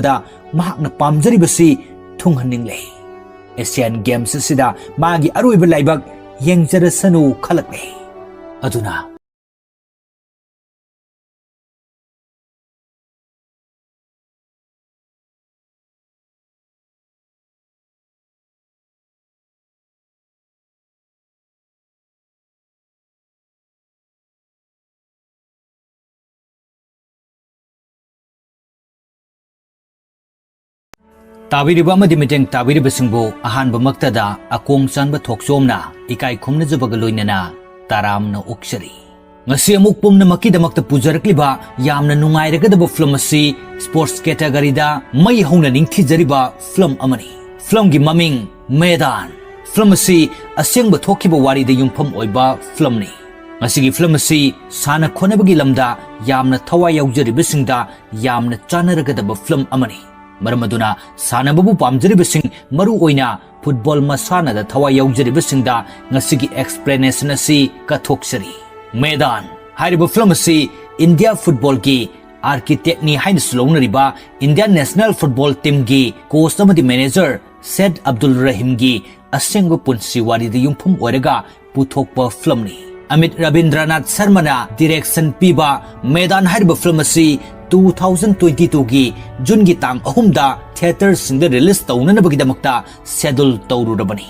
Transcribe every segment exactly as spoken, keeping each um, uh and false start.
ꯃꯍꯥꯛꯅ ꯄꯥꯝꯖꯔꯤꯕꯁꯤ ꯊꯨꯡꯍꯟꯅꯤꯡꯂꯦ꯫ Asian games ꯑꯁꯤꯗ ꯃꯥꯒꯤ ꯑꯔꯣꯏꯕ ꯂꯥꯏꯕꯛ ꯌꯦꯡꯖꯔꯁꯅꯨ ꯈꯜꯂꯛꯂꯦ꯫ ꯑꯗꯨꯅ ꯇꯥꯕꯤꯔꯤꯕ ꯑꯃꯗꯤ ꯃꯤꯠꯌꯦꯡ ꯇꯥꯕꯤꯔꯤꯕꯁꯤꯡꯕꯨ ꯑꯍꯥꯟꯕꯃꯛꯇꯗ ꯑꯀꯣꯡ ꯆꯥꯟꯕ ꯊꯣꯛꯆꯣꯝꯅ ꯏꯀꯥꯏ ꯈꯨꯝꯅꯖꯕꯒ ꯂꯣꯏꯅꯅ ꯇꯔꯥꯝꯅ ꯑꯣꯛꯆꯔꯤ꯫ ꯉꯁꯤ ꯑꯃꯨꯛ ꯄꯨꯝꯅꯃꯛꯀꯤꯗꯃꯛꯇ ꯄꯨꯖꯔꯛꯂꯤꯕ ꯌꯥꯝꯅ ꯅꯨꯡꯉꯥꯏꯔꯒꯗꯕ ꯐꯤꯂꯝ ꯑꯁꯤ ꯁ꯭ꯄꯣꯔꯠꯁ ꯀꯦꯇꯒꯔꯤꯗ ꯃꯩ ꯍꯧꯅ ꯅꯤꯡꯊꯤꯖꯔꯤꯕ ꯐꯤꯂꯝ ꯑꯃꯅꯤ꯫ ꯐꯤꯂꯝꯒꯤ ꯃꯃꯤꯡ ꯃꯦꯗꯥꯟ꯫ ꯐꯤꯂꯝ ꯑꯁꯤ ꯑꯁꯦꯡꯕ ꯊꯣꯛꯈꯤꯕ ꯋꯥꯔꯤꯗ ꯌꯨꯝꯐꯝ ꯑꯣꯏꯕ ꯐꯤꯂꯝꯅꯤ꯫ ꯃꯁꯤꯒꯤ ꯐꯤꯂꯝ ꯑꯁꯤ ꯁꯥꯟꯅ ꯈꯣꯠꯅꯕꯒꯤ ꯂꯝꯗ ꯌꯥꯝꯅ ꯊꯋꯥꯏ ꯌꯥꯎꯖꯔꯤꯕꯁꯤꯡꯗ ꯌꯥꯝꯅ ꯆꯥꯟꯅꯔꯒꯗꯕ ꯐꯤꯂꯝ ꯑꯃꯅꯤ꯫ ꯃꯔꯝ ꯑꯗꯨꯅ ꯁꯥꯟꯅꯕꯕꯨ ꯄꯥꯝꯖꯔꯤꯕꯁꯤꯡ, ꯃꯔꯨ ꯑꯣꯏꯅ ꯐꯨꯠꯕꯣꯜ ꯃꯁꯥꯟꯅꯗ ꯊꯋꯥꯏ ꯌꯥꯎꯖꯔꯤꯕꯁꯤꯡꯗ ꯉꯁꯤꯒꯤ ꯑꯦꯛꯁꯄ꯭ꯂꯦꯅꯦꯁꯟ ꯑꯁꯤ ꯀꯠꯊꯣꯛꯆꯔꯤ꯫ ꯃꯦꯗꯥꯟ ꯍꯥꯏꯔꯤꯕ ꯐꯤꯂꯝ ꯑꯁꯤ ꯏꯟꯗꯤꯌꯥ ꯐꯨꯠꯕꯣꯜꯒꯤ ꯑꯥꯔꯀꯤꯇꯦꯛꯅꯤ ꯍꯥꯏꯅꯁꯨ ꯂꯧꯅꯔꯤꯕ ꯏꯟꯗꯤꯌꯥꯟ ꯅꯦꯁꯅꯦꯜ ꯐꯨꯠꯕꯣꯜ ꯇꯤꯝꯒꯤ ꯀꯣꯆ ꯑꯃꯗꯤ ꯃꯦꯅꯦꯖꯔ ꯁꯦꯗ ꯑꯕꯗꯨꯜ ꯔꯍꯤꯝꯒꯤ ꯑꯁꯦꯡꯕ ꯄꯨꯟꯁꯤ ꯋꯥꯔꯤꯗ ꯌꯨꯝꯐꯝ ꯑꯣꯏꯔꯒ ꯄꯨꯊꯣꯛꯄ ꯐꯤꯂꯝꯅꯤ꯫ ꯑꯃꯤꯠ ꯔꯕꯤꯟꯗ꯭ꯔꯅꯥꯊ ꯁꯔꯃꯅ ꯗꯤꯔꯦꯛꯁꯟ ꯄꯤꯕ ꯃꯦꯗꯥꯟ ꯍꯥꯏꯔꯤꯕ ꯐꯤꯂꯝ ꯑꯁꯤ two thousand twenty twoꯒꯤ ꯖꯨꯟꯒꯤ ꯇꯥꯡ ꯑꯍꯨꯝꯗ ꯊꯤꯌꯦꯇꯔꯁꯤꯡꯗ ꯔꯤꯂꯤꯖ ꯇꯧꯅꯅꯕꯒꯤꯗꯃꯛꯇ ꯁꯦꯗꯨꯜ ꯇꯧꯔꯨꯔꯕꯅꯤ꯫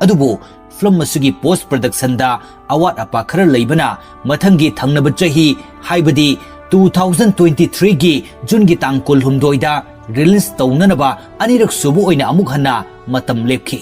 ꯑꯗꯨꯕꯨ ꯐꯤꯂꯝ ꯑꯁꯤꯒꯤ ꯄꯣꯁ ꯄ꯭ꯔꯗꯛꯁꯟꯗ ꯑꯋꯥꯠ ꯑꯄꯥ ꯈꯔ ꯂꯩꯕꯅ ꯃꯊꯪꯒꯤ ꯊꯪꯅꯕ ꯆꯍꯤ, ꯍꯥꯏꯕꯗꯤ two thousand twenty threeꯒꯤ ꯖꯨꯟꯒꯤ ꯇꯥꯡ ꯀꯨꯟꯍꯨꯝꯗꯣꯏꯗ ꯔꯤꯂꯤꯖ ꯇꯧꯅꯅꯕ ꯑꯅꯤꯔꯛ ꯁꯨꯕ ꯑꯣꯏꯅ ꯑꯃꯨꯛ ꯍꯟꯅ ꯃꯇꯝ ꯂꯦꯞꯈꯤ꯫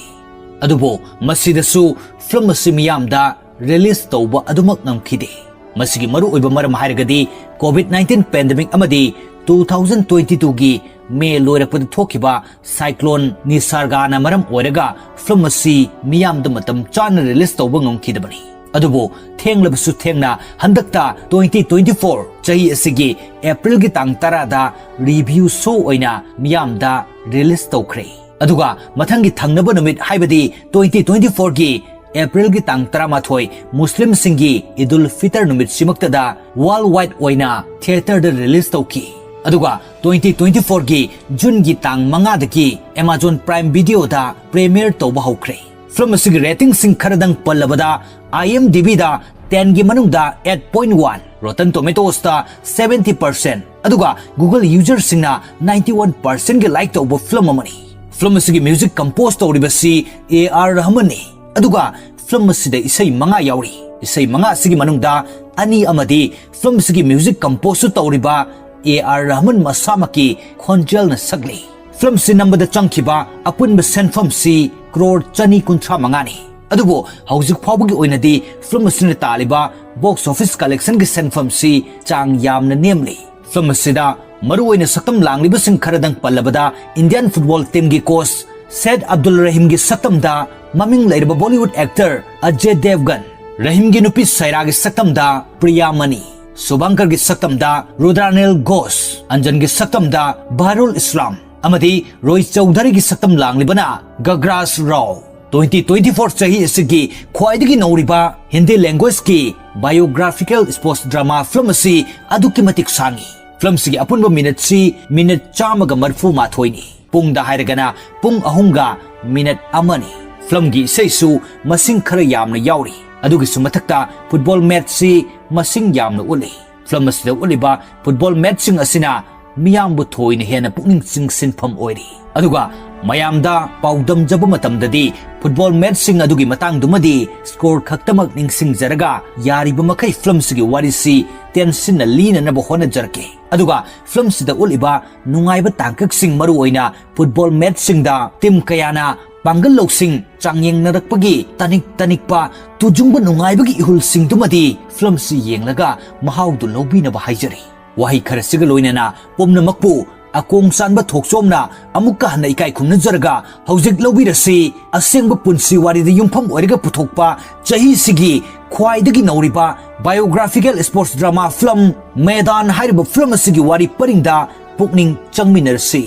ꯑꯗꯨꯕꯨ ꯃꯁꯤꯗꯁꯨ ꯐꯤꯂꯝ ꯑꯁꯤ ꯃꯤꯌꯥꯝꯗ ꯔꯤꯂꯤꯖ ꯇꯧꯕ ꯑꯗꯨꯃꯛ ꯉꯝꯈꯤꯗꯦ꯫ ꯃꯁꯤꯒꯤ ꯃꯔꯨꯑꯣꯏꯕ ꯃꯔꯝ ꯍꯥꯏꯔꯒꯗꯤ COVID nineteen ꯄꯦꯟꯗꯦꯃꯤꯛ ꯑꯃꯗꯤ two thousand twenty twoꯒꯤ ꯃꯦ ꯂꯣꯏꯔꯛꯄꯗ ꯊꯣꯛꯈꯤꯕ ꯁꯥꯏꯀ꯭ꯂꯣꯟ ꯅꯤꯁꯥꯔꯒꯥꯅ ꯃꯔꯝ ꯑꯣꯏꯔꯒ ꯐꯤꯂꯝ ꯑꯁꯤ ꯃꯤꯌꯥꯝꯗ ꯃꯇꯝ ꯆꯥꯅ ꯔꯤꯂꯤꯖ ꯇꯧꯕ ꯉꯝꯈꯤꯗꯕꯅꯤ꯫ ꯑꯗꯨꯕꯨ ꯊꯦꯡꯂꯕꯁꯨ ꯊꯦꯡꯅ ꯍꯟꯗꯛꯇ twenty twenty four ꯆꯍꯤ ꯑꯁꯤꯒꯤ ꯑꯦꯄ꯭ꯔꯤꯜꯒꯤ ꯇꯥꯡ ꯇꯔꯥꯗ ꯔꯤꯚ꯭ꯌꯨ ꯁꯣ ꯑꯣꯏꯅ ꯃꯤꯌꯥꯝꯗ ꯔꯤꯂꯤꯖ ꯇꯧꯈ꯭ꯔꯦ꯫ ꯑꯗꯨꯒ ꯃꯊꯪꯒꯤ ꯊꯪꯅꯕ ꯅꯨꯃꯤꯠ, ꯍꯥꯏꯕꯗꯤ twenty twenty fourꯒꯤ ꯑꯦꯄ꯭ꯔꯤꯜꯒꯤ ꯇꯥꯡ ꯇꯔꯥꯃꯥꯊꯣꯏ, ꯃꯨꯁꯂꯤꯝꯁꯤꯡꯒꯤ ꯏꯗꯨꯜ ꯐꯤꯇꯔ ꯅꯨꯃꯤꯠꯁꯤꯃꯛꯇꯗ ꯋꯥꯔꯜ ꯋꯥꯏꯗ ꯑꯣꯏꯅ ꯊꯤꯌꯦꯇꯔꯗ ꯔꯤꯂꯤꯖ ꯇꯧꯈꯤ꯫ ꯑꯗꯨꯒ twenty twenty-fourꯒꯤ Juneꯒꯤ ꯇꯥꯡ ꯃꯉꯥꯗꯒꯤ Amazon Prime Videoꯗ premiere ꯇꯧꯕ ꯍꯧꯈ꯭ꯔꯦ꯫ Film ꯑꯁꯤꯒꯤ ratingꯁꯤꯡ ꯈꯔꯗꯪ ꯄꯜꯂꯕꯗ, IMDbꯗ tenꯒꯤ ꯃꯅꯨꯡꯗ eight point one, Rotten Tomatoesꯇ seventy percent, ꯑꯗꯨꯒ Google userꯁꯤꯡꯅ ninety-one percentꯒꯤ like ꯇꯧꯕ film ꯑꯃꯅꯤ꯫ Film ꯑꯁꯤꯒꯤ music compose ꯇꯧꯔꯤꯕꯁꯤ A R Rahmanꯅꯤ꯫ ꯑꯗꯨꯒ film ꯑꯁꯤꯗ ꯏꯁꯩ ꯃꯉꯥ ꯌꯥꯎꯔꯤ꯫ ꯏꯁꯩ ꯃꯉꯥ ꯑꯁꯤꯒꯤ ꯃꯅꯨꯡꯗ ꯑꯅꯤ ꯑꯃꯗꯤ film ꯑꯁꯤꯒꯤ music composeꯁꯨ ꯇꯧꯔꯤꯕ A R Rahman ꯃꯁꯥꯃꯛꯀꯤ ꯈꯣꯟꯖꯦꯜꯅ ꯁꯛꯂꯤ꯫ Film ꯑꯁꯤ ꯅꯝꯕꯗ ꯆꯪꯈꯤꯕ ꯑꯄꯨꯟꯕ ꯁꯦꯟꯐꯝꯁꯤ crore ꯆꯅꯤ ꯀꯨꯟꯊ꯭ꯔꯥ ꯃꯉꯥꯅꯤ꯫ ꯑꯗꯨꯕꯨ ꯍꯧꯖꯤꯛ ꯐꯥꯎꯕꯒꯤ ꯑꯣꯏꯅꯗꯤ film ꯑꯁꯤꯅ ꯇꯥꯜꯂꯤꯕ box office collectionꯒꯤ ꯁꯦꯟꯐꯝꯁꯤ ꯆꯥꯡ ꯌꯥꯝꯅ ꯅꯦꯝꯂꯤ꯫ Film ꯑꯁꯤꯗ ꯃꯔꯨꯑꯣꯏꯅ ꯁꯛꯇꯝ ꯂꯥꯡꯂꯤꯕꯁꯤꯡ ꯈꯔꯗꯪ ꯄꯜꯂꯕꯗ, Indian football teamꯒꯤ coach Said Abdul Rahimꯒꯤ ꯁꯛꯇꯝꯗ ꯃꯃꯤꯡ ꯂꯩꯔꯕ Bollywood actor Ajay Devgan, ꯔꯍꯤꯝꯒꯤ ꯅꯨꯄꯤ ꯁꯥꯏꯔꯥꯒꯤ ꯁꯛꯇꯝꯗ Priya Mani, ꯁꯨꯚꯥꯡꯀꯔꯒꯤ ꯁꯛꯇꯝꯗ Rudranil Ghosh, ꯑꯟꯖꯟꯒꯤ ꯁꯛꯇꯝꯗ Baharul Islam ꯑꯃꯗꯤ ꯔꯣꯍꯤꯠ ꯆꯧꯙꯔꯤꯒꯤ ꯁꯛꯇꯝ ꯂꯥꯡꯂꯤꯕꯅ Gagraj Rao꯫ Twenty twenty-four ꯆꯍꯤ ꯑꯁꯤꯒꯤ ꯈ꯭ꯋꯥꯏꯗꯒꯤ ꯅꯧꯔꯤꯕ Hindi languageꯀꯤ biographical sports drama film ꯑꯁꯤ ꯑꯗꯨꯛꯀꯤ ꯃꯇꯤꯛ ꯁꯥꯡꯉꯤ꯫ Film ꯑꯁꯤꯒꯤ ꯑꯄꯨꯟꯕ minuteꯁꯤ minute ꯆꯥꯝꯃꯒ ꯃꯔꯤꯐꯨ ꯃꯥꯊꯣꯏꯅꯤ꯫ ꯄꯨꯡꯗ ꯍꯥꯏꯔꯒꯅ ꯄꯨꯡ ꯑꯍꯨꯝꯒ minute ꯑꯃꯅꯤ꯫ Filmꯒꯤ ꯏꯁꯩꯁꯨ ꯃꯁꯤꯡ ꯈꯔ ꯌꯥꯝꯅ ꯌꯥꯎꯔꯤ꯫ ꯑꯗꯨꯒꯤꯁꯨ ꯃꯊꯛꯇ football matchꯁꯤ ꯃꯁꯤꯡ ꯌꯥꯝꯅ ꯎꯠꯂꯤ꯫ Film ꯑꯁꯤꯗ ꯎꯠꯂꯤꯕ football matchꯁꯤꯡ ꯑꯁꯤꯅ ꯃꯤꯌꯥꯝꯕꯨ ꯊꯣꯏꯅ ꯍꯦꯟꯅ ꯄꯨꯛꯅꯤꯡ ꯆꯤꯡꯁꯤꯟꯐꯝ ꯑꯣꯏꯔꯤ꯫ ꯑꯗꯨꯒ ꯃꯌꯥꯝꯗ ꯄꯥꯎꯗꯝꯖꯕ ꯃꯇꯝꯗꯗꯤ, football matchꯁꯤꯡ ꯑꯗꯨꯒꯤ ꯃꯇꯥꯡꯗꯨꯃꯗꯤ score ꯈꯛꯇꯃꯛ ꯅꯤꯡꯁꯤꯡꯖꯔꯒ, ꯌꯥꯔꯤꯕ ꯃꯈꯩ filmꯁꯤꯒꯤ ꯋꯥꯔꯤꯁꯤ ꯇꯦꯟꯁꯤꯟꯅ ꯂꯤꯅꯅꯕ ꯍꯣꯠꯅꯖꯔꯛꯀꯦ꯫ ꯑꯗꯨꯒ filmꯁꯤꯗ ꯎꯠꯂꯤꯕ ꯅꯨꯡꯉꯥꯏꯕ ꯇꯥꯡꯀꯛꯁꯤꯡ, ꯃꯔꯨꯑꯣꯏꯅ football matchꯁꯤꯡꯗ team ꯀꯌꯥꯅ ꯄꯥꯡꯒꯜ ꯂꯧꯁꯤꯡ ꯆꯥꯡꯌꯦꯡꯅꯔꯛꯄꯒꯤ ꯇꯅꯤꯛ ꯇꯅꯤꯛꯄ ꯇꯨꯖꯨꯡꯕ ꯅꯨꯡꯉꯥꯏꯕꯒꯤ ꯏꯍꯨꯜꯁꯤꯡꯗꯨꯃꯗꯤ filmꯁꯤ ꯌꯦꯡꯂꯒ ꯃꯍꯥꯎꯗꯨ ꯂꯧꯕꯤꯅꯕ ꯍꯥꯏꯖꯔꯤ꯫ ꯋꯥꯍꯩ ꯈꯔꯁꯤꯒ ꯂꯣꯏꯅꯅ ꯄꯨꯝꯅꯃꯛꯄꯨ ꯑꯀꯣꯡ ꯆꯥꯟꯕ ꯊꯣꯛꯆꯣꯝꯅ ꯑꯃꯨꯛꯀ ꯍꯟꯅ ꯏꯀꯥꯏ ꯈꯨꯝꯅꯖꯔꯒ, ꯍꯧꯖꯤꯛ ꯂꯧꯕꯤꯔꯁꯤ ꯑꯁꯦꯡꯕ ꯄꯨꯟꯁꯤ ꯋꯥꯔꯤꯗ ꯌꯨꯝꯐꯝ ꯑꯣꯏꯔꯒ ꯄꯨꯊꯣꯛꯄ ꯆꯍꯤꯁꯤꯒꯤ ꯈ꯭ꯋꯥꯏꯗꯒꯤ ꯅꯧꯔꯤꯕ biographical sports drama film Maidaan ꯍꯥꯏꯔꯤꯕ film ꯑꯁꯤꯒꯤ ꯋꯥꯔꯤ ꯄꯔꯤꯡꯗ ꯄꯨꯛꯅꯤꯡ ꯆꯪꯃꯤꯟꯅꯔꯁꯤ꯫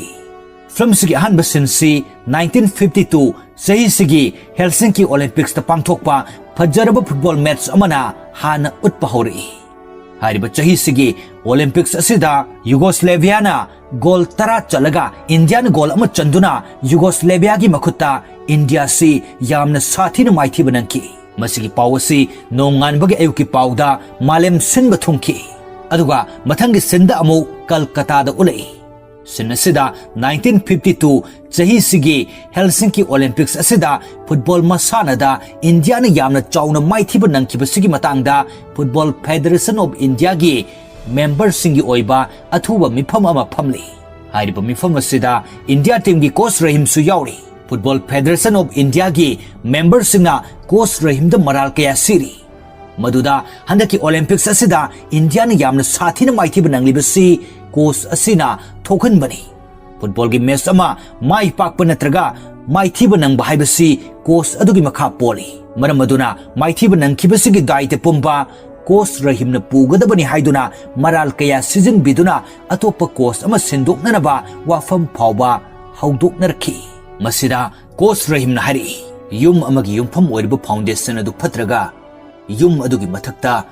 Filmꯁꯤꯒꯤ ꯑꯍꯥꯟꯕ sceneꯁꯤ nineteen fifty-two ꯆꯍꯤꯁꯤꯒꯤ Helsinki Olympicsꯇ ꯄꯥꯡꯊꯣꯛꯄ ꯐꯖꯔꯕ football match ꯑꯃꯅ ꯍꯥꯟꯅ ꯎꯠꯄ ꯍꯧꯔꯛꯏ꯫ ꯍꯥꯏꯔꯤꯕ ꯆꯍꯤꯁꯤꯒꯤ Olympics ꯑꯁꯤꯗ ꯌꯨꯒꯣꯁꯂꯦꯚꯤꯌꯥꯅ ꯒꯣꯜ ꯇꯔꯥ ꯆꯠꯂꯒ ꯏꯟꯗꯤꯌꯥꯅ ꯒꯣꯜ ꯑꯃ ꯆꯟꯗꯨꯅ ꯌꯨꯒꯣꯁꯂꯦꯚꯤꯌꯥꯒꯤ ꯃꯈꯨꯠꯇ ꯏꯟꯗꯤꯌꯥꯁꯤ ꯌꯥꯝꯅ ꯁꯥꯊꯤꯅ ꯃꯥꯏꯊꯤꯕ ꯅꯪꯈꯤ꯫ ꯃꯁꯤꯒꯤ ꯄꯥꯎ ꯑꯁꯤ ꯅꯣꯡꯉꯥꯟꯕꯒꯤ ꯑꯌꯨꯛꯀꯤ ꯄꯥꯎꯗ ꯃꯥꯂꯦꯝ ꯁꯤꯟꯕ ꯊꯨꯡꯈꯤ꯫ ꯑꯗꯨꯒ ꯃꯊꯪꯒꯤ ꯁꯤꯟꯗ ꯑꯃꯨꯛ ꯀꯜꯀꯇꯥꯗ ꯎꯠꯂꯛꯏ꯫ ꯁꯤꯟ ꯑꯁꯤꯗ nineteen fifty two ꯆꯍꯤꯁꯤꯒꯤ ꯍꯦꯜꯁꯤꯡꯀꯤ Olympics ꯑꯁꯤꯗ ꯐꯨꯠꯕꯣꯜ ꯃꯁꯥꯟꯅꯗ ꯏꯟꯗꯤꯌꯥꯅ ꯌꯥꯝꯅ ꯆꯥꯎꯅ ꯃꯥꯏꯊꯤꯕ ꯅꯪꯈꯤꯕꯁꯤꯒꯤ ꯃꯇꯥꯡꯗ Football Federation of Indiaꯒꯤ memberꯁꯤꯡꯒꯤ ꯑꯣꯏꯕ ꯑꯊꯨꯕ ꯃꯤꯐꯝ ꯑꯃ ꯐꯝꯂꯤ꯫ ꯍꯥꯏꯔꯤꯕ ꯃꯤꯐꯝ ꯑꯁꯤꯗ ꯏꯟꯗꯤꯌꯥ teamꯒꯤ coach ꯔꯍꯤꯝꯁꯨ ꯌꯥꯎꯔꯤ꯫ Football Federation of Indiaꯒꯤ memberꯁꯤꯡꯅ coach ꯔꯍꯤꯝꯗ ꯃꯔꯥꯜ ꯀꯌꯥ ꯁꯤꯔꯤ꯫ ꯃꯗꯨꯗ ꯍꯟꯗꯛꯀꯤ Olympics ꯑꯁꯤꯗ ꯏꯟꯗꯤꯌꯥꯅ ꯌꯥꯝꯅ ꯁꯥꯊꯤꯅ ꯃꯥꯏꯊꯤꯕ ꯅꯪꯂꯤꯕꯁꯤ coach ꯑꯁꯤꯅ ꯊꯣꯛꯍꯟꯕꯅꯤ꯫ ꯐꯨꯠꯕꯣꯜꯒꯤ match ꯑꯃ ꯃꯥꯏ ꯄꯥꯛꯄ ꯅꯠꯇ꯭ꯔꯒ ꯃꯥꯏꯊꯤꯕ ꯅꯪꯕ ꯍꯥꯏꯕꯁꯤ coach ꯑꯗꯨꯒꯤ ꯃꯈꯥ ꯄꯣꯜꯂꯤ꯫ ꯃꯔꯝ ꯑꯗꯨꯅ ꯃꯥꯏꯊꯤꯕ ꯅꯪꯈꯤꯕꯁꯤꯒꯤ ꯗꯥꯏꯇ ꯄꯨꯝꯕ coach ꯔꯍꯤꯝꯅ ꯄꯨꯒꯗꯕꯅꯤ ꯍꯥꯏꯗꯨꯅ ꯃꯔꯥꯜ ꯀꯌꯥ ꯁꯤꯖꯤꯟꯕꯤꯗꯨꯅ ꯑꯇꯣꯞꯄ coach ꯑꯃ ꯁꯤꯟꯗꯣꯛꯅꯅꯕ ꯋꯥꯐꯝ ꯐꯥꯎꯕ ꯍꯧꯗꯣꯛꯅꯔꯛꯈꯤ꯫ ꯃꯁꯤꯗ coach ꯔꯍꯤꯝꯅ ꯍꯥꯏꯔꯛꯏ, "ꯌꯨꯝ ꯑꯃꯒꯤ ꯌꯨꯝꯐꯝ ꯑꯣꯏꯔꯤꯕ foundation ꯑꯗꯨ ꯐꯠꯇ꯭ꯔꯒ ꯌꯨꯝ ꯑꯗꯨꯒꯤ ꯃꯊꯛꯇ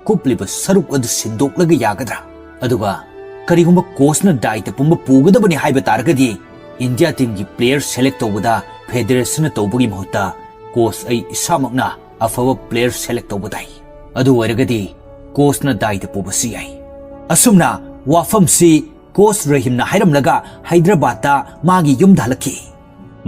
ꯀꯨꯞꯂꯤꯕ ꯁꯔꯨꯛ ꯑꯗꯨ ꯁꯤꯟꯗꯣꯛꯂꯒ ꯌꯥꯒꯗ꯭ꯔꯥ? ꯑꯗꯨꯒ ꯀꯔꯤꯒꯨꯝꯕ coachꯅ ꯗꯥꯏꯇ ꯄꯨꯝꯕ ꯄꯨꯒꯗꯕꯅꯤ ꯍꯥꯏꯕ ꯇꯥꯔꯒꯗꯤ ꯏꯟꯗꯤꯌꯥ teamꯒꯤ player select ꯇꯧꯕꯗ federationꯅ ꯇꯧꯕꯒꯤ ꯃꯍꯨꯠꯇ coach ꯑꯩ ꯏꯁꯥꯃꯛꯅ ꯑꯐꯕ player select ꯇꯧꯕ ꯇꯥꯏ꯫ ꯑꯗꯨ ꯑꯣꯏꯔꯒꯗꯤ coachꯅ ꯗꯥꯏꯇ ꯄꯨꯕꯁꯨ ꯌꯥꯏ"꯫ ꯑꯁꯨꯝꯅ ꯋꯥꯐꯝꯁꯤ coach ꯔꯍꯤꯝꯅ ꯍꯥꯏꯔꯝꯂꯒ ꯍꯥꯏꯗ꯭ꯔꯕꯥꯗꯇ ꯃꯥꯒꯤ ꯌꯨꯝꯗ ꯍꯜꯂꯛꯈꯤ꯫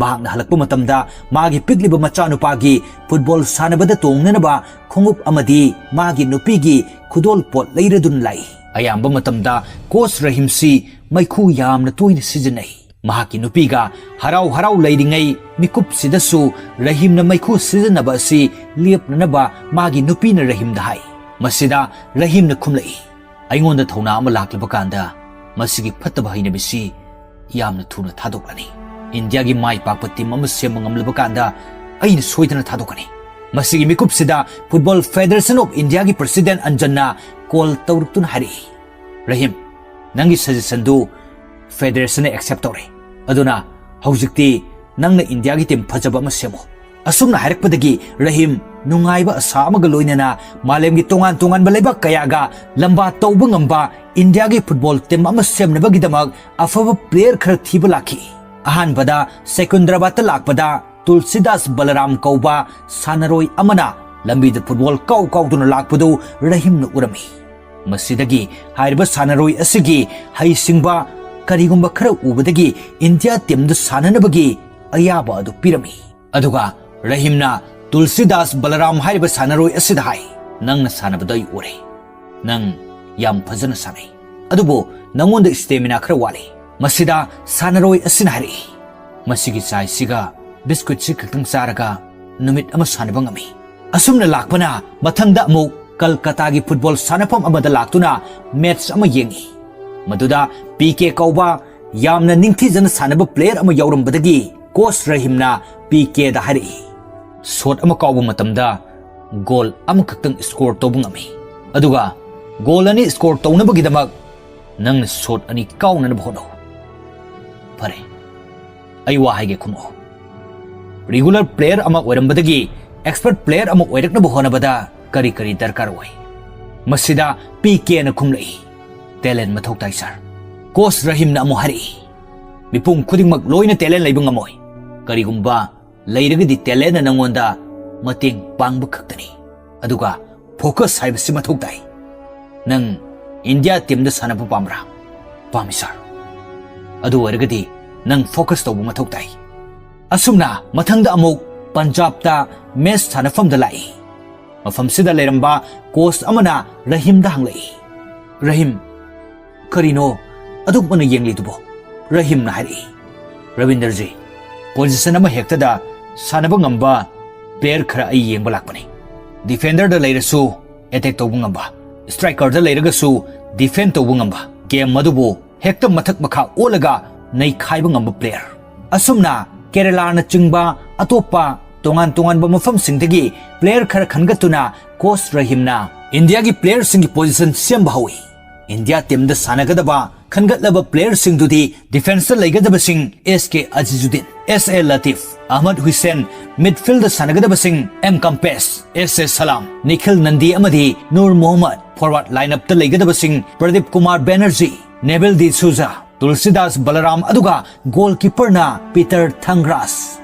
ꯃꯍꯥꯛꯅ ꯍꯜꯂꯛꯄ ꯃꯇꯝꯗ ꯃꯥꯒꯤ ꯄꯤꯛꯂꯤꯕ ꯃꯆꯥꯅꯨꯄꯥꯒꯤ ꯐꯨꯠꯕꯣꯜ ꯁꯥꯟꯅꯕꯗ ꯇꯣꯡꯅꯅꯕ ꯈꯣꯡꯎꯞ ꯑꯃꯗꯤ ꯃꯥꯒꯤ ꯅꯨꯄꯤꯒꯤ ꯈꯨꯗꯣꯜ ꯄꯣꯠ ꯂꯩꯔꯗꯨꯅ ꯂꯥꯛꯏ꯫ ꯑꯌꯥꯝꯕ ꯃꯇꯝꯗ coach ꯔꯍꯤꯝꯁꯤ ꯃꯩꯈꯨ ꯌꯥꯝꯅ ꯇꯣꯏꯅ ꯁꯤꯖꯤꯟꯅꯩ꯫ ꯃꯍꯥꯛꯀꯤ ꯅꯨꯄꯤꯒ ꯍꯔꯥꯎ ꯍꯔꯥꯎ ꯂꯩꯔꯤꯉꯩ ꯃꯤꯀꯨꯞꯁꯤꯗꯁꯨ ꯔꯍꯤꯝꯅ ꯃꯩꯈꯨ ꯁꯤꯖꯤꯟꯅꯕ ꯑꯁꯤ ꯂꯦꯞꯅꯅꯕ ꯃꯥꯒꯤ ꯅꯨꯄꯤꯅ ꯔꯍꯤꯝꯗ ꯍꯥꯏ꯫ ꯃꯁꯤꯗ ꯔꯍꯤꯝꯅ ꯈꯨꯝꯂꯛꯏ, "ꯑꯩꯉꯣꯟꯗ ꯊꯧꯅꯥ ꯑꯃ ꯂꯥꯛꯂꯕ ꯀꯥꯟꯗ ꯃꯁꯤꯒꯤ ꯐꯠꯇꯕ ꯍꯩꯅꯕꯤꯁꯤ ꯌꯥꯝꯅ ꯊꯨꯅ ꯊꯥꯗꯣꯛꯂꯅꯤ꯫ ꯏꯟꯗꯤꯌꯥꯒꯤ ꯃꯥꯏ ꯄꯥꯛꯄ team ꯑꯃ ꯁꯦꯝꯕ ꯉꯝꯂꯕ ꯀꯥꯟꯗ ꯑꯩꯅ ꯁꯣꯏꯗꯅ ꯊꯥꯗꯣꯛꯀꯅꯤ"꯫ ꯃꯁꯤꯒꯤ ꯃꯤꯀꯨꯞꯁꯤꯗ Football Federation of Indiaꯒꯤ president ꯑꯟꯖꯟꯅ call ꯇꯧꯔꯛꯇꯨꯅ ꯍꯥꯏꯔꯛꯏ, "ꯔꯍꯤꯝ, ꯅꯪꯒꯤ suggestionꯗꯨ federationꯅ accept ꯇꯧꯔꯦ꯫ ꯑꯗꯨꯅ ꯍꯧꯖꯤꯛꯇꯤ ꯅꯪꯅ ꯏꯟꯗꯤꯌꯥꯒꯤ team ꯐꯖꯕ ꯑꯃ ꯁꯦꯝꯃꯨ"꯫ ꯑꯁꯨꯝꯅ ꯍꯥꯏꯔꯛꯄꯗꯒꯤ ꯔꯍꯤꯝ ꯅꯨꯡꯉꯥꯏꯕ ꯑꯁꯥ ꯑꯃꯒ ꯂꯣꯏꯅꯅ ꯃꯥꯂꯦꯝꯒꯤ ꯇꯣꯉꯥꯟ ꯇꯣꯉꯥꯟꯕ ꯂꯩꯕꯥꯛ ꯀꯌꯥꯒ ꯂꯝꯕꯥ ꯇꯧꯕ ꯉꯝꯕ ꯏꯟꯗꯤꯌꯥꯒꯤ ꯐꯨꯠꯕꯣꯜ ꯇꯤꯝ ꯑꯃ ꯁꯦꯝꯅꯕꯒꯤꯗꯃꯛ ꯑꯐꯕ ꯄ꯭ꯂꯦꯌꯔ ꯈꯔ ꯊꯤꯕ ꯂꯥꯛꯈꯤ꯫ ꯑꯍꯥꯟꯕꯗ ꯁꯦꯀꯨꯟꯗ꯭ꯔꯕꯥꯗꯇ ꯂꯥꯛꯄꯗ ꯇꯨꯜꯁꯤꯗꯥꯁ ꯕꯂꯔꯥꯝ ꯀꯧꯕ ꯁꯥꯟꯅꯔꯣꯏ ꯑꯃꯅ ꯂꯝꯕꯤꯗ ꯐꯨꯠꯕꯣꯜ ꯀꯥꯎ ꯀꯥꯎꯗꯨꯅ ꯂꯥꯛꯄꯗꯨ ꯔꯍꯤꯝꯅ ꯎꯔꯝꯃꯤ꯫ ꯃꯁꯤꯗꯒꯤ ꯍꯥꯏꯔꯤꯕ ꯁꯥꯟꯅꯔꯣꯏ ꯑꯁꯤꯒꯤ ꯍꯩꯁꯤꯡꯕ ꯀꯔꯤꯒꯨꯝꯕ ꯈꯔ ꯎꯕꯗꯒꯤ ꯏꯟꯗꯤꯌꯥ ꯇꯤꯝꯗ ꯁꯥꯟꯅꯅꯕꯒꯤ ꯑꯌꯥꯕ ꯑꯗꯨ ꯄꯤꯔꯝꯃꯤ꯫ ꯑꯗꯨꯒ ꯔꯍꯤꯝꯅ ꯇꯨꯜꯁꯤꯗꯥꯁ ꯕꯂꯔꯥꯝ ꯍꯥꯏꯔꯤꯕ ꯁꯥꯟꯅꯔꯣꯏ ꯑꯁꯤꯗ ꯍꯥꯏ, "ꯅꯪꯅ ꯁꯥꯟꯅꯕꯗꯣ ꯑꯩ ꯎꯔꯦ꯫ ꯅꯪ ꯌꯥꯝ ꯐꯖꯅ ꯁꯥꯟꯅꯩ꯫ ꯑꯗꯨꯕꯨ ꯅꯉꯣꯟꯗ stamina ꯈꯔ ꯋꯥꯠꯂꯤ꯫" ꯃꯁꯤꯗ ꯁꯥꯟꯅꯔꯣꯏ ꯑꯁꯤꯅ ꯍꯥꯏꯔꯛꯏ, "ꯃꯁꯤꯒꯤ ꯆꯥꯏꯁꯤꯒ ꯕꯤꯁꯀꯨꯠꯁꯤ ꯈꯛꯇꯪ ꯆꯥꯔꯒ ꯅꯨꯃꯤꯠ ꯑꯃ ꯁꯥꯟꯅꯕ ꯉꯝꯃꯤ꯫" ꯑꯁꯨꯝꯅ ꯂꯥꯛꯄꯅ ꯃꯊꯪꯗ ꯑꯃꯨꯛ ꯀꯜꯀꯇꯥꯒꯤ ꯐꯨꯠꯕꯣꯜ ꯁꯥꯟꯅꯐꯝ ꯑꯃꯗ ꯂꯥꯛꯇꯨꯅ ꯃꯦꯠꯆ ꯑꯃ ꯌꯦꯡꯉꯤ꯫ ꯃꯗꯨꯗ ꯄꯤ ꯀꯦ ꯀꯧꯕ ꯌꯥꯝꯅ ꯅꯤꯡꯊꯤꯖꯅ ꯁꯥꯟꯅꯕ ꯄ꯭ꯂꯦꯌꯔ ꯑꯃ ꯌꯥꯎꯔꯝꯕꯗꯒꯤ ꯀꯣꯆ ꯔꯍꯤꯝꯅ ꯄꯤ ꯀꯦꯗ ꯍꯥꯏꯔꯛꯏ, "ꯁꯣꯠ ꯑꯃ ꯀꯥꯎꯕ ꯃꯇꯝꯗ ꯒꯣꯜ ꯑꯃꯈꯛꯇꯪ ꯁ꯭ꯀꯣꯔ ꯇꯧꯕ ꯉꯝꯃꯤ꯫ ꯑꯗꯨꯒ ꯒꯣꯜ ꯑꯅꯤ ꯁ꯭ꯀꯣꯔ ꯇꯧꯅꯕꯒꯤꯗꯃꯛ ꯅꯪꯅ ꯁꯣꯠ ꯑꯅꯤ ꯀꯥꯎꯅꯅꯕ ꯍꯣꯠꯅꯧ꯫" "ꯐꯔꯦ, ꯑꯩ ꯋꯥ ꯍꯥꯏꯒꯦ, ꯈꯨꯝꯃꯛꯑꯣ꯫ ꯔꯤꯒꯨꯂꯔ ꯄ꯭ꯂꯦꯌꯔ ꯑꯃ ꯑꯣꯏꯔꯝꯕꯗꯒꯤ ꯑꯦꯛꯁꯄꯔꯠ ꯄ꯭ꯂꯦꯌꯔ ꯑꯃ ꯑꯣꯏꯔꯛꯅꯕ ꯍꯣꯠꯅꯕꯗ ꯀꯔꯤ ꯀꯔꯤ ꯗꯔꯀꯥꯔ ꯑꯣꯏ?" ꯃꯁꯤꯗ ꯄꯤ ꯀꯦꯅ ꯈꯨꯝꯂꯛꯏ, "ꯇꯦꯂꯦꯟ ꯃꯊꯧ ꯇꯥꯏ, ꯁꯥꯔ꯫" ꯀꯣꯆ ꯔꯍꯤꯝꯅ ꯑꯃꯨꯛ ꯍꯥꯏꯔꯛꯏ, "ꯃꯤꯄꯨꯝ ꯈꯨꯗꯤꯡꯃꯛ ꯂꯣꯏꯅ ꯇꯦꯂꯦꯟ ꯂꯩꯕ ꯉꯝꯃꯣꯏ꯫ ꯀꯔꯤꯒꯨꯝꯕ ꯂꯩꯔꯒꯗꯤ ꯇꯦꯂꯦꯟꯅ ꯅꯪꯉꯣꯟꯗ ꯃꯇꯦꯡ ꯄꯥꯡꯕ ꯈꯛꯇꯅꯤ꯫ ꯑꯗꯨꯒ ꯐꯣꯀꯁ ꯍꯥꯏꯕꯁꯤ ꯃꯊꯧ ꯇꯥꯏ꯫ ꯅꯪ ꯏꯟꯗꯤꯌꯥ ꯇꯤꯝꯗ ꯁꯥꯟꯅꯕ ꯄꯥꯝꯕ꯭ꯔꯥ?" "ꯄꯥꯝꯃꯤ, ꯁꯥꯔ꯫" "ꯑꯗꯨ ꯑꯣꯏꯔꯒꯗꯤ ꯅꯪ ꯐꯣꯀꯁ ꯇꯧꯕ ꯃꯊꯧ ꯇꯥꯏ꯫" ꯑꯁꯨꯝꯅ ꯃꯊꯪꯗ ꯑꯃꯨꯛ ꯄꯟꯖꯥꯕꯇ ꯃꯦꯆ ꯁꯥꯟꯅꯐꯝꯗ ꯂꯥꯛꯏ꯫ ꯃꯐꯝꯁꯤꯗ ꯂꯩꯔꯝꯕ ꯀꯣꯆ ꯑꯃꯅ ꯔꯍꯤꯝꯗ ꯍꯪꯂꯛꯏ, "ꯔꯍꯤꯝ, ꯀꯔꯤꯅꯣ ꯑꯗꯨꯛ ꯃꯨꯟꯅ ꯌꯦꯡꯂꯤꯗꯨꯕꯣ?" ꯔꯍꯤꯝꯅ ꯍꯥꯏꯔꯛꯏ, "ꯔꯕꯤꯟꯗꯔꯖꯤ, ꯄꯣꯖꯤꯁꯟ ꯑꯃ ꯍꯦꯛꯇꯗ ꯁꯥꯟꯅꯕ ꯉꯝꯕ ꯄ꯭ꯂꯦꯌꯔ ꯈꯔ ꯑꯩ ꯌꯦꯡꯕ ꯂꯥꯛꯄꯅꯤ꯫ ꯗꯤꯐꯦꯟꯗꯔꯗ ꯂꯩꯔꯁꯨ ꯑꯦꯇꯦꯛ ꯇꯧꯕ ꯉꯝꯕ, ꯁ꯭ꯇ꯭ꯔꯥꯏꯀꯔꯗ ꯂꯩꯔꯒꯁꯨ ꯗꯤꯐꯦꯟ ꯇꯧꯕ ꯉꯝꯕ, ꯒꯦꯝ ꯑꯗꯨꯕꯨ ꯍꯦꯛꯇ ꯃꯊꯛ ꯃꯈꯥ ꯑꯣꯜꯂꯒ ꯅꯩꯈꯥꯏꯕ ꯉꯝꯕ ꯄ꯭ꯂꯦꯌꯔ꯫" ꯑꯁꯨꯝꯅ ꯀꯦꯔꯂꯥꯅꯆꯤꯡꯕ ꯑꯇꯣꯞꯄ ꯇꯣꯉꯥꯟ ꯇꯣꯉꯥꯟꯕ ꯃꯐꯝꯁꯤꯡꯗꯒꯤ ꯄ꯭ꯂꯦꯌꯔ ꯈꯔ ꯈꯟꯒꯠꯇꯨꯅ ꯀꯣꯆ ꯔꯍꯤꯝꯅ ꯏꯟꯗꯤꯌꯥꯒꯤ ꯄ꯭ꯂꯦꯌꯔꯁꯤꯡꯒꯤ ꯄꯣꯖꯤꯁꯟ ꯁꯦꯝꯕ ꯍꯧꯏ꯫ ꯏꯟꯗꯤꯌꯥ ꯇꯤꯝꯗ ꯁꯥꯟꯅꯒꯗꯕ ꯈꯟꯒꯠꯂꯕ playerꯁꯤꯡꯗꯨꯗꯤ defenceꯇ ꯂꯩꯒꯗꯕꯁꯤꯡ S K Azizuddin, S A Latif, Ahmed Hussain, midfieldꯇ ꯁꯥꯟꯅꯒꯗꯕꯁꯤꯡ M Khampez, S A Salam, Nikhil Nandi ꯑꯃꯗꯤ Noor Mohammad, forward lineupꯇ ꯂꯩꯒꯗꯕꯁꯤꯡ Pradeep Kumar Banerjee, Neville D'Souza, Tulsidas Balaram ꯑꯗꯨꯒ goalkeeperꯅ Peter Thangras꯫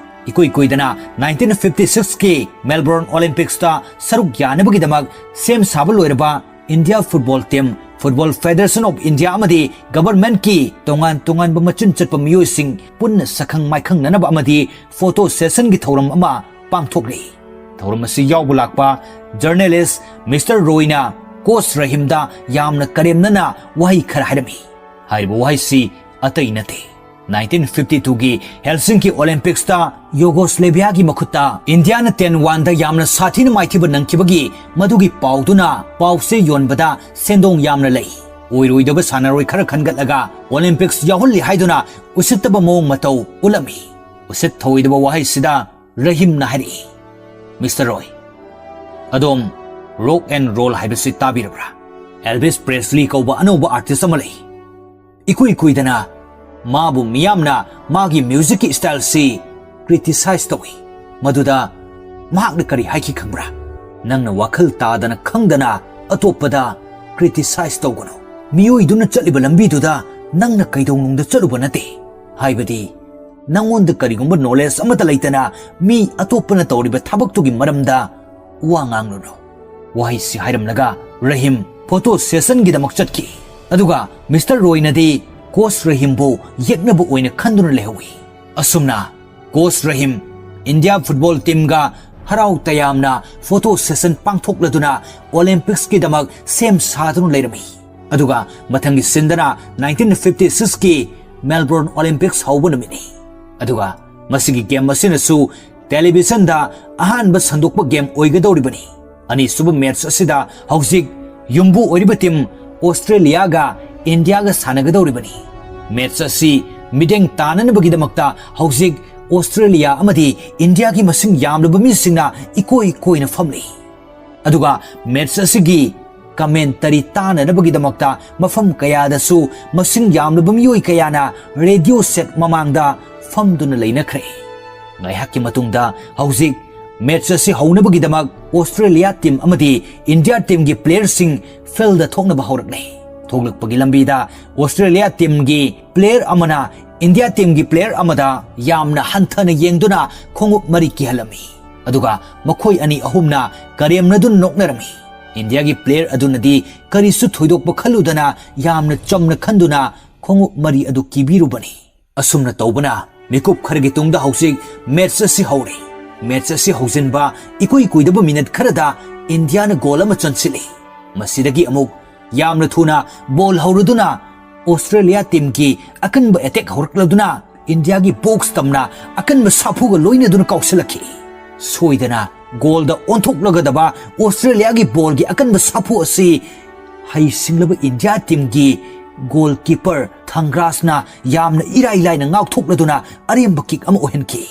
ꯏꯀꯨꯏ ꯀꯨꯏꯗꯅ nineteen fifty sixꯀꯤ Melbourne Olympicsꯇ ꯁꯔꯨꯛ ꯌꯥꯅꯕꯒꯤꯗꯃꯛ ꯁꯦꯝ ꯁꯥꯕ ꯂꯣꯏꯔꯕ India Football Team, Football Federation of India ꯑꯃꯗꯤ governmentꯀꯤ ꯇꯣꯉꯥꯟ ꯇꯣꯉꯥꯟꯕ ꯃꯆꯤꯟ ꯆꯠꯄ ꯃꯤꯑꯣꯏꯁꯤꯡ ꯄꯨꯟꯅ ꯁꯛꯈꯪ ꯃꯥꯏꯈꯪꯅꯅꯕ ꯑꯃꯗꯤ photo sessionꯒꯤ ꯊꯧꯔꯝ ꯑꯃ ꯄꯥꯡꯊꯣꯛꯂꯤ꯫ ꯊꯧꯔꯝ ꯑꯁꯤ ꯌꯥꯎꯕ ꯂꯥꯛꯄ journalist Mister Royꯅ coach Rahimꯗ ꯌꯥꯝꯅ ꯀꯔꯦꯝꯅꯅ ꯋꯥꯍꯩ ꯈꯔ ꯍꯥꯏꯔꯝꯃꯤ꯫ ꯍꯥꯏꯔꯤꯕ ꯋꯥꯍꯩꯁꯤ ꯑꯇꯩ ꯅꯠꯇꯦ, nineteen fifty twoꯒꯤ Helsinki Olympicsꯇ Yugoslaviaꯒꯤ ꯃꯈꯨꯠꯇ Indiaꯅ ten oneꯗ ꯌꯥꯝꯅ ꯁꯥꯊꯤꯅ ꯃꯥꯏꯊꯤꯕ ꯅꯪꯈꯤꯕꯒꯤ ꯃꯗꯨꯒꯤ ꯄꯥꯎꯗꯨꯅ ꯄꯥꯎꯆꯦ ꯌꯣꯟꯕꯗ ꯁꯦꯟꯗꯣꯡ ꯌꯥꯝꯅ ꯂꯩ꯫ ꯑꯣꯏꯔꯣꯏꯗꯕ ꯁꯥꯟꯅꯔꯣꯏ ꯈꯔ ꯈꯟꯒꯠꯂꯒ Olympics ꯌꯥꯎꯍꯜꯂꯤ ꯍꯥꯏꯗꯨꯅ ꯎꯁꯤꯠꯇꯕ ꯃꯑꯣꯡ ꯃꯇꯧ ꯎꯠꯂꯝꯃꯤ꯫ ꯎꯁꯤꯠ ꯊꯧꯑꯣꯏꯗꯕ ꯋꯥꯍꯩꯁꯤꯗ ꯔꯍꯤꯝꯅ ꯍꯥꯏꯔꯛꯏ, "Mister Roy, ꯑꯗꯣꯝ rock and roll ꯍꯥꯏꯕꯁꯤ ꯇꯥꯕꯤꯔꯕ꯭ꯔꯥ? Elvis Presley ꯀꯧꯕ ꯑꯅꯧꯕ artist ꯑꯃ ꯂꯩ꯫ ꯏꯀꯨꯏ ꯀꯨꯏꯗꯅ ꯃꯥꯕꯨ ꯃꯤꯌꯥꯝꯅ ꯃꯥꯒꯤ musicꯀꯤ styleꯁꯤ criticize ꯇꯧꯏ꯫ ꯃꯗꯨꯗ ꯃꯍꯥꯛꯅ ꯀꯔꯤ ꯍꯥꯏꯈꯤ ꯈꯪꯕ꯭ꯔꯥ? ꯅꯪꯅ ꯋꯥꯈꯜ ꯇꯥꯗꯅ ꯈꯪꯗꯅ ꯑꯇꯣꯞꯄꯗ criticize ꯇꯧꯒꯅꯨ꯫ ꯃꯤꯑꯣꯏꯗꯨꯅ ꯆꯠꯂꯤꯕ ꯂꯝꯕꯤꯗꯨꯗ ꯅꯪꯅ ꯀꯩꯗꯧꯅꯨꯡꯗ ꯆꯠꯂꯨꯕ ꯅꯠꯇꯦ꯫ ꯍꯥꯏꯕꯗꯤ ꯅꯪꯉꯣꯟꯗ ꯀꯔꯤꯒꯨꯝꯕ knowledge ꯑꯃꯠꯇ ꯂꯩꯇꯅ ꯃꯤ ꯑꯇꯣꯞꯄꯅ ꯇꯧꯔꯤꯕ ꯊꯕꯛꯇꯨꯒꯤ ꯃꯔꯝꯗ ꯋꯥ ꯉꯥꯡꯂꯨꯅꯨ꯫" ꯋꯥꯍꯩꯁꯤ ꯍꯥꯏꯔꯝꯂꯒ ꯔꯍꯤꯝ photo sessionꯒꯤꯗꯃꯛ ꯆꯠꯈꯤ꯫ ꯑꯗꯨꯒ Mister Royꯅꯗꯤ coach ꯔꯍꯤꯝꯕꯨ ꯌꯦꯛꯅꯕ ꯑꯣꯏꯅ ꯈꯟꯗꯨꯅ ꯂꯩꯍꯧꯏ꯫ ꯑꯁꯨꯝꯅ coach ꯔꯍꯤꯝ India football teamꯒ ꯍꯔꯥꯎ ꯇꯌꯥꯝꯅ photo session ꯄꯥꯡꯊꯣꯛꯂꯗꯨꯅ Olympicsꯀꯤꯗꯃꯛ ꯁꯦꯝ ꯁꯥꯗꯨꯅ ꯂꯩꯔꯝꯃꯤ꯫ ꯑꯗꯨꯒ ꯃꯊꯪꯒꯤ ꯁꯤꯟꯗꯅ nineteen fifty sixꯀꯤ Melbourne Olympics ꯍꯧꯕ ꯅꯨꯃꯤꯠꯅꯤ꯫ ꯑꯗꯨꯒ ꯃꯁꯤꯒꯤ game ꯑꯁꯤꯅꯁꯨ televisionꯗ ꯑꯍꯥꯟꯕ ꯁꯟꯗꯣꯛꯄ game ꯑꯣꯏꯒꯗꯧꯔꯤꯕꯅꯤ꯫ ꯑꯅꯤꯁꯨꯕ match ꯑꯁꯤꯗ ꯍꯧꯖꯤꯛ ꯌꯨꯝꯕꯨ ꯑꯣꯏꯔꯤꯕ team Australiaꯒ Indiaꯒ ꯁꯥꯟꯅꯒꯗꯧꯔꯤꯕꯅꯤ꯫ Match ꯑꯁꯤ ꯃꯤꯠꯌꯦꯡ ꯇꯥꯅꯅꯕꯒꯤꯗꯃꯛꯇ ꯍꯧꯖꯤꯛ Australia ꯑꯃꯗꯤ Indiaꯒꯤ ꯃꯁꯤꯡ ꯌꯥꯝꯂꯕ ꯃꯤꯁꯤꯡꯅ ꯏꯀꯣꯏ ꯀꯣꯏꯅ ꯐꯝꯂꯤ꯫ ꯑꯗꯨꯒ match ꯑꯁꯤꯒꯤ commentary ꯇꯥꯅꯅꯕꯒꯤꯗꯃꯛꯇ ꯃꯐꯝ ꯀꯌꯥꯗꯁꯨ ꯃꯁꯤꯡ ꯌꯥꯝꯂꯕ ꯃꯤꯑꯣꯏ ꯀꯌꯥꯅ radio set ꯃꯃꯥꯡꯗ ꯐꯝꯗꯨꯅ ꯂꯩꯅꯈ꯭ꯔꯦ꯫ ꯉꯥꯏꯍꯥꯛꯀꯤ ꯃꯇꯨꯡꯗ ꯍꯧꯖꯤꯛ match ꯑꯁꯤ ꯍꯧꯅꯕꯒꯤꯗꯃꯛ Australia team ꯑꯃꯗꯤ India teamꯒꯤ playerꯁꯤꯡ fieldꯇ ꯊꯣꯛꯅꯕ ꯍꯧꯔꯛꯂꯦ꯫ ꯊꯣꯛꯂꯛꯄꯒꯤ ꯂꯝꯕꯤꯗ Australia teamꯒꯤ player ꯑꯃꯅ India teamꯒꯤ player ꯑꯃꯗ ꯌꯥꯝꯅ ꯍꯟꯊꯅ ꯌꯦꯡꯗꯨꯅ ꯈꯣꯡꯎꯞ ꯃꯔꯤ ꯀꯤꯍꯜꯂꯝꯃꯤ꯫ ꯑꯗꯨꯒ ꯃꯈꯣꯏ ꯑꯅꯤ ꯑꯍꯨꯝꯅ ꯀꯔꯦꯝꯅꯗꯨꯅ ꯅꯣꯛꯅꯔꯝꯃꯤ꯫ ꯏꯟꯗꯤꯌꯥꯒꯤ player ꯑꯗꯨꯅꯗꯤ ꯀꯔꯤꯁꯨ ꯊꯣꯏꯗꯣꯛꯄ ꯈꯜꯂꯨꯗꯅ ꯌꯥꯝꯅ ꯆꯝꯅ ꯈꯟꯗꯨꯅ ꯈꯣꯡꯎꯞ ꯃꯔꯤ ꯑꯗꯨ ꯀꯤꯕꯤꯔꯨꯕꯅꯤ꯫ ꯑꯁꯨꯝꯅ ꯇꯧꯕꯅ ꯃꯤꯀꯨꯞ ꯈꯔꯒꯤ ꯇꯨꯡꯗ ꯍꯧꯖꯤꯛ match ꯑꯁꯤ ꯍꯧꯔꯦ꯫ Match ꯑꯁꯤ ꯍꯧꯖꯤꯟꯕ ꯏꯀꯨꯏ ꯀꯨꯏꯗꯕ minute ꯈꯔꯗ ꯏꯟꯗꯤꯌꯥꯅ goal ꯑꯃ ꯆꯟꯁꯤꯜꯂꯤ꯫ ꯃꯁꯤꯗꯒꯤ ꯑꯃꯨꯛ ꯌꯥꯝꯅ ꯊꯨꯅ ball ꯍꯧꯔꯗꯨꯅ Australia teamꯒꯤ ꯑꯀꯟꯕ attack ꯍꯧꯔꯛꯂꯗꯨꯅ ꯏꯟꯗꯤꯌꯥꯒꯤ box ꯇꯝꯅ ꯑꯀꯟꯕ ꯁꯥꯐꯨꯒ ꯂꯣꯏꯅꯗꯨꯅ ꯀꯥꯎꯁꯤꯜꯂꯛꯈꯤ꯫ ꯁꯣꯏꯗꯅ goalꯗ ꯑꯣꯟꯊꯣꯛꯂꯒꯗꯕ Australiaꯒꯤ ballꯒꯤ ꯑꯀꯟꯕ ꯁꯥꯐꯨ ꯑꯁꯤ ꯍꯩꯁꯤꯡꯂꯕ ꯏꯟꯗꯤꯌꯥ teamꯒꯤ goalkeeper ꯊꯪꯒ꯭ꯔꯥꯁꯅ ꯌꯥꯝꯅ ꯏꯔꯥꯏ ꯂꯥꯏꯅ ꯉꯥꯛꯊꯣꯛꯂꯗꯨꯅ ꯑꯔꯦꯝꯕ kick ꯑꯃ ꯑꯣꯏꯍꯟꯈꯤ꯫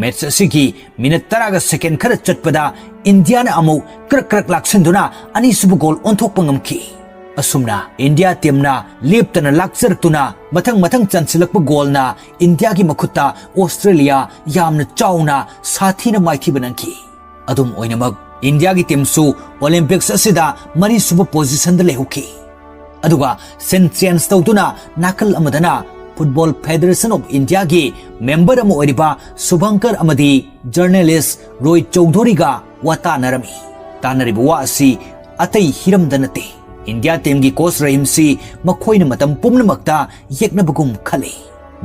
Match ꯑꯁꯤꯒꯤ minute ꯇꯔꯥꯒ second ꯈꯔ ꯆꯠꯄꯗ ꯏꯟꯗꯤꯌꯥꯅ ꯑꯃꯨꯛ ꯀ꯭ꯔꯛ ꯀ꯭ꯔꯛ ꯂꯥꯛꯁꯤꯟꯗꯨꯅ ꯑꯅꯤꯁꯨꯕ goal ꯑꯣꯟꯊꯣꯛꯄ ꯉꯝꯈꯤ꯫ ꯑꯁꯨꯝꯅ ꯏꯟꯗꯤꯌꯥ teamꯅ ꯂꯦꯞꯇꯅ ꯂꯥꯛꯆꯔꯛꯇꯨꯅ ꯃꯊꯪ ꯃꯊꯪ ꯆꯟꯁꯤꯜꯂꯛꯄ goalꯅ ꯏꯟꯗꯤꯌꯥꯒꯤ ꯃꯈꯨꯠꯇ Australia ꯌꯥꯝꯅ ꯆꯥꯎꯅ ꯁꯥꯊꯤꯅ ꯃꯥꯏꯊꯤꯕ ꯅꯪꯈꯤ꯫ ꯑꯗꯨꯝ ꯑꯣꯏꯅꯃꯛ, ꯏꯟꯗꯤꯌꯥꯒꯤ teamꯁꯨ Olympics ꯑꯁꯤꯗ ꯃꯔꯤꯁꯨꯕ positionꯗ ꯂꯩꯍꯧꯈꯤ꯫ ꯑꯗꯨꯒ scene change ꯇꯧꯗꯨꯅ ꯅꯥꯀꯜ ꯑꯃꯗꯅ Football Federation of Indiaꯒꯤ member ꯑꯃ ꯑꯣꯏꯔꯤꯕ ꯁꯨꯚꯪꯀꯔ ꯑꯃꯗꯤ journalist ꯔꯣꯏ ꯆꯧꯙꯨꯔꯤꯒ ꯋꯥ ꯇꯥꯅꯔꯝꯃꯤ꯫ ꯇꯥꯅꯔꯤꯕ ꯋꯥ ꯑꯁꯤ ꯑꯇꯩ ꯍꯤꯔꯝꯗ ꯅꯠꯇꯦ꯫ ꯏꯟꯗꯤꯌꯥ teamꯒꯤ coach ꯔꯍꯤꯝꯁꯤ ꯃꯈꯣꯏꯅ ꯃꯇꯝ ꯄꯨꯝꯅꯃꯛꯇ ꯌꯦꯛꯅꯕꯒꯨꯝ ꯈꯜꯂꯤ꯫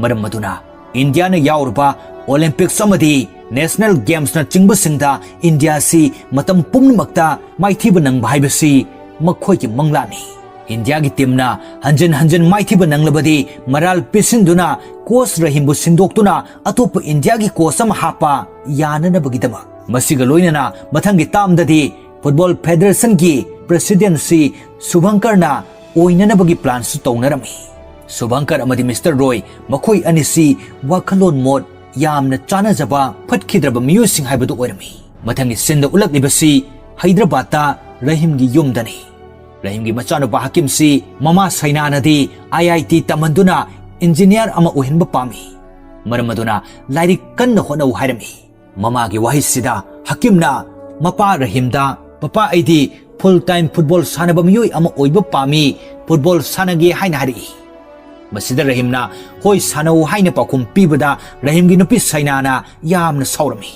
ꯃꯔꯝ ꯑꯗꯨꯅ ꯏꯟꯗꯤꯌꯥꯅ ꯌꯥꯎꯔꯨꯕ Olympics ꯑꯃꯗꯤ National Gamesꯅ ꯆꯤꯡꯕꯁꯤꯡꯗ ꯏꯟꯗꯤꯌꯥꯁꯤ ꯃꯇꯝ ꯄꯨꯝꯅꯃꯛꯇ ꯃꯥꯏꯊꯤꯕ ꯅꯪꯕ ꯍꯥꯏꯕꯁꯤ ꯃꯈꯣꯏꯒꯤ ꯃꯪꯂꯥꯟꯅꯤ꯫ ꯏꯟꯗꯤꯌꯥꯒꯤ teamꯅ ꯍꯟꯖꯤꯟ ꯍꯟꯖꯤꯟ ꯃꯥꯏꯊꯤꯕ ꯅꯪꯂꯕꯗꯤ ꯃꯔꯥꯜ ꯄꯤꯁꯤꯟꯗꯨꯅ coach ꯔꯍꯤꯝꯕꯨ ꯁꯤꯟꯗꯣꯛꯇꯨꯅ ꯑꯇꯣꯞꯄ ꯏꯟꯗꯤꯌꯥꯒꯤ coach ꯑꯃ ꯍꯥꯞꯄ ꯌꯥꯅꯅꯕꯒꯤꯗꯃꯛ꯫ ꯃꯁꯤꯒ ꯂꯣꯏꯅꯅ ꯃꯊꯪꯒꯤ termꯗꯗꯤ Football Federationꯒꯤ presidentꯁꯤ ꯁꯨꯚꯪꯀꯔꯅ ꯑꯣꯏꯅꯅꯕꯒꯤ planꯁꯨ ꯇꯧꯅꯔꯝꯃꯤ꯫ ꯁꯨꯚꯪꯀꯔ ꯑꯃꯗꯤ Mister ꯔꯣꯏ ꯃꯈꯣꯏ ꯑꯅꯤꯁꯤ ꯋꯥꯈꯜꯂꯣꯟ ꯃꯣꯠ ꯌꯥꯝꯅ ꯆꯥꯅꯖꯕ ꯐꯠꯈꯤꯗ꯭ꯔꯕ ꯃꯤꯑꯣꯏꯁꯤꯡ ꯍꯥꯏꯕꯗꯨ ꯑꯣꯏꯔꯝꯃꯤ꯫ ꯃꯊꯪꯒꯤ sceneꯗ ꯎꯠꯂꯛꯂꯤꯕꯁꯤ ꯍꯩꯗ꯭ꯔꯕꯥꯗꯇ ꯔꯍꯤꯝꯒꯤ ꯌꯨꯝꯗꯅꯤ꯫ ꯔꯍꯤꯝꯒꯤ ꯃꯆꯥꯅꯨꯄꯥ ꯍꯀꯤꯝꯁꯤ ꯃꯃꯥ ꯁꯩꯅꯥꯅꯗꯤ ꯑꯥꯏ ꯑꯥꯏ ꯇꯤ ꯇꯝꯍꯟꯗꯨꯅ ꯏꯟꯖꯤꯅꯤꯌꯥꯔ ꯑꯃ ꯑꯣꯏꯍꯟꯕ ꯄꯥꯝꯃꯤ꯫ ꯃꯔꯝ ꯑꯗꯨꯅ ꯂꯥꯏꯔꯤꯛ ꯀꯟꯅ ꯍꯣꯠꯅꯧ ꯍꯥꯏꯔꯝꯃꯤ꯫ ꯃꯃꯥꯒꯤ ꯋꯥꯍꯩꯁꯤꯗ ꯍꯀꯤꯝꯅ ꯃꯄꯥ ꯔꯍꯤꯝꯗ, "ꯄꯄꯥ, ꯑꯩꯗꯤ ꯐꯨꯜ ꯇꯥꯏꯝ ꯐꯨꯠꯕꯣꯜ ꯁꯥꯟꯅꯕ ꯃꯤꯑꯣꯏ ꯑꯃ ꯑꯣꯏꯕ ꯄꯥꯝꯃꯤ, ꯐꯨꯠꯕꯣꯜ ꯁꯥꯟꯅꯒꯦ" ꯍꯥꯏꯅ ꯍꯥꯏꯔꯛꯏ꯫ ꯃꯁꯤꯗ ꯔꯍꯤꯝꯅ "ꯍꯣꯏ, ꯁꯥꯟꯅꯧ" ꯍꯥꯏꯅ ꯄꯥꯎꯈꯨꯝ ꯄꯤꯕꯗ ꯔꯍꯤꯝꯒꯤ ꯅꯨꯄꯤ ꯁꯩꯅꯥꯅ ꯌꯥꯝꯅ ꯁꯥꯎꯔꯝꯃꯤ꯫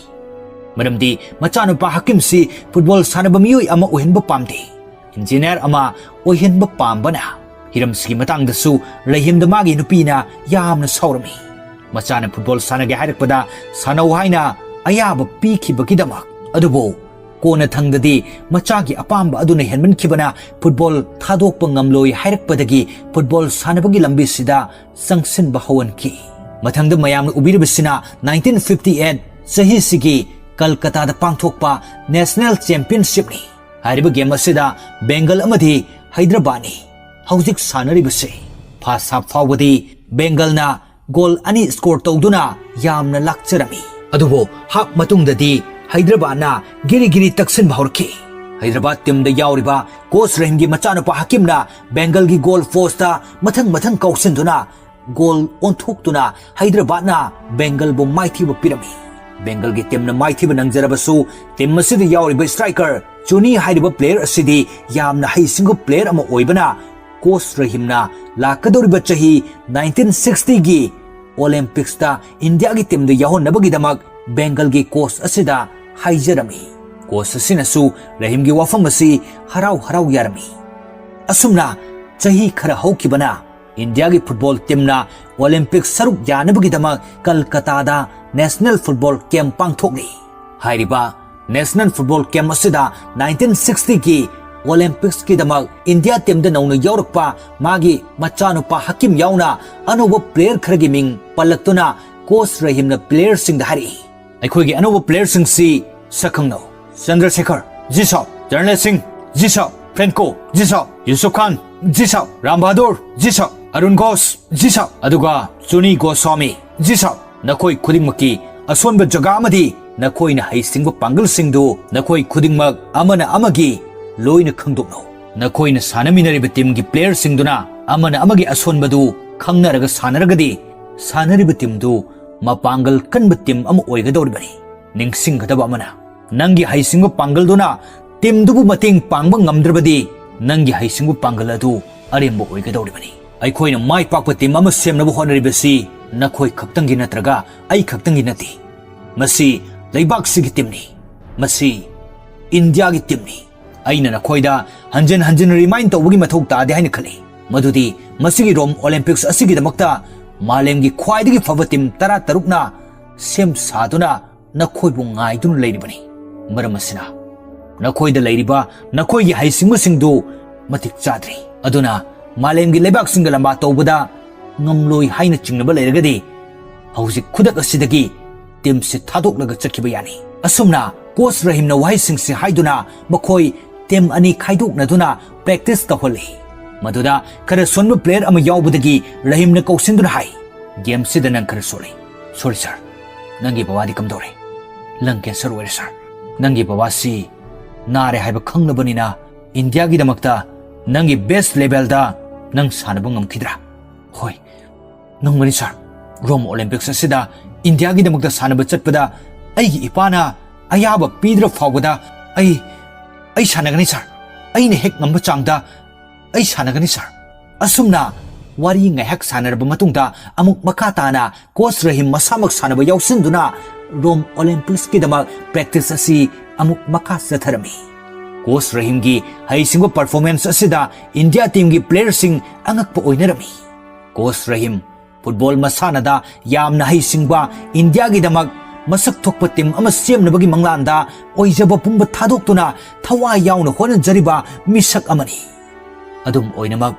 ꯃꯔꯝꯗꯤ ꯃꯆꯥꯅꯨꯄꯥ ꯍꯀꯤꯝꯁꯤ ꯐꯨꯠꯕꯣꯜ ꯁꯥꯟꯅꯕ ꯃꯤꯑꯣꯏ ꯑꯃ ꯑꯣꯏꯍꯟꯕ ꯄꯥꯝꯗꯦ, ꯏꯟꯖꯤꯅꯤꯌꯥꯔ ꯑꯃ ꯑꯣꯏꯍꯟꯕ ꯄꯥꯝꯕꯅ꯫ ꯍꯤꯔꯝꯁꯤꯒꯤ ꯃꯇꯥꯡꯗꯁꯨ ꯔꯍꯤꯝꯗ ꯃꯥꯒꯤ ꯅꯨꯄꯤꯅ ꯌꯥꯝꯅ ꯁꯥꯎꯔꯝꯃꯤ꯫ ꯃꯆꯥꯅ ꯐꯨꯠꯕꯣꯜ ꯁꯥꯟꯅꯒꯦ ꯍꯥꯏꯔꯛꯄꯗ ꯁꯥꯟꯅꯧ ꯍꯥꯏꯅ ꯑꯌꯥꯕ ꯄꯤꯈꯤꯕꯒꯤꯗꯃꯛ꯫ ꯑꯗꯨꯕꯨ ꯀꯣꯟꯅꯊꯪꯗꯗꯤ ꯃꯆꯥꯒꯤ ꯑꯄꯥꯝꯕ ꯑꯗꯨꯅ ꯍꯦꯟꯃꯟꯈꯤꯕꯅ ꯐꯨꯠꯕꯣꯜ ꯊꯥꯗꯣꯛꯄ ꯉꯝꯂꯣꯏ ꯍꯥꯏꯔꯛꯄꯗꯒꯤ ꯐꯨꯠꯕꯣꯜ ꯁꯥꯟꯅꯕꯒꯤ ꯂꯝꯕꯤꯁꯤꯗ ꯆꯪꯁꯤꯟꯕ ꯍꯧꯍꯟꯈꯤ꯫ ꯃꯊꯪꯗ ꯃꯌꯥꯝꯅ ꯎꯕꯤꯔꯤꯕꯁꯤꯅ nineteen fifty eight ꯆꯍꯤꯁꯤꯒꯤ ꯀꯜꯀꯇꯥꯗ ꯄꯥꯡꯊꯣꯛꯄ ꯅꯦꯁꯅꯦꯜ ꯆꯦꯝꯄꯤꯌꯟꯁꯤꯞꯅꯤ꯫ ꯍꯥꯏꯔꯤꯕ ꯒꯦꯝ ꯑꯁꯤꯗ ꯕꯦꯡꯒꯜ ꯑꯃꯗꯤ ꯍꯩꯗ꯭ꯔꯕꯥꯗꯅꯤ ꯍꯧꯖꯤꯛ ꯁꯥꯟꯅꯔꯤꯕꯁꯦ꯫ ꯐꯥꯔꯁ ꯍꯥꯞ ꯐꯥꯎꯕꯗꯤ ꯕꯦꯡꯒꯜꯅ ꯒꯣꯜ ꯑꯅꯤ ꯁ꯭ꯀꯣꯔ ꯇꯧꯗꯨꯅ ꯌꯥꯝꯅ ꯂꯥꯛꯆꯔꯝꯃꯤ꯫ ꯑꯗꯨꯕꯨ ꯍꯥꯞ ꯃꯇꯨꯡꯗꯗꯤ ꯍꯩꯗ꯭ꯔꯕꯥꯗꯅ ꯒꯤꯔꯤ ꯒꯤꯔꯤ ꯇꯛꯁꯤꯟꯕ ꯍꯧꯔꯛꯈꯤ꯫ ꯍꯩꯗ꯭ꯔꯕꯥꯗ ꯇꯤꯝꯗ ꯌꯥꯎꯔꯤꯕ ꯀꯣꯆ ꯔꯍꯤꯝꯒꯤ ꯃꯆꯥꯅꯨꯄꯥ ꯍꯀꯤꯝꯅ ꯕꯦꯡꯒꯜꯒꯤ ꯒꯣꯜ ꯄꯣꯁꯇ ꯃꯊꯪ ꯃꯊꯪ ꯀꯥꯎꯁꯤꯟꯗꯨꯅ ꯒꯣꯜ ꯑꯣꯟꯊꯣꯛꯇꯨꯅ ꯍꯩꯗ꯭ꯔꯕꯥꯗꯅ ꯕꯦꯡꯒꯜꯕꯨ ꯃꯥꯏꯊꯤꯕ ꯄꯤꯔꯝꯃꯤ꯫ ꯕꯦꯡꯒꯜꯒꯤ ꯇꯤꯝꯅ ꯃꯥꯏꯊꯤꯕ ꯅꯪꯖꯔꯕꯁꯨ, ꯇꯤꯝ ꯑꯁꯤꯗ ꯌꯥꯎꯔꯤꯕ ꯁ꯭ꯇ꯭ꯔꯥꯏꯀꯔ ꯆꯨꯅꯤ ꯍꯥꯏꯔꯤꯕ ꯄ꯭ꯂꯦꯌꯔ ꯑꯁꯤꯗꯤ ꯌꯥꯝꯅ ꯍꯩꯁꯤꯡꯕ ꯄ꯭ꯂꯦꯌꯔ ꯑꯃ ꯑꯣꯏꯕꯅ ꯀꯣꯆ ꯔꯍꯤꯝꯅ ꯂꯥꯛꯀꯗꯧꯔꯤꯕ ꯆꯍꯤ nineteen sixty ꯒꯤ ꯑꯣꯂꯦꯝꯄꯤꯛꯁꯇ ꯏꯟꯗꯤꯌꯥꯒꯤ ꯇꯤꯝꯗ ꯌꯥꯎꯍꯟꯅꯕꯒꯤꯗꯃꯛ ꯕꯦꯡꯒꯜꯒꯤ ꯀꯣꯆ ꯑꯁꯤꯗ ꯍꯥꯏꯖꯔꯝꯃꯤ꯫ ꯀꯣꯆ ꯑꯁꯤꯅꯁꯨ ꯔꯍꯤꯝꯒꯤ ꯋꯥꯐꯝ ꯑꯁꯤ ꯍꯔꯥꯎ ꯍꯔꯥꯎ ꯌꯥꯔꯝꯃꯤ꯫ ꯑꯁꯨꯝꯅ ꯆꯍꯤ ꯈꯔ ꯍꯧꯈꯤꯕꯅ ꯏꯟꯗꯤꯌꯥꯒꯤ ꯐꯨꯠꯕꯣꯜ ꯇꯤꯝꯅ ꯑꯣꯂꯦꯝꯄꯤꯛ ꯁꯔꯨꯛ ꯌꯥꯅꯕꯒꯤꯗꯃꯛ ꯀꯜꯀꯇꯥꯗ ꯅꯦꯁꯅꯦꯜ ꯐꯨꯠꯕꯣꯜ ꯀꯦꯝꯞ ꯄꯥꯡꯊꯣꯛꯂꯤ꯫ ꯍꯥꯏꯔꯤꯕ ꯅꯦꯁꯅꯦꯜ ꯐꯨꯠꯕꯣꯜ ꯀꯦꯝꯞ ꯑꯁꯤꯗ nineteen sixty ꯒꯤ ꯑꯣꯂꯦꯝꯄꯤꯛꯁꯀꯤꯗꯃꯛ ꯏꯟꯗꯤꯌꯥ ꯇꯤꯝꯗ ꯅꯧꯅ ꯌꯥꯎꯔꯛꯄ ꯃꯥꯒꯤ ꯃꯆꯥꯅꯨꯄꯥ ꯍꯀꯤꯝ ꯌꯥꯎꯅ ꯑꯅꯧꯕ ꯄ꯭ꯂꯦꯌꯔ ꯈꯔꯒꯤ ꯃꯤꯡ ꯄꯜꯂꯛꯇꯨꯅ ꯀꯣꯆ ꯔꯍꯤꯝꯅ ꯄ꯭ꯂꯦꯌꯔꯁꯤꯡꯗ ꯍꯥꯏꯔꯛꯏ, "ꯑꯩꯈꯣꯏꯒꯤ ꯑꯅꯧꯕ ꯄ꯭ꯂꯦꯌꯔꯁꯤꯡꯁꯤ ꯁꯛꯈꯪꯅꯧ꯫ ꯆꯟꯗ꯭ꯔꯁꯦꯈꯔ, ꯖꯤ ꯁꯥꯕ꯫ ꯆꯔꯟꯂꯦꯟ ꯁꯤꯡ, ꯖꯤ ꯁꯥꯕ꯫ ꯐ꯭ꯔꯦꯟꯀꯣ, ꯖꯤ ꯁꯥꯕ꯫ ꯌꯨꯁꯨꯐ ꯈꯥꯟ, ꯖꯤ ꯁꯥꯕ꯫ ꯔꯥꯝ ꯕꯍꯥꯗꯨꯔ, ꯖꯤ ꯁꯥꯕ꯫ ꯑꯔꯨꯟ ꯘꯣꯁ, ꯖꯤ ꯁꯥꯕ꯫ ꯑꯗꯨꯒ ꯆꯨꯅꯤ ꯒꯣꯁ꯭ꯋꯥꯃꯤ, ꯖꯤ ꯁꯥꯕ꯫ ꯅꯈꯣꯏ ꯈꯨꯗꯤꯡꯃꯛꯀꯤ ꯑꯁꯣꯟꯕ ꯖꯒꯥ ꯑꯃꯗꯤ ꯅꯈꯣꯏꯅ ꯍꯩꯁꯤꯡꯕ ꯄꯥꯡꯒꯜꯁꯤꯡꯗꯨ ꯅꯈꯣꯏ ꯈꯨꯗꯤꯡꯃꯛ ꯑꯃꯅ ꯑꯃꯒꯤ ꯂꯣꯏꯅ ꯈꯪꯗꯣꯛꯅꯧ꯫ ꯅꯈꯣꯏꯅ ꯁꯥꯟꯅꯃꯤꯟꯅꯔꯤꯕ ꯇꯤꯝꯒꯤ ꯄ꯭ꯂꯦꯌꯔꯁꯤꯡꯗꯨꯅ ꯑꯃꯅ ꯑꯃꯒꯤ ꯑꯁꯣꯟꯕꯗꯨ ꯈꯪꯅꯔꯒ ꯁꯥꯟꯅꯔꯒꯗꯤ, ꯁꯥꯟꯅꯔꯤꯕ ꯇꯤꯝꯗꯨ ꯃꯄꯥꯡꯒꯜ ꯀꯟꯕ ꯇꯤꯝ ꯑꯃ ꯑꯣꯏꯒꯗꯧꯔꯤꯕꯅꯤ꯫ ꯅꯤꯡꯁꯤꯡꯒꯗꯕ ꯑꯃꯅ, ꯅꯪꯒꯤ ꯍꯩꯁꯤꯡꯕ ꯄꯥꯡꯒꯜꯗꯨꯅ ꯇꯤꯝꯗꯨꯕꯨ ꯃꯇꯦꯡ ꯄꯥꯡꯕ ꯉꯝꯗ꯭ꯔꯕꯗꯤ, ꯅꯪꯒꯤ ꯍꯩꯁꯤꯡꯕ ꯄꯥꯡꯒꯜ ꯑꯗꯨ ꯑꯔꯦꯝꯕ ꯑꯣꯏꯒꯗꯧꯔꯤꯕꯅꯤ꯫ ꯑꯩꯈꯣꯏꯅ ꯃꯥꯏ ꯄꯥꯛꯄ ꯇꯤꯝ ꯑꯃ ꯁꯦꯝꯅꯕ ꯍꯣꯠꯅꯔꯤꯕꯁꯤ ꯅꯈꯣꯏ ꯈꯛꯇꯪꯒꯤ ꯅꯠꯇ꯭ꯔꯒ ꯑꯩ ꯈꯛꯇꯪꯒꯤ ꯅꯠꯇꯦ꯫ ꯃꯁꯤ ꯂꯩꯕꯥꯛꯁꯤꯒꯤ ꯇꯤꯝꯅꯤ꯫ ꯃꯁꯤ ꯏꯟꯗꯤꯌꯥꯒꯤ ꯇꯤꯝꯅꯤ꯫ ꯑꯩꯅ ꯅꯈꯣꯏꯗ ꯍꯟꯖꯤꯟ ꯍꯟꯖꯤꯟ ꯔꯤꯃꯥꯏꯟ ꯇꯧꯕꯒꯤ ꯃꯊꯧ ꯇꯥꯗꯦ ꯍꯥꯏꯅ ꯈꯜꯂꯤ, ꯃꯗꯨꯗꯤ ꯃꯁꯤꯒꯤ ꯔꯣꯝ ꯑꯣꯂꯤꯝꯄꯤꯛꯁ ꯑꯁꯤꯒꯤꯗꯃꯛꯇ ꯃꯥꯂꯦꯝꯒꯤ ꯈ꯭ꯋꯥꯏꯗꯒꯤ ꯐꯕ ꯇꯤꯝ ꯇꯔꯥꯇꯔꯨꯛꯅ ꯁꯦꯝ ꯁꯥꯗꯨꯅ ꯅꯈꯣꯏꯕꯨ ꯉꯥꯏꯗꯨꯅ ꯂꯩꯔꯤꯕꯅꯤ꯫ ꯃꯔꯝ ꯑꯁꯤꯅ, ꯅꯈꯣꯏꯗ ꯂꯩꯔꯤꯕ ꯅꯈꯣꯏꯒꯤ ꯍꯩꯁꯤꯡꯕꯁꯤꯡꯗꯨ ꯃꯇꯤꯛ ꯆꯥꯗ꯭ꯔꯤ꯫ ꯑꯗꯨꯅ ꯃꯥꯂꯦꯝꯒꯤ ꯂꯩꯕꯥꯛꯁꯤꯡꯒ ꯂꯝꯕꯥ ꯇꯧꯕꯗ ꯉꯝꯂꯣꯏ ꯍꯥꯏꯅ ꯆꯤꯡꯅꯕ ꯂꯩꯔꯒꯗꯤ, ꯍꯧꯖꯤꯛ ꯈꯨꯗꯛ ꯑꯁꯤꯗꯒꯤ ꯇꯤꯝꯁꯤ ꯊꯥꯗꯣꯛꯂꯒ ꯆꯠꯈꯤꯕ ꯌꯥꯅꯤ꯫ ꯑꯁꯨꯝꯅ ꯀꯣꯆ ꯔꯍꯤꯝꯅ ꯋꯥꯍꯩꯁꯤꯡꯁꯤ ꯍꯥꯏꯗꯨꯅ ꯃꯈꯣꯏ ꯇꯤꯝ ꯑꯅꯤ ꯈꯥꯏꯗꯣꯛꯅꯗꯨꯅ ꯄ꯭ꯔꯦꯛꯇꯤꯁ ꯇꯧꯍꯜꯂꯤ꯫ ꯃꯗꯨꯗ ꯈꯔ ꯁꯣꯟꯕ ꯄ꯭ꯂꯦꯌꯔ ꯑꯃ ꯌꯥꯎꯕꯗꯒꯤ ꯔꯍꯤꯝꯅ ꯀꯧꯁꯤꯟꯗꯨꯅ ꯍꯥꯏ, "ꯒꯦꯝꯁꯤꯗ ꯅꯪ ꯈꯔ ꯁꯣꯜꯂꯤ꯫ ꯁꯣꯔꯤ ꯁꯥꯔ, ꯅꯪꯒꯤ ꯕꯕꯥꯗꯤ ꯀꯝꯗꯧꯔꯦ? ꯂꯪ ꯀꯦꯟꯁꯔ ꯑꯣꯏꯔꯦ ꯁꯥꯔ꯫ ꯅꯪꯒꯤ ꯕꯕꯥꯁꯤ ꯅꯥꯔꯦ ꯍꯥꯏꯕ ꯈꯪꯂꯕꯅꯤꯅ ꯏꯟꯗꯤꯌꯥꯒꯤꯗꯃꯛꯇ ꯅꯪꯒꯤ ꯕꯦꯁ ꯂꯦꯚꯦꯜꯗ ꯅꯪ ꯁꯥꯟꯅꯕ ꯉꯝꯈꯤꯗ꯭ꯔꯥ?" "ꯍꯣꯏ, ꯉꯝꯒꯅꯤ ꯁꯥꯔ꯫ ꯔꯣꯝ ꯑꯣꯂꯤꯝꯄꯤꯛꯁ ꯑꯁꯤꯗ ꯏꯟꯗꯤꯌꯥꯒꯤꯗꯃꯛꯇ ꯁꯥꯟꯅꯕ ꯆꯠꯄꯗ ꯑꯩꯒꯤ ꯏꯄꯥꯅ ꯑꯌꯥꯕ ꯄꯤꯗ꯭ꯔ ꯐꯥꯎꯕꯗ ꯑꯩ, ꯑꯩ ꯁꯥꯟꯅꯒꯅꯤ ꯁꯥꯔ꯫ ꯑꯩꯅ ꯍꯦꯛ ꯉꯝꯕ ꯆꯥꯡꯗ ꯑꯩ ꯁꯥꯟꯅꯒꯅꯤ ꯁꯥꯔ"꯫ ꯑꯁꯨꯝꯅ ꯋꯥꯔꯤ ꯉꯥꯏꯍꯥꯛ ꯁꯥꯟꯅꯔꯕ ꯃꯇꯨꯡꯗ ꯑꯃꯨꯛ ꯃꯈꯥ ꯇꯥꯅ ꯀꯣꯆ ꯔꯍꯤꯝ ꯃꯁꯥꯃꯛ ꯁꯥꯟꯅꯕ ꯌꯥꯎꯁꯤꯟꯗꯨꯅ ꯔꯣꯝ ꯑꯣꯂꯤꯝꯄꯤꯛꯁꯀꯤꯗꯃꯛ ꯄ꯭ꯔꯦꯛꯇꯤꯁ ꯑꯁꯤ ꯑꯃꯨꯛ ꯃꯈꯥ ꯆꯠꯊꯔꯝꯃꯤ꯫ ꯀꯣꯆ ꯔꯍꯤꯝꯒꯤ ꯍꯩꯁꯤꯡꯕ ꯄꯔꯐꯣꯔꯃꯦꯟꯁ ꯑꯁꯤꯗ ꯏꯟꯗꯤꯌꯥ ꯇꯤꯝꯒꯤ ꯄ꯭ꯂꯦꯌꯔꯁꯤꯡ ꯑꯉꯛꯄ ꯑꯣꯏꯅꯔꯝꯃꯤ꯫ ꯀꯣꯆ ꯔꯍꯤꯝ ꯐꯨꯠꯕꯣꯜ ꯃꯁꯥꯟꯅꯗ ꯌꯥꯝꯅ ꯍꯩꯁꯤꯡꯕ, ꯏꯟꯗꯤꯌꯥꯒꯤꯗꯃꯛ ꯃꯁꯛ ꯊꯣꯛꯄ ꯇꯤꯝ ꯑꯃ ꯁꯦꯝꯅꯕꯒꯤ ꯃꯪꯂꯥꯟꯗ ꯑꯣꯏꯖꯕ ꯄꯨꯝꯕ ꯊꯥꯗꯣꯛꯇꯨꯅ ꯊꯋꯥꯏ ꯌꯥꯎꯅ ꯍꯣꯠꯅꯖꯔꯤꯕ ꯃꯤꯁꯛ ꯑꯃꯅꯤ꯫ ꯑꯗꯨꯝ ꯑꯣꯏꯅꯃꯛ,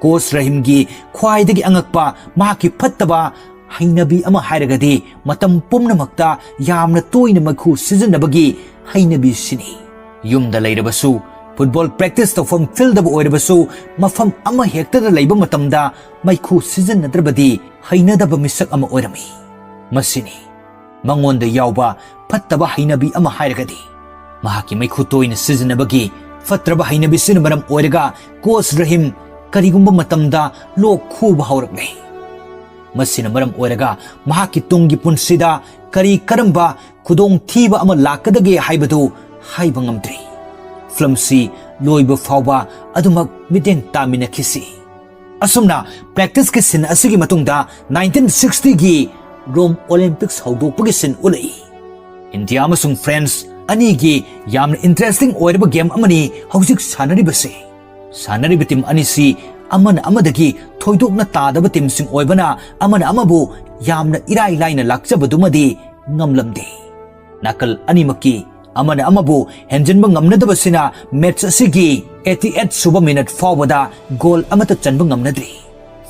ꯀꯣꯆ ꯔꯍꯤꯝꯒꯤ ꯈ꯭ꯋꯥꯏꯗꯒꯤ ꯑꯉꯛꯄ ꯃꯍꯥꯛꯀꯤ ꯐꯠꯇꯕ ꯍꯩꯅꯕꯤ ꯑꯃ ꯍꯥꯏꯔꯒꯗꯤ ꯃꯇꯝ ꯄꯨꯝꯅꯃꯛꯇ ꯌꯥꯝꯅ ꯇꯣꯏꯅ ꯃꯩꯈꯨ ꯁꯤꯖꯤꯟꯅꯕꯒꯤ ꯍꯩꯅꯕꯤꯁꯤꯅꯤ꯫ ꯌꯨꯝꯗ ꯂꯩꯔꯕꯁꯨ, ꯐꯨꯠꯕꯣꯜ ꯄ꯭ꯔꯦꯛꯇꯤꯁ ꯇꯧꯐꯝ ꯐꯤꯜꯗꯕꯨ ꯑꯣꯏꯔꯕꯁꯨ, ꯃꯐꯝ ꯑꯃ ꯍꯦꯛꯇꯗ ꯂꯩꯕ ꯃꯇꯝꯗ ꯃꯩꯈꯨ ꯁꯤꯖꯤꯟꯅꯗ꯭ꯔꯕꯗꯤ ꯍꯩꯅꯗꯕ ꯃꯤꯁꯛ ꯑꯃ ꯑꯣꯏꯔꯝꯃꯤ꯫ ꯃꯁꯤꯅꯤ ꯃꯉꯣꯟꯗ ꯌꯥꯎꯕ ꯐꯠꯇꯕ ꯍꯩꯅꯕꯤ ꯑꯃ ꯍꯥꯏꯔꯒꯗꯤ꯫ ꯃꯍꯥꯛꯀꯤ ꯃꯩꯈꯨ ꯇꯣꯏꯅ ꯁꯤꯖꯤꯟꯅꯕꯒꯤ ꯐꯠꯇ꯭ꯔꯕ ꯍꯩꯅꯕꯤꯁꯤꯅ ꯃꯔꯝ ꯑꯣꯏꯔꯒ ꯀꯣꯆ ꯔꯍꯤꯝ ꯀꯔꯤꯒꯨꯝꯕ ꯃꯇꯝꯗ ꯂꯣꯛ ꯈꯨꯕ ꯍꯧꯔꯛꯂꯦ꯫ ꯃꯁꯤꯅ ꯃꯔꯝ ꯑꯣꯏꯔꯒ ꯃꯍꯥꯛꯀꯤ ꯇꯨꯡꯒꯤ ꯄꯨꯟꯁꯤꯗ ꯀꯔꯤ ꯀꯔꯝꯕ ꯈꯨꯗꯣꯡꯊꯤꯕ ꯑꯃ ꯂꯥꯛꯀꯗꯒꯦ ꯍꯥꯏꯕꯗꯨ ꯍꯥꯏꯕ ꯉꯝꯗ꯭ꯔꯤ꯫ ꯐꯤꯂꯝꯁꯤ ꯂꯣꯏꯕ ꯐꯥꯎꯕ ꯑꯗꯨꯃꯛ ꯃꯤꯠꯌꯦꯡ ꯇꯥꯃꯤꯟꯅꯈꯤꯁꯤ꯫ ꯑꯁꯨꯝꯅ practice ꯀꯤ scene ꯑꯁꯤꯒꯤ ꯃꯇꯨꯡꯗ nineteen sixty ꯒꯤ ꯔꯣꯝ ꯑꯣꯂꯤꯝꯄꯤꯛꯁ ꯍꯧꯗꯣꯛꯄꯒꯤ scene ꯎꯠꯂꯛꯏ꯫ ꯏꯟꯗꯤꯌꯥ ꯑꯃꯁꯨꯡ ꯐ꯭ꯔꯦꯟꯁ ꯑꯅꯤꯒꯤ ꯌꯥꯝꯅ interesting ꯑꯣꯏꯔꯕ game ꯑꯃꯅꯤ ꯍꯧꯖꯤꯛ ꯁꯥꯟꯅꯔꯤꯕꯁꯤ꯫ ꯁꯥꯟꯅꯔꯤꯕ team ꯑꯅꯤꯁꯤ ꯑꯃꯅ ꯑꯃꯗꯒꯤ ꯊꯣꯏꯗꯣꯛꯅ ꯇꯥꯗꯕ team ꯁꯤꯡ ꯑꯣꯏꯕꯅ ꯑꯃꯅ ꯑꯃꯕꯨ ꯌꯥꯝꯅ ꯏꯔꯥꯏ ꯂꯥꯏꯅ ꯂꯥꯛꯆꯕꯗꯨꯃꯗꯤ ꯉꯝꯂꯝꯗꯦ꯫ ꯅꯥꯀꯜ ꯑꯅꯤꯃꯛꯀꯤ ꯑꯃꯅ ꯑꯃꯕꯨ ꯍꯦꯟꯖꯤꯟꯕ ꯉꯝꯅꯗꯕꯁꯤꯅ match ꯑꯁꯤꯒꯤ eighty eight ꯁꯨꯕ minute ꯐꯥꯎꯕꯗ goal ꯑꯃꯠꯇ ꯆꯟꯕ ꯉꯝꯅꯗ꯭ꯔꯤ꯫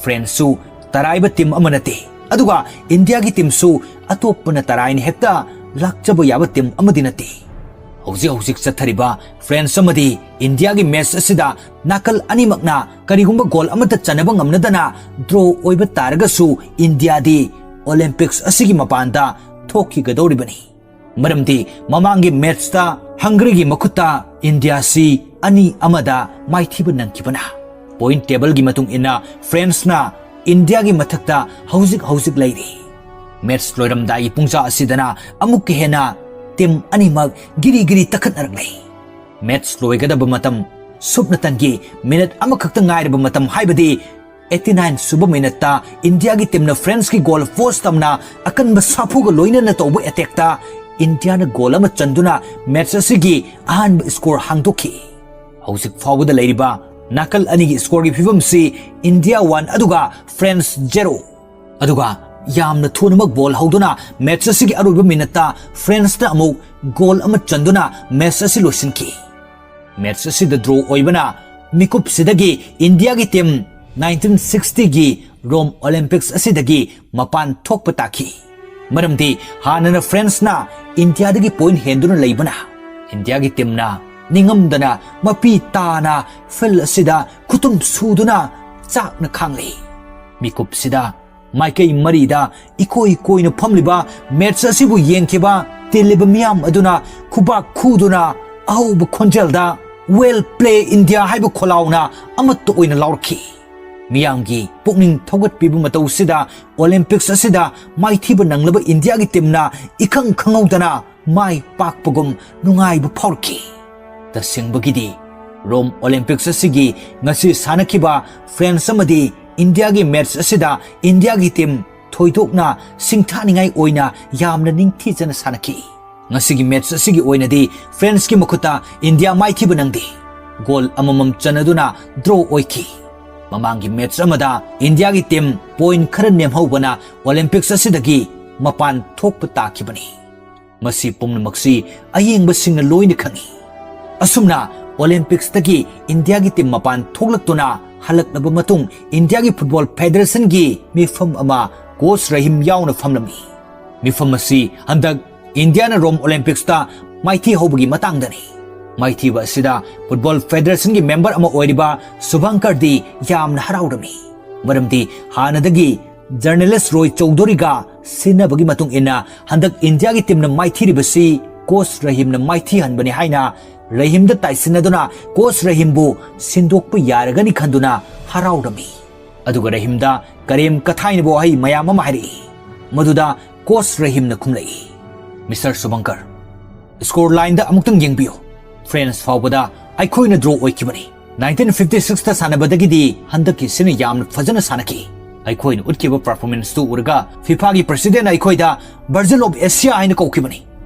ꯐ꯭ꯔꯦꯟꯁꯁꯨ ꯇꯔꯥꯏꯕ team ꯑꯃ ꯅꯠꯇꯦ, ꯑꯗꯨꯒ ꯏꯟꯗꯤꯌꯥꯒꯤ team ꯁꯨ ꯑꯇꯣꯞꯄꯅ ꯇꯔꯥꯏꯅ ꯍꯦꯛꯇ ꯂꯥꯛꯆꯕ ꯌꯥꯕ team ꯑꯃꯗꯤ ꯅꯠꯇꯦ꯫ ꯍꯧꯖꯤꯛ ꯍꯧꯖꯤꯛ ꯆꯠꯊꯔꯤꯕ ꯐ꯭ꯔꯦꯟꯁ ꯑꯃꯗꯤ ꯏꯟꯗꯤꯌꯥꯒꯤ match ꯑꯁꯤꯗ ꯅꯥꯀꯜ ꯑꯅꯤꯃꯛꯅ ꯀꯔꯤꯒꯨꯝꯕ goal ꯑꯃꯠꯇ ꯆꯟꯅꯕ ꯉꯝꯅꯗꯅ draw ꯑꯣꯏꯕ ꯇꯥꯔꯒꯁꯨ ꯏꯟꯗꯤꯌꯥꯗꯤ ꯑꯣꯂꯤꯝꯄꯤꯛꯁ ꯑꯁꯤꯒꯤ ꯃꯄꯥꯟꯗ ꯊꯣꯛꯈꯤꯒꯗꯧꯔꯤꯕꯅꯤ꯫ ꯃꯔꯝꯗꯤ ꯃꯃꯥꯡꯒꯤ match ꯇ ꯍꯪꯒꯔꯤꯒꯤ ꯃꯈꯨꯠꯇ ꯏꯟꯗꯤꯌꯥꯁꯤ ꯑꯅꯤ ꯑꯃꯗ ꯃꯥꯏꯊꯤꯕ ꯅꯪꯈꯤꯕꯅ꯫ Point table ꯒꯤ ꯃꯇꯨꯡ ꯏꯟꯅ ꯐ꯭ꯔꯦꯟꯁꯅ ꯏꯟꯗꯤꯌꯥꯒꯤ ꯃꯊꯛꯇ ꯍꯧꯖꯤꯛ ꯍꯧꯖꯤꯛ ꯂꯩꯔꯤ꯫ Match ꯂꯣꯏꯔꯝꯗꯥꯏꯒꯤ ꯄꯨꯡꯖꯥ ꯑꯁꯤꯗꯅ ꯑꯃꯨꯛꯀ ꯍꯦꯟꯅ team ꯑꯅꯤꯃꯛ ꯒꯤꯔꯤ ꯒꯤꯔꯤ ꯇꯛꯈꯠꯅꯔꯛꯂꯦ꯫ Match ꯂꯣꯏꯒꯗꯕ ꯃꯇꯝ ꯁꯨꯞꯅꯇꯪꯒꯤ minute ꯑꯃꯈꯛꯇ ꯉꯥꯏꯔꯕ ꯃꯇꯝ, ꯍꯥꯏꯕꯗꯤ eighty nine ꯁꯨꯕ minute ꯇ ꯏꯟꯗꯤꯌꯥꯒꯤ team ꯅ ꯐ꯭ꯔꯦꯟꯁꯀꯤ goal post ꯇꯝꯅ ꯑꯀꯟꯕ ꯁꯥꯐꯨꯒ ꯂꯣꯏꯅꯅ ꯇꯧꯕ attack ꯇ ꯏꯟꯗꯤꯌꯥꯅ goal ꯑꯃ ꯆꯟꯗꯨꯅ match ꯑꯁꯤꯒꯤ ꯑꯍꯥꯟꯕ score ꯍꯥꯡꯗꯣꯛꯈꯤ꯫ ꯍꯧꯖꯤꯛ ꯐꯥꯎꯕꯗ ꯂꯩꯔꯤꯕ ꯅꯥꯀꯜ ꯑꯅꯤꯒꯤ score ꯒꯤ ꯐꯤꯕꯝꯁꯤ ꯏꯟꯗꯤꯌꯥ one ꯑꯗꯨꯒ ꯐ꯭ꯔꯦꯟꯁ zero꯫ ꯑꯗꯨꯒ ꯌꯥꯝꯅ ꯊꯨꯅꯃꯛ ball ꯍꯧꯗꯨꯅ match ꯑꯁꯤꯒꯤ ꯑꯔꯣꯏꯕ minute ꯇ ꯐ꯭ꯔꯦꯟꯁꯅ ꯑꯃꯨꯛ goal ꯑꯃ ꯆꯟꯗꯨꯅ match ꯑꯁꯤ ꯂꯣꯏꯁꯤꯟꯈꯤ꯫ Match ꯑꯁꯤꯗ draw ꯑꯣꯏꯕꯅ ꯃꯤꯀꯨꯞꯁꯤꯗꯒꯤ ꯏꯟꯗꯤꯌꯥꯒꯤ team nineteen sixty ꯒꯤ ꯔꯣꯝ ꯑꯣꯂꯤꯝꯄꯤꯛꯁ ꯑꯁꯤꯗꯒꯤ ꯃꯄꯥꯟ ꯊꯣꯛꯄ ꯇꯥꯈꯤ꯫ ꯃꯔꯝꯗꯤ ꯍꯥꯟꯅꯅ ꯐ꯭ꯔꯦꯟꯁꯅ ꯏꯟꯗꯤꯌꯥꯗꯒꯤ point ꯍꯦꯟꯗꯨꯅ ꯂꯩꯕꯅ ꯏꯟꯗꯤꯌꯥꯒꯤ team ꯅ ꯅꯤꯡꯉꯝꯗꯅ ꯃꯄꯤ ꯇꯥꯅ field ꯑꯁꯤꯗ ꯈꯨꯇꯨꯝ ꯁꯨꯗꯨꯅ ꯆꯥꯛꯅ ꯈꯥꯡꯂꯤ꯫ ꯃꯤꯀꯨꯞꯁꯤꯗ ꯃꯥꯏꯀꯩ ꯃꯔꯤꯗ ꯏꯀꯣꯏ ꯀꯣꯏꯅ ꯐꯝꯂꯤꯕ match ꯑꯁꯤꯕꯨ ꯌꯦꯡꯈꯤꯕ ꯇꯤꯜꯂꯤꯕ ꯃꯤꯌꯥꯝ ꯑꯗꯨꯅ ꯈꯨꯕꯥꯛ ꯈꯨꯗꯨꯅ ꯑꯍꯧꯕ ꯈꯣꯟꯖꯦꯜꯗ "Well play, India" ꯍꯥꯏꯕ ꯈꯣꯜꯂꯥꯎꯅ ꯑꯃꯠꯇ ꯑꯣꯏꯅ ꯂꯥꯎꯔꯛꯈꯤ꯫ ꯃꯤꯌꯥꯝꯒꯤ ꯄꯨꯛꯅꯤꯡ ꯊꯧꯒꯠꯄꯤꯕ ꯃꯇꯧꯁꯤꯗ Olympics ꯑꯁꯤꯗ ꯃꯥꯏꯊꯤꯕ ꯅꯪꯂꯕ ꯏꯟꯗꯤꯌꯥꯒꯤ ꯇꯤꯝꯅ ꯏꯈꯪ ꯈꯪꯍꯧꯗꯅ ꯃꯥꯏ ꯄꯥꯛꯄꯒꯨꯝ ꯅꯨꯡꯉꯥꯏꯕ ꯐꯥꯎꯔꯛꯈꯤ꯫ ꯇꯁꯦꯡꯕꯒꯤꯗꯤ, ꯔꯣꯝ Olympics ꯑꯁꯤꯒꯤ ꯉꯁꯤ ꯁꯥꯟꯅꯈꯤꯕ ꯐ꯭ꯔꯦꯟꯁ ꯑꯃꯗꯤ ꯏꯟꯗꯤꯌꯥꯒꯤ ꯃꯦꯠꯆ ꯑꯁꯤꯗ ꯏꯟꯗꯤꯌꯥꯒꯤ ꯇꯤꯝ ꯊꯣꯏꯗꯣꯛꯅ ꯁꯤꯡꯊꯥꯅꯤꯡꯉꯥꯏ ꯑꯣꯏꯅ ꯌꯥꯝꯅ ꯅꯤꯡꯊꯤꯖꯅ ꯁꯥꯟꯅꯈꯤ꯫ ꯉꯁꯤꯒꯤ ꯃꯦꯠꯆ ꯑꯁꯤꯒꯤ ꯑꯣꯏꯅꯗꯤ ꯐ꯭ꯔꯦꯟꯁꯀꯤ ꯃꯈꯨꯠꯇ ꯏꯟꯗꯤꯌꯥ ꯃꯥꯏꯊꯤꯕ ꯅꯪꯗꯦ꯫ ꯒꯣꯜ ꯑꯃꯃꯝ ꯆꯟꯅꯗꯨꯅ ꯗ꯭ꯔꯣ ꯑꯣꯏꯈꯤ꯫ ꯃꯃꯥꯡꯒꯤ ꯃꯦꯠꯆ ꯑꯃꯗ ꯏꯟꯗꯤꯌꯥꯒꯤ ꯇꯤꯝ ꯄꯣꯏꯟꯠ ꯈꯔ ꯅꯦꯝꯍꯧꯕꯅ Olympics ꯑꯁꯤꯗꯒꯤ ꯃꯄꯥꯟ ꯊꯣꯛꯄ ꯇꯥꯈꯤꯕꯅꯤ꯫ ꯃꯁꯤ ꯄꯨꯝꯅꯃꯛꯁꯤ ꯑꯌꯦꯡꯕꯁꯤꯡꯅ ꯂꯣꯏꯅ ꯈꯪꯏ꯫ ꯑꯁꯨꯝꯅ Olympicsꯇꯒꯤ ꯏꯟꯗꯤꯌꯥꯒꯤ ꯇꯤꯝ ꯃꯄꯥꯟ ꯊꯣꯛꯂꯛꯇꯨꯅ ꯍꯜꯂꯛꯂꯕ ꯃꯇꯨꯡ, ꯏꯟꯗꯤꯌꯥꯒꯤ ꯐꯨꯠꯕꯣꯜ ꯐꯦꯗꯔꯦꯁꯟꯒꯤ ꯃꯤꯐꯝ ꯑꯃ ꯀꯣꯆ ꯔꯍꯤꯝ ꯌꯥꯎꯅ ꯐꯝꯂꯝꯃꯤ꯫ ꯃꯤꯐꯝ ꯑꯁꯤ ꯍꯟꯗꯛ ꯏꯟꯗꯤꯌꯥꯅ ꯔꯣꯝ Olympicsꯇ ꯃꯥꯏꯊꯤ ꯍꯧꯕꯒꯤ ꯃꯇꯥꯡꯗꯅꯤ꯫ ꯃꯥꯏꯊꯤꯕ ꯑꯁꯤꯗ ꯐꯨꯠꯕꯣꯜ ꯐꯦꯗꯔꯦꯁꯟꯒꯤ ꯃꯦꯝꯕꯔ ꯑꯃ ꯑꯣꯏꯔꯤꯕ ꯁꯨꯚꯪꯀꯔꯗꯤ ꯌꯥꯝꯅ ꯍꯔꯥꯎꯔꯝꯃꯤ꯫ ꯃꯔꯝꯗꯤ ꯍꯥꯟꯅꯗꯒꯤ ꯖꯔꯅꯦꯂꯤꯁ ꯔꯣꯏ ꯆꯧꯙꯨꯔꯤꯒ ꯁꯤꯟꯅꯕꯒꯤ ꯃꯇꯨꯡ ꯏꯟꯅ, ꯍꯟꯗꯛ ꯏꯟꯗꯤꯌꯥꯒꯤ ꯇꯤꯝꯅ ꯃꯥꯏꯊꯤꯔꯤꯕꯁꯤ ꯀꯣꯆ ꯔꯍꯤꯝꯅ ꯃꯥꯏꯊꯤꯍꯟꯕꯅꯤ ꯍꯥꯏꯅ ꯔꯍꯤꯝꯗ ꯇꯥꯏꯁꯤꯟꯅꯗꯨꯅ ꯀꯣꯆ ꯔꯍꯤꯝꯕꯨ ꯁꯤꯟꯗꯣꯛꯄ ꯌꯥꯔꯒꯅꯤ ꯈꯟꯗꯨꯅ ꯍꯔꯥꯎꯔꯝꯃꯤ꯫ ꯑꯗꯨꯒ ꯔꯍꯤꯝꯗ ꯀꯔꯦꯝ ꯀꯊꯥꯏꯅꯕ ꯋꯥꯍꯩ ꯃꯌꯥꯝ ꯑꯃ ꯍꯥꯏꯔꯛꯏ꯫ ꯃꯗꯨꯗ ꯀꯣꯆ ꯔꯍꯤꯝꯅ ꯈꯨꯝꯂꯛꯏ, "ꯃꯤꯁꯇꯔ ꯁꯨꯚꯪꯀꯔ, ꯁ꯭ꯀꯣꯔ ꯂꯥꯏꯟꯗ ꯑꯃꯨꯛꯇꯪ ꯌꯦꯡꯕꯤꯌꯨ꯫ ꯐ꯭ꯔꯦꯟꯁ ꯐꯥꯎꯕꯗ ꯑꯩꯈꯣꯏꯅ ꯗ꯭ꯔꯣ ꯑꯣꯏꯈꯤꯕꯅꯤ꯫ ꯅꯥꯏꯟꯇꯤꯟ ꯐꯤꯐꯇꯤ ꯁꯤꯛꯁꯇ ꯁꯥꯟꯅꯕꯗꯒꯤꯗꯤ ꯍꯟꯗꯛꯀꯤꯁꯤꯅ ꯌꯥꯝꯅ ꯐꯖꯅ ꯁꯥꯟꯅꯈꯤ꯫ ꯑꯩꯈꯣꯏꯅ ꯎꯠꯈꯤꯕ ꯄꯔꯐꯣꯔꯃꯦꯟꯁꯇꯨ ꯎꯔꯒ ꯐꯤꯐꯥꯒꯤ ꯄ꯭ꯔꯁꯤꯗꯦꯟ ꯑꯩꯈꯣꯏꯗ ꯕꯔꯖꯤꯜ ꯑꯣꯐ ꯑꯦꯁꯤꯌꯥ ꯍꯥꯏꯅ ꯀꯧꯈꯤꯕꯅꯤ꯫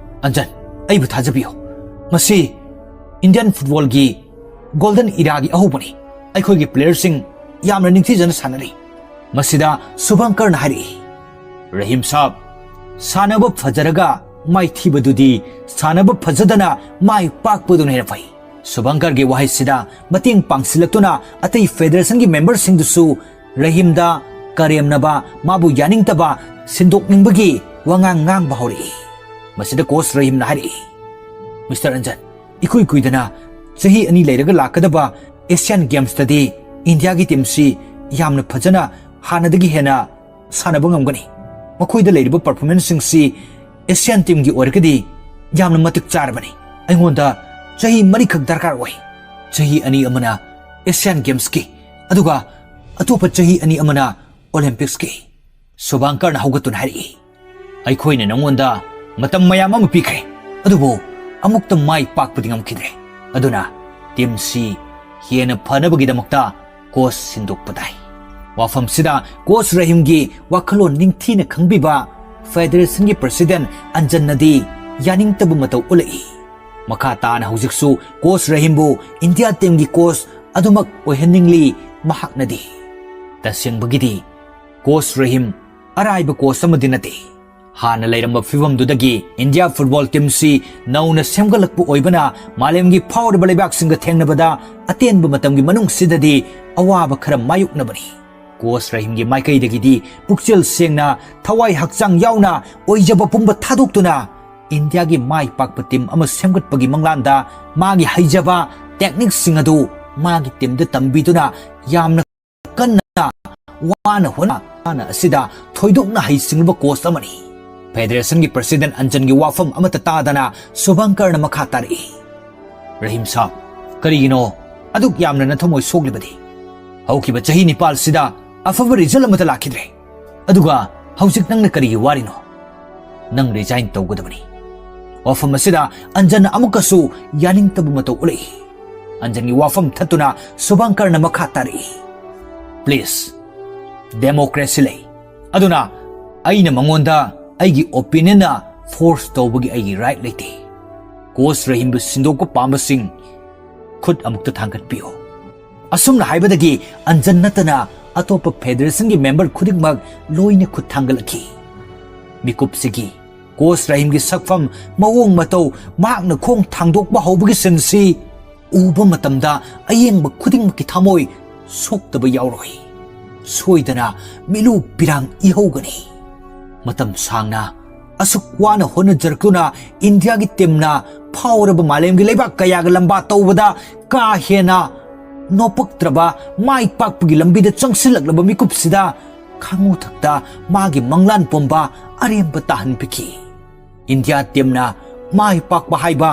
ꯑꯟꯖꯟ, ꯑꯩꯕꯨ ꯊꯥꯖꯕꯤꯌꯨ꯫ ꯃꯁꯤ ꯏꯟꯗꯤꯌꯟ ꯐꯨꯠꯕꯣꯜꯒꯤ ꯒꯣꯜꯗꯟ ꯏꯔꯥꯒꯤ ꯑꯍꯧꯕꯅꯤ꯫ ꯑꯩꯈꯣꯏꯒꯤ ꯄ꯭ꯂꯦꯌꯔꯁꯤꯡ ꯌꯥꯝꯅ ꯅꯤꯡꯊꯤꯖꯅ ꯁꯥꯟꯅꯔꯤ꯫" ꯃꯁꯤꯗ ꯁꯨꯚꯪꯀꯔꯅ ꯍꯥꯏꯔꯛꯏ, "ꯔꯍꯤꯝ ꯁꯥꯕ, ꯁꯥꯟꯅꯕ ꯐꯖꯔꯒ ꯃꯥꯏꯊꯤꯕꯗꯨꯗꯤ ꯁꯥꯟꯅꯕ ꯐꯖꯗꯅ ꯃꯥꯏ ꯄꯥꯛꯄꯗꯨꯅ ꯍꯦꯟꯅ ꯐꯩ꯫" ꯁꯨꯚꯪꯀꯔꯒꯤ ꯋꯥꯍꯩꯁꯤꯗ ꯃꯇꯦꯡ ꯄꯥꯡꯁꯤꯜꯂꯛꯇꯨꯅ ꯑꯇꯩ ꯐꯦꯗꯔꯦꯁꯟꯒꯤ ꯃꯦꯝꯕꯔꯁꯤꯡꯗꯨꯁꯨ ꯔꯍꯤꯝꯗ ꯀꯔꯦꯝꯅꯕ, ꯃꯥꯕꯨ ꯌꯥꯅꯤꯡꯗꯕ, ꯁꯤꯟꯗꯣꯛꯅꯤꯡꯕꯒꯤ ꯋꯥꯉꯥꯡ ꯉꯥꯡꯕ ꯍꯧꯔꯛꯏ꯫ ꯃꯁꯤꯗ ꯀꯣꯆ ꯔꯍꯤꯝꯅ ꯍꯥꯏꯔꯛꯏ, "ꯃꯤꯁꯇꯔ ꯑꯟꯖꯟ, ꯏꯀꯨꯏ ꯀꯨꯏꯗꯅ ꯆꯍꯤ ꯑꯅꯤ ꯂꯩꯔꯒ ꯂꯥꯛꯀꯗꯕ ꯑꯦꯁꯤꯌꯥꯟ ꯒꯦꯝꯁꯇꯗꯤ ꯏꯟꯗꯤꯌꯥꯒꯤ ꯇꯤꯝꯁꯤ ꯌꯥꯝꯅ ꯐꯖꯅ, ꯍꯥꯟꯅꯗꯒꯤ ꯍꯦꯟꯅ ꯁꯥꯟꯅꯕ ꯉꯝꯒꯅꯤ꯫ ꯃꯈꯣꯏꯗ ꯂꯩꯔꯤꯕ ꯄꯔꯐꯣꯔꯃꯦꯟꯁꯁꯤꯡꯁꯤ ꯑꯦꯁꯤꯌꯥꯟ ꯇꯤꯝꯒꯤ ꯑꯣꯏꯔꯒꯗꯤ ꯌꯥꯝꯅ ꯃꯇꯤꯛ ꯆꯥꯔꯕꯅꯤ꯫ ꯑꯩꯉꯣꯟꯗ ꯆꯍꯤ ꯃꯔꯤꯈꯛ ꯗꯔꯀꯥꯔ ꯑꯣꯏ꯫ ꯆꯍꯤ ꯑꯅꯤ ꯑꯃꯅ ꯑꯦꯁꯤꯌꯥꯟ ꯒꯦꯝꯁꯀꯤ, ꯑꯗꯨꯒ ꯑꯇꯣꯞꯄ ꯆꯍꯤ ꯑꯅꯤ ꯑꯃꯅ ꯑꯣꯂꯦꯝꯄꯤꯛꯁꯀꯤ꯫ ꯁꯨꯚꯥꯡꯀꯔꯅ ꯍꯧꯒꯠꯇꯨꯅ ꯍꯥꯏꯔꯛꯏ, "ꯑꯩꯈꯣꯏꯅ ꯅꯉꯣꯟꯗ ꯃꯇꯝ ꯃꯌꯥꯝ ꯑꯃ ꯄꯤꯈ꯭ꯔꯦ, ꯑꯗꯨꯕꯨ ꯑꯃꯨꯛꯇ ꯃꯥꯏ ꯄꯥꯛꯄꯗꯤ ꯉꯝꯈꯤꯗ꯭ꯔꯦ꯫ ꯑꯗꯨꯅ ꯇꯤꯝꯁꯤ ꯍꯦꯟꯅ ꯐꯅꯕꯒꯤꯗꯃꯛꯇ ꯀꯣꯆ ꯁꯤꯟꯗꯣꯛꯄ ꯇꯥꯏ꯫" ꯋꯥꯐꯝꯁꯤꯗ ꯀꯣꯆ ꯔꯍꯤꯝꯒꯤ ꯋꯥꯈꯜꯂꯣꯟ ꯅꯤꯡꯊꯤꯅ ꯈꯪꯕꯤꯕ ꯐꯦꯗꯔꯦꯁꯟꯒꯤ ꯄ꯭ꯔꯁꯤꯗꯦꯟ ꯑꯟꯖꯟꯅꯗꯤ ꯌꯥꯅꯤꯡꯗꯕ ꯃꯇꯧ ꯎꯠꯂꯛꯏ꯫ ꯃꯈꯥ ꯇꯥꯅ ꯍꯧꯖꯤꯛꯁꯨ ꯀꯣꯆ ꯔꯍꯤꯝꯕꯨ ꯏꯟꯗꯤꯌꯥ ꯇꯤꯝꯒꯤ ꯀꯣꯆ ꯑꯗꯨꯃꯛ ꯑꯣꯏꯍꯟꯅꯤꯡꯂꯤ ꯃꯍꯥꯛꯅꯗꯤ꯫ ꯇꯁꯦꯡꯕꯒꯤꯗꯤ ꯀꯣꯆ ꯔꯍꯤꯝ ꯑꯔꯥꯏꯕ ꯀꯣꯆ ꯑꯃꯗꯤ ꯅꯠꯇꯦ꯫ ꯍꯥꯟꯅ ꯂꯩꯔꯝꯕ ꯐꯤꯚꯝꯗꯨꯗꯒꯤ ꯏꯟꯗꯤꯌꯥ ꯐꯨꯠꯕꯣꯜ ꯇꯤꯝꯁꯤ ꯅꯧꯅ ꯁꯦꯝꯒꯠꯂꯛꯄ ꯑꯣꯏꯕꯅ ꯃꯥꯂꯦꯝꯒꯤ ꯐꯥꯎꯔꯕ ꯂꯩꯕꯥꯛꯁꯤꯡꯒ ꯊꯦꯡꯅꯕꯗ ꯑꯇꯦꯟꯕ ꯃꯇꯝꯒꯤ ꯃꯅꯨꯡꯁꯤꯗꯗꯤ ꯑꯋꯥꯕ ꯈꯔ ꯃꯥꯌꯣꯛꯅꯕꯅꯤ꯫ ꯀꯣꯆ ꯔꯍꯤꯝꯒꯤ ꯃꯥꯏꯀꯩꯗꯒꯤꯗꯤ ꯄꯨꯛꯆꯦꯜ ꯁꯦꯡꯅ, ꯊꯋꯥꯏ ꯍꯛꯆꯥꯡ ꯌꯥꯎꯅ, ꯑꯣꯏꯖꯕ ꯄꯨꯝꯕ ꯊꯥꯗꯣꯛꯇꯨꯅ ꯏꯟꯗꯤꯌꯥꯒꯤ ꯃꯥꯏ ꯄꯥꯛꯄ ꯇꯤꯝ ꯑꯃ ꯁꯦꯝꯒꯠꯄꯒꯤ ꯃꯪꯂꯥꯟꯗ ꯃꯥꯒꯤ ꯍꯩꯖꯕ, ꯇꯦꯛꯅꯤꯛꯁꯤꯡ ꯑꯗꯨ ꯃꯥꯒꯤ ꯇꯤꯝꯗ ꯇꯝꯕꯤꯗꯨꯅ ꯌꯥꯝꯅ ꯀꯟꯅ ꯋꯥꯅ ꯍꯣꯠꯅ ꯑꯁꯤꯗ ꯊꯣꯏꯗꯣꯛꯅ ꯍꯩꯁꯤꯡꯂꯕ ꯀꯣꯆ ꯑꯃꯅꯤ꯫ ꯐꯦꯗꯔꯦꯁꯟꯒꯤ ꯄ꯭ꯔꯁꯤꯗꯦꯟ ꯑꯟꯖꯟꯒꯤ ꯋꯥꯐꯝ ꯑꯃꯠꯇ ꯇꯥꯗꯅ ꯁꯨꯚꯪꯀꯔꯅ ꯃꯈꯥ ꯇꯥꯔꯛꯏ, "ꯔꯍꯤꯝ ꯁꯥꯕ, ꯀꯔꯤꯒꯤꯅꯣ ꯑꯗꯨꯛ ꯌꯥꯝꯅ ꯅꯊꯃꯣꯏ ꯁꯣꯛꯂꯤꯕꯗꯤ? ꯍꯧꯈꯤꯕ ꯆꯍꯤ ꯅꯤꯄꯥꯜꯁꯤꯗ ꯑꯐꯕ ꯔꯤꯖꯜ ꯑꯃꯠꯇ ꯂꯥꯛꯈꯤꯗ꯭ꯔꯦ꯫ ꯑꯗꯨꯒ ꯍꯧꯖꯤꯛ ꯅꯪꯅ ꯀꯔꯤꯒꯤ ꯋꯥꯔꯤꯅꯣ? ꯅꯪ ꯔꯤꯖꯥꯏꯟ ꯇꯧꯒꯗꯕꯅꯤ꯫" ꯋꯥꯐꯝ ꯑꯁꯤꯗ ꯑꯟꯖꯟꯅ ꯑꯃꯨꯛꯀꯁꯨ ꯌꯥꯅꯤꯡꯗꯕ ꯃꯇꯧ ꯎꯠꯂꯛꯏ꯫ ꯑꯟꯖꯟꯒꯤ ꯋꯥꯐꯝ ꯊꯠꯇꯨꯅ ꯁꯨꯚꯪꯀꯔꯅ ꯃꯈꯥ ꯇꯥꯔꯛꯏ, "ꯄ꯭ꯂꯤꯖ, ꯗꯦꯃꯣꯀ꯭ꯔꯦꯁꯤ ꯂꯩ꯫ ꯑꯗꯨꯅ ꯑꯩꯅ ꯃꯉꯣꯟꯗ ꯑꯩꯒꯤ ꯑꯣꯄꯤꯅꯤꯌꯟꯅ ꯐꯣꯔꯁ ꯇꯧꯕꯒꯤ ꯑꯩꯒꯤ ꯔꯥꯏꯠ ꯂꯩꯇꯦ꯫ ꯀꯣꯆ ꯔꯍꯤꯝꯕꯨ ꯁꯤꯟꯗꯣꯛꯄ ꯄꯥꯝꯕꯁꯤꯡ ꯈꯨꯠ ꯑꯃꯨꯛꯇ ꯊꯥꯡꯒꯠꯄꯤꯌꯨ꯫" ꯑꯁꯨꯝꯅ ꯍꯥꯏꯕꯗꯒꯤ ꯑꯟꯖꯟ ꯅꯠꯇꯅ ꯑꯇꯣꯞꯄ ꯐꯦꯗꯔꯦꯁꯟꯒꯤ ꯃꯦꯝꯕꯔ ꯈꯨꯗꯤꯡꯃꯛ ꯂꯣꯏꯅ ꯈꯨꯠ ꯊꯥꯡꯒꯠꯂꯛꯈꯤ꯫ ꯃꯤꯀꯨꯞꯁꯤꯒꯤ ꯀꯣꯆ ꯔꯍꯤꯝꯒꯤ ꯁꯛꯐꯝ, ꯃꯑꯣꯡ ꯃꯇꯧ, ꯃꯍꯥꯛꯅ ꯈꯣꯡ ꯊꯥꯡꯗꯣꯛꯄ ꯍꯧꯕꯒꯤ ꯁꯤꯟꯁꯤ ꯎꯕ ꯃꯇꯝꯗ ꯑꯌꯦꯡꯕ ꯈꯨꯗꯤꯡꯃꯛꯀꯤ ꯊꯃꯣꯏ ꯁꯣꯛꯇꯕ ꯌꯥꯎꯔꯣꯏ꯫ ꯁꯣꯏꯗꯅ ꯃꯤꯂꯨ ꯄꯤꯔꯥꯡ ꯏꯍꯧꯒꯅꯤ꯫ ꯃꯇꯝ ꯁꯥꯡꯅ ꯑꯁꯨꯛ ꯋꯥꯅ ꯍꯣꯠꯅꯖꯔꯛꯇꯨꯅ ꯏꯟꯗꯤꯌꯥꯒꯤ ꯇꯤꯝꯅ ꯐꯥꯎꯔꯕ ꯃꯥꯂꯦꯝꯒꯤ ꯂꯩꯕꯥꯛ ꯀꯌꯥꯒ ꯂꯝꯕꯥ ꯇꯧꯕꯗ ꯀꯥ ꯍꯦꯟꯅ ꯅꯣꯄꯛꯇ꯭ꯔꯕ ꯃꯥꯏ ꯄꯥꯛꯄꯒꯤ ꯂꯝꯕꯤꯗ ꯆꯪꯁꯤꯜꯂꯛꯂꯕ ꯃꯤꯀꯨꯞꯁꯤꯗ ꯈꯥꯉꯨ ꯊꯛꯇ ꯃꯥꯒꯤ ꯃꯪꯂꯥꯟ ꯄꯨꯝꯕ ꯑꯔꯦꯝꯕ ꯇꯥꯍꯟꯕꯤꯈꯤ꯫ ꯏꯟꯗꯤꯌꯥ ꯇꯤꯝꯅ ꯃꯥꯏ ꯄꯥꯛꯄ ꯍꯥꯏꯕ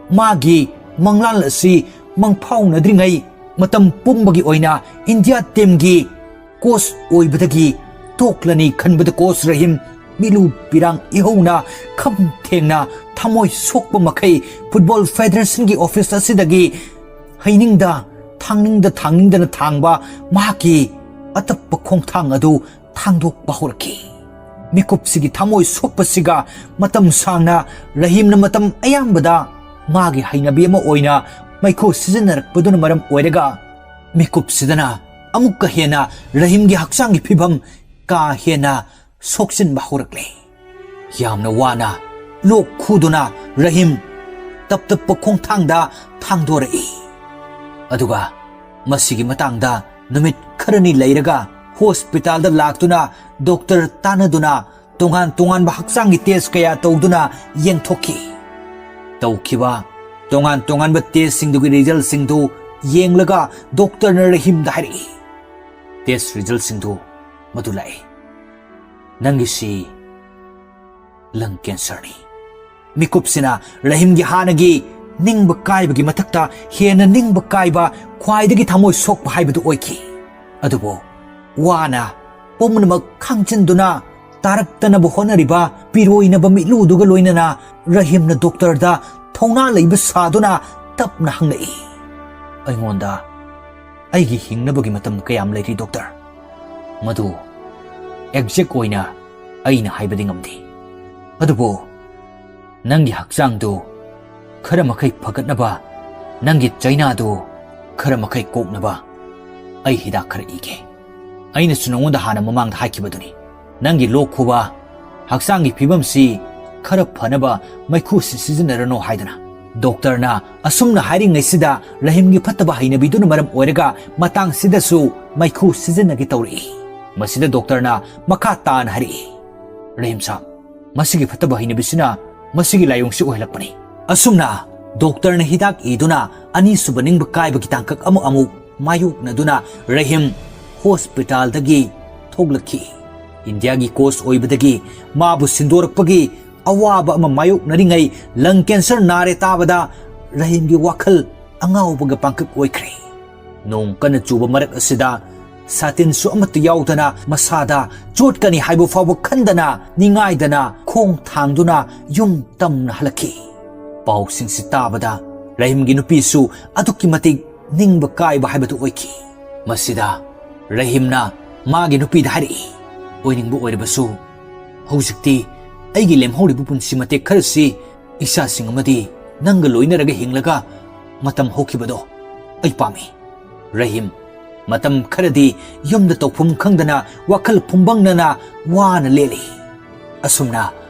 ꯃꯥꯒꯤ ꯃꯪꯂꯥꯟ ꯑꯁꯤ ꯃꯪꯐꯥꯎꯅꯗ꯭ꯔꯤꯉꯩ ꯃꯇꯝ ꯄꯨꯝꯕꯒꯤ ꯑꯣꯏꯅ ꯏꯟꯗꯤꯌꯥ ꯇꯤꯝꯒꯤ ꯀꯣꯆ ꯑꯣꯏꯕꯗꯒꯤ ꯇꯣꯛꯂꯅꯤ ꯈꯟꯕꯗ ꯀꯣꯆ ꯔꯍꯤꯝ ꯃꯤꯠꯂꯨ ꯄꯤꯔꯥꯡ ꯏꯍꯧꯅ ꯈꯝ ꯊꯦꯡꯅ ꯊꯃꯣꯏ ꯁꯣꯛꯄ ꯃꯈꯩ ꯐꯨꯠꯕꯣꯜ ꯐꯦꯗꯔꯦꯁꯟꯒꯤ ꯑꯣꯐꯤꯁ ꯑꯁꯤꯗꯒꯤ ꯍꯩꯅꯤꯡꯗ ꯊꯥꯡꯅꯤꯡꯗ ꯊꯥꯡꯅꯤꯡꯗꯅ ꯊꯥꯡꯕ ꯃꯍꯥꯛꯀꯤ ꯑꯇꯞꯄ ꯈꯣꯡꯊꯥꯡ ꯑꯗꯨ ꯊꯥꯡꯗꯣꯛꯄ ꯍꯧꯔꯛꯈꯤ꯫ ꯃꯤꯀꯨꯞꯁꯤꯒꯤ ꯊꯃꯣꯏ ꯁꯣꯛꯄꯁꯤꯒ ꯃꯇꯝ ꯁꯥꯡꯅ ꯔꯍꯤꯝꯅ ꯃꯇꯝ ꯑꯌꯥꯝꯕꯗ ꯃꯥꯒꯤ ꯍꯩꯅꯕꯤ ꯑꯃ ꯑꯣꯏꯅ ꯃꯩꯈꯨ ꯁꯤꯖꯤꯟꯅꯔꯛꯄꯗꯨꯅ ꯃꯔꯝ ꯑꯣꯏꯔꯒ ꯃꯤꯀꯨꯞꯁꯤꯗꯅ ꯑꯃꯨꯛꯀ ꯍꯦꯟꯅ ꯔꯍꯤꯝꯒꯤ ꯍꯛꯆꯥꯡꯒꯤ ꯐꯤꯕꯝ ꯀꯥ ꯍꯦꯟꯅ ꯁꯣꯛꯆꯤꯟꯕ ꯍꯧꯔꯛꯂꯦ꯫ ꯌꯥꯝꯅ ꯋꯥꯅ ꯂꯣꯛ ꯈꯨꯗꯨꯅ ꯔꯍꯤꯝ ꯇꯞ ꯇꯞꯄ ꯈꯣꯡꯊꯥꯡꯗ ꯊꯥꯡꯗꯣꯔꯛꯏ꯫ ꯑꯗꯨꯒ ꯃꯁꯤꯒꯤ ꯃꯇꯥꯡꯗ ꯅꯨꯃꯤꯠ ꯈꯔꯅꯤ ꯂꯩꯔꯒ ꯍꯣꯁꯄꯤꯇꯥꯜꯗ ꯂꯥꯛꯇꯨꯅ ꯗꯣꯛꯇꯔ ꯇꯥꯟꯅꯗꯨꯅ ꯇꯣꯉꯥꯟ ꯇꯣꯉꯥꯟꯕ ꯍꯛꯆꯥꯡꯒꯤ ꯇꯦꯁ ꯀꯌꯥ ꯇꯧꯗꯨꯅ ꯌꯦꯡꯊꯣꯛꯈꯤ꯫ ꯇꯧꯈꯤꯕ ꯇꯣꯉꯥꯟ ꯇꯣꯉꯥꯟꯕ ꯇꯦꯁꯁꯤꯡꯗꯨꯒꯤ ꯔꯤꯖꯜꯁꯤꯡꯗꯨ ꯌꯦꯡꯂꯒ ꯗꯣꯛꯇꯔꯅ ꯔꯍꯤꯝꯗ ꯍꯥꯏꯔꯛꯏ, "ꯇꯦꯁ ꯔꯤꯖꯜꯁꯤꯡꯗꯨ ꯃꯗꯨ ꯂꯥꯛꯏ꯫ ꯅꯪꯒꯤꯁꯤ ꯂꯪ ꯀꯦꯟꯁꯔꯅꯤ꯫" ꯃꯤꯀꯨꯞꯁꯤꯅ ꯔꯍꯤꯝꯒꯤ ꯍꯥꯟꯅꯒꯤ ꯅꯤꯡꯕ ꯀꯥꯏꯕꯒꯤ ꯃꯊꯛꯇ ꯍꯦꯟꯅ ꯅꯤꯡꯕ ꯀꯥꯏꯕ, ꯈ꯭ꯋꯥꯏꯗꯒꯤ ꯊꯃꯣꯏ ꯁꯣꯛꯄ ꯍꯥꯏꯕꯗꯨ ꯑꯣꯏꯈꯤ꯫ ꯑꯗꯨꯕꯨ ꯋꯥꯅ ꯄꯨꯝꯅꯃꯛ ꯈꯥꯡꯖꯤꯟꯗꯨꯅ ꯇꯥꯔꯛꯇꯅꯕ ꯍꯣꯠꯅꯔꯤꯕ ꯄꯤꯔꯣꯏꯅꯕ ꯃꯤꯠꯂꯨꯗꯨꯒ ꯂꯣꯏꯅꯅ ꯔꯍꯤꯝꯅ ꯗꯣꯛꯇꯔꯗ ꯊꯧꯅꯥ ꯂꯩꯕ ꯁꯥꯗꯨꯅ ꯇꯞꯅ ꯍꯪꯂꯛꯏ, "ꯑꯩꯉꯣꯟꯗ ꯑꯩꯒꯤ ꯍꯤꯡꯅꯕꯒꯤ ꯃꯇꯝ ꯀꯌꯥꯝ ꯂꯩꯔꯤ, ꯗꯣꯛꯇꯔ?" "ꯃꯗꯨ ꯑꯦꯛꯖꯦꯛ ꯑꯣꯏꯅ ꯑꯩꯅ ꯍꯥꯏꯕꯗꯤ ꯉꯝꯗꯦ꯫ ꯑꯗꯨꯕꯨ ꯅꯪꯒꯤ ꯍꯛꯆꯥꯡꯗꯨ ꯈꯔ ꯃꯈꯩ ꯐꯒꯠꯅꯕ, ꯅꯪꯒꯤ ꯆꯩꯅꯥꯗꯨ ꯈꯔ ꯃꯈꯩ ꯀꯣꯛꯅꯕ ꯑꯩ ꯍꯤꯗꯥꯛ ꯈꯔ ꯏꯒꯦ꯫ ꯑꯩꯅꯁꯨ ꯅꯉꯣꯟꯗ ꯍꯥꯟꯅ ꯃꯃꯥꯡꯗ ꯍꯥꯏꯈꯤꯕꯗꯨꯅꯤ, ꯅꯪꯒꯤ ꯂꯣꯛ ꯈꯨꯕ, ꯍꯛꯆꯥꯡꯒꯤ ꯐꯤꯕꯝꯁꯤ ꯈꯔ ꯐꯅꯕ ꯃꯩꯈꯨꯁꯤ ꯁꯤꯖꯤꯟꯅꯔꯅꯨ ꯍꯥꯏꯗꯅ꯫" ꯗꯣꯛꯇꯔꯅ ꯑꯁꯨꯝꯅ ꯍꯥꯏꯔꯤꯉꯩꯁꯤꯗ ꯔꯍꯤꯝꯒꯤ ꯐꯠꯇꯕ ꯍꯩꯅꯕꯤꯗꯨꯅ ꯃꯔꯝ ꯑꯣꯏꯔꯒ ꯃꯇꯥꯡꯁꯤꯗꯁꯨ ꯃꯩꯈꯨ ꯁꯤꯖꯤꯟꯅꯒꯦ ꯇꯧꯔꯛꯏ꯫ ꯃꯁꯤꯗ ꯗꯣꯛꯇꯔꯅ ꯃꯈꯥ ꯇꯥꯅ ꯍꯥꯏꯔꯛꯏ, "ꯔꯍꯤꯝ ꯁꯥꯕ, ꯃꯁꯤꯒꯤ ꯐꯠꯇꯕ ꯍꯩꯅꯕꯤꯁꯤꯅ ꯃꯁꯤꯒꯤ ꯂꯥꯏꯑꯣꯡꯁꯤ ꯑꯣꯏꯍꯜꯂꯛꯄꯅꯤ꯫" ꯑꯁꯨꯝꯅ ꯗꯣꯛꯇꯔꯅ ꯍꯤꯗꯥꯛ ꯏꯗꯨꯅ ꯑꯅꯤꯁꯨꯕ ꯅꯤꯡꯕ ꯀꯥꯏꯕꯒꯤ ꯇꯥꯡꯀꯛ ꯑꯃꯨꯛ ꯑꯃꯨꯛ ꯃꯥꯌꯣꯛꯅꯗꯨꯅ ꯔꯍꯤꯝ ꯍꯣꯁꯄꯤꯇꯥꯜꯗꯒꯤ ꯊꯣꯛꯂꯛꯈꯤ꯫ ꯏꯟꯗꯤꯌꯥꯒꯤ ꯀꯣꯆ ꯑꯣꯏꯕꯗꯒꯤ ꯃꯥꯕꯨ ꯁꯤꯟꯗꯣꯔꯛꯄꯒꯤ ꯑꯋꯥꯕ ꯑꯃ ꯃꯥꯌꯣꯛꯅꯔꯤꯉꯩ ꯂꯪ ꯀꯦꯟꯁꯔ ꯅꯥꯔꯦ ꯇꯥꯕꯗ ꯔꯍꯤꯝꯒꯤ ꯋꯥꯈꯜ ꯑꯉꯥꯎꯕꯒ ꯄꯥꯡꯀꯛ ꯑꯣꯏꯈ꯭ꯔꯦ꯫ ꯅꯣꯡ ꯀꯟꯅ ꯆꯨꯕ ꯃꯔꯛ ꯑꯁꯤꯗ ꯁꯥꯇꯤꯟꯁꯨ ꯑꯃꯠꯇ ꯌꯥꯎꯗꯅ ꯃꯁꯥꯗ ꯆꯣꯠꯀꯅꯤ ꯍꯥꯏꯕ ꯐꯥꯎꯕ ꯈꯟꯗꯅ ꯅꯤꯡꯉꯥꯏꯗꯅ ꯈꯣꯡ ꯊꯥꯡꯗꯨꯅ ꯌꯨꯝ ꯇꯝꯅ ꯍꯜꯂꯛꯈꯤ꯫ ꯄꯥꯎꯁꯤꯡꯁꯤ ꯇꯥꯕꯗ ꯔꯍꯤꯝꯒꯤ ꯅꯨꯄꯤꯁꯨ ꯑꯗꯨꯛꯀꯤ ꯃꯇꯤꯛ ꯅꯤꯡꯕ ꯀꯥꯏꯕ ꯍꯥꯏꯕꯗꯨ ꯑꯣꯏꯈꯤ꯫ ꯃꯁꯤꯗ ꯔꯍꯤꯝꯅ ꯃꯥꯒꯤ ꯅꯨꯄꯤꯗ ꯍꯥꯏꯔꯛꯏ, "ꯑꯣꯏꯅꯤꯡꯕ ꯑꯣꯏꯔꯕꯁꯨ ꯍꯧꯖꯤꯛꯇꯤ ꯑꯩꯒꯤ ꯂꯦꯝꯍꯧꯔꯤꯕ ꯄꯨꯟꯁꯤ ꯃꯇꯦꯛ ꯈꯔꯁꯤ ꯏꯆꯥꯁꯤꯡ ꯑꯃꯗꯤ ꯅꯪꯒ ꯂꯣꯏꯅꯔꯒ ꯍꯤꯡꯂꯒ ꯃꯇꯝ ꯍꯧꯈꯤꯕꯗꯣ ꯑꯩ ꯄꯥꯝꯃꯤ꯫" ꯔꯍꯤꯝ ꯃꯇꯝ ꯈꯔꯗꯤ ꯌꯨꯝꯗ ꯇꯧꯐꯝ ꯈꯪꯗꯅ ꯋꯥꯈꯜ ꯐꯨꯝꯕꯪꯅꯅ ꯋꯥꯅ ꯂꯦꯜꯂꯤ꯫ ꯑꯁꯨꯝꯅ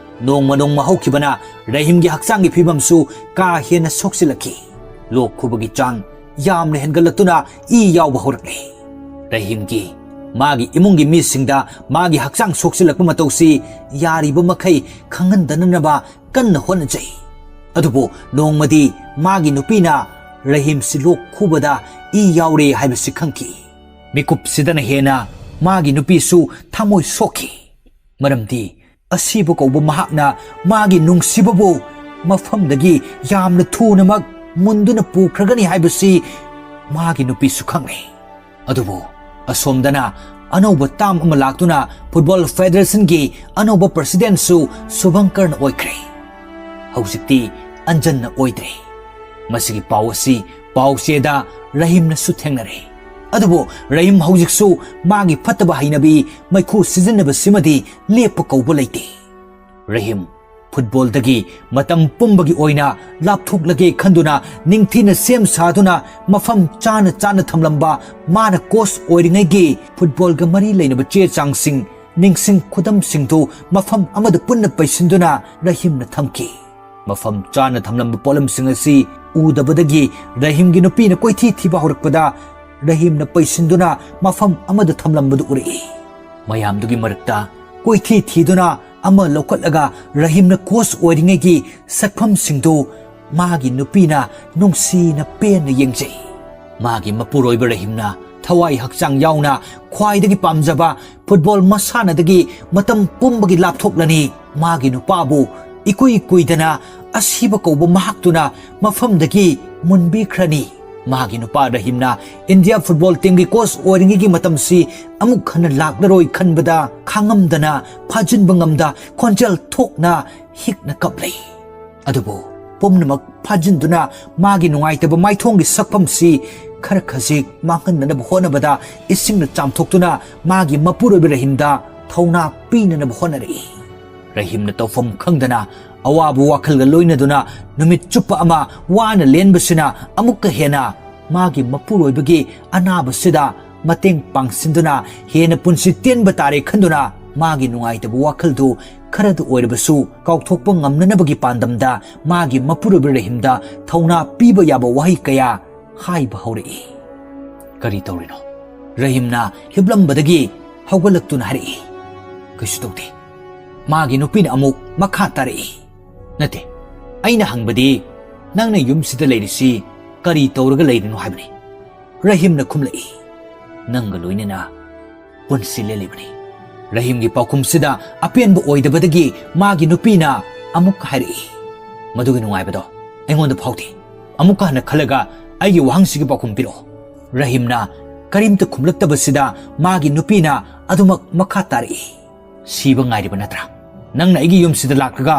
ꯅꯣꯡꯃ ꯅꯣꯡꯃ ꯍꯧꯈꯤꯕꯅ ꯔꯍꯤꯝꯒꯤ ꯍꯛꯆꯥꯡꯒꯤ ꯐꯤꯕꯝꯁꯨ ꯀꯥ ꯍꯦꯟꯅ ꯁꯣꯛꯆꯤꯜꯂꯛꯈꯤ꯫ ꯂꯣꯛ ꯈꯨꯕꯒꯤ ꯆꯥꯡ ꯌꯥꯝꯅ ꯍꯦꯟꯒꯠꯂꯛꯇꯨꯅ ꯏ ꯌꯥꯎꯕ ꯍꯧꯔꯛꯂꯦ꯫ ꯔꯍꯤꯝꯒꯤ ꯃꯥꯒꯤ ꯏꯃꯨꯡꯒꯤ ꯃꯤꯁꯤꯡꯗ ꯃꯥꯒꯤ ꯍꯛꯆꯥꯡ ꯁꯣꯛꯆꯤꯜꯂꯛꯄ ꯃꯇꯧꯁꯤ ꯌꯥꯔꯤꯕ ꯃꯈꯩ ꯈꯪꯍꯟꯗꯅꯅꯕ ꯀꯟꯅ ꯍꯣꯠꯅꯖꯩ꯫ ꯑꯗꯨꯕꯨ ꯅꯣꯡꯃꯗꯤ ꯃꯥꯒꯤ ꯅꯨꯄꯤꯅ ꯔꯍꯤꯝꯁꯤ ꯂꯣꯛ ꯈꯨꯕꯗ ꯏ ꯌꯥꯎꯔꯦ ꯍꯥꯏꯕꯁꯤ ꯈꯪꯈꯤ꯫ ꯃꯤꯀꯨꯞꯁꯤꯗꯅ ꯍꯦꯟꯅ ꯃꯥꯒꯤ ꯅꯨꯄꯤꯁꯨ ꯊꯃꯣꯏ ꯁꯣꯛꯈꯤ꯫ ꯃꯔꯝꯗꯤ ꯑꯁꯤꯕ ꯀꯧꯕ ꯃꯍꯥꯛꯅ ꯃꯥꯒꯤ ꯅꯨꯡꯁꯤꯕꯕꯨ ꯃꯐꯝꯗꯒꯤ ꯌꯥꯝꯅ ꯊꯨꯅꯃꯛ ꯃꯨꯟꯗꯨꯅ ꯄꯨꯈ꯭ꯔꯒꯅꯤ ꯍꯥꯏꯕꯁꯤ ꯃꯥꯒꯤ ꯅꯨꯄꯤꯁꯨ ꯈꯪꯂꯦ꯫ ꯑꯗꯨꯕꯨ ꯑꯁꯣꯝꯗꯅ ꯑꯅꯧꯕ ꯇꯥꯝ ꯑꯃ ꯂꯥꯛꯇꯨꯅ ꯐꯨꯠꯕꯣꯜ ꯐꯦꯗꯔꯦꯁꯟꯒꯤ ꯑꯅꯧꯕ ꯄ꯭ꯔꯁꯤꯗꯦꯟꯁꯨ ꯁꯨꯚꯪꯀꯔꯅ ꯑꯣꯏꯈ꯭ꯔꯦ꯫ ꯍꯧꯖꯤꯛꯇꯤ ꯑꯟꯖꯟꯅ ꯑꯣꯏꯗ꯭ꯔꯦ꯫ ꯃꯁꯤꯒꯤ ꯄꯥꯎ ꯑꯁꯤ ꯄꯥꯎꯆꯦꯗ ꯔꯍꯤꯝꯅꯁꯨ ꯊꯦꯡꯅꯔꯦ꯫ ꯑꯗꯨꯕꯨ ꯔꯍꯤꯝ ꯍꯧꯖꯤꯛꯁꯨ ꯃꯥꯒꯤ ꯐꯠꯇꯕ ꯍꯩꯅꯕꯤ ꯃꯩꯈꯨ ꯁꯤꯖꯤꯟꯅꯕꯁꯤꯃꯗꯤ ꯂꯦꯞꯄ ꯀꯧꯕ ꯂꯩꯇꯦ꯫ ꯔꯍꯤꯝ ꯐꯨꯠꯕꯣꯜꯗꯒꯤ ꯃꯇꯝ ꯄꯨꯝꯕꯒꯤ ꯑꯣꯏꯅ ꯂꯥꯞꯊꯣꯛꯂꯒꯦ ꯈꯟꯗꯨꯅ ꯅꯤꯡꯊꯤꯅ ꯁꯦꯝ ꯁꯥꯗꯨꯅ ꯃꯐꯝ ꯆꯥꯅ ꯆꯥꯅ ꯊꯝꯂꯝꯕ ꯃꯥꯅ ꯀꯣꯆ ꯑꯣꯏꯔꯤꯉꯩꯒꯤ ꯐꯨꯠꯕꯣꯜꯒ ꯃꯔꯤ ꯂꯩꯅꯕ ꯆꯦ ꯆꯥꯡꯁꯤꯡ, ꯅꯤꯡꯁꯤꯡ ꯈꯨꯗꯝꯁꯤꯡꯗꯨ ꯃꯐꯝ ꯑꯃꯗ ꯄꯨꯟꯅ ꯄꯩꯁꯤꯟꯗꯨꯅ ꯔꯍꯤꯝꯅ ꯊꯝꯈꯤ꯫ ꯃꯐꯝ ꯆꯥꯅ ꯊꯝꯂꯝꯕ ꯄꯣꯠꯂꯝꯁꯤꯡ ꯑꯁꯤ ꯎꯗꯕꯗꯒꯤ ꯔꯍꯤꯝꯒꯤ ꯅꯨꯄꯤꯅ ꯀꯣꯏꯊꯤ ꯊꯤꯕ ꯍꯧꯔꯛꯄꯗ ꯔꯍꯤꯝꯅ ꯄꯩꯁꯤꯟꯗꯨꯅ ꯃꯐꯝ ꯑꯃꯗ ꯊꯝꯂꯝꯕꯗꯨ ꯎꯔꯛꯏ꯫ ꯃꯌꯥꯝꯗꯨꯒꯤ ꯃꯔꯛꯇ ꯀꯣꯏꯊꯤ ꯊꯤꯗꯨꯅ ꯑꯃ ꯂꯧꯈꯠꯂꯒ ꯔꯍꯤꯝꯅ ꯀꯣꯆ ꯑꯣꯏꯔꯤꯉꯩꯒꯤ ꯁꯛꯐꯝꯁꯤꯡꯗꯨ ꯃꯥꯒꯤ ꯅꯨꯄꯤꯅ ꯅꯨꯡꯁꯤꯅ ꯄꯦꯟꯅ ꯌꯦꯡꯖꯩ꯫ ꯃꯥꯒꯤ ꯃꯄꯨꯔꯣꯏꯕ ꯔꯍꯤꯝꯅ ꯊꯋꯥꯏ ꯍꯛꯆꯥꯡ ꯌꯥꯎꯅ ꯈ꯭ꯋꯥꯏꯗꯒꯤ ꯄꯥꯝꯖꯕ ꯐꯨꯠꯕꯣꯜ ꯃꯁꯥꯟꯅꯗꯒꯤ ꯃꯇꯝ ꯄꯨꯝꯕꯒꯤ ꯂꯥꯞꯊꯣꯛꯂꯅꯤ꯫ ꯃꯥꯒꯤ ꯅꯨꯄꯥꯕꯨ ꯏꯀꯨꯏ ꯀꯨꯏꯗꯅ ꯑꯁꯤꯕ ꯀꯧꯕ ꯃꯍꯥꯛꯇꯨꯅ ꯃꯐꯝꯗꯒꯤ ꯃꯨꯟꯕꯤꯈ꯭ꯔꯅꯤ꯫ ꯃꯥꯒꯤ ꯅꯨꯄꯥ ꯔꯍꯤꯝꯅ ꯏꯟꯗꯤꯌꯥ ꯐꯨꯠꯕꯣꯜ ꯇꯤꯝꯒꯤ ꯀꯣꯆ ꯑꯣꯏꯔꯤꯉꯩꯒꯤ ꯃꯇꯝꯁꯤ ꯑꯃꯨꯛ ꯍꯟꯅ ꯂꯥꯛꯂꯔꯣꯏ ꯈꯟꯕꯗ ꯈꯥꯡꯉꯝꯗꯅ, ꯐꯥꯖꯤꯟꯕ ꯉꯝꯗ, ꯈꯣꯟꯖꯦꯜ ꯊꯣꯛꯅ ꯍꯤꯛꯅ ꯀꯞꯂꯤ꯫ ꯑꯗꯨꯕꯨ ꯄꯨꯝꯅꯃꯛ ꯐꯥꯖꯤꯟꯗꯨꯅ ꯃꯥꯒꯤ ꯅꯨꯡꯉꯥꯏꯇꯕ ꯃꯥꯏꯊꯣꯡꯒꯤ ꯁꯛꯐꯝꯁꯤ ꯈꯔ ꯈꯖꯤꯛ ꯃꯥꯡꯍꯟꯅꯅꯕ ꯍꯣꯠꯅꯕꯗ ꯏꯁꯤꯡꯅ ꯆꯥꯝꯊꯣꯛꯇꯨꯅ ꯃꯥꯒꯤ ꯃꯄꯨꯔꯣꯏꯕ ꯔꯍꯤꯝꯗ ꯊꯧꯅꯥ ꯄꯤꯅꯅꯕ ꯍꯣꯠꯅꯔꯛꯏ꯫ ꯔꯍꯤꯝꯅ ꯇꯧꯐꯝ ꯈꯪꯗꯅ ꯑꯋꯥꯕ ꯋꯥꯈꯜꯒ ꯂꯣꯏꯅꯗꯨꯅ ꯅꯨꯃꯤꯠ ꯆꯨꯞꯄ ꯑꯃ ꯋꯥꯅ ꯂꯦꯟꯕꯁꯤꯅ ꯑꯃꯨꯛꯀ ꯍꯦꯟꯅ ꯃꯥꯒꯤ ꯃꯄꯨꯔꯣꯏꯕꯒꯤ ꯑꯅꯥꯕꯁꯤꯗ ꯃꯇꯦꯡ ꯄꯥꯡꯁꯤꯟꯗꯨꯅ ꯍꯦꯟꯅ ꯄꯨꯟꯁꯤ ꯇꯦꯟꯕ ꯇꯥꯔꯦ ꯈꯟꯗꯨꯅ ꯃꯥꯒꯤ ꯅꯨꯡꯉꯥꯏꯇꯕ ꯋꯥꯈꯜꯗꯨ ꯈꯔꯗ ꯑꯣꯏꯔꯕꯁꯨ ꯀꯥꯎꯊꯣꯛꯄ ꯉꯝꯅꯅꯕꯒꯤ ꯄꯥꯟꯗꯝꯗ ꯃꯥꯒꯤ ꯃꯄꯨꯔꯣꯏꯕ ꯔꯍꯤꯝꯗ ꯊꯧꯅꯥ ꯄꯤꯕ ꯌꯥꯕ ꯋꯥꯍꯩ ꯀꯌꯥ ꯍꯥꯏꯕ ꯍꯧꯔꯛꯏ꯫ "ꯀꯔꯤ ꯇꯧꯔꯤꯅꯣ?" ꯔꯍꯤꯝꯅ ꯍꯤꯞꯂꯝꯕꯗꯒꯤ ꯍꯧꯒꯠꯂꯛꯇꯨꯅ ꯍꯥꯏꯔꯛꯏ꯫ "ꯀꯩꯁꯨ ꯇꯧꯗꯦ꯫" ꯃꯥꯒꯤ ꯅꯨꯄꯤꯅ ꯑꯃꯨꯛ ꯃꯈꯥ ꯇꯥꯔꯛꯏ꯫ "ꯅꯠꯇꯦ, ꯑꯩꯅ ꯍꯪꯕꯗꯤ ꯅꯪꯅ ꯌꯨꯝꯁꯤꯗ ꯂꯩꯔꯤꯁꯤ ꯀꯔꯤ ꯇꯧꯔꯒ ꯂꯩꯔꯤꯅꯣ ꯍꯥꯏꯕꯅꯤ꯫" ꯔꯍꯤꯝꯅ ꯈꯨꯝꯂꯛꯏ꯫ "ꯅꯪꯒ ꯂꯣꯏꯅꯅ ꯄꯨꯟꯁꯤ ꯂꯦꯜꯂꯤꯕꯅꯤ꯫" ꯔꯍꯤꯝꯒꯤ ꯄꯥꯎꯈꯨꯝꯁꯤꯗ ꯑꯄꯦꯟꯕ ꯑꯣꯏꯗꯕꯗꯒꯤ ꯃꯥꯒꯤ ꯅꯨꯄꯤꯅ ꯑꯃꯨꯛ ꯍꯥꯏꯔꯛꯏ꯫ "ꯃꯗꯨꯒꯤ ꯅꯨꯡꯉꯥꯏꯕꯗꯣ ꯑꯩꯉꯣꯟꯗ ꯐꯥꯎꯗꯦ꯫ ꯑꯃꯨꯛꯀ ꯍꯟꯅ ꯈꯜꯂꯒ ꯑꯩꯒꯤ ꯋꯥꯍꯪꯁꯤꯒꯤ ꯄꯥꯎꯈꯨꯝ ꯄꯤꯔꯛꯑꯣ꯫" ꯔꯍꯤꯝꯅ ꯀꯔꯤꯝꯇ ꯈꯨꯝꯂꯛꯇꯕꯁꯤꯗ ꯃꯥꯒꯤ ꯅꯨꯄꯤꯅ ꯑꯗꯨꯃꯛ ꯃꯈꯥ ꯇꯥꯔꯛꯏ꯫ "ꯁꯤꯕ ꯉꯥꯏꯔꯤꯕ ꯅꯠꯇ꯭ꯔꯥ? ꯅꯪꯅ ꯑꯩꯒꯤ ꯌꯨꯝꯁꯤꯗ ꯂꯥꯛꯂꯒ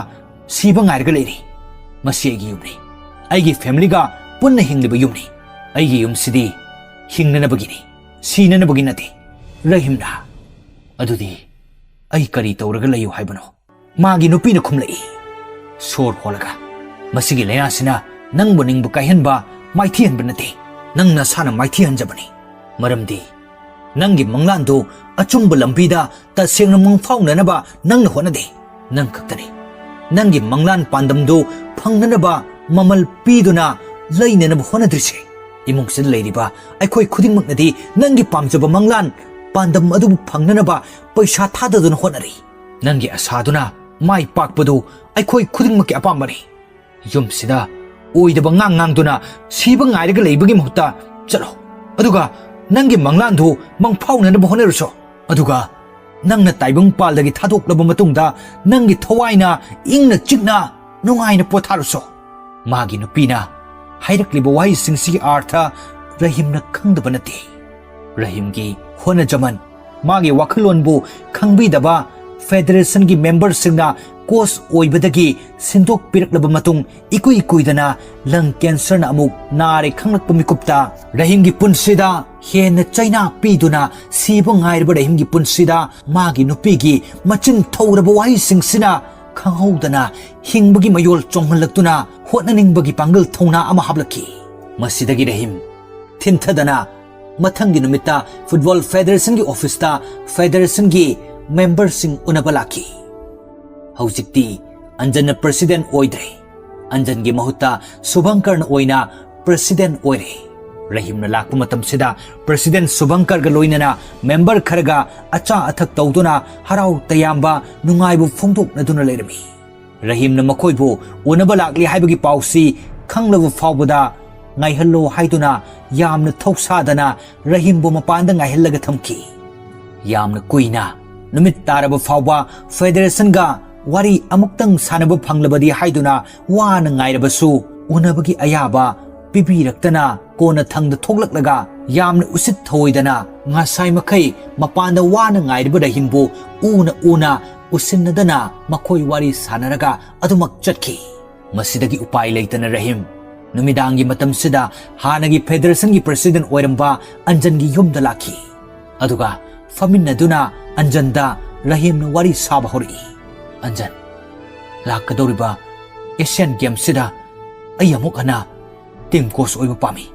ꯁꯤꯕ ꯉꯥꯏꯔꯒ ꯂꯩꯔꯤ꯫ ꯃꯁꯤ ꯑꯩꯒꯤ ꯌꯨꯝꯅꯤ꯫ ꯑꯩꯒꯤ ꯐꯦꯃꯤꯂꯤꯒ ꯄꯨꯟꯅ ꯍꯤꯡꯂꯤꯕ ꯌꯨꯝꯅꯤ꯫ ꯑꯩꯒꯤ ꯌꯨꯝꯁꯤꯗꯤ ꯍꯤꯡꯅꯅꯕꯒꯤꯅꯤ, ꯁꯤꯅꯅꯕꯒꯤ ꯅꯠꯇꯦ꯫" "ꯔꯍꯤꯝꯅ, ꯑꯗꯨꯗꯤ ꯑꯩ ꯀꯔꯤ ꯇꯧꯔꯒ ꯂꯩꯌꯨ ꯍꯥꯏꯕꯅꯣ?" ꯃꯥꯒꯤ ꯅꯨꯄꯤꯅ ꯈꯨꯝꯂꯛꯏ꯫ "ꯁꯣꯔ ꯍꯣꯜꯂꯒ, ꯃꯁꯤꯒꯤ ꯂꯥꯏꯅꯥꯁꯤꯅ ꯅꯪꯕꯨ ꯅꯤꯡꯕ ꯀꯥꯏꯍꯟꯕ, ꯃꯥꯏꯊꯤꯍꯟꯕ ꯅꯠꯇꯦ, ꯅꯪ ꯅꯁꯥꯅ ꯃꯥꯏꯊꯤꯍꯟꯖꯕꯅꯤ꯫ ꯃꯔꯝꯗꯤ ꯅꯪꯒꯤ ꯃꯪꯂꯥꯟꯗꯨ ꯑꯆꯨꯝꯕ ꯂꯝꯕꯤꯗ ꯇꯁꯦꯡꯅ ꯃꯪꯐꯥꯎꯅꯅꯕ ꯅꯪꯅ ꯍꯣꯠꯅꯗꯦ꯫ ꯅꯪ ꯈꯛꯇꯅꯤ ꯅꯪꯒꯤ ꯃꯪꯂꯥꯟ ꯄꯥꯟꯗꯝꯗꯨ ꯐꯪꯅꯅꯕ ꯃꯃꯜ ꯄꯤꯗꯨꯅ ꯂꯩꯅꯅꯕ ꯍꯣꯠꯅꯗ꯭ꯔꯤꯁꯦ꯫ ꯏꯃꯨꯡꯁꯤꯗ ꯂꯩꯔꯤꯕ ꯑꯩꯈꯣꯏ ꯈꯨꯗꯤꯡꯃꯛꯅꯗꯤ ꯅꯪꯒꯤ ꯄꯥꯝꯖꯕ ꯃꯪꯂꯥꯟ ꯄꯥꯟꯗꯝ ꯑꯗꯨꯕꯨ ꯐꯪꯅꯅꯕ ꯄꯩꯁꯥ ꯊꯥꯗꯗꯨꯅ ꯍꯣꯠꯅꯔꯤ꯫ ꯅꯪꯒꯤ ꯑꯁꯥꯗꯨꯅ ꯃꯥꯏ ꯄꯥꯛꯄꯗꯨ ꯑꯩꯈꯣꯏ ꯈꯨꯗꯤꯡꯃꯛꯀꯤ ꯑꯄꯥꯝꯕꯅꯤ꯫ ꯌꯨꯝꯁꯤꯗ ꯑꯣꯏꯗꯕ ꯉꯥꯡ ꯉꯥꯡꯗꯨꯅ ꯁꯤꯕ ꯉꯥꯏꯔꯒ ꯂꯩꯕꯒꯤ ꯃꯍꯨꯠꯇ ꯆꯠꯂꯣ, ꯑꯗꯨꯒ ꯅꯪꯒꯤ ꯃꯪꯂꯥꯟꯗꯨ ꯃꯪꯐꯥꯎꯅꯅꯕ ꯍꯣꯠꯅꯔꯨꯁꯣ꯫ ꯑꯗꯨꯒ ꯅꯪꯅ ꯇꯥꯏꯕꯪ ꯄꯥꯜꯗꯒꯤ ꯊꯥꯗꯣꯛꯂꯕ ꯃꯇꯨꯡꯗ ꯅꯪꯒꯤ ꯊꯋꯥꯏꯅ ꯏꯪꯅ ꯆꯤꯛꯅ ꯅꯨꯡꯉꯥꯏꯅ ꯄꯣꯊꯥꯔꯨꯁꯣ꯫" ꯃꯥꯒꯤ ꯅꯨꯄꯤꯅ ꯍꯥꯏꯔꯛꯂꯤꯕ ꯋꯥꯍꯩꯁꯤꯡꯁꯤꯒꯤ ꯑꯥꯔꯊ ꯔꯍꯤꯝꯅ ꯈꯪꯗꯕ ꯅꯠꯇꯦ꯫ ꯔꯍꯤꯝꯒꯤ ꯍꯣꯠꯅꯖꯃꯟ, ꯃꯥꯒꯤ ꯋꯥꯈꯜꯂꯣꯟꯕꯨ ꯈꯪꯕꯤꯗꯕ ꯐꯦꯗꯔꯦꯁꯟꯒꯤ ꯃꯦꯝꯕꯔꯁꯤꯡꯅ ꯀꯣꯆ ꯑꯣꯏꯕꯗꯒꯤ ꯁꯤꯟꯗꯣꯛꯄꯤꯔꯛꯂꯕ ꯃꯇꯨꯡ, ꯏꯀꯨꯏ ꯀꯨꯏꯗꯅ ꯂꯪ ꯀꯦꯟꯁꯔꯅ ꯑꯃꯨꯛ ꯅꯥꯔꯦ ꯈꯪꯂꯛꯄ ꯃꯤꯀꯨꯞꯇ, ꯔꯍꯤꯝꯒꯤ ꯄꯨꯟꯁꯤꯗ ꯍꯦꯟꯅ ꯆꯩꯅꯥ ꯄꯤꯗꯨꯅ ꯁꯤꯕ ꯉꯥꯏꯔꯕ ꯔꯍꯤꯝꯒꯤ ꯄꯨꯟꯁꯤꯗ ꯃꯥꯒꯤ ꯅꯨꯄꯤꯒꯤ ꯃꯆꯤꯟ ꯊꯧꯔꯕ ꯋꯥꯍꯩꯁꯤꯡꯁꯤꯅ ꯈꯪꯍꯧꯗꯅ ꯍꯤꯡꯕꯒꯤ ꯃꯌꯣꯜ ꯆꯣꯡꯍꯜꯂꯛꯇꯨꯅ ꯍꯣꯠꯅꯅꯤꯡꯕꯒꯤ ꯄꯥꯡꯒꯜ ꯊꯧꯅꯥ ꯑꯃ ꯍꯥꯞꯂꯛꯈꯤ꯫ ꯃꯁꯤꯗꯒꯤ ꯔꯍꯤꯝ ꯊꯤꯟꯊꯗꯅ ꯃꯊꯪꯒꯤ ꯅꯨꯃꯤꯠꯇ ꯐꯨꯠꯕꯣꯜ ꯐꯦꯗꯔꯦꯁꯟꯒꯤ ꯑꯣꯐꯤꯁꯇ ꯐꯦꯗꯔꯦꯁꯟꯒꯤ ꯃꯦꯝꯕꯔꯁꯤꯡ ꯎꯅꯕ ꯂꯥꯛꯈꯤ꯫ ꯍꯧꯖꯤꯛꯇꯤ ꯑꯟꯖꯟꯅ ꯄ꯭ꯔꯁꯤꯗꯦꯟ ꯑꯣꯏꯗ꯭ꯔꯦ꯫ ꯑꯟꯖꯟꯒꯤ ꯃꯍꯨꯠꯇ ꯁꯨꯚꯪꯀꯔꯅ ꯑꯣꯏꯅ ꯄ꯭ꯔꯁꯤꯗꯦꯟ ꯑꯣꯏꯔꯦ꯫ ꯔꯍꯤꯝꯅ ꯂꯥꯛꯄ ꯃꯇꯝꯁꯤꯗ ꯄ꯭ꯔꯁꯤꯗꯦꯟ ꯁꯨꯚꯪꯀꯔꯒ ꯂꯣꯏꯅꯅ ꯃꯦꯝꯕꯔ ꯈꯔꯒ ꯑꯆꯥ ꯑꯊꯛ ꯇꯧꯗꯨꯅ ꯍꯔꯥꯎ ꯇꯌꯥꯝꯕ, ꯅꯨꯡꯉꯥꯏꯕ ꯐꯣꯡꯗꯣꯛꯅꯗꯨꯅ ꯂꯩꯔꯝꯃꯤ꯫ ꯔꯍꯤꯝꯅ ꯃꯈꯣꯏꯕꯨ ꯎꯅꯕ ꯂꯥꯛꯂꯤ ꯍꯥꯏꯕꯒꯤ ꯄꯥꯎꯁꯤ ꯈꯪꯂꯕ ꯐꯥꯎꯕꯗ ꯉꯥꯏꯍꯜꯂꯣ ꯍꯥꯏꯗꯨꯅ ꯌꯥꯝꯅ ꯊꯧꯁꯥꯗꯅ ꯔꯍꯤꯝꯕꯨ ꯃꯄꯥꯟꯗ ꯉꯥꯏꯍꯜꯂꯒ ꯊꯝꯈꯤ꯫ ꯌꯥꯝꯅ ꯀꯨꯏꯅ, ꯅꯨꯃꯤꯠ ꯇꯥꯔꯕ ꯐꯥꯎꯕ ꯐꯦꯗꯔꯦꯁꯟꯒ ꯋꯥꯔꯤ ꯑꯃꯨꯛꯇꯪ ꯁꯥꯟꯅꯕ ꯐꯪꯂꯕꯗꯤ ꯍꯥꯏꯗꯨꯅ ꯋꯥꯅ ꯉꯥꯏꯔꯕꯁꯨ, ꯎꯅꯕꯒꯤ ꯑꯌꯥꯕ ꯄꯤꯕꯤꯔꯛꯇꯅ ꯀꯣꯟꯅꯊꯪꯗ ꯊꯣꯛꯂꯛꯂꯒ ꯌꯥꯝꯅ ꯎꯁꯤꯠ ꯊꯑꯣꯏꯗꯅ ꯉꯁꯥꯏ ꯃꯈꯩ ꯃꯄꯥꯟꯗ ꯋꯥꯅ ꯉꯥꯏꯔꯤꯕ ꯔꯍꯤꯝꯕꯨ ꯎꯅ ꯎꯅ ꯎꯁꯤꯟꯅꯗꯅ ꯃꯈꯣꯏ ꯋꯥꯔꯤ ꯁꯥꯟꯅꯔꯒ ꯑꯗꯨꯃꯛ ꯆꯠꯈꯤ꯫ ꯃꯁꯤꯗꯒꯤ ꯎꯄꯥꯏ ꯂꯩꯇꯅ ꯔꯍꯤꯝ ꯅꯨꯃꯤꯗꯥꯡꯒꯤ ꯃꯇꯝꯁꯤꯗ ꯍꯥꯟꯅꯒꯤ ꯐꯦꯗꯔꯦꯁꯟꯒꯤ ꯄ꯭ꯔꯁꯤꯗꯦꯟ ꯑꯣꯏꯔꯝꯕ ꯑꯟꯖꯟꯒꯤ ꯌꯨꯝꯗ ꯂꯥꯛꯈꯤ꯫ ꯑꯗꯨꯒ ꯐꯝꯃꯤꯟꯅꯗꯨꯅ ꯑꯟꯖꯟꯗ ꯔꯍꯤꯝꯅ ꯋꯥꯔꯤ ꯁꯥꯕ ꯍꯧꯔꯛꯏ꯫ "ꯑꯟꯖꯟ, ꯂꯥꯛꯀꯗꯧꯔꯤꯕ ꯑꯦꯁꯤꯌꯥꯟ ꯒꯦꯝꯁꯤꯗ ꯑꯩ ꯑꯃꯨꯛ ꯍꯟꯅ ꯇꯤꯝ ꯀꯣꯆ ꯑꯣꯏꯕ ꯄꯥꯝꯃꯤ,"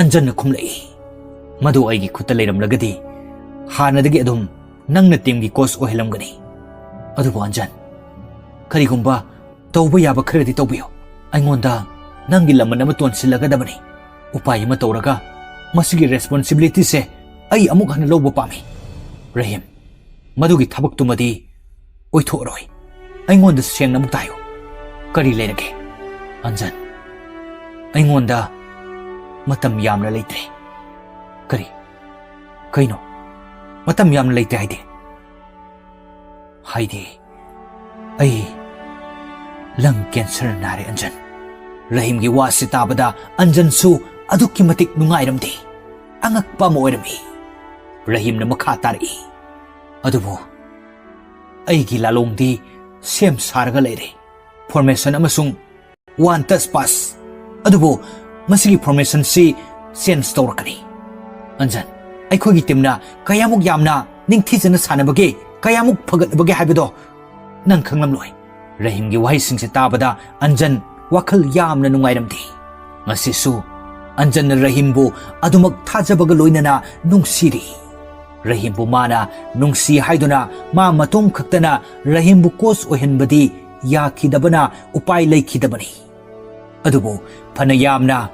ꯑꯟꯖꯟꯅ ꯈꯨꯝꯂꯛꯏ꯫ "ꯃꯗꯨ ꯑꯩꯒꯤ ꯈꯨꯠꯇ ꯂꯩꯔꯝꯂꯒꯗꯤ ꯍꯥꯟꯅꯗꯒꯤ ꯑꯗꯨꯝ ꯅꯪꯅ ꯇꯤꯝꯒꯤ ꯀꯣꯆ ꯑꯣꯏꯍꯜꯂꯝꯒꯅꯤ꯫ ꯑꯗꯨꯕꯨ ꯑꯟꯖꯟ, ꯀꯔꯤꯒꯨꯝꯕ ꯇꯧꯕ ꯌꯥꯕ ꯈꯔꯗꯤ ꯇꯧꯕꯤꯌꯨ꯫ ꯑꯩꯉꯣꯟꯗ ꯅꯪꯒꯤ ꯂꯃꯟ ꯑꯃ ꯇꯣꯟꯁꯤꯜꯂꯒꯗꯕꯅꯤ꯫ ꯎꯄꯥꯏ ꯑꯃ ꯇꯧꯔꯒ ꯃꯁꯤꯒꯤ ꯔꯦꯁꯄꯣꯟꯁꯤꯕꯤꯂꯤꯇꯤꯁꯦ ꯑꯩ ꯑꯃꯨꯛ ꯍꯟꯅ ꯂꯧꯕ ꯄꯥꯝꯃꯤ꯫ ꯔꯍꯤꯝ, ꯃꯗꯨꯒꯤ ꯊꯕꯛꯇꯨꯃꯗꯤ ꯑꯣꯏꯊꯣꯛꯑꯔꯣꯏ꯫ ꯑꯩꯉꯣꯟꯗ ꯁꯦꯡꯅ ꯑꯃꯨꯛꯇ ꯍꯥꯏꯌꯨ, ꯀꯔꯤ ꯂꯩꯔꯒꯦ?" "ꯑꯟꯖꯟ, ꯑꯩꯉꯣꯟꯗ ꯃꯇꯝ ꯌꯥꯝꯅ ꯂꯩꯇ꯭ꯔꯦ꯫" "ꯀꯔꯤ? ꯀꯩꯅꯣ? ꯃꯇꯝ ꯌꯥꯝꯅ ꯂꯩꯇ꯭ꯔꯦ ꯍꯥꯏꯗꯤ?" "ꯍꯥꯏꯗꯤ, ꯑꯩ ꯂꯪ ꯀꯦꯟꯁꯔ ꯅꯥꯔꯦ, ꯑꯟꯖꯟ꯫ ꯔꯍꯤꯝꯒꯤ ꯋꯥꯁꯤ ꯇꯥꯕꯗ ꯑꯟꯖꯟꯁꯨ ꯑꯗꯨꯛꯀꯤ ꯃꯇꯤꯛ ꯅꯨꯡꯉꯥꯏꯔꯝꯗꯦ꯫ ꯑꯉꯛꯄ ꯑꯃ ꯑꯣꯏꯔꯝꯃꯤ꯫ ꯔꯍꯤꯝꯅ ꯃꯈꯥ ꯇꯥꯔꯛꯏ, "ꯑꯗꯨꯕꯨ ꯑꯩꯒꯤ ꯂꯥꯂꯣꯡꯗꯤ ꯁꯦꯝ ꯁꯥꯔꯒ ꯂꯩꯔꯦ꯫ ꯐꯣꯔꯃꯦꯁꯟ ꯑꯃꯁꯨꯡ ꯋꯥꯟ ꯇꯁ ꯄꯥꯁ꯫ ꯑꯗꯨꯕꯨ ꯃꯁꯤꯒꯤ ꯐꯣꯔꯃꯦꯁꯟꯁꯤ ꯆꯦꯟꯖ ꯇꯧꯔꯛꯀꯅꯤ꯫ ꯑꯟꯖꯟ, ꯑꯩꯈꯣꯏꯒꯤ ꯇꯤꯝꯅ ꯀꯌꯥꯃꯨꯛ ꯌꯥꯝꯅ ꯅꯤꯡꯊꯤꯖꯅ ꯁꯥꯟꯅꯕꯒꯦ, ꯀꯌꯥꯃꯨꯛ ꯐꯒꯠꯂꯕꯒꯦ ꯍꯥꯏꯕꯗꯣ ꯅꯪ ꯈꯪꯂꯝꯂꯣꯏ꯫" ꯔꯍꯤꯝꯒꯤ ꯋꯥꯍꯩꯁꯤꯡꯁꯦ ꯇꯥꯕꯗ ꯑꯟꯖꯟ ꯋꯥꯈꯜ ꯌꯥꯝꯅ ꯅꯨꯡꯉꯥꯏꯔꯝꯗꯦ꯫ ꯉꯁꯤꯁꯨ ꯑꯟꯖꯟꯅ ꯔꯍꯤꯝꯕꯨ ꯑꯗꯨꯃꯛ ꯊꯥꯖꯕꯒ ꯂꯣꯏꯅꯅ ꯅꯨꯡꯁꯤꯔꯤ꯫ ꯔꯍꯤꯝꯕꯨ ꯃꯥꯅ ꯅꯨꯡꯁꯤ ꯍꯥꯏꯗꯨꯅ ꯃꯥ ꯃꯇꯣꯝ ꯈꯛꯇꯅ ꯔꯍꯤꯝꯕꯨ ꯀꯣꯆ ꯑꯣꯏꯍꯟꯕꯗꯤ ꯌꯥꯈꯤꯗꯕꯅ ꯎꯄꯥꯏ ꯂꯩꯈꯤꯗꯕꯅꯤ꯫ ꯑꯗꯨꯕꯨ ꯐꯅ ꯌꯥꯝꯅ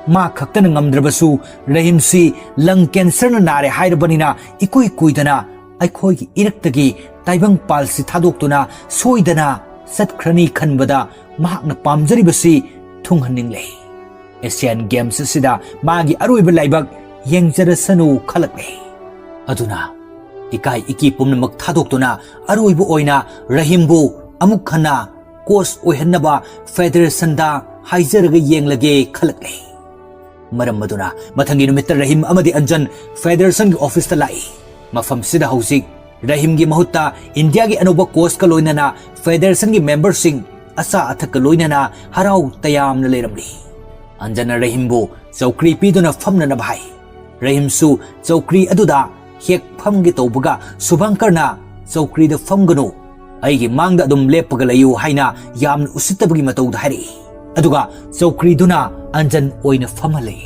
ꯃꯥ ꯈꯛꯇꯅ ꯉꯝꯗ꯭ꯔꯕꯁꯨ, ꯔꯍꯤꯝꯁꯤ ꯂꯪ ꯀꯦꯟꯁꯔꯅ ꯅꯥꯔꯦ ꯍꯥꯏꯔꯕꯅꯤꯅ ꯏꯀꯨꯏ ꯀꯨꯏꯗꯅ ꯑꯩꯈꯣꯏꯒꯤ ꯏꯔꯛꯇꯒꯤ ꯇꯥꯏꯕꯪ ꯄꯥꯜꯁꯤ ꯊꯥꯗꯣꯛꯇꯨꯅ ꯁꯣꯏꯗꯅ ꯆꯠꯈ꯭ꯔꯅꯤ ꯈꯟꯕꯗ ꯃꯍꯥꯛꯅ ꯄꯥꯝꯖꯔꯤꯕꯁꯤ ꯊꯨꯡꯍꯟꯅꯤꯡꯂꯦ꯫ ꯑꯦꯁꯤꯌꯥꯟ ꯒꯦꯝꯁ ꯑꯁꯤꯗ ꯃꯥꯒꯤ ꯑꯔꯣꯏꯕ ꯂꯥꯏꯕꯛ ꯌꯦꯡꯖꯔꯁꯅꯨ ꯈꯜꯂꯛꯂꯦ꯫ ꯑꯗꯨꯅ ꯏꯀꯥꯏ ꯏꯀꯤ ꯄꯨꯝꯅꯃꯛ ꯊꯥꯗꯣꯛꯇꯨꯅ ꯑꯔꯣꯏꯕ ꯑꯣꯏꯅ ꯔꯍꯤꯝꯕꯨ ꯑꯃꯨꯛ ꯍꯟꯅ ꯀꯣꯆ ꯑꯣꯏꯍꯟꯅꯕ ꯐꯦꯗꯔꯦꯁꯟꯗ ꯍꯥꯏꯖꯔꯒ ꯌꯦꯡꯂꯒꯦ ꯈꯜꯂꯛꯂꯦ꯫ ꯃꯔꯝ ꯑꯗꯨꯅ ꯃꯊꯪꯒꯤ ꯅꯨꯃꯤꯠꯇ ꯔꯍꯤꯝ ꯑꯃꯗꯤ ꯑꯟꯖꯟ ꯐꯦꯗꯔꯦꯁꯟꯒꯤ ꯑꯣꯐꯤꯁꯇ ꯂꯥꯛꯏ꯫ ꯃꯐꯝꯁꯤꯗ ꯍꯧꯖꯤꯛ ꯔꯍꯤꯝꯒꯤ ꯃꯍꯨꯠꯇ ꯏꯟꯗꯤꯌꯥꯒꯤ ꯑꯅꯧꯕ ꯀꯣꯆꯀ ꯂꯣꯏꯅꯅ ꯐꯦꯗꯔꯦꯁꯟꯒꯤ ꯃꯦꯝꯕꯔꯁꯤꯡ ꯑꯆꯥ ꯑꯊꯛꯀ ꯂꯣꯏꯅꯅ ꯍꯔꯥꯎ ꯇꯌꯥꯝꯅ ꯂꯩꯔꯝꯂꯤ꯫ ꯑꯟꯖꯟꯅ ꯔꯍꯤꯝꯕꯨ ꯆꯧꯀ꯭ꯔꯤ ꯄꯤꯗꯨꯅ ꯐꯝꯅꯅꯕ ꯍꯥꯏ꯫ ꯔꯍꯤꯝꯁꯨ ꯆꯧꯀ꯭ꯔꯤ ꯑꯗꯨꯗ ꯍꯦꯛ ꯐꯝꯒꯦ ꯇꯧꯕꯒ ꯁꯨꯚꯪꯀꯔꯅ, "ꯆꯧꯀ꯭ꯔꯤꯗ ꯐꯝꯒꯅꯨ, ꯑꯩꯒꯤ ꯃꯥꯡꯗ ꯑꯗꯨꯝ ꯂꯦꯞꯄꯒ ꯂꯩꯌꯨ" ꯍꯥꯏꯅ ꯌꯥꯝꯅ ꯎꯁꯤꯠꯇꯕꯒꯤ ꯃꯇꯧꯗ ꯍꯥꯏꯔꯛꯏ꯫ ꯑꯗꯨꯒ ꯆꯧꯀ꯭ꯔꯤꯗꯨꯅ ꯑꯟꯖꯟ ꯑꯣꯏꯅ ꯐꯝꯍꯜꯂꯤ꯫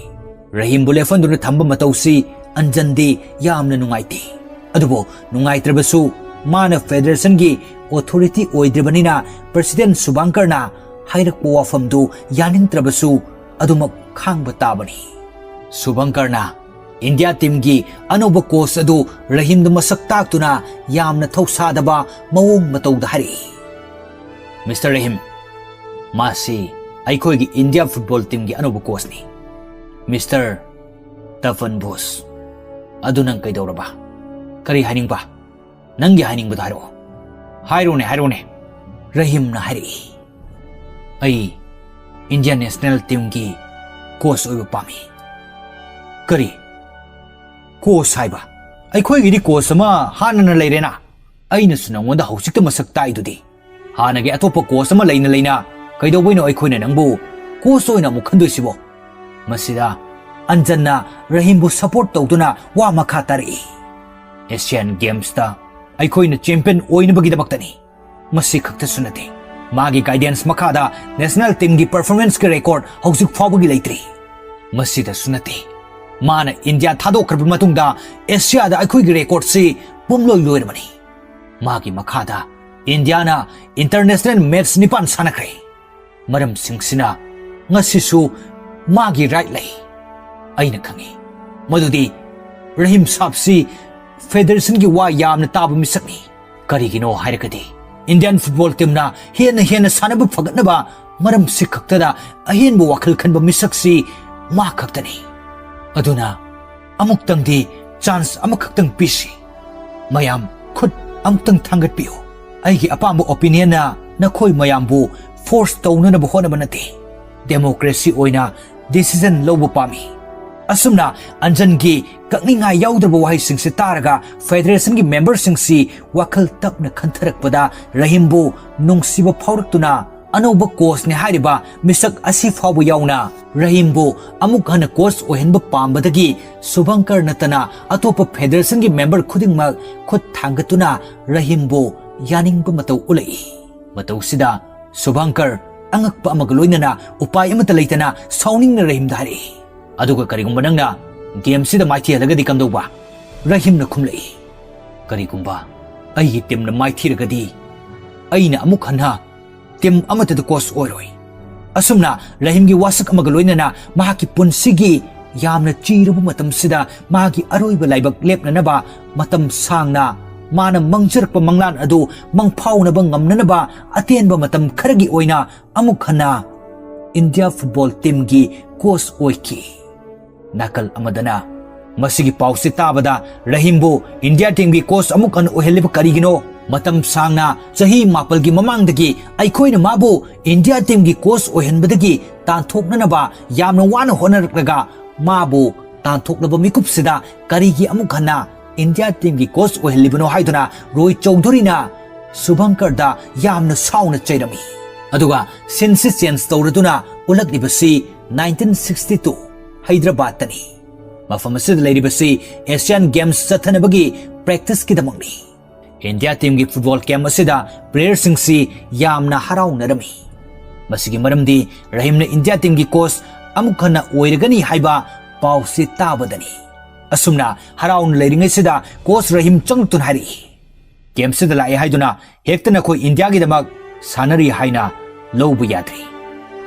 ꯔꯍꯤꯝꯕꯨ ꯂꯦꯞꯍꯟꯗꯨꯅ ꯊꯝꯕ ꯃꯇꯧꯁꯤ ꯑꯟꯖꯟꯗꯤ ꯌꯥꯝꯅ ꯅꯨꯡꯉꯥꯏꯇꯦ꯫ ꯑꯗꯨꯕꯨ ꯅꯨꯡꯉꯥꯏꯇ꯭ꯔꯕꯁꯨ, ꯃꯥꯅ ꯐꯦꯗꯔꯦꯁꯟꯒꯤ ꯑꯣꯊꯣꯔꯤꯇꯤ ꯑꯣꯏꯗ꯭ꯔꯤꯕꯅꯤꯅ ꯄ꯭ꯔꯁꯤꯗꯦꯟ ꯁꯨꯚꯪꯀꯔꯅ ꯍꯥꯏꯔꯛꯄ ꯋꯥꯐꯝꯗꯨ ꯌꯥꯅꯤꯡꯗ꯭ꯔꯕꯁꯨ ꯑꯗꯨꯃꯛ ꯈꯥꯡꯕ ꯇꯥꯕꯅꯤ꯫ ꯁꯨꯚꯪꯀꯔꯅ ꯏꯟꯗꯤꯌꯥ ꯇꯤꯝꯒꯤ ꯑꯅꯧꯕ ꯀꯣꯆ ꯑꯗꯨ ꯔꯍꯤꯝꯗ ꯃꯁꯛ ꯇꯥꯛꯇꯨꯅ ꯌꯥꯝꯅ ꯊꯧꯁꯥꯗꯕ ꯃꯑꯣꯡ ꯃꯇꯧꯗ ꯍꯥꯏꯔꯛꯏ, "ꯃꯤꯁꯇꯔ ꯔꯍꯤꯝ, ꯃꯥꯁꯤ ꯑꯩꯈꯣꯏꯒꯤ ꯏꯟꯗꯤꯌꯥ ꯐꯨꯠꯕꯣꯜ ꯇꯤꯝꯒꯤ ꯑꯅꯧꯕ ꯀꯣꯆꯅꯤ꯫ ꯃꯤꯁꯇꯔ ꯇꯐꯟ ꯕꯨꯁ, ꯑꯗꯨ ꯅꯪ ꯀꯩꯗꯧꯔꯕ? ꯀꯔꯤ ꯍꯥꯏꯅꯤꯡꯕ? ꯅꯪꯒꯤ ꯍꯥꯏꯅꯤꯡꯕꯗꯣ ꯍꯥꯏꯔꯛꯑꯣ꯫" "ꯍꯥꯏꯔꯣꯅꯦ, ꯍꯥꯏꯔꯣꯅꯦ꯫" ꯔꯍꯤꯝꯅ ꯍꯥꯏꯔꯛꯏ꯫ "ꯑꯩ Indian national teamꯒꯤ coach ꯑꯣꯏꯕ ꯄꯥꯝꯃꯤ꯫ ꯀꯔꯤ? Coach ꯍꯥꯏꯕ? ꯑꯩꯈꯣꯏꯒꯤꯗꯤ coach ꯑꯃ ꯍꯥꯟꯅꯅ ꯂꯩꯔꯦꯅ꯫ ꯑꯩꯅꯁꯨ ꯅꯉꯣꯟꯗ ꯍꯧꯖꯤꯛꯇ ꯃꯁꯛ ꯇꯥꯛꯏꯗꯨꯗꯤ꯫ ꯍꯥꯟꯅꯒꯤ ꯑꯇꯣꯞꯄ coach ꯑꯃ ꯂꯩꯅ ꯂꯩꯅ ꯀꯩꯗꯧꯕꯩꯅꯣ ꯑꯩꯈꯣꯏꯅ ꯅꯪꯕꯨ coach ꯑꯣꯏꯅ ꯑꯃꯨꯛ ꯈꯟꯗꯣꯏꯁꯤꯕꯣ? ꯃꯁꯤꯗ ꯑꯟꯖꯟꯅ ꯔꯍꯤꯝꯕꯨ support ꯇꯧꯗꯨꯅ ꯋꯥ ꯃꯈꯥ ꯇꯥꯔꯛꯏ꯫ Asian Gamesꯇ ꯑꯩꯈꯣꯏꯅ champion ꯑꯣꯏꯅꯕꯒꯤꯗꯃꯛꯇꯅꯤ꯫ ꯃꯁꯤ ꯈꯛꯇꯁꯨ ꯅꯠꯇꯦ, ꯃꯥꯒꯤ guidance ꯃꯈꯥꯗ national teamꯒꯤ performanceꯀꯤ record ꯍꯧꯖꯤꯛ ꯐꯥꯎꯕꯒꯤ ꯂꯩꯇ꯭ꯔꯤ꯫ ꯃꯁꯤꯗꯁꯨ ꯅꯠꯇꯦ, ꯃꯥꯅ ꯏꯟꯗꯤꯌꯥ ꯊꯥꯗꯣꯛꯈ꯭ꯔꯕ ꯃꯇꯨꯡꯗ ꯑꯦꯁꯤꯌꯥꯗ ꯑꯩꯈꯣꯏꯒꯤ recordꯁꯤ ꯄꯨꯝꯂꯣꯏ ꯂꯣꯏꯔꯕꯅꯤ꯫ ꯃꯥꯒꯤ ꯃꯈꯥꯗ ꯏꯟꯗꯤꯌꯥꯅ international match ꯅꯤꯄꯥꯟ ꯁꯥꯟꯅꯈ꯭ꯔꯦ꯫ ꯃꯔꯝꯁꯤꯡꯁꯤꯅ ꯉꯁꯤꯁꯨ ꯃꯥꯒꯤ right ꯂꯩ꯫ ꯑꯩꯅ ꯈꯪꯏ ꯃꯗꯨꯗꯤ ꯔꯍꯤꯝ ꯁꯥꯕꯁꯤ federationꯒꯤ ꯋꯥ ꯌꯥꯝꯅ ꯇꯥꯕ ꯃꯤꯁꯛꯅꯤ꯫ ꯀꯔꯤꯒꯤꯅꯣ ꯍꯥꯏꯔꯒꯗꯤ Indian football teamꯅ ꯍꯦꯟꯅ ꯍꯦꯟꯅ ꯁꯥꯟꯅꯕ ꯐꯒꯠꯅꯕ ꯃꯔꯝꯁꯤ ꯈꯛꯇꯗ ꯑꯍꯦꯟꯕ ꯋꯥꯈꯜ ꯈꯟꯕ ꯃꯤꯁꯛꯁꯤ ꯃꯥ ꯈꯛꯇꯅꯤ꯫ ꯑꯗꯨꯅ ꯑꯃꯨꯛꯇꯪꯗꯤ chance ꯑꯃꯈꯛꯇꯪ ꯄꯤꯁꯤ꯫ ꯃꯌꯥꯝ ꯈꯨꯠ ꯑꯃꯨꯛꯇꯪ ꯊꯥꯡꯒꯠꯄꯤꯌꯨ꯫ ꯑꯩꯒꯤ ꯑꯄꯥꯝꯕ opinionꯅ ꯅꯈꯣꯏ ꯃꯌꯥꯝꯕꯨ force ꯇꯧꯅꯅꯕ ꯍꯣꯠꯅꯕ ꯅꯠꯇꯦ꯫ Democracy ꯑꯣꯏꯅ decision ꯂꯧꯕ ꯄꯥꯝꯃꯤ꯫ ꯑꯁꯨꯝꯅ ꯑꯟꯖꯟꯒꯤ ꯀꯛꯅꯤꯡꯉꯥꯏ ꯌꯥꯎꯗ꯭ꯔꯕ ꯋꯥꯍꯩꯁꯤꯡꯁꯤ ꯇꯥꯔꯒ federationꯒꯤ memberꯁꯤꯡꯁꯤ ꯋꯥꯈꯜ ꯇꯞꯅ ꯈꯟꯊꯔꯛꯄꯗ ꯔꯍꯤꯝꯕꯨ ꯅꯨꯡꯁꯤꯕ ꯐꯥꯎꯔꯛꯇꯨꯅ ꯑꯅꯧꯕ coachꯅꯤ ꯍꯥꯏꯔꯤꯕ ꯃꯤꯁꯛ ꯑꯁꯤ ꯐꯥꯎꯕ ꯌꯥꯎꯅ ꯔꯍꯤꯝꯕꯨ ꯑꯃꯨꯛ ꯍꯟꯅ coach ꯑꯣꯏꯍꯟꯕ ꯄꯥꯝꯕꯗꯒꯤ ꯁꯨꯚꯪꯀꯔ ꯅꯠꯇꯅ ꯑꯇꯣꯞꯄ federationꯒꯤ member ꯈꯨꯗꯤꯡꯃꯛ ꯈꯨꯠ ꯊꯥꯡꯒꯠꯇꯨꯅ ꯔꯍꯤꯝꯕꯨ ꯌꯥꯅꯤꯡꯕ ꯃꯇꯧ ꯎꯠꯂꯛꯏ꯫ ꯃꯇꯧꯁꯤꯗ ꯁꯨꯚꯪꯀꯔ ꯑꯉꯛꯄ ꯑꯃꯒ ꯂꯣꯏꯅꯅ ꯎꯄꯥꯏ ꯑꯃꯠꯇ ꯂꯩꯇꯅ ꯁꯥꯎꯅꯤꯡꯅ ꯔꯍꯤꯝꯗ ꯍꯥꯏꯔꯛꯏ, "ꯑꯗꯨꯒ ꯀꯔꯤꯒꯨꯝꯕ ꯅꯪꯅ gameꯁꯤꯗ ꯃꯥꯏꯊꯤꯍꯜꯂꯒꯗꯤ ꯀꯝꯗꯧꯕ?" ꯔꯍꯤꯝꯅ ꯈꯨꯝꯂꯛꯏ, "ꯀꯔꯤꯒꯨꯝꯕ ꯑꯩꯒꯤ teamꯅ ꯃꯥꯏꯊꯤꯔꯒꯗꯤ ꯑꯩꯅ ꯑꯃꯨꯛ ꯍꯟꯅ team ꯑꯃꯠꯇꯗ coach ꯑꯣꯏꯔꯣꯏ꯫" ꯑꯁꯨꯝꯅ ꯔꯍꯤꯝꯒꯤ ꯋꯥꯁꯛ ꯑꯃꯒ ꯂꯣꯏꯅꯅ ꯃꯍꯥꯛꯀꯤ ꯄꯨꯟꯁꯤꯒꯤ ꯌꯥꯝꯅ ꯆꯤꯔꯕ ꯃꯇꯝꯁꯤꯗ ꯃꯥꯒꯤ ꯑꯔꯣꯏꯕ ꯂꯥꯏꯕꯛ ꯂꯦꯞꯅꯅꯕ ꯃꯇꯝ ꯁꯥꯡꯅ ꯃꯥꯅ ꯃꯪꯖꯔꯛꯄ ꯃꯪꯂꯥꯟ ꯑꯗꯨ ꯃꯪꯐꯥꯎꯅꯕ ꯉꯝꯅꯅꯕ ꯑꯇꯦꯟꯕ ꯃꯇꯝ ꯈꯔꯒꯤ ꯑꯣꯏꯅ ꯑꯃꯨꯛ ꯍꯟꯅ ꯏꯟꯗꯤꯌꯥ football teamꯒꯤ coach ꯑꯣꯏꯈꯤ꯫ ꯅꯥꯀꯜ ꯑꯃꯗꯅ ꯃꯁꯤꯒꯤ ꯄꯥꯎꯁꯤ ꯇꯥꯕꯗ ꯔꯍꯤꯝꯕꯨ ꯏꯟꯗꯤꯌꯥ teamꯒꯤ coach ꯑꯃꯨꯛ ꯍꯟꯅ ꯑꯣꯏꯍꯜꯂꯤꯕ ꯀꯔꯤꯒꯤꯅꯣ? ꯃꯇꯝ ꯁꯥꯡꯅ, ꯆꯍꯤ ꯃꯥꯄꯜꯒꯤ ꯃꯃꯥꯡꯗꯒꯤ ꯑꯩꯈꯣꯏꯅ ꯃꯥꯕꯨ ꯏꯟꯗꯤꯌꯥ ꯇꯤꯝꯒꯤ ꯀꯣꯆ ꯑꯣꯏꯍꯟꯕꯗꯒꯤ ꯇꯥꯟꯊꯣꯛꯅꯅꯕ ꯌꯥꯝꯅ ꯋꯥꯅ ꯍꯣꯠꯅꯔꯛꯂꯒ, ꯃꯥꯕꯨ ꯇꯥꯟꯊꯣꯛꯂꯕ ꯃꯤꯀꯨꯞꯁꯤꯗ ꯀꯔꯤꯒꯤ ꯑꯃꯨꯛ ꯍꯟꯅ ꯏꯟꯗꯤꯌꯥ ꯇꯤꯝꯒꯤ ꯀꯣꯆ ꯑꯣꯏꯍꯜꯂꯤꯕꯅꯣ ꯍꯥꯏꯗꯨꯅ ꯔꯣꯍꯤꯠ ꯆꯧꯙꯨꯔꯤꯅ ꯁꯨꯚꯪꯀꯔꯗ ꯌꯥꯝꯅ ꯁꯥꯎꯅ ꯆꯩꯔꯝꯃꯤ꯫ ꯑꯗꯨꯒ ꯁꯤꯟꯁꯤ ꯆꯦꯟꯖ ꯇꯧꯔꯗꯨꯅ ꯎꯠꯂꯛꯂꯤꯕꯁꯤ ꯅꯥꯏꯟꯇꯤꯟ ꯁꯤꯛꯁꯇꯤ ꯇꯨ ꯍꯩꯗ꯭ꯔꯕꯥꯗꯇꯅꯤ꯫ ꯃꯐꯝ ꯑꯁꯤꯗ ꯂꯩꯔꯤꯕꯁꯤ ꯑꯦꯁꯤꯌꯥꯟ ꯒꯦꯝꯁ ꯆꯠꯊꯅꯕꯒꯤ ꯄ꯭ꯔꯦꯛꯇꯤꯁꯀꯤꯗꯃꯛꯅꯤ꯫ ꯏꯟꯗꯤꯌꯥ ꯇꯤꯝꯒꯤ ꯐꯨꯠꯕꯣꯜ ꯀꯦꯝꯞ ꯑꯁꯤꯗ ꯄ꯭ꯂꯦꯌꯔꯁꯤꯡꯁꯤ ꯌꯥꯝꯅ ꯍꯔꯥꯎꯅꯔꯝꯃꯤ꯫ ꯃꯁꯤꯒꯤ ꯃꯔꯝꯗꯤ ꯔꯍꯤꯝꯅ ꯏꯟꯗꯤꯌꯥ ꯇꯤꯝꯒꯤ ꯀꯣꯆ ꯑꯃꯨꯛ ꯍꯟꯅ ꯑꯣꯏꯔꯒꯅꯤ ꯍꯥꯏꯕ ꯄꯥꯎꯁꯤ ꯇꯥꯕꯗꯅꯤ꯫ ꯑꯁꯨꯝꯅ ꯍꯔꯥꯎꯅ ꯂꯩꯔꯤꯉꯩꯁꯤꯗ ꯀꯣꯆ ꯔꯍꯤꯝ ꯆꯪꯂꯛꯇꯨꯅ ꯍꯥꯏꯔꯛꯏ, "ꯀꯦꯝꯞꯁꯤꯗ ꯂꯥꯛꯑꯦ ꯍꯥꯏꯗꯨꯅ ꯍꯦꯛꯇ ꯅꯈꯣꯏ ꯏꯟꯗꯤꯌꯥꯒꯤꯗꯃꯛ ꯁꯥꯟꯅꯔꯤ ꯍꯥꯏꯅ ꯂꯧꯕ ꯌꯥꯗ꯭ꯔꯤ꯫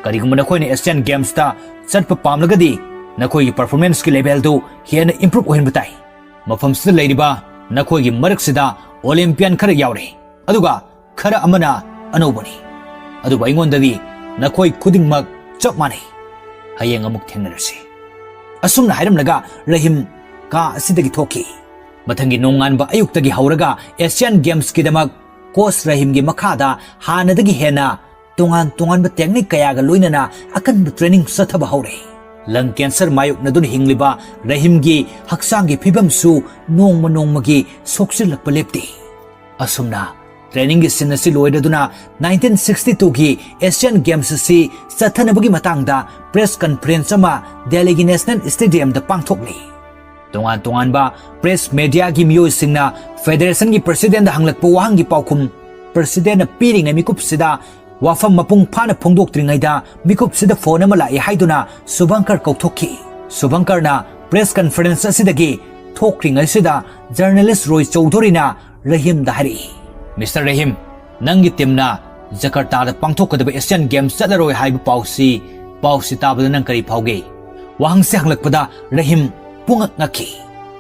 ꯀꯔꯤꯒꯨꯝꯕ ꯅꯈꯣꯏꯅ ꯑꯦꯁꯤꯌꯥꯟ ꯒꯦꯝꯁꯇ ꯆꯠꯄ ꯄꯥꯝꯂꯒꯗꯤ ꯅꯈꯣꯏꯒꯤ ꯄꯔꯐꯣꯔꯃꯦꯟꯁꯀꯤ ꯂꯦꯚꯦꯜꯗꯨ ꯍꯦꯟꯅ ꯏꯝꯄ꯭ꯔꯨꯚ ꯑꯣꯏꯍꯟꯕ ꯇꯥꯏ꯫ ꯃꯐꯝꯁꯤꯗ ꯂꯩꯔꯤꯕ ꯅꯈꯣꯏꯒꯤ ꯃꯔꯛꯁꯤꯗ ꯑꯣꯂꯦꯝꯄꯤꯌꯥꯟ ꯈꯔ ꯌꯥꯎꯔꯦ, ꯑꯗꯨꯒ ꯈꯔ ꯑꯃꯅ ꯑꯅꯧꯕꯅꯤ꯫ ꯑꯗꯨꯕꯨ ꯑꯩꯉꯣꯟꯗꯗꯤ ꯅꯈꯣꯏ ꯈꯨꯗꯤꯡꯃꯛ ꯆꯞ ꯃꯥꯟꯅꯩ꯫ ꯍꯌꯦꯡ ꯑꯃꯨꯛ ꯊꯦꯡꯅꯔꯁꯤ꯫" ꯑꯁꯨꯝꯅ ꯍꯥꯏꯔꯝꯂꯒ ꯔꯍꯤꯝ ꯀꯥ ꯑꯁꯤꯗꯒꯤ ꯊꯣꯛꯈꯤ꯫ ꯃꯊꯪꯒꯤ ꯅꯣꯡꯉꯥꯟꯕ ꯑꯌꯨꯛꯇꯒꯤ ꯍꯧꯔꯒ ꯑꯦꯁꯤꯌꯥꯟ ꯒꯦꯝꯁꯀꯤꯗꯃꯛ ꯀꯣꯆ ꯔꯍꯤꯝꯒꯤ ꯃꯈꯥꯗ ꯍꯥꯟꯅꯗꯒꯤ ꯍꯦꯟꯅ ꯇꯣꯉꯥꯟ ꯇꯣꯉꯥꯟꯕ ꯇꯦꯛꯅꯤꯛ ꯀꯌꯥꯒ ꯂꯣꯏꯅꯅ ꯑꯀꯟꯕ ꯇ꯭ꯔꯦꯅꯤꯡ ꯆꯠꯊꯕ ꯍꯧꯔꯦ꯫ ꯂꯪ ꯀꯦꯟꯁꯔ ꯃꯥꯌꯣꯛꯅꯗꯨꯅ ꯍꯤꯡꯂꯤꯕ ꯔꯍꯤꯝꯒꯤ ꯍꯛꯆꯥꯡꯒꯤ ꯐꯤꯕꯝꯁꯨ ꯅꯣꯡꯃ ꯅꯣꯡꯃꯒꯤ ꯁꯣꯛꯆꯤꯜꯂꯛꯄ ꯂꯦꯞꯇꯦ꯫ ꯑꯁꯨꯝꯅ ꯇ꯭ꯔꯦꯅꯤꯡꯒꯤ ꯁꯤꯟ ꯑꯁꯤ ꯂꯣꯏꯔꯗꯨꯅ ꯅꯥꯏꯟꯇꯤꯟ ꯁꯤꯛꯁꯇꯤ ꯇꯨꯒꯤ ꯑꯦꯁꯤꯌꯥꯟ ꯒꯦꯝꯁ ꯑꯁꯤ ꯆꯠꯊꯅꯕꯒꯤ ꯃꯇꯥꯡꯗ ꯄ꯭ꯔꯦꯁ ꯀꯟꯐꯔꯦꯟꯁ ꯑꯃ ꯗꯦꯜꯂꯤꯒꯤ ꯅꯦꯁꯅꯦꯜ ꯁ꯭ꯇꯦꯗꯤꯌꯝꯗ ꯄꯥꯡꯊꯣꯛꯂꯤ꯫ ꯇꯣꯉꯥꯟ ꯇꯣꯉꯥꯟꯕ ꯄ꯭ꯔꯦꯁ ꯃꯦꯗꯤꯌꯥꯒꯤ ꯃꯤꯑꯣꯏꯁꯤꯡꯅ ꯐꯦꯗꯦꯔꯦꯁꯟꯒꯤ ꯄ꯭ꯔꯁꯤꯗꯦꯟꯗ ꯍꯪꯂꯛꯄ ꯋꯥꯍꯪꯒꯤ ꯄꯥꯎꯈꯨꯝ ꯄ꯭ꯔꯁꯤꯗꯦꯟꯅ ꯄꯤꯔꯤꯉꯩ ꯃꯤꯀꯨꯞꯁꯤꯗ ꯋꯥꯐꯝ ꯃꯄꯨꯡ ꯐꯥꯅ ꯐꯣꯡꯗꯣꯛꯇ꯭ꯔꯤꯉꯩꯗ ꯃꯤꯀꯨꯞꯁꯤꯗ ꯐꯣꯟ ꯑꯃ ꯂꯥꯛꯏ ꯍꯥꯏꯗꯨꯅ ꯁꯨꯚꯪꯀꯔ ꯀꯧꯊꯣꯛꯈꯤ꯫ ꯁꯨꯚꯪꯀꯔꯅ ꯄ꯭ꯔꯦꯁ ꯀꯟꯐꯔꯦꯟꯁ ꯑꯁꯤꯗꯒꯤ ꯊꯣꯛꯈ꯭ꯔꯤꯉꯩꯁꯤꯗ ꯖꯔꯅꯦꯂꯤꯁ ꯔꯣꯍꯤꯠ ꯆꯧꯙꯨꯔꯤꯅ ꯔꯍꯤꯝꯗ ꯍꯥꯏꯔꯛꯏ, "ꯃꯤꯁꯇꯔ ꯔꯍꯤꯝ, ꯅꯪꯒꯤ ꯇꯤꯝꯅ ꯖꯀꯔꯇꯥꯗ ꯄꯥꯡꯊꯣꯛꯀꯗꯕ ꯑꯦꯁꯤꯌꯥꯟ ꯒꯦꯝꯁ ꯆꯠꯂꯔꯣꯏ ꯍꯥꯏꯕ ꯄꯥꯎꯁꯤ, ꯄꯥꯎꯁꯤ ꯇꯥꯕꯗ ꯅꯪ ꯀꯔꯤ ꯐꯥꯎꯒꯦ?" ꯋꯥꯍꯪꯁꯤ ꯍꯪꯂꯛꯄꯗ ꯔꯍꯤꯝ ꯄꯨꯡꯉꯛ ꯉꯛꯈꯤ꯫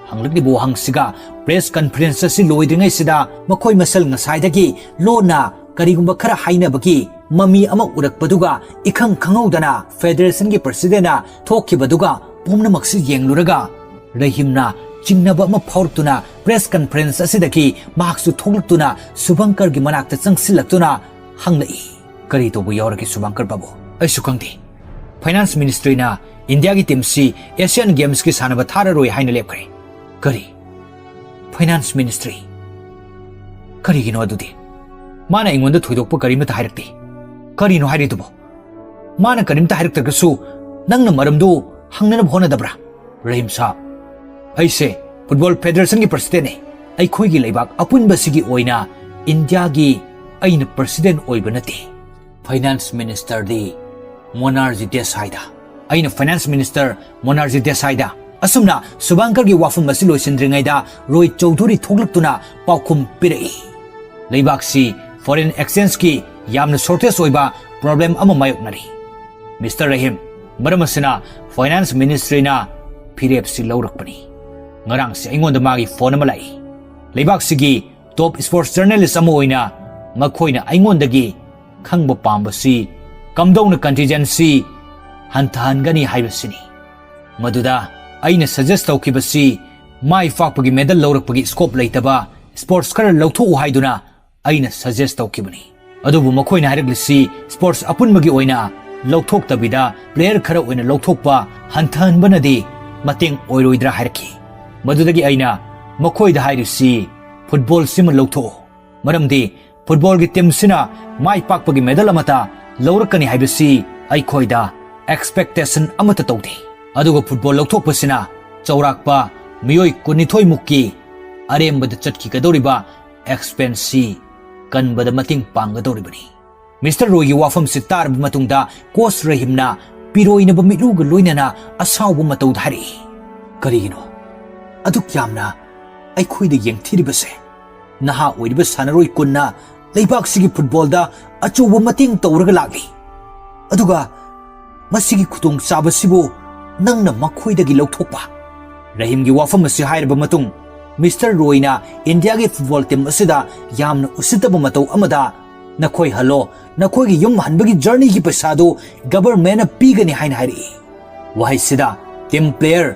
ꯍꯪꯂꯛꯂꯤꯕ ꯋꯥꯍꯪꯁꯤꯒ ꯄ꯭ꯔꯦꯁ ꯀꯟꯐꯔꯦꯟꯁ ꯑꯁꯤ ꯂꯣꯏꯗ꯭ꯔꯤꯉꯩꯁꯤꯗ ꯃꯈꯣꯏ ꯃꯁꯦꯜ ꯉꯁꯥꯏꯗꯒꯤ ꯂꯣꯟꯅ ꯀꯔꯤꯒꯨꯝꯕ ꯈꯔ ꯍꯥꯏꯅꯕꯒꯤ ꯃꯃꯤ ꯑꯃ ꯎꯔꯛꯄꯗꯨꯒ ꯏꯈꯪ ꯈꯪꯍꯧꯗꯅ ꯐꯦꯗꯦꯔꯦꯁꯟꯒꯤ ꯄ꯭ꯔꯁꯤꯗꯦꯟꯅ ꯊꯣꯛꯈꯤꯕꯗꯨꯒ ꯄꯨꯝꯅꯃꯛꯁꯤ ꯌꯦꯡꯂꯨꯔꯒ ꯔꯍꯤꯝꯅ ꯆꯤꯡꯅꯕ ꯑꯃ ꯐꯥꯎꯔꯛꯇꯨꯅ press conference ꯑꯁꯤꯗꯒꯤ ꯃꯍꯥꯛꯁꯨ ꯊꯣꯛꯂꯛꯇꯨꯅ ꯁꯨꯚꯪꯀꯔꯒꯤ ꯃꯅꯥꯛꯇ ꯆꯪꯁꯤꯜꯂꯛꯇꯨꯅ ꯍꯪꯂꯛꯏ꯫ "ꯀꯔꯤ ꯇꯧꯕ ꯌꯥꯎꯔꯒꯦ ꯁꯨꯚꯪꯀꯔ ꯕꯥꯕꯨ?" "ꯑꯩꯁꯨ ꯈꯪꯗꯦ꯫ Finance Ministryꯅ ꯏꯟꯗꯤꯌꯥꯒꯤ teamꯁꯤ Asian Gamesꯀꯤ ꯁꯥꯟꯅꯕ ꯊꯥꯔꯔꯣꯏ ꯍꯥꯏꯅ ꯂꯦꯞꯈ꯭ꯔꯦ꯫" "ꯀꯔꯤ? Finance Ministry? ꯀꯔꯤꯒꯤꯅꯣ ꯑꯗꯨꯗꯤ? ꯃꯥꯅ ꯑꯩꯉꯣꯟꯗ ꯊꯣꯏꯗꯣꯛꯄ ꯀꯔꯤꯃꯠꯇ ꯍꯥꯏꯔꯛꯇꯦ꯫ ꯀꯔꯤꯅꯣ ꯍꯥꯏꯔꯤꯗꯨꯕꯣ? ꯃꯥꯅ ꯀꯔꯤꯝꯇ ꯍꯥꯏꯔꯛꯇ꯭ꯔꯒꯁꯨ ꯅꯪꯅ ꯃꯔꯝꯗꯨ ꯍꯪꯅꯅꯕ ꯍꯣꯠꯅꯗꯕ꯭ꯔꯥ?" "ꯔꯍꯤꯝ ꯁꯥꯍꯕ, ꯑꯩꯁꯦ Football Federationꯒꯤ presidentꯅꯦ꯫ ꯑꯩꯈꯣꯏꯒꯤ ꯂꯩꯕꯥꯛ ꯑꯄꯨꯟꯕꯁꯤꯒꯤ ꯑꯣꯏꯅ ꯏꯟꯗꯤꯌꯥꯒꯤ ꯑꯩꯅ president ꯑꯣꯏꯕ ꯅꯠꯇꯦ꯫ Finance Ministerꯗꯤ ꯃꯣꯅꯥꯔꯖꯤ ꯗꯦꯁꯥꯏꯗ꯫" ꯑꯩꯅ Finance Minister ꯃꯣꯅꯥꯔꯖꯤ ꯗꯦꯁꯥꯏꯗ꯫ ꯑꯁꯨꯝꯅ ꯁꯨꯚꯪꯀꯔꯒꯤ ꯋꯥꯐꯝ ꯑꯁꯤ ꯂꯣꯏꯁꯤꯟꯗ꯭ꯔꯤꯉꯩꯗ ꯔꯣꯍꯤꯠ ꯆꯧꯙꯨꯔꯤ ꯊꯣꯛꯂꯛꯇꯨꯅ ꯄꯥꯎꯈꯨꯝ ꯄꯤꯔꯛꯏ꯫ "ꯂꯩꯕꯥꯛꯁꯤ foreign exchangeꯀꯤ ꯌꯥꯝꯅ shortage ꯑꯣꯏꯕ problem ꯑꯃ ꯃꯥꯌꯣꯛꯅꯔꯤ꯫ Mister ꯔꯍꯤꯝ, ꯃꯔꯝ ꯑꯁꯤꯅ Finance Ministryꯅ ꯐꯤꯔꯦꯞꯁꯤ ꯂꯧꯔꯛꯄꯅꯤ꯫ ꯉꯔꯥꯡꯁꯦ ꯑꯩꯉꯣꯟꯗ ꯃꯥꯒꯤ phone ꯑꯃ ꯂꯥꯛꯏ꯫ ꯂꯩꯕꯥꯛꯁꯤꯒꯤ top sports journalist ꯑꯃ ꯑꯣꯏꯅ ꯃꯈꯣꯏꯅ ꯑꯩꯉꯣꯟꯗꯒꯤ ꯈꯪꯕ ꯄꯥꯝꯕꯁꯤ ꯀꯝꯗꯧꯅ contingency ꯍꯟꯊꯍꯟꯒꯅꯤ ꯍꯥꯏꯕꯁꯤꯅꯤ꯫ ꯃꯗꯨꯗ ꯑꯩꯅ suggest ꯇꯧꯈꯤꯕꯁꯤ ꯃꯥꯏ ꯄꯥꯛꯄꯒꯤ medal ꯂꯧꯔꯛꯄꯒꯤ scope ꯂꯩꯇꯕ sports ꯈꯔ ꯂꯧꯊꯣꯛꯎ ꯍꯥꯏꯗꯨꯅ ꯑꯩꯅ suggest ꯇꯧꯈꯤꯕꯅꯤ꯫ ꯑꯗꯨꯕꯨ ꯃꯈꯣꯏꯅ ꯍꯥꯏꯔꯛꯂꯤꯁꯤ sports ꯑꯄꯨꯟꯕꯒꯤ ꯑꯣꯏꯅ ꯂꯧꯊꯣꯛꯇꯕꯤꯗ player ꯈꯔ ꯑꯣꯏꯅ ꯂꯧꯊꯣꯛꯄ ꯍꯟꯊꯍꯟꯕꯅꯗꯤ ꯃꯇꯦꯡ ꯑꯣꯏꯔꯣꯏꯗ꯭ꯔꯥ ꯍꯥꯏꯔꯛꯈꯤ꯫ ꯃꯗꯨꯗꯒꯤ ꯑꯩꯅ ꯃꯈꯣꯏꯗ ꯍꯥꯏꯔꯤꯁꯤ footballꯁꯤꯃ ꯂꯧꯊꯣꯛꯎ꯫ ꯃꯔꯝꯗꯤ footballꯒꯤ teamꯁꯤꯅ ꯃꯥꯏ ꯄꯥꯛꯄꯒꯤ medal ꯑꯃꯠꯇ ꯂꯧꯔꯛꯀꯅꯤ ꯍꯥꯏꯕꯁꯤ ꯑꯩꯈꯣꯏꯗ expectation ꯑꯃꯠꯇ ꯇꯧꯗꯦ꯫ ꯑꯗꯨꯒ football ꯂꯧꯊꯣꯛꯄꯁꯤꯅ ꯆꯥꯎꯔꯥꯛꯄ ꯃꯤꯑꯣꯏ ꯀꯨꯟꯅꯤꯊꯣꯏ ꯃꯨꯛꯀꯤ ꯑꯔꯦꯝꯕꯗ ꯆꯠꯈꯤꯒꯗꯧꯔꯤꯕ expenseꯁꯤ ꯀꯟꯕꯗ ꯃꯇꯦꯡ ꯄꯥꯡꯒꯗꯧꯔꯤꯕꯅꯤ꯫" Mister ꯔꯣꯍꯤꯠꯀꯤ ꯋꯥꯐꯝꯁꯤ ꯇꯥꯔꯕ ꯃꯇꯨꯡꯗ coach ꯔꯍꯤꯝꯅ ꯄꯤꯔꯣꯏꯅꯕ ꯃꯤꯠꯂꯨꯒ ꯂꯣꯏꯅꯅ ꯑꯁꯥꯎꯕ ꯃꯇꯧꯗ ꯍꯥꯏꯔꯛꯏ, "ꯀꯔꯤꯒꯤꯅꯣ ꯑꯗꯨꯛ ꯌꯥꯝꯅ ꯑꯩꯈꯣꯏꯗ ꯌꯦꯡꯊꯤꯔꯤꯕꯁꯦ? ꯅꯍꯥ ꯑꯣꯏꯔꯤꯕ ꯁꯥꯟꯅꯔꯣꯏ ꯀꯨꯟꯅ ꯂꯩꯕꯥꯛꯁꯤꯒꯤ footballꯗ ꯑꯆꯧꯕ ꯃꯇꯦꯡ ꯇꯧꯔꯒ ꯂꯥꯛꯂꯤ, ꯑꯗꯨꯒ ꯃꯁꯤꯒꯤ ꯈꯨꯗꯣꯡꯆꯥꯕꯁꯤꯕꯨ ꯅꯪꯅ ꯃꯈꯣꯏꯗꯒꯤ ꯂꯧꯊꯣꯛꯄ?" ꯔꯍꯤꯝꯒꯤ ꯋꯥꯐꯝ ꯑꯁꯤ ꯍꯥꯏꯔꯕ ꯃꯇꯨꯡ Mister ꯔꯣꯍꯤꯠꯅ ꯏꯟꯗꯤꯌꯥꯒꯤ football team ꯑꯁꯤꯗ ꯌꯥꯝꯅ ꯎꯁꯤꯠꯇꯕ ꯃꯇꯧ ꯑꯃꯗ, "ꯅꯈꯣꯏ ꯍꯜꯂꯣ, ꯅꯈꯣꯏꯒꯤ ꯌꯨꯝ ꯍꯟꯕꯒꯤ journeyꯒꯤ ꯄꯩꯁꯥꯗꯨ governmentꯅ ꯄꯤꯒꯅꯤ" ꯍꯥꯏꯅ ꯍꯥꯏꯔꯛꯏ꯫ ꯋꯥꯍꯩꯁꯤꯗ team player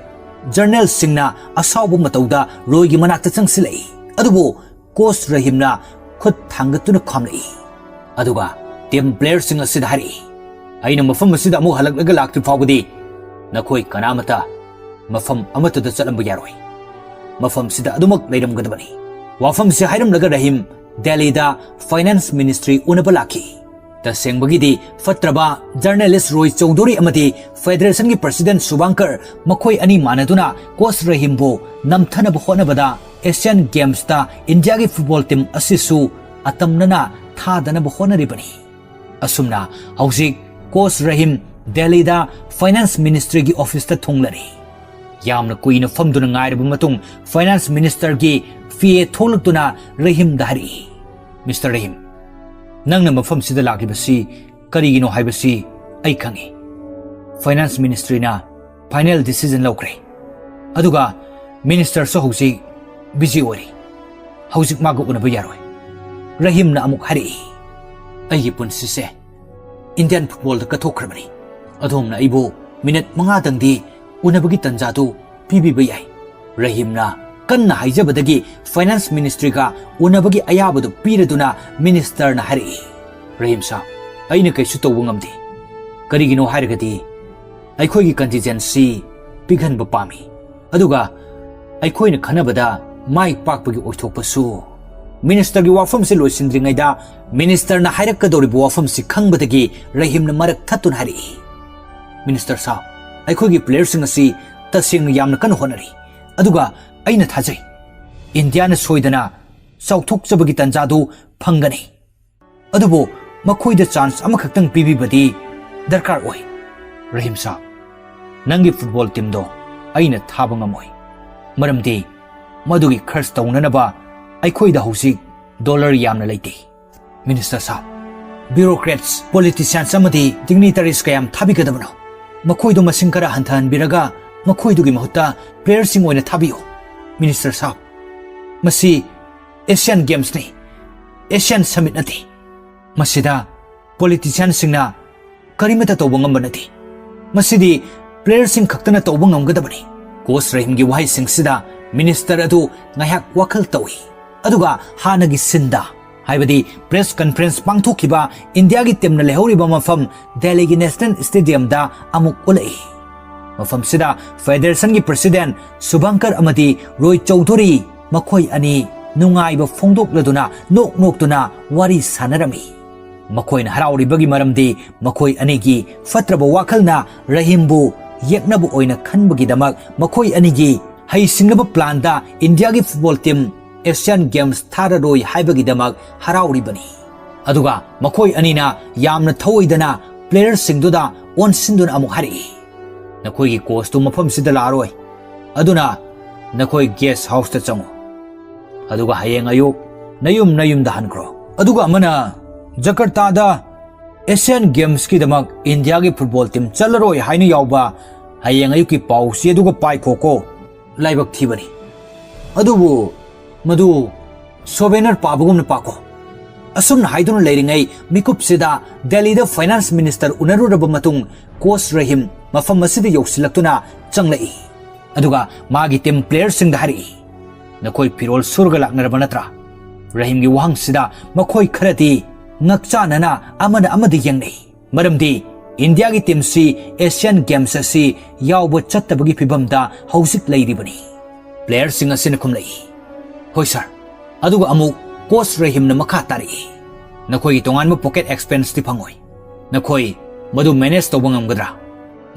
ꯖꯔꯅꯦꯜꯁꯤꯡꯅ ꯑꯁꯥꯎꯕ ꯃꯇꯧꯗ ꯔꯣꯏꯒꯤ ꯃꯅꯥꯛꯇ ꯆꯪꯁꯤꯜꯂꯛꯏ꯫ ꯑꯗꯨꯕꯨ ꯀꯣꯆ ꯔꯍꯤꯝꯅ ꯈꯨꯠ ꯊꯥꯡꯒꯠꯇꯨꯅ ꯈꯥꯝꯂꯛꯏ꯫ ꯑꯗꯨꯒ ꯇꯤꯝ ꯄ꯭ꯂꯦꯌꯔꯁꯤꯡ ꯑꯁꯤꯗ ꯍꯥꯏꯔꯛꯏ, "ꯑꯩꯅ ꯃꯐꯝ ꯑꯁꯤꯗ ꯑꯃꯨꯛ ꯍꯜꯂꯛꯂꯒ ꯂꯥꯛꯇ꯭ꯔꯤ ꯐꯥꯎꯕꯗꯤ ꯅꯈꯣꯏ ꯀꯅꯥꯃꯠꯇ ꯃꯐꯝ ꯑꯃꯠꯇꯗ ꯆꯠꯂꯝꯕ ꯌꯥꯔꯣꯏ꯫ ꯃꯐꯝꯁꯤꯗ ꯑꯗꯨꯃꯛ ꯂꯩꯔꯝꯒꯗꯕꯅꯤ"꯫ ꯋꯥꯐꯝꯁꯤ ꯍꯥꯏꯔꯝꯂꯒ ꯔꯍꯤꯝ ꯗꯦꯜꯂꯤꯗ ꯐꯥꯏꯅꯥꯟꯁ ꯃꯤꯅꯤꯁꯇ꯭ꯔꯤ ꯎꯅꯕ ꯂꯥꯛꯈꯤ꯫ ꯇꯁꯦꯡꯕꯒꯤꯗꯤ ꯐꯠꯇ꯭ꯔꯕ ꯖꯔꯅꯦꯂꯤꯁ ꯔꯣꯏ ꯆꯧꯙꯨꯔꯤ ꯑꯃꯗꯤ ꯐꯦꯗꯔꯦꯁꯟꯒꯤ ꯄ꯭ꯔꯁꯤꯗꯦꯟꯠ ꯁꯨꯕꯥꯡꯀꯔ, ꯃꯈꯣꯏ ꯑꯅꯤ ꯃꯥꯟꯅꯗꯨꯅ ꯀꯣꯆ ꯔꯍꯤꯝꯕꯨ ꯅꯝꯊꯅꯕ ꯍꯣꯠꯅꯕꯗ ꯑꯦꯁꯤꯌꯥꯟ ꯒꯦꯝꯁꯇ ꯏꯟꯗꯤꯌꯥꯒꯤ ꯐꯨꯠꯕꯣꯜ ꯇꯤꯝ ꯑꯁꯤꯁꯨ ꯑꯇꯝꯅꯅ ꯊꯥꯗꯅꯕ ꯍꯣꯠꯅꯔꯤꯕꯅꯤ꯫ ꯑꯁꯨꯝꯅ ꯍꯧꯖꯤꯛ ꯀꯣꯆ ꯔꯍꯤꯝ ꯗꯦꯜꯂꯤꯗ ꯐꯥꯏꯅꯥꯟꯁ ꯃꯤꯅꯤꯁꯇ꯭ꯔꯤꯒꯤ ꯑꯣꯐꯤꯁꯇ ꯊꯨꯡꯂꯔꯦ꯫ ꯌꯥꯝꯅ ꯀꯨꯏꯅ ꯐꯝꯗꯨꯅ ꯉꯥꯏꯔꯕ ꯃꯇꯨꯡ ꯐꯥꯏꯅꯥꯟꯁ ꯃꯤꯅꯤꯁꯇꯔꯒꯤ ꯄꯤ ꯑꯦ ꯊꯣꯛꯂꯛꯇꯨꯅ ꯔꯍꯤꯝꯗ ꯍꯥꯏꯔꯛꯏ, "ꯃꯤꯁꯇꯔ ꯔꯍꯤꯝ, ꯅꯪꯅ ꯃꯐꯝꯁꯤꯗ ꯂꯥꯛꯂꯤꯕꯁꯤ ꯀꯔꯤꯒꯤꯅꯣ ꯍꯥꯏꯕꯁꯤ ꯑꯩ ꯈꯪꯏ꯫ ꯐꯥꯏꯅꯥꯟꯁ ꯃꯤꯅꯤꯁꯇ꯭ꯔꯤꯅ ꯐꯥꯏꯅꯦꯜ ꯗꯤꯁꯤꯖꯟ ꯂꯧꯈ꯭ꯔꯦ꯫ ꯑꯗꯨꯒ ꯃꯤꯅꯤꯁꯇꯔꯁꯨ ꯍꯧꯖꯤꯛ ꯕꯤꯖꯤ ꯑꯣꯏꯔꯤ꯫ ꯍꯧꯖꯤꯛ ꯃꯥꯒ ꯎꯅꯕ ꯌꯥꯔꯣꯏ"꯫ ꯔꯍꯤꯝꯅ ꯑꯃꯨꯛ ꯍꯥꯏꯔꯛꯏ, "ꯑꯩꯒꯤ ꯄꯨꯟꯁꯤꯁꯦ ꯏꯟꯗꯤꯌꯥꯟ ꯐꯨꯠꯕꯣꯜꯗ ꯀꯠꯊꯣꯛꯈ꯭ꯔꯕꯅꯤ꯫ ꯑꯗꯣꯝꯅ ꯑꯩꯕꯨ ꯃꯤꯅꯠ ꯃꯉꯥꯗꯪꯗꯤ ꯎꯅꯕꯒꯤ ꯇꯟꯖꯥꯗꯨ ꯄꯤꯕꯤꯕ ꯌꯥꯏ"꯫ ꯔꯍꯤꯝꯅ ꯀꯟꯅ ꯍꯥꯏꯖꯕꯗꯒꯤ ꯐꯥꯏꯅꯥꯟꯁ ꯃꯤꯅꯤꯁꯇ꯭ꯔꯤꯒ ꯎꯅꯕꯒꯤ ꯑꯌꯥꯕꯗꯨ ꯄꯤꯔꯗꯨꯅ ꯃꯤꯅꯤꯁꯇꯔꯅ ꯍꯥꯏꯔꯛꯏ, "ꯔꯍꯤꯝ ꯁꯥꯍꯕ, ꯑꯩꯅ ꯀꯩꯁꯨ ꯇꯧꯕ ꯉꯝꯗꯦ꯫ ꯀꯔꯤꯒꯤꯅꯣ ꯍꯥꯏꯔꯒꯗꯤ ꯑꯩꯈꯣꯏꯒꯤ ꯀꯟꯇꯤꯟꯖꯦꯟꯁꯤ ꯄꯤꯛꯍꯟꯕ ꯄꯥꯝꯃꯤ꯫ ꯑꯗꯨꯒ ꯑꯩꯈꯣꯏꯅ ꯈꯟꯅꯕꯗ ꯃꯥꯏ ꯄꯥꯛꯄꯒꯤ ꯑꯣꯏꯊꯣꯛꯄꯁꯨ"꯫ ꯃꯤꯅꯤꯁꯇꯔꯒꯤ ꯋꯥꯐꯝꯁꯤ ꯂꯣꯏꯁꯤꯟꯗ꯭ꯔꯤꯉꯩꯗ ꯃꯤꯅꯤꯁꯇꯔꯅ ꯍꯥꯏꯔꯛꯀꯗꯧꯔꯤꯕ ꯋꯥꯐꯝꯁꯤ ꯈꯪꯕꯗꯒꯤ ꯔꯍꯤꯝꯅ ꯃꯔꯛ ꯊꯠꯇꯨꯅ ꯍꯥꯏꯔꯛꯏ, "ꯃꯤꯅꯤꯁꯇꯔ ꯁꯥꯍꯕ, ꯑꯩꯈꯣꯏꯒꯤ ꯄ꯭ꯂꯦꯌꯔꯁꯤꯡ ꯑꯁꯤ ꯇꯁꯦꯡꯅ ꯌꯥꯝꯅ ꯀꯟꯅ ꯍꯣꯠꯅꯔꯤ꯫ ꯑꯗꯨꯒ ꯑꯩꯅ ꯊꯥꯖꯩ ꯏꯟꯗꯤꯌꯥꯅ ꯁꯣꯏꯗꯅ ꯆꯥꯎꯊꯣꯛꯆꯕꯒꯤ ꯇꯟꯖꯥꯗꯨ ꯐꯪꯒꯅꯤ꯫ ꯑꯗꯨꯕꯨ ꯃꯈꯣꯏꯗ ꯆꯥꯟꯁ ꯑꯃꯈꯛꯇꯪ ꯄꯤꯕꯤꯕꯗꯤ ꯗꯔꯀꯥꯔ ꯑꯣꯏ"꯫ "ꯔꯍꯤꯝ ꯁꯥꯍꯕ, ꯅꯪꯒꯤ ꯐꯨꯠꯕꯣꯜ ꯇꯤꯝꯗꯣ ꯑꯩꯅ ꯊꯥꯕ ꯉꯝꯃꯣꯏ꯫ ꯃꯔꯝꯗꯤ ꯃꯗꯨꯒꯤ ꯈꯔꯆ ꯇꯧꯅꯅꯕ ꯑꯩꯈꯣꯏꯗ ꯍꯧꯖꯤꯛ ꯗꯣꯂꯔ ꯌꯥꯝꯅ ꯂꯩꯇꯦ"꯫ "ꯃꯤꯅꯤꯁꯇꯔ ꯁꯥꯍꯕ, ꯕ꯭ꯌꯨꯔꯣꯀ꯭ꯔꯦꯠꯁ, ꯄꯣꯂꯤꯇꯤꯁꯤꯌꯥꯟꯁ ꯑꯃꯗꯤ ꯗꯤꯒꯅꯤꯇꯔꯤꯁ ꯀꯌꯥꯝ ꯊꯥꯕꯤꯒꯗꯕꯅꯣ? ꯃꯈꯣꯏꯗꯨ ꯃꯁꯤꯡ ꯈꯔ ꯍꯟꯊꯍꯟꯕꯤꯔꯒ ꯃꯈꯣꯏꯗꯨꯒꯤ ꯃꯍꯨꯠꯇ ꯄ꯭ꯂꯦꯌꯔꯁꯤꯡ ꯑꯣꯏꯅ ꯊꯥꯕꯤꯌꯨ"꯫ "ꯃꯤꯅꯤꯁꯇꯔ ꯁꯥꯍꯕ, ꯃꯁꯤ ꯑꯦꯁꯤꯌꯥꯟ ꯒꯦꯝꯁꯅꯤ, ꯑꯦꯁꯤꯌꯥꯟ ꯁꯃꯤꯠ ꯅꯠꯇꯦ꯫ ꯃꯁꯤꯗ ꯄꯣꯂꯤꯇꯤꯁꯤꯌꯥꯟꯁꯤꯡꯅ ꯀꯔꯤꯃꯠꯇ ꯇꯧꯕ ꯉꯝꯕ ꯅꯠꯇꯦ꯫ ꯃꯁꯤꯗꯤ ꯄ꯭ꯂꯦꯌꯔꯁꯤꯡ ꯈꯛꯇꯅ ꯇꯧꯕ ꯉꯝꯒꯗꯕꯅꯤ"꯫ ꯀꯣꯆ ꯔꯍꯤꯝꯒꯤ ꯋꯥꯍꯩꯁꯤꯡꯁꯤꯗ ꯃꯤꯅꯤꯁꯇꯔ ꯑꯗꯨ ꯉꯥꯏꯍꯥꯛ ꯋꯥꯈꯜ ꯇꯧꯏ꯫ ꯑꯗꯨꯒ ꯍꯥꯟꯅꯒꯤ ꯁꯤꯟꯗ, ꯍꯥꯏꯕꯗꯤ ꯄ꯭ꯔꯦꯁ ꯀꯟꯐꯔꯦꯟꯁ ꯄꯥꯡꯊꯣꯛꯈꯤꯕ ꯏꯟꯗꯤꯌꯥꯒꯤ ꯇꯤꯝꯅ ꯂꯩꯍꯧꯔꯤꯕ ꯃꯐꯝ ꯗꯦꯜꯂꯤꯒꯤ ꯅꯦꯁꯅꯦꯜ ꯁ꯭ꯇꯦꯗꯤꯌꯝꯗ ꯑꯃꯨꯛ ꯎꯠꯂꯛꯏ꯫ ꯃꯐꯝꯁꯤꯗ ꯐꯦꯗꯔꯦꯁꯟꯒꯤ ꯄ꯭ꯔꯁꯤꯗꯦꯟ ꯁꯨꯚꯪꯀꯔ ꯑꯃꯗꯤ ꯔꯣꯏ ꯆꯧꯙꯨꯔꯤ, ꯃꯈꯣꯏ ꯑꯅꯤ ꯅꯨꯡꯉꯥꯏꯕ ꯐꯣꯡꯗꯣꯛꯂꯗꯨꯅ ꯅꯣꯛ ꯅꯣꯛꯇꯨꯅ ꯋꯥꯔꯤ ꯁꯥꯟꯅꯔꯝꯃꯤ꯫ ꯃꯈꯣꯏꯅ ꯍꯔꯥꯎꯔꯤꯕꯒꯤ ꯃꯔꯝꯗꯤ ꯃꯈꯣꯏ ꯑꯅꯤꯒꯤ ꯐꯠꯇ꯭ꯔꯕ ꯋꯥꯈꯜꯅ ꯔꯍꯤꯝꯕꯨ ꯌꯦꯛꯅꯕ ꯑꯣꯏꯅ ꯈꯟꯕꯒꯤꯗꯃꯛ ꯃꯈꯣꯏ ꯑꯅꯤꯒꯤ ꯍꯩꯁꯤꯡꯅꯕ ꯄ꯭ꯂꯥꯟꯗ ꯏꯟꯗꯤꯌꯥꯒꯤ ꯐꯨꯠꯕꯣꯜ ꯇꯤꯝ ꯑꯦꯁꯤꯌꯥꯟ ꯒꯦꯝꯁ ꯊꯥꯔꯔꯣꯏ ꯍꯥꯏꯕꯒꯤꯗꯃꯛ ꯍꯔꯥꯎꯔꯤꯕꯅꯤ꯫ ꯑꯗꯨꯒ ꯃꯈꯣꯏ ꯑꯅꯤꯅ ꯌꯥꯝꯅ ꯊꯧꯑꯣꯏꯗꯅ ꯄ꯭ꯂꯦꯌꯔꯁꯤꯡꯗꯨꯗ ꯑꯣꯟꯁꯤꯟꯗꯨꯅ ꯑꯃꯨꯛ ꯍꯥꯏꯔꯛꯏ, "ꯅꯈꯣꯏꯒꯤ ꯀꯣꯆꯇꯨ ꯃꯐꯝꯁꯤꯗ ꯂꯥꯛꯑꯔꯣꯏ, ꯑꯗꯨꯅ ꯅꯈꯣꯏ ꯒꯦꯁ ꯍꯥꯎꯁꯇ ꯆꯪꯉꯨ꯫ ꯑꯗꯨꯒ ꯍꯌꯦꯡ ꯑꯌꯨꯛ ꯅꯌꯨꯝ ꯅꯌꯨꯝꯗ ꯍꯟꯈ꯭ꯔꯣ꯫" ꯑꯗꯨꯒ ꯑꯃꯅ, "ꯖꯀꯔꯇꯥꯗ ꯑꯦꯁꯤꯌꯥꯟ ꯒꯦꯝꯁꯀꯤꯗꯃꯛ ꯏꯟꯗꯤꯌꯥꯒꯤ ꯐꯨꯠꯕꯣꯜ ꯇꯤꯝ ꯆꯠꯂꯔꯣꯏ ꯍꯥꯏꯅ ꯌꯥꯎꯕ ꯍꯌꯦꯡ ꯑꯌꯨꯛꯀꯤ ꯄꯥꯎ ꯆꯦ ꯑꯗꯨꯒ ꯄꯥꯏꯈꯣꯀꯣ꯫ ꯂꯥꯏꯕꯛ ꯊꯤꯕꯅꯤ꯫ ꯑꯗꯨꯕꯨ ꯃꯗꯨ ꯁꯣꯚꯦꯅꯔ ꯄꯥꯕꯒꯨꯝꯅ ꯄꯥꯀꯣ꯫" ꯑꯁꯨꯝꯅ ꯍꯥꯏꯗꯨꯅ ꯂꯩꯔꯤꯉꯩ ꯃꯤꯀꯨꯞꯁꯤꯗ ꯗꯦꯜꯂꯤꯗ ꯐꯥꯏꯅꯥꯟꯁ ꯃꯤꯅꯤꯁꯇꯔ ꯎꯅꯔꯨꯔꯕ ꯃꯇꯨꯡ ꯀꯣꯆ ꯔꯍꯤꯝ ꯃꯐꯝ ꯑꯁꯤꯗ ꯌꯧꯁꯤꯜꯂꯛꯇꯨꯅ ꯆꯪꯂꯛꯏ꯫ ꯑꯗꯨꯒ ꯃꯥꯒꯤ ꯇꯤꯝ ꯄ꯭ꯂꯦꯌꯔꯁꯤꯡꯗ ꯍꯥꯏꯔꯛꯏ, "ꯅꯈꯣꯏ ꯐꯤꯔꯣꯜ ꯁꯨꯔꯒ ꯂꯥꯛꯅꯔꯕ ꯅꯠꯇ꯭ꯔꯥ?" ꯔꯍꯤꯝꯒꯤ ꯋꯥꯍꯪꯁꯤꯗ ꯃꯈꯣꯏ ꯈꯔꯗꯤ ꯉꯛꯆꯥꯅꯅ ꯑꯃꯅ ꯑꯃꯗ ꯌꯦꯡꯅꯩ꯫ ꯃꯔꯝꯗꯤ ꯏꯟꯗꯤꯌꯥꯒꯤ ꯇꯤꯝꯁꯤ ꯑꯦꯁꯤꯌꯥꯟ ꯒꯦꯝꯁ ꯑꯁꯤ ꯌꯥꯎꯕ ꯆꯠꯇꯕꯒꯤ ꯐꯤꯚꯝꯗ ꯍꯧꯖꯤꯛ ꯂꯩꯔꯤꯕꯅꯤ꯫ ꯄ꯭ꯂꯦꯌꯔꯁꯤꯡ ꯑꯁꯤꯅ ꯈꯨꯝꯂꯛꯏ, "ꯍꯣꯏ ꯁꯥꯔ꯫" ꯑꯗꯨꯒ ꯑꯃꯨꯛ ꯀꯣꯆ ꯔꯍꯤꯝꯅ ꯃꯈꯥ ꯇꯥꯔꯛꯏ, "ꯅꯈꯣꯏꯒꯤ ꯇꯣꯉꯥꯟꯕ ꯄꯣꯀꯦꯠ ꯑꯦꯛꯁꯄꯦꯟꯁꯇꯤ ꯐꯪꯉꯣꯏ꯫ ꯅꯈꯣꯏ ꯃꯗꯨ ꯃꯦꯅꯦꯖ ꯇꯧꯕ ꯉꯝꯒꯗ꯭ꯔꯥ?"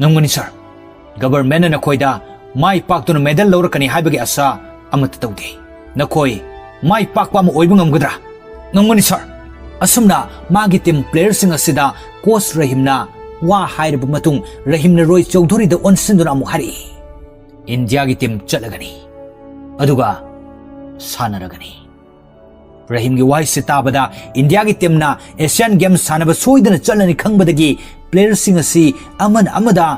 "ꯉꯝꯒꯅꯤ ꯁꯥꯔ꯫ ꯒꯚꯔꯟꯃꯦꯟꯠꯅ ꯅꯈꯣꯏꯗ ꯃꯥꯏ ꯄꯥꯛꯇꯨꯅ ꯃꯦꯗꯜ ꯂꯧꯔꯛꯀꯅꯤ ꯍꯥꯏꯕꯒꯤ ꯑꯥꯁꯥ ꯑꯃꯠꯇ ꯇꯧꯗꯦ꯫ ꯅꯈꯣꯏ ꯃꯥꯏ ꯄꯥꯛꯄ ꯑꯃ ꯑꯣꯏꯕ ꯉꯝꯒꯗ꯭ꯔꯥ?" "ꯉꯝꯒꯅꯤ ꯁꯥꯔ꯫" ꯑꯁꯨꯝꯅ ꯃꯥꯒꯤ ꯇꯤꯝ ꯄ꯭ꯂꯦꯌꯔꯁꯤꯡ ꯑꯁꯤꯗ ꯀꯣꯆ ꯔꯍꯤꯝꯅ ꯋꯥ ꯍꯥꯏꯔꯕ ꯃꯇꯨꯡ ꯔꯍꯤꯝꯅ ꯔꯣꯏ ꯆꯧꯙꯨꯔꯤꯗ ꯑꯣꯟꯁꯤꯟꯗꯨꯅ ꯑꯃꯨꯛ ꯍꯥꯏꯔꯛꯏ, "ꯏꯟꯗꯤꯌꯥꯒꯤ ꯇꯤꯝ ꯆꯠꯂꯒꯅꯤ, ꯑꯗꯨꯒ ꯁꯥꯟꯅꯔꯒꯅꯤ꯫" ꯔꯍꯤꯝꯒꯤ ꯋꯥꯍꯩꯁꯤ ꯇꯥꯕꯗ ꯏꯟꯗꯤꯌꯥꯒꯤ ꯇꯤꯝꯅ ꯑꯦꯁꯤꯌꯥꯟ ꯒꯦꯝꯁ ꯁꯥꯟꯅꯕ ꯁꯣꯏꯗꯅ ꯆꯠꯂꯅꯤ ꯈꯪꯕꯗꯒꯤ ꯄ꯭ꯂꯦꯌꯔꯁꯤꯡ ꯑꯁꯤ ꯑꯃꯅ ꯑꯃꯗ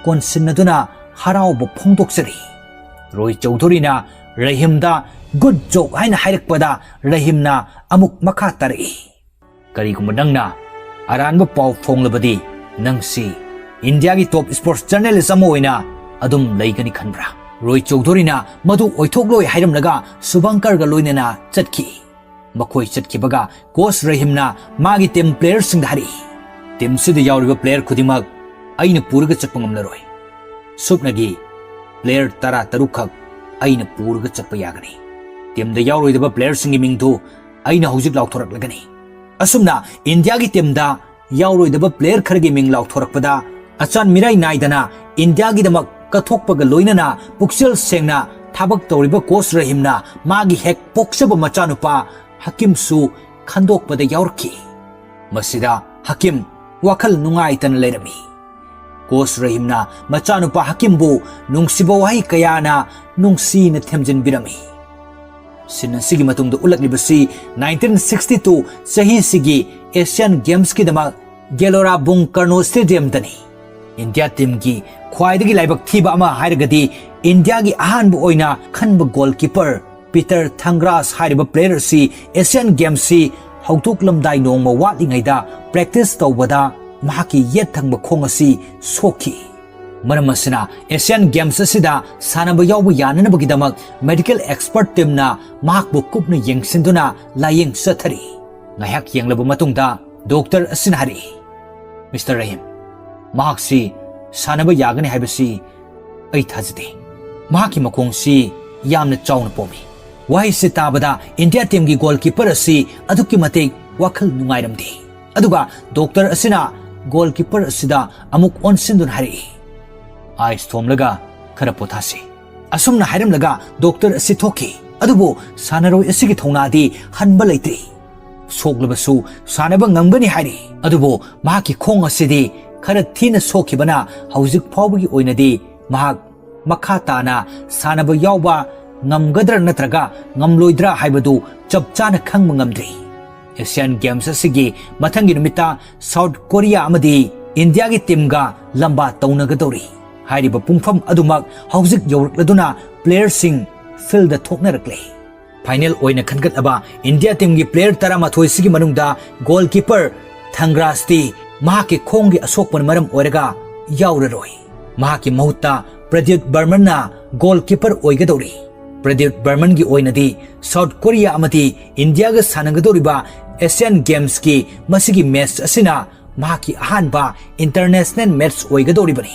ꯀꯣꯟꯁꯤꯟꯅꯗꯨꯅ ꯍꯔꯥꯎꯕ ꯐꯣꯡꯗꯣꯛꯆꯔꯤ꯫ ꯔꯣꯍꯤꯠ ꯆꯧꯙꯨꯔꯤꯅ ꯔꯍꯤꯝꯗ "ꯒꯨꯗ ꯖꯣꯕ" ꯍꯥꯏꯅ ꯍꯥꯏꯔꯛꯄꯗ ꯔꯍꯤꯝꯅ ꯑꯃꯨꯛ ꯃꯈꯥ ꯇꯥꯔꯛꯏ, "ꯀꯔꯤꯒꯨꯝꯕ ꯅꯪꯅ ꯑꯔꯥꯟꯕ ꯄꯥꯎ ꯐꯣꯡꯂꯕꯗꯤ ꯅꯪꯁꯤ ꯏꯟꯗꯤꯌꯥꯒꯤ ꯇꯣꯞ ꯁ꯭ꯄꯣꯔꯠꯁ ꯖꯔꯅꯦꯂꯤꯁ ꯑꯃ ꯑꯣꯏꯅ ꯑꯗꯨꯝ ꯂꯩꯒꯅꯤ ꯈꯟꯕ꯭ꯔꯥ? ꯔꯣꯍꯤꯠ ꯆꯧꯙꯨꯔꯤꯅ ꯃꯗꯨ ꯑꯣꯏꯊꯣꯛꯂꯣꯏ ꯍꯥꯏꯔꯝꯂꯒ ꯁꯨꯚꯪꯀꯔꯒ ꯂꯣꯏꯅꯅ ꯆꯠꯈꯤ꯫ ꯃꯈꯣꯏ ꯆꯠꯈꯤꯕꯒ ꯀꯣꯆ ꯔꯍꯤꯝꯅ ꯃꯥꯒꯤ ꯇꯤꯝ ꯄ꯭ꯂꯦꯌꯔꯁꯤꯡꯗ ꯍꯥꯏꯔꯛꯏ, "ꯇꯤꯝꯁꯤꯗ ꯌꯥꯎꯔꯤꯕ ꯄ꯭ꯂꯦꯌꯔ ꯈꯨꯗꯤꯡꯃꯛ ꯑꯩꯅ ꯄꯨꯔꯒ ꯆꯠꯄ ꯉꯝꯂꯔꯣꯏ꯫ ꯁꯨꯞꯅꯒꯤ ꯄ꯭ꯂꯦꯌꯔ ꯇꯔꯥ ꯇꯔꯨꯛ ꯈꯛ ꯑꯩꯅ ꯄꯨꯔꯒ ꯆꯠꯄ ꯌꯥꯒꯅꯤ꯫ ꯇꯤꯝꯗ ꯌꯥꯎꯔꯣꯏꯗꯕ ꯄ꯭ꯂꯦꯌꯔꯁꯤꯡꯒꯤ ꯃꯤꯡꯗꯨ ꯑꯩꯅ ꯍꯧꯖꯤꯛ ꯂꯥꯎꯊꯣꯔꯛꯂꯒꯅꯤ"꯫ ꯑꯁꯨꯝꯅ ꯏꯟꯗꯤꯌꯥꯒꯤ ꯇꯤꯝꯗ ꯌꯥꯎꯔꯣꯏꯗꯕ ꯄ꯭ꯂꯦꯌꯔ ꯈꯔꯒꯤ ꯃꯤꯡ ꯂꯥꯎꯊꯣꯔꯛꯄꯗ ꯑꯆꯥꯟ ꯃꯤꯔꯥꯏ ꯅꯥꯏꯗꯅ ꯏꯟꯗꯤꯌꯥꯒꯤꯗꯃꯛ ꯀꯠꯊꯣꯛꯄꯒ ꯂꯣꯏꯅꯅ ꯄꯨꯛꯆꯦꯜ ꯁꯦꯡꯅ ꯊꯕꯛ ꯇꯧꯔꯤꯕ ꯀꯣꯆ ꯔꯍꯤꯝꯅ ꯃꯥꯒꯤ ꯍꯦꯛ ꯄꯣꯛꯆꯕ ꯃꯆꯥꯅꯨꯄꯥ ꯍꯀꯤꯝꯁꯨ ꯈꯟꯗꯣꯛꯄꯗ ꯌꯥꯎꯔꯛꯈꯤ꯫ ꯃꯁꯤꯗ ꯍꯀꯤꯝ ꯋꯥꯈꯜ ꯅꯨꯡꯉꯥꯏꯇꯅ ꯂꯩꯔꯝꯃꯤ꯫ ꯀꯣꯆ ꯔꯍꯤꯝꯅ ꯃꯆꯥꯅꯨꯄꯥ ꯍꯀꯤꯝꯕꯨ ꯅꯨꯡꯁꯤꯕ ꯋꯥꯍꯩ ꯀꯌꯥꯅ ꯅꯨꯡꯁꯤꯅ ꯊꯦꯝꯖꯤꯟꯕꯤꯔꯝꯃꯤ꯫ ꯁꯤꯟ ꯑꯁꯤꯒꯤ ꯃꯇꯨꯡꯗ ꯎꯠꯂꯛꯂꯤꯕꯁꯤ ꯅꯥꯏꯟꯇꯤꯟ ꯁꯤꯛꯁꯇꯤ ꯇꯨ ꯆꯍꯤꯁꯤꯒꯤ ꯑꯦꯁꯤꯌꯥꯟ ꯒꯦꯝꯁꯀꯤꯗꯃꯛ ꯒꯦꯂꯣꯔꯥꯕꯨꯡ ꯀꯔꯅꯣ ꯁ꯭ꯇꯦꯗꯤꯌꯝꯗꯅꯤ꯫ ꯏꯟꯗꯤꯌꯥ ꯇꯤꯝꯒꯤ ꯈ꯭ꯋꯥꯏꯗꯒꯤ ꯂꯥꯏꯕꯛ ꯊꯤꯕ ꯑꯃ ꯍꯥꯏꯔꯒꯗꯤ ꯏꯟꯗꯤꯌꯥꯒꯤ ꯑꯍꯥꯟꯕ ꯑꯣꯏꯅ ꯈꯟꯕ ꯒꯣꯜꯀꯤꯄꯔ ꯄꯤꯇꯔ ꯊꯪꯒ꯭ꯔꯥꯁ ꯍꯥꯏꯔꯤꯕ ꯄ꯭ꯂꯦꯌꯔ ꯑꯁꯤ ꯑꯦꯁꯤꯌꯥꯟ ꯒꯦꯝꯁꯁꯤ ꯍꯧꯗꯣꯛꯂꯝꯗꯥꯏ ꯅꯣꯡꯃ ꯋꯥꯠꯂꯤꯉꯩꯗ ꯄ꯭ꯔꯦꯛꯇꯤꯁ ꯇꯧꯕꯗ ꯃꯍꯥꯛꯀꯤ ꯌꯦꯠ ꯊꯪꯕ ꯈꯣꯡ ꯑꯁꯤ ꯁꯣꯛꯈꯤ꯫ ꯃꯔꯝ ꯑꯁꯤꯅ ꯑꯦꯁꯤꯌꯥꯟ ꯒꯦꯝꯁ ꯑꯁꯤꯗ ꯁꯥꯟꯅꯕ ꯌꯥꯎꯕ ꯌꯥꯅꯅꯕꯒꯤꯗꯃꯛ ꯃꯦꯗꯤꯀꯦꯜ ꯑꯦꯛꯁꯄꯔꯠ ꯇꯤꯝꯅ ꯃꯍꯥꯛꯄꯨ ꯀꯨꯞꯅ ꯌꯦꯡꯁꯤꯟꯗꯨꯅ ꯂꯥꯌꯦꯡ ꯆꯠꯊꯔꯤ꯫ ꯉꯥꯏꯍꯥꯛ ꯌꯦꯡꯂꯕ ꯃꯇꯨꯡꯗ ꯗꯣꯛꯇꯔ ꯑꯁꯤꯅ ꯍꯥꯏꯔꯛꯏ, "ꯃꯤꯁꯇꯔ ꯔꯍꯤꯝ, ꯃꯍꯥꯛꯁꯤ ꯁꯥꯟꯅꯕ ꯌꯥꯒꯅꯤ ꯍꯥꯏꯕꯁꯤ ꯑꯩ ꯊꯥꯖꯗꯦ꯫ ꯃꯍꯥꯛꯀꯤ ꯃꯈꯣꯡꯁꯤ ꯌꯥꯝꯅ ꯆꯥꯎꯅ ꯄꯣꯝꯃꯤ"꯫ ꯋꯥꯍꯩꯁꯤ ꯇꯥꯕꯗ ꯏꯟꯗꯤꯌꯥ ꯇꯤꯝꯒꯤ ꯒꯣꯜꯀꯤꯄꯔ ꯑꯁꯤ ꯑꯗꯨꯛꯀꯤ ꯃꯇꯤꯛ ꯋꯥꯈꯜ ꯅꯨꯡꯉꯥꯏꯔꯝꯗꯦ꯫ ꯑꯗꯨꯒ ꯗꯣꯛꯇꯔ ꯑꯁꯤꯅ ꯒꯣꯜꯀꯤꯄꯔ ꯑꯁꯤꯗ ꯑꯃꯨꯛ ꯑꯣꯟꯁꯤꯟꯗꯨꯅ ꯍꯥꯏꯔꯛꯏ, "ꯑꯥꯏꯁ ꯊꯣꯝꯂꯒ ꯈꯔ ꯄꯣꯊꯥꯁꯤ"꯫ ꯑꯁꯨꯝꯅ ꯍꯥꯏꯔꯝꯂꯒ ꯗꯣꯛꯇꯔ ꯑꯁꯤ ꯊꯣꯛꯈꯤ꯫ ꯑꯗꯨꯕꯨ ꯁꯥꯟꯅꯔꯣꯏ ꯑꯁꯤꯒꯤ ꯊꯧꯅꯥꯗꯤ ꯍꯟꯕ ꯂꯩꯇ꯭ꯔꯤ꯫ ꯁꯣꯛꯂꯕꯁꯨ ꯁꯥꯟꯅꯕ ꯉꯝꯒꯅꯤ ꯍꯥꯏꯔꯤ꯫ ꯑꯗꯨꯕꯨ ꯃꯍꯥꯛꯀꯤ ꯈꯣꯡ ꯑꯁꯤꯗꯤ ꯈꯔ ꯊꯤꯅ ꯁꯣꯛꯈꯤꯕꯅ ꯍꯧꯖꯤꯛ ꯐꯥꯎꯕꯒꯤ ꯑꯣꯏꯅꯗꯤ ꯃꯍꯥꯛ ꯃꯈꯥ ꯇꯥꯅ ꯁꯥꯟꯅꯕ ꯌꯥꯎꯕ ꯉꯝꯒꯗ꯭ꯔꯥ ꯅꯠꯇ꯭ꯔꯒ ꯉꯝꯂꯣꯏꯗ꯭ꯔꯥ ꯍꯥꯏꯕꯗꯨ ꯆꯞ ꯆꯥꯅ ꯈꯪꯕ ꯉꯝꯗ꯭ꯔꯤ꯫ ꯑꯦꯁꯤꯌꯥꯟ ꯒꯦꯝꯁ ꯑꯁꯤꯒꯤ ꯃꯊꯪꯒꯤ ꯅꯨꯃꯤꯠꯇ ꯁꯥꯎꯠ ꯀꯣꯔꯤꯌꯥ ꯑꯃꯗꯤ ꯏꯟꯗꯤꯌꯥꯒꯤ ꯇꯤꯝꯒ ꯂꯝꯕꯥ ꯇꯧꯅꯒꯗꯧꯔꯤ꯫ ꯍꯥꯏꯔꯤꯕ ꯄꯨꯡꯐꯝ ꯑꯗꯨꯃꯛ ꯍꯧꯖꯤꯛ ꯌꯧꯔꯛꯂꯗꯨꯅ ꯄ꯭ꯂꯦꯌꯔꯁꯤꯡ ꯐꯤꯜꯗ ꯊꯣꯛꯅꯔꯛꯂꯦ꯫ ꯐꯥꯏꯅꯦꯜ ꯑꯣꯏꯅ ꯈꯟꯒꯠꯂꯕ ꯏꯟꯗꯤꯌꯥ ꯇꯤꯝꯒꯤ ꯄ꯭ꯂꯦꯌꯔ ꯇꯔꯥꯃꯥꯊꯣꯏꯁꯤꯒꯤ ꯃꯅꯨꯡꯗ ꯒꯣꯜꯀꯤꯄꯔ ꯊꯪꯒ꯭ꯔꯥꯁꯇꯤ ꯃꯍꯥꯛꯀꯤ ꯈꯣꯡꯒꯤ ꯑꯁꯣꯛꯄꯅ ꯃꯔꯝ ꯑꯣꯏꯔꯒ ꯌꯥꯎꯔꯔꯣꯏ꯫ ꯃꯍꯥꯛꯀꯤ ꯃꯍꯨꯠꯇ ꯄ꯭ꯔꯗ꯭ꯌꯨꯠ ꯕꯔꯃꯟꯅ ꯒꯣꯜꯀꯤꯄꯔ ꯑꯣꯏꯒꯗꯧꯔꯤ꯫ ꯄ꯭ꯔꯗ꯭ꯌꯨꯠ ꯕꯔꯃꯟꯒꯤ ꯑꯣꯏꯅꯗꯤ ꯁꯥꯎꯠ ꯀꯣꯔꯤꯌꯥ ꯑꯃꯗꯤ ꯏꯟꯗꯤꯌꯥꯒ ꯁꯥꯟꯅꯒꯗꯧꯔꯤꯕ ꯑꯦꯁꯤꯌꯥꯟ ꯒꯦꯝꯁꯀꯤ ꯃꯁꯤꯒꯤ ꯃꯦꯆ ꯑꯁꯤꯅ ꯃꯍꯥꯛꯀꯤ ꯑꯍꯥꯟꯕ ꯏꯟꯇꯔꯅꯦꯁꯅꯦꯜ ꯃꯦꯆ ꯑꯣꯏꯒꯗꯧꯔꯤꯕꯅꯤ꯫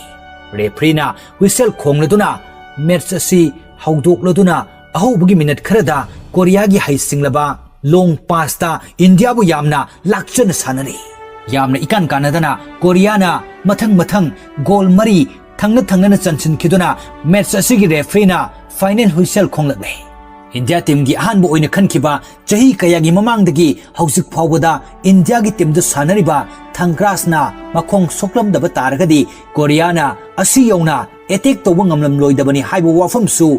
ꯔꯦꯐ꯭ꯔꯤꯅ ꯍꯨꯏꯁꯦꯜ ꯈꯣꯡꯂꯗꯨꯅ ꯃꯦꯆ ꯑꯁꯤ ꯍꯧꯗꯣꯛꯂꯗꯨꯅ ꯑꯍꯧꯕꯒꯤ ꯃꯤꯅꯠ ꯈꯔꯗ ꯀꯣꯔꯤꯌꯥꯒꯤ ꯍꯩꯁꯤꯡꯂꯕ ꯂꯣꯡ ꯄꯥꯁꯇ ꯏꯟꯗꯤꯌꯥꯕꯨ ꯌꯥꯝꯅ ꯂꯥꯛꯆꯅ ꯁꯥꯟꯅꯔꯤ꯫ ꯌꯥꯝꯅ ꯏꯀꯥꯟ ꯀꯥꯟꯅꯗꯅ ꯀꯣꯔꯤꯌꯥꯅ ꯃꯊꯪ ꯃꯊꯪ ꯒꯣꯜ ꯃꯔꯤ ꯊꯪꯅ ꯊꯪꯅꯅ ꯆꯟꯁꯤꯟꯈꯤꯗꯨꯅ ꯃꯦꯆ ꯑꯁꯤꯒꯤ ꯔꯦꯐ꯭ꯔꯤꯅ ꯐꯥꯏꯅꯦꯜ ꯍꯨꯏꯁꯦꯜ ꯈꯣꯡꯂꯛꯂꯦ꯫ ꯏꯟꯗꯤꯌꯥ ꯇꯤꯝꯒꯤ ꯑꯍꯥꯟꯕ ꯑꯣꯏꯅ ꯈꯟꯈꯤꯕ ꯆꯍꯤ ꯀꯌꯥꯒꯤ ꯃꯃꯥꯡꯗꯒꯤ ꯍꯧꯖꯤꯛ ꯐꯥꯎꯕꯗ ꯏꯟꯗꯤꯌꯥꯒꯤ ꯇꯤꯝꯗ ꯁꯥꯟꯅꯔꯤꯕ ꯊꯪꯒ꯭ꯔꯥꯁꯅ ꯃꯈꯣꯡ ꯁꯣꯛꯂꯝꯗꯕ ꯇꯥꯔꯒꯗꯤ ꯀꯣꯔꯤꯌꯥꯅ ꯑꯁꯤ ꯌꯧꯅ ꯑꯦꯇꯦꯛ ꯇꯧꯕ ꯉꯝꯂꯝꯂꯣꯏꯗꯕꯅꯤ ꯍꯥꯏꯕ ꯋꯥꯐꯝꯁꯨ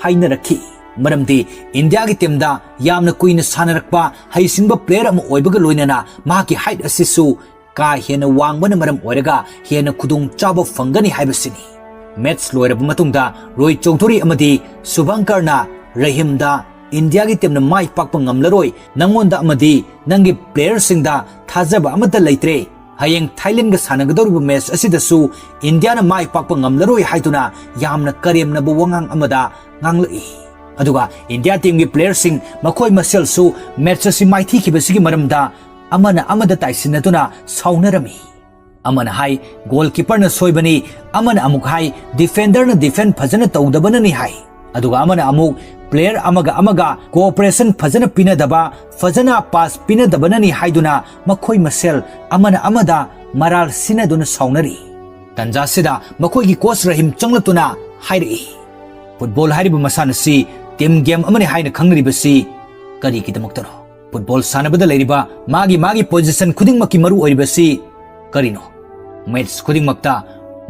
ꯍꯥꯏꯅꯔꯛꯈꯤ꯫ ꯃꯔꯝꯗꯤ ꯏꯟꯗꯤꯌꯥꯒꯤ ꯇꯤꯝꯗ ꯌꯥꯝꯅ ꯀꯨꯏꯅ ꯁꯥꯟꯅꯔꯛꯄ ꯍꯩꯁꯤꯡꯕ ꯄ꯭ꯂꯦꯌꯔ ꯑꯃ ꯑꯣꯏꯕꯒ ꯂꯣꯏꯅꯅ ꯃꯍꯥꯛꯀꯤ ꯍꯥꯏꯠ ꯑꯁꯤꯁꯨ ꯀꯥ ꯍꯦꯟꯅ ꯋꯥꯡꯕꯅ ꯃꯔꯝ ꯑꯣꯏꯔꯒ ꯍꯦꯟꯅ ꯈꯨꯗꯣꯡꯆꯥꯕ ꯐꯪꯒꯅꯤ ꯍꯥꯏꯕꯁꯤꯅꯤ꯫ ꯃꯦꯆ ꯂꯣꯏꯔꯕ ꯃꯇꯨꯡꯗ ꯔꯣꯍꯤꯠ ꯆꯧꯙꯨꯔꯤ ꯑꯃꯗꯤ ꯁꯨꯚꯪꯀꯔꯅ ꯔꯍꯤꯝꯗ ꯏꯟꯗꯤꯌꯥꯒꯤ ꯇꯤꯝꯅ ꯃꯥꯏ ꯄꯥꯛꯄ ꯉꯝꯂꯔꯣꯏ, ꯅꯪꯉꯣꯟꯗ ꯑꯃꯗꯤ ꯅꯪꯒꯤ ꯄ꯭ꯂꯦꯌꯔꯁꯤꯡꯗ ꯊꯥꯖꯕ ꯑꯃꯠꯇ ꯂꯩꯇ꯭ꯔꯦ, ꯍꯌꯦꯡ ꯊꯥꯏꯂꯦꯟꯒ ꯁꯥꯟꯅꯒꯗꯧꯔꯤꯕ ꯃꯦꯆ ꯑꯁꯤꯗꯁꯨ ꯏꯟꯗꯤꯌꯥꯅ ꯃꯥꯏ ꯄꯥꯛꯄ ꯉꯝꯂꯔꯣꯏ ꯍꯥꯏꯗꯨꯅ ꯌꯥꯝꯅ ꯀꯔꯦꯝꯅꯕ ꯋꯥꯉꯥꯡ ꯑꯃꯗ ꯉꯥꯡꯂꯛꯏ꯫ ꯑꯗꯨꯒ ꯏꯟꯗꯤꯌꯥ ꯇꯤꯝꯒꯤ ꯄ꯭ꯂꯦꯌꯔꯁꯤꯡ ꯃꯈꯣꯏ ꯃꯁꯦꯜꯁꯨ ꯃꯦꯆ ꯑꯁꯤ ꯃꯥꯏꯊꯤꯈꯤꯕꯁꯤꯒꯤ ꯃꯔꯝꯗ ꯑꯃꯅ ꯑꯃꯗ ꯇꯥꯏꯁꯤꯟꯅꯗꯨꯅ ꯁꯥꯎꯅꯔꯝꯃꯤ꯫ ꯑꯃꯅ ꯍꯥꯏ ꯒꯣꯜꯀꯤꯄꯔꯅ ꯁꯣꯏꯕꯅꯤ, ꯑꯃꯅ ꯑꯃꯨꯛ ꯍꯥꯏ ꯗꯤꯐꯦꯟꯗꯔꯅ ꯗꯤꯐꯦꯟ ꯐꯖꯅ ꯇꯧꯗꯕꯅꯅꯤ ꯍꯥꯏ꯫ ꯑꯗꯨꯒ ꯑꯃꯅ ꯑꯃꯨꯛ ꯄ꯭ꯂꯦꯌꯔ ꯑꯃꯒ ꯑꯃꯒ ꯀꯣꯑꯣꯄꯔꯦꯁꯟ ꯐꯖꯅ ꯄꯤꯅꯗꯕ, ꯐꯖꯅ ꯄꯥꯁ ꯄꯤꯅꯗꯕꯅꯅꯤ ꯍꯥꯏꯗꯨꯅ ꯃꯈꯣꯏ ꯃꯁꯦꯜ ꯑꯃꯅ ꯑꯃꯗ ꯃꯔꯥꯜ ꯁꯤꯟꯅꯗꯨꯅ ꯁꯥꯎꯅꯔꯤ꯫ ꯇꯟꯖꯥꯁꯤꯗ ꯃꯈꯣꯏꯒꯤ ꯀꯣꯆ ꯔꯍꯤꯝ ꯆꯪꯂꯛꯇꯨꯅ ꯍꯥꯏꯔꯛꯏ, ꯐꯨꯠꯕꯣꯜ ꯍꯥꯏꯔꯤꯕ ꯃꯁꯥꯟꯅꯁꯤ ꯇꯤꯝ ꯒꯦꯝ ꯑꯃꯅꯤ ꯍꯥꯏꯅ ꯈꯪꯅꯔꯤꯕꯁꯤ ꯀꯔꯤꯒꯤꯗꯃꯛꯇꯅꯣ? ꯐꯨꯠꯕꯣꯜ ꯁꯥꯟꯅꯕꯗ ꯂꯩꯔꯤꯕ ꯃꯥꯒꯤ ꯃꯥꯒꯤ ꯄꯣꯖꯤꯁꯟ ꯈꯨꯗꯤꯡꯃꯛꯀꯤ ꯃꯔꯨ ꯑꯣꯏꯔꯤꯕꯁꯤ ꯀꯔꯤꯅꯣ? ꯃꯦꯠꯆ ꯈꯨꯗꯤꯡꯃꯛꯇ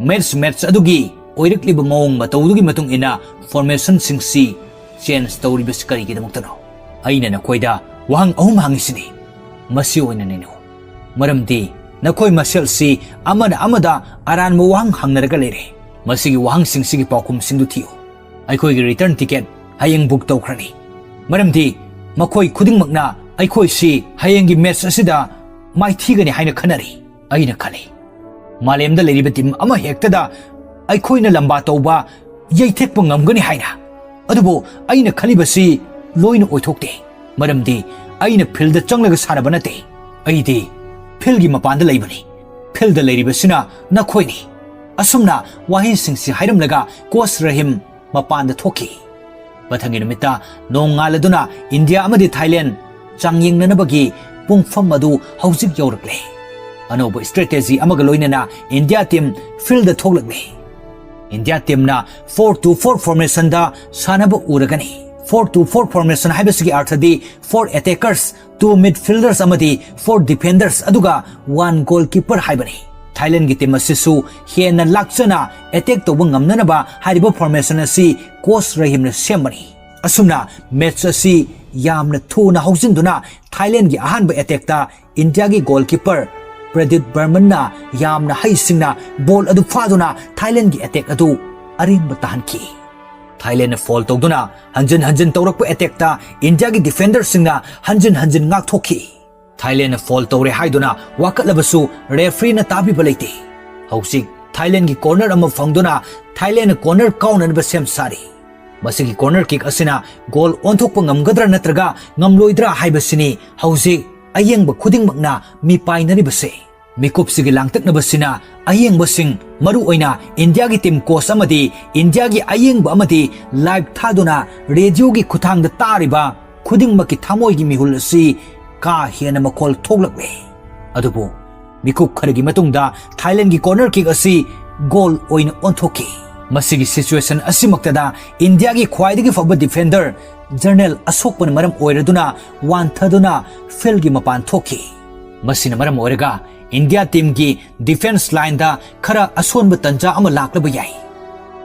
ꯃꯦꯠꯆ ꯃꯦꯠꯆ ꯑꯗꯨꯒꯤ ꯑꯣꯏꯔꯛꯂꯤꯕ ꯃꯑꯣꯡ ꯃꯇꯧꯗꯨꯒꯤ ꯃꯇꯨꯡ ꯏꯟꯅ ꯐꯣꯔꯃꯦꯁꯟꯁꯤꯡꯁꯤ ꯆꯦꯟꯖ ꯇꯧꯔꯤꯕꯁꯤ ꯀꯔꯤꯒꯤꯗꯃꯛꯇꯅꯣ? ꯑꯩꯅ ꯅꯈꯣꯏꯗ ꯋꯥꯍꯪ ꯑꯍꯨꯝ ꯍꯪꯉꯤꯁꯤꯅꯤ, ꯃꯁꯤ ꯑꯣꯏꯅ ꯅꯩꯅꯧ꯫ ꯃꯔꯝꯗꯤ ꯅꯈꯣꯏ ꯃꯁꯦꯜꯁꯤ ꯑꯃꯅ ꯑꯃꯗ ꯑꯔꯥꯟꯕ ꯋꯥꯍꯪ ꯍꯪꯅꯔꯒ ꯂꯩꯔꯦ꯫ ꯃꯁꯤꯒꯤ ꯋꯥꯍꯪꯁꯤꯡꯁꯤꯒꯤ ꯄꯥꯎꯈꯨꯝꯁꯤꯡꯗꯨ ꯊꯤꯌꯨ꯫ ꯑꯩꯈꯣꯏꯒꯤ ꯔꯤꯇꯔꯟ ꯇꯤꯀꯦꯠ ꯍꯌꯦꯡ ꯕꯨꯛ ꯇꯧꯈ꯭ꯔꯅꯤ, ꯃꯔꯝꯗꯤ ꯃꯈꯣꯏ ꯈꯨꯗꯤꯡꯃꯛꯅ ꯑꯩꯈꯣꯏꯁꯤ ꯍꯌꯦꯡꯒꯤ ꯃꯦꯠꯆ ꯑꯁꯤꯗ ꯃꯥꯏꯊꯤꯒꯅꯤ ꯍꯥꯏꯅ ꯈꯟꯅꯔꯤ꯫ ꯑꯩꯅ ꯈꯜꯂꯤ, ꯃꯥꯂꯦꯝꯗ ꯂꯩꯔꯤꯕ ꯇꯤꯝ ꯑꯃ ꯍꯦꯛꯇꯗ ꯑꯩꯈꯣꯏꯅ ꯂꯝꯕꯥ ꯇꯧꯕ ꯌꯩꯊꯦꯛꯄ ꯉꯝꯒꯅꯤ ꯍꯥꯏꯅ꯫ ꯑꯗꯨꯕꯨ ꯑꯩꯅ ꯈꯜꯂꯤꯕꯁꯤ ꯂꯣꯏꯅ ꯑꯣꯏꯊꯣꯛꯇꯦ, ꯃꯔꯝꯗꯤ ꯑꯩꯅ ꯐꯤꯜꯗ ꯆꯪꯂꯒ ꯁꯥꯟꯅꯕ ꯅꯠꯇꯦ꯫ ꯑꯩꯗꯤ ꯐꯤꯜꯒꯤ ꯃꯄꯥꯟꯗ ꯂꯩꯕꯅꯤ꯫ ꯐꯤꯜꯗ ꯂꯩꯔꯤꯕꯁꯤꯅ ꯅꯈꯣꯏꯅꯤ꯫ ꯑꯁꯨꯝꯅ ꯋꯥꯍꯩꯁꯤꯡꯁꯤ ꯍꯥꯏꯔꯝꯂꯒ ꯀꯣꯆ ꯔꯍꯤꯝ ꯃꯄꯥꯟꯗ ꯊꯣꯛꯈꯤ꯫ ꯃꯊꯪꯒꯤ ꯅꯨꯃꯤꯠꯇ ꯅꯣꯡꯉꯥꯜꯂꯗꯨꯅ ꯏꯟꯗꯤꯌꯥ ꯑꯃꯗꯤ ꯊꯥꯏꯂꯦꯟ ꯆꯥꯡꯌꯦꯡꯅꯅꯕꯒꯤ ꯄꯨꯡꯐꯝ ꯑꯗꯨ ꯍꯧꯖꯤꯛ ꯌꯧꯔꯛꯂꯦ꯫ ꯑꯅꯧꯕ ꯁ꯭ꯇ꯭ꯔꯦꯇꯦꯖꯤ ꯑꯃꯒ ꯂꯣꯏꯅꯅ ꯏꯟꯗꯤꯌꯥ ꯇꯤꯝ ꯐꯤꯜꯗ ꯊꯣꯛꯂꯛꯂꯦ꯫ ꯏꯟꯗꯤꯌꯥ ꯇꯤꯝꯅ ꯐꯣꯔ ꯇꯨ ꯐꯣꯔ ꯐꯣꯔꯃꯦꯁꯟꯗ ꯁꯥꯟꯅꯕ ꯎꯔꯒꯅꯤ꯫ ꯐꯣꯔ ꯇꯨ ꯐꯣꯔ ꯐꯣꯔꯃꯦꯁꯟ ꯍꯥꯏꯕꯁꯤꯒꯤ ꯑꯔꯊꯗꯤ ꯐꯣꯔ ꯑꯦꯇꯦꯀꯔꯁ, ꯇꯨ ꯃꯤꯗꯐꯤꯜꯗꯔꯁ ꯑꯃꯗꯤ ꯐꯣꯔ ꯗꯤꯐꯦꯟꯗꯔꯁ ꯑꯗꯨꯒ ꯋꯥꯟ ꯒꯣꯜꯀꯤꯄꯔ ꯍꯥꯏꯕꯅꯤ꯫ ꯊꯥꯏꯂꯦꯟꯒꯤ ꯇꯤꯝ ꯑꯁꯤꯁꯨ ꯍꯦꯟꯅ ꯂꯥꯛꯆꯅ ꯑꯦꯇꯦꯛ ꯇꯧꯕ ꯉꯝꯅꯅꯕ ꯍꯥꯏꯔꯤꯕ ꯐꯣꯔꯃꯦꯁꯟ ꯑꯁꯤ ꯀꯣꯆ ꯔꯍꯤꯝꯅ ꯁꯦꯝꯕꯅꯤ꯫ ꯑꯁꯨꯝꯅ ꯃꯦꯠꯆ ꯑꯁꯤ ꯌꯥꯝꯅ ꯊꯨꯅ ꯍꯧꯖꯤꯟꯗꯨꯅ ꯊꯥꯏꯂꯦꯟꯒꯤ ꯑꯍꯥꯟꯕ ꯑꯦꯇꯦꯛꯇ ꯏꯟꯗꯤꯌꯥꯒꯤ ꯒꯣꯜꯀꯤꯄꯔ ꯄ꯭ꯔꯗꯤꯞ ꯕꯔꯃꯟꯅ ꯌꯥꯝꯅ ꯍꯩꯁꯤꯡꯅ ꯕꯣꯜ ꯑꯗꯨ ꯐꯥꯗꯨꯅ ꯊꯥꯏꯂꯦꯟꯒꯤ ꯑꯦꯇꯦꯛ ꯑꯗꯨ ꯑꯔꯦꯝꯕ ꯇꯥꯍꯟꯈꯤ꯫ ꯊꯥꯏꯂꯦꯟꯅ ꯐꯣꯜ ꯇꯧꯗꯨꯅ ꯍꯟꯖꯤꯟ ꯍꯟꯖꯤꯟ ꯇꯧꯔꯛꯄ ꯑꯦꯇꯦꯛꯇ ꯏꯟꯗꯤꯌꯥꯒꯤ ꯗꯤꯐꯦꯟꯗꯔꯁꯤꯡꯅ ꯍꯟꯖꯤꯟ ꯍꯟꯖꯤꯟ ꯉꯥꯛꯊꯣꯛꯈꯤ꯫ ꯊꯥꯏꯂꯦꯟꯅ ꯐꯣꯜ ꯇꯧꯔꯦ ꯍꯥꯏꯗꯨꯅ ꯋꯥꯀꯠꯂꯕꯁꯨ ꯔꯦꯐ꯭ꯔꯤꯅ ꯇꯥꯕꯤꯕ ꯂꯩꯇꯦ꯫ ꯍꯧꯖꯤꯛ ꯊꯥꯏꯂꯦꯟꯒꯤ ꯀꯣꯔꯅꯔ ꯑꯃ ꯐꯪꯗꯨꯅ ꯊꯥꯏꯂꯦꯟꯅ ꯀꯣꯔꯅꯔ ꯀꯥꯎꯅꯅꯕ ꯁꯦꯝ ꯁꯥꯔꯤ꯫ ꯃꯁꯤꯒꯤ ꯀꯣꯔꯅꯔ ꯀꯤꯛ ꯑꯁꯤꯅ ꯒꯣꯜ ꯑꯣꯟꯊꯣꯛꯄ ꯉꯝꯒꯗ꯭ꯔꯥ ꯅꯠꯇ꯭ꯔꯒ ꯉꯝꯂꯣꯏꯗ꯭ꯔꯥ ꯍꯥꯏꯕꯁꯤꯅꯤ ꯍꯧꯖꯤꯛ ꯑꯌꯦꯡꯕ ꯈꯨꯗꯤꯡꯃꯛꯅ ꯃꯤꯄꯥꯏꯅꯔꯤꯕꯁꯦ꯫ ꯃꯤꯀꯨꯞꯁꯤꯒꯤ ꯂꯥꯡꯇꯛꯅꯕꯁꯤꯅ ꯑꯌꯦꯡꯕꯁꯤꯡ, ꯃꯔꯨꯑꯣꯏꯅ ꯏꯟꯗꯤꯌꯥꯒꯤ ꯇꯤꯝ ꯀꯣꯆ ꯑꯃꯗꯤ ꯏꯟꯗꯤꯌꯥꯒꯤ ꯑꯌꯦꯡꯕ ꯑꯃꯗꯤ ꯂꯥꯏꯚ ꯊꯥꯗꯨꯅ ꯔꯦꯗꯤꯑꯣꯒꯤ ꯈꯨꯠꯊꯥꯡꯗ ꯇꯥꯔꯤꯕ ꯈꯨꯗꯤꯡꯃꯛꯀꯤ ꯊꯃꯣꯏꯒꯤ ꯃꯤꯍꯨꯜ ꯑꯁꯤ ꯀꯥ ꯍꯦꯟꯅ ꯃꯈꯣꯜ ꯊꯣꯛꯂꯛꯂꯦ꯫ ꯑꯗꯨꯕꯨ ꯃꯤꯀꯨꯞ ꯈꯔꯒꯤ ꯃꯇꯨꯡꯗ ꯊꯥꯏꯂꯦꯟꯒꯤ ꯀꯣꯔꯅꯔ ꯀꯤꯛ ꯑꯁꯤ ꯒꯣꯜ ꯑꯣꯏꯅ ꯑꯣꯟꯊꯣꯛꯈꯤ꯫ ꯃꯁꯤꯒꯤ ꯁꯤꯆꯨꯋꯦꯁꯟ ꯑꯁꯤꯃꯛꯇꯗ ꯏꯟꯗꯤꯌꯥꯒꯤ ꯈ꯭ꯋꯥꯏꯗꯒꯤ ꯐꯕ ꯗꯤꯐꯦꯟꯗꯔ ꯖꯔꯅꯦꯜ ꯑꯁꯣꯛꯄꯅ ꯃꯔꯝ ꯑꯣꯏꯔꯗꯨꯅ ꯋꯥꯟꯊꯗꯨꯅ ꯐꯤꯜꯒꯤ ꯃꯄꯥꯟ ꯊꯣꯛꯈꯤ꯫ ꯃꯁꯤꯅ ꯃꯔꯝ ꯑꯣꯏꯔꯒ ꯏꯟꯗꯤꯌꯥ ꯇꯤꯝꯒꯤ ꯗꯤꯐꯦꯟꯁ ꯂꯥꯏꯟꯗ ꯈꯔ ꯑꯁꯣꯟꯕ ꯇꯟꯖꯥ ꯑꯃ ꯂꯥꯛꯂꯕ ꯌꯥꯏ꯫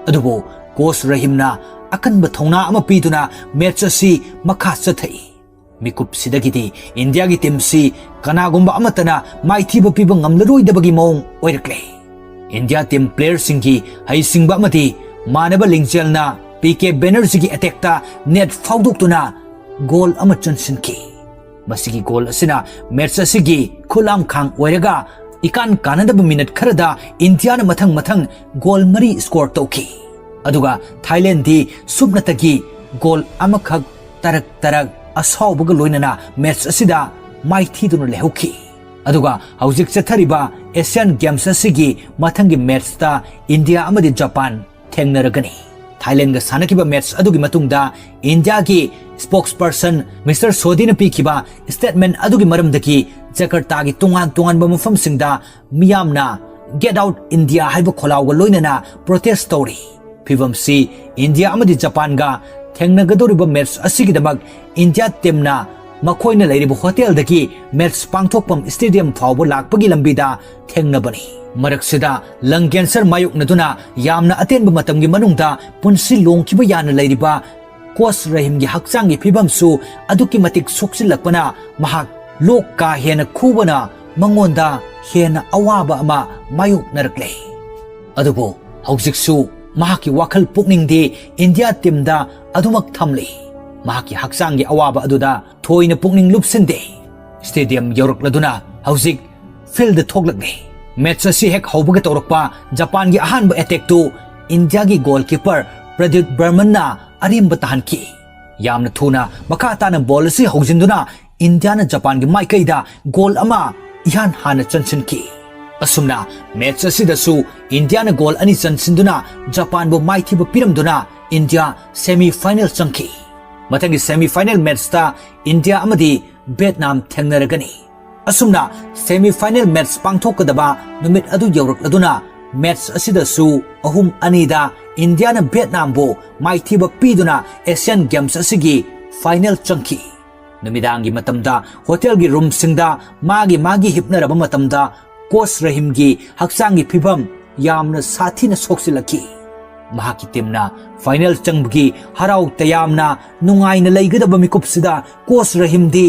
ꯑꯗꯨꯕꯨ ꯀꯣꯆ ꯔꯍꯤꯝꯅ ꯑꯀꯟꯕ ꯊꯧꯅꯥ ꯑꯃ ꯄꯤꯗꯨꯅ ꯃꯦꯠꯆ ꯑꯁꯤ ꯃꯈꯥ ꯆꯠꯊꯏ꯫ ꯃꯤꯀꯨꯞꯁꯤꯗꯒꯤꯗꯤ ꯏꯟꯗꯤꯌꯥꯒꯤ ꯇꯤꯝꯁꯤ ꯀꯅꯥꯒꯨꯝꯕ ꯑꯃꯠꯇꯅ ꯃꯥꯏꯊꯤꯕ ꯄꯤꯕ ꯉꯝꯂꯔꯣꯏꯗꯕꯒꯤ ꯃꯑꯣꯡ ꯑꯣꯏꯔꯛꯂꯦ꯫ ꯏꯟꯗꯤꯌꯥ ꯇꯤꯝ ꯄ꯭ꯂꯦꯌꯔꯁꯤꯡꯒꯤ ꯍꯩꯁꯤꯡꯕ ꯑꯃꯗꯤ ꯃꯥꯟꯅꯕ ꯂꯤꯡꯖꯦꯜꯅ ꯄꯤ ꯀꯦ ꯕꯦꯅꯔꯖꯤꯒꯤ ꯑꯦꯇꯦꯛꯇ ꯅꯦꯠ ꯐꯥꯎꯗꯣꯛꯇꯨꯅ ꯒꯣꯜ ꯑꯃ ꯆꯟꯁꯤꯟꯈꯤ꯫ ꯃꯁꯤꯒꯤ ꯒꯣꯜ ꯑꯁꯤꯅ ꯃꯦꯠꯆ ꯑꯁꯤꯒꯤ ꯈꯨꯠꯂꯥꯝꯈꯥꯡ ꯑꯣꯏꯔꯒ ꯏꯀꯥꯟ ꯀꯥꯟꯅꯗꯕ ꯃꯤꯅꯠ ꯈꯔꯗ ꯏꯟꯗꯤꯌꯥꯅ ꯃꯊꯪ ꯃꯊꯪ ꯒꯣꯜ ꯃꯔꯤ ꯁ꯭ꯀꯣꯔ ꯇꯧꯈꯤ꯫ ꯑꯗꯨꯒ ꯊꯥꯏꯂꯦꯟꯗꯗꯤ ꯁꯨꯞꯅꯇꯒꯤ ꯒꯣꯜ ꯑꯃꯈꯛ ꯇꯔꯛ ꯇꯔꯛ ꯑꯁꯥꯎꯕꯒ ꯂꯣꯏꯅꯅ ꯃꯦꯠꯆ ꯑꯁꯤꯗ ꯃꯥꯏꯊꯤꯗꯨꯅ ꯂꯩꯍꯧꯈꯤ꯫ ꯑꯗꯨꯒ ꯍꯧꯖꯤꯛ ꯆꯠꯊꯔꯤꯕ ꯑꯦꯁꯤꯌꯥꯟ ꯒꯦꯝꯁ ꯑꯁꯤꯒꯤ ꯃꯊꯪꯒꯤ ꯃꯦꯠꯆꯇ ꯏꯟꯗꯤꯌꯥ ꯑꯃꯗꯤ ꯖꯄꯥꯟ ꯊꯦꯡꯅꯔꯒꯅꯤ꯫ ꯊꯥꯏꯂꯦꯟꯒ ꯁꯥꯟꯅꯈꯤꯕ ꯃꯦꯠꯆ ꯑꯗꯨꯒꯤ ꯃꯇꯨꯡꯗ ꯏꯟꯗꯤꯌꯥꯒꯤ ꯁ꯭ꯄꯣꯛꯁ ꯄꯔꯁꯟ ꯃꯤꯁꯇꯔ ꯁꯣꯗꯤꯅ ꯄꯤꯈꯤꯕ ꯁ꯭ꯇꯦꯠꯃꯦꯟ ꯑꯗꯨꯒꯤ ꯃꯔꯝꯗꯒꯤ ꯖꯀꯔꯇꯥꯒꯤ ꯇꯣꯉꯥꯟ ꯇꯣꯉꯥꯟꯕ ꯃꯐꯝꯁꯤꯡꯗ ꯃꯤꯌꯥꯝꯅ "Get out India" ꯍꯥꯏꯕ ꯈꯣꯜꯂꯥꯎꯒ ꯂꯣꯏꯅꯅ ꯄ꯭ꯔꯣꯇꯦꯁ ꯇꯧꯔꯤ꯫ ꯐꯤꯕꯝꯁꯤ ꯏꯟꯗꯤꯌꯥ ꯑꯃꯗꯤ ꯖꯄꯥꯟꯒ ꯊꯦꯡꯅꯒꯗꯧꯔꯤꯕ ꯃꯦꯠꯆ ꯑꯁꯤꯒꯤꯗꯃꯛ ꯏꯟꯗꯤꯌꯥ ꯇꯤꯝꯅ ꯃꯈꯣꯏꯅ ꯂꯩꯔꯤꯕ ꯍꯣꯇꯦꯜꯗꯒꯤ ꯃꯦꯠꯆ ꯄꯥꯡꯊꯣꯛꯐꯝ ꯁ꯭ꯇꯦꯗꯤꯌꯝ ꯐꯥꯎꯕ ꯂꯥꯛꯄꯒꯤ ꯂꯝꯕꯤꯗ ꯊꯦꯡꯅꯕꯅꯤ꯫ ꯃꯔꯛꯁꯤꯗ ꯂꯪ ꯀꯦꯟꯁꯔ ꯃꯥꯌꯣꯛꯅꯗꯨꯅ ꯌꯥꯝꯅ ꯑꯇꯦꯟꯕ ꯃꯇꯝꯒꯤ ꯃꯅꯨꯡꯗ ꯄꯨꯟꯁꯤ ꯂꯣꯡꯈꯤꯕ ꯌꯥꯅ ꯂꯩꯔꯤꯕ ꯀꯣꯆ ꯔꯍꯤꯝꯒꯤ ꯍꯛꯆꯥꯡꯒꯤ ꯐꯤꯕꯝꯁꯨ ꯑꯗꯨꯛꯀꯤ ꯃꯇꯤꯛ ꯁꯣꯛꯆꯤꯜꯂꯛꯄꯅ ꯃꯍꯥꯛ ꯂꯣꯛ ꯀꯥ ꯍꯦꯟꯅ ꯈꯨꯕꯅ ꯃꯉꯣꯟꯗ ꯍꯦꯟꯅ ꯑꯋꯥꯕ ꯑꯃ ꯃꯥꯌꯣꯛꯅꯔꯛꯂꯦ꯫ ꯑꯗꯨꯕꯨ ꯍꯧꯖꯤꯛꯁꯨ ꯃꯍꯥꯛꯀꯤ ꯋꯥꯈꯜ ꯄꯨꯛꯅꯤꯡꯗꯤ ꯏꯟꯗꯤꯌꯥ ꯇꯤꯝꯗ ꯑꯗꯨꯃꯛ ꯊꯝꯂꯤ꯫ ꯃꯍꯥꯛꯀꯤ ꯍꯛꯆꯥꯡꯒꯤ ꯑꯋꯥꯕ ꯑꯗꯨꯗ ꯊꯣꯏꯅ ꯄꯨꯛꯅꯤꯡ ꯂꯨꯞꯁꯤꯟꯗꯦ꯫ ꯁ꯭ꯇꯦꯗꯤꯌꯝ ꯌꯧꯔꯛꯂꯗꯨꯅ ꯍꯧꯖꯤꯛ ꯐꯤꯜꯗ ꯊꯣꯛꯂꯛꯂꯦ꯫ ꯃꯦꯠꯆ ꯑꯁꯤ ꯍꯦꯛ ꯍꯧꯕꯒ ꯇꯧꯔꯛꯄ ꯖꯄꯥꯟꯒꯤ ꯑꯍꯥꯟꯕ ꯑꯦꯇꯦꯛꯇꯨ ꯏꯟꯗꯤꯌꯥꯒꯤ ꯒꯣꯜꯀꯤꯄꯔ ꯄ꯭ꯔꯗꯤꯞ ꯕꯔꯃꯟꯅ ꯑꯔꯦꯝꯕ ꯇꯥꯍꯟꯈꯤ꯫ ꯌꯥꯝꯅ ꯊꯨꯅ ꯃꯈꯥ ꯇꯥꯅ ꯕꯣꯜ ꯑꯁꯤ ꯍꯧꯖꯤꯟꯗꯨꯅ ꯏꯟꯗꯤꯌꯥꯅ ꯖꯄꯥꯟꯒꯤ ꯃꯥꯏꯀꯩꯗ ꯒꯣꯜ ꯑꯃ ꯏꯍꯥꯟ ꯍꯥꯟꯅ ꯆꯟꯁꯤꯟꯈꯤ꯫ ꯑꯁꯨꯝꯅ ꯃꯦꯠꯆ ꯑꯁꯤꯗꯁꯨ ꯏꯟꯗꯤꯌꯥꯅ ꯒꯣꯜ ꯑꯅꯤ ꯆꯟꯁꯤꯟꯗꯨꯅ ꯖꯄꯥꯟꯕꯨ ꯃꯥꯏꯊꯤꯕ ꯄꯤꯔꯝꯗꯨꯅ ꯏꯟꯗꯤꯌꯥ ꯁꯦꯃꯤ ꯐꯥꯏꯅꯦꯜ ꯆꯪꯈꯤ꯫ ꯃꯊꯪꯒꯤ ꯁꯦꯃꯤ ꯐꯥꯏꯅꯦꯜ ꯃꯦꯠꯆꯇ ꯏꯟꯗꯤꯌꯥ ꯑꯃꯗꯤ ꯚꯤꯌꯦꯠꯅꯥꯝ ꯊꯦꯡꯅꯔꯒꯅꯤ꯫ ꯑꯁꯨꯝꯅ ꯁꯦꯃꯤ ꯐꯥꯏꯅꯦꯜ ꯃꯦꯠꯆ ꯄꯥꯡꯊꯣꯛꯀꯗꯕ ꯅꯨꯃꯤꯠ ꯑꯗꯨ ꯌꯧꯔꯛꯂꯗꯨꯅ ꯃꯦꯠꯆ ꯑꯁꯤꯗꯁꯨ ꯑꯍꯨꯝ ꯑꯅꯤꯗ ꯏꯟꯗꯤꯌꯥꯅ ꯚꯤꯌꯦꯠꯅꯥꯝꯕꯨ ꯃꯥꯏꯊꯤꯕ ꯄꯤꯗꯨꯅ ꯑꯦꯁꯤꯌꯥꯟ ꯒꯦꯝꯁ ꯑꯁꯤꯒꯤ ꯐꯥꯏꯅꯦꯜ ꯆꯪꯈꯤ꯫ ꯅꯨꯃꯤꯗꯥꯡꯒꯤ ꯃꯇꯝꯗ ꯍꯣꯇꯦꯜꯒꯤ ꯔꯨꯝꯁꯤꯡꯗ ꯃꯥꯒꯤ ꯃꯥꯒꯤ ꯍꯤꯞꯅꯔꯕ ꯃꯇꯝꯗ ꯀꯣꯆ ꯔꯍꯤꯝꯒꯤ ꯍꯛꯆꯥꯡꯒꯤ ꯐꯤꯕꯝ ꯌꯥꯝꯅ ꯁꯥꯊꯤꯅ ꯁꯣꯛꯆꯤꯜꯂꯛꯈꯤ꯫ ꯃꯍꯥꯛꯀꯤ ꯇꯤꯝꯅ ꯐꯥꯏꯅꯦꯜ ꯆꯪꯕꯒꯤ ꯍꯔꯥꯎ ꯇꯌꯥꯝꯅ ꯅꯨꯡꯉꯥꯏꯅ ꯂꯩꯒꯗꯕ ꯃꯤꯀꯨꯞꯁꯤꯗ ꯀꯣꯆ ꯔꯍꯤꯝꯗꯤ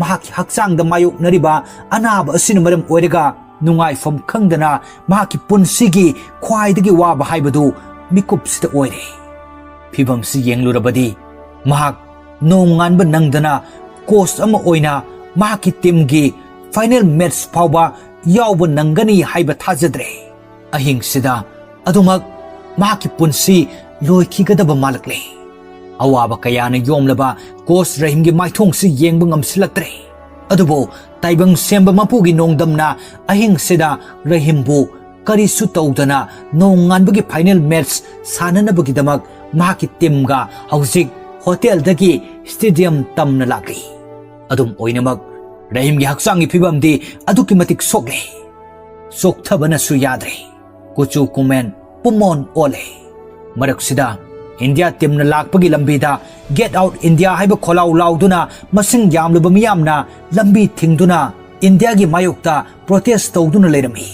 ꯃꯍꯥꯛꯀꯤ ꯍꯛꯆꯥꯡꯗ ꯃꯥꯌꯣꯛꯅꯔꯤꯕ ꯑꯅꯥꯕ ꯑꯁꯤꯅ ꯃꯔꯝ ꯑꯣꯏꯔꯒ ꯅꯨꯡꯉꯥꯏꯐꯝ ꯈꯪꯗꯅ ꯃꯍꯥꯛꯀꯤ ꯄꯨꯟꯁꯤꯒꯤ ꯈ꯭ꯋꯥꯏꯗꯒꯤ ꯋꯥꯕ ꯍꯥꯏꯕꯗꯨ ꯃꯤꯀꯨꯞꯁꯤꯗ ꯑꯣꯏꯔꯦ꯫ ꯐꯤꯕꯝꯁꯤ ꯌꯦꯡꯂꯨꯔꯕꯗꯤ ꯃꯍꯥꯛ ꯅꯣꯡꯉꯥꯟꯕ ꯅꯪꯗꯅ ꯀꯣꯆ ꯑꯃ ꯑꯣꯏꯅ ꯃꯍꯥꯛꯀꯤ ꯇꯤꯝꯒꯤ ꯐꯥꯏꯅꯦꯜ ꯃꯦꯠꯆ ꯐꯥꯎꯕ ꯌꯥꯎꯕ ꯅꯪꯒꯅꯤ ꯍꯥꯏꯕ ꯊꯥꯖꯗ꯭ꯔꯦ꯫ ꯑꯍꯤꯡꯁꯤꯗ ꯑꯗꯨꯃꯛ ꯃꯍꯥꯛꯀꯤ ꯄꯨꯟꯁꯤ ꯂꯣꯏꯈꯤꯒꯗꯕ ꯃꯥꯜꯂꯛꯂꯦ꯫ ꯑꯋꯥꯕ ꯀꯌꯥꯅ ꯌꯣꯝꯂꯕ ꯀꯣꯆ ꯔꯍꯤꯝꯒꯤ ꯃꯥꯏꯊꯣꯡꯁꯤ ꯌꯦꯡꯕ ꯉꯝꯁꯤꯜꯂꯛꯇ꯭ꯔꯦ꯫ ꯑꯗꯨꯕꯨ ꯇꯥꯏꯕꯪ ꯁꯦꯝꯕ ꯃꯄꯨꯒꯤ ꯅꯣꯡꯗꯝꯅ ꯑꯍꯤꯡꯁꯤꯗ ꯔꯍꯤꯝꯕꯨ ꯀꯔꯤꯁꯨ ꯇꯧꯗꯅ ꯅꯣꯡꯉꯥꯟꯕꯒꯤ ꯐꯥꯏꯅꯦꯜ ꯃꯦꯠꯆ ꯁꯥꯟꯅꯅꯕꯒꯤꯗꯃꯛ ꯃꯍꯥꯛꯀꯤ ꯇꯤꯝꯒ ꯍꯧꯖꯤꯛ ꯍꯣꯇꯦꯜꯗꯒꯤ ꯁ꯭ꯇꯦꯗꯤꯌꯝ ꯇꯝꯅ ꯂꯥꯛꯂꯤ꯫ ꯑꯗꯨꯝ ꯑꯣꯏꯅꯃꯛ, ꯔꯍꯤꯝꯒꯤ ꯍꯛꯆꯥꯡꯒꯤ ꯐꯤꯕꯝꯗꯤ ꯑꯗꯨꯛꯀꯤ ꯃꯇꯤꯛ ꯁꯣꯛꯂꯦ꯫ ꯆꯣꯛꯊꯕꯅꯁꯨ ꯌꯥꯗ꯭ꯔꯦ꯫ ꯀꯨꯆꯨ ꯀꯨꯃꯦꯟ ꯄꯨꯝꯃꯣꯟ ꯑꯣꯜꯂꯦ꯫ ꯃꯔꯛꯁꯤꯗ ꯏꯟꯗꯤꯌꯥ ꯇꯤꯝꯅ ꯂꯥꯛꯄꯒꯤ ꯂꯝꯕꯤꯗ "Get out India" ꯍꯥꯏꯕ ꯈꯣꯜꯂꯥꯎ ꯂꯥꯎꯗꯨꯅ ꯃꯁꯤꯡ ꯌꯥꯝꯂꯕ ꯃꯤꯌꯥꯝꯅ ꯂꯝꯕꯤ ꯊꯤꯡꯗꯨꯅ ꯏꯟꯗꯤꯌꯥꯒꯤ ꯃꯥꯌꯣꯛꯇ ꯄ꯭ꯔꯣꯇꯦꯁ ꯇꯧꯗꯨꯅ ꯂꯩꯔꯝꯃꯤ꯫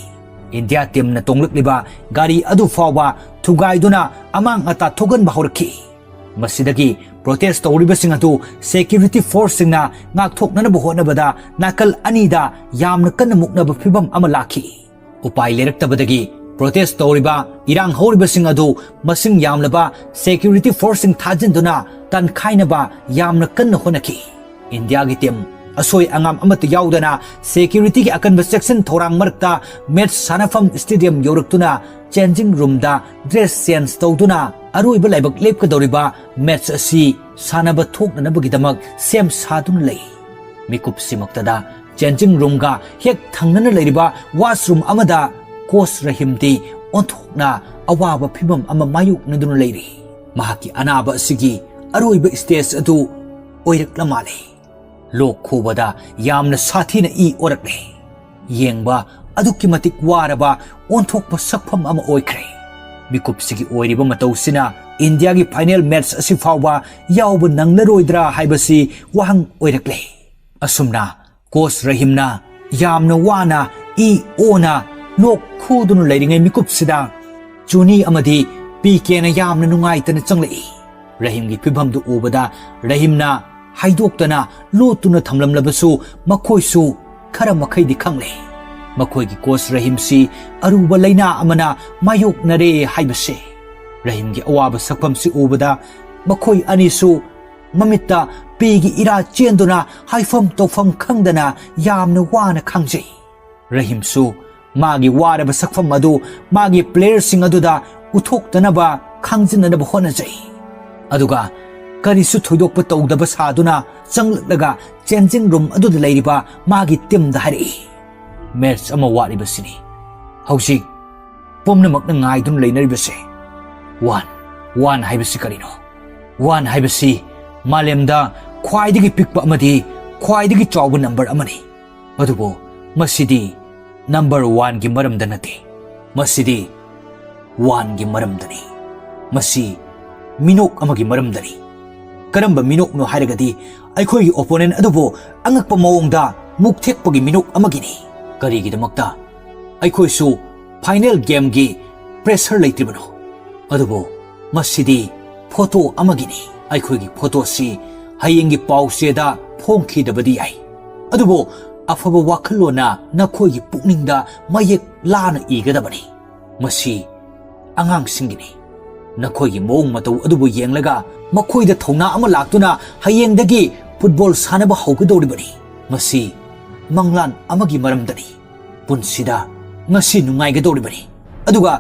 ꯏꯟꯗꯤꯌꯥ ꯇꯤꯝꯅ ꯇꯣꯡꯂꯛꯂꯤꯕ ꯒꯥꯔꯤ ꯑꯗꯨ ꯐꯥꯎꯕ ꯊꯨꯒꯥꯏꯗꯨꯅ ꯑꯃꯥꯡ ꯑꯇꯥ ꯊꯣꯛꯍꯟꯕ ꯍꯧꯔꯛꯈꯤ꯫ ꯃꯁꯤꯗꯒꯤ ꯄ꯭ꯔꯣꯇꯦꯁ ꯇꯧꯔꯤꯕꯁꯤꯡ ꯑꯗꯨ ꯁꯦꯀ꯭ꯌꯨꯔꯤꯇꯤ ꯐꯣꯔꯁꯁꯤꯡꯅ ꯉꯥꯛꯊꯣꯛꯅꯅꯕ ꯍꯣꯠꯅꯕꯗ ꯅꯥꯀꯜ ꯑꯅꯤꯗ ꯌꯥꯝꯅ ꯀꯟꯅ ꯃꯨꯛꯅꯕ ꯐꯤꯚꯝ ꯑꯃ ꯂꯥꯛꯈꯤ꯫ ꯎꯄꯥꯏ ꯂꯩꯔꯛꯇꯕꯗꯒꯤ ꯄ꯭ꯔꯣꯇꯦꯁ ꯇꯧꯔꯤꯕ ꯏꯔꯥꯡ ꯍꯧꯔꯤꯕꯁꯤꯡ ꯑꯗꯨ ꯃꯁꯤꯡ ꯌꯥꯝꯂꯕ ꯁꯦꯀ꯭ꯌꯨꯔꯤꯇꯤ ꯐꯣꯔꯁꯁꯤꯡ ꯊꯥꯖꯤꯟꯗꯨꯅ ꯇꯥꯟꯈꯥꯏꯅꯕ ꯌꯥꯝꯅ ꯀꯟꯅ ꯍꯣꯠꯅꯈꯤ꯫ ꯏꯟꯗꯤꯌꯥꯒꯤ ꯇꯤꯝ ꯑꯁꯣꯏ ꯑꯉꯥꯝ ꯑꯃꯠꯇ ꯌꯥꯎꯗꯅ ꯁꯦꯀ꯭ꯌꯨꯔꯤꯇꯤꯒꯤ ꯑꯀꯟꯕ ꯆꯦꯛꯁꯤꯟ ꯊꯧꯔꯥꯡ ꯃꯔꯛꯇ ꯃꯦꯠꯆ ꯁꯥꯟꯅꯐꯝ ꯁ꯭ꯇꯦꯗꯤꯌꯝ ꯌꯧꯔꯛꯇꯨꯅ ꯆꯦꯟꯖꯤꯡ ꯔꯨꯝꯗ ꯗ꯭ꯔꯦꯁ ꯆꯦꯟꯖ ꯇꯧꯗꯨꯅ ꯑꯔꯣꯏꯕ ꯂꯥꯏꯕꯛ ꯂꯦꯞꯀꯗꯧꯔꯤꯕ ꯃꯦꯠꯆ ꯑꯁꯤ ꯁꯥꯟꯅꯕ ꯊꯣꯛꯅꯅꯕꯒꯤꯗꯃꯛ ꯁꯦꯝ ꯁꯥꯗꯨꯅ ꯂꯩ꯫ ꯃꯤꯀꯨꯞꯁꯤꯃꯛꯇꯗ ꯆꯦꯟꯖꯤꯡ ꯔꯨꯝꯒ ꯍꯦꯛ ꯊꯪꯅꯅ ꯂꯩꯔꯤꯕ ꯋꯥꯁꯔꯨꯝ ꯑꯃꯗ ꯀꯣꯆ ꯔꯍꯤꯝꯗꯤ ꯑꯣꯟꯊꯣꯛꯅ ꯑꯋꯥꯕ ꯐꯤꯚꯝ ꯑꯃ ꯃꯥꯌꯣꯛꯅꯗꯨꯅ ꯂꯩꯔꯤ꯫ ꯃꯍꯥꯛꯀꯤ ꯑꯅꯥꯕ ꯑꯁꯤꯒꯤ ꯑꯔꯣꯏꯕ ꯁ꯭ꯇꯦꯖ ꯑꯗꯨ ꯑꯣꯏꯔꯛꯂ ꯃꯥꯜꯂꯦ꯫ ꯂꯣꯛ ꯈꯨꯕꯗ ꯌꯥꯝꯅ ꯁꯥꯊꯤꯅ ꯏ ꯑꯣꯔꯛꯂꯦ꯫ ꯌꯦꯡꯕ ꯑꯗꯨꯛꯀꯤ ꯃꯇꯤꯛ ꯋꯥꯔꯕ ꯑꯣꯟꯊꯣꯛꯄ ꯁꯛꯐꯝ ꯑꯃ ꯑꯣꯏꯈ꯭ꯔꯦ꯫ ꯃꯤꯀꯨꯞꯁꯤꯒꯤ ꯑꯣꯏꯔꯤꯕ ꯃꯇꯧꯁꯤꯅ ꯏꯟꯗꯤꯌꯥꯒꯤ ꯐꯥꯏꯅꯦꯜ ꯃꯦꯠꯆ ꯑꯁꯤ ꯐꯥꯎꯕ ꯌꯥꯎꯕ ꯅꯪꯂꯔꯣꯏꯗ꯭ꯔꯥ ꯍꯥꯏꯕꯁꯤ ꯋꯥꯍꯪ ꯑꯣꯏꯔꯛꯂꯦ꯫ ꯑꯁꯨꯝꯅ ꯀꯣꯆ ꯔꯍꯤꯝꯅ ꯌꯥꯝꯅ ꯋꯥꯅ ꯏ ꯑꯣꯅ ꯂꯣꯛ ꯈꯨꯗꯨꯅ ꯂꯩꯔꯤꯉꯩ ꯃꯤꯀꯨꯞꯁꯤꯗ ꯖꯨꯅꯤ ꯑꯃꯗꯤ ꯄꯤ ꯀꯦꯅ ꯌꯥꯝꯅ ꯅꯨꯡꯉꯥꯏꯇꯅ ꯆꯪꯂꯛꯏ꯫ ꯔꯍꯤꯝꯒꯤ ꯐꯤꯚꯝꯗꯨ ꯎꯕꯗ ꯔꯍꯤꯝꯅ ꯍꯥꯏꯗꯣꯛꯇꯅ ꯂꯣꯠꯇꯨꯅ ꯊꯝꯂꯝꯂꯕꯁꯨ ꯃꯈꯣꯏꯁꯨ ꯈꯔ ꯃꯈꯩꯗꯤ ꯈꯪꯂꯦ꯫ ꯃꯈꯣꯏꯒꯤ ꯀꯣꯆ ꯔꯍꯤꯝꯁꯤ ꯑꯔꯨꯕ ꯂꯥꯏꯅꯥ ꯑꯃꯅ ꯃꯥꯌꯣꯛꯅꯔꯦ ꯍꯥꯏꯕꯁꯦ꯫ ꯔꯍꯤꯝꯒꯤ ꯑꯋꯥꯕ ꯁꯛꯐꯝꯁꯤ ꯎꯕꯗ ꯃꯈꯣꯏ ꯑꯅꯤꯁꯨ ꯃꯃꯤꯠꯇ ꯄꯤꯒꯤ ꯏꯔꯥ ꯆꯦꯟꯗꯨꯅ ꯍꯥꯏꯐꯝ ꯇꯧꯐꯝ ꯈꯪꯗꯅ ꯌꯥꯝꯅ ꯋꯥꯅ ꯈꯥꯡꯖꯩ꯫ ꯔꯍꯤꯝꯁꯨ ꯃꯥꯒꯤ ꯋꯥꯔꯕ ꯁꯛꯐꯝ ꯑꯗꯨ ꯃꯥꯒꯤ ꯄ꯭ꯂꯦꯌꯔꯁꯤꯡ ꯑꯗꯨꯗ ꯎꯠꯊꯣꯛꯇꯅꯕ, ꯈꯪꯖꯤꯟꯅꯅꯕ ꯍꯣꯠꯅꯖꯩ꯫ ꯑꯗꯨꯒ ꯀꯔꯤꯁꯨ ꯊꯣꯏꯗꯣꯛꯄ ꯇꯧꯗꯕ ꯁꯥꯗꯨꯅ ꯆꯪꯂꯛꯂꯒ ꯆꯦꯟꯖꯤꯡ ꯔꯨꯝ ꯑꯗꯨꯗ ꯂꯩꯔꯤꯕ ꯃꯥꯒꯤ ꯇꯤꯝꯗ ꯍꯥꯏꯔꯛꯏ, "ꯃꯦꯆ ꯑꯃ ꯋꯥꯠꯂꯤꯕꯁꯤꯅꯤ ꯍꯧꯖꯤꯛ ꯄꯨꯝꯅꯃꯛꯅ ꯉꯥꯏꯗꯨꯅ ꯂꯩꯅꯔꯤꯕꯁꯦ꯫ ꯋꯥꯟ, ꯋꯥꯟ ꯍꯥꯏꯕꯁꯤ ꯀꯔꯤꯅꯣ? ꯋꯥꯟ ꯍꯥꯏꯕꯁꯤ ꯃꯥꯂꯦꯝꯗ ꯈ꯭ꯋꯥꯏꯗꯒꯤ ꯄꯤꯛꯄ ꯑꯃꯗꯤ ꯈ꯭ꯋꯥꯏꯗꯒꯤ ꯆꯥꯎꯕ ꯅꯝꯕꯔ ꯑꯃꯅꯤ꯫ ꯑꯗꯨꯕꯨ ꯃꯁꯤꯗꯤ ꯅꯝꯕꯔ ꯋꯥꯟꯒꯤ ꯃꯔꯝꯗ ꯅꯠꯇꯦ꯫ ꯃꯁꯤꯗꯤ ꯋꯥꯟꯒꯤ ꯃꯔꯝꯗꯅꯤ꯫ ꯃꯁꯤ ꯃꯤꯅꯣꯛ ꯑꯃꯒꯤ ꯃꯔꯝꯗꯅꯤ꯫ ꯀꯔꯝꯕ ꯃꯤꯅꯣꯛꯅꯣ ꯍꯥꯏꯔꯒꯗꯤ ꯑꯩꯈꯣꯏꯒꯤ ꯑꯣꯄꯣꯅꯦꯟ ꯑꯗꯨꯕꯨ ꯑꯉꯛꯄ ꯃꯑꯣꯡꯗ ꯃꯨꯛ ꯊꯦꯛꯄꯒꯤ ꯃꯤꯅꯣꯛ ꯑꯃꯒꯤꯅꯤ꯫ ꯀꯔꯤꯒꯤꯗꯃꯛꯇ ꯑꯩꯈꯣꯏꯁꯨ ꯐꯥꯏꯅꯦꯜ ꯒꯦꯝꯒꯤ ꯄ꯭ꯔꯦꯁꯔ ꯂꯩꯇ꯭ꯔꯤꯕꯅꯣ? ꯑꯗꯨꯕꯨ ꯃꯁꯤꯗꯤ ꯐꯣꯇꯣ ꯑꯃꯒꯤꯅꯤ꯫ ꯑꯩꯈꯣꯏꯒꯤ ꯐꯣꯇꯣꯁꯤ ꯍꯌꯦꯡꯒꯤ ꯄꯥꯎ ꯆꯦꯗ ꯐꯣꯡꯈꯤꯗꯕꯗꯤ ꯌꯥꯏ, ꯑꯗꯨꯕꯨ ꯑꯐꯕ ꯋꯥꯈꯜꯂꯣꯟꯅ ꯅꯈꯣꯏꯒꯤ ꯄꯨꯛꯅꯤꯡꯗ ꯃꯌꯦꯛ ꯂꯥꯅ ꯏꯒꯗꯕꯅꯤ꯫ ꯃꯁꯤ ꯑꯉꯥꯡꯁꯤꯡꯒꯤꯅꯤ꯫ ꯅꯈꯣꯏꯒꯤ ꯃꯑꯣꯡ ꯃꯇꯧ ꯑꯗꯨꯕꯨ ꯌꯦꯡꯂꯒ ꯃꯈꯣꯏꯗ ꯊꯧꯅꯥ ꯑꯃ ꯂꯥꯛꯇꯨꯅ ꯍꯌꯦꯡꯗꯒꯤ ꯐꯨꯠꯕꯣꯜ ꯁꯥꯟꯅꯕ ꯍꯧꯒꯗꯧꯔꯤꯕꯅꯤ꯫ ꯃꯁꯤ ꯃꯪꯂꯥꯟ ꯑꯃꯒꯤ ꯃꯔꯝꯗꯅꯤ꯫ ꯄꯨꯟꯁꯤꯗ ꯉꯁꯤ ꯅꯨꯡꯉꯥꯏꯒꯗꯧꯔꯤꯕꯅꯤ, ꯑꯗꯨꯒ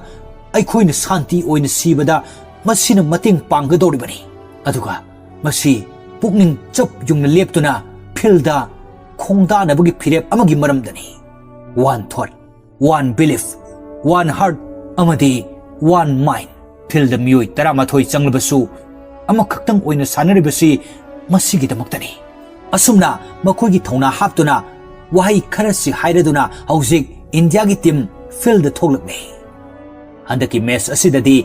ꯑꯩꯈꯣꯏꯅ ꯁꯥꯟꯇꯤ ꯑꯣꯏꯅ ꯁꯤꯕꯗ ꯃꯁꯤꯅ ꯃꯇꯦꯡ ꯄꯥꯡꯒꯗꯧꯔꯤꯕꯅꯤ꯫ ꯑꯗꯨꯒ ꯃꯁꯤ ꯄꯨꯛꯅꯤꯡ ꯆꯞ ꯌꯨꯡꯅ ꯂꯦꯞꯇꯨꯅ ꯐꯤꯜꯗ ꯈꯣꯡꯗꯥꯅꯕꯒꯤ ꯐꯤꯔꯦꯞ ꯑꯃꯒꯤ ꯃꯔꯝꯗꯅꯤ꯫ ꯋꯥꯟ ꯊꯣꯠ, ꯋꯥꯟ ꯕꯤꯂꯤꯐ, ꯋꯥꯟ ꯍꯥꯔꯠ ꯑꯃꯗꯤ ꯋꯥꯟ ꯃꯥꯏꯟ꯫ ꯐꯤꯜꯗ ꯃꯤꯑꯣꯏ ꯇꯔꯥꯃꯥꯊꯣꯏ ꯆꯪꯂꯕꯁꯨ ꯑꯃꯈꯛꯇꯪ ꯑꯣꯏꯅ ꯁꯥꯟꯅꯔꯤꯕꯁꯤ ꯃꯁꯤꯒꯤꯗꯃꯛꯇꯅꯤ꯫ ꯑꯁꯨꯝꯅ ꯃꯈꯣꯏꯒꯤ ꯊꯧꯅꯥ ꯍꯥꯞꯇꯨꯅ, ꯋꯥꯍꯩ ꯈꯔꯁꯤ ꯍꯥꯏꯔꯗꯨꯅ, ꯍꯧꯖꯤꯛ ꯏꯟꯗꯤꯌꯥꯒꯤ ꯇꯤꯝ ꯐꯤꯜꯗ ꯊꯣꯛꯂꯛꯂꯦ꯫ ꯍꯟꯗꯛꯀꯤ ꯃꯦꯆ ꯑꯁꯤꯗꯗꯤ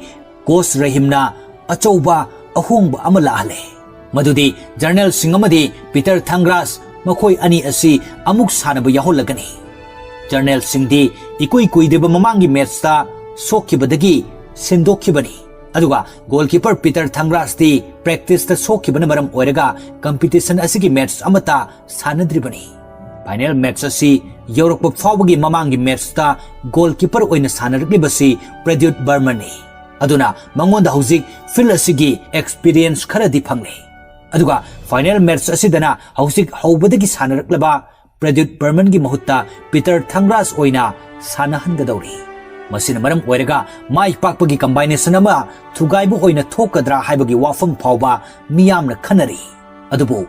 ꯀꯣꯆ ꯔꯍꯤꯝꯅ ꯑꯆꯧꯕ ꯑꯍꯣꯡꯕ ꯑꯃ ꯂꯥꯛꯍꯜꯂꯦ, ꯃꯗꯨꯗꯤ ꯖꯔꯅꯦꯜꯁꯤꯡ ꯑꯃꯗꯤ ꯄꯤꯇꯔ ꯊꯪꯒ꯭ꯔꯥꯁ ꯃꯈꯣꯏ ꯑꯅꯤ ꯑꯁꯤ ꯑꯃꯨꯛ ꯁꯥꯟꯅꯕ ꯌꯥꯎꯍꯜꯂꯒꯅꯤ꯫ ꯖꯔꯅꯦꯜꯁꯤꯡꯗꯤ ꯏꯀꯨꯏ ꯀꯨꯏꯗ꯭ꯔꯤꯕ ꯃꯃꯥꯡꯒꯤ ꯃꯦꯆꯇ ꯁꯣꯛꯈꯤꯕꯗꯒꯤ ꯁꯤꯟꯗꯣꯛꯈꯤꯕꯅꯤ, ꯑꯗꯨꯒ ꯒꯣꯜꯀꯤꯄꯔ ꯄꯤꯇꯔ ꯊꯪꯒ꯭ꯔꯥꯁꯇꯤ ꯄ꯭ꯔꯦꯛꯇꯤꯁꯇ ꯁꯣꯛꯈꯤꯕꯅ ꯃꯔꯝ ꯑꯣꯏꯔꯒ ꯀꯝꯄꯤꯇꯤꯁꯟ ꯑꯁꯤꯒꯤ ꯃꯦꯆ ꯑꯃꯠꯇ ꯁꯥꯟꯅꯗ꯭ꯔꯤꯕꯅꯤ꯫ ꯐꯥꯏꯅꯦꯜ ꯃꯦꯆ ꯑꯁꯤ ꯌꯧꯔꯛꯄ ꯐꯥꯎꯕꯒꯤ ꯃꯃꯥꯡꯒꯤ ꯃꯦꯆꯇ ꯒꯣꯜꯀꯤꯄꯔ ꯑꯣꯏꯅ ꯁꯥꯟꯅꯔꯛꯂꯤꯕꯁꯤ ꯄ꯭ꯔꯗ꯭ꯌꯨꯠ ꯕꯔꯃꯟꯅꯤ꯫ ꯑꯗꯨꯅ ꯃꯉꯣꯟꯗ ꯍꯧꯖꯤꯛ ꯐꯤꯜ ꯑꯁꯤꯒꯤ ꯑꯦꯛꯁꯄꯤꯔꯤꯌꯦꯟꯁ ꯈꯔꯗꯤ ꯐꯪꯂꯦ꯫ ꯑꯗꯨꯒ ꯐꯥꯏꯅꯦꯜ ꯃꯦꯆ ꯑꯁꯤꯗꯅ ꯍꯧꯖꯤꯛ ꯍꯧꯕꯗꯒꯤ ꯁꯥꯟꯅꯔꯛꯂꯕ ꯄ꯭ꯔꯗ꯭ꯌꯨꯠ ꯕꯔꯃꯟꯒꯤ ꯃꯍꯨꯠꯇ ꯄꯤꯇꯔ ꯊꯪꯒ꯭ꯔꯥꯁ ꯑꯣꯏꯅ ꯁꯥꯟꯅꯍꯟꯒꯗꯧꯔꯤ꯫ ꯃꯁꯤꯅ ꯃꯔꯝ ꯑꯣꯏꯔꯒ ꯃꯥꯏ ꯄꯥꯛꯄꯒꯤ combination ꯑꯃ ꯊꯨꯒꯥꯏꯕ ꯑꯣꯏꯅ ꯊꯣꯛꯀꯗ꯭ꯔꯥ ꯍꯥꯏꯕꯒꯤ ꯋꯥꯐꯝ ꯐꯥꯎꯕ ꯃꯤꯌꯥꯝꯅ ꯈꯟꯅꯔꯤ꯫ ꯑꯗꯨꯕꯨ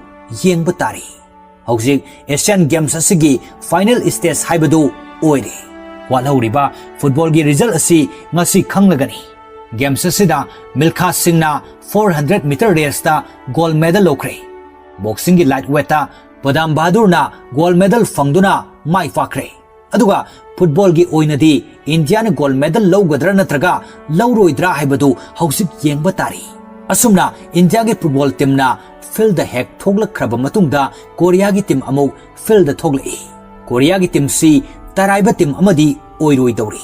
ꯌꯦꯡꯕ ꯇꯥꯔꯤ꯫ ꯍꯧꯖꯤꯛ Asian Games ꯑꯁꯤꯒꯤ final stage ꯍꯥꯏꯕꯗꯨ ꯑꯣꯏꯔꯦ꯫ ꯋꯥꯠꯍꯧꯔꯤꯕ ꯐꯨꯠꯕꯣꯜꯒꯤ result ꯑꯁꯤ ꯉꯁꯤ ꯈꯪꯂꯒꯅꯤ꯫ Games ꯑꯁꯤꯗ ꯃꯤꯜꯈꯥ ꯁꯤꯡꯅ four hundred meter race ꯇ gold medal ꯂꯧꯈ꯭ꯔꯦ꯫ Boxing ꯒꯤ light weight ꯇ ꯄꯗꯥꯝ ꯕꯍꯥꯗꯨꯔꯅ gold medal ꯐꯪꯗꯨꯅ ꯃꯥꯏ ꯄꯥꯛꯈ꯭ꯔꯦ꯫ ꯑꯗꯨꯒ ꯐꯨꯠꯕꯣꯜꯒꯤ ꯑꯣꯏꯅꯗꯤ ꯏꯟꯗꯤꯌꯥꯅ gold medal ꯂꯧꯒꯗ꯭ꯔꯥ ꯅꯠꯇ꯭ꯔꯒ ꯂꯧꯔꯣꯏꯗ꯭ꯔꯥ ꯍꯥꯏꯕꯗꯨ ꯍꯧꯖꯤꯛ ꯌꯦꯡꯕ ꯇꯥꯔꯤ꯫ ꯑꯁꯨꯝꯅ ꯏꯟꯗꯤꯌꯥꯒꯤ ꯐꯨꯠꯕꯣꯜ team ꯅ field ꯗ ꯍꯦꯛ ꯊꯣꯛꯂꯛꯈ꯭ꯔꯕ ꯃꯇꯨꯡꯗ ꯀꯣꯔꯤꯌꯥꯒꯤ team ꯑꯃꯨꯛ field ꯗ ꯊꯣꯛꯂꯛꯏ꯫ ꯀꯣꯔꯤꯌꯥꯒꯤ team ꯁꯤ ꯇꯔꯥꯏꯕ team ꯑꯃꯗꯤ ꯑꯣꯏꯔꯣꯏꯗꯧꯔꯤ꯫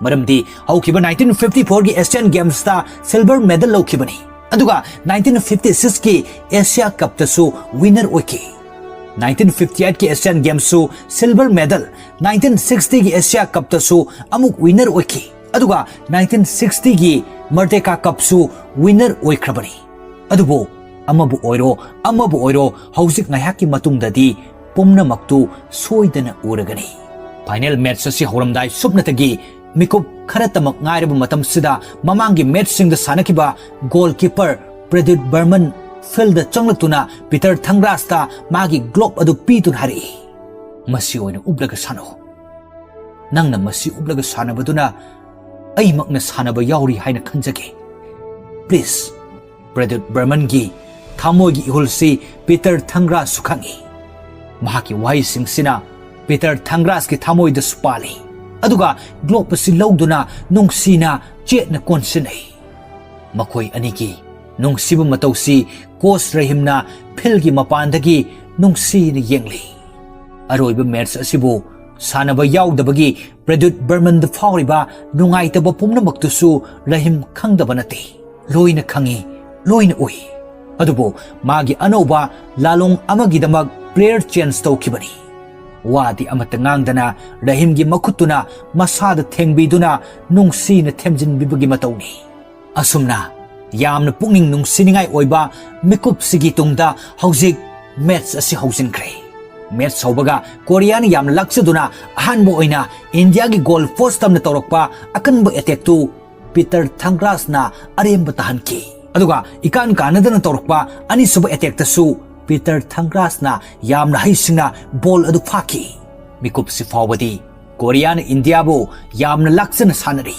ꯃꯔꯝꯗꯤ ꯍꯧꯈꯤꯕ nineteen fifty four ꯒꯤ Asian Games ꯇ silver medal ꯂꯧꯈꯤꯕꯅꯤ꯫ ꯑꯗꯨꯒ nineteen fifty six ꯀꯤ Asia Cup ꯇꯁꯨ winner ꯑꯣꯏꯈꯤ꯫ Nineteen fifty eight ꯀꯤ Asian Games ꯁꯨ silver medal, nineteen sixty ꯒꯤ Asia Cup ꯇꯁꯨ ꯑꯃꯨꯛ winner ꯑꯣꯏꯈꯤ꯫ ꯑꯗꯨꯒ nineteen sixty ꯒꯤ Merdeka Cup ꯁꯨ winner ꯑꯣꯏꯈ꯭ꯔꯕꯅꯤ꯫ ꯑꯗꯨꯕꯨ ꯑꯃꯕꯨ ꯑꯣꯏꯔꯣ, ꯑꯃꯕꯨ ꯑꯣꯏꯔꯣ, ꯍꯧꯖꯤꯛ ꯉꯥꯏꯍꯥꯛꯀꯤ ꯃꯇꯨꯡꯗꯗꯤ ꯄꯨꯝꯅꯃꯛꯇꯨ ꯁꯣꯏꯗꯅ ꯎꯔꯒꯅꯤ꯫ Final match ꯑꯁꯤ ꯍꯧꯔꯝꯗꯥꯏ ꯁꯨꯞꯅꯇꯒꯤ ꯃꯤꯀꯨꯞ ꯈꯔꯇꯃꯛ ꯉꯥꯏꯔꯕ ꯃꯇꯝꯁꯤꯗ ꯃꯃꯥꯡꯒꯤ match ꯁꯤꯡꯗ ꯁꯥꯟꯅꯈꯤꯕ goalkeeper ꯄ꯭ꯔꯗ꯭ꯌꯨꯠ ꯕꯔꯃꯟ field ꯗ ꯆꯪꯂꯛꯇꯨꯅ ꯄꯤꯇꯔ ꯊꯪꯒ꯭ꯔꯥꯁꯇ ꯃꯥꯒꯤ glove ꯑꯗꯨ ꯄꯤꯗꯨꯅ ꯍꯥꯏꯔꯛꯏ, "ꯃꯁꯤ ꯑꯣꯏꯅ ꯎꯞꯂꯒ ꯁꯥꯟꯅꯧ꯫ ꯅꯪꯅ ꯃꯁꯤ ꯎꯞꯂꯒ ꯁꯥꯟꯅꯕꯗꯨꯅ ꯑꯩꯃꯛꯅ ꯁꯥꯟꯅꯕ ꯌꯥꯎꯔꯤ ꯍꯥꯏꯅ ꯈꯟꯖꯒꯦ꯫ Please, ꯄ꯭ꯔꯗ꯭ꯌꯨꯠ ꯕꯔꯃꯟꯒꯤ ꯊꯃꯣꯏꯒꯤ ꯏꯍꯨꯜꯁꯤ ꯄꯤꯇꯔ ꯊꯪꯒ꯭ꯔꯥꯁꯁꯨ ꯈꯪꯏ꯫ ꯃꯍꯥꯛꯀꯤ ꯋꯥꯍꯩꯁꯤꯡꯁꯤꯅ ꯄꯤꯇꯔ ꯊꯪꯒ꯭ꯔꯥꯁꯀꯤ ꯊꯃꯣꯏꯗꯁꯨ ꯄꯥꯜꯂꯤ꯫ ꯑꯗꯨꯒ glove ꯑꯁꯤ ꯂꯧꯗꯨꯅ ꯅꯨꯡꯁꯤꯅ ꯆꯦꯠꯅ ꯀꯣꯟꯁꯤꯟꯅꯩ꯫ ꯃꯈꯣꯏ ꯑꯅꯤꯒꯤ ꯅꯨꯡꯁꯤꯕ ꯃꯇꯧꯁꯤ coach ꯔꯍꯤꯝꯅ field ꯒꯤ ꯃꯄꯥꯟꯗꯒꯤ ꯅꯨꯡꯁꯤꯅ ꯌꯦꯡꯂꯤ꯫ ꯑꯔꯣꯏꯕ match ꯑꯁꯤꯕꯨ ꯁꯥꯟꯅꯕ ꯌꯥꯎꯗꯕꯒꯤ ꯄ꯭ꯔꯗ꯭ꯌꯨꯠ ꯕꯔꯃꯟꯗ ꯐꯥꯎꯔꯤꯕ ꯅꯨꯡꯉꯥꯏꯇꯕ ꯄꯨꯝꯅꯃꯛꯇꯨꯁꯨ ꯔꯍꯤꯝ ꯈꯪꯗꯕ ꯅꯠꯇꯦ꯫ ꯂꯣꯏꯅ ꯈꯪꯏ, ꯂꯣꯏꯅ ꯎꯏ꯫ ꯑꯗꯨꯕꯨ ꯃꯥꯒꯤ ꯑꯅꯧꯕ ꯂꯥꯂꯣꯡ ꯑꯃꯒꯤꯗꯃꯛ player change ꯇꯧꯈꯤꯕꯅꯤ꯫ ꯋꯥꯗꯤ ꯑꯃꯠꯇ ꯉꯥꯡꯗꯅ ꯔꯍꯤꯝꯒꯤ ꯃꯈꯨꯠꯇꯨꯅ ꯃꯁꯥꯗ ꯊꯦꯡꯕꯤꯗꯨꯅ ꯅꯨꯡꯁꯤꯅ ꯊꯦꯝꯖꯤꯟꯕꯤꯕꯒꯤ ꯃꯇꯧꯅꯤ꯫ ꯑꯁꯨꯝꯅ ꯌꯥꯝꯅ ꯄꯨꯛꯅꯤꯡ ꯅꯨꯡꯁꯤꯅꯤꯡꯉꯥꯏ ꯑꯣꯏꯕ ꯃꯤꯀꯨꯞꯁꯤꯒꯤ ꯇꯨꯡꯗ ꯍꯧꯖꯤꯛ match ꯑꯁꯤ ꯍꯧꯖꯤꯟꯈ꯭ꯔꯦ꯫ Match ꯍꯧꯕꯒ ꯀꯣꯔꯤꯌꯥꯅ ꯌꯥꯝꯅ ꯂꯥꯛꯆꯗꯨꯅ ꯑꯍꯥꯟꯕ ꯑꯣꯏꯅ ꯏꯟꯗꯤꯌꯥꯒꯤ goal post ꯇꯝꯅ ꯇꯧꯔꯛꯄ ꯑꯀꯟꯕ attack ꯇꯨ ꯄꯤꯇꯔ ꯊꯪꯒ꯭ꯔꯥꯁꯅ ꯑꯔꯦꯝꯕ ꯇꯥꯍꯟꯈꯤ꯫ ꯑꯗꯨꯒ ꯏꯀꯥꯟ ꯀꯥꯟꯅꯗꯅ ꯇꯧꯔꯛꯄ ꯑꯅꯤꯁꯨꯕ attack ꯇꯁꯨ ꯄꯤꯇꯔ ꯊꯪꯒ꯭ꯔꯥꯁꯅ ꯌꯥꯝꯅ ꯍꯩꯁꯤꯡꯅ ball ꯑꯗꯨ ꯐꯥꯈꯤ꯫ ꯃꯤꯀꯨꯞꯁꯤ ꯐꯥꯎꯕꯗꯤ ꯀꯣꯔꯤꯌꯥꯅ ꯏꯟꯗꯤꯌꯥꯕꯨ ꯌꯥꯝꯅ ꯂꯥꯛꯆꯅ ꯁꯥꯟꯅꯔꯤ꯫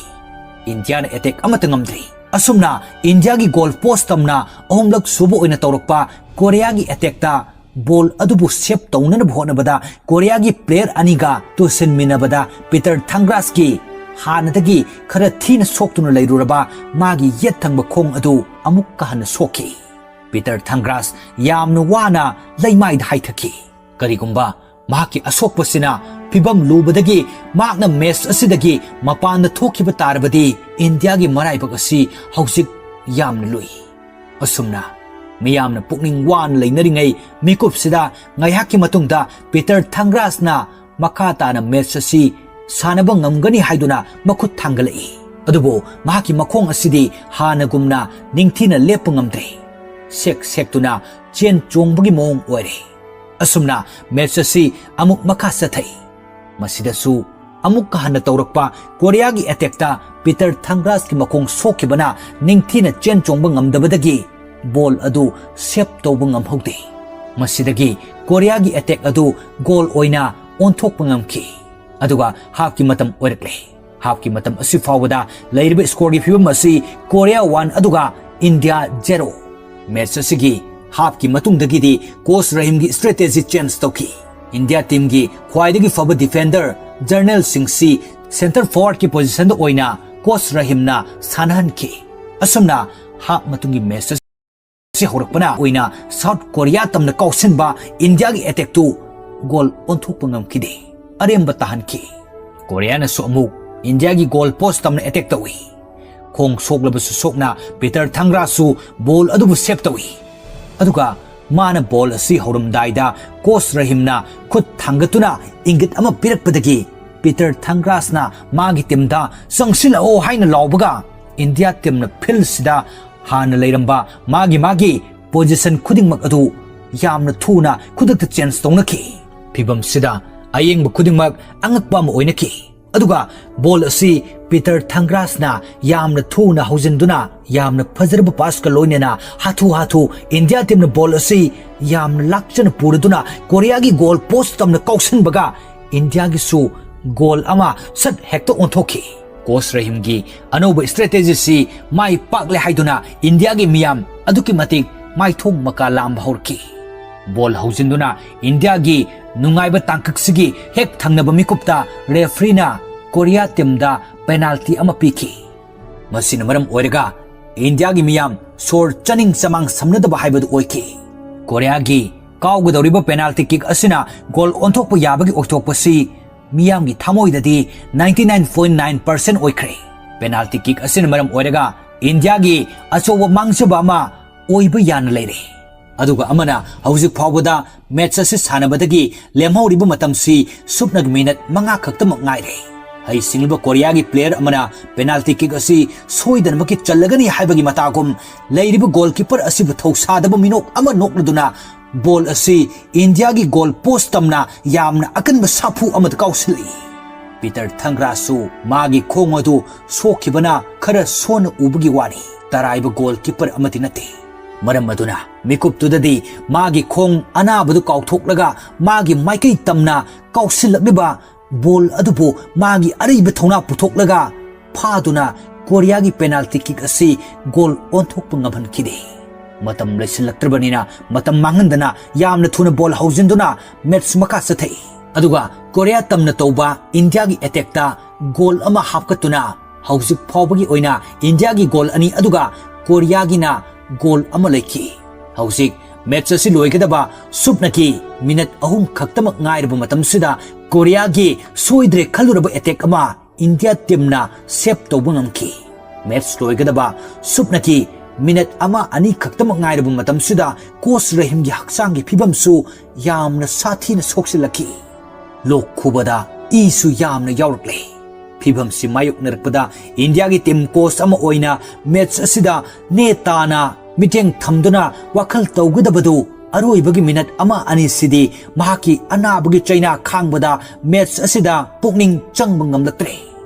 ꯏꯟꯗꯤꯌꯥꯅ attack ꯑꯃꯠꯇ ꯉꯝꯗ꯭ꯔꯤ꯫ ꯑꯁꯨꯝꯅ ꯏꯟꯗꯤꯌꯥꯒꯤ goal post ꯇꯝꯅ ꯑꯍꯨꯝꯂꯛ ꯁꯨꯕ ꯑꯣꯏꯅ ꯇꯧꯔꯛꯄ ꯀꯣꯔꯤꯌꯥꯒꯤ attack ꯇ ball ꯑꯗꯨꯕꯨ save ꯇꯧꯅꯅꯕ ꯍꯣꯠꯅꯕꯗ ꯀꯣꯔꯤꯌꯥꯒꯤ player ꯑꯅꯤꯒ ꯇꯨꯁꯤꯟꯃꯤꯟꯅꯕꯗ ꯄꯤꯇꯔ ꯊꯪꯒ꯭ꯔꯥꯁꯀꯤ ꯍꯥꯟꯅꯗꯒꯤ ꯈꯔ ꯊꯤꯅ ꯁꯣꯛꯇꯨꯅ ꯂꯩꯔꯨꯔꯕ ꯃꯥꯒꯤ ꯌꯦꯠ ꯊꯪꯕ ꯈꯣꯡ ꯑꯗꯨ ꯑꯃꯨꯛꯀ ꯍꯟꯅ ꯁꯣꯛꯈꯤ꯫ ꯄꯤꯇꯔ ꯊꯪꯒ꯭ꯔꯥꯁ ꯌꯥꯝꯅ ꯋꯥꯅ ꯂꯩꯃꯥꯏꯗ ꯍꯥꯏꯊꯈꯤ꯫ ꯀꯔꯤꯒꯨꯝꯕ ꯃꯍꯥꯛꯀꯤ ꯑꯁꯣꯛꯄꯁꯤꯅ ꯐꯤꯚꯝ ꯂꯨꯕꯗꯒꯤ ꯃꯍꯥꯛꯅ match ꯑꯁꯤꯗꯒꯤ ꯃꯄꯥꯟꯗ ꯊꯣꯛꯈꯤꯕ ꯇꯥꯔꯕꯗꯤ ꯏꯟꯗꯤꯌꯥꯒꯤ ꯃꯔꯥꯏꯕꯛ ꯑꯁꯤ ꯍꯧꯖꯤꯛ ꯌꯥꯝꯅ ꯂꯨꯏ꯫ ꯑꯁꯨꯝꯅ ꯃꯤꯌꯥꯝꯅ ꯄꯨꯛꯅꯤꯡ ꯋꯥꯅ ꯂꯩꯅꯔꯤꯉꯩ ꯃꯤꯀꯨꯞꯁꯤꯗ ꯉꯥꯏꯍꯥꯛꯀꯤ ꯃꯇꯨꯡꯗ ꯄꯤꯇꯔ ꯊꯪꯒ꯭ꯔꯥꯁꯅ ꯃꯈꯥ ꯇꯥꯅ match ꯑꯁꯤ ꯁꯥꯟꯅꯕ ꯉꯝꯒꯅꯤ ꯍꯥꯏꯗꯨꯅ ꯃꯈꯨꯠ ꯊꯥꯡꯒꯠꯂꯛꯏ꯫ ꯑꯗꯨꯕꯨ ꯃꯍꯥꯛꯀꯤ ꯃꯈꯣꯡ ꯑꯁꯤꯗꯤ ꯍꯥꯟꯅꯒꯨꯝꯅ ꯅꯤꯡꯊꯤꯅ ꯂꯦꯞꯄ ꯉꯝꯗ꯭ꯔꯦ꯫ ꯁꯦꯛ ꯁꯦꯛꯇꯨꯅ ꯆꯦꯟ ꯆꯣꯡꯕꯒꯤ ꯃꯑꯣꯡ ꯑꯣꯏꯔꯦ꯫ ꯑꯁꯨꯝꯅ match ꯑꯁꯤ ꯑꯃꯨꯛ ꯃꯈꯥ ꯆꯠꯊꯩ꯫ ꯃꯁꯤꯗꯁꯨ ꯑꯃꯨꯛꯀ ꯍꯟꯅ ꯇꯧꯔꯛꯄ ꯀꯣꯔꯤꯌꯥꯒꯤ attack ꯇ ꯄꯤꯇꯔ ꯊꯪꯒ꯭ꯔꯥꯁꯀꯤ ꯃꯈꯣꯡ ꯁꯣꯛꯈꯤꯕꯅ ꯅꯤꯡꯊꯤꯅ ꯆꯦꯟ ꯆꯣꯡꯕ ꯉꯝꯗꯕꯗꯒꯤ ball ꯑꯗꯨ save ꯇꯧꯕ ꯉꯝꯍꯧꯗꯦ꯫ ꯃꯁꯤꯗꯒꯤ ꯀꯣꯔꯤꯌꯥꯒꯤ attack ꯑꯗꯨ goal ꯑꯣꯏꯅ ꯑꯣꯟꯊꯣꯛꯄ ꯉꯝꯈꯤ꯫ ꯑꯗꯨꯒ half ꯀꯤ ꯃꯇꯝ ꯑꯣꯏꯔꯛꯂꯦ꯫ Half ꯀꯤ ꯃꯇꯝ ꯑꯁꯤ ꯐꯥꯎꯕꯗ ꯂꯩꯔꯤꯕ score ꯒꯤ ꯐꯤꯕꯝ ꯑꯁꯤ ꯀꯣꯔꯤꯌꯥ one ꯑꯗꯨꯒ ꯏꯟꯗꯤꯌꯥ zero꯫ Match ꯑꯁꯤꯒꯤ half ꯀꯤ ꯃꯇꯨꯡꯗꯒꯤꯗꯤ coach ꯔꯍꯤꯝꯒꯤ strategy change ꯇꯧꯈꯤ꯫ ꯏꯟꯗꯤꯌꯥ team ꯒꯤ ꯈ꯭ꯋꯥꯏꯗꯒꯤ ꯐꯕ defender ꯖꯔꯅꯦꯜ ꯁꯤꯡꯁꯤ centre forward ꯀꯤ position ꯗ ꯑꯣꯏꯅ coach ꯔꯍꯤꯝꯅ ꯁꯥꯟꯅꯍꯟꯈꯤ꯫ ꯑꯁꯨꯝꯅ half ꯃꯇꯨꯡꯒꯤ match ꯑꯁꯤ ꯍꯧꯔꯛꯄꯅ ꯑꯣꯏꯅ South Korea ꯇꯝꯅ ꯀꯥꯎꯁꯤꯟꯕ ꯏꯟꯗꯤꯌꯥꯒꯤ attack ꯇꯨ goal ꯑꯣꯟꯊꯣꯛꯄ ꯉꯝꯈꯤꯗꯦ꯫ ꯑꯔꯦꯝꯕ ꯇꯥꯍꯟꯈꯤ꯫ ꯀꯣꯔꯤꯌꯥꯅꯁꯨ ꯑꯃꯨꯛ ꯏꯟꯗꯤꯌꯥꯒꯤ goal post ꯇꯝꯅ attack ꯇꯧꯏ꯫ ꯈꯣꯡ ꯁꯣꯛꯂꯕꯁꯨ ꯁꯣꯛꯅ ꯄꯤꯇꯔ ꯊꯪꯒ꯭ꯔꯥꯁꯨ ball ꯑꯗꯨꯕꯨ save ꯇꯧꯏ꯫ ꯑꯗꯨꯒ ꯃꯥꯅ ball ꯑꯁꯤ ꯍꯧꯔꯝꯗꯥꯏꯗ coach ꯔꯍꯤꯝꯅ ꯈꯨꯠ ꯊꯥꯡꯒꯠꯇꯨꯅ ꯏꯪꯒꯤꯠ ꯑꯃ ꯄꯤꯔꯛꯄꯗꯒꯤ ꯄꯤꯇꯔ ꯊꯪꯒ꯭ꯔꯥꯁꯅ ꯃꯥꯒꯤ team ꯗ "ꯆꯪꯁꯤꯜꯂꯛꯑꯣ" ꯍꯥꯏꯅ ꯂꯥꯎꯕꯒ ꯏꯟꯗꯤꯌꯥ team ꯅ field ꯁꯤꯗ ꯍꯥꯟꯅ ꯂꯩꯔꯝꯕ ꯃꯥꯒꯤ ꯃꯥꯒꯤ position ꯈꯨꯗꯤꯡꯃꯛ ꯑꯗꯨ ꯌꯥꯝꯅ ꯊꯨꯅ ꯈꯨꯗꯛꯇ ꯆꯦꯟꯖ ꯇꯧꯅꯈꯤ꯫ ꯐꯤꯚꯝꯁꯤꯗ ꯑꯌꯦꯡꯕ ꯈꯨꯗꯤꯡꯃꯛ ꯑꯉꯛꯄ ꯑꯃ ꯑꯣꯏꯅꯈꯤ꯫ ꯑꯗꯨꯒ ꯕꯣꯜ ꯑꯁꯤ ꯄꯤꯇꯔ ꯊꯪꯒ꯭ꯔꯥꯁꯅ ꯌꯥꯝꯅ ꯊꯨꯅ ꯍꯧꯖꯤꯟꯗꯨꯅ ꯌꯥꯝꯅ ꯐꯖꯔꯕ ꯄꯥꯁꯀ ꯂꯣꯏꯅꯅ ꯍꯥꯊꯨ ꯍꯥꯊꯨ ꯏꯟꯗꯤꯌꯥ ꯇꯤꯝꯅ ꯕꯣꯜ ꯑꯁꯤ ꯌꯥꯝꯅ ꯂꯥꯛꯆꯅ ꯄꯨꯔꯗꯨꯅ ꯀꯣꯔꯤꯌꯥꯒꯤ ꯒꯣꯜ ꯄꯣꯁ ꯇꯝꯅ ꯀꯥꯎꯁꯟꯕꯒ ꯏꯟꯗꯤꯌꯥꯒꯤꯁꯨ ꯒꯣꯜ ꯑꯃ ꯁꯠ ꯍꯦꯛꯇ ꯑꯣꯟꯊꯣꯛꯈꯤ꯫ ꯀꯣꯁ ꯔꯍꯤꯝꯒꯤ ꯑꯅꯧꯕ ꯁ꯭ꯇ꯭ꯔꯦꯇꯦꯖꯤꯁꯤ ꯃꯥꯏ ꯄꯥꯛꯂꯦ ꯍꯥꯏꯗꯨꯅ ꯏꯟꯗꯤꯌꯥꯒꯤ ꯃꯤꯌꯥꯝ ꯑꯗꯨꯛꯀꯤ ꯃꯇꯤꯛ ꯃꯥꯏꯊꯣꯡ ꯃꯀꯥ ꯂꯥꯝꯕ ꯍꯧꯔꯛꯈꯤ꯫ ꯕꯣꯜ ꯍꯧꯖꯤꯟꯗꯨꯅ ꯏꯟꯗꯤꯌꯥꯒꯤ ꯅꯨꯡꯉꯥꯏꯕ ꯇꯥꯡꯀꯛꯁꯤꯒꯤ ꯍꯦꯛ ꯊꯪꯅꯕ ꯃꯤꯀꯨꯞꯇ ꯔꯦꯐ꯭ꯔꯤꯅ ꯀꯣꯔꯤꯌꯥ ꯇꯤꯝꯗ ꯄꯦꯅꯥꯜꯇꯤ ꯑꯃ ꯄꯤꯈꯤ꯫ ꯃꯁꯤꯅ ꯃꯔꯝ ꯑꯣꯏꯔꯒ ꯏꯟꯗꯤꯌꯥꯒꯤ ꯃꯤꯌꯥꯝ ꯁꯣꯔ ꯆꯥꯅꯤꯡ ꯆꯃꯥꯡ ꯁꯝꯅꯗꯕ ꯍꯥꯏꯕꯗꯨ ꯑꯣꯏꯈꯤ꯫ ꯀꯣꯔꯤꯌꯥꯒꯤ ꯀꯥꯎꯒꯗꯧꯔꯤꯕ ꯄꯦꯅꯥꯜꯇꯤ ꯀꯤꯛ ꯑꯁꯤꯅ ꯒꯣꯜ ꯑꯣꯟꯊꯣꯛꯄ ꯌꯥꯕꯒꯤ ꯑꯣꯏꯊꯣꯛꯄꯁꯤ ꯃꯤꯌꯥꯝꯒꯤ ꯊꯃꯣꯏꯗꯗꯤ ninety nine point nine percent ꯑꯣꯏꯈ꯭ꯔꯦ꯫ ꯄꯦꯅꯥꯜꯇꯤ ꯀꯤꯛ ꯑꯁꯤꯅ ꯃꯔꯝ ꯑꯣꯏꯔꯒ ꯏꯟꯗꯤꯌꯥꯒꯤ ꯑꯆꯧꯕ ꯃꯥꯡꯖꯕ ꯑꯃ ꯑꯣꯏꯕ ꯌꯥꯅ ꯂꯩꯔꯦ꯫ ꯑꯗꯨꯒ ꯑꯃꯅ ꯍꯧꯖꯤꯛ ꯐꯥꯎꯕꯗ ꯃꯦꯆ ꯑꯁꯤ ꯁꯥꯟꯅꯕꯗꯒꯤ ꯂꯦꯝꯍꯧꯔꯤꯕ ꯃꯇꯝꯁꯤ ꯁꯨꯞꯅꯒꯤ ꯃꯤꯅꯠ ꯃꯉꯥ ꯈꯛꯇꯃꯛ ꯉꯥꯏꯔꯦ꯫ ꯍꯩꯁꯤꯡꯂꯕ ꯀꯣꯔꯤꯌꯥꯒꯤ ꯄ꯭ꯂꯦꯌꯔ ꯑꯃꯅ ꯄꯦꯅꯥꯜꯇꯤ ꯀꯤꯛ ꯑꯁꯤ ꯁꯣꯏꯗꯅꯃꯛꯀꯤ ꯆꯜꯂꯒꯅꯤ ꯍꯥꯏꯕꯒꯤ ꯃꯇꯥꯒꯨꯝ ꯂꯩꯔꯤꯕ ꯒꯣꯜꯀꯤꯄꯔ ꯑꯁꯤꯕꯨ ꯊꯧꯁꯥꯗꯕ ꯃꯤꯅꯣꯛ ꯑꯃ ꯅꯣꯛꯂꯗꯨꯅ ꯕꯣꯜ ꯑꯁꯤ ꯏꯟꯗꯤꯌꯥꯒꯤ ꯒꯣꯜ ꯄꯣꯁ ꯇꯝꯅ ꯌꯥꯝꯅ ꯑꯀꯟꯕ ꯁꯥꯐꯨ ꯑꯃꯗ ꯀꯥꯎꯁꯤꯜꯂꯛꯏ꯫ ꯄꯤꯇꯔ ꯊꯪꯒ꯭ꯔꯥꯁꯨ ꯃꯥꯒꯤ ꯈꯣꯡ ꯑꯗꯨ ꯁꯣꯛꯈꯤꯕꯅ ꯈꯔ ꯁꯣꯟꯅ ꯎꯕꯒꯤ ꯋꯥꯅꯤ, ꯇꯔꯥꯏꯕ ꯒꯣꯜꯀꯤꯄꯔ ꯑꯃꯗꯤ ꯅꯠꯇꯦ꯫ ꯃꯔꯝ ꯑꯗꯨꯅ ꯃꯤꯀꯨꯞꯇꯨꯗꯗꯤ ꯃꯥꯒꯤ ꯈꯣꯡ ꯑꯅꯥꯕꯗꯨ ꯀꯥꯎꯊꯣꯛꯂꯒ ꯃꯥꯒꯤ ꯃꯥꯏꯀꯩ ꯇꯝꯅ ꯀꯥꯎꯁꯤꯜꯂꯛꯂꯤꯕ ꯕꯣꯜ ꯑꯗꯨꯕꯨ ꯃꯥꯒꯤ ꯑꯔꯩꯕ ꯊꯧꯅꯥ ꯄꯨꯊꯣꯛꯂꯒ ꯐꯥꯗꯨꯅ ꯀꯣꯔꯤꯌꯥꯒꯤ ꯄꯦꯅꯥꯜꯇꯤ ꯀꯤꯛ ꯑꯁꯤ ꯒꯣꯜ ꯑꯣꯟꯊꯣꯛꯄ ꯉꯝꯍꯟꯈꯤꯗꯦ꯫ ꯃꯇꯝ ꯂꯩꯁꯤꯜꯂꯛꯇ꯭ꯔꯕꯅꯤꯅ ꯃꯇꯝ ꯃꯥꯡꯍꯟꯗꯅ ꯌꯥꯝꯅ ꯊꯨꯅ ꯕꯣꯜ ꯍꯧꯖꯤꯟꯗꯨꯅ ꯃꯦꯆ ꯃꯈꯥ ꯆꯠꯊꯩ꯫ ꯑꯗꯨꯒ ꯀꯣꯔꯤꯌꯥ ꯇꯝꯅ ꯇꯧꯕ ꯏꯟꯗꯤꯌꯥꯒꯤ ꯑꯦꯇꯦꯛꯇ ꯒꯣꯜ ꯑꯃ ꯍꯥꯞꯀꯠꯇꯨꯅ ꯍꯧꯖꯤꯛ ꯐꯥꯎꯕꯒꯤ ꯑꯣꯏꯅ ꯏꯟꯗꯤꯌꯥꯒꯤ ꯒꯣꯜ ꯑꯅꯤ ꯑꯗꯨꯒ ꯀꯣꯔꯤꯌꯥꯒꯤꯅ ꯒꯣꯜ ꯑꯃ ꯂꯩꯈꯤ꯫ ꯍꯧꯖꯤꯛ ꯃꯦꯆ ꯑꯁꯤ ꯂꯣꯏꯒꯗꯕ ꯁꯨꯞꯅꯒꯤ ꯃꯤꯅꯠ ꯑꯍꯨꯝ ꯈꯛꯇꯃꯛ ꯉꯥꯏꯔꯕ ꯃꯇꯝꯁꯤꯗ ꯀꯣꯔꯤꯌꯥꯒꯤ ꯁꯣꯏꯗ꯭ꯔꯦ ꯈꯜꯂꯨꯔꯕ ꯑꯦꯇꯦꯛ ꯑꯃ ꯏꯟꯗꯤꯌꯥ ꯇꯤꯝꯅ ꯁꯦꯞ ꯇꯧꯕ ꯉꯝꯈꯤ꯫ ꯃꯦꯆ ꯂꯣꯏꯒꯗꯕ ꯁꯨꯞꯅꯒꯤ ꯃꯤꯅꯠ ꯑꯃ ꯑꯅꯤ ꯈꯛꯇꯃꯛ ꯉꯥꯏꯔꯕ ꯃꯇꯝꯁꯤꯗ ꯀꯣꯆ ꯔꯍꯤꯝꯒꯤ ꯍꯛꯆꯥꯡꯒꯤ ꯐꯤꯕꯝꯁꯨ ꯌꯥꯝꯅ ꯁꯥꯊꯤꯅ ꯁꯣꯛꯆꯤꯜꯂꯛꯈꯤ꯫ ꯂꯣꯛ ꯈꯨꯕꯗ ꯏꯁꯨ ꯌꯥꯝꯅ ꯌꯥꯎꯔꯛꯂꯦ꯫ ꯐꯤꯕꯝꯁꯤ ꯃꯥꯌꯣꯛꯅꯔꯛꯄꯗ ꯏꯟꯗꯤꯌꯥꯒꯤ ꯇꯤꯝ ꯀꯣꯆ ꯑꯃ ꯑꯣꯏꯅ ꯃꯦꯆ ꯑꯁꯤꯗ ꯅꯦ ꯇꯥꯅ ꯃꯤꯠꯌꯦꯡ ꯊꯝꯗꯨꯅ ꯋꯥꯈꯜ ꯇꯧꯒꯗꯕꯗꯨ ꯑꯔꯣꯏꯕꯒꯤ ꯃꯤꯅꯠ ꯑꯃ ꯑꯅꯤꯁꯤꯗꯤ ꯃꯍꯥꯛꯀꯤ ꯑꯅꯥꯕꯒꯤ ꯆꯩꯅꯥ ꯈꯥꯡꯕꯗ ꯃꯦꯠꯆ ꯑꯁꯤꯗ ꯄꯨꯛꯅꯤꯡ ꯆꯪꯕ ꯉꯝꯂꯛꯇ꯭ꯔꯦ꯫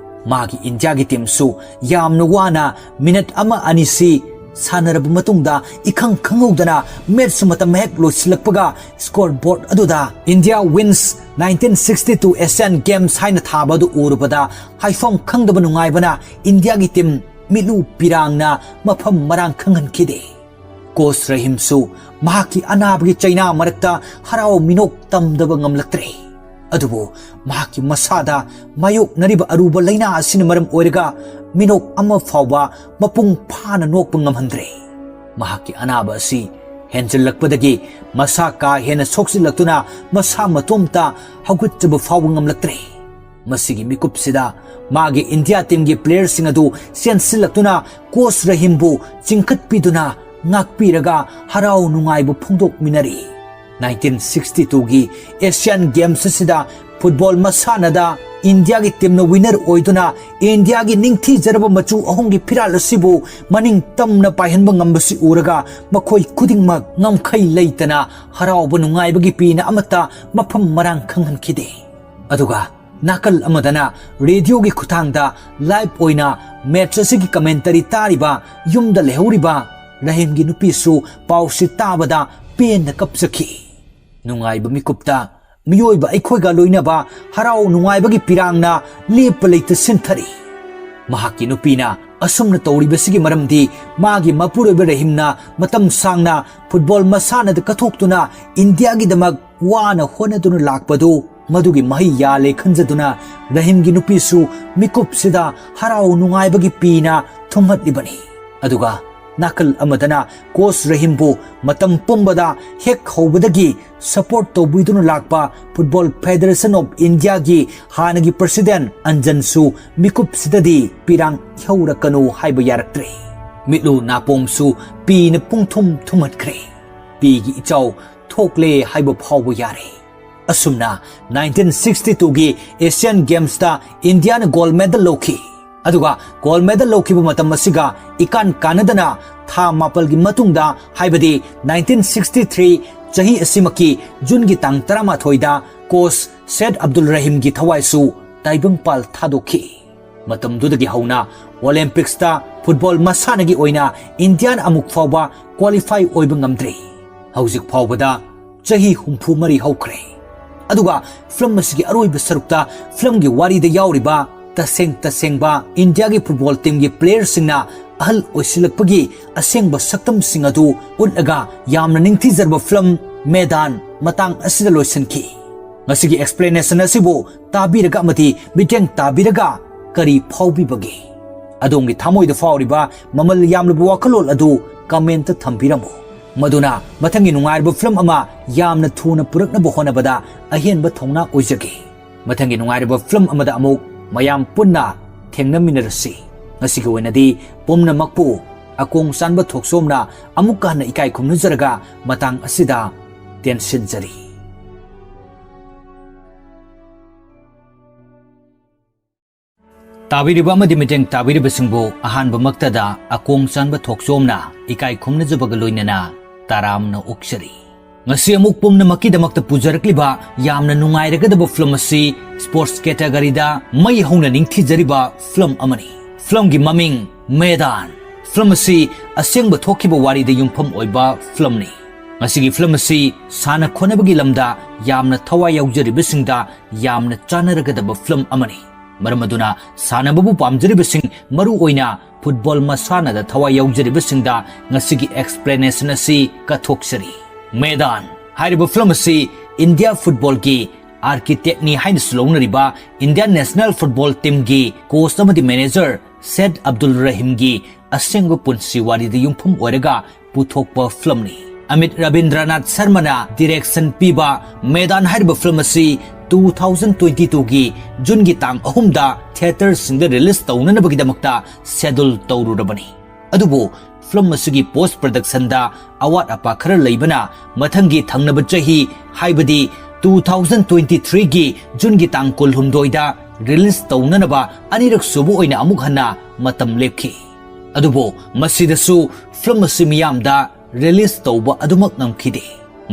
ꯃꯥꯒꯤ ꯏꯟꯗꯤꯌꯥꯒꯤ ꯇꯤꯝꯁꯨ ꯌꯥꯝꯅ ꯋꯥꯅ ꯃꯤꯅꯠ ꯑꯃ ꯑꯅꯤꯁꯤ ꯁꯥꯟꯅꯔꯕ ꯃꯇꯨꯡꯗ, ꯏꯈꯪ ꯈꯪꯍꯧꯗꯅ ꯃꯦꯠꯆ ꯃꯇꯝ ꯍꯦꯛ ꯂꯣꯏꯁꯤꯜꯂꯛꯄꯒ, ꯁ꯭ꯀꯣꯔ ꯕꯣꯔꯗ ꯑꯗꯨꯗ "India wins nineteen sixty-two Asian Games" ꯍꯥꯏꯅ ꯊꯥꯕ ꯑꯗꯨ ꯎꯔꯨꯕꯗ, ꯍꯥꯏꯐꯝ ꯈꯪꯗꯕ ꯅꯨꯡꯉꯥꯏꯕꯅ ꯏꯟꯗꯤꯌꯥꯒꯤ ꯇꯤꯝ ꯃꯤꯠꯂꯨ ꯄꯤꯔꯥꯡꯅ ꯃꯐꯝ ꯃꯔꯥꯡ ꯈꯪꯍꯟꯈꯤꯗꯦ꯫ ꯀꯣꯆ ꯔꯍꯤꯝꯁꯨ ꯃꯍꯥꯛꯀꯤ ꯑꯅꯥꯕꯒꯤ ꯆꯩꯅꯥ ꯃꯔꯛꯇ ꯍꯔꯥꯎ ꯃꯤꯅꯣꯛ ꯇꯝꯗꯕ ꯉꯝꯂꯛꯇ꯭ꯔꯦ꯫ ꯑꯗꯨꯕꯨ ꯃꯍꯥꯛꯀꯤ ꯃꯁꯥꯗ ꯃꯥꯌꯣꯛꯅꯔꯤꯕ ꯑꯔꯨꯕ ꯂꯩꯅꯥ ꯑꯁꯤꯅ ꯃꯔꯝ ꯑꯣꯏꯔꯒ ꯃꯤꯅꯣꯛ ꯑꯃ ꯐꯥꯎꯕ ꯃꯄꯨꯡ ꯐꯥꯅ ꯅꯣꯛꯄ ꯉꯝꯍꯟꯗ꯭ꯔꯦ꯫ ꯃꯍꯥꯛꯀꯤ ꯑꯅꯥꯕ ꯑꯁꯤ ꯍꯦꯟꯖꯜꯂꯛꯄꯗꯒꯤ ꯃꯁꯥ ꯀꯥ ꯍꯦꯟꯅ ꯁꯣꯛꯆꯤꯜꯂꯛꯇꯨꯅ ꯃꯁꯥ ꯃꯇꯣꯝꯇ ꯍꯧꯒꯠꯆꯕ ꯐꯥꯎꯕ ꯉꯝꯂꯛꯇ꯭ꯔꯦ꯫ ꯃꯁꯤꯒꯤ ꯃꯤꯀꯨꯞꯁꯤꯗ ꯃꯥꯒꯤ ꯏꯟꯗꯤꯌꯥ ꯇꯤꯝꯒꯤ ꯄ꯭ꯂꯦꯌꯔꯁꯤꯡ ꯑꯗꯨ ꯆꯦꯟꯁꯤꯜꯂꯛꯇꯨꯅ ꯀꯣꯆ ꯔꯍꯤꯝꯕꯨ ꯆꯤꯡꯈꯠꯄꯤꯗꯨꯅ ꯉꯥꯛꯄꯤꯔꯒ ꯍꯔꯥꯎ ꯅꯨꯡꯉꯥꯏꯕ ꯐꯣꯡꯗꯣꯛꯃꯤꯟꯅꯔꯤ꯫ ꯅꯥꯏꯟꯇꯤꯟ ꯁꯤꯛꯁꯇꯤ ꯇꯨꯒꯤ ꯑꯦꯁꯤꯌꯥꯟ ꯒꯦꯝꯁ ꯑꯁꯤꯗ ꯐꯨꯠꯕꯣꯜ ꯃꯁꯥꯟꯅꯗ ꯏꯟꯗꯤꯌꯥꯒꯤ ꯇꯤꯝꯅ ꯋꯤꯅꯔ ꯑꯣꯏꯗꯨꯅ ꯏꯟꯗꯤꯌꯥꯒꯤ ꯅꯤꯡꯊꯤꯖꯔꯕ ꯃꯆꯨ ꯑꯍꯨꯝꯒꯤ ꯐꯤꯔꯥꯜ ꯑꯁꯤꯕꯨ ꯃꯅꯤꯡ ꯇꯝꯅ ꯄꯥꯏꯍꯟꯕ ꯉꯝꯕꯁꯤ ꯎꯔꯒ ꯃꯈꯣꯏ ꯈꯨꯗꯤꯡꯃꯛ ꯉꯝꯈꯩ ꯂꯩꯇꯅ ꯍꯔꯥꯎꯕ ꯅꯨꯡꯉꯥꯏꯕꯒꯤ ꯄꯤꯅ ꯑꯃꯠꯇ ꯃꯐꯝ ꯃꯔꯥꯡ ꯈꯪꯍꯟꯈꯤꯗꯦ꯫ ꯑꯗꯨꯒ ꯅꯥꯀꯜ ꯑꯃꯗꯅ ꯔꯦꯗꯤꯑꯣꯒꯤ ꯈꯨꯠꯊꯥꯡꯗ ꯂꯥꯏꯚ ꯑꯣꯏꯅ ꯃꯦꯠꯆ ꯑꯁꯤꯒꯤ ꯀꯃꯦꯟꯇꯔꯤ ꯇꯥꯔꯤꯕ ꯌꯨꯝꯗ ꯂꯩꯍꯧꯔꯤꯕ ꯔꯍꯤꯝꯒꯤ ꯅꯨꯄꯤꯁꯨ ꯄꯥꯎꯁꯤ ꯇꯥꯕꯗ ꯄꯦꯟꯅ ꯀꯞꯆꯈꯤ꯫ ꯅꯨꯡꯉꯥꯏꯕ ꯃꯤꯀꯨꯞꯇ ꯃꯤꯑꯣꯏꯕ ꯑꯩꯈꯣꯏꯒ ꯂꯣꯏꯅꯕ ꯍꯔꯥꯎ ꯅꯨꯡꯉꯥꯏꯕꯒꯤ ꯄꯤꯔꯥꯡꯅ ꯂꯦꯞꯄ ꯂꯩꯇ ꯁꯤꯟꯊꯔꯤ꯫ ꯃꯍꯥꯛꯀꯤ ꯅꯨꯄꯤꯅ ꯑꯁꯨꯝꯅ ꯇꯧꯔꯤꯕꯁꯤꯒꯤ ꯃꯔꯝꯗꯤ ꯃꯥꯒꯤ ꯃꯄꯨꯔꯣꯏꯕ ꯔꯍꯤꯝꯅ ꯃꯇꯝ ꯁꯥꯡꯅ ꯐꯨꯠꯕꯣꯜ ꯃꯁꯥꯟꯅꯗ ꯀꯠꯊꯣꯛꯇꯨꯅ ꯏꯟꯗꯤꯌꯥꯒꯤꯗꯃꯛ ꯋꯥꯅ ꯍꯣꯠꯅꯗꯨꯅ ꯂꯥꯛꯄꯗꯨ ꯃꯗꯨꯒꯤ ꯃꯍꯩ ꯌꯥꯜꯂꯦ ꯈꯟꯖꯗꯨꯅ ꯔꯍꯤꯝꯒꯤ ꯅꯨꯄꯤꯁꯨ ꯃꯤꯀꯨꯞꯁꯤꯗ ꯍꯔꯥꯎ ꯅꯨꯡꯉꯥꯏꯕꯒꯤ ꯄꯤꯅ ꯊꯨꯝꯍꯠꯂꯤꯕꯅꯤ꯫ ꯑꯗꯨꯒ ꯅꯥꯀꯜ ꯑꯃꯗꯅ ꯀꯣꯆ ꯔꯍꯤꯝꯕꯨ ꯃꯇꯝ ꯄꯨꯝꯕꯗ ꯍꯦꯛ ꯍꯧꯕꯗꯒꯤ ꯁꯄꯣꯔꯠ ꯇꯧꯕꯤꯗꯨꯅ ꯂꯥꯛꯄ ꯐꯨꯠꯕꯣꯜ ꯐꯦꯗꯔꯦꯁꯟ ꯑꯣꯐ ꯏꯟꯗꯤꯌꯥꯒꯤ ꯍꯥꯟꯅꯒꯤ ꯄ꯭ꯔꯁꯤꯗꯦꯟ ꯑꯟꯖꯟꯁꯨ ꯃꯤꯀꯨꯞꯁꯤꯗꯗꯤ ꯄꯤꯔꯥꯡ ꯏꯍꯧꯔꯛꯀꯅꯨ ꯍꯥꯏꯕ ꯌꯥꯔꯛꯇ꯭ꯔꯦ꯫ ꯃꯤꯠꯂꯨ ꯅꯥꯄꯣꯝꯁꯨ ꯄꯤꯅ ꯄꯨꯡꯊꯨꯝ ꯊꯨꯝꯍꯠꯈ꯭ꯔꯦ꯫ ꯄꯤꯒꯤ ꯏꯆꯥꯎ ꯊꯣꯛꯂꯦ ꯍꯥꯏꯕ ꯐꯥꯎꯕ ꯌꯥꯔꯦ꯫ ꯑꯁꯨꯝꯅ ꯅꯥꯏꯟꯇꯤꯟ ꯁꯤꯛꯁꯇꯤ ꯇꯨꯒꯤ ꯑꯦꯁꯤꯌꯥꯟ ꯒꯦꯝꯁꯇ ꯏꯟꯗꯤꯌꯥꯅ ꯒꯣꯜ ꯃꯦꯗꯜ ꯂꯧꯈꯤ꯫ ꯑꯗꯨꯒ ꯒꯣꯜ ꯃꯦꯗꯜ ꯂꯧꯈꯤꯕ ꯃꯇꯝ ꯑꯁꯤꯒ ꯏꯀꯥꯟ ꯀꯥꯟꯅꯗꯅ ꯊꯥ ꯃꯥꯄꯜꯒꯤ ꯃꯇꯨꯡꯗ, ꯍꯥꯏꯕꯗꯤ ꯅꯥꯏꯟꯇꯤꯟ ꯁꯤꯛꯁꯇꯤ ꯊ꯭ꯔꯤ ꯆꯍꯤ ꯑꯁꯤꯃꯛꯀꯤ ꯖꯨꯟꯒꯤ ꯇꯥꯡ ꯇꯔꯥꯃꯥꯊꯣꯏꯗ, ꯀꯣꯆ ꯁꯦꯗ ꯑꯕꯗꯨꯜ ꯔꯍꯤꯝꯒꯤ ꯊꯋꯥꯏꯁꯨ ꯇꯥꯏꯕꯪꯄꯥꯜ ꯊꯥꯗꯣꯛꯈꯤ꯫ ꯃꯇꯝꯗꯨꯗꯒꯤ ꯍꯧꯅ ꯑꯣꯂꯦꯝꯄꯤꯛꯁꯇ ꯐꯨꯠꯕꯣꯜ ꯃꯁꯥꯟꯅꯒꯤ ꯑꯣꯏꯅ ꯏꯟꯗꯤꯌꯥꯅ ꯑꯃꯨꯛ ꯐꯥꯎꯕ ꯀ꯭ꯋꯥꯂꯤꯐꯥꯏ ꯑꯣꯏꯕ ꯉꯝꯗ꯭ꯔꯤ꯫ ꯍꯧꯖꯤꯛ ꯐꯥꯎꯕꯗ ꯆꯍꯤ ꯍꯨꯝꯐꯨ ꯃꯔꯤ ꯍꯧꯈ꯭ꯔꯦ꯫ ꯑꯗꯨꯒ ꯐꯤꯂꯝ ꯑꯁꯤꯒꯤ ꯑꯔꯣꯏꯕ ꯁꯔꯨꯛꯇ ꯐꯤꯂꯝꯒꯤ ꯋꯥꯔꯤꯗ ꯌꯥꯎꯔꯤꯕ ꯇꯁꯦꯡ ꯇꯁꯦꯡꯕ ꯏꯟꯗꯤꯌꯥꯒꯤ ꯐꯨꯠꯕꯣꯜ ꯇꯤꯝꯒꯤ ꯄ꯭ꯂꯦꯌꯔꯁꯤꯡꯅ ꯑꯍꯜ ꯑꯣꯏꯁꯤꯜꯂꯛꯄꯒꯤ ꯑꯁꯦꯡꯕ ꯁꯛꯇꯝꯁꯤꯡ ꯑꯗꯨ ꯎꯠꯂꯒ ꯌꯥꯝꯅ ꯅꯤꯡꯊꯤꯖꯔꯕ ꯐꯤꯂꯝ ꯃꯦꯗꯥꯟ ꯃꯇꯥꯡ ꯑꯁꯤꯗ ꯂꯣꯏꯁꯤꯟꯈꯤ꯫ ꯉꯁꯤꯒꯤ ꯑꯦꯛꯁꯄ꯭ꯂꯦꯅꯦꯁꯟ ꯑꯁꯤꯕꯨ ꯇꯥꯕꯤꯔꯒ ꯑꯃꯗꯤ ꯃꯤꯠꯌꯦꯡ ꯇꯥꯕꯤꯔꯒ ꯀꯔꯤ ꯐꯥꯎꯕꯤꯕꯒꯦ? ꯑꯗꯣꯝꯒꯤ ꯊꯃꯣꯏꯗ ꯐꯥꯎꯔꯤꯕ ꯃꯃꯜ ꯌꯥꯝꯂꯕ ꯋꯥꯈꯜꯂꯣꯟ ꯑꯗꯨ ꯀꯃꯦꯟꯇ ꯊꯝꯕꯤꯔꯝꯃꯨ, ꯃꯗꯨꯅ ꯃꯊꯪꯒꯤ ꯅꯨꯡꯉꯥꯏꯔꯕ ꯐꯤꯂꯝ ꯑꯃ ꯌꯥꯝꯅ ꯊꯨꯅ ꯄꯨꯔꯛꯅꯕ ꯍꯣꯠꯅꯕꯗ ꯑꯍꯦꯟꯕ ꯊꯧꯅꯥ ꯑꯣꯏꯖꯒꯦ꯫ ꯃꯊꯪꯒꯤ ꯅꯨꯡꯉꯥꯏꯔꯕ ꯐꯤꯂꯝ ꯑꯃꯗ ꯑꯃꯨꯛ ꯃꯌꯥꯝ ꯄꯨꯟꯅ ꯊꯦꯡꯅꯃꯤꯟꯅꯔꯁꯤ꯫ ꯉꯁꯤꯒꯤ ꯑꯣꯏꯅꯗꯤ ꯄꯨꯝꯅꯃꯛꯄꯨ ꯑꯀꯣꯡ ꯆꯥꯟꯕ ꯊꯣꯛꯆꯣꯝꯅ ꯑꯃꯨꯛꯀ ꯍꯟꯅ ꯏꯀꯥꯏ ꯈꯨꯝꯅꯖꯔꯒ ꯃꯇꯥꯡ ꯑꯁꯤꯗ ꯇꯦꯟꯁꯤꯟꯖꯔꯤ꯫ ꯇꯥꯕꯤꯔꯤꯕ ꯑꯃꯗꯤ ꯃꯤꯠꯌꯦꯡ ꯇꯥꯕꯤꯔꯤꯕꯁꯤꯡꯕꯨ ꯑꯍꯥꯟꯕꯃꯛꯇꯗ ꯑꯀꯣꯡ ꯆꯥꯟꯕ ꯊꯣꯛꯆꯣꯝꯅ ꯏꯀꯥꯏ ꯈꯨꯝꯅꯖꯕꯒ ꯂꯣꯏꯅꯅ ꯇꯔꯥꯝꯅ ꯑꯣꯛꯆꯔꯤ꯫ ꯉꯁꯤ ꯑꯃꯨꯛ ꯄꯨꯝꯅꯃꯛꯀꯤꯗꯃꯛꯇ ꯄꯨꯖꯔꯛꯂꯤꯕ ꯌꯥꯝꯅ ꯅꯨꯡꯉꯥꯏꯔꯒꯗꯕ ꯐꯤꯂꯝ ꯑꯁꯤ ꯁ꯭ꯄꯣꯔꯠꯁ ꯀꯦꯇꯒꯔꯤꯗ ꯃꯩ ꯍꯧꯅ ꯅꯤꯡꯊꯤꯖꯔꯤꯕ ꯐꯤꯂꯝ ꯑꯃꯅꯤ꯫ ꯐꯤꯂꯝꯒꯤ ꯃꯃꯤꯡ ꯃꯦꯗꯥꯟ꯫ ꯐꯤꯂꯝ ꯑꯁꯤ ꯑꯁꯦꯡꯕ ꯊꯣꯛꯈꯤꯕ ꯋꯥꯔꯤꯗ ꯌꯨꯝꯐꯝ ꯑꯣꯏꯕ ꯐꯤꯂꯝꯅꯤ꯫ ꯉꯁꯤꯒꯤ ꯐꯤꯂꯝ ꯑꯁꯤ ꯁꯥꯟꯅ ꯈꯣꯠꯅꯕꯒꯤ ꯂꯝꯗ ꯌꯥꯝꯅ ꯊꯋꯥꯏ ꯌꯥꯎꯖꯔꯤꯕꯁꯤꯡꯗ ꯌꯥꯝꯅ ꯆꯥꯟꯅꯔꯒꯗꯕ ꯐꯤꯂꯝ ꯑꯃꯅꯤ꯫ ꯃꯔꯝ ꯑꯗꯨꯅ ꯁꯥꯟꯅꯕꯕꯨ ꯄꯥꯝꯖꯔꯤꯕꯁꯤꯡ, ꯃꯔꯨ ꯑꯣꯏꯅ ꯐꯨꯠꯕꯣꯜ ꯃꯁꯥꯟꯅꯗ ꯊꯋꯥꯏ ꯌꯥꯎꯖꯔꯤꯕꯁꯤꯡꯗ ꯉꯁꯤꯒꯤ ꯑꯦꯛꯁꯄ꯭ꯂꯦꯅꯦꯁꯟ ꯑꯁꯤ ꯀꯠꯊꯣꯛꯆꯔꯤ꯫ ꯃꯦꯗꯥꯟ ꯍꯥꯏꯔꯤꯕ ꯐꯤꯂꯝ ꯑꯁꯤ ꯏꯟꯗꯤꯌꯥ ꯐꯨꯠꯕꯣꯜꯒꯤ ꯑꯥꯔꯀꯤꯇꯦꯛꯅꯤ ꯍꯥꯏꯅꯁꯨ ꯂꯧꯅꯔꯤꯕ ꯏꯟꯗꯤꯌꯥꯟ ꯅꯦꯁꯅꯦꯜ ꯐꯨꯠꯕꯣꯜ ꯇꯤꯝꯒꯤ ꯀꯣꯆ ꯑꯃꯗꯤ ꯃꯦꯅꯦꯖꯔ ꯁꯦꯗ ꯑꯕꯗꯨꯜ ꯔꯍꯤꯝꯒꯤ ꯑꯁꯦꯡꯕ ꯄꯨꯟꯁꯤ ꯋꯥꯔꯤꯗ ꯌꯨꯝꯐꯝ ꯑꯣꯏꯔꯒ ꯄꯨꯊꯣꯛꯄ ꯐꯤꯂꯝꯅꯤ꯫ ꯑꯃꯤꯠ ꯔꯕꯤꯟꯗ꯭ꯔꯅꯥꯊ ꯁꯔꯃꯅ ꯗꯤꯔꯦꯛꯁꯟ ꯄꯤꯕ ꯃꯦꯗꯥꯟ ꯍꯥꯏꯔꯤꯕ ꯐꯤꯂꯝ ꯑꯁꯤ ꯇꯨ ꯊꯥꯎꯖꯟ ꯇ꯭ꯋꯦꯟꯇꯤ ꯇꯨꯒꯤ ꯖꯨꯟꯒꯤ ꯇꯥꯡ ꯑꯍꯨꯝꯗ ꯊꯤꯌꯦꯇꯔꯁꯤꯡꯗ ꯔꯤꯂꯤꯖ ꯇꯧꯅꯅꯕꯒꯤꯗꯃꯛꯇ ꯁꯦꯗꯨꯜ ꯇꯧꯔꯨꯔꯕꯅꯤ꯫ ꯑꯗꯨꯕꯨ ꯐꯤꯂꯝ ꯑꯁꯤꯒꯤ ꯄꯣꯁ ꯄ꯭ꯔꯗꯛꯁꯟꯗ ꯑꯋꯥꯠ ꯑꯄꯥ ꯈꯔ ꯂꯩꯕꯅ ꯃꯊꯪꯒꯤ ꯊꯪꯅꯕ ꯆꯍꯤ, ꯍꯥꯏꯕꯗꯤ ꯇꯨ ꯊꯥꯎꯖꯟ ꯇ꯭ꯋꯦꯟꯇꯤ ꯊ꯭ꯔꯤꯒꯤ ꯖꯨꯟꯒꯤ ꯇꯥꯡ ꯀꯨꯟꯍꯨꯝꯗꯣꯏꯗ ꯔꯤꯂꯤꯖ ꯇꯧꯅꯅꯕ ꯑꯅꯤꯔꯛ ꯁꯨꯕ ꯑꯣꯏꯅ ꯑꯃꯨꯛ ꯍꯟꯅ ꯃꯇꯝ ꯂꯦꯞꯈꯤ꯫ ꯑꯗꯨꯕꯨ ꯃꯁꯤꯗꯁꯨ ꯐꯤꯂꯝ ꯑꯁꯤ ꯃꯤꯌꯥꯝꯗ ꯔꯤꯂꯤꯖ ꯇꯧꯕ ꯑꯗꯨꯃꯛ ꯉꯝꯈꯤꯗꯦ꯫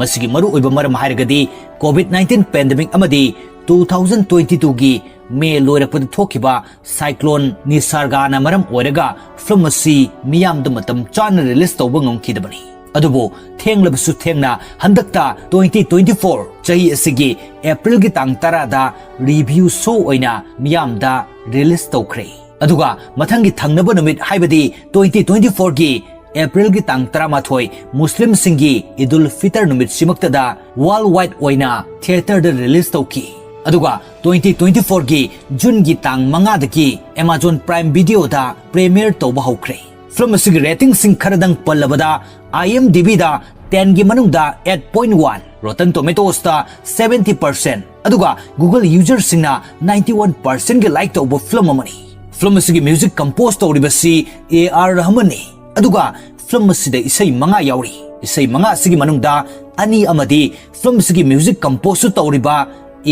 ꯃꯁꯤꯒꯤ ꯃꯔꯨꯑꯣꯏꯕ ꯃꯔꯝ ꯍꯥꯏꯔꯒꯗꯤ COVID nineteen pandemic ꯑꯃꯗꯤ two thousand twenty twoꯒꯤ ꯃꯦ ꯂꯣꯏꯔꯛꯄꯗ ꯊꯣꯛꯈꯤꯕ ꯁꯥꯏꯀ꯭ꯂꯣꯟ ꯅꯤꯁꯥꯔꯒꯥꯅ ꯃꯔꯝ ꯑꯣꯏꯔꯒ ꯐꯤꯂꯝ ꯑꯁꯤ ꯃꯤꯌꯥꯝꯗ ꯃꯇꯝ ꯆꯥꯅ ꯔꯤꯂꯤꯖ ꯇꯧꯕ ꯉꯝꯈꯤꯗꯕꯅꯤ꯫ ꯑꯗꯨꯕꯨ ꯊꯦꯡꯂꯕꯁꯨ ꯊꯦꯡꯅ ꯍꯟꯗꯛꯇ twenty twenty four ꯆꯍꯤ ꯑꯁꯤꯒꯤ ꯑꯦꯄ꯭ꯔꯤꯜꯒꯤ ꯇꯥꯡ ꯇꯔꯥꯗ ꯔꯤꯚ꯭ꯌꯨ ꯁꯣ ꯑꯣꯏꯅ ꯃꯤꯌꯥꯝꯗ ꯔꯤꯂꯤꯖ ꯇꯧꯈ꯭ꯔꯦ꯫ ꯑꯗꯨꯒ ꯃꯊꯪꯒꯤ ꯊꯪꯅꯕ ꯅꯨꯃꯤꯠ ꯍꯥꯏꯕꯗꯤ twenty twenty fourꯒꯤ ꯑꯦꯄ꯭ꯔꯤꯜꯒꯤ ꯇꯥꯡ ꯇꯔꯥꯃꯥꯊꯣꯏ ꯃꯨꯁꯂꯤꯝꯁꯤꯡꯒꯤ ꯏꯗꯨꯜ ꯐꯤꯇꯔ ꯅꯨꯃꯤꯠꯁꯤꯃꯛꯇꯗ ꯋꯥꯔꯜ ꯋꯥꯏꯗ ꯑꯣꯏꯅ ꯊꯤꯌꯦꯇꯔꯗ ꯔꯤꯂꯤꯖ ꯇꯧꯈꯤ꯫ ꯑꯗꯨꯒ twenty twenty fourꯒꯤ ꯖꯨꯟꯒꯤ ꯇꯥꯡ ꯃꯉꯥꯗꯒꯤ Amazon Prime Videoꯗ ꯄ꯭ꯔꯤꯃꯤꯌꯔ ꯇꯧꯕ ꯍꯧꯈ꯭ꯔꯦ꯫ ꯐꯤꯂꯝ ꯑꯁꯤꯒꯤ ꯔꯦꯇꯤꯡꯁꯤꯡ ꯈꯔꯗꯪ ꯄꯜꯂꯕꯗ IMDbꯗ tenꯒꯤ ꯃꯅꯨꯡꯗ eight point one, Rotten Tomatoesꯇ seventy percent, ꯑꯗꯨꯒ Google userꯁꯤꯡꯅ ninety one percentꯒꯤ ꯂꯥꯏꯛ ꯇꯧꯕ ꯐꯤꯂꯝ ꯑꯃꯅꯤ꯫ ꯐꯤꯂꯝ ꯑꯁꯤꯒꯤ ꯃ꯭ꯌꯨꯖꯤꯛ ꯀꯝꯄꯣꯖ ꯇꯧꯔꯤꯕꯁꯤ A R ꯔꯍꯃꯟꯅꯤ꯫ ꯑꯗꯨꯒ ꯐꯤꯂꯝ ꯑꯁꯤꯗ ꯏꯁꯩ ꯃꯉꯥ ꯌꯥꯎꯔꯤ꯫ ꯏꯁꯩ ꯃꯉꯥ ꯑꯁꯤꯒꯤ ꯃꯅꯨꯡꯗ ꯑꯅꯤ ꯑꯃꯗꯤ ꯐꯤꯂꯝ ꯑꯁꯤꯒꯤ ꯃ꯭ꯌꯨꯖꯤꯛ ꯀꯝꯄꯣꯖꯁꯨ ꯇꯧꯔꯤꯕ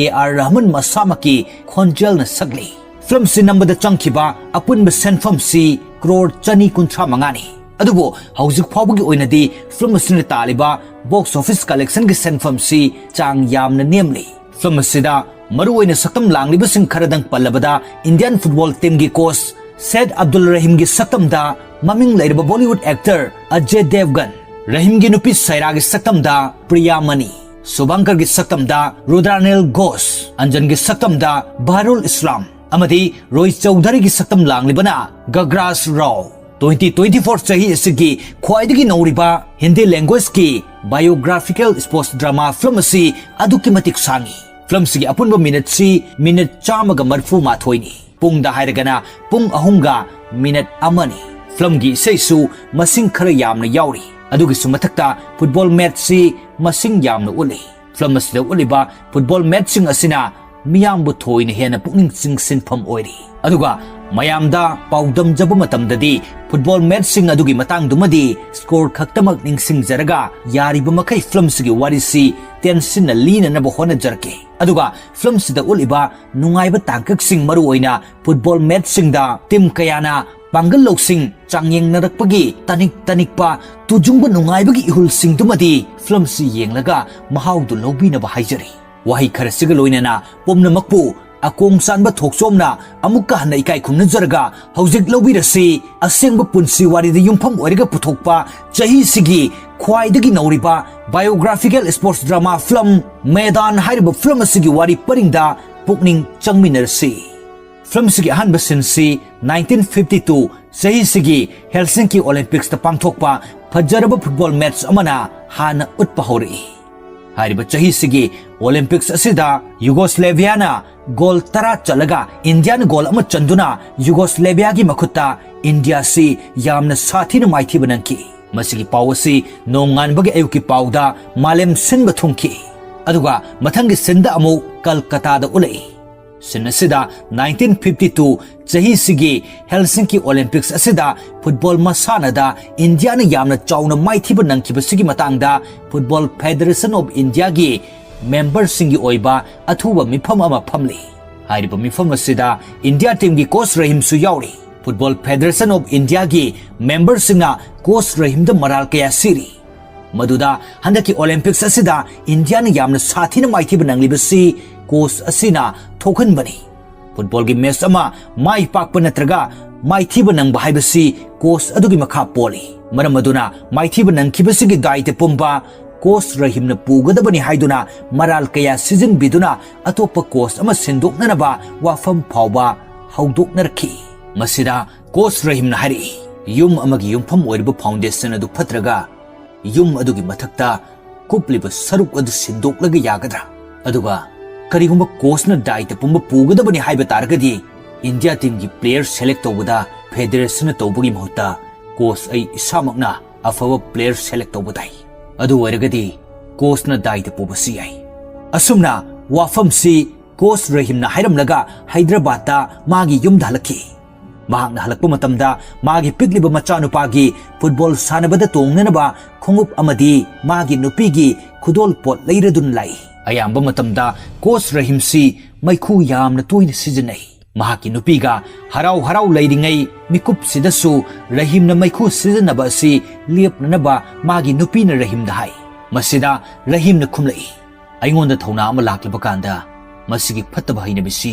A R ꯔꯍꯃꯟ ꯃꯁꯥꯃꯛꯀꯤ ꯈꯣꯟꯖꯦꯜꯅ ꯁꯛꯂꯤ꯫ ꯐꯤꯂꯝ ꯑꯁꯤ ꯅꯝꯕꯗ ꯆꯪꯈꯤꯕ ꯑꯄꯨꯟꯕ ꯁꯦꯟꯐꯝꯁꯤ ꯀ꯭ꯔꯣꯔ ꯆꯅꯤ ꯀꯨꯟꯊ꯭ꯔꯥ ꯃꯉꯥꯅꯤ꯫ ꯑꯗꯨꯕꯨ ꯍꯧꯖꯤꯛ ꯐꯥꯎꯕꯒꯤ ꯑꯣꯏꯅꯗꯤ ꯐꯤꯂꯝ ꯑꯁꯤꯅ ꯇꯥꯜꯂꯤꯕ box office collectionꯒꯤ ꯁꯦꯟꯐꯝꯁꯤ ꯆꯥꯡ ꯌꯥꯝꯅ ꯅꯦꯝꯂꯤ꯫ ꯐꯤꯂꯝ ꯑꯁꯤꯗ ꯃꯔꯨꯑꯣꯏꯅ ꯁꯛꯇꯝ ꯂꯥꯡꯂꯤꯕꯁꯤꯡ ꯈꯔꯗꯪ ꯄꯜꯂꯕꯗ Indian football teamꯒꯤ coach ꯁꯦꯠ ꯑꯕꯗꯨꯜ ꯔꯍꯤꯝꯒꯤ ꯁꯛꯇꯝꯗ ꯃꯃꯤꯡ ꯂꯩꯔꯕ Bollywood actor ꯑꯖꯦ ꯗꯦꯕꯒꯟ, ꯔꯍꯤꯝꯒꯤ ꯅꯨꯄꯤ ꯁꯥꯏꯔꯥꯒꯤ ꯁꯛꯇꯝꯗ ꯄ꯭ꯔꯤꯌꯥ ꯃꯅꯤ, ꯁꯨꯚꯥꯡꯀꯔꯒꯤ ꯁꯛꯇꯝꯗ ꯔꯨꯗ꯭ꯔꯥꯅꯤꯜ ꯘꯣꯁ, ꯑꯟꯖꯟꯒꯤ ꯁꯛꯇꯝꯗ ꯕꯍꯔꯨꯜ ꯏꯁꯂꯥꯝ, ꯑꯃꯗꯤ ꯔꯣꯍꯤꯠ ꯆꯧꯙꯔꯤꯒꯤ ꯁꯛꯇꯝ ꯂꯥꯡꯂꯤꯕꯅ ꯒꯒ꯭ꯔꯥꯖ ꯔꯥꯎ꯫ Twenty twenty four ꯆꯍꯤ ꯑꯁꯤꯒꯤ ꯈ꯭ꯋꯥꯏꯗꯒꯤ ꯅꯧꯔꯤꯕ ꯍꯤꯟꯗꯤ languageetꯀꯤ biographical sports drama ꯐꯤꯂꯝ ꯑꯁꯤ ꯑꯗꯨꯛꯀꯤ ꯃꯇꯤꯛ ꯁꯥꯡꯉꯤ꯫ ꯐꯤꯂꯝꯁꯤꯒꯤ ꯑꯄꯨꯟꯕ ꯃꯤꯅꯠꯁꯤ ꯃꯤꯅꯠ ꯆꯥꯝꯃꯒ ꯃꯔꯤꯐꯨ ꯃꯥꯊꯣꯏꯅꯤ꯫ ꯄꯨꯡꯗ ꯍꯥꯏꯔꯒꯅ ꯄꯨꯡ ꯑꯍꯨꯝꯒ ꯃꯤꯅꯠ ꯑꯃꯅꯤ꯫ ꯐꯤꯂꯝꯒꯤ ꯏꯁꯩꯁꯨ ꯃꯁꯤꯡ ꯈꯔ ꯌꯥꯝꯅ ꯌꯥꯎꯔꯤ꯫ ꯑꯗꯨꯒꯤꯁꯨ ꯃꯊꯛꯇ ꯐꯨꯠꯕꯣꯜ ꯃꯦꯠꯁꯁꯤ ꯃꯁꯤꯡ ꯌꯥꯝꯅ ꯎꯠꯂꯤ꯫ ꯐꯤꯂꯝ ꯑꯁꯤꯗ ꯎꯠꯂꯤꯕ ꯐꯨꯠꯕꯣꯜ ꯃꯦꯠꯁꯁꯤꯡ ꯑꯁꯤꯅ ꯃꯤꯌꯥꯝꯕꯨ ꯊꯣꯏꯅ ꯍꯦꯟꯅ ꯄꯨꯛꯅꯤꯡ ꯆꯤꯡꯁꯤꯟꯐꯝ ꯑꯣꯏꯔꯤ꯫ ꯑꯗꯨꯒ ꯃꯌꯥꯝꯗ ꯄꯥꯎꯗꯝꯖꯕ ꯃꯇꯝꯗꯗꯤ ꯐꯨꯠꯕꯣꯜ ꯃꯦꯠꯁꯁꯤꯡ ꯑꯗꯨꯒꯤ ꯃꯇꯥꯡꯗꯨꯃꯗꯤ ꯁ꯭ꯀꯣꯔ ꯈꯛꯇꯃꯛ ꯅꯤꯡꯁꯤꯡꯖꯔꯒ ꯌꯥꯔꯤꯕ ꯃꯈꯩ ꯐꯤꯂꯝꯁꯤꯒꯤ ꯋꯥꯔꯤꯁꯤ ꯇꯦꯟꯁꯤꯟꯅ ꯂꯤꯅꯅꯕ ꯍꯣꯠꯅꯖꯔꯛꯀꯦ꯫ ꯑꯗꯨꯒ ꯐꯤꯂꯝꯁꯤꯗ ꯎꯠꯂꯤꯕ ꯅꯨꯡꯉꯥꯏꯕ ꯇꯥꯡꯀꯛꯁꯤꯡ, ꯃꯔꯨꯑꯣꯏꯅ ꯐꯨꯠꯕꯣꯜ ꯃꯦꯠꯁꯁꯤꯡꯗ ꯇꯤꯝ ꯀꯌꯥꯅ ꯄꯥꯡꯒꯜ ꯂꯧꯁꯤꯡ ꯆꯥꯡꯌꯦꯡꯅꯔꯛꯄꯒꯤ ꯇꯅꯤꯛ ꯇꯅꯤꯛꯄ ꯇꯨꯖꯨꯡꯕ ꯅꯨꯡꯉꯥꯏꯕꯒꯤ ꯏꯍꯨꯜꯁꯤꯡꯗꯨꯃꯗꯤ ꯐꯤꯂꯝꯁꯤ ꯌꯦꯡꯂꯒ ꯃꯍꯥꯎꯗꯨ ꯂꯧꯕꯤꯅꯕ ꯍꯥꯏꯖꯔꯤ꯫ ꯋꯥꯍꯩ ꯈꯔꯁꯤꯒ ꯂꯣꯏꯅꯅ ꯄꯨꯝꯅꯃꯛꯄꯨ ꯑꯀꯣꯡ ꯆꯥꯟꯕ ꯊꯣꯛꯆꯣꯝꯅ ꯑꯃꯨꯛꯀ ꯍꯟꯅ ꯏꯀꯥꯏ ꯈꯨꯝꯅꯖꯔꯒ ꯍꯧꯖꯤꯛ ꯂꯧꯕꯤꯔꯁꯤ ꯑꯁꯦꯡꯕ ꯄꯨꯟꯁꯤ ꯋꯥꯔꯤꯗ ꯌꯨꯝꯐꯝ ꯑꯣꯏꯔꯒ ꯄꯨꯊꯣꯛꯄ ꯆꯍꯤꯁꯤꯒꯤ ꯈ꯭ꯋꯥꯏꯗꯒꯤ ꯅꯧꯔꯤꯕ biographical sports drama film ꯃꯦꯗꯥꯟ ꯍꯥꯏꯔꯤꯕ ꯐꯤꯂꯝ ꯑꯁꯤꯒꯤ ꯋꯥꯔꯤ ꯄꯔꯤꯡꯗ ꯄꯨꯛꯅꯤꯡ ꯆꯪꯃꯤꯟꯅꯔꯁꯤ꯫ ꯐꯤꯂꯝꯁꯤꯒꯤ ꯑꯍꯥꯟꯕ ꯁꯤꯟꯁꯤ nineteen fifty two ꯆꯍꯤꯁꯤꯒꯤ ꯍꯦꯜꯁꯤꯡꯀꯤ ꯑꯣꯂꯤꯝꯄꯤꯛꯁꯇ ꯄꯥꯡꯊꯣꯛꯄ ꯐꯖꯔꯕ ꯐꯨꯠꯕꯣꯜ ꯃꯦꯠꯆ ꯑꯃꯅ ꯍꯥꯟꯅ ꯎꯠꯄ ꯍꯧꯔꯛꯏ꯫ ꯍꯥꯏꯔꯤꯕ ꯆꯍꯤꯁꯤꯒꯤ ꯑꯣꯂꯤꯝꯄꯤꯛꯁ ꯑꯁꯤꯗ ꯌꯨꯒꯣꯁꯂꯦꯚꯤꯌꯥꯅ ꯒꯣꯜ ꯇꯔꯥ ꯆꯠꯂꯒ ꯏꯟꯗꯤꯌꯥꯅ ꯒꯣꯜ ꯑꯃ ꯆꯟꯗꯨꯅ ꯌꯨꯒꯣꯁꯂꯦꯚꯤꯌꯥꯒꯤ ꯃꯈꯨꯠꯇ ꯏꯟꯗꯤꯌꯥꯁꯤ ꯌꯥꯝꯅ ꯁꯥꯊꯤꯅ ꯃꯥꯏꯊꯤꯕ ꯅꯪꯈꯤ꯫ ꯃꯁꯤꯒꯤ ꯄꯥꯎ ꯑꯁꯤ ꯅꯣꯡꯉꯥꯟꯕꯒꯤ ꯑꯌꯨꯛꯀꯤ ꯄꯥꯎꯗ ꯃꯥꯂꯦꯝ ꯁꯤꯟꯕ ꯊꯨꯡꯈꯤ꯫ ꯑꯗꯨꯒ ꯃꯊꯪꯒꯤ ꯁꯤꯟꯗ ꯑꯃꯨꯛ ꯀꯜꯀꯇꯥꯗ ꯎꯠꯂꯛꯏ꯫ ꯁꯤꯟ ꯑꯁꯤꯗ nineteen fifty two ꯆꯍꯤꯁꯤꯒꯤ ꯍꯦꯜꯁꯤꯡꯀꯤ ꯑꯣꯂꯤꯝꯄꯤꯛꯁ ꯑꯁꯤꯗ ꯐꯨꯠꯕꯣꯜ ꯃꯁꯥꯟꯅꯗ ꯏꯟꯗꯤꯌꯥꯅ ꯌꯥꯝꯅ ꯆꯥꯎꯅ ꯃꯥꯏꯊꯤꯕ ꯅꯪꯈꯤꯕꯁꯤꯒꯤ ꯃꯇꯥꯡꯗ ꯐꯨꯠꯕꯣꯜ ꯐꯦꯗꯔꯦꯁꯟ ꯑꯣꯐ ꯏꯟꯗꯤꯌꯥꯒꯤ ꯃꯦꯝꯕꯔꯁꯤꯡꯒꯤ ꯑꯣꯏꯕ ꯑꯊꯨꯕ ꯃꯤꯐꯝ ꯑꯃ ꯐꯝꯂꯤ꯫ ꯍꯥꯏꯔꯤꯕ ꯃꯤꯐꯝ ꯑꯁꯤꯗ ꯏꯟꯗꯤꯌꯥ ꯇꯤꯝꯒꯤ ꯀꯣꯆ ꯔꯍꯤꯝꯁꯨ ꯌꯥꯎꯔꯤ꯫ ꯐꯨꯠꯕꯣꯜ ꯐꯦꯗꯔꯦꯁꯟ ꯑꯣꯐ ꯏꯟꯗꯤꯌꯥꯒꯤ ꯃꯦꯝꯕꯔꯁꯤꯡꯅ ꯀꯣꯆ ꯔꯍꯤꯝꯗ ꯃꯔꯥꯜ ꯀꯌꯥ ꯁꯤꯔꯤ꯫ ꯃꯗꯨꯗ ꯍꯟꯗꯛꯀꯤ ꯑꯣꯂꯤꯝꯄꯤꯛꯁ ꯑꯁꯤꯗ ꯏꯟꯗꯤꯌꯥꯅ ꯌꯥꯝꯅ ꯁꯥꯊꯤꯅ ꯃꯥꯏꯊꯤꯕ ꯅꯪꯂꯤꯕꯁꯤ ꯀꯣꯆ ꯑꯁꯤꯅ ꯊꯣꯛꯍꯟꯕꯅꯤ꯫ ꯐꯨꯠꯕꯣꯜꯒꯤ ꯃꯦꯆ ꯑꯃ ꯃꯥꯏ ꯄꯥꯛꯄ ꯅꯠꯇ꯭ꯔꯒ ꯃꯥꯏꯊꯤꯕ ꯅꯪꯕ ꯍꯥꯏꯕꯁꯤ ꯀꯣꯆ ꯑꯗꯨꯒꯤ ꯃꯈꯥ ꯄꯣꯜꯂꯤ꯫ ꯃꯔꯝ ꯑꯗꯨꯅ ꯃꯥꯏꯊꯤꯕ ꯅꯪꯈꯤꯕꯁꯤꯒꯤ ꯗꯥꯏꯇ ꯄꯨꯝꯕ ꯀꯣꯆ ꯔꯍꯤꯝꯅ ꯄꯨꯒꯗꯕꯅꯤ ꯍꯥꯏꯗꯨꯅ ꯃꯔꯥꯜ ꯀꯌꯥ ꯁꯤꯖꯤꯟꯕꯤꯗꯨꯅ ꯑꯇꯣꯞꯄ ꯀꯣꯆ ꯑꯃ ꯁꯤꯟꯗꯣꯛꯅꯅꯕ ꯋꯥꯐꯝ ꯐꯥꯎꯕ ꯍꯧꯗꯣꯛꯅꯔꯛꯈꯤ꯫ ꯃꯁꯤꯗ ꯀꯣꯆ ꯔꯍꯤꯝꯅ ꯍꯥꯏꯔꯛꯏ, "ꯌꯨꯝ ꯑꯃꯒꯤ ꯌꯨꯝꯐꯝ ꯑꯣꯏꯔꯤꯕ ꯐꯥꯎꯟꯗꯦꯁꯟ ꯑꯗꯨ ꯐꯠꯇ꯭ꯔꯒ ꯌꯨꯝ ꯑꯗꯨꯒꯤ ꯃꯊꯛꯇ ꯀꯨꯞꯂꯤꯕ ꯁꯔꯨꯛ ꯑꯗꯨ ꯁꯤꯟꯗꯣꯛꯂꯒ ꯌꯥꯒꯗ꯭ꯔꯥ? ꯑꯗꯨꯒ ꯀꯔꯤꯒꯨꯝꯕ ꯀꯣꯆꯅ ꯗꯥꯏꯇ ꯄꯨꯝꯕ ꯄꯨꯒꯗꯕꯅꯤ ꯍꯥꯏꯕ ꯇꯥꯔꯒꯗꯤ ꯏꯟꯗꯤꯌꯥ ꯇꯤꯝꯒꯤ ꯄ꯭ꯂꯦꯌꯔ ꯁꯦꯂꯦꯛ ꯇꯧꯕꯗ ꯐꯦꯗꯔꯦꯁꯟꯅ ꯇꯧꯕꯒꯤ ꯃꯍꯨꯠꯇ ꯀꯣꯆ ꯑꯩ ꯏꯁꯥꯃꯛꯅ ꯑꯐꯕ ꯄ꯭ꯂꯦꯌꯔ ꯁꯦꯂꯦꯛ ꯇꯧꯕ ꯇꯥꯏ꯫ ꯑꯗꯨ ꯑꯣꯏꯔꯒꯗꯤ ꯀꯣꯆꯅ ꯗꯥꯏꯇ ꯄꯨꯕꯁꯨ ꯌꯥꯏ"꯫ ꯑꯁꯨꯝꯅ ꯋꯥꯐꯝꯁꯤ ꯀꯣꯆ ꯔꯍꯤꯝꯅ ꯍꯥꯏꯔꯝꯂꯒ ꯍꯩꯗ꯭ꯔꯕꯥꯗꯇ ꯃꯥꯒꯤ ꯌꯨꯝꯗ ꯍꯜꯂꯛꯈꯤ꯫ ꯃꯍꯥꯛꯅ ꯍꯜꯂꯛꯄ ꯃꯇꯝꯗ ꯃꯥꯒꯤ ꯄꯤꯛꯂꯤꯕ ꯃꯆꯥꯅꯨꯄꯥꯒꯤ ꯐꯨꯠꯕꯣꯜ ꯁꯥꯟꯅꯕꯗ ꯇꯣꯡꯅꯅꯕ ꯈꯣꯡꯎꯞ ꯑꯃꯗꯤ ꯃꯥꯒꯤ ꯅꯨꯄꯤꯒꯤ ꯈꯨꯗꯣꯜ ꯄꯣꯠ ꯂꯩꯔꯗꯨꯅ ꯂꯥꯛꯏ꯫ ꯑꯌꯥꯝꯕ ꯃꯇꯝꯗ ꯀꯣꯆ ꯔꯍꯤꯝꯁꯤ ꯃꯩꯈꯨ ꯌꯥꯝꯅ ꯇꯣꯏꯅ ꯁꯤꯖꯤꯟꯅꯩ꯫ ꯃꯍꯥꯛꯀꯤ ꯅꯨꯄꯤꯒ ꯍꯔꯥꯎ ꯍꯔꯥꯎ ꯂꯩꯔꯤꯉꯩ ꯃꯤꯀꯨꯞꯁꯤꯗꯁꯨ ꯔꯍꯤꯝꯅ ꯃꯩꯈꯨ ꯁꯤꯖꯤꯟꯅꯕ ꯑꯁꯤ ꯂꯦꯞꯅꯅꯕ ꯃꯥꯒꯤ ꯅꯨꯄꯤꯅ ꯔꯍꯤꯝꯗ ꯍꯥꯏ꯫ ꯃꯁꯤꯗ ꯔꯍꯤꯝꯅ ꯈꯨꯝꯂꯛꯏ, "ꯑꯩꯉꯣꯟꯗ ꯊꯧꯅꯥ ꯑꯃ ꯂꯥꯛꯂꯕ ꯀꯥꯟꯗ ꯃꯁꯤꯒꯤ ꯐꯠꯇꯕ ꯍꯩꯅꯕꯤꯁꯤ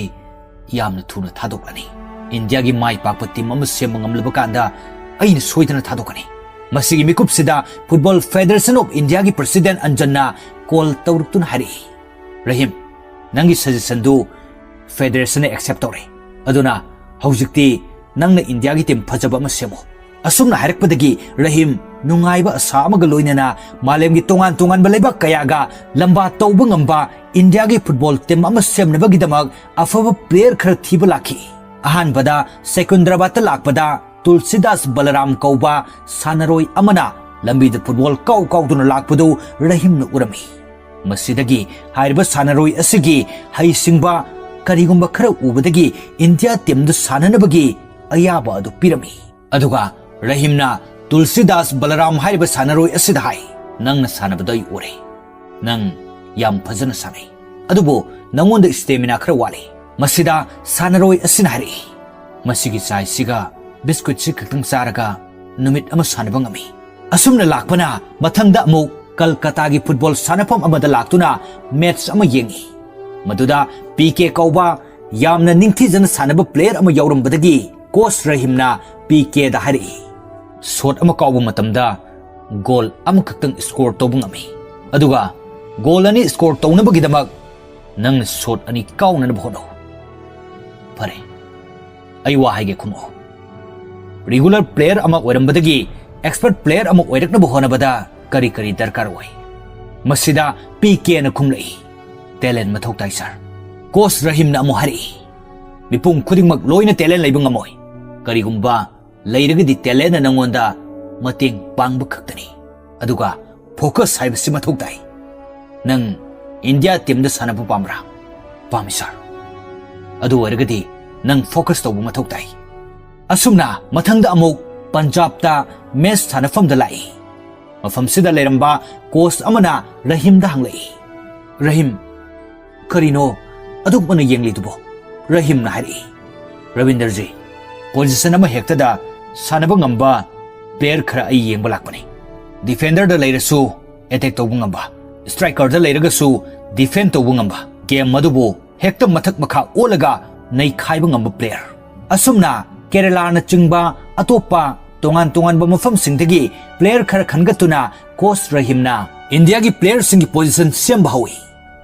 ꯌꯥꯝꯅ ꯊꯨꯅ ꯊꯥꯗꯣꯛꯂꯅꯤ꯫ ꯏꯟꯗꯤꯌꯥꯒꯤ ꯃꯥꯏ ꯄꯥꯛꯄ ꯇꯤꯝ ꯑꯃ ꯁꯦꯝꯕ ꯉꯝꯂꯕ ꯀꯥꯟꯗ ꯑꯩꯅ ꯁꯣꯏꯗꯅ ꯊꯥꯗꯣꯛꯀꯅꯤ꯫" ꯃꯁꯤꯒꯤ ꯃꯤꯀꯨꯞꯁꯤꯗ Football Federation of Indiaꯒꯤ president ꯑꯟꯖꯟꯅ ꯀꯣꯜ ꯇꯧꯔꯛꯇꯨꯅ ꯍꯥꯏꯔꯛꯏ, "ꯔꯍꯤꯝ, ꯅꯪꯒꯤ suggestionꯗꯨ federationꯅ accept ꯇꯧꯔꯦ꯫ ꯑꯗꯨꯅ ꯍꯧꯖꯤꯛꯇꯤ ꯅꯪꯅ ꯏꯟꯗꯤꯌꯥꯒꯤ ꯇꯤꯝ ꯐꯖꯕ ꯑꯃ ꯁꯦꯝꯃꯨ꯫" ꯑꯁꯨꯝꯅ ꯍꯥꯏꯔꯛꯄꯗꯒꯤ ꯔꯍꯤꯝ ꯅꯨꯡꯉꯥꯏꯕ ꯑꯁꯥ ꯑꯃꯒ ꯂꯣꯏꯅꯅ ꯃꯥꯂꯦꯝꯒꯤ ꯇꯣꯉꯥꯟ ꯇꯣꯉꯥꯟꯕ ꯂꯩꯕꯥꯛ ꯀꯌꯥꯒ ꯂꯝꯕꯥ ꯇꯧꯕ ꯉꯝꯕ ꯏꯟꯗꯤꯌꯥꯒꯤ ꯐꯨꯠꯕꯣꯜ ꯇꯤꯝ ꯑꯃ ꯁꯦꯝꯅꯕꯒꯤꯗꯃꯛ ꯑꯐꯕ player ꯈꯔ ꯊꯤꯕ ꯂꯥꯛꯈꯤ꯫ ꯑꯍꯥꯟꯕꯗ ꯁꯦꯀꯨꯟꯗ꯭ꯔꯕꯥꯗꯇ ꯂꯥꯛꯄꯗ ꯇꯨꯜꯁꯤꯗꯥꯁ ꯕꯂꯔꯥꯝ ꯀꯧꯕ ꯁꯥꯟꯅꯔꯣꯏ ꯑꯃꯅ ꯂꯝꯕꯤꯗ ꯐꯨꯠꯕꯣꯜ ꯀꯥꯎ ꯀꯥꯎꯗꯨꯅ ꯂꯥꯛꯄꯗꯨ ꯔꯍꯤꯝꯅ ꯎꯔꯝꯃꯤ꯫ ꯃꯁꯤꯗꯒꯤ ꯍꯥꯏꯔꯤꯕ ꯁꯥꯟꯅꯔꯣꯏ ꯑꯁꯤꯒꯤ ꯍꯩꯁꯤꯡꯕ ꯀꯔꯤꯒꯨꯝꯕ ꯈꯔ ꯎꯕꯗꯒꯤ ꯏꯟꯗꯤꯌꯥ ꯇꯤꯝꯗ ꯁꯥꯟꯅꯅꯕꯒꯤ ꯑꯌꯥꯕ ꯑꯗꯨ ꯄꯤꯔꯝꯃꯤ꯫ ꯑꯗꯨꯒ ꯔꯍꯤꯝꯅ ꯇꯨꯜꯁꯤꯗꯥꯁ ꯕꯂꯔꯥꯝ ꯍꯥꯏꯔꯤꯕ ꯁꯥꯟꯅꯔꯣꯏ ꯑꯁꯤꯗ ꯍꯥꯏ, "ꯅꯪꯅ ꯁꯥꯟꯅꯕꯗ ꯑꯩ ꯎꯔꯦ꯫ ꯅꯪ ꯌꯥꯝ ꯐꯖꯅ ꯁꯥꯟꯅꯩ꯫ ꯑꯗꯨꯕꯨ ꯅꯉꯣꯟꯗ stamina ꯈꯔ ꯋꯥꯠꯂꯤ꯫" ꯃꯁꯤꯗ ꯁꯥꯟꯅꯔꯣꯏ ꯑꯁꯤꯅ ꯍꯥꯏꯔꯛꯏ, "ꯃꯁꯤꯒꯤ ꯆꯥꯏꯁꯤꯒ ꯕꯤꯁꯀꯨꯠꯁꯤ ꯈꯛꯇꯪ ꯆꯥꯔꯒ ꯅꯨꯃꯤꯠ ꯑꯃ ꯁꯥꯟꯅꯕ ꯉꯝꯃꯤ꯫" ꯑꯁꯨꯝꯅ ꯂꯥꯛꯄꯅ ꯃꯊꯪꯗ ꯑꯃꯨꯛ ꯀꯜꯀꯇꯥꯒꯤ ꯐꯨꯠꯕꯣꯜ ꯁꯥꯟꯅꯐꯝ ꯑꯃꯗ ꯂꯥꯛꯇꯨꯅ ꯃꯦꯠꯆ ꯑꯃ ꯌꯦꯡꯉꯤ꯫ ꯃꯗꯨꯗ ꯄꯤ ꯀꯦ ꯀꯧꯕ ꯌꯥꯝꯅ ꯅꯤꯡꯊꯤꯖꯅ ꯁꯥꯟꯅꯕ player ꯑꯃ ꯌꯥꯎꯔꯝꯕꯗꯒꯤ ꯀꯣꯆ ꯔꯍꯤꯝꯅ ꯄꯤ ꯀꯦꯗ ꯍꯥꯏꯔꯛꯏ, "ꯁꯣꯠ ꯑꯃ ꯀꯥꯎꯕ ꯃꯇꯝꯗ ꯒꯣꯜ ꯑꯃꯈꯛꯇꯪ score ꯇꯧꯕ ꯉꯝꯃꯤ, ꯑꯗꯨꯒ ꯒꯣꯜ ꯑꯅꯤ score ꯇꯧꯅꯕꯒꯤꯗꯃꯛ ꯅꯪꯅ ꯁꯣꯠ ꯑꯅꯤ ꯀꯥꯎꯅꯅꯕ ꯍꯣꯠꯅꯧ꯫" "ꯐꯔꯦ, ꯑꯩ ꯋꯥ ꯍꯥꯏꯒꯦ, ꯈꯨꯝꯃꯛꯑꯣ꯫ Regular player ꯑꯃ ꯑꯣꯏꯔꯝꯕꯗꯒꯤ expert player ꯑꯃ ꯑꯣꯏꯔꯛꯅꯕ ꯍꯣꯠꯅꯕꯗ ꯀꯔꯤ ꯀꯔꯤ ꯗꯔꯀꯥꯔ ꯑꯣꯏ?" ꯃꯁꯤꯗ ꯄꯤ ꯀꯦꯅ ꯈꯨꯝꯂꯛꯏ, "Talent ꯃꯊꯧ ꯇꯥꯏ, ꯁꯥꯔ꯫" ꯀꯣꯆ ꯔꯍꯤꯝꯅ ꯑꯃꯨꯛ ꯍꯥꯏꯔꯛꯏ, "ꯃꯤꯄꯨꯝ ꯈꯨꯗꯤꯡꯃꯛ ꯂꯣꯏꯅ talent ꯂꯩꯕ ꯉꯝꯃꯣꯏ꯫ ꯀꯔꯤꯒꯨꯝꯕ ꯂꯩꯔꯒꯗꯤ talentꯅ ꯅꯪꯉꯣꯟꯗ ꯃꯇꯦꯡ ꯄꯥꯡꯕ ꯈꯛꯇꯅꯤ꯫ ꯑꯗꯨꯒ focus ꯍꯥꯏꯕꯁꯤ ꯃꯊꯧ ꯇꯥꯏ꯫ ꯅꯪ ꯏꯟꯗꯤꯌꯥ ꯇꯤꯝꯗ ꯁꯥꯟꯅꯕ ꯄꯥꯝꯕ꯭ꯔꯥ?" "ꯄꯥꯝꯃꯤ, ꯁꯥꯔ꯫" "ꯑꯗꯨ ꯑꯣꯏꯔꯒꯗꯤ ꯅꯪ focus ꯇꯧꯕ ꯃꯊꯧ ꯇꯥꯏ꯫" ꯑꯁꯨꯝꯅ ꯃꯊꯪꯗ ꯑꯃꯨꯛ ꯄꯟꯖꯥꯕꯇ ꯃꯦꯠꯆ ꯁꯥꯟꯅꯐꯝꯗ ꯂꯥꯛꯏ꯫ ꯃꯐꯝꯁꯤꯗ ꯂꯩꯔꯝꯕ ꯀꯣꯆ ꯑꯃꯅ ꯔꯍꯤꯝꯗ ꯍꯪꯂꯛꯏ, "ꯔꯍꯤꯝ, ꯀꯔꯤꯅꯣ ꯑꯗꯨꯒꯨꯝꯕꯅ ꯌꯦꯡꯂꯤꯗꯨꯕꯣ?" ꯔꯍꯤꯝꯅ ꯍꯥꯏꯔꯛꯏ, ꯔꯕꯤꯟꯗꯔꯖꯤ, position ꯑꯃ ꯍꯦꯛꯇꯗ ꯁꯥꯟꯅꯕ ꯉꯝꯕ player ꯈꯔ ꯑꯩ ꯌꯦꯡꯕ ꯂꯥꯛꯄꯅꯤ꯫ Defenderꯗ ꯂꯩꯔꯁꯨ attack ꯇꯧꯕ ꯉꯝꯕ, strikerꯗ ꯂꯩꯔꯒꯁꯨ defend ꯇꯧꯕ ꯉꯝꯕ, game ꯑꯗꯨꯕꯨ ꯍꯦꯛꯇ ꯃꯊꯛ ꯃꯈꯥ ꯑꯣꯜꯂꯒ ꯅꯩꯈꯥꯏꯕ ꯉꯝꯕ player꯫ ꯑꯁꯨꯝꯅ ꯀꯦꯔꯂꯥꯅꯆꯤꯡꯕ ꯑꯇꯣꯞꯄ ꯇꯣꯉꯥꯟ ꯇꯣꯉꯥꯟꯕ ꯃꯐꯝꯁꯤꯡꯗꯒꯤ player ꯈꯔ ꯈꯟꯒꯠꯇꯨꯅ coach ꯔꯍꯤꯝꯅ ꯏꯟꯗꯤꯌꯥꯒꯤ playerꯁꯤꯡꯒꯤ position ꯁꯦꯝꯕ ꯍꯧꯏ꯫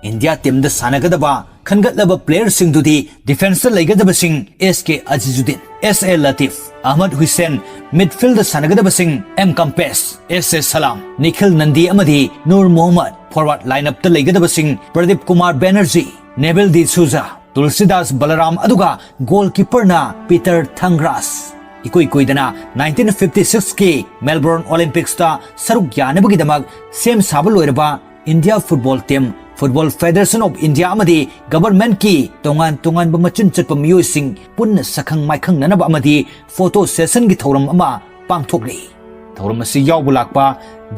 ꯏꯟꯗꯤꯌꯥ teamꯗ ꯁꯥꯟꯅꯒꯗꯕ ꯈꯟꯒꯠꯂꯕ playerꯁꯤꯡꯗꯨꯗꯤ defenceꯇ ꯂꯩꯒꯗꯕꯁꯤꯡ S K ꯑꯖꯤꯖꯨꯗꯤꯟ, S A ꯂꯇꯤꯐ, Ahmad Hussain, midfieldꯇ ꯁꯥꯟꯅꯒꯗꯕꯁꯤꯡ M Kempes, S A ꯁꯂꯥꯝ, ꯅꯤꯈꯤꯜ ꯅꯟꯗꯤ ꯑꯃꯗꯤ ꯅꯨꯔ ꯃꯣꯍꯝꯃꯗ, forward lineupꯇ ꯂꯩꯒꯗꯕꯁꯤꯡ ꯄ꯭ꯔꯗꯤꯞ ꯀꯨꯃꯥꯔ ꯕꯦꯅꯔꯖꯤ, ꯅꯦꯕꯤꯜ ꯗꯤ ꯁꯨꯖꯥ, ꯇꯨꯜꯁꯤꯗꯥꯁ ꯕꯂꯔꯥꯝ, ꯑꯗꯨꯒ goalkeeperꯅ ꯄꯤꯇꯔ ꯊꯪꯒ꯭ꯔꯥꯁ꯫ ꯏꯀꯨꯏ ꯀꯨꯏꯗꯅ nineteen fifty sixꯀꯤ Melbourne Olympicsꯇ ꯁꯔꯨꯛ ꯌꯥꯅꯕꯒꯤꯗꯃꯛ ꯁꯦꯝ ꯁꯥꯕ ꯂꯣꯏꯔꯕ India Football Team, Football Federation of India ꯑꯃꯗꯤ governmentꯀꯤ ꯇꯣꯉꯥꯟ ꯇꯣꯉꯥꯟꯕ ꯃꯆꯤꯟ ꯆꯠꯄ ꯃꯤꯑꯣꯏꯁꯤꯡ ꯄꯨꯟꯅ ꯁꯛꯈꯪ ꯃꯥꯏꯈꯪꯅꯅꯕ ꯑꯃꯗꯤ photo sessionꯒꯤ ꯊꯧꯔꯝ ꯑꯃ ꯄꯥꯡꯊꯣꯛꯂꯤ꯫ ꯊꯧꯔꯝ ꯑꯁꯤ ꯌꯥꯎꯕ ꯂꯥꯛꯄ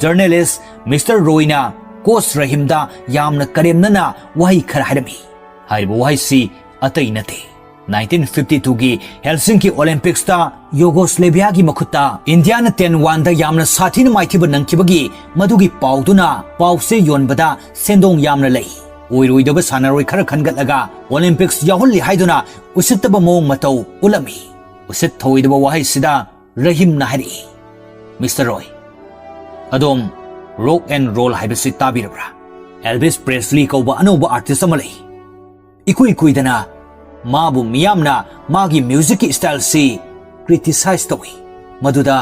journalist Mister Royꯅ coach ꯔꯍꯤꯝꯗ ꯌꯥꯝꯅ ꯀꯔꯦꯝꯅꯅ ꯋꯥꯍꯩ ꯈꯔ ꯍꯥꯏꯔꯝꯃꯤ꯫ ꯍꯥꯏꯔꯤꯕ ꯋꯥꯍꯩꯁꯤ ꯑꯇꯩ ꯅꯠꯇꯦ, nineteen fifty twoꯒꯤ Helsinki Olympicsꯇ Yugoslaviaꯒꯤ ꯃꯈꯨꯠꯇ Indiaꯅ ten oneꯗ ꯌꯥꯝꯅ ꯁꯥꯊꯤꯅ ꯃꯥꯏꯊꯤꯕ ꯅꯪꯈꯤꯕꯒꯤ ꯃꯗꯨꯒꯤ ꯄꯥꯎꯗꯨꯅ ꯄꯥꯎꯆꯦ ꯌꯣꯟꯕꯗ ꯁꯦꯟꯗꯣꯡ ꯌꯥꯝꯅ ꯂꯩ꯫ ꯑꯣꯏꯔꯣꯏꯗꯕ ꯁꯥꯟꯅꯔꯣꯏ ꯈꯔ ꯈꯟꯒꯠꯂꯒ Olympics ꯌꯥꯎꯍꯜꯂꯤ ꯍꯥꯏꯗꯨꯅ ꯎꯁꯤꯠꯇꯕ ꯃꯑꯣꯡ ꯃꯇꯧ ꯎꯠꯂꯝꯃꯤ꯫ ꯎꯁꯤꯠ ꯊꯧꯑꯣꯏꯗꯕ ꯋꯥꯍꯩꯁꯤꯗ ꯔꯍꯤꯝꯅ ꯍꯥꯏꯔꯛꯏ, "Mister Roy, ꯑꯗꯣꯝ rock and roll ꯍꯥꯏꯕꯁꯤ ꯇꯥꯕꯤꯔꯕ꯭ꯔꯥ? Elvis Presley ꯀꯧꯕ ꯑꯅꯧꯕ artist ꯑꯃ ꯂꯩ꯫ ꯏꯀꯨꯏ ꯀꯨꯏꯗꯅ ꯃꯥꯕꯨ ꯃꯤꯌꯥꯝꯅ ꯃꯥꯒꯤ musicꯀꯤ styleꯁꯤ criticize ꯇꯧꯏ꯫ ꯃꯗꯨꯗ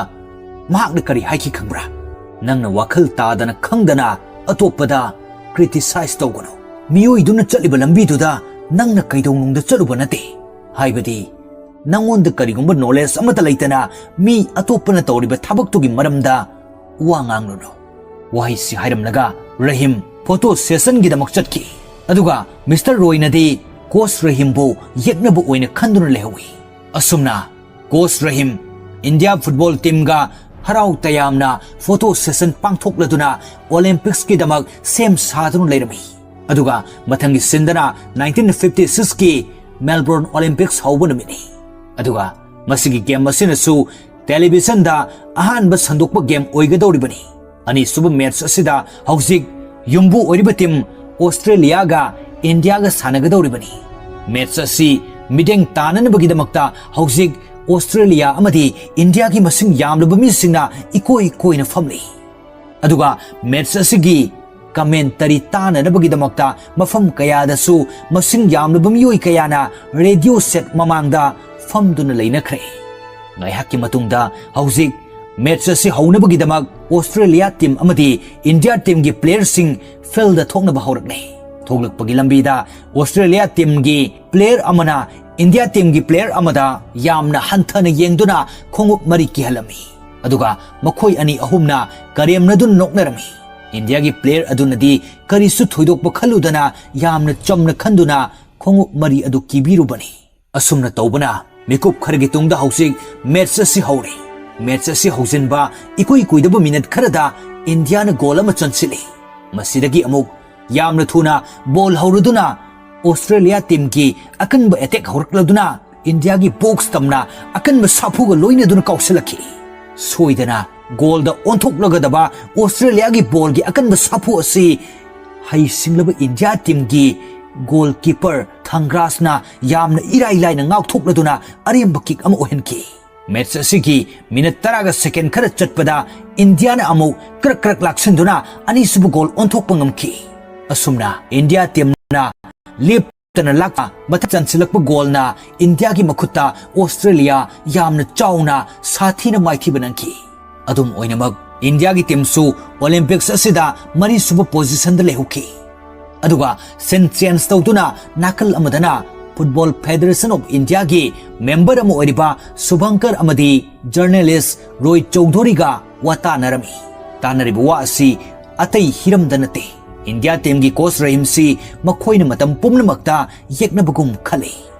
ꯃꯍꯥꯛꯅ ꯀꯔꯤ ꯍꯥꯏꯈꯤ ꯈꯪꯕ꯭ꯔꯥ? ꯅꯪꯅ ꯋꯥꯈꯜ ꯇꯥꯗꯅ ꯈꯪꯗꯅ ꯑꯇꯣꯞꯄꯗ criticize ꯇꯧꯒꯅꯨ꯫ ꯃꯤꯑꯣꯏꯗꯨꯅ ꯆꯠꯂꯤꯕ ꯂꯝꯕꯤꯗꯨꯗ ꯅꯪꯅ ꯀꯩꯗꯧꯅꯨꯡꯗ ꯆꯠꯂꯨꯕ ꯅꯠꯇꯦ꯫ ꯍꯥꯏꯕꯗꯤ ꯅꯪꯉꯣꯟꯗ ꯀꯔꯤꯒꯨꯝꯕ knowledge ꯑꯃꯠꯇ ꯂꯩꯇꯅ ꯃꯤ ꯑꯇꯣꯞꯄꯅ ꯇꯧꯔꯤꯕ ꯊꯕꯛꯇꯨꯒꯤ ꯃꯔꯝꯗ ꯋꯥ ꯉꯥꯡꯂꯨꯅꯨ"꯫ ꯋꯥꯍꯩꯁꯤ ꯍꯥꯏꯔꯝꯂꯒ ꯔꯍꯤꯝ photo sessionꯒꯤꯗꯃꯛ ꯆꯠꯈꯤ꯫ ꯑꯗꯨꯒ Mister Royꯅꯗꯤ coach ꯔꯍꯤꯝꯕꯨ ꯌꯦꯛꯅꯕ ꯑꯣꯏꯅ ꯈꯟꯗꯨꯅ ꯂꯩꯍꯧꯏ꯫ ꯑꯁꯨꯝꯅ coach ꯔꯍꯤꯝ India football teamꯒ ꯍꯔꯥꯎ ꯇꯌꯥꯝꯅ photo session ꯄꯥꯡꯊꯣꯛꯂꯗꯨꯅ Olympicsꯀꯤꯗꯃꯛ ꯁꯦꯝ ꯁꯥꯗꯨꯅ ꯂꯩꯔꯝꯃꯤ꯫ ꯑꯗꯨꯒ ꯃꯊꯪꯒꯤ sceneꯗꯅ nineteen fifty sixꯀꯤ Melbourne Olympics ꯍꯧꯕ ꯅꯨꯃꯤꯠꯅꯤ꯫ ꯑꯗꯨꯒ ꯃꯁꯤꯒꯤ ꯒꯦꯝ ꯑꯁꯤꯅꯁꯨ ꯇꯦꯂꯤꯚꯤꯖꯟꯗ ꯑꯍꯥꯟꯕ ꯁꯟꯗꯣꯛꯄ ꯒꯦꯝ ꯑꯣꯏꯒꯗꯧꯔꯤꯕꯅꯤ꯫ ꯑꯅꯤꯁꯨꯕ ꯃꯦꯠꯆ ꯑꯁꯤꯗ ꯍꯧꯖꯤꯛ ꯌꯨꯝꯕꯨ ꯑꯣꯏꯔꯤꯕ ꯇꯤꯝ ꯑꯣꯁꯇ꯭ꯔꯦꯂꯤꯌꯥꯒ ꯏꯟꯗꯤꯌꯥꯒ ꯁꯥꯟꯅꯒꯗꯧꯔꯤꯕꯅꯤ꯫ ꯃꯦꯠꯆ ꯑꯁꯤ ꯃꯤꯠꯌꯦꯡ ꯇꯥꯅꯅꯕꯒꯤꯗꯃꯛꯇ ꯍꯧꯖꯤꯛ ꯑꯣꯁꯇ꯭ꯔꯦꯂꯤꯌꯥ ꯑꯃꯗꯤ ꯏꯟꯗꯤꯌꯥꯒꯤ ꯃꯁꯤꯡ ꯌꯥꯝꯂꯕ ꯃꯤꯁꯤꯡꯅ ꯏꯀꯣꯏ ꯀꯣꯏꯅ ꯐꯝꯂꯤ꯫ ꯑꯗꯨꯒ ꯃꯦꯠꯆ ꯑꯁꯤꯒꯤ ꯀꯃꯦꯟꯇꯔꯤ ꯇꯥꯅꯅꯕꯒꯤꯗꯃꯛꯇ ꯃꯐꯝ ꯀꯌꯥꯗꯁꯨ ꯃꯁꯤꯡ ꯌꯥꯝꯂꯕ ꯃꯤꯑꯣꯏ ꯀꯌꯥꯅ ꯔꯦꯗꯤꯑꯣ ꯁꯦꯠ ꯃꯃꯥꯡꯗ ꯐꯝꯗꯨꯅ ꯂꯩꯅꯈ꯭ꯔꯦ꯫ ꯉꯥꯏꯍꯥꯛꯀꯤ ꯃꯇꯨꯡꯗ ꯍꯧꯖꯤꯛ ꯃꯦꯠꯆ ꯑꯁꯤ ꯍꯧꯅꯕꯒꯤꯗꯃꯛ ꯑꯣꯁꯇ꯭ꯔꯦꯂꯤꯌꯥ ꯇꯤꯝ ꯑꯃꯗꯤ ꯏꯟꯗꯤꯌꯥ ꯇꯤꯝꯒꯤ ꯄ꯭ꯂꯦꯌꯔꯁꯤꯡ ꯐꯤꯜꯗ ꯊꯣꯛꯅꯕ ꯍꯧꯔꯛꯂꯦ꯫ ꯊꯣꯛꯂꯛꯄꯒꯤ ꯂꯝꯕꯤꯗ ꯑꯣꯁꯇ꯭ꯔꯦꯂꯤꯌꯥ ꯇꯤꯝꯒꯤ ꯄ꯭ꯂꯦꯌꯔ ꯑꯃꯅ ꯏꯟꯗꯤꯌꯥ ꯇꯤꯝꯒꯤ ꯄ꯭ꯂꯦꯌꯔ ꯑꯃꯗ ꯌꯥꯝꯅ ꯍꯟꯊꯅ ꯌꯦꯡꯗꯨꯅ ꯈꯣꯡꯎꯞ ꯃꯔꯤ ꯀꯤꯍꯜꯂꯝꯃꯤ꯫ ꯑꯗꯨꯒ ꯃꯈꯣꯏ ꯑꯅꯤ ꯑꯍꯨꯝꯅ ꯀꯔꯦꯝꯅꯗꯨꯅ ꯅꯣꯛꯅꯔꯝꯃꯤ꯫ ꯏꯟꯗꯤꯌꯥꯒꯤ ꯄ꯭ꯂꯦꯌꯔ ꯑꯗꯨꯅꯗꯤ ꯀꯔꯤꯁꯨ ꯊꯣꯏꯗꯣꯛꯄ ꯈꯜꯂꯨꯗꯅ ꯌꯥꯝꯅ ꯆꯝꯅ ꯈꯟꯗꯨꯅ ꯈꯣꯡꯎꯞ ꯃꯔꯤ ꯑꯗꯨ ꯀꯤꯕꯤꯔꯨꯕꯅꯤ꯫ ꯑꯁꯨꯝꯅ ꯇꯧꯕꯅ ꯃꯤꯀꯨꯞ ꯈꯔꯒꯤ ꯇꯨꯡꯗ ꯍꯧꯖꯤꯛ ꯃꯦꯠꯆ ꯑꯁꯤ ꯍꯧꯔꯦ꯫ ꯃꯦꯠꯆ ꯑꯁꯤ ꯍꯧꯖꯤꯟꯕ ꯏꯀꯨꯏ ꯀꯨꯏꯗꯕ ꯃꯤꯅꯠ ꯈꯔꯗ ꯏꯟꯗꯤꯌꯥꯅ ꯒꯣꯜ ꯑꯃ ꯆꯟꯁꯤꯜꯂꯤ꯫ ꯃꯁꯤꯗꯒꯤ ꯑꯃꯨꯛ ꯌꯥꯝꯅ ꯊꯨꯅ ꯕꯣꯜ ꯍꯧꯔꯗꯨꯅ ꯑꯣꯁꯇ꯭ꯔꯦꯂꯤꯌꯥ ꯇꯤꯝꯒꯤ ꯑꯀꯟꯕ ꯑꯦꯇꯦꯛ ꯍꯧꯔꯛꯂꯗꯨꯅ ꯏꯟꯗꯤꯌꯥꯒꯤ ꯕꯣꯛꯁ ꯇꯝꯅ ꯑꯀꯟꯕ ꯁꯥꯐꯨꯒ ꯂꯣꯏꯅꯗꯨꯅ ꯀꯥꯎꯁꯤꯜꯂꯛꯈꯤ꯫ ꯁꯣꯏꯗꯅ ꯒꯣꯜꯗ ꯑꯣꯟꯊꯣꯛꯂꯒꯗꯕ ꯑꯣꯁꯇ꯭ꯔꯦꯂꯤꯌꯥꯒꯤ ꯕꯣꯜꯒꯤ ꯑꯀꯟꯕ ꯁꯥꯐꯨ ꯑꯁꯤ ꯍꯩꯁꯤꯡꯂꯕ ꯏꯟꯗꯤꯌꯥ ꯇꯤꯝꯒꯤ ꯒꯣꯜ ꯀꯤꯄꯔ ꯊꯪꯒ꯭ꯔꯥꯁꯅ ꯌꯥꯝꯅ ꯏꯔꯥꯏ ꯂꯥꯏꯅ ꯉꯥꯛꯊꯣꯛꯂꯗꯨꯅ ꯑꯔꯦꯝꯕ ꯀꯤꯛ ꯑꯃ ꯑꯣꯏꯍꯟꯈꯤ꯫ ꯃꯦꯠꯆ ꯑꯁꯤꯒꯤ ꯃꯤꯅꯠ ꯇꯔꯥꯒ ꯁꯦꯀꯦꯟ ꯈꯔ ꯆꯠꯄꯗ ꯏꯟꯗꯤꯌꯥꯅ ꯑꯃꯨꯛ ꯀ꯭ꯔꯛ ꯀ꯭ꯔꯛ ꯂꯥꯛꯁꯤꯟꯗꯨꯅ ꯑꯅꯤꯁꯨꯕ ꯒꯣꯜ ꯑꯣꯟꯊꯣꯛꯄ ꯉꯝꯈꯤ꯫ ꯑꯁꯨꯝꯅ ꯏꯟꯗꯤꯌꯥ ꯇꯤꯝꯅ ꯂꯦꯞꯇꯅ ꯂꯥꯛꯄ ꯃꯊꯛ ꯆꯟꯁꯤꯜꯂꯛꯄ ꯒꯣꯜꯅ ꯏꯟꯗꯤꯌꯥꯒꯤ ꯃꯈꯨꯠꯇ ꯑꯣꯁꯇ꯭ꯔꯦꯂꯤꯌꯥ ꯌꯥꯝꯅ ꯆꯥꯎꯅ ꯁꯥꯊꯤꯅ ꯃꯥꯏꯊꯤꯕ ꯅꯪꯈꯤ꯫ ꯑꯗꯨꯝ ꯑꯣꯏꯅꯃꯛ ꯏꯟꯗꯤꯌꯥꯒꯤ ꯇꯤꯝꯁꯨ ꯑꯣꯂꯤꯝꯄꯤꯛꯁ ꯑꯁꯤꯗ ꯃꯔꯤꯁꯨꯕ ꯄꯣꯖꯤꯁꯟꯗ ꯂꯩꯍꯧꯈꯤ꯫ ꯑꯗꯨꯒ ꯁꯤꯟ ꯆꯦꯟꯖ ꯇꯧꯗꯨꯅ ꯅꯥꯀꯜ ꯑꯃꯗꯅ ꯐꯨꯠꯕꯣꯜ ꯐꯦꯗꯔꯦꯁꯟ ꯑꯣꯐ ꯏꯟꯗꯤꯌꯥꯒꯤ ꯃꯦꯝꯕꯔ ꯑꯃ ꯑꯣꯏꯔꯤꯕ ꯁꯨꯚꯪꯀꯔ ꯑꯃꯗꯤ ꯖꯔꯅꯦꯂꯤꯁ ꯔꯣꯍꯤꯠ ꯆꯧꯙꯨꯔꯤꯒ ꯋꯥ ꯇꯥꯅꯔꯝꯃꯤ꯫ ꯇꯥꯅꯔꯤꯕ ꯋꯥ ꯑꯁꯤ ꯑꯇꯩ ꯍꯤꯔꯝꯗ ꯅꯠꯇꯦ꯫ ꯏꯟꯗꯤꯌꯥ ꯇꯤꯝꯒꯤ ꯀꯣꯆ ꯔꯍꯤꯝꯁꯤ ꯃꯈꯣꯏꯅ ꯃꯇꯝ ꯄꯨꯝꯅꯃꯛꯇ ꯌꯦꯛꯅꯕꯒꯨꯝ ꯈꯜꯂꯤ꯫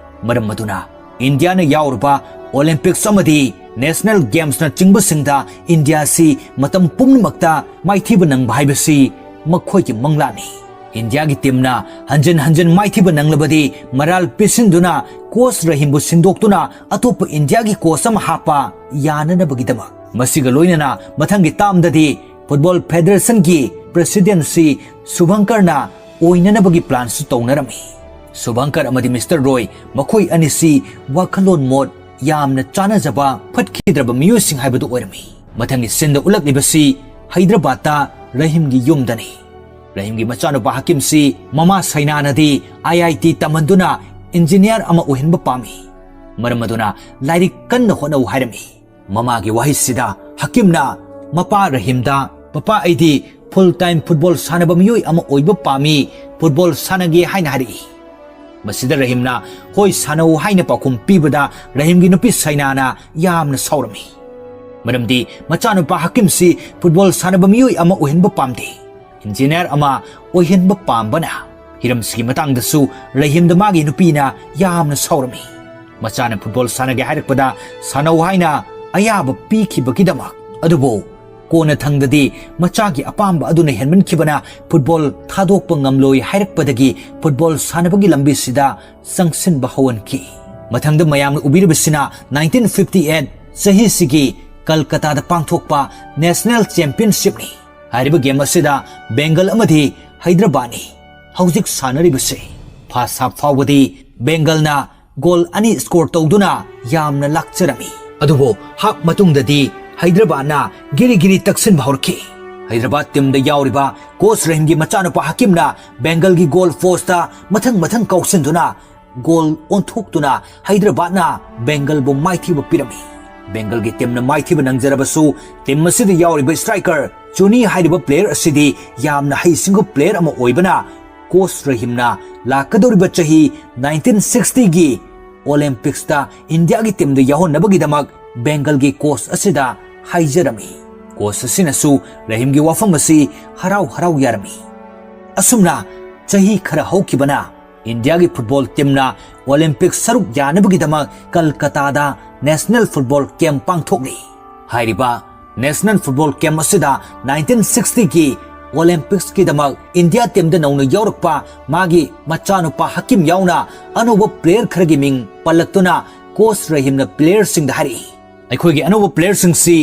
ꯃꯔꯝ ꯑꯗꯨꯅ ꯏꯟꯗꯤꯌꯥꯅ ꯌꯥꯎꯔꯕ ꯑꯣꯂꯤꯝꯄꯤꯛꯁ ꯑꯃꯗꯤ ꯅꯦꯁꯅꯦꯜ ꯒꯦꯝꯁꯅꯆꯤꯡꯕꯁꯤꯡꯗ ꯏꯟꯗꯤꯌꯥꯁꯤ ꯃꯇꯝ ꯄꯨꯝꯅꯃꯛꯇ ꯃꯥꯏꯊꯤꯕ ꯅꯪꯕ ꯍꯥꯏꯕꯁꯤ ꯃꯈꯣꯏꯒꯤ ꯃꯪꯂꯥꯟꯅꯤ꯫ ꯏꯟꯗꯤꯌꯥꯒꯤ ꯇꯤꯝꯅ ꯍꯟꯖꯤꯟ ꯍꯟꯖꯤꯟ ꯃꯥꯏꯊꯤꯕ ꯅꯪꯂꯕꯗꯤ ꯃꯔꯥꯜ ꯄꯤꯁꯤꯟꯗꯨꯅ ꯀꯣꯆ ꯔꯍꯤꯝꯕꯨ ꯁꯤꯟꯗꯣꯛꯇꯨꯅ ꯑꯇꯣꯞꯄ ꯏꯟꯗꯤꯌꯥꯒꯤ ꯀꯣꯆ ꯑꯃ ꯍꯥꯞꯄ ꯌꯥꯅꯅꯕꯒꯤꯗꯃꯛ꯫ ꯃꯁꯤꯒ ꯂꯣꯏꯅꯅ ꯃꯊꯪꯒꯤ ꯇꯥꯝꯗꯗꯤ ꯐꯨꯠꯕꯣꯜ ꯐꯦꯗꯔꯦꯁꯟꯒꯤ ꯄ꯭ꯔꯦꯁꯤꯗꯦꯟꯁꯤ ꯁꯨꯚꯪꯀꯔꯅ ꯑꯣꯏꯅꯅꯕꯒꯤ ꯄ꯭ꯂꯥꯟꯁꯨ ꯇꯧꯅꯔꯝꯃꯤ꯫ ꯁꯨꯚꯪꯀꯔ ꯑꯃꯗꯤ ꯃꯤꯁꯇꯔ ꯔꯣꯏ, ꯃꯈꯣꯏ ꯑꯅꯤꯁꯤ ꯋꯥꯈꯜꯂꯣꯟ ꯃꯣꯠ ꯌꯥꯝꯅ ꯆꯥꯅꯖꯕ ꯐꯠꯈꯤꯗ꯭ꯔꯕ ꯃꯤꯑꯣꯏꯁꯤꯡ ꯍꯥꯏꯕꯗꯨ ꯑꯣꯏꯔꯝꯃꯤ꯫ ꯃꯊꯪꯒꯤ ꯁꯤꯟꯗ ꯎꯠꯂꯛꯂꯤꯕꯁꯤ ꯍꯩꯗ꯭ꯔꯕꯥꯗꯇ ꯔꯍꯤꯝꯒꯤ ꯌꯨꯝꯗꯅꯤ꯫ ꯔꯍꯤꯝꯒꯤ ꯃꯆꯥꯅꯨꯄꯥ ꯍꯀꯤꯝꯁꯤ ꯃꯃꯥ ꯁꯩꯅꯥꯅꯗꯤ ꯑꯥꯏ ꯑꯥꯏ ꯇꯤ ꯇꯝꯍꯟꯗꯨꯅ ꯏꯟꯖꯤꯅꯤꯌꯥꯔ ꯑꯃ ꯑꯣꯏꯍꯟꯕ ꯄꯥꯝꯃꯤ꯫ ꯃꯔꯝ ꯑꯗꯨꯅ ꯂꯥꯏꯔꯤꯛ ꯀꯟꯅ ꯍꯣꯠꯅꯧ ꯍꯥꯏꯔꯝꯃꯤ꯫ ꯃꯃꯥꯒꯤ ꯋꯥꯍꯩꯁꯤꯗ ꯍꯀꯤꯝꯅ ꯃꯄꯥ ꯔꯍꯤꯝꯗ, "ꯄꯄꯥ, ꯑꯩꯗꯤ ꯐꯨꯜ ꯇꯥꯏꯝ ꯐꯨꯠꯕꯣꯜ ꯁꯥꯟꯅꯕ ꯃꯤꯑꯣꯏ ꯑꯃ ꯑꯣꯏꯕ ꯄꯥꯝꯃꯤ, ꯐꯨꯠꯕꯣꯜ ꯁꯥꯟꯅꯒꯦ" ꯍꯥꯏꯅ ꯍꯥꯏꯔꯛꯏ꯫ ꯃꯁꯤꯗ ꯔꯍꯤꯝꯅ "ꯍꯣꯏ, ꯁꯥꯟꯅꯧ" ꯍꯥꯏꯅ ꯄꯥꯎꯈꯨꯝ ꯄꯤꯕꯗ ꯔꯍꯤꯝꯒꯤ ꯅꯨꯄꯤ ꯁꯩꯅꯥꯅ ꯌꯥꯝꯅ ꯁꯥꯎꯔꯝꯃꯤ꯫ ꯃꯔꯝꯗꯤ ꯃꯆꯥꯅꯨꯄꯥ ꯍꯀꯤꯝꯁꯤ ꯐꯨꯠꯕꯣꯜ ꯁꯥꯟꯅꯕ ꯃꯤꯑꯣꯏ ꯑꯃ ꯑꯣꯏꯍꯟꯕ ꯄꯥꯝꯗꯦ, ꯏꯟꯖꯤꯅꯤꯌꯥꯔ ꯑꯃ ꯑꯣꯏꯍꯟꯕ ꯄꯥꯝꯕꯅ꯫ ꯍꯤꯔꯝꯁꯤꯒꯤ ꯃꯇꯥꯡꯗꯁꯨ ꯔꯍꯤꯝꯗ ꯃꯥꯒꯤ ꯅꯨꯄꯤꯅ ꯌꯥꯝꯅ ꯁꯥꯎꯔꯝꯃꯤ꯫ ꯃꯆꯥꯅ ꯐꯨꯠꯕꯣꯜ ꯁꯥꯟꯅꯒꯦ ꯍꯥꯏꯔꯛꯄꯗ ꯁꯥꯟꯅꯧ ꯍꯥꯏꯅ ꯑꯌꯥꯕ ꯄꯤꯈꯤꯕꯒꯤꯗꯃꯛ꯫ ꯑꯗꯨꯕꯨ ꯀꯣꯟꯅꯊꯪꯗꯗꯤ ꯃꯆꯥꯒꯤ ꯑꯄꯥꯝꯕ ꯑꯗꯨꯅ ꯍꯦꯟꯃꯟꯈꯤꯕꯅ ꯐꯨꯠꯕꯣꯜ ꯊꯥꯗꯣꯛꯄ ꯉꯝꯂꯣꯏ ꯍꯥꯏꯔꯛꯄꯗꯒꯤ ꯐꯨꯠꯕꯣꯜ ꯁꯥꯟꯅꯕꯒꯤ ꯂꯝꯕꯤꯁꯤꯗ ꯆꯪꯁꯤꯟꯕ ꯍꯧꯍꯟꯈꯤ꯫ ꯃꯊꯪꯗ ꯃꯌꯥꯝꯅ ꯎꯕꯤꯔꯤꯕꯁꯤꯅ nineteen fifty eight ꯆꯍꯤꯁꯤꯒꯤ ꯀꯜꯀꯇꯥꯗ ꯄꯥꯡꯊꯣꯛꯄ ꯅꯦꯁꯅꯦꯜ ꯆꯦꯝꯄꯤꯌꯟꯁꯤꯞꯅꯤ꯫ ꯍꯥꯏꯔꯤꯕ ꯒꯦꯝ ꯑꯁꯤꯗ ꯕꯦꯡꯒꯜ ꯑꯃꯗꯤ ꯍꯩꯗ꯭ꯔꯕꯥꯗꯅꯤ ꯍꯧꯖꯤꯛ ꯁꯥꯟꯅꯔꯤꯕꯁꯤ꯫ ꯐꯥꯔꯁ ꯍꯥꯞ ꯐꯥꯎꯕꯗꯤ ꯕꯦꯡꯒꯜꯅ ꯒꯣꯜ ꯑꯅꯤ ꯁ꯭ꯀꯣꯔ ꯇꯧꯗꯨꯅ ꯌꯥꯝꯅ ꯂꯥꯛꯆꯔꯝꯃꯤ꯫ ꯑꯗꯨꯕꯨ ꯍꯥꯞ ꯃꯇꯨꯡꯗꯗꯤ ꯍꯩꯗ꯭ꯔꯕꯥꯗꯅ ꯒꯤꯔꯤ ꯒꯤꯔꯤ ꯇꯛꯁꯤꯟꯕ ꯍꯧꯔꯛꯈꯤ꯫ ꯍꯩꯗ꯭ꯔꯕꯥꯗ ꯇꯤꯝꯗ ꯌꯥꯎꯔꯤꯕ ꯀꯣꯆ ꯔꯍꯤꯝꯒꯤ ꯃꯆꯥꯅꯨꯄꯥ ꯍꯀꯤꯝꯅ ꯕꯦꯡꯒꯜꯒꯤ ꯒꯣꯜ ꯄꯣꯁꯇ ꯃꯊꯪ ꯃꯊꯪ ꯀꯥꯎꯁꯤꯟꯗꯨꯅ ꯒꯣꯜ ꯑꯣꯟꯊꯣꯛꯇꯨꯅ ꯍꯩꯗ꯭ꯔꯕꯥꯗꯅ ꯕꯦꯡꯒꯜꯕꯨ ꯃꯥꯏꯊꯤꯕ ꯄꯤꯔꯝꯃꯤ꯫ ꯕꯦꯡꯒꯜꯒꯤ ꯇꯤꯝꯅ ꯃꯥꯏꯊꯤꯕ ꯅꯪꯖꯔꯕꯁꯨ, ꯇꯤꯝ ꯑꯁꯤꯗ ꯌꯥꯎꯔꯤꯕ ꯁ꯭ꯇ꯭ꯔꯥꯏꯀꯔ ꯆꯨꯅꯤ ꯍꯥꯏꯔꯤꯕ ꯄ꯭ꯂꯦꯌꯔ ꯑꯁꯤꯗꯤ ꯌꯥꯝꯅ ꯍꯩꯁꯤꯡꯕ ꯄ꯭ꯂꯦꯌꯔ ꯑꯃ ꯑꯣꯏꯕꯅ, ꯀꯣꯆ ꯔꯍꯤꯝꯅ ꯂꯥꯛꯀꯗꯧꯔꯤꯕ ꯆꯍꯤ nineteen sixty ꯒꯤ ꯑꯣꯂꯦꯝꯄꯤꯛꯁꯇ ꯏꯟꯗꯤꯌꯥꯒꯤ ꯇꯤꯝꯗ ꯌꯥꯎꯍꯟꯅꯕꯒꯤꯗꯃꯛ ꯕꯦꯡꯒꯜꯒꯤ ꯀꯣꯆ ꯑꯁꯤꯗ ꯍꯥꯏꯖꯔꯝꯃꯤ꯫ ꯀꯣꯆ ꯑꯁꯤꯅꯁꯨ ꯔꯍꯤꯝꯒꯤ ꯋꯥꯐꯝ ꯑꯁꯤ ꯍꯔꯥꯎ ꯍꯔꯥꯎ ꯌꯥꯔꯝꯃꯤ꯫ ꯑꯁꯨꯝꯅ ꯆꯍꯤ ꯈꯔ ꯍꯧꯈꯤꯕꯅ ꯏꯟꯗꯤꯌꯥꯒꯤ ꯐꯨꯠꯕꯣꯜ ꯇꯤꯝꯅ ꯑꯣꯂꯦꯝꯄꯤꯛ ꯁꯔꯨꯛ ꯌꯥꯅꯕꯒꯤꯗꯃꯛ ꯀꯜꯀꯇꯥꯗ ꯅꯦꯁꯅꯦꯜ ꯐꯨꯠꯕꯣꯜ ꯀꯦꯝꯞ ꯄꯥꯡꯊꯣꯛꯂꯤ꯫ ꯍꯥꯏꯔꯤꯕ ꯅꯦꯁꯅꯦꯜ ꯐꯨꯠꯕꯣꯜ ꯀꯦꯝꯞ ꯑꯁꯤꯗ nineteen sixty ꯒꯤ ꯑꯣꯂꯦꯝꯄꯤꯛꯁꯀꯤꯗꯃꯛ ꯏꯟꯗꯤꯌꯥ ꯇꯤꯝꯗ ꯅꯧꯅ ꯌꯥꯎꯔꯛꯄ ꯃꯥꯒꯤ ꯃꯆꯥꯅꯨꯄꯥ ꯍꯀꯤꯝ ꯌꯥꯎꯅ ꯑꯅꯧꯕ ꯄ꯭ꯂꯦꯌꯔ ꯈꯔꯒꯤ ꯃꯤꯡ ꯄꯜꯂꯛꯇꯨꯅ ꯀꯣꯆ ꯔꯍꯤꯝꯅ ꯄ꯭ꯂꯦꯌꯔꯁꯤꯡꯗ ꯍꯥꯏꯔꯛꯏ꯫ ꯑꯩꯈꯣꯏꯒꯤ ꯑꯅꯧꯕ ꯄ꯭ꯂꯦꯌꯔꯁꯤꯡꯁꯤ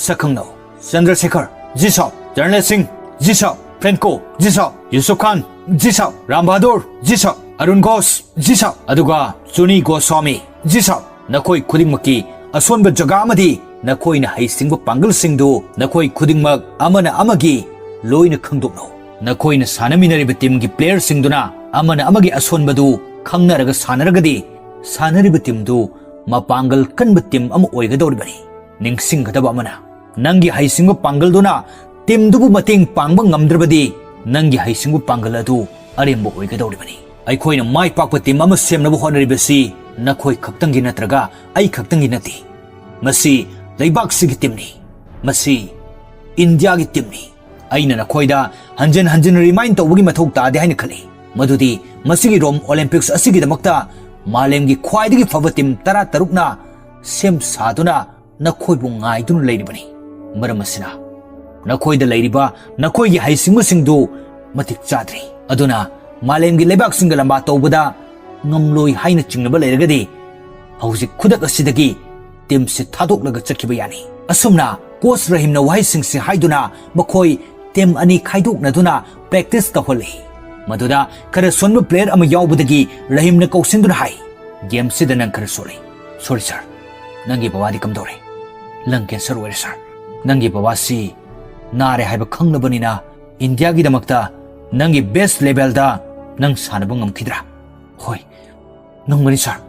ꯁꯛꯈꯪꯅꯧ꯫ ꯆꯟꯗ꯭ꯔꯁꯦꯈꯔ, ꯖꯤ ꯁꯥꯕ꯫ ꯆꯔꯟꯂꯦꯟ ꯁꯤꯡ, ꯖꯤ ꯁꯥꯕ꯫ ꯐ꯭ꯔꯦꯟꯀꯣ, ꯖꯤ ꯁꯥꯕ꯫ ꯌꯨꯁꯨꯐ ꯈꯥꯟ, ꯖꯤ ꯁꯥꯕ꯫ ꯔꯥꯝ ꯕꯍꯥꯗꯨꯔ, ꯖꯤ ꯁꯥꯕ꯫ ꯑꯔꯨꯟ ꯘꯣꯁ, ꯖꯤ ꯁꯥꯕ꯫ ꯑꯗꯨꯒ ꯆꯨꯅꯤ ꯒꯣꯁ꯭ꯋꯥꯃꯤ, ꯖꯤ ꯁꯥꯕ꯫ ꯅꯈꯣꯏ ꯈꯨꯗꯤꯡꯃꯛꯀꯤ ꯑꯁꯣꯟꯕ ꯖꯒꯥ ꯑꯃꯗꯤ ꯅꯈꯣꯏꯅ ꯍꯩꯁꯤꯡꯕ ꯄꯥꯡꯒꯜꯁꯤꯡꯗꯨ ꯅꯈꯣꯏ ꯈꯨꯗꯤꯡꯃꯛ ꯑꯃꯅ ꯑꯃꯒꯤ ꯂꯣꯏꯅ ꯈꯪꯗꯣꯛꯅꯧ꯫ ꯅꯈꯣꯏꯅ ꯁꯥꯟꯅꯃꯤꯟꯅꯔꯤꯕ ꯇꯤꯝꯒꯤ ꯄ꯭ꯂꯦꯌꯔꯁꯤꯡꯗꯨꯅ ꯑꯃꯅ ꯑꯃꯒꯤ ꯑꯁꯣꯟꯕꯗꯨ ꯈꯪꯅꯔꯒ ꯁꯥꯟꯅꯔꯒꯗꯤ ꯁꯥꯟꯅꯔꯤꯕ ꯇꯤꯝꯗꯨ ꯃꯄꯥꯡꯒꯜ ꯀꯟꯕ ꯇꯤꯝ ꯑꯃ ꯑꯣꯏꯒꯗꯧꯔꯤꯕꯅꯤ꯫ ꯅꯤꯡꯁꯤꯡꯒꯗꯕ ꯑꯃꯅ, ꯅꯪꯒꯤ ꯍꯩꯁꯤꯡꯕ ꯄꯥꯡꯒꯜꯗꯨꯅ ꯇꯤꯝꯗꯨꯕꯨ ꯃꯇꯦꯡ ꯄꯥꯡꯕ ꯉꯝꯗ꯭ꯔꯕꯗꯤ ꯅꯪꯒꯤ ꯍꯩꯁꯤꯡꯕ ꯄꯥꯡꯒꯜ ꯑꯗꯨ ꯑꯔꯦꯝꯕ ꯑꯣꯏꯒꯗꯧꯔꯤꯕꯅꯤ꯫ ꯑꯩꯈꯣꯏꯅ ꯃꯥꯏ ꯄꯥꯛꯄ ꯇꯤꯝ ꯑꯃ ꯁꯦꯝꯅꯕ ꯍꯣꯠꯅꯔꯤꯕꯁꯤ ꯅꯈꯣꯏ ꯈꯛꯇꯪꯒꯤ ꯅꯠꯇ꯭ꯔꯒ ꯑꯩ ꯈꯛꯇꯪꯒꯤ ꯅꯠꯇꯦ꯫ ꯃꯁꯤ ꯂꯩꯕꯥꯛꯁꯤꯒꯤ ꯇꯤꯝꯅꯤ꯫ ꯃꯁꯤ ꯏꯟꯗꯤꯌꯥꯒꯤ ꯇꯤꯝꯅꯤ꯫ ꯑꯩꯅ ꯅꯈꯣꯏꯗ ꯍꯟꯖꯤꯟ ꯍꯟꯖꯤꯟ ꯔꯤꯃꯥꯏꯟ ꯇꯧꯕꯒꯤ ꯃꯊꯧ ꯇꯥꯗꯦ ꯍꯥꯏꯅ ꯈꯜꯂꯤ, ꯃꯗꯨꯗꯤ ꯃꯁꯤꯒꯤ ꯔꯣꯝ ꯑꯣꯂꯦꯝꯄꯤꯛꯁ ꯑꯁꯤꯒꯤꯗꯃꯛꯇ ꯃꯥꯂꯦꯝꯒꯤ ꯈ꯭ꯋꯥꯏꯗꯒꯤ ꯐꯕ ꯇꯤꯝ ꯇꯔꯥ ꯇꯔꯨꯛꯅ ꯁꯦꯝ ꯁꯥꯗꯨꯅ ꯅꯈꯣꯏꯕꯨ ꯉꯥꯏꯗꯨꯅ ꯂꯩꯔꯤꯕꯅꯤ꯫ ꯃꯔꯝ ꯑꯁꯤꯅ, ꯅꯈꯣꯏꯗ ꯂꯩꯔꯤꯕ ꯅꯈꯣꯏꯒꯤ ꯍꯩꯁꯤꯡꯕꯁꯤꯡꯗꯨ ꯃꯇꯤꯛ ꯆꯥꯗ꯭ꯔꯤ꯫ ꯑꯗꯨꯅ ꯃꯥꯂꯦꯝꯒꯤ ꯂꯩꯕꯥꯛꯁꯤꯡꯒ ꯂꯝꯕꯥ ꯇꯧꯕꯗ ꯉꯝꯂꯣꯏ ꯍꯥꯏꯅ ꯆꯤꯡꯅꯕ ꯂꯩꯔꯒꯗꯤ, ꯍꯧꯖꯤꯛ ꯈꯨꯗꯛ ꯑꯁꯤꯗꯒꯤ ꯇꯤꯝꯁꯤ ꯊꯥꯗꯣꯛꯂꯒ ꯆꯠꯈꯤꯕ ꯌꯥꯅꯤ꯫ ꯑꯁꯨꯝꯅ ꯀꯣꯆ ꯔꯍꯤꯝꯅ ꯋꯥꯍꯩꯁꯤꯡꯁꯤ ꯍꯥꯏꯗꯨꯅ ꯃꯈꯣꯏ ꯇꯤꯝ ꯑꯅꯤ ꯈꯥꯏꯗꯣꯛꯅꯗꯨꯅ ꯄ꯭ꯔꯦꯛꯇꯤꯁ ꯇꯧꯍꯜꯂꯤ꯫ ꯃꯗꯨꯗ ꯈꯔ ꯁꯣꯟꯕ ꯄ꯭ꯂꯦꯌꯔ ꯑꯃ ꯌꯥꯎꯕꯗꯒꯤ ꯔꯍꯤꯝꯅ ꯀꯧꯁꯤꯟꯗꯨꯅ ꯍꯥꯏ, "ꯒꯦꯝꯁꯤꯗ ꯅꯪ ꯈꯔ ꯁꯣꯜꯂꯤ꯫ ꯁꯣꯔꯤ ꯁꯥꯔ, ꯅꯪꯒꯤ ꯕꯕꯥꯗꯤ ꯀꯝꯗꯧꯔꯦ?" "ꯂꯪ ꯀꯦꯟꯁꯔ ꯑꯣꯏꯔꯦ ꯁꯥꯔ꯫ ꯅꯪꯒꯤ ꯕꯕꯥꯁꯤ ꯅꯥꯔꯦ ꯍꯥꯏꯕ ꯈꯪꯂꯕꯅꯤꯅ ꯏꯟꯗꯤꯌꯥꯒꯤꯗꯃꯛꯇ ꯅꯪꯒꯤ ꯕꯦꯁ ꯂꯦꯚꯦꯜꯗ ꯅꯪ ꯁꯥꯟꯅꯕ ꯉꯝꯈꯤꯗ꯭ꯔꯥ?" "ꯍꯣꯏ, ꯉꯝꯒꯅꯤ ꯁꯥꯔ꯫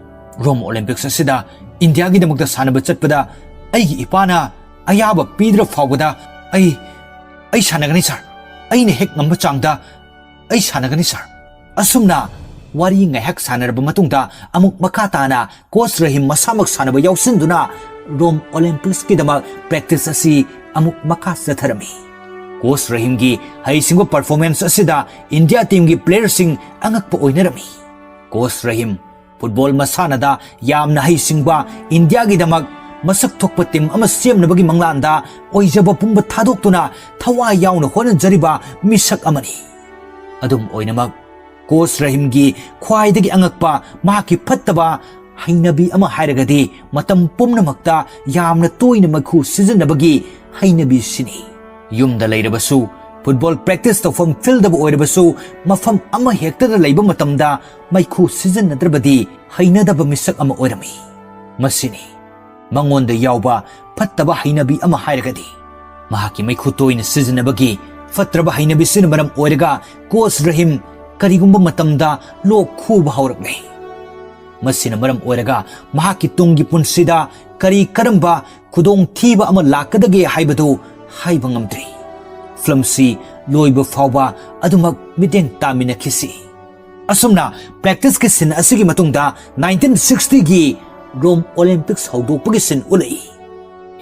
ꯔꯣꯝ ꯑꯣꯂꯦꯝꯄꯤꯛꯁ ꯑꯁꯤꯗ ꯏꯟꯗꯤꯌꯥꯒꯤꯗꯃꯛꯇ ꯁꯥꯟꯅꯕ ꯆꯠꯄꯗ ꯑꯩꯒꯤ ꯏꯄꯥꯅ ꯑꯌꯥꯕ ꯄꯤꯗ꯭ꯔ ꯐꯥꯎꯕꯗ ꯑꯩ, ꯑꯩ ꯁꯥꯟꯅꯒꯅꯤ ꯁꯥꯔ꯫ ꯑꯩꯅ ꯍꯦꯛ ꯉꯝꯕ ꯆꯥꯡꯗ ꯑꯩ ꯁꯥꯟꯅꯒꯅꯤ ꯁꯥꯔ꯫" ꯑꯁꯨꯝꯅ ꯋꯥꯔꯤ ꯉꯥꯏꯍꯥꯛ ꯁꯥꯟꯅꯔꯕ ꯃꯇꯨꯡꯗ ꯑꯃꯨꯛ ꯃꯈꯥ ꯇꯥꯅ ꯀꯣꯆ ꯔꯍꯤꯝ ꯃꯁꯥꯃꯛ ꯁꯥꯟꯅꯕ ꯌꯥꯎꯁꯤꯟꯗꯨꯅ ꯔꯣꯝ ꯑꯣꯂꯦꯝꯄꯤꯛꯁꯀꯤꯗꯃꯛ ꯄ꯭ꯔꯦꯛꯇꯤꯁ ꯑꯁꯤ ꯑꯃꯨꯛ ꯃꯈꯥ ꯆꯠꯊꯔꯝꯃꯤ꯫ ꯀꯣꯆ ꯔꯍꯤꯝꯒꯤ ꯍꯩꯁꯤꯡꯕ ꯄꯔꯐꯣꯔꯃꯦꯟꯁ ꯑꯁꯤꯗ ꯏꯟꯗꯤꯌꯥ ꯇꯤꯝꯒꯤ ꯄ꯭ꯂꯦꯌꯔꯁꯤꯡ ꯑꯉꯛꯄ ꯑꯣꯏꯅꯔꯝꯃꯤ꯫ ꯀꯣꯆ ꯔꯍꯤꯝ ꯐꯨꯠꯕꯣꯜ ꯃꯁꯥꯟꯅꯗ ꯌꯥꯝꯅ ꯍꯩꯁꯤꯡꯕ, ꯏꯟꯗꯤꯌꯥꯒꯤꯗꯃꯛ ꯃꯁꯛ ꯊꯣꯛꯄ ꯇꯤꯝ ꯑꯃ ꯁꯦꯝꯅꯕꯒꯤ ꯃꯪꯂꯥꯟꯗ ꯑꯣꯏꯖꯕ ꯄꯨꯝꯕ ꯊꯥꯗꯣꯛꯇꯨꯅ ꯊꯋꯥꯏ ꯌꯥꯎꯅ ꯍꯣꯠꯅꯖꯔꯤꯕ ꯃꯤꯁꯛ ꯑꯃꯅꯤ꯫ ꯑꯗꯨꯝ ꯑꯣꯏꯅꯃꯛ, ꯀꯣꯆ ꯔꯍꯤꯝꯒꯤ ꯈ꯭ꯋꯥꯏꯗꯒꯤ ꯑꯉꯛꯄ ꯃꯍꯥꯛꯀꯤ ꯐꯠꯇꯕ ꯍꯩꯅꯕꯤ ꯑꯃ ꯍꯥꯏꯔꯒꯗꯤ ꯃꯇꯝ ꯄꯨꯝꯅꯃꯛꯇ ꯌꯥꯝꯅ ꯇꯣꯏꯅ ꯃꯩꯈꯨ ꯁꯤꯖꯤꯟꯅꯕꯒꯤ ꯍꯩꯅꯕꯤꯁꯤꯅꯤ꯫ ꯌꯨꯝꯗ ꯂꯩꯔꯕꯁꯨ, ꯐꯨꯠꯕꯣꯜ ꯄ꯭ꯔꯦꯛꯇꯤꯁ ꯇꯧꯐꯝ ꯐꯤꯜꯗꯕꯨ ꯑꯣꯏꯔꯕꯁꯨ, ꯃꯐꯝ ꯑꯃ ꯍꯦꯛꯇꯗ ꯂꯩꯕ ꯃꯇꯝꯗ ꯃꯩꯈꯨ ꯁꯤꯖꯤꯟꯅꯗ꯭ꯔꯕꯗꯤ ꯍꯩꯅꯗꯕ ꯃꯤꯁꯛ ꯑꯃ ꯑꯣꯏꯔꯝꯃꯤ꯫ ꯃꯁꯤꯅꯤ ꯃꯉꯣꯟꯗ ꯌꯥꯎꯕ ꯐꯠꯇꯕ ꯍꯩꯅꯕꯤ ꯑꯃ ꯍꯥꯏꯔꯒꯗꯤ꯫ ꯃꯍꯥꯛꯀꯤ ꯃꯩꯈꯨ ꯇꯣꯏꯅ ꯁꯤꯖꯤꯟꯅꯕꯒꯤ ꯐꯠꯇ꯭ꯔꯕ ꯍꯩꯅꯕꯤꯁꯤꯅ ꯃꯔꯝ ꯑꯣꯏꯔꯒ ꯀꯣꯆ ꯔꯍꯤꯝ ꯀꯔꯤꯒꯨꯝꯕ ꯃꯇꯝꯗ ꯂꯣꯛ ꯈꯨꯕ ꯍꯧꯔꯛꯂꯦ꯫ ꯃꯁꯤꯅ ꯃꯔꯝ ꯑꯣꯏꯔꯒ ꯃꯍꯥꯛꯀꯤ ꯇꯨꯡꯒꯤ ꯄꯨꯟꯁꯤꯗ ꯀꯔꯤ ꯀꯔꯝꯕ ꯈꯨꯗꯣꯡꯊꯤꯕ ꯑꯃ ꯂꯥꯛꯀꯗꯒꯦ ꯍꯥꯏꯕꯗꯨ ꯍꯥꯏꯕ ꯉꯝꯗ꯭ꯔꯤ꯫ ꯐꯤꯂꯝꯁꯤ ꯂꯣꯏꯕ ꯐꯥꯎꯕ ꯑꯗꯨꯃꯛ ꯃꯤꯠꯌꯦꯡ ꯇꯥꯃꯤꯟꯅꯈꯤꯁꯤ꯫ ꯑꯁꯨꯝꯅ ꯄ꯭ꯔꯦꯛꯇꯤꯁꯀꯤ ꯁꯤꯟ ꯑꯁꯤꯒꯤ ꯃꯇꯨꯡꯗ ꯅꯥꯏꯟꯇꯤꯟ ꯁꯤꯛꯁꯇꯤꯒꯤ ꯔꯣꯝ ꯑꯣꯂꯦꯝꯄꯤꯛꯁ ꯍꯧꯗꯣꯛꯄꯒꯤ ꯁꯤꯟ ꯎꯠꯂꯛꯏ꯫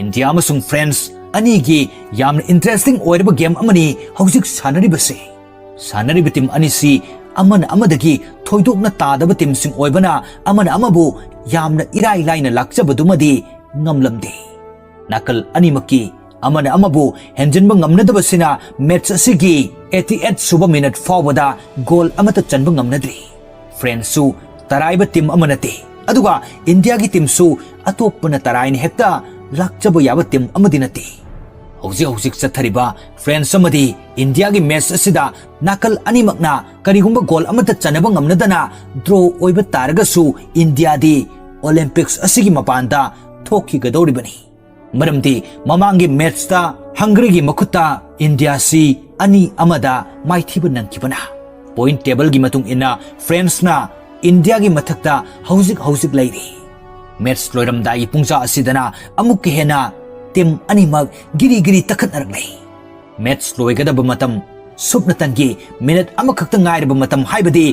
ꯏꯟꯗꯤꯌꯥ ꯑꯃꯁꯨꯡ ꯐ꯭ꯔꯦꯟꯁ ꯑꯅꯤꯒꯤ ꯌꯥꯝꯅ ꯏꯟꯇꯔꯦꯁꯇꯤꯡ ꯑꯣꯏꯔꯕ ꯒꯦꯝ ꯑꯃꯅꯤ ꯍꯧꯖꯤꯛ ꯁꯥꯟꯅꯔꯤꯕꯁꯤ꯫ ꯁꯥꯟꯅꯔꯤꯕ ꯇꯤꯝ ꯑꯅꯤꯁꯤ ꯑꯃꯅ ꯑꯃꯗꯒꯤ ꯊꯣꯏꯗꯣꯛꯅ ꯇꯥꯗꯕ ꯇꯤꯝꯁꯤꯡ ꯑꯣꯏꯕꯅ ꯑꯃꯅ ꯑꯃꯕꯨ ꯌꯥꯝꯅ ꯏꯔꯥꯏ ꯂꯥꯏꯅ ꯂꯥꯛꯆꯕꯗꯨꯃꯗꯤ ꯉꯝꯂꯝꯗꯦ꯫ ꯅꯥꯀꯜ ꯑꯅꯤꯃꯛꯀꯤ ꯑꯃꯅ ꯑꯃꯕꯨ ꯍꯦꯟꯖꯤꯟꯕ ꯉꯝꯅꯗꯕꯁꯤꯅ ꯃꯦꯆ ꯑꯁꯤꯒꯤ ꯑꯩꯠꯇꯤ ꯑꯩꯠ ꯁꯨꯕ ꯃꯤꯅꯠ ꯐꯥꯎꯕꯗ ꯒꯣꯜ ꯑꯃꯠꯇ ꯆꯟꯕ ꯉꯝꯅꯗ꯭ꯔꯤ꯫ ꯐ꯭ꯔꯦꯟꯁꯁꯨ ꯇꯔꯥꯏꯕ ꯇꯤꯝ ꯑꯃ ꯅꯠꯇꯦ, ꯑꯗꯨꯒ ꯏꯟꯗꯤꯌꯥꯒꯤ ꯇꯤꯝꯁꯨ ꯑꯇꯣꯞꯄꯅ ꯇꯔꯥꯏꯅ ꯍꯦꯛꯇ ꯂꯥꯛꯆꯕ ꯌꯥꯕ ꯇꯤꯝ ꯑꯃꯗꯤ ꯅꯠꯇꯦ꯫ ꯍꯧꯖꯤꯛ ꯍꯧꯖꯤꯛ ꯆꯠꯊꯔꯤꯕ ꯐ꯭ꯔꯦꯟꯁ ꯑꯃꯗꯤ ꯏꯟꯗꯤꯌꯥꯒꯤ ꯃꯦꯆ ꯑꯁꯤꯗ ꯅꯥꯀꯜ ꯑꯅꯤꯃꯛꯅ ꯀꯔꯤꯒꯨꯝꯕ ꯒꯣꯜ ꯑꯃꯠꯇ ꯆꯟꯅꯕ ꯉꯝꯅꯗꯅ ꯗ꯭ꯔꯣ ꯑꯣꯏꯕ ꯇꯥꯔꯒꯁꯨ ꯏꯟꯗꯤꯌꯥꯗꯤ ꯑꯣꯂꯦꯝꯄꯤꯛꯁ ꯑꯁꯤꯒꯤ ꯃꯄꯥꯟꯗ ꯊꯣꯛꯈꯤꯒꯗꯧꯔꯤꯕꯅꯤ꯫ ꯃꯔꯝꯗꯤ ꯃꯃꯥꯡꯒꯤ ꯃꯦꯆꯇ ꯍꯪꯒꯔꯤꯒꯤ ꯃꯈꯨꯠꯇ ꯏꯟꯗꯤꯌꯥꯁꯤ ꯑꯅꯤ ꯑꯃꯗ ꯃꯥꯏꯊꯤꯕ ꯅꯪꯈꯤꯕꯅ꯫ ꯄꯣꯏꯟꯠ ꯇꯦꯕꯜꯒꯤ ꯃꯇꯨꯡ ꯏꯟꯅ ꯐ꯭ꯔꯦꯟꯁꯅ ꯏꯟꯗꯤꯌꯥꯒꯤ ꯃꯊꯛꯇ ꯍꯧꯖꯤꯛ ꯍꯧꯖꯤꯛ ꯂꯩꯔꯤ꯫ ꯃꯦꯆ ꯂꯣꯏꯔꯝꯗꯥꯏꯒꯤ ꯄꯨꯡꯖꯥ ꯑꯁꯤꯗꯅ ꯑꯃꯨꯛꯀ ꯍꯦꯟꯅ ꯇꯤꯝ ꯑꯅꯤꯃꯛ ꯒꯤꯔꯤ ꯒꯤꯔꯤ ꯇꯛꯈꯠꯅꯔꯛꯂꯦ꯫ ꯃꯦꯆ ꯂꯣꯏꯒꯗꯕ ꯃꯇꯝ ꯁꯨꯞꯅꯇꯪꯒꯤ ꯃꯤꯅꯠ ꯑꯃꯈꯛꯇ ꯉꯥꯏꯔꯕ ꯃꯇꯝ, ꯍꯥꯏꯕꯗꯤ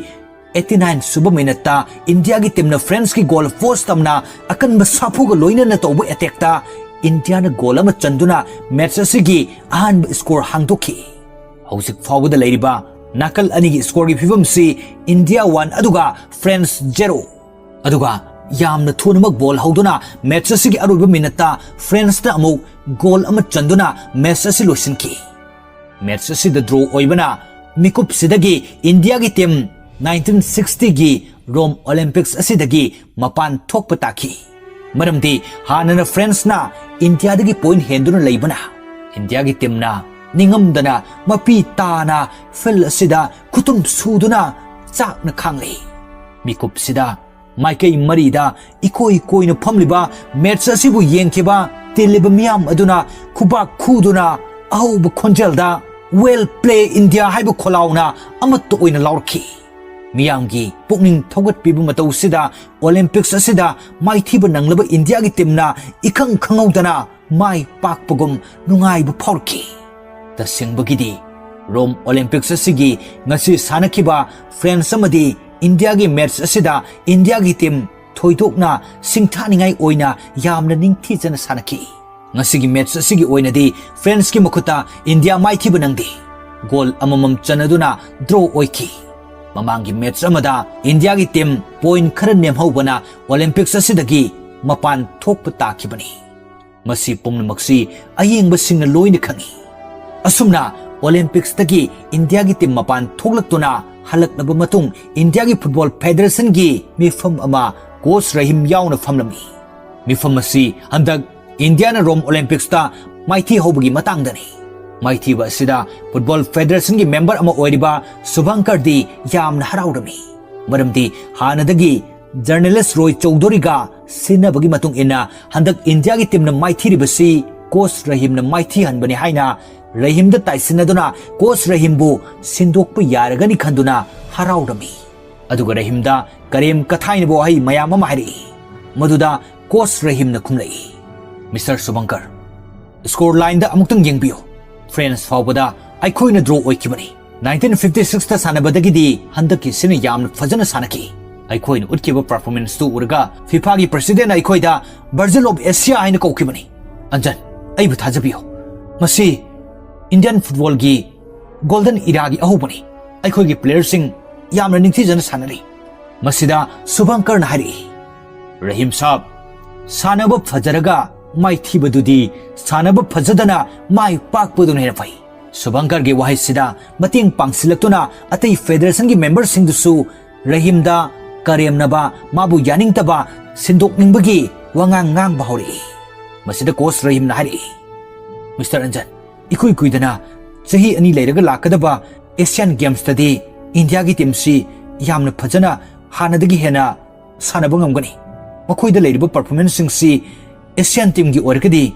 ꯑꯩꯠꯇꯤ ꯅꯥꯏꯟ ꯁꯨꯕ ꯃꯤꯅꯠꯇ ꯏꯟꯗꯤꯌꯥꯒꯤ ꯇꯤꯝꯅ ꯐ꯭ꯔꯦꯟꯁꯀꯤ ꯒꯣꯜ ꯐꯣꯔꯁ ꯇꯝꯅ ꯑꯀꯟꯕ ꯁꯥꯐꯨꯒ ꯂꯣꯏꯅꯅ ꯇꯧꯕ ꯑꯦꯇꯦꯛꯇ ꯏꯟꯗꯤꯌꯥꯅ ꯒꯣꯜ ꯑꯃ ꯆꯟꯗꯨꯅ ꯃꯦꯆ ꯑꯁꯤꯒꯤ ꯑꯍꯥꯟꯕ ꯁ꯭ꯀꯣꯔ ꯍꯥꯡꯗꯣꯛꯈꯤ꯫ ꯍꯧꯖꯤꯛ ꯐꯥꯎꯕꯗ ꯂꯩꯔꯤꯕ ꯅꯥꯀꯜ ꯑꯅꯤꯒꯤ ꯁ꯭ꯀꯣꯔꯒꯤ ꯐꯤꯕꯝꯁꯤ ꯏꯟꯗꯤꯌꯥ ꯋꯥꯟ ꯑꯗꯨꯒ ꯐ꯭ꯔꯦꯟꯁ ꯖꯦꯔꯣ꯫ ꯑꯗꯨꯒ ꯌꯥꯝꯅ ꯊꯨꯅꯃꯛ ꯕꯣꯜ ꯍꯧꯗꯨꯅ ꯃꯦꯠꯆ ꯑꯁꯤꯒꯤ ꯑꯔꯣꯏꯕ ꯃꯤꯅꯠꯇ ꯐ꯭ꯔꯦꯟꯁꯅ ꯑꯃꯨꯛ ꯒꯣꯜ ꯑꯃ ꯆꯟꯗꯨꯅ ꯃꯦꯠꯆ ꯑꯁꯤ ꯂꯣꯏꯁꯤꯟꯈꯤ꯫ ꯃꯦꯠꯆ ꯑꯁꯤꯗ ꯗ꯭ꯔꯣ ꯑꯣꯏꯕꯅ ꯃꯤꯀꯨꯞꯁꯤꯗꯒꯤ ꯏꯟꯗꯤꯌꯥꯒꯤ ꯇꯤꯝ ꯅꯥꯏꯟꯇꯤꯟ ꯁꯤꯛꯁꯇꯤꯒꯤ ꯔꯣꯝ ꯑꯣꯂꯤꯝꯄꯤꯛꯁ ꯑꯁꯤꯗꯒꯤ ꯃꯄꯥꯟ ꯊꯣꯛꯄ ꯇꯥꯈꯤ꯫ ꯃꯔꯝꯗꯤ ꯍꯥꯟꯅꯅ ꯐ꯭ꯔꯦꯟꯁꯅ ꯏꯟꯗꯤꯌꯥꯗꯒꯤ ꯄꯣꯏꯟꯠ ꯍꯦꯟꯗꯨꯅ ꯂꯩꯕꯅ ꯏꯟꯗꯤꯌꯥꯒꯤ ꯇꯤꯝꯅ ꯅꯤꯡꯉꯝꯗꯅ ꯃꯄꯤ ꯇꯥꯅ ꯐꯤꯜꯗ ꯑꯁꯤꯗ ꯈꯨꯇꯨꯝ ꯁꯨꯗꯨꯅ ꯆꯥꯛꯅ ꯈꯥꯡꯂꯤ꯫ ꯃꯤꯀꯨꯞꯁꯤꯗ ꯃꯥꯏꯀꯩ ꯃꯔꯤꯗ ꯏꯀꯣꯏ ꯀꯣꯏꯅ ꯐꯝꯂꯤꯕ ꯃꯦꯠꯆ ꯑꯁꯤꯕꯨ ꯌꯦꯡꯈꯤꯕ ꯇꯤꯜꯂꯤꯕ ꯃꯤꯌꯥꯝ ꯑꯗꯨꯅ ꯈꯨꯕꯥꯛ ꯈꯨꯗꯨꯅ ꯑꯍꯧꯕ ꯈꯣꯟꯖꯦꯜꯗ "Well play India" ꯍꯥꯏꯕ ꯈꯣꯜꯂꯥꯎꯅ ꯑꯃꯠꯇ ꯑꯣꯏꯅ ꯂꯥꯎꯔꯛꯈꯤ꯫ ꯃꯤꯌꯥꯝꯒꯤ ꯄꯨꯛꯅꯤꯡ ꯊꯧꯒꯠꯄꯤꯕ ꯃꯇꯧꯁꯤꯗ ꯑꯣꯂꯤꯝꯄꯤꯛꯁ ꯑꯁꯤꯗ ꯃꯥꯏꯊꯤꯕ ꯅꯪꯂꯕ ꯏꯟꯗꯤꯌꯥꯒꯤ ꯇꯤꯝꯅ ꯏꯈꯪ ꯈꯪꯍꯧꯗꯅ ꯃꯥꯏ ꯄꯥꯛꯄꯒꯨꯝ ꯅꯨꯡꯉꯥꯏꯕ ꯐꯥꯎꯔꯛꯈꯤ꯫ ꯇꯁꯦꯡꯕꯒꯤꯗꯤ ꯔꯣꯝ ꯑꯣꯂꯤꯝꯄꯤꯛꯁ ꯑꯁꯤꯒꯤ ꯉꯁꯤ ꯁꯥꯟꯅꯈꯤꯕ ꯐ꯭ꯔꯦꯟꯁ ꯑꯃꯗꯤ ꯏꯟꯗꯤꯌꯥꯒꯤ ꯃꯦꯠꯆ ꯑꯁꯤꯗ ꯏꯟꯗꯤꯌꯥꯒꯤ ꯇꯤꯝ ꯊꯣꯏꯗꯣꯛꯅ ꯁꯤꯡꯊꯥꯅꯤꯡꯉꯥꯏ ꯑꯣꯏꯅ ꯌꯥꯝꯅ ꯅꯤꯡꯊꯤꯖꯅ ꯁꯥꯟꯅꯈꯤ꯫ ꯉꯁꯤꯒꯤ ꯃꯦꯠꯆ ꯑꯁꯤꯒꯤ ꯑꯣꯏꯅꯗꯤ ꯐ꯭ꯔꯦꯟꯁꯀꯤ ꯃꯈꯨꯠꯇ ꯏꯟꯗꯤꯌꯥ ꯃꯥꯏꯊꯤꯕ ꯅꯪꯗꯦ꯫ ꯒꯣꯜ ꯑꯃꯃꯝ ꯆꯟꯅꯗꯨꯅ ꯗ꯭ꯔꯣ ꯑꯣꯏꯈꯤ꯫ ꯃꯃꯥꯡꯒꯤ ꯃꯦꯠꯆ ꯑꯃꯗ ꯏꯟꯗꯤꯌꯥꯒꯤ ꯇꯤꯝ ꯄꯣꯏꯟꯠ ꯈꯔ ꯅꯦꯝꯍꯧꯕꯅ ꯑꯣꯂꯤꯝꯄꯤꯛꯁ ꯑꯁꯤꯗꯒꯤ ꯃꯄꯥꯟ ꯊꯣꯛꯄ ꯇꯥꯈꯤꯕꯅꯤ꯫ ꯃꯁꯤ ꯄꯨꯝꯅꯃꯛꯁꯤ ꯑꯌꯦꯡꯕꯁꯤꯡꯅ ꯂꯣꯏꯅ ꯈꯪꯏ꯫ ꯑꯁꯨꯝꯅ ꯑꯣꯂꯤꯝꯄꯤꯛꯁꯇꯒꯤ ꯏꯟꯗꯤꯌꯥꯒꯤ ꯇꯤꯝ ꯃꯄꯥꯟ ꯊꯣꯛꯂꯛꯇꯨꯅ ꯍꯜꯂꯛꯂꯕ ꯃꯇꯨꯡ ꯏꯟꯗꯤꯌꯥꯒꯤ ꯐꯨꯠꯕꯣꯜ ꯐꯦꯗꯔꯦꯁꯟꯒꯤ ꯃꯤꯐꯝ ꯑꯃ ꯀꯣꯆ ꯔꯍꯤꯝ ꯌꯥꯎꯅ ꯐꯝꯂꯝꯃꯤ꯫ ꯃꯤꯐꯝ ꯑꯁꯤ ꯍꯟꯗꯛ ꯏꯟꯗꯤꯌꯥꯅ ꯔꯣꯝ ꯑꯣꯂꯤꯝꯄꯤꯛꯁꯇ ꯃꯥꯏꯊꯤ ꯍꯧꯕꯒꯤ ꯃꯇꯥꯡꯗꯅꯤ꯫ ꯃꯥꯏꯊꯤꯕ ꯑꯁꯤꯗ ꯐꯨꯠꯕꯣꯜ ꯐꯦꯗꯔꯦꯁꯟꯒꯤ ꯃꯦꯝꯕꯔ ꯑꯃ ꯑꯣꯏꯔꯤꯕ ꯁꯨꯚꯪꯀꯔꯗꯤ ꯌꯥꯝꯅ ꯍꯔꯥꯎꯔꯝꯃꯤ꯫ ꯃꯔꯝꯗꯤ ꯍꯥꯟꯅꯗꯒꯤ ꯖꯔꯅꯦꯂꯤꯁ ꯔꯣꯏ ꯆꯧꯙꯨꯔꯤꯒ ꯁꯤꯟꯅꯕꯒꯤ ꯃꯇꯨꯡ ꯏꯟꯅ ꯍꯟꯗꯛ ꯏꯟꯗꯤꯌꯥꯒꯤ ꯇꯤꯝꯅ ꯃꯥꯏꯊꯤꯔꯤꯕꯁꯤ ꯀꯣꯆ ꯔꯍꯤꯝꯅ ꯃꯥꯏꯊꯤꯍꯟꯕꯅꯤ ꯍꯥꯏꯅ ꯔꯍꯤꯝꯗ ꯇꯥꯏꯁꯤꯟꯅꯗꯨꯅ ꯀꯣꯆ ꯔꯍꯤꯝꯕꯨ ꯁꯤꯟꯗꯣꯛꯄ ꯌꯥꯔꯒꯅꯤ ꯈꯟꯗꯨꯅ ꯍꯔꯥꯎꯔꯝꯃꯤ꯫ ꯑꯗꯨꯒ ꯔꯍꯤꯝꯗ ꯀꯔꯦꯝ ꯀꯊꯥꯏꯅꯕ ꯋꯥꯍꯩ ꯃꯌꯥꯝ ꯑꯃ ꯍꯥꯏꯔꯛꯏ꯫ ꯃꯗꯨꯗ ꯀꯣꯆ ꯔꯍꯤꯝꯅ ꯈꯨꯝꯂꯛꯏ, "ꯃꯤꯁꯇꯔ ꯁꯨꯚꯪꯀꯔ, ꯁ꯭ꯀꯣꯔ ꯂꯥꯏꯟꯗ ꯑꯃꯨꯛꯇꯪ ꯌꯦꯡꯕꯤꯌꯨ꯫ ꯐ꯭ꯔꯦꯟꯁ ꯐꯥꯎꯕꯗ ꯑꯩꯈꯣꯏꯅ ꯗ꯭ꯔꯣ ꯑꯣꯏꯈꯤꯕꯅꯤ꯫ ꯅꯥꯏꯟꯇꯤꯟ ꯐꯤꯐꯇꯤ ꯁꯤꯛꯁꯇ ꯁꯥꯟꯅꯕꯗꯒꯤꯗꯤ ꯍꯟꯗꯛꯀꯤꯁꯤꯅ ꯌꯥꯝꯅ ꯐꯖꯅ ꯁꯥꯟꯅꯈꯤ꯫ ꯑꯩꯈꯣꯏꯅ ꯎꯠꯈꯤꯕ ꯄꯔꯐꯣꯔꯃꯦꯟꯁꯇꯨ ꯎꯔꯒ ꯐꯤꯐꯥꯒꯤ ꯄ꯭ꯔꯁꯤꯗꯦꯟꯠꯅ ꯑꯩꯈꯣꯏꯗ ꯕꯔꯖꯤꯜ ꯑꯣꯐ ꯑꯦꯁꯤꯌꯥ ꯍꯥꯏꯅ ꯀꯧꯈꯤꯕꯅꯤ꯫ ꯑꯟꯖꯟ, ꯑꯩꯕꯨ ꯊꯥꯖꯕꯤꯌꯨ꯫ ꯃꯁꯤ ꯏꯟꯗꯤꯌꯟ ꯐꯨꯠꯕꯣꯜꯒꯤ ꯒꯣꯜꯗꯟ ꯏꯔꯥꯒꯤ ꯑꯍꯧꯕꯅꯤ꯫ ꯑꯩꯈꯣꯏꯒꯤ ꯄ꯭ꯂꯦꯌꯔꯁꯤꯡ ꯌꯥꯝꯅ ꯅꯤꯡꯊꯤꯖꯅ ꯁꯥꯟꯅꯔꯤ꯫" ꯃꯁꯤꯗ ꯁꯨꯚꯪꯀꯔꯅ ꯍꯥꯏꯔꯛꯏ, ꯔꯍꯤꯝ ꯁꯥꯕ, ꯁꯥꯟꯅꯕ ꯐꯖꯔꯒ ꯃꯥꯏꯊꯤꯕꯗꯨꯗꯤ ꯁꯥꯟꯅꯕ ꯐꯖꯗꯅ ꯃꯥꯏ ꯄꯥꯛꯄꯗꯨꯅ ꯍꯦꯟꯅ ꯐꯩ꯫ ꯁꯨꯚꯪꯀꯔꯒꯤ ꯋꯥꯍꯩꯁꯤꯗ ꯃꯇꯦꯡ ꯄꯥꯡꯁꯤꯜꯂꯛꯇꯨꯅ ꯑꯇꯩ ꯐꯦꯗꯔꯦꯁꯟꯒꯤ ꯃꯦꯝꯕꯔꯁꯤꯡꯗꯨꯁꯨ ꯔꯍꯤꯝꯗ ꯀꯔꯦꯝꯅꯕ, ꯃꯥꯕꯨ ꯌꯥꯅꯤꯡꯗꯕ, ꯁꯤꯟꯗꯣꯛꯅꯤꯡꯕꯒꯤ ꯋꯥꯉꯥꯡ ꯉꯥꯡꯕ ꯍꯧꯔꯛꯏ꯫ ꯃꯁꯤꯗ ꯀꯣꯆ ꯔꯍꯤꯝꯅ ꯍꯥꯏꯔꯛꯏ, "ꯃꯤꯁꯇꯔ ꯑꯟꯖꯟ, ꯏꯀꯨꯏ ꯀꯨꯏꯗꯅ ꯆꯍꯤ ꯑꯅꯤ ꯂꯩꯔꯒ ꯂꯥꯛꯀꯗꯕ ꯑꯦꯁꯤꯌꯥꯟ ꯒꯦꯝꯁꯇꯗꯤ ꯏꯟꯗꯤꯌꯥꯒꯤ ꯇꯤꯝꯁꯤ ꯌꯥꯝꯅ ꯐꯖꯅ, ꯍꯥꯟꯅꯗꯒꯤ ꯍꯦꯟꯅ ꯁꯥꯟꯅꯕ ꯉꯝꯒꯅꯤ꯫ ꯃꯈꯣꯏꯗ ꯂꯩꯔꯤꯕ ꯄꯔꯐꯣꯔꯃꯦꯟꯁꯁꯤꯡꯁꯤ ꯑꯦꯁꯤꯌꯥꯟ ꯇꯤꯝꯒꯤ ꯑꯣꯏꯔꯒꯗꯤ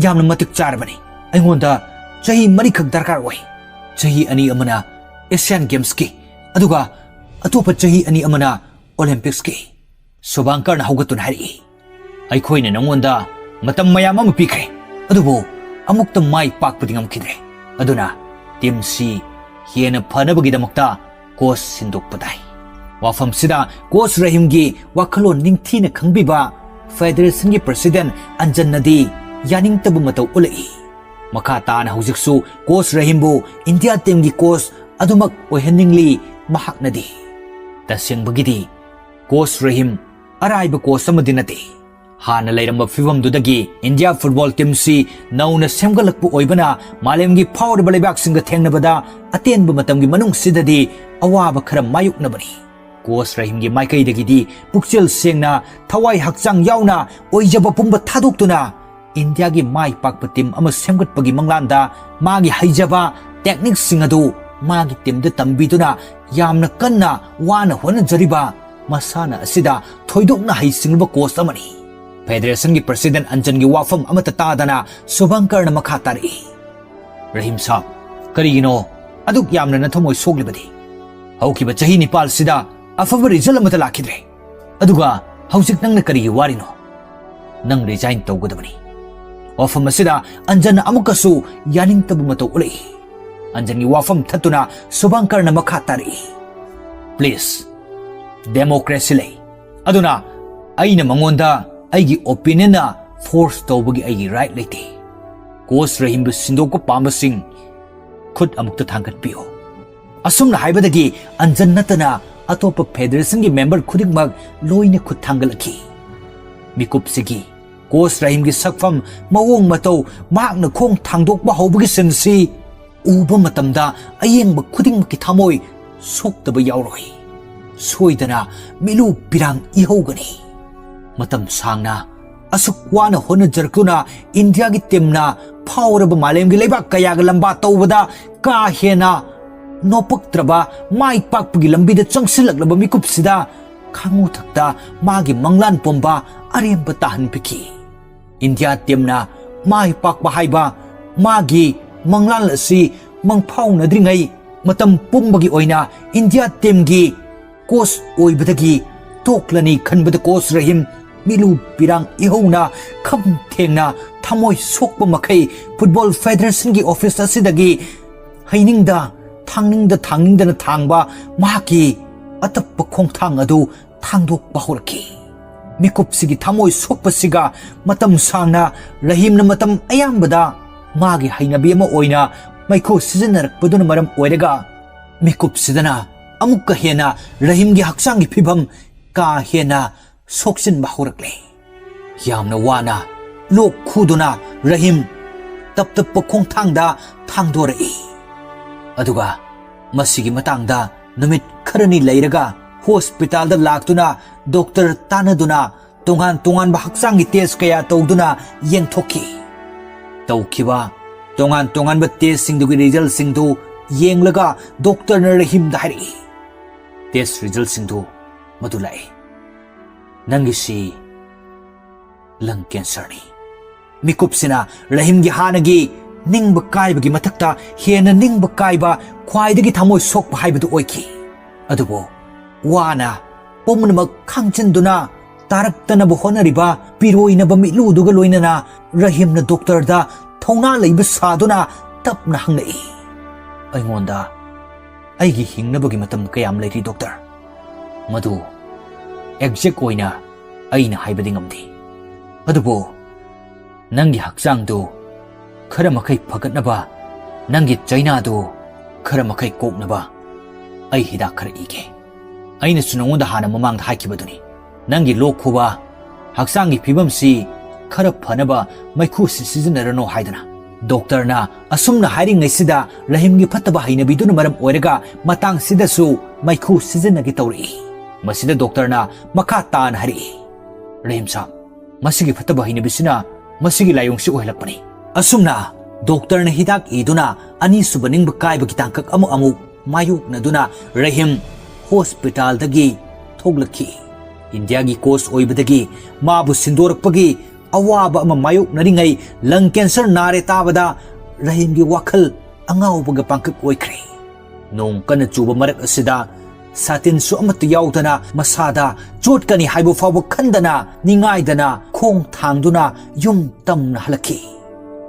ꯌꯥꯝꯅ ꯃꯇꯤꯛ ꯆꯥꯔꯕꯅꯤ꯫ ꯑꯩꯉꯣꯟꯗ ꯆꯍꯤ ꯃꯔꯤꯈꯛ ꯗꯔꯀꯥꯔ ꯑꯣꯏ꯫ ꯆꯍꯤ ꯑꯅꯤ ꯑꯃꯅ ꯑꯦꯁꯤꯌꯥꯟ ꯒꯦꯝꯁꯀꯤ, ꯑꯗꯨꯒ ꯑꯇꯣꯞꯄ ꯆꯍꯤ ꯑꯅꯤ ꯑꯃꯅ ꯑꯣꯂꯦꯝꯄꯤꯛꯁꯀꯤ꯫" ꯁꯨꯚꯥꯡꯀꯔꯅ ꯍꯧꯒꯠꯇꯨꯅ ꯍꯥꯏꯔꯛꯏ, "ꯑꯩꯈꯣꯏꯅ ꯅꯉꯣꯟꯗ ꯃꯇꯝ ꯃꯌꯥꯝ ꯑꯃ ꯄꯤꯈ꯭ꯔꯦ, ꯑꯗꯨꯕꯨ ꯑꯃꯨꯛꯇ ꯃꯥꯏ ꯄꯥꯛꯄꯗꯤ ꯉꯝꯈꯤꯗ꯭ꯔꯦ꯫ ꯑꯗꯨꯅ ꯇꯤꯝꯁꯤ ꯍꯦꯟꯅ ꯐꯅꯕꯒꯤꯗꯃꯛꯇ ꯀꯣꯆ ꯁꯤꯟꯗꯣꯛꯄ ꯇꯥꯏ꯫" ꯋꯥꯐꯝꯁꯤꯗ ꯀꯣꯆ ꯔꯍꯤꯝꯒꯤ ꯋꯥꯈꯜꯂꯣꯟ ꯅꯤꯡꯊꯤꯅ ꯈꯪꯕꯤꯕ ꯐꯦꯗꯔꯦꯁꯟꯒꯤ ꯄ꯭ꯔꯁꯤꯗꯦꯟ ꯑꯟꯖꯟꯅꯗꯤ ꯌꯥꯅꯤꯡꯗꯕ ꯃꯇꯧ ꯎꯠꯂꯛꯏ꯫ ꯃꯈꯥ ꯇꯥꯅ ꯍꯧꯖꯤꯛꯁꯨ ꯀꯣꯆ ꯔꯍꯤꯝꯕꯨ ꯏꯟꯗꯤꯌꯥ ꯇꯤꯝꯒꯤ ꯀꯣꯆ ꯑꯗꯨꯃꯛ ꯑꯣꯏꯍꯟꯅꯤꯡꯂꯤ ꯃꯍꯥꯛꯅꯗꯤ꯫ ꯇꯁꯦꯡꯕꯒꯤꯗꯤ ꯀꯣꯆ ꯔꯍꯤꯝ ꯑꯔꯥꯏꯕ ꯀꯣꯆ ꯑꯃꯗꯤ ꯅꯠꯇꯦ꯫ ꯍꯥꯟꯅ ꯂꯩꯔꯝꯕ ꯐꯤꯚꯝꯗꯨꯗꯒꯤ ꯏꯟꯗꯤꯌꯥ ꯐꯨꯠꯕꯣꯜ ꯇꯤꯝꯁꯤ ꯅꯧꯅ ꯁꯦꯝꯒꯠꯂꯛꯄ ꯑꯣꯏꯕꯅ ꯃꯥꯂꯦꯝꯒꯤ ꯐꯥꯎꯔꯕ ꯂꯩꯕꯥꯛꯁꯤꯡꯒ ꯊꯦꯡꯅꯕꯗ ꯑꯇꯦꯟꯕ ꯃꯇꯝꯒꯤ ꯃꯅꯨꯡꯁꯤꯗꯗꯤ ꯑꯋꯥꯕ ꯈꯔ ꯃꯥꯌꯣꯛꯅꯕꯅꯤ꯫ ꯀꯣꯆ ꯔꯍꯤꯝꯒꯤ ꯃꯥꯏꯀꯩꯗꯒꯤꯗꯤ ꯄꯨꯛꯆꯦꯜ ꯁꯦꯡꯅ, ꯊꯋꯥꯏ ꯍꯛꯆꯥꯡ ꯌꯥꯎꯅ ꯑꯣꯏꯖꯕ ꯄꯨꯝꯕ ꯊꯥꯗꯣꯛꯇꯨꯅ ꯏꯟꯗꯤꯌꯥꯒꯤ ꯃꯥꯏ ꯄꯥꯛꯄ ꯇꯤꯝ ꯑꯃ ꯁꯦꯝꯒꯠꯄꯒꯤ ꯃꯪꯂꯥꯟꯗ ꯃꯥꯒꯤ ꯍꯩꯖꯕ, ꯇꯦꯛꯅꯤꯛꯁꯤꯡ ꯑꯗꯨ ꯃꯥꯒꯤ ꯇꯤꯝꯗ ꯇꯝꯕꯤꯗꯨꯅ ꯌꯥꯝꯅ ꯀꯟꯅ ꯋꯥꯅ ꯍꯣꯠꯅꯖꯔꯤꯕ ꯃꯁꯥꯟꯅ ꯑꯁꯤꯗ ꯊꯣꯏꯗꯣꯛꯅ ꯍꯩꯁꯤꯡꯂꯕ ꯀꯣꯆ ꯑꯃꯅꯤ꯫ ꯐꯦꯗꯔꯦꯁꯟꯒꯤ ꯄ꯭ꯔꯁꯤꯗꯦꯟ ꯑꯟꯖꯟꯒꯤ ꯋꯥꯐꯝ ꯑꯃꯠꯇ ꯇꯥꯗꯅ ꯁꯨꯚꯪꯀꯔꯅ ꯃꯈꯥ ꯇꯥꯔꯛꯏ, "ꯔꯍꯤꯝ ꯁꯥꯕ, ꯀꯔꯤꯒꯤꯅꯣ ꯑꯗꯨꯛ ꯌꯥꯝꯅ ꯅꯊꯃꯣꯏ ꯁꯣꯛꯂꯤꯕꯗꯤ? ꯍꯧꯈꯤꯕ ꯆꯍꯤ ꯅꯤꯄꯥꯜꯁꯤꯗ ꯑꯐꯕ ꯔꯤꯖꯜ ꯑꯃꯠꯇ ꯂꯥꯛꯈꯤꯗ꯭ꯔꯦ꯫ ꯑꯗꯨꯒ ꯍꯧꯖꯤꯛ ꯅꯪꯅ ꯀꯔꯤꯒꯤ ꯋꯥꯔꯤꯅꯣ? ꯅꯪ ꯔꯤꯖꯥꯏꯟ ꯇꯧꯒꯗꯕꯅꯤ꯫" ꯋꯥꯐꯝ ꯑꯁꯤꯗ ꯑꯟꯖꯟꯅ ꯑꯃꯨꯛꯀꯁꯨ ꯌꯥꯅꯤꯡꯗꯕ ꯃꯇꯧ ꯎꯠꯂꯛꯏ꯫ ꯑꯟꯖꯟꯒꯤ ꯋꯥꯐꯝ ꯊꯠꯇꯨꯅ ꯁꯨꯚꯪꯀꯔꯅ ꯃꯈꯥ ꯇꯥꯔꯛꯏ, "ꯄ꯭ꯂꯤꯖ, ꯗꯦꯃꯣꯀ꯭ꯔꯦꯁꯤ ꯂꯩ꯫ ꯑꯗꯨꯅ ꯑꯩꯅ ꯃꯉꯣꯟꯗ ꯑꯩꯒꯤ ꯑꯣꯄꯤꯅꯤꯌꯟꯅ ꯐꯣꯔꯁ ꯇꯧꯕꯒꯤ ꯑꯩꯒꯤ ꯔꯥꯏꯠ ꯂꯩꯇꯦ꯫ ꯀꯣꯆ ꯔꯍꯤꯝꯕꯨ ꯁꯤꯟꯗꯣꯛꯄ ꯄꯥꯝꯕꯁꯤꯡ ꯈꯨꯠ ꯑꯃꯨꯛꯇ ꯊꯥꯡꯒꯠꯄꯤꯌꯨ꯫" ꯑꯁꯨꯝꯅ ꯍꯥꯏꯕꯗꯒꯤ ꯑꯟꯖꯟ ꯅꯠꯇꯅ ꯑꯇꯣꯞꯄ ꯐꯦꯗꯔꯦꯁꯟꯒꯤ ꯃꯦꯝꯕꯔ ꯈꯨꯗꯤꯡꯃꯛ ꯂꯣꯏꯅ ꯈꯨꯠ ꯊꯥꯡꯒꯠꯂꯛꯈꯤ꯫ ꯃꯤꯀꯨꯞꯁꯤꯒꯤ ꯀꯣꯁ ꯔꯍꯤꯝꯒꯤ ꯁꯛꯐꯝ, ꯃꯑꯣꯡ ꯃꯇꯧ, ꯃꯍꯥꯛꯅ ꯈꯣꯡ ꯊꯥꯡꯗꯣꯛꯄ ꯍꯧꯕꯒꯤ ꯁꯤꯟꯁꯤ ꯎꯕ ꯃꯇꯝꯗ ꯑꯌꯦꯡꯕ ꯈꯨꯗꯤꯡꯃꯛꯀꯤ ꯊꯃꯣꯏ ꯁꯣꯛꯇꯕ ꯌꯥꯎꯔꯣꯏ꯫ ꯁꯣꯏꯗꯅ ꯃꯤꯠꯂꯨ ꯄꯤꯔꯥꯡ ꯏꯍꯧꯒꯅꯤ꯫ ꯃꯇꯝ ꯁꯥꯡꯅ ꯑꯁꯨꯛ ꯋꯥꯅ ꯍꯣꯠꯅꯖꯔꯛꯇꯨꯅ ꯏꯟꯗꯤꯌꯥꯒꯤ ꯇꯤꯝꯅ ꯐꯥꯎꯔꯕ ꯃꯥꯂꯦꯝꯒꯤ ꯂꯩꯕꯥꯛ ꯀꯌꯥꯒ ꯂꯝꯕꯥ ꯇꯧꯕꯗ ꯀꯥ ꯍꯦꯟꯅ ꯅꯣꯄꯛꯇ꯭ꯔꯕ ꯃꯥꯏ ꯄꯥꯛꯄꯒꯤ ꯂꯝꯕꯤꯗ ꯆꯪꯁꯤꯜꯂꯛꯂꯕ ꯃꯤꯀꯨꯞꯁꯤꯗ ꯈꯥꯉꯨꯊꯛꯇ ꯃꯥꯒꯤ ꯃꯪꯂꯥꯟ ꯄꯨꯝꯕ ꯑꯔꯦꯝꯕ ꯇꯥꯍꯟꯕꯤꯈꯤ꯫ ꯏꯟꯗꯤꯌꯥ ꯇꯤꯝꯅ ꯃꯥꯏ ꯄꯥꯛꯄ ꯍꯥꯏꯕ ꯃꯥꯒꯤ ꯃꯪꯂꯥꯟ ꯑꯁꯤ ꯃꯪꯐꯥꯎꯅꯗ꯭ꯔꯤꯉꯩ ꯃꯇꯝ ꯄꯨꯝꯕꯒꯤ ꯑꯣꯏꯅ ꯏꯟꯗꯤꯌꯥ ꯇꯤꯝꯒꯤ ꯀꯣꯁ ꯑꯣꯏꯕꯗꯒꯤ ꯇꯣꯛꯂꯅꯤ ꯈꯟꯕꯗ ꯀꯣꯁ ꯔꯍꯤꯝ ꯃꯤꯠꯂꯨ ꯄꯤꯔꯥꯡ ꯏꯍꯧꯅ ꯈꯝ ꯊꯦꯡꯅ ꯊꯃꯣꯏ ꯁꯣꯛꯄ ꯃꯈꯩ ꯐꯨꯠꯕꯣꯜ ꯐꯦꯗꯔꯦꯁꯟꯒꯤ ꯑꯣꯐꯤꯁ ꯑꯁꯤꯗꯒꯤ ꯍꯩꯅꯤꯡꯗ ꯊꯥꯡꯅꯤꯡꯗ ꯊꯥꯡꯅꯤꯡꯗꯅ ꯊꯥꯡꯕ ꯃꯍꯥꯛꯀꯤ ꯑꯇꯞꯄ ꯈꯣꯡꯊꯥꯡ ꯑꯗꯨ ꯊꯥꯡꯗꯣꯛꯄ ꯍꯧꯔꯛꯈꯤ꯫ ꯃꯤꯀꯨꯞꯁꯤꯒꯤ ꯊꯃꯣꯏ ꯁꯣꯛꯄꯁꯤꯒ ꯃꯇꯝ ꯁꯥꯡꯅ ꯔꯍꯤꯝꯅ ꯃꯇꯝ ꯑꯌꯥꯝꯕꯗ ꯃꯥꯒꯤ ꯍꯩꯅꯕꯤ ꯑꯃ ꯑꯣꯏꯅ ꯃꯩꯈꯨ ꯁꯤꯖꯤꯟꯅꯔꯛꯄꯗꯨꯅ ꯃꯔꯝ ꯑꯣꯏꯔꯒ ꯃꯤꯀꯨꯞꯁꯤꯗꯅ ꯑꯃꯨꯛꯀ ꯍꯦꯟꯅ ꯔꯍꯤꯝꯒꯤ ꯍꯛꯆꯥꯡꯒꯤ ꯐꯤꯕꯝ ꯀꯥ ꯍꯦꯟꯅ ꯁꯣꯛꯆꯤꯟꯕ ꯍꯧꯔꯛꯂꯦ꯫ ꯌꯥꯝꯅ ꯋꯥꯅ ꯂꯣꯛ ꯈꯨꯗꯨꯅ ꯔꯍꯤꯝ ꯇꯞ ꯇꯞꯄ ꯈꯣꯡꯊꯥꯡꯗ ꯊꯥꯡꯗꯣꯔꯛꯏ꯫ ꯑꯗꯨꯒ ꯃꯁꯤꯒꯤ ꯃꯇꯥꯡꯗ ꯅꯨꯃꯤꯠ ꯈꯔꯅꯤ ꯂꯩꯔꯒ ꯍꯣꯁꯄꯤꯇꯥꯜꯗ ꯂꯥꯛꯇꯨꯅ ꯗꯣꯛꯇꯔ ꯇꯥꯟꯅꯗꯨꯅ ꯇꯣꯉꯥꯟ ꯇꯣꯉꯥꯟꯕ ꯍꯛꯆꯥꯡꯒꯤ ꯇꯦꯁ ꯀꯌꯥ ꯇꯧꯗꯨꯅ ꯌꯦꯡꯊꯣꯛꯈꯤ꯫ ꯇꯧꯈꯤꯕ ꯇꯣꯉꯥꯟ ꯇꯣꯉꯥꯟꯕ ꯇꯦꯁꯁꯤꯡꯗꯨꯒꯤ ꯔꯤꯖꯜꯁꯤꯡꯗꯨ ꯌꯦꯡꯂꯒ ꯗꯣꯛꯇꯔꯅ ꯔꯍꯤꯝꯗ ꯍꯥꯏꯔꯛꯏ, "ꯇꯦꯁ ꯔꯤꯖꯜꯁꯤꯡꯗꯨ ꯃꯗꯨ ꯂꯥꯛꯏ꯫ ꯅꯪꯒꯤꯁꯤ ꯂꯪ ꯀꯦꯟꯁꯔꯅꯤ꯫" ꯃꯤꯀꯨꯞꯁꯤꯅ ꯔꯍꯤꯝꯒꯤ ꯍꯥꯟꯅꯒꯤ ꯅꯤꯡꯕ ꯀꯥꯏꯕꯒꯤ ꯃꯊꯛꯇ ꯍꯦꯟꯅ ꯅꯤꯡꯕ ꯀꯥꯏꯕ, ꯈ꯭ꯋꯥꯏꯗꯒꯤ ꯊꯃꯣꯏ ꯁꯣꯛꯄ ꯍꯥꯏꯕꯗꯨ ꯑꯣꯏꯈꯤ꯫ ꯑꯗꯨꯕꯨ ꯋꯥꯅ ꯄꯨꯝꯅꯃꯛ ꯈꯥꯡꯖꯤꯟꯗꯨꯅ ꯇꯥꯔꯛꯇꯅꯕ ꯍꯣꯠꯅꯔꯤꯕ ꯄꯤꯔꯣꯏꯅꯕ ꯃꯤꯠꯂꯨꯗꯨꯒ ꯂꯣꯏꯅꯅ ꯔꯍꯤꯝꯅ ꯗꯣꯛꯇꯔꯗ ꯊꯧꯅꯥ ꯂꯩꯕ ꯁꯥꯗꯨꯅ ꯇꯞꯅ ꯍꯪꯂꯛꯏ, "ꯑꯩꯉꯣꯟꯗ ꯑꯩꯒꯤ ꯍꯤꯡꯅꯕꯒꯤ ꯃꯇꯝ ꯀꯌꯥꯝ ꯂꯩꯔꯤ ꯗꯣꯛꯇꯔ? ꯃꯗꯨ ꯑꯦꯛꯖꯦꯛ ꯑꯣꯏꯅ ꯑꯩꯅ ꯍꯥꯏꯕꯗꯤ ꯉꯝꯗꯦ꯫ ꯑꯗꯨꯕꯨ ꯅꯪꯒꯤ ꯍꯛꯆꯥꯡꯗꯨ ꯈꯔ ꯃꯈꯩ ꯐꯒꯠꯅꯕ, ꯅꯪꯒꯤ ꯆꯩꯅꯥꯗꯨ ꯈꯔ ꯃꯈꯩ ꯀꯣꯛꯅꯕ ꯑꯩ ꯍꯤꯗꯥꯛ ꯈꯔ ꯏꯒꯦ꯫ ꯑꯩꯅꯁꯨ ꯅꯉꯣꯟꯗ ꯍꯥꯟꯅ ꯃꯃꯥꯡꯗ ꯍꯥꯏꯈꯤꯕꯗꯨꯅꯤ, ꯅꯪꯒꯤ ꯂꯣꯛ ꯈꯨꯕ ꯍꯛꯆꯥꯡꯒꯤ ꯐꯤꯕꯝꯁꯤ ꯈꯔ ꯐꯅꯕ ꯃꯩꯈꯨꯁꯤ ꯁꯤꯖꯤꯟꯅꯔꯅꯨ ꯍꯥꯏꯗꯅ꯫ ꯗꯣꯛꯇꯔꯅ ꯑꯁꯨꯝꯅ ꯍꯥꯏꯔꯤꯉꯩꯁꯤꯗ ꯔꯍꯤꯝꯒꯤ ꯐꯠꯇꯕ ꯍꯩꯅꯕꯤꯗꯨꯅ ꯃꯔꯝ ꯑꯣꯏꯔꯒ ꯃꯇꯥꯡꯁꯤꯗꯁꯨ ꯃꯩꯈꯨ ꯁꯤꯖꯤꯟꯅꯒꯦ ꯇꯧꯔꯛꯏ꯫ ꯃꯁꯤꯗ ꯗꯣꯛꯇꯔꯅ ꯃꯈꯥ ꯇꯥꯅ ꯍꯥꯏꯔꯛꯏ, "ꯔꯍꯤꯝ ꯁꯥꯕ, ꯃꯁꯤꯒꯤ ꯐꯠꯇꯕ ꯍꯩꯅꯕꯤꯁꯤꯅ ꯃꯁꯤꯒꯤ ꯂꯥꯏꯑꯣꯡꯁꯤ ꯑꯣꯏꯍꯜꯂꯛꯄꯅꯤ꯫" ꯑꯁꯨꯝꯅ ꯗꯣꯛꯇꯔꯅ ꯍꯤꯗꯥꯛ ꯏꯗꯨꯅ ꯑꯅꯤꯁꯨꯕ ꯅꯤꯡꯕ ꯀꯥꯏꯕꯒꯤ ꯇꯥꯡꯀꯛ ꯑꯃ ꯑꯃꯨꯛ ꯃꯥꯌꯣꯛꯅꯗꯨꯅ ꯔꯍꯤꯝ ꯍꯣꯁꯄꯤꯇꯥꯜꯗꯒꯤ ꯊꯣꯛꯂꯛꯈꯤ꯫ ꯏꯟꯗꯤꯌꯥꯒꯤ ꯀꯣꯆ ꯑꯣꯏꯕꯗꯒꯤ ꯃꯥꯕꯨ ꯁꯤꯟꯗꯣꯔꯛꯄꯒꯤ ꯑꯋꯥꯕ ꯑꯃ ꯃꯥꯌꯣꯛꯅꯔꯤꯉꯩ ꯂꯪ ꯀꯦꯟꯁꯔ ꯅꯥꯔꯦ ꯇꯥꯕꯗ ꯔꯍꯤꯝꯒꯤ ꯋꯥꯈꯜ ꯑꯉꯥꯎꯕꯒ ꯄꯥꯡꯀꯛ ꯑꯣꯏꯈ꯭ꯔꯦ꯫ ꯅꯣꯡ ꯀꯟꯅ ꯆꯨꯕ ꯃꯔꯛ ꯑꯁꯤꯗ ꯁꯥꯇꯤꯟꯁꯨ ꯑꯃꯠꯇ ꯌꯥꯎꯗꯅ ꯃꯁꯥꯗ ꯆꯣꯠꯀꯅꯤ ꯍꯥꯏꯕ ꯐꯥꯎꯕ ꯈꯟꯗꯅ ꯅꯤꯡꯉꯥꯏꯗꯅ ꯈꯣꯡ ꯊꯥꯡꯗꯨꯅ ꯌꯨꯝ ꯇꯝꯅ ꯍꯜꯂꯛꯈꯤ꯫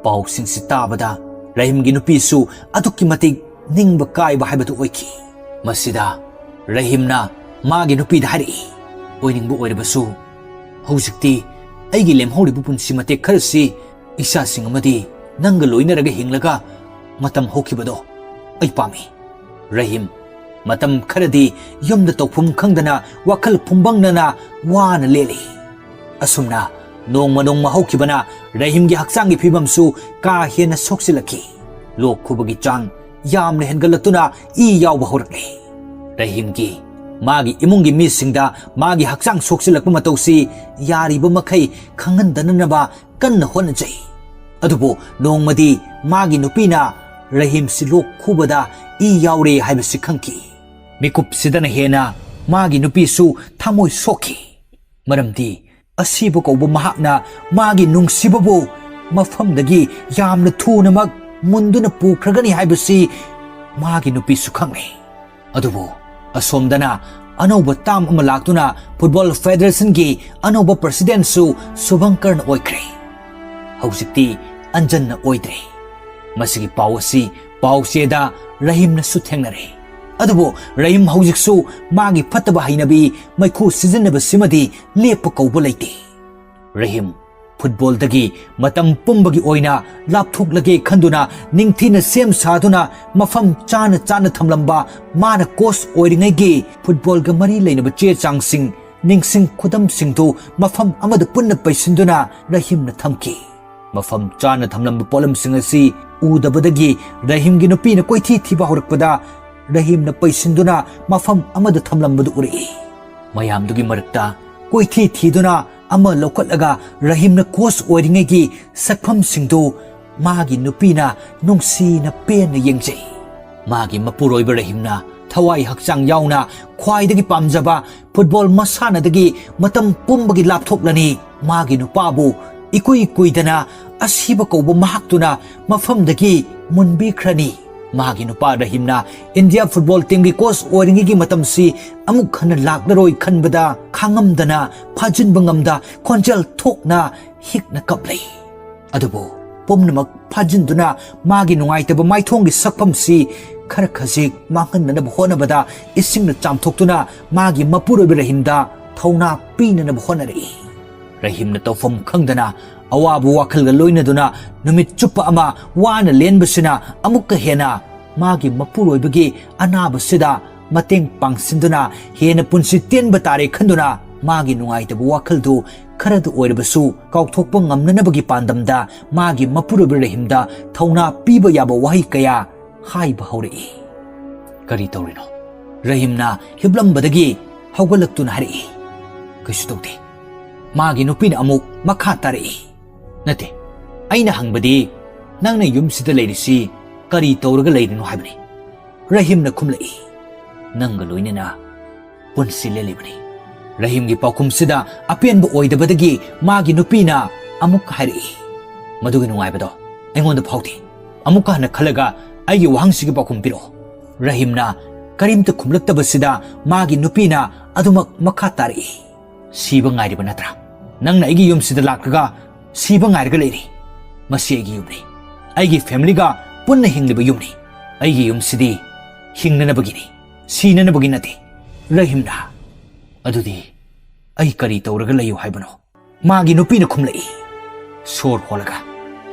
ꯄꯥꯎꯁꯤꯡꯁꯤ ꯇꯥꯕꯗ ꯔꯍꯤꯝꯒꯤ ꯅꯨꯄꯤꯁꯨ ꯑꯗꯨꯛꯀꯤ ꯃꯇꯤꯛ ꯅꯤꯡꯕ ꯀꯥꯏꯕ ꯍꯥꯏꯕꯗꯨ ꯑꯣꯏꯈꯤ꯫ ꯃꯁꯤꯗ ꯔꯍꯤꯝꯅ ꯃꯥꯒꯤ ꯅꯨꯄꯤꯗ ꯍꯥꯏꯔꯛꯏ, "ꯑꯣꯏꯅꯤꯡꯕ ꯑꯣꯏꯔꯕꯁꯨ ꯍꯧꯖꯤꯛꯇꯤ ꯑꯩꯒꯤ ꯂꯦꯝꯍꯧꯔꯤꯕ ꯄꯨꯟꯁꯤ ꯃꯇꯦꯛ ꯈꯔꯁꯤ ꯏꯆꯥꯁꯤꯡ ꯑꯃꯗꯤ ꯅꯪꯒ ꯂꯣꯏꯅꯔꯒ ꯍꯤꯡꯂꯒ ꯃꯇꯝ ꯍꯧꯈꯤꯕꯗꯣ ꯑꯩ ꯄꯥꯝꯃꯤ꯫" ꯔꯍꯤꯝ ꯃꯇꯝ ꯈꯔꯗꯤ ꯌꯨꯝꯗ ꯇꯧꯐꯝ ꯈꯪꯗꯅ ꯋꯥꯈꯜ ꯐꯨꯝꯕꯪꯅꯅ ꯋꯥꯅ ꯂꯦꯜꯂꯤ꯫ ꯑꯁꯨꯝꯅ ꯅꯣꯡꯃ ꯅꯣꯡꯃ ꯍꯧꯈꯤꯕꯅ ꯔꯍꯤꯝꯒꯤ ꯍꯛꯆꯥꯡꯒꯤ ꯐꯤꯕꯝꯁꯨ ꯀꯥ ꯍꯦꯟꯅ ꯁꯣꯛꯆꯤꯜꯂꯛꯈꯤ꯫ ꯂꯣꯛ ꯈꯨꯕꯒꯤ ꯆꯥꯡ ꯌꯥꯝꯅ ꯍꯦꯟꯒꯠꯂꯛꯇꯨꯅ ꯏ ꯌꯥꯎꯕ ꯍꯧꯔꯛꯂꯦ꯫ ꯔꯍꯤꯝꯒꯤ ꯃꯥꯒꯤ ꯏꯃꯨꯡꯒꯤ ꯃꯤꯁꯤꯡꯗ ꯃꯥꯒꯤ ꯍꯛꯆꯥꯡ ꯁꯣꯛꯆꯤꯜꯂꯛꯄ ꯃꯇꯧꯁꯤ ꯌꯥꯔꯤꯕ ꯃꯈꯩ ꯈꯪꯍꯟꯗꯅꯅꯕ ꯀꯟꯅ ꯍꯣꯠꯅꯖꯩ꯫ ꯑꯗꯨꯕꯨ ꯅꯣꯡꯃꯗꯤ ꯃꯥꯒꯤ ꯅꯨꯄꯤꯅ ꯔꯍꯤꯝꯁꯤ ꯂꯣꯛ ꯈꯨꯕꯗ ꯏ ꯌꯥꯎꯔꯦ ꯍꯥꯏꯕꯁꯤ ꯈꯪꯈꯤ꯫ ꯃꯤꯀꯨꯞꯁꯤꯗꯅ ꯍꯦꯟꯅ ꯃꯥꯒꯤ ꯅꯨꯄꯤꯁꯨ ꯊꯃꯣꯏ ꯁꯣꯛꯈꯤ꯫ ꯃꯔꯝꯗꯤ ꯑꯁꯤꯕ ꯀꯧꯕ ꯃꯍꯥꯛꯅ ꯃꯥꯒꯤ ꯅꯨꯡꯁꯤꯕꯕꯨ ꯃꯐꯝꯗꯒꯤ ꯌꯥꯝꯅ ꯊꯨꯅꯃꯛ ꯃꯨꯟꯗꯨꯅ ꯄꯨꯈ꯭ꯔꯒꯅꯤ ꯍꯥꯏꯕꯁꯤ ꯃꯥꯒꯤ ꯅꯨꯄꯤꯁꯨ ꯈꯪꯂꯦ꯫ ꯑꯗꯨꯕꯨ ꯑꯁꯣꯝꯗꯅ ꯑꯅꯧꯕ ꯇꯥꯝ ꯑꯃ ꯂꯥꯛꯇꯨꯅ ꯐꯨꯠꯕꯣꯜ ꯐꯦꯗꯔꯦꯁꯟꯒꯤ ꯑꯅꯧꯕ ꯄ꯭ꯔꯁꯤꯗꯦꯟꯁꯨ ꯁꯨꯚꯪꯀꯔꯅ ꯑꯣꯏꯈ꯭ꯔꯦ꯫ ꯍꯧꯖꯤꯛꯇꯤ ꯑꯟꯖꯟꯅ ꯑꯣꯏꯗ꯭ꯔꯦ꯫ ꯃꯁꯤꯒꯤ ꯄꯥꯎ ꯑꯁꯤ ꯄꯥꯎꯆꯦꯗ ꯔꯍꯤꯝꯅꯁꯨ ꯊꯦꯡꯅꯔꯦ꯫ ꯑꯗꯨꯕꯨ ꯔꯍꯤꯝ ꯍꯧꯖꯤꯛꯁꯨ ꯃꯥꯒꯤ ꯐꯠꯇꯕ ꯍꯩꯅꯕꯤ ꯃꯩꯈꯨ ꯁꯤꯖꯤꯟꯅꯕꯁꯤꯃꯗꯤ ꯂꯦꯞꯄ ꯀꯧꯕ ꯂꯩꯇꯦ꯫ ꯔꯍꯤꯝ ꯐꯨꯠꯕꯣꯜꯗꯒꯤ ꯃꯇꯝ ꯄꯨꯝꯕꯒꯤ ꯑꯣꯏꯅ ꯂꯥꯞꯊꯣꯛꯂꯒꯦ ꯈꯟꯗꯨꯅ ꯅꯤꯡꯊꯤꯅ ꯁꯦꯝ ꯁꯥꯗꯨꯅ ꯃꯐꯝ ꯆꯥꯅ ꯆꯥꯅ ꯊꯝꯂꯝꯕ ꯃꯥꯅ ꯀꯣꯆ ꯑꯣꯏꯔꯤꯉꯩꯒꯤ ꯐꯨꯠꯕꯣꯜꯒ ꯃꯔꯤ ꯂꯩꯅꯕ ꯆꯦ ꯆꯥꯡꯁꯤꯡ ꯅꯤꯡꯁꯤꯡ ꯈꯨꯗꯝꯁꯤꯡꯗꯨ ꯃꯐꯝ ꯑꯃꯗ ꯄꯨꯟꯅ ꯄꯩꯁꯤꯟꯗꯨꯅ ꯔꯍꯤꯝꯅ ꯊꯝꯈꯤ꯫ ꯃꯐꯝ ꯆꯥꯅ ꯊꯝꯂꯝꯕ ꯄꯣꯠꯂꯝꯁꯤꯡ ꯑꯁꯤ ꯎꯗꯕꯗꯒꯤ ꯔꯍꯤꯝꯒꯤ ꯅꯨꯄꯤꯅ ꯀꯣꯏꯊꯤ ꯊꯤꯕ ꯍꯧꯔꯛꯄꯗ ꯔꯍꯤꯝꯅ ꯄꯩꯁꯤꯟꯗꯨꯅ ꯃꯐꯝ ꯑꯃꯗ ꯊꯝꯂꯝꯕꯗꯨ ꯎꯔꯛꯏ꯫ ꯃꯌꯥꯝꯗꯨꯒꯤ ꯃꯔꯛꯇ ꯀꯣꯏꯊꯤ ꯊꯤꯗꯨꯅ ꯑꯃ ꯂꯧꯈꯠꯂꯒ ꯔꯍꯤꯝꯅ ꯀꯣꯆ ꯑꯣꯏꯔꯤꯉꯩꯒꯤ ꯁꯛꯐꯝꯁꯤꯡꯗꯨ ꯃꯥꯒꯤ ꯅꯨꯄꯤꯅ ꯅꯨꯡꯁꯤꯅ ꯄꯦꯟꯅ ꯌꯦꯡꯖꯩ꯫ ꯃꯥꯒꯤ ꯃꯄꯨꯔꯣꯏꯕ ꯔꯍꯤꯝꯅ ꯊꯋꯥꯏ ꯍꯛꯆꯥꯡ ꯌꯥꯎꯅ ꯈ꯭ꯋꯥꯏꯗꯒꯤ ꯄꯥꯝꯖꯕ ꯐꯨꯠꯕꯣꯜ ꯃꯁꯥꯟꯅꯗꯒꯤ ꯃꯇꯝ ꯄꯨꯝꯕꯒꯤ ꯂꯥꯞꯊꯣꯛꯂꯅꯤ꯫ ꯃꯥꯒꯤ ꯅꯨꯄꯥꯕꯨ ꯏꯀꯨꯏ ꯀꯨꯏꯗꯅ ꯑꯁꯤꯕ ꯀꯧꯕ ꯃꯍꯥꯛꯇꯨꯅ ꯃꯐꯝꯗꯒꯤ ꯃꯨꯟꯕꯤꯈ꯭ꯔꯅꯤ꯫ ꯃꯥꯒꯤ ꯅꯨꯄꯥ ꯔꯍꯤꯝꯅ ꯏꯟꯗꯤꯌꯥ ꯐꯨꯠꯕꯣꯜ ꯇꯤꯝꯒꯤ ꯀꯣꯆ ꯑꯣꯏꯔꯤꯉꯩꯒꯤ ꯃꯇꯝꯁꯤ ꯑꯃꯨꯛ ꯍꯟꯅ ꯂꯥꯛꯂꯔꯣꯏ ꯈꯟꯕꯗ ꯈꯥꯡꯉꯝꯗꯅ ꯐꯥꯖꯤꯟꯕ ꯉꯝꯗ ꯈꯣꯟꯖꯦꯜ ꯊꯣꯛꯅ ꯍꯤꯛꯅ ꯀꯞꯂꯤ꯫ ꯑꯗꯨꯕꯨ ꯄꯨꯝꯅꯃꯛ ꯐꯥꯖꯤꯟꯗꯨꯅ ꯃꯥꯒꯤ ꯅꯨꯡꯉꯥꯏꯇꯕ ꯃꯥꯏꯊꯣꯡꯒꯤ ꯁꯛꯐꯝꯁꯤ ꯈꯔ ꯈꯖꯤꯛ ꯃꯥꯡꯍꯟꯅꯅꯕ ꯍꯣꯠꯅꯕꯗ ꯏꯁꯤꯡꯅ ꯆꯥꯝꯊꯣꯛꯇꯨꯅ ꯃꯥꯒꯤ ꯃꯄꯨꯔꯣꯏꯕ ꯔꯍꯤꯝꯗ ꯊꯧꯅꯥ ꯄꯤꯅꯅꯕ ꯍꯣꯠꯅꯔꯛꯏ꯫ ꯔꯍꯤꯝꯅ ꯇꯧꯐꯝ ꯈꯪꯗꯅ ꯑꯋꯥꯕ ꯋꯥꯈꯜꯒ ꯂꯣꯏꯅꯗꯨꯅ ꯅꯨꯃꯤꯠ ꯆꯨꯞꯄ ꯑꯃ ꯋꯥꯅ ꯂꯦꯟꯕꯁꯤꯅ ꯑꯃꯨꯛꯀ ꯍꯦꯟꯅ ꯃꯥꯒꯤ ꯃꯄꯨꯔꯣꯏꯕꯒꯤ ꯑꯅꯥꯕꯁꯤꯗ ꯃꯇꯦꯡ ꯄꯥꯡꯁꯤꯟꯗꯨꯅ ꯍꯦꯟꯅ ꯄꯨꯟꯁꯤ ꯇꯦꯟꯕ ꯇꯥꯔꯦ ꯈꯟꯗꯨꯅ ꯃꯥꯒꯤ ꯅꯨꯡꯉꯥꯏꯇꯕ ꯋꯥꯈꯜꯗꯨ ꯈꯔꯗ ꯑꯣꯏꯔꯕꯁꯨ ꯀꯥꯎꯊꯣꯛꯄ ꯉꯝꯅꯅꯕꯒꯤ ꯄꯥꯟꯗꯝꯗ ꯃꯥꯒꯤ ꯃꯄꯨꯔꯣꯏꯕ ꯔꯍꯤꯝꯗ ꯊꯧꯅꯥ ꯄꯤꯕ ꯌꯥꯕ ꯋꯥꯍꯩ ꯀꯌꯥ ꯍꯥꯏꯕ ꯍꯧꯔꯛꯏ꯫ "ꯀꯔꯤ ꯇꯧꯔꯤꯅꯣ?" ꯔꯍꯤꯝꯅ ꯍꯤꯞꯂꯝꯕꯗꯒꯤ ꯍꯧꯒꯠꯂꯛꯇꯨꯅ ꯍꯥꯏꯔꯛꯏ꯫ "ꯀꯩꯁꯨ ꯇꯧꯗꯦ꯫" ꯃꯥꯒꯤ ꯅꯨꯄꯤꯅ ꯑꯃꯨꯛ ꯃꯈꯥ ꯇꯥꯔꯛꯏ꯫ "ꯅꯠꯇꯦ, ꯑꯩꯅ ꯍꯪꯕꯗꯤ ꯅꯪꯅ ꯌꯨꯝꯁꯤꯗ ꯂꯩꯔꯤꯁꯤ ꯀꯔꯤ ꯇꯧꯔꯒ ꯂꯩꯔꯤꯅꯣ ꯍꯥꯏꯕꯅꯤ꯫ ꯔꯍꯤꯝꯅ ꯈꯨꯝꯂꯛꯏ꯫ "ꯅꯪꯒ ꯂꯣꯏꯅꯅ ꯄꯨꯟꯁꯤ ꯂꯦꯜꯂꯤꯕꯅꯤ꯫" ꯔꯍꯤꯝꯒꯤ ꯄꯥꯎꯈꯨꯝꯁꯤꯗ ꯑꯄꯦꯟꯕ ꯑꯣꯏꯗꯕꯗꯒꯤ ꯃꯥꯒꯤ ꯅꯨꯄꯤꯅ ꯑꯃꯨꯛ ꯍꯥꯏꯔꯛꯏ꯫ "ꯃꯗꯨꯒꯤ ꯅꯨꯡꯉꯥꯏꯕꯗꯣ ꯑꯩꯉꯣꯟꯗ ꯐꯥꯎꯗꯦ꯫ ꯑꯃꯨꯛꯀ ꯍꯟꯅ ꯈꯜꯂꯒ ꯑꯩꯒꯤ ꯋꯥꯍꯪꯁꯤꯒꯤ ꯄꯥꯎꯈꯨꯝ ꯄꯤꯔꯛꯑꯣ꯫" ꯔꯍꯤꯝꯅ ꯀꯔꯤꯝꯇ ꯈꯨꯝꯂꯛꯇꯕꯁꯤꯗ ꯃꯥꯒꯤ ꯅꯨꯄꯤꯅ ꯑꯗꯨꯃꯛ ꯃꯈꯥ ꯇꯥꯔꯛꯏ꯫ "ꯁꯤꯕ ꯉꯥꯏꯔꯤꯕ ꯅꯠꯇ꯭ꯔꯥ? ꯅꯪꯅ ꯑꯩꯒꯤ ꯌꯨꯝꯁꯤꯗ ꯂꯥꯛꯂꯒ ꯁꯤꯕ ꯉꯥꯏꯔꯒ ꯂꯩꯔꯤ꯫ ꯃꯁꯤ ꯑꯩꯒꯤ ꯌꯨꯝꯅꯤ꯫ ꯑꯩꯒꯤ ꯐꯦꯃꯤꯂꯤꯒ ꯄꯨꯟꯅ ꯍꯤꯡꯂꯤꯕ ꯌꯨꯝꯅꯤ꯫ ꯑꯩꯒꯤ ꯌꯨꯝꯁꯤꯗꯤ ꯍꯤꯡꯅꯅꯕꯒꯤꯅꯤ, ꯁꯤꯅꯅꯕꯒꯤ ꯅꯠꯇꯦ꯫" "ꯔꯍꯤꯝꯅ, ꯑꯗꯨꯗꯤ ꯑꯩ ꯀꯔꯤ ꯇꯧꯔꯒ ꯂꯩꯌꯨ ꯍꯥꯏꯕꯅꯣ?" ꯃꯥꯒꯤ ꯅꯨꯄꯤꯅ ꯈꯨꯝꯂꯛꯏ꯫ "ꯁꯣꯔ ꯍꯣꯜꯂꯒ꯫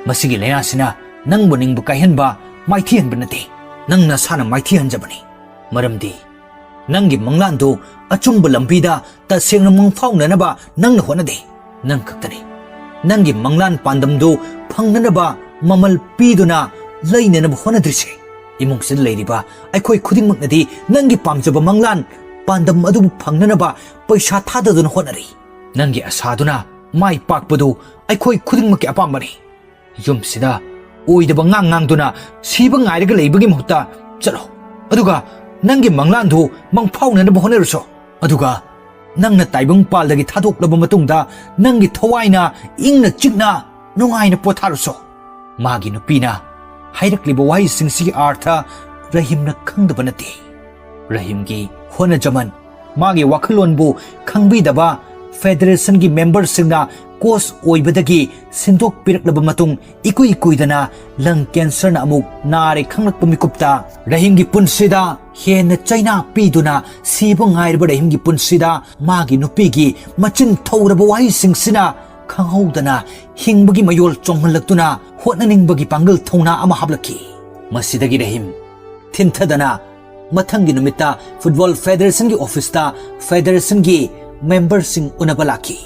ꯃꯁꯤꯒꯤ ꯂꯥꯏꯅꯥꯁꯤꯅ ꯅꯪꯕꯨ ꯅꯤꯡꯕ ꯀꯥꯏꯍꯟꯕ, ꯃꯥꯏꯊꯤꯍꯟꯕ ꯅꯠꯇꯦ, ꯅꯪ ꯅꯁꯥꯅ ꯃꯥꯏꯊꯤꯍꯟꯖꯕꯅꯤ꯫ ꯃꯔꯝꯗꯤ ꯅꯪꯒꯤ ꯃꯪꯂꯥꯟꯗꯨ ꯑꯆꯨꯝꯕ ꯂꯝꯕꯤꯗ ꯇꯁꯦꯡꯅ ꯃꯪꯐꯥꯎꯅꯅꯕ ꯅꯪꯅ ꯍꯣꯠꯅꯗꯦ꯫ ꯅꯪ ꯈꯛꯇꯅꯤ꯫ ꯅꯪꯒꯤ ꯃꯪꯂꯥꯟ ꯄꯥꯟꯗꯝꯗꯨ ꯐꯪꯅꯅꯕ ꯃꯃꯜ ꯄꯤꯗꯨꯅ ꯂꯩꯅꯅꯕ ꯍꯣꯠꯅꯗ꯭ꯔꯤꯁꯦ꯫ ꯏꯃꯨꯡꯁꯤꯗ ꯂꯩꯔꯤꯕ ꯑꯩꯈꯣꯏ ꯈꯨꯗꯤꯡꯃꯛꯅꯗꯤ ꯅꯪꯒꯤ ꯄꯥꯝꯖꯕ ꯃꯪꯂꯥꯟ ꯄꯥꯟꯗꯝ ꯑꯗꯨꯕꯨ ꯐꯪꯅꯅꯕ ꯄꯩꯁꯥ ꯊꯥꯗꯗꯨꯅ ꯍꯣꯠꯅꯔꯤ꯫ ꯅꯪꯒꯤ ꯑꯁꯥꯗꯨꯅ ꯃꯥꯏ ꯄꯥꯛꯄꯗꯨ ꯑꯩꯈꯣꯏ ꯈꯨꯗꯤꯡꯃꯛꯀꯤ ꯑꯄꯥꯝꯕꯅꯤ꯫ ꯌꯨꯝꯁꯤꯗ ꯑꯣꯏꯗꯕ ꯉꯥꯡ ꯉꯥꯡꯗꯨꯅ ꯁꯤꯕ ꯉꯥꯏꯔꯒ ꯂꯩꯕꯒꯤ ꯃꯍꯨꯠꯇ ꯆꯠꯂꯣ꯫ ꯑꯗꯨꯒ ꯅꯪꯒꯤ ꯃꯪꯂꯥꯟꯗꯨ ꯃꯪꯐꯥꯎꯅꯅꯕ ꯍꯣꯠꯅꯔꯨꯁꯣ꯫ ꯑꯗꯨꯒ ꯅꯪꯅ ꯇꯥꯏꯕꯪ ꯄꯥꯜꯗꯒꯤ ꯊꯥꯗꯣꯛꯂꯕ ꯃꯇꯨꯡꯗ ꯅꯪꯒꯤ ꯊꯋꯥꯏꯅ ꯏꯪꯅ ꯆꯤꯛꯅ ꯅꯨꯡꯉꯥꯏꯅ ꯄꯣꯊꯥꯔꯨꯁꯣ꯫ ꯃꯥꯒꯤ ꯅꯨꯄꯤꯅ ꯍꯥꯏꯔꯛꯂꯤꯕ ꯋꯥꯍꯩꯁꯤꯡꯁꯤꯒꯤ ꯑꯥꯔꯊ ꯔꯍꯤꯝꯅ ꯈꯪꯗꯕ ꯅꯠꯇꯦ꯫ ꯔꯍꯤꯝꯒꯤ ꯍꯣꯠꯅꯖꯃꯟ, ꯃꯥꯒꯤ ꯋꯥꯈꯜꯂꯣꯟꯕꯨ ꯈꯪꯕꯤꯗꯕ ꯐꯦꯗꯔꯦꯁꯟꯒꯤ ꯃꯦꯝꯕꯔꯁꯤꯡꯅ ꯀꯣꯆ ꯑꯣꯏꯕꯗꯒꯤ ꯁꯤꯟꯗꯣꯛꯄꯤꯔꯛꯂꯕ ꯃꯇꯨꯡ, ꯏꯀꯨꯏ ꯀꯨꯏꯗꯅ ꯂꯪ ꯀꯦꯟꯁꯔꯅ ꯑꯃꯨꯛ ꯅꯥꯔꯦ ꯈꯪꯂꯛꯄ ꯃꯤꯀꯨꯞꯇ ꯔꯍꯤꯝꯒꯤ ꯄꯨꯟꯁꯤꯗ ꯍꯦꯟꯅ ꯆꯩꯅꯥ ꯄꯤꯗꯨꯅ ꯁꯤꯕ ꯉꯥꯏꯔꯕ ꯔꯍꯤꯝꯒꯤ ꯄꯨꯟꯁꯤꯗ ꯃꯥꯒꯤ ꯅꯨꯄꯤꯒꯤ ꯃꯆꯤꯟ ꯊꯧꯔꯕ ꯋꯥꯍꯩꯁꯤꯡꯁꯤꯅ ꯈꯪꯍꯧꯗꯅ ꯍꯤꯡꯕꯒꯤ ꯃꯌꯣꯜ ꯆꯣꯡꯍꯜꯂꯛꯇꯨꯅ ꯍꯣꯠꯅꯅꯤꯡꯕꯒꯤ ꯄꯥꯡꯒꯜ ꯊꯧꯅꯥ ꯑꯃ ꯍꯥꯞꯂꯛꯈꯤ꯫ ꯃꯁꯤꯗꯒꯤ ꯔꯍꯤꯝ ꯊꯤꯟꯊꯗꯅ ꯃꯊꯪꯒꯤ ꯅꯨꯃꯤꯠꯇ ꯐꯨꯠꯕꯣꯜ ꯐꯦꯗꯔꯦꯁꯟꯒꯤ ꯑꯣꯐꯤꯁꯇ ꯐꯦꯗꯔꯦꯁꯟꯒꯤ ꯃꯦꯝꯕꯔꯁꯤꯡ ꯎꯅꯕ ꯂꯥꯛꯈꯤ꯫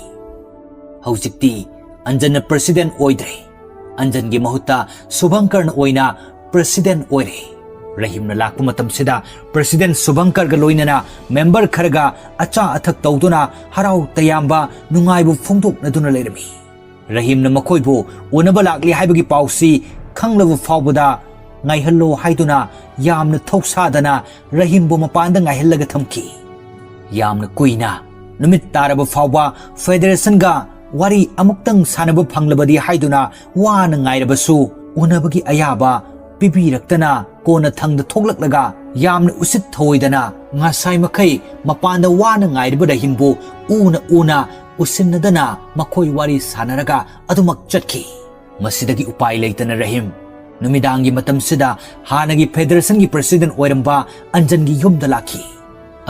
ꯍꯧꯖꯤꯛꯇꯤ ꯑꯟꯖꯟꯅ ꯄ꯭ꯔꯁꯤꯗꯦꯟ ꯑꯣꯏꯗ꯭ꯔꯦ꯫ ꯑꯟꯖꯟꯒꯤ ꯃꯍꯨꯠꯇ ꯁꯨꯚꯪꯀꯔꯅ ꯑꯣꯏꯅ ꯄ꯭ꯔꯁꯤꯗꯦꯟ ꯑꯣꯏꯔꯦ꯫ ꯔꯍꯤꯝꯅ ꯂꯥꯛꯄ ꯃꯇꯝꯁꯤꯗ ꯄ꯭ꯔꯁꯤꯗꯦꯟ ꯁꯨꯚꯪꯀꯔꯒ ꯂꯣꯏꯅꯅ ꯃꯦꯝꯕꯔ ꯈꯔꯒ ꯑꯆꯥ ꯑꯊꯛ ꯇꯧꯗꯨꯅ ꯍꯔꯥꯎ ꯇꯌꯥꯝꯕ ꯅꯨꯡꯉꯥꯏꯕ ꯐꯣꯡꯗꯣꯛꯅꯗꯨꯅ ꯂꯩꯔꯝꯃꯤ꯫ ꯔꯍꯤꯝꯅ ꯃꯈꯣꯏꯕꯨ ꯎꯅꯕ ꯂꯥꯛꯂꯤ ꯍꯥꯏꯕꯒꯤ ꯄꯥꯎꯁꯤ ꯈꯪꯂꯕ ꯐꯥꯎꯕꯗ ꯉꯥꯏꯍꯜꯂꯣ ꯍꯥꯏꯗꯨꯅ ꯌꯥꯝꯅ ꯊꯧꯁꯥꯗꯅ ꯔꯍꯤꯝꯕꯨ ꯃꯄꯥꯟꯗ ꯉꯥꯏꯍꯜꯂꯒ ꯊꯝꯈꯤ꯫ ꯌꯥꯝꯅ ꯀꯨꯏꯅ, ꯅꯨꯃꯤꯠ ꯇꯥꯔꯕ ꯐꯥꯎꯕ ꯐꯦꯗꯔꯦꯁꯟꯒ ꯋꯥꯔꯤ ꯑꯃꯨꯛꯇꯪ ꯁꯥꯟꯅꯕ ꯐꯪꯂꯕꯗꯤ ꯍꯥꯏꯗꯨꯅ ꯋꯥꯅ ꯉꯥꯏꯔꯕꯁꯨ ꯎꯅꯕꯒꯤ ꯑꯌꯥꯕ ꯄꯤꯕꯤꯔꯛꯇꯅ ꯀꯣꯟꯅ ꯊꯪꯗ ꯊꯣꯛꯂꯛꯂꯒ ꯌꯥꯝꯅ ꯎꯁꯤꯠ ꯊꯑꯣꯏꯗꯅ ꯉꯁꯥꯏ ꯃꯈꯩ ꯃꯄꯥꯟꯗ ꯋꯥꯅ ꯉꯥꯏꯔꯤꯕ ꯔꯍꯤꯝꯕꯨ ꯎꯅ ꯎꯅ ꯎꯁꯤꯟꯅꯗꯅ ꯃꯈꯣꯏ ꯋꯥꯔꯤ ꯁꯥꯟꯅꯔꯒ ꯑꯗꯨꯃꯛ ꯆꯠꯈꯤ꯫ ꯃꯁꯤꯗꯒꯤ ꯎꯄꯥꯏ ꯂꯩꯇꯅ ꯔꯍꯤꯝ ꯅꯨꯃꯤꯗꯥꯡꯒꯤ ꯃꯇꯝꯁꯤꯗ ꯍꯥꯟꯅꯒꯤ ꯐꯦꯗꯔꯦꯁꯟꯒꯤ ꯄ꯭ꯔꯁꯤꯗꯦꯟ ꯑꯣꯏꯔꯝꯕ ꯑꯟꯖꯟꯒꯤ ꯌꯨꯝꯗ ꯂꯥꯛꯈꯤ꯫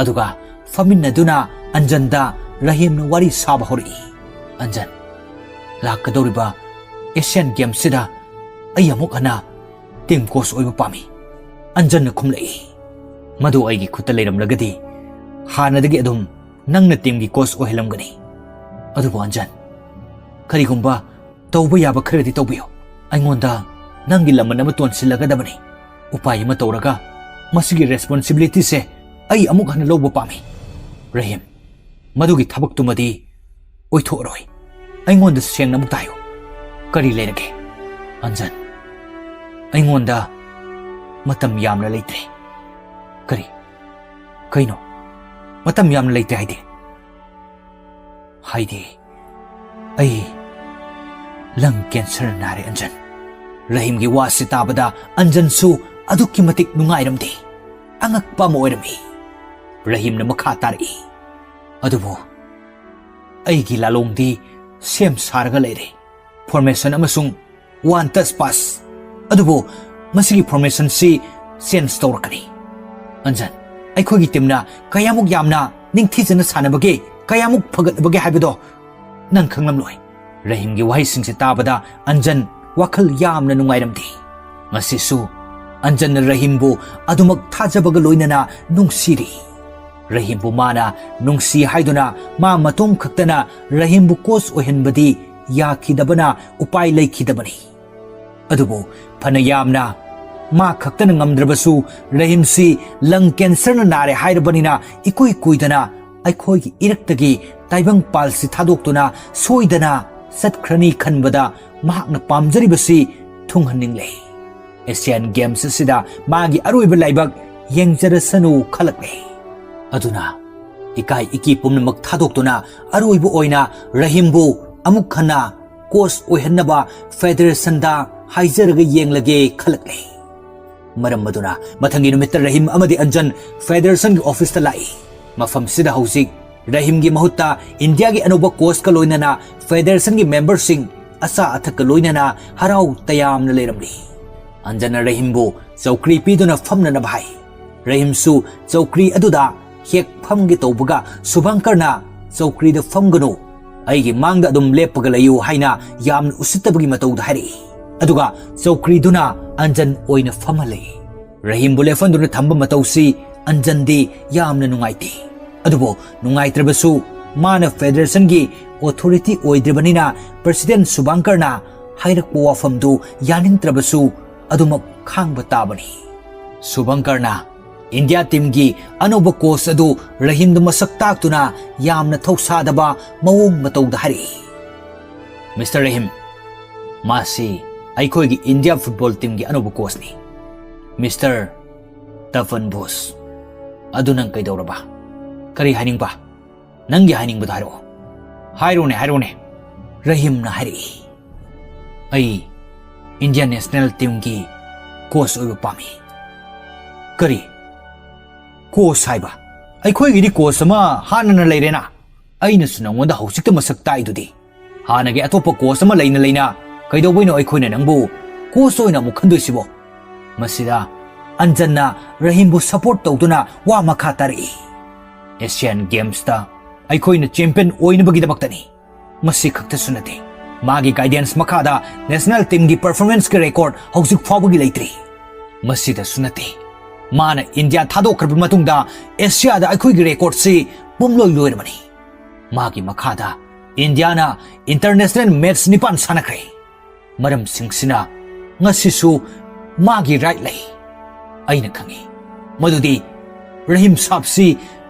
ꯑꯗꯨꯒ ꯐꯝꯃꯤꯟꯅꯗꯨꯅ ꯑꯟꯖꯟꯗ ꯔꯍꯤꯝꯅ ꯋꯥꯔꯤ ꯁꯥꯕ ꯍꯧꯔꯛꯏ꯫ "ꯑꯟꯖꯟ, ꯂꯥꯛꯀꯗꯧꯔꯤꯕ ꯑꯦꯁꯤꯌꯥꯟ ꯒꯦꯝꯁꯤꯗ ꯑꯩ ꯑꯃꯨꯛ ꯍꯟꯅ ꯇꯤꯝ ꯀꯣꯆ ꯑꯣꯏꯕ ꯄꯥꯝꯃꯤ꯫" ꯑꯟꯖꯟꯅ ꯈꯨꯝꯂꯛꯏ, "ꯃꯗꯨ ꯑꯩꯒꯤ ꯈꯨꯠꯇ ꯂꯩꯔꯝꯂꯒꯗꯤ ꯍꯥꯟꯅꯗꯒꯤ ꯑꯗꯨꯝ ꯅꯪꯅ ꯇꯤꯝꯒꯤ ꯀꯣꯆ ꯑꯣꯏꯍꯜꯂꯝꯒꯅꯤ꯫ ꯑꯗꯨꯕꯨ ꯑꯟꯖꯟ, ꯀꯔꯤꯒꯨꯝꯕ ꯇꯧꯕ ꯌꯥꯕ ꯈꯔꯗꯤ ꯇꯧꯕꯤꯌꯨ꯫ ꯑꯩꯉꯣꯟꯗ ꯅꯪꯒꯤ ꯂꯃꯟ ꯑꯃ ꯇꯣꯟꯁꯤꯜꯂꯒꯗꯕꯅꯤ꯫ ꯎꯄꯥꯏ ꯑꯃ ꯇꯧꯔꯒ ꯃꯁꯤꯒꯤ ꯔꯦꯁꯄꯣꯟꯁꯤꯕꯤꯂꯤꯇꯤꯁꯦ ꯑꯩ ꯑꯃꯨꯛ ꯍꯟꯅ ꯂꯧꯕ ꯄꯥꯝꯃꯤ꯫ ꯔꯍꯤꯝ, ꯃꯗꯨꯒꯤ ꯊꯕꯛꯇꯨꯃꯗꯤ ꯑꯣꯏꯊꯣꯛꯑꯔꯣꯏ꯫ ꯑꯩꯉꯣꯟꯗ ꯁꯦꯡꯅ ꯑꯃꯨꯛꯇ ꯍꯥꯏꯌꯨ, ꯀꯔꯤ ꯂꯩꯔꯒꯦ? ꯑꯟꯖꯟ, ꯑꯩꯉꯣꯟꯗ ꯃꯇꯝ ꯌꯥꯝꯅ ꯂꯩꯇ꯭ꯔꯦ꯫ ꯀꯔꯤ? ꯀꯩꯅꯣ? ꯃꯇꯝ ꯌꯥꯝꯅ ꯂꯩꯇ꯭ꯔꯦ ꯍꯥꯏꯗꯤ? ꯍꯥꯏꯗꯤ, ꯑꯩ ꯂꯪ ꯀꯦꯟꯁꯔ ꯅꯥꯔꯦ, ꯑꯟꯖꯟ꯫ ꯔꯍꯤꯝꯒꯤ ꯋꯥꯁꯤ ꯇꯥꯕꯗ ꯑꯟꯖꯟꯁꯨ ꯑꯗꯨꯛꯀꯤ ꯃꯇꯤꯛ ꯅꯨꯡꯉꯥꯏꯔꯝꯗꯦ꯫ ꯑꯉꯛꯄ ꯑꯃ ꯑꯣꯏꯔꯝꯃꯤ꯫ ꯔꯍꯤꯝꯅ ꯃꯈꯥ ꯇꯥꯔꯛꯏ, "ꯑꯗꯨꯕꯨ ꯑꯩꯒꯤ ꯂꯥꯂꯣꯡꯗꯤ ꯁꯦꯝ ꯁꯥꯔꯒ ꯂꯩꯔꯦ꯫ ꯐꯣꯔꯃꯦꯁꯟ ꯑꯃꯁꯨꯡ ꯋꯥꯟ ꯇꯆ ꯄꯥꯁ꯫ ꯑꯗꯨꯕꯨ ꯃꯁꯤꯒꯤ ꯐꯣꯔꯃꯦꯁꯟꯁꯤ ꯆꯦꯟꯖ ꯇꯧꯔꯛꯀꯅꯤ꯫ ꯑꯟꯖꯟ, ꯑꯩꯈꯣꯏꯒꯤ ꯇꯤꯝꯅ ꯀꯌꯥꯃꯨꯛ ꯌꯥꯝꯅ ꯅꯤꯡꯊꯤꯖꯅ ꯁꯥꯟꯅꯕꯒꯦ, ꯀꯌꯥꯃꯨꯛ ꯐꯒꯠꯂꯕꯒꯦ ꯍꯥꯏꯕꯗꯣ ꯅꯪ ꯈꯪꯂꯝꯂꯣꯏ꯫" ꯔꯍꯤꯝꯒꯤ ꯋꯥꯍꯩꯁꯤꯡꯁꯦ ꯇꯥꯕꯗ ꯑꯟꯖꯟ ꯋꯥꯈꯜ ꯌꯥꯝꯅ ꯅꯨꯡꯉꯥꯏꯔꯝꯗꯦ꯫ ꯉꯁꯤꯁꯨ ꯑꯟꯖꯟꯅ ꯔꯍꯤꯝꯕꯨ ꯑꯗꯨꯃꯛ ꯊꯥꯖꯕꯒ ꯂꯣꯏꯅꯅ ꯅꯨꯡꯁꯤꯔꯤ꯫ ꯔꯍꯤꯝꯕꯨ ꯃꯥꯅ ꯅꯨꯡꯁꯤ ꯍꯥꯏꯗꯨꯅ ꯃꯥ ꯃꯇꯣꯝ ꯈꯛꯇꯅ ꯔꯍꯤꯝꯕꯨ ꯀꯣꯆ ꯑꯣꯏꯍꯟꯕꯗꯤ ꯌꯥꯈꯤꯗꯕꯅ ꯎꯄꯥꯏ ꯂꯩꯈꯤꯗꯕꯅꯤ꯫ ꯑꯗꯨꯕꯨ ꯐꯅ ꯌꯥꯝꯅ ꯃꯥ ꯈꯛꯇꯅ ꯉꯝꯗ꯭ꯔꯕꯁꯨ, ꯔꯍꯤꯝꯁꯤ ꯂꯪ ꯀꯦꯟꯁꯔꯅ ꯅꯥꯔꯦ ꯍꯥꯏꯔꯕꯅꯤꯅ ꯏꯀꯨꯏ ꯀꯨꯏꯗꯅ ꯑꯩꯈꯣꯏꯒꯤ ꯏꯔꯛꯇꯒꯤ ꯇꯥꯏꯕꯪꯄꯥꯜꯁꯤ ꯊꯥꯗꯣꯛꯇꯨꯅ ꯁꯣꯏꯗꯅ ꯆꯠꯈ꯭ꯔꯅꯤ ꯈꯟꯕꯗ ꯃꯍꯥꯛꯅ ꯄꯥꯝꯖꯔꯤꯕꯁꯤ ꯊꯨꯡꯍꯟꯅꯤꯡꯂꯦ꯫ ꯑꯦꯁꯤꯌꯥꯟ ꯒꯦꯝꯁ ꯑꯁꯤꯗ ꯃꯥꯒꯤ ꯑꯔꯣꯏꯕ ꯂꯥꯏꯕꯛ ꯌꯦꯡꯖꯔꯁꯅꯨ ꯈꯜꯂꯛꯂꯦ꯫ ꯑꯗꯨꯅ ꯏꯀꯥꯏ ꯏꯀꯤ ꯄꯨꯝꯅꯃꯛ ꯊꯥꯗꯣꯛꯇꯨꯅ ꯑꯔꯣꯏꯕ ꯑꯣꯏꯅ ꯔꯍꯤꯝꯕꯨ ꯑꯃꯨꯛ ꯍꯟꯅ ꯀꯣꯆ ꯑꯣꯏꯍꯟꯅꯕ ꯐꯦꯗꯔꯦꯁꯟꯗ ꯍꯥꯏꯖꯔꯒ ꯌꯦꯡꯂꯒꯦ ꯈꯜꯂꯛꯂꯦ꯫ ꯃꯔꯝ ꯑꯗꯨꯅ ꯃꯊꯪꯒꯤ ꯅꯨꯃꯤꯠꯇ ꯔꯍꯤꯝ ꯑꯃꯗꯤ ꯑꯟꯖꯟ ꯐꯦꯗꯔꯦꯁꯟꯒꯤ ꯑꯣꯐꯤꯁꯇ ꯂꯥꯛꯏ꯫ ꯃꯐꯝꯁꯤꯗ ꯍꯧꯖꯤꯛ ꯔꯍꯤꯝꯒꯤ ꯃꯍꯨꯠꯇ ꯏꯟꯗꯤꯌꯥꯒꯤ ꯑꯅꯧꯕ ꯀꯣꯆꯀ ꯂꯣꯏꯅꯅ ꯐꯦꯗꯔꯦꯁꯟꯒꯤ ꯃꯦꯝꯕꯔꯁꯤꯡ ꯑꯆꯥ ꯑꯊꯛꯀ ꯂꯣꯏꯅꯅ ꯍꯔꯥꯎ ꯇꯌꯥꯝꯅ ꯂꯩꯔꯝꯂꯤ꯫ ꯑꯟꯖꯟꯅ ꯔꯍꯤꯝꯕꯨ ꯆꯧꯀ꯭ꯔꯤ ꯄꯤꯗꯨꯅ ꯐꯝꯅꯅꯕ ꯍꯥꯏ꯫ ꯔꯍꯤꯝꯁꯨ ꯆꯧꯀ꯭ꯔꯤ ꯑꯗꯨꯗ ꯍꯦꯛ ꯐꯝꯒꯦ ꯇꯧꯕꯒ ꯁꯨꯚꯥꯡꯀꯔꯅ, "ꯆꯧꯀ꯭ꯔꯤꯗ ꯐꯝꯒꯅꯨ, ꯑꯩꯒꯤ ꯃꯥꯡꯗ ꯑꯗꯨꯝ ꯂꯦꯞꯄꯒ ꯂꯩꯌꯨ" ꯍꯥꯏꯅ ꯌꯥꯝꯅ ꯎꯁꯤꯠꯇꯕꯒꯤ ꯃꯇꯧꯗ ꯍꯥꯏꯔꯛꯏ꯫ ꯑꯗꯨꯒ ꯆꯧꯀ꯭ꯔꯤꯗꯨꯅ ꯑꯟꯖꯟ ꯑꯣꯏꯅ ꯐꯝꯍꯜꯂꯛꯏ꯫ ꯔꯍꯤꯝꯕꯨ ꯂꯦꯞꯍꯟꯗꯨꯅ ꯊꯝꯕ ꯃꯇꯧꯁꯤ ꯑꯟꯖꯟꯗꯤ ꯌꯥꯝꯅ ꯅꯨꯡꯉꯥꯏꯇꯦ꯫ ꯑꯗꯨꯕꯨ ꯅꯨꯡꯉꯥꯏꯇ꯭ꯔꯕꯁꯨ, ꯃꯥꯅ ꯐꯦꯗꯔꯦꯁꯟꯒꯤ ꯑꯣꯊꯣꯔꯤꯇꯤ ꯑꯣꯏꯗ꯭ꯔꯤꯕꯅꯤꯅ, ꯄ꯭ꯔꯁꯤꯗꯦꯟ ꯁꯨꯚꯥꯡꯀꯔꯅ ꯍꯥꯏꯔꯛꯄ ꯋꯥꯐꯝꯗꯨ ꯌꯥꯅꯤꯡꯗ꯭ꯔꯕꯁꯨ, ꯑꯗꯨꯃꯛ ꯈꯥꯡꯕ ꯇꯥꯕꯅꯤ꯫ ꯁꯨꯚꯥꯡꯀꯔꯅ ꯏꯟꯗꯤꯌꯥ ꯇꯤꯝꯒꯤ ꯑꯅꯧꯕ ꯀꯣꯆ ꯑꯗꯨ ꯔꯍꯤꯝꯗ ꯃꯁꯛ ꯇꯥꯛꯇꯨꯅ ꯌꯥꯝꯅ ꯊꯧꯁꯥꯗꯕ ꯃꯑꯣꯡ ꯃꯇꯧꯗ ꯍꯥꯏꯔꯛꯏ, "ꯃꯤꯁꯇꯔ ꯔꯍꯤꯝ, ꯃꯥꯁꯤ ꯑꯩꯈꯣꯏꯒꯤ ꯏꯟꯗꯤꯌꯥ ꯐꯨꯠꯕꯣꯜ ꯇꯤꯝꯒꯤ ꯑꯅꯧꯕ ꯀꯣꯆꯅꯤ꯫ ꯃꯤꯁꯇꯔ ꯇꯐꯟ ꯕꯨꯁ, ꯑꯗꯨ ꯅꯪ ꯀꯩꯗꯧꯔꯕ? ꯀꯔꯤ ꯍꯥꯏꯅꯤꯡꯕ? ꯅꯪꯒꯤ ꯍꯥꯏꯅꯤꯡꯕꯗꯣ ꯍꯥꯏꯔꯛꯑꯣ꯫ ꯍꯥꯏꯔꯣꯅꯦ, ꯍꯥꯏꯔꯣꯅꯦ꯫" ꯔꯍꯤꯝꯅ ꯍꯥꯏꯔꯛꯏ, "ꯑꯩ ꯏꯟꯗꯤꯌꯥ ꯅꯦꯁꯅꯦꯜ ꯇꯤꯝꯒꯤ ꯀꯣꯆ ꯑꯣꯏꯕ ꯄꯥꯝꯃꯤ꯫" "ꯀꯔꯤ? ꯀꯣꯆ ꯍꯥꯏꯕ? ꯑꯩꯈꯣꯏꯒꯤꯗꯤ ꯀꯣꯆ ꯑꯃ ꯍꯥꯟꯅꯅ ꯂꯩꯔꯦꯅ꯫ ꯑꯩꯅꯁꯨ ꯅꯉꯣꯟꯗ ꯍꯧꯖꯤꯛꯇ ꯃꯁꯛ ꯇꯥꯛꯏꯗꯨꯗꯤ꯫ ꯍꯥꯟꯅꯒꯤ ꯑꯇꯣꯞꯄ ꯀꯣꯆ ꯑꯃ ꯂꯩꯅ ꯂꯩꯅ ꯀꯩꯗꯧꯕꯩꯅꯣ ꯑꯩꯈꯣꯏꯅ ꯅꯪꯕꯨ ꯀꯣꯆ ꯑꯣꯏꯅ ꯑꯃꯨꯛ ꯈꯟꯗꯣꯏꯁꯤꯕꯣ?" ꯃꯁꯤꯗ ꯑꯟꯖꯟꯅ ꯔꯍꯤꯝꯕꯨ ꯁꯄꯣꯔꯠ ꯇꯧꯗꯨꯅ ꯋꯥ ꯃꯈꯥ ꯇꯥꯔꯛꯏ, "ꯑꯦꯁꯤꯌꯥꯟ ꯒꯦꯝꯁꯇ ꯑꯩꯈꯣꯏꯅ ꯆꯦꯝꯄꯤꯌꯟ ꯑꯣꯏꯅꯕꯒꯤꯗꯃꯛꯇꯅꯤ꯫ ꯃꯁꯤ ꯈꯛꯇꯁꯨ ꯅꯠꯇꯦ, ꯃꯥꯒꯤ ꯒꯥꯏꯗꯦꯟꯁ ꯃꯈꯥꯗ ꯅꯦꯁꯅꯦꯜ ꯇꯤꯝꯒꯤ ꯄꯔꯐꯣꯔꯃꯦꯟꯁꯀꯤ ꯔꯦꯀꯣꯔꯗ ꯍꯧꯖꯤꯛ ꯐꯥꯎꯕꯒꯤ ꯂꯩꯇ꯭ꯔꯤ꯫ ꯃꯁꯤꯗꯁꯨ ꯅꯠꯇꯦ, ꯃꯥꯅ ꯏꯟꯗꯤꯌꯥ ꯊꯥꯗꯣꯛꯈ꯭ꯔꯕ ꯃꯇꯨꯡꯗ ꯑꯦꯁꯤꯌꯥꯗ ꯑꯩꯈꯣꯏꯒꯤ ꯔꯦꯀꯣꯔꯗꯁꯤ ꯄꯨꯝꯂꯣꯏ ꯂꯣꯏꯔꯕꯅꯤ꯫ ꯃꯥꯒꯤ ꯃꯈꯥꯗ ꯏꯟꯗꯤꯌꯥꯅ ꯏꯟꯇꯔꯅꯦꯁꯅꯦꯜ ꯃꯦꯆ ꯅꯤꯄꯥꯟ ꯁꯥꯟꯅꯈ꯭ꯔꯦ꯫ ꯃꯔꯝꯁꯤꯡꯁꯤꯅ ꯉꯁꯤꯁꯨ ꯃꯥꯒꯤ ꯔꯥꯏꯠ ꯂꯩ꯫ ꯑꯩꯅ ꯈꯪꯏ ꯃꯗꯨꯗꯤ ꯔꯍꯤꯝ ꯁꯥꯕꯁꯤ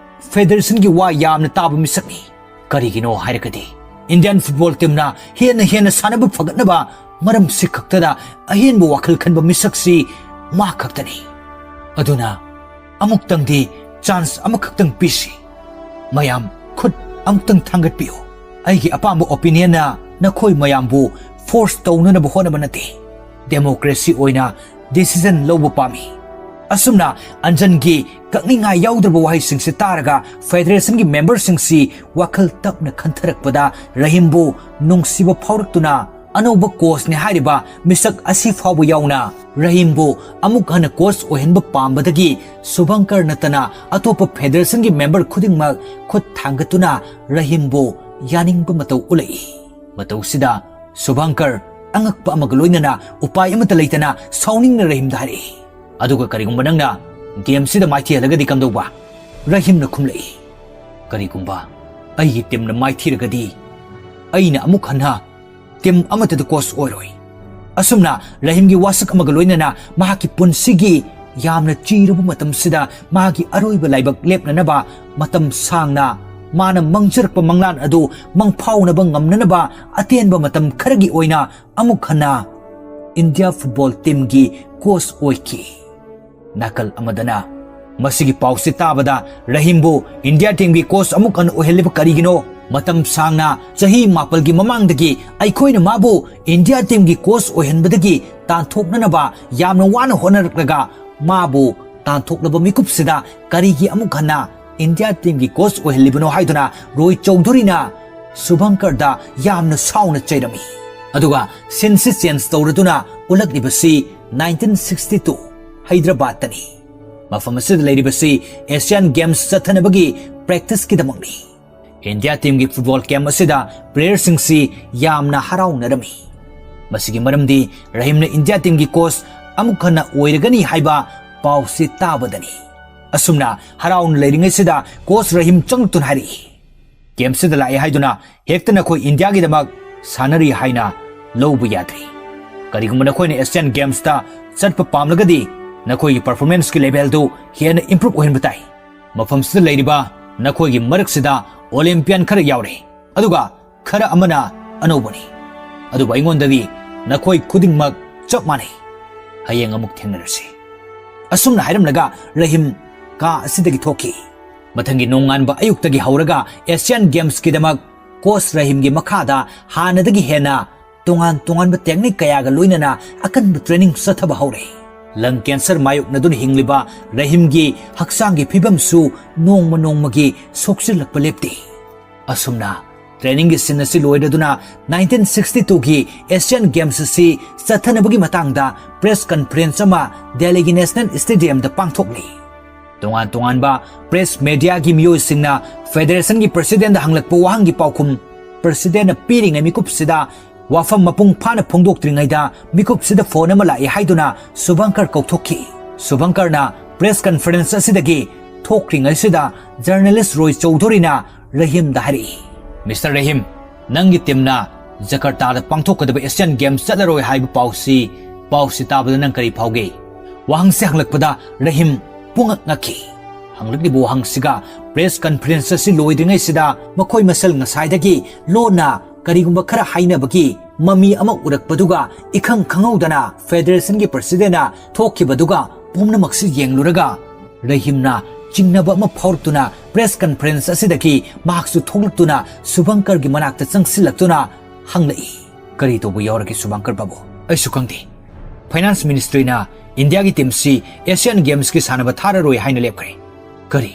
ꯐꯦꯗꯔꯦꯁꯟꯒꯤ ꯋꯥ ꯌꯥꯝꯅ ꯇꯥꯕ ꯃꯤꯁꯛꯅꯤ꯫ ꯀꯔꯤꯒꯤꯅꯣ ꯍꯥꯏꯔꯒꯗꯤ ꯏꯟꯗꯤꯌꯥꯟ ꯐꯨꯠꯕꯣꯜ ꯇꯤꯝꯅ ꯍꯦꯟꯅ ꯍꯦꯟꯅ ꯁꯥꯟꯅꯕ ꯐꯒꯠꯅꯕ ꯃꯔꯝꯁꯤ ꯈꯛꯇꯗ ꯑꯍꯦꯟꯕ ꯋꯥꯈꯜ ꯈꯟꯕ ꯃꯤꯁꯛꯁꯤ ꯃꯥ ꯈꯛꯇꯅꯤ꯫ ꯑꯗꯨꯅ ꯑꯃꯨꯛꯇꯪꯗꯤ ꯆꯥꯟꯁ ꯑꯃꯈꯛꯇꯪ ꯄꯤꯁꯤ꯫ ꯃꯌꯥꯝ ꯈꯨꯠ ꯑꯃꯨꯛꯇꯪ ꯊꯥꯡꯒꯠꯄꯤꯌꯨ꯫ ꯑꯩꯒꯤ ꯑꯄꯥꯝꯕ ꯑꯣꯄꯤꯅꯤꯌꯟꯅ ꯅꯈꯣꯏ ꯃꯌꯥꯝꯕꯨ ꯐꯣꯔꯁ ꯇꯧꯅꯅꯕ ꯍꯣꯠꯅꯕ ꯅꯠꯇꯦ꯫ ꯗꯦꯃꯣꯀ꯭ꯔꯦꯁꯤ ꯑꯣꯏꯅ ꯗꯤꯁꯤꯖꯟ ꯂꯧꯕ ꯄꯥꯝꯃꯤ꯫" ꯑꯁꯨꯝꯅ ꯑꯟꯖꯟꯒꯤ ꯀꯛꯅꯤꯡꯉꯥꯏ ꯌꯥꯎꯗ꯭ꯔꯕ ꯋꯥꯍꯩꯁꯤꯡꯁꯤ ꯇꯥꯔꯒ ꯐꯦꯗꯔꯦꯁꯟꯒꯤ ꯃꯦꯝꯕꯔꯁꯤꯡꯁꯤ ꯋꯥꯈꯜ ꯇꯞꯅ ꯈꯟꯊꯔꯛꯄꯗ ꯔꯍꯤꯝꯕꯨ ꯅꯨꯡꯁꯤꯕ ꯐꯥꯎꯔꯛꯇꯨꯅ ꯑꯅꯧꯕ ꯀꯣꯆꯅꯤ ꯍꯥꯏꯔꯤꯕ ꯃꯤꯁꯛ ꯑꯁꯤ ꯐꯥꯎꯕ ꯌꯥꯎꯅ ꯔꯍꯤꯝꯕꯨ ꯑꯃꯨꯛ ꯍꯟꯅ ꯀꯣꯆ ꯑꯣꯏꯍꯟꯕ ꯄꯥꯝꯕꯗꯒꯤ ꯁꯨꯚꯪꯀꯔ ꯅꯠꯇꯅ ꯑꯇꯣꯞꯄ ꯐꯦꯗꯔꯦꯁꯟꯒꯤ ꯃꯦꯝꯕꯔ ꯈꯨꯗꯤꯡꯃꯛ ꯈꯨꯠ ꯊꯥꯡꯒꯠꯇꯨꯅ ꯔꯍꯤꯝꯕꯨ ꯌꯥꯅꯤꯡꯕ ꯃꯇꯧ ꯎꯠꯂꯛꯏ꯫ ꯃꯇꯧꯁꯤꯗ ꯁꯨꯚꯪꯀꯔ ꯑꯉꯛꯄ ꯑꯃꯒ ꯂꯣꯏꯅꯅ ꯎꯄꯥꯏ ꯑꯃꯠꯇ ꯂꯩꯇꯅ ꯁꯥꯎꯅꯤꯡꯅ ꯔꯍꯤꯝꯗ ꯍꯥꯏꯔꯛꯏ, "ꯑꯗꯨꯒ ꯀꯔꯤꯒꯨꯝꯕ ꯅꯪꯅ ꯒꯦꯝꯁꯤꯗ ꯃꯥꯏꯊꯤꯍꯜꯂꯒꯗꯤ ꯀꯝꯗꯧꯕ?" ꯔꯍꯤꯝꯅ ꯈꯨꯝꯂꯛꯏ, ꯀꯔꯤꯒꯨꯝꯕ ꯑꯩꯒꯤ ꯇꯤꯝꯅ ꯃꯥꯏꯊꯤꯔꯒꯗꯤ, ꯑꯩꯅ ꯑꯃꯨꯛ ꯍꯟꯅ ꯇꯤꯝ ꯑꯃꯠꯇꯗ ꯀꯣꯆ ꯑꯣꯏꯔꯣꯏ꯫ ꯑꯁꯨꯝꯅ ꯔꯍꯤꯝꯒꯤ ꯋꯥꯁꯛ ꯑꯃꯒ ꯂꯣꯏꯅꯅ ꯃꯍꯥꯛꯀꯤ ꯄꯨꯟꯁꯤꯒꯤ ꯌꯥꯝꯅ ꯆꯤꯔꯕ ꯃꯇꯝꯁꯤꯗ ꯃꯥꯒꯤ ꯑꯔꯣꯏꯕ ꯂꯥꯏꯕꯛ ꯂꯦꯞꯅꯅꯕ, ꯃꯇꯝ ꯁꯥꯡꯅ ꯃꯥꯅ ꯃꯪꯖꯔꯛꯄ ꯃꯪꯂꯥꯟ ꯑꯗꯨ ꯃꯪꯐꯥꯎꯅꯕ ꯉꯝꯅꯅꯕ ꯑꯇꯦꯟꯕ ꯃꯇꯝ ꯈꯔꯒꯤ ꯑꯣꯏꯅ ꯑꯃꯨꯛ ꯍꯟꯅ ꯏꯟꯗꯤꯌꯥ ꯐꯨꯠꯕꯣꯜ ꯇꯤꯝꯒꯤ ꯀꯣꯆ ꯑꯣꯏꯈꯤ꯫ ꯅꯥꯀꯜ ꯑꯃꯗꯅ, ꯃꯁꯤꯒꯤ ꯄꯥꯎꯁꯤ ꯇꯥꯕꯗ ꯔꯍꯤꯝꯕꯨ ꯏꯟꯗꯤꯌꯥ ꯇꯤꯝꯒꯤ ꯀꯣꯆ ꯑꯃꯨꯛ ꯍꯟꯅ ꯑꯣꯏꯍꯜꯂꯤꯕ ꯀꯔꯤꯒꯤꯅꯣ? ꯃꯇꯝ ꯁꯥꯡꯅ, ꯆꯍꯤ ꯃꯥꯄꯜꯒꯤ ꯃꯃꯥꯡꯗꯒꯤ ꯑꯩꯈꯣꯏꯅ ꯃꯥꯕꯨ ꯏꯟꯗꯤꯌꯥ ꯇꯤꯝꯒꯤ ꯀꯣꯆ ꯑꯣꯏꯍꯟꯕꯗꯒꯤ ꯇꯥꯟꯊꯣꯛꯅꯅꯕ ꯌꯥꯝꯅ ꯋꯥꯅ ꯍꯣꯠꯅꯔꯛꯂꯒ, ꯃꯥꯕꯨ ꯇꯥꯟꯊꯣꯛꯂꯕ ꯃꯤꯀꯨꯞꯁꯤꯗ ꯀꯔꯤꯒꯤ ꯑꯃꯨꯛ ꯍꯟꯅ ꯏꯟꯗꯤꯌꯥ ꯇꯤꯝꯒꯤ ꯀꯣꯆ ꯑꯣꯏꯍꯜꯂꯤꯕꯅꯣ ꯍꯥꯏꯗꯨꯅ ꯔꯣꯍꯤꯠ ꯆꯧꯙꯨꯔꯤꯅ ꯁꯨꯚꯪꯀꯔꯗ ꯌꯥꯝꯅ ꯁꯥꯎꯅ ꯆꯩꯔꯝꯃꯤ꯫ ꯑꯗꯨꯒ ꯁꯤꯟꯁꯤ ꯆꯦꯟꯖ ꯇꯧꯔꯗꯨꯅ ꯎꯠꯂꯛꯂꯤꯕꯁꯤ ꯅꯥꯏꯟꯇꯤꯟ ꯁꯤꯛꯁꯇꯤ ꯇꯨ ꯍꯩꯗ꯭ꯔꯕꯥꯗꯇꯅꯤ꯫ ꯃꯐꯝ ꯑꯁꯤꯗ ꯂꯩꯔꯤꯕꯁꯤ ꯑꯦꯁꯤꯌꯥꯟ ꯒꯦꯝꯁ ꯆꯠꯊꯅꯕꯒꯤ ꯄ꯭ꯔꯦꯛꯇꯤꯁꯀꯤꯗꯃꯛꯅꯤ꯫ ꯏꯟꯗꯤꯌꯥ ꯇꯤꯝꯒꯤ ꯐꯨꯠꯕꯣꯜ ꯀꯦꯝꯞ ꯑꯁꯤꯗ ꯄ꯭ꯂꯦꯌꯔꯁꯤꯡꯁꯤ ꯌꯥꯝꯅ ꯍꯔꯥꯎꯅꯔꯝꯃꯤ꯫ ꯃꯁꯤꯒꯤ ꯃꯔꯝꯗꯤ ꯔꯍꯤꯝꯅ ꯏꯟꯗꯤꯌꯥ ꯇꯤꯝꯒꯤ ꯀꯣꯆ ꯑꯃꯨꯛ ꯍꯟꯅ ꯑꯣꯏꯔꯒꯅꯤ ꯍꯥꯏꯕ ꯄꯥꯎꯁꯤ ꯇꯥꯕꯗꯅꯤ꯫ ꯑꯁꯨꯝꯅ ꯍꯔꯥꯎꯅ ꯂꯩꯔꯤꯉꯩꯁꯤꯗ ꯀꯣꯆ ꯔꯍꯤꯝ ꯆꯪꯂꯛꯇꯨꯅ ꯍꯥꯏꯔꯛꯏ, "ꯀꯦꯝꯞꯁꯤꯗ ꯂꯥꯛꯑꯦ ꯍꯥꯏꯗꯨꯅ ꯍꯦꯛꯇ ꯅꯈꯣꯏ ꯏꯟꯗꯤꯌꯥꯒꯤꯗꯃꯛ ꯁꯥꯟꯅꯔꯤ ꯍꯥꯏꯅ ꯂꯧꯕ ꯌꯥꯗ꯭ꯔꯤ꯫ ꯀꯔꯤꯒꯨꯝꯕ ꯅꯈꯣꯏꯅ ꯑꯦꯁꯤꯌꯥꯟ ꯒꯦꯝꯁꯇ ꯆꯠꯄ ꯄꯥꯝꯂꯒꯗꯤ ꯅꯈꯣꯏꯒꯤ ꯄꯔꯐꯣꯔꯃꯦꯟꯁꯀꯤ ꯂꯦꯚꯦꯜꯗꯨ ꯍꯦꯟꯅ ꯏꯝꯄ꯭ꯔꯨꯚ ꯑꯣꯏꯍꯟꯕ ꯇꯥꯏ꯫ ꯃꯐꯝꯁꯤꯗ ꯂꯩꯔꯤꯕ ꯅꯈꯣꯏꯒꯤ ꯃꯔꯛꯁꯤꯗ ꯑꯣꯂꯤꯝꯄꯤꯌꯥꯟ ꯈꯔ ꯌꯥꯎꯔꯦ, ꯑꯗꯨꯒ ꯈꯔ ꯑꯃꯅ ꯑꯅꯧꯕꯅꯤ꯫ ꯑꯗꯨꯕꯨ ꯑꯩꯉꯣꯟꯗꯗꯤ ꯅꯈꯣꯏ ꯈꯨꯗꯤꯡꯃꯛ ꯆꯞ ꯃꯥꯟꯅꯩ꯫ ꯍꯌꯦꯡ ꯑꯃꯨꯛ ꯊꯦꯡꯅꯔꯁꯤ꯫" ꯑꯁꯨꯝꯅ ꯍꯥꯏꯔꯝꯂꯒ ꯔꯍꯤꯝ ꯀꯥ ꯑꯁꯤꯗꯒꯤ ꯊꯣꯛꯈꯤ꯫ ꯃꯊꯪꯒꯤ ꯅꯣꯡꯉꯥꯟꯕ ꯑꯌꯨꯛꯇꯒꯤ ꯍꯧꯔꯒ ꯑꯦꯁꯤꯌꯥꯟ ꯒꯦꯝꯁꯀꯤꯗꯃꯛ ꯀꯣꯆ ꯔꯍꯤꯝꯒꯤ ꯃꯈꯥꯗ ꯍꯥꯟꯅꯗꯒꯤ ꯍꯦꯟꯅ ꯇꯣꯉꯥꯟ ꯇꯣꯉꯥꯟꯕ ꯇꯦꯛꯅꯤꯛ ꯀꯌꯥꯒ ꯂꯣꯏꯅꯅ ꯑꯀꯟꯕ ꯇ꯭ꯔꯦꯅꯤꯡ ꯆꯠꯊꯕ ꯍꯧꯔꯦ꯫ ꯂꯪ ꯀꯦꯟꯁꯔ ꯃꯥꯌꯣꯛꯅꯗꯨꯅ ꯍꯤꯡꯂꯤꯕ ꯔꯍꯤꯝꯒꯤ ꯍꯛꯆꯥꯡꯒꯤ ꯐꯤꯕꯝꯁꯨ ꯅꯣꯡꯃ ꯅꯣꯡꯃꯒꯤ ꯁꯣꯛꯆꯤꯜꯂꯛꯄ ꯂꯦꯞꯇꯦ꯫ ꯑꯁꯨꯝꯅ ꯇ꯭ꯔꯦꯅꯤꯡꯒꯤ ꯁꯤꯟ ꯑꯁꯤ ꯂꯣꯏꯔꯗꯨꯅ ꯅꯥꯏꯟꯇꯤꯟ ꯁꯤꯛꯁꯇꯤ ꯇꯨꯒꯤ ꯑꯦꯁꯤꯌꯥꯟ ꯒꯦꯝꯁ ꯑꯁꯤ ꯆꯠꯊꯅꯕꯒꯤ ꯃꯇꯥꯡꯗ ꯄ꯭ꯔꯦꯁ ꯀꯟꯐꯔꯦꯟꯁ ꯑꯃ ꯗꯦꯜꯂꯤꯒꯤ ꯅꯦꯁꯅꯦꯜ ꯁ꯭ꯇꯦꯗꯤꯌꯝꯗ ꯄꯥꯡꯊꯣꯛꯂꯤ꯫ ꯇꯣꯉꯥꯟ ꯇꯣꯉꯥꯟꯕ ꯄ꯭ꯔꯦꯁ ꯃꯦꯗꯤꯌꯥꯒꯤ ꯃꯤꯑꯣꯏꯁꯤꯡꯅ ꯐꯦꯗꯔꯦꯁꯟꯒꯤ ꯄ꯭ꯔꯁꯤꯗꯦꯟꯗ ꯍꯪꯂꯛꯄ ꯋꯥꯍꯪꯒꯤ ꯄꯥꯎꯈꯨꯝ ꯄ꯭ꯔꯁꯤꯗꯦꯟꯅ ꯄꯤꯔꯤꯉꯩ ꯃꯤꯀꯨꯞꯁꯤꯗ ꯋꯥꯐꯝ ꯃꯄꯨꯡ ꯐꯥꯅ ꯐꯣꯡꯗꯣꯛꯇ꯭ꯔꯤꯉꯩꯗ ꯃꯤꯀꯨꯞꯁꯤꯗ ꯐꯣꯟ ꯑꯃ ꯂꯥꯛꯏ ꯍꯥꯏꯗꯨꯅ ꯁꯨꯚꯪꯀꯔ ꯀꯧꯊꯣꯛꯈꯤ꯫ ꯁꯨꯚꯪꯀꯔꯅ ꯄ꯭ꯔꯦꯁ ꯀꯟꯐꯔꯦꯟꯁ ꯑꯁꯤꯗꯒꯤ ꯊꯣꯛꯈ꯭ꯔꯤꯉꯩꯁꯤꯗ ꯖꯔꯅꯦꯂꯤꯁ ꯔꯣꯏ ꯆꯧꯙꯨꯔꯤꯅ ꯔꯍꯤꯝꯗ ꯍꯥꯏꯔꯛꯏ, "ꯃꯤꯁꯇꯔ ꯔꯍꯤꯝ, ꯅꯪꯒꯤ ꯇꯤꯝꯅ ꯖꯀꯔꯇꯥꯗ ꯄꯥꯡꯊꯣꯛꯀꯗꯕ ꯑꯦꯁꯤꯌꯥꯟ ꯒꯦꯝꯁ ꯆꯠꯂꯔꯣꯏ ꯍꯥꯏꯕ ꯄꯥꯎꯁꯤ, ꯄꯥꯎꯁꯤ ꯇꯥꯕꯗ ꯅꯪ ꯀꯔꯤ ꯐꯥꯎꯒꯦ?" ꯋꯥꯍꯪꯁꯤ ꯍꯪꯂꯛꯄꯗ ꯔꯍꯤꯝ ꯄꯨꯡꯉꯛ ꯉꯛꯈꯤ꯫ ꯍꯪꯂꯛꯂꯤꯕ ꯋꯥꯍꯪꯁꯤꯒ ꯄ꯭ꯔꯦꯁ ꯀꯟꯐꯔꯦꯟꯁ ꯑꯁꯤ ꯂꯣꯏꯗ꯭ꯔꯤꯉꯩꯁꯤꯗ ꯃꯈꯣꯏ ꯃꯁꯦꯜ ꯉꯁꯥꯏꯗꯒꯤ ꯂꯣꯟꯅ ꯀꯔꯤꯒꯨꯝꯕ ꯈꯔ ꯍꯥꯏꯅꯕꯒꯤ ꯃꯃꯤ ꯑꯃ ꯎꯔꯛꯄꯗꯨꯒ ꯏꯈꯪ ꯈꯪꯍꯧꯗꯅ ꯐꯦꯗꯔꯦꯁꯟꯒꯤ ꯄ꯭ꯔꯁꯤꯗꯦꯟꯅ ꯊꯣꯛꯈꯤꯕꯗꯨꯒ ꯄꯨꯝꯅꯃꯛꯁꯤ ꯌꯦꯡꯂꯨꯔꯒ ꯔꯍꯤꯝꯅ ꯆꯤꯡꯅꯕ ꯑꯃ ꯐꯥꯎꯔꯛꯇꯨꯅ ꯄ꯭ꯔꯦꯁ ꯀꯟꯐꯔꯦꯟꯁ ꯑꯁꯤꯗꯒꯤ ꯃꯍꯥꯛꯁꯨ ꯊꯣꯛꯂꯛꯇꯨꯅ ꯁꯨꯚꯪꯀꯔꯒꯤ ꯃꯅꯥꯛꯇ ꯆꯪꯁꯤꯜꯂꯛꯇꯨꯅ ꯍꯪꯂꯛꯏ, "ꯀꯔꯤ ꯇꯧꯕ ꯌꯥꯎꯔꯒꯦ ꯁꯨꯚꯪꯀꯔ ꯕꯥꯕꯨ?" "ꯑꯩꯁꯨ ꯈꯪꯗꯦ꯫ ꯐꯥꯏꯅꯥꯟꯁ ꯃꯤꯅꯤꯁꯇ꯭ꯔꯤꯅ ꯏꯟꯗꯤꯌꯥꯒꯤ ꯇꯤꯝꯁꯤ ꯑꯦꯁꯤꯌꯥꯟ ꯒꯦꯝꯁꯀꯤ ꯁꯥꯟꯅꯕ ꯊꯥꯔꯔꯣꯏ ꯍꯥꯏꯅ ꯂꯦꯞꯈ꯭ꯔꯦ꯫" "ꯀꯔꯤ?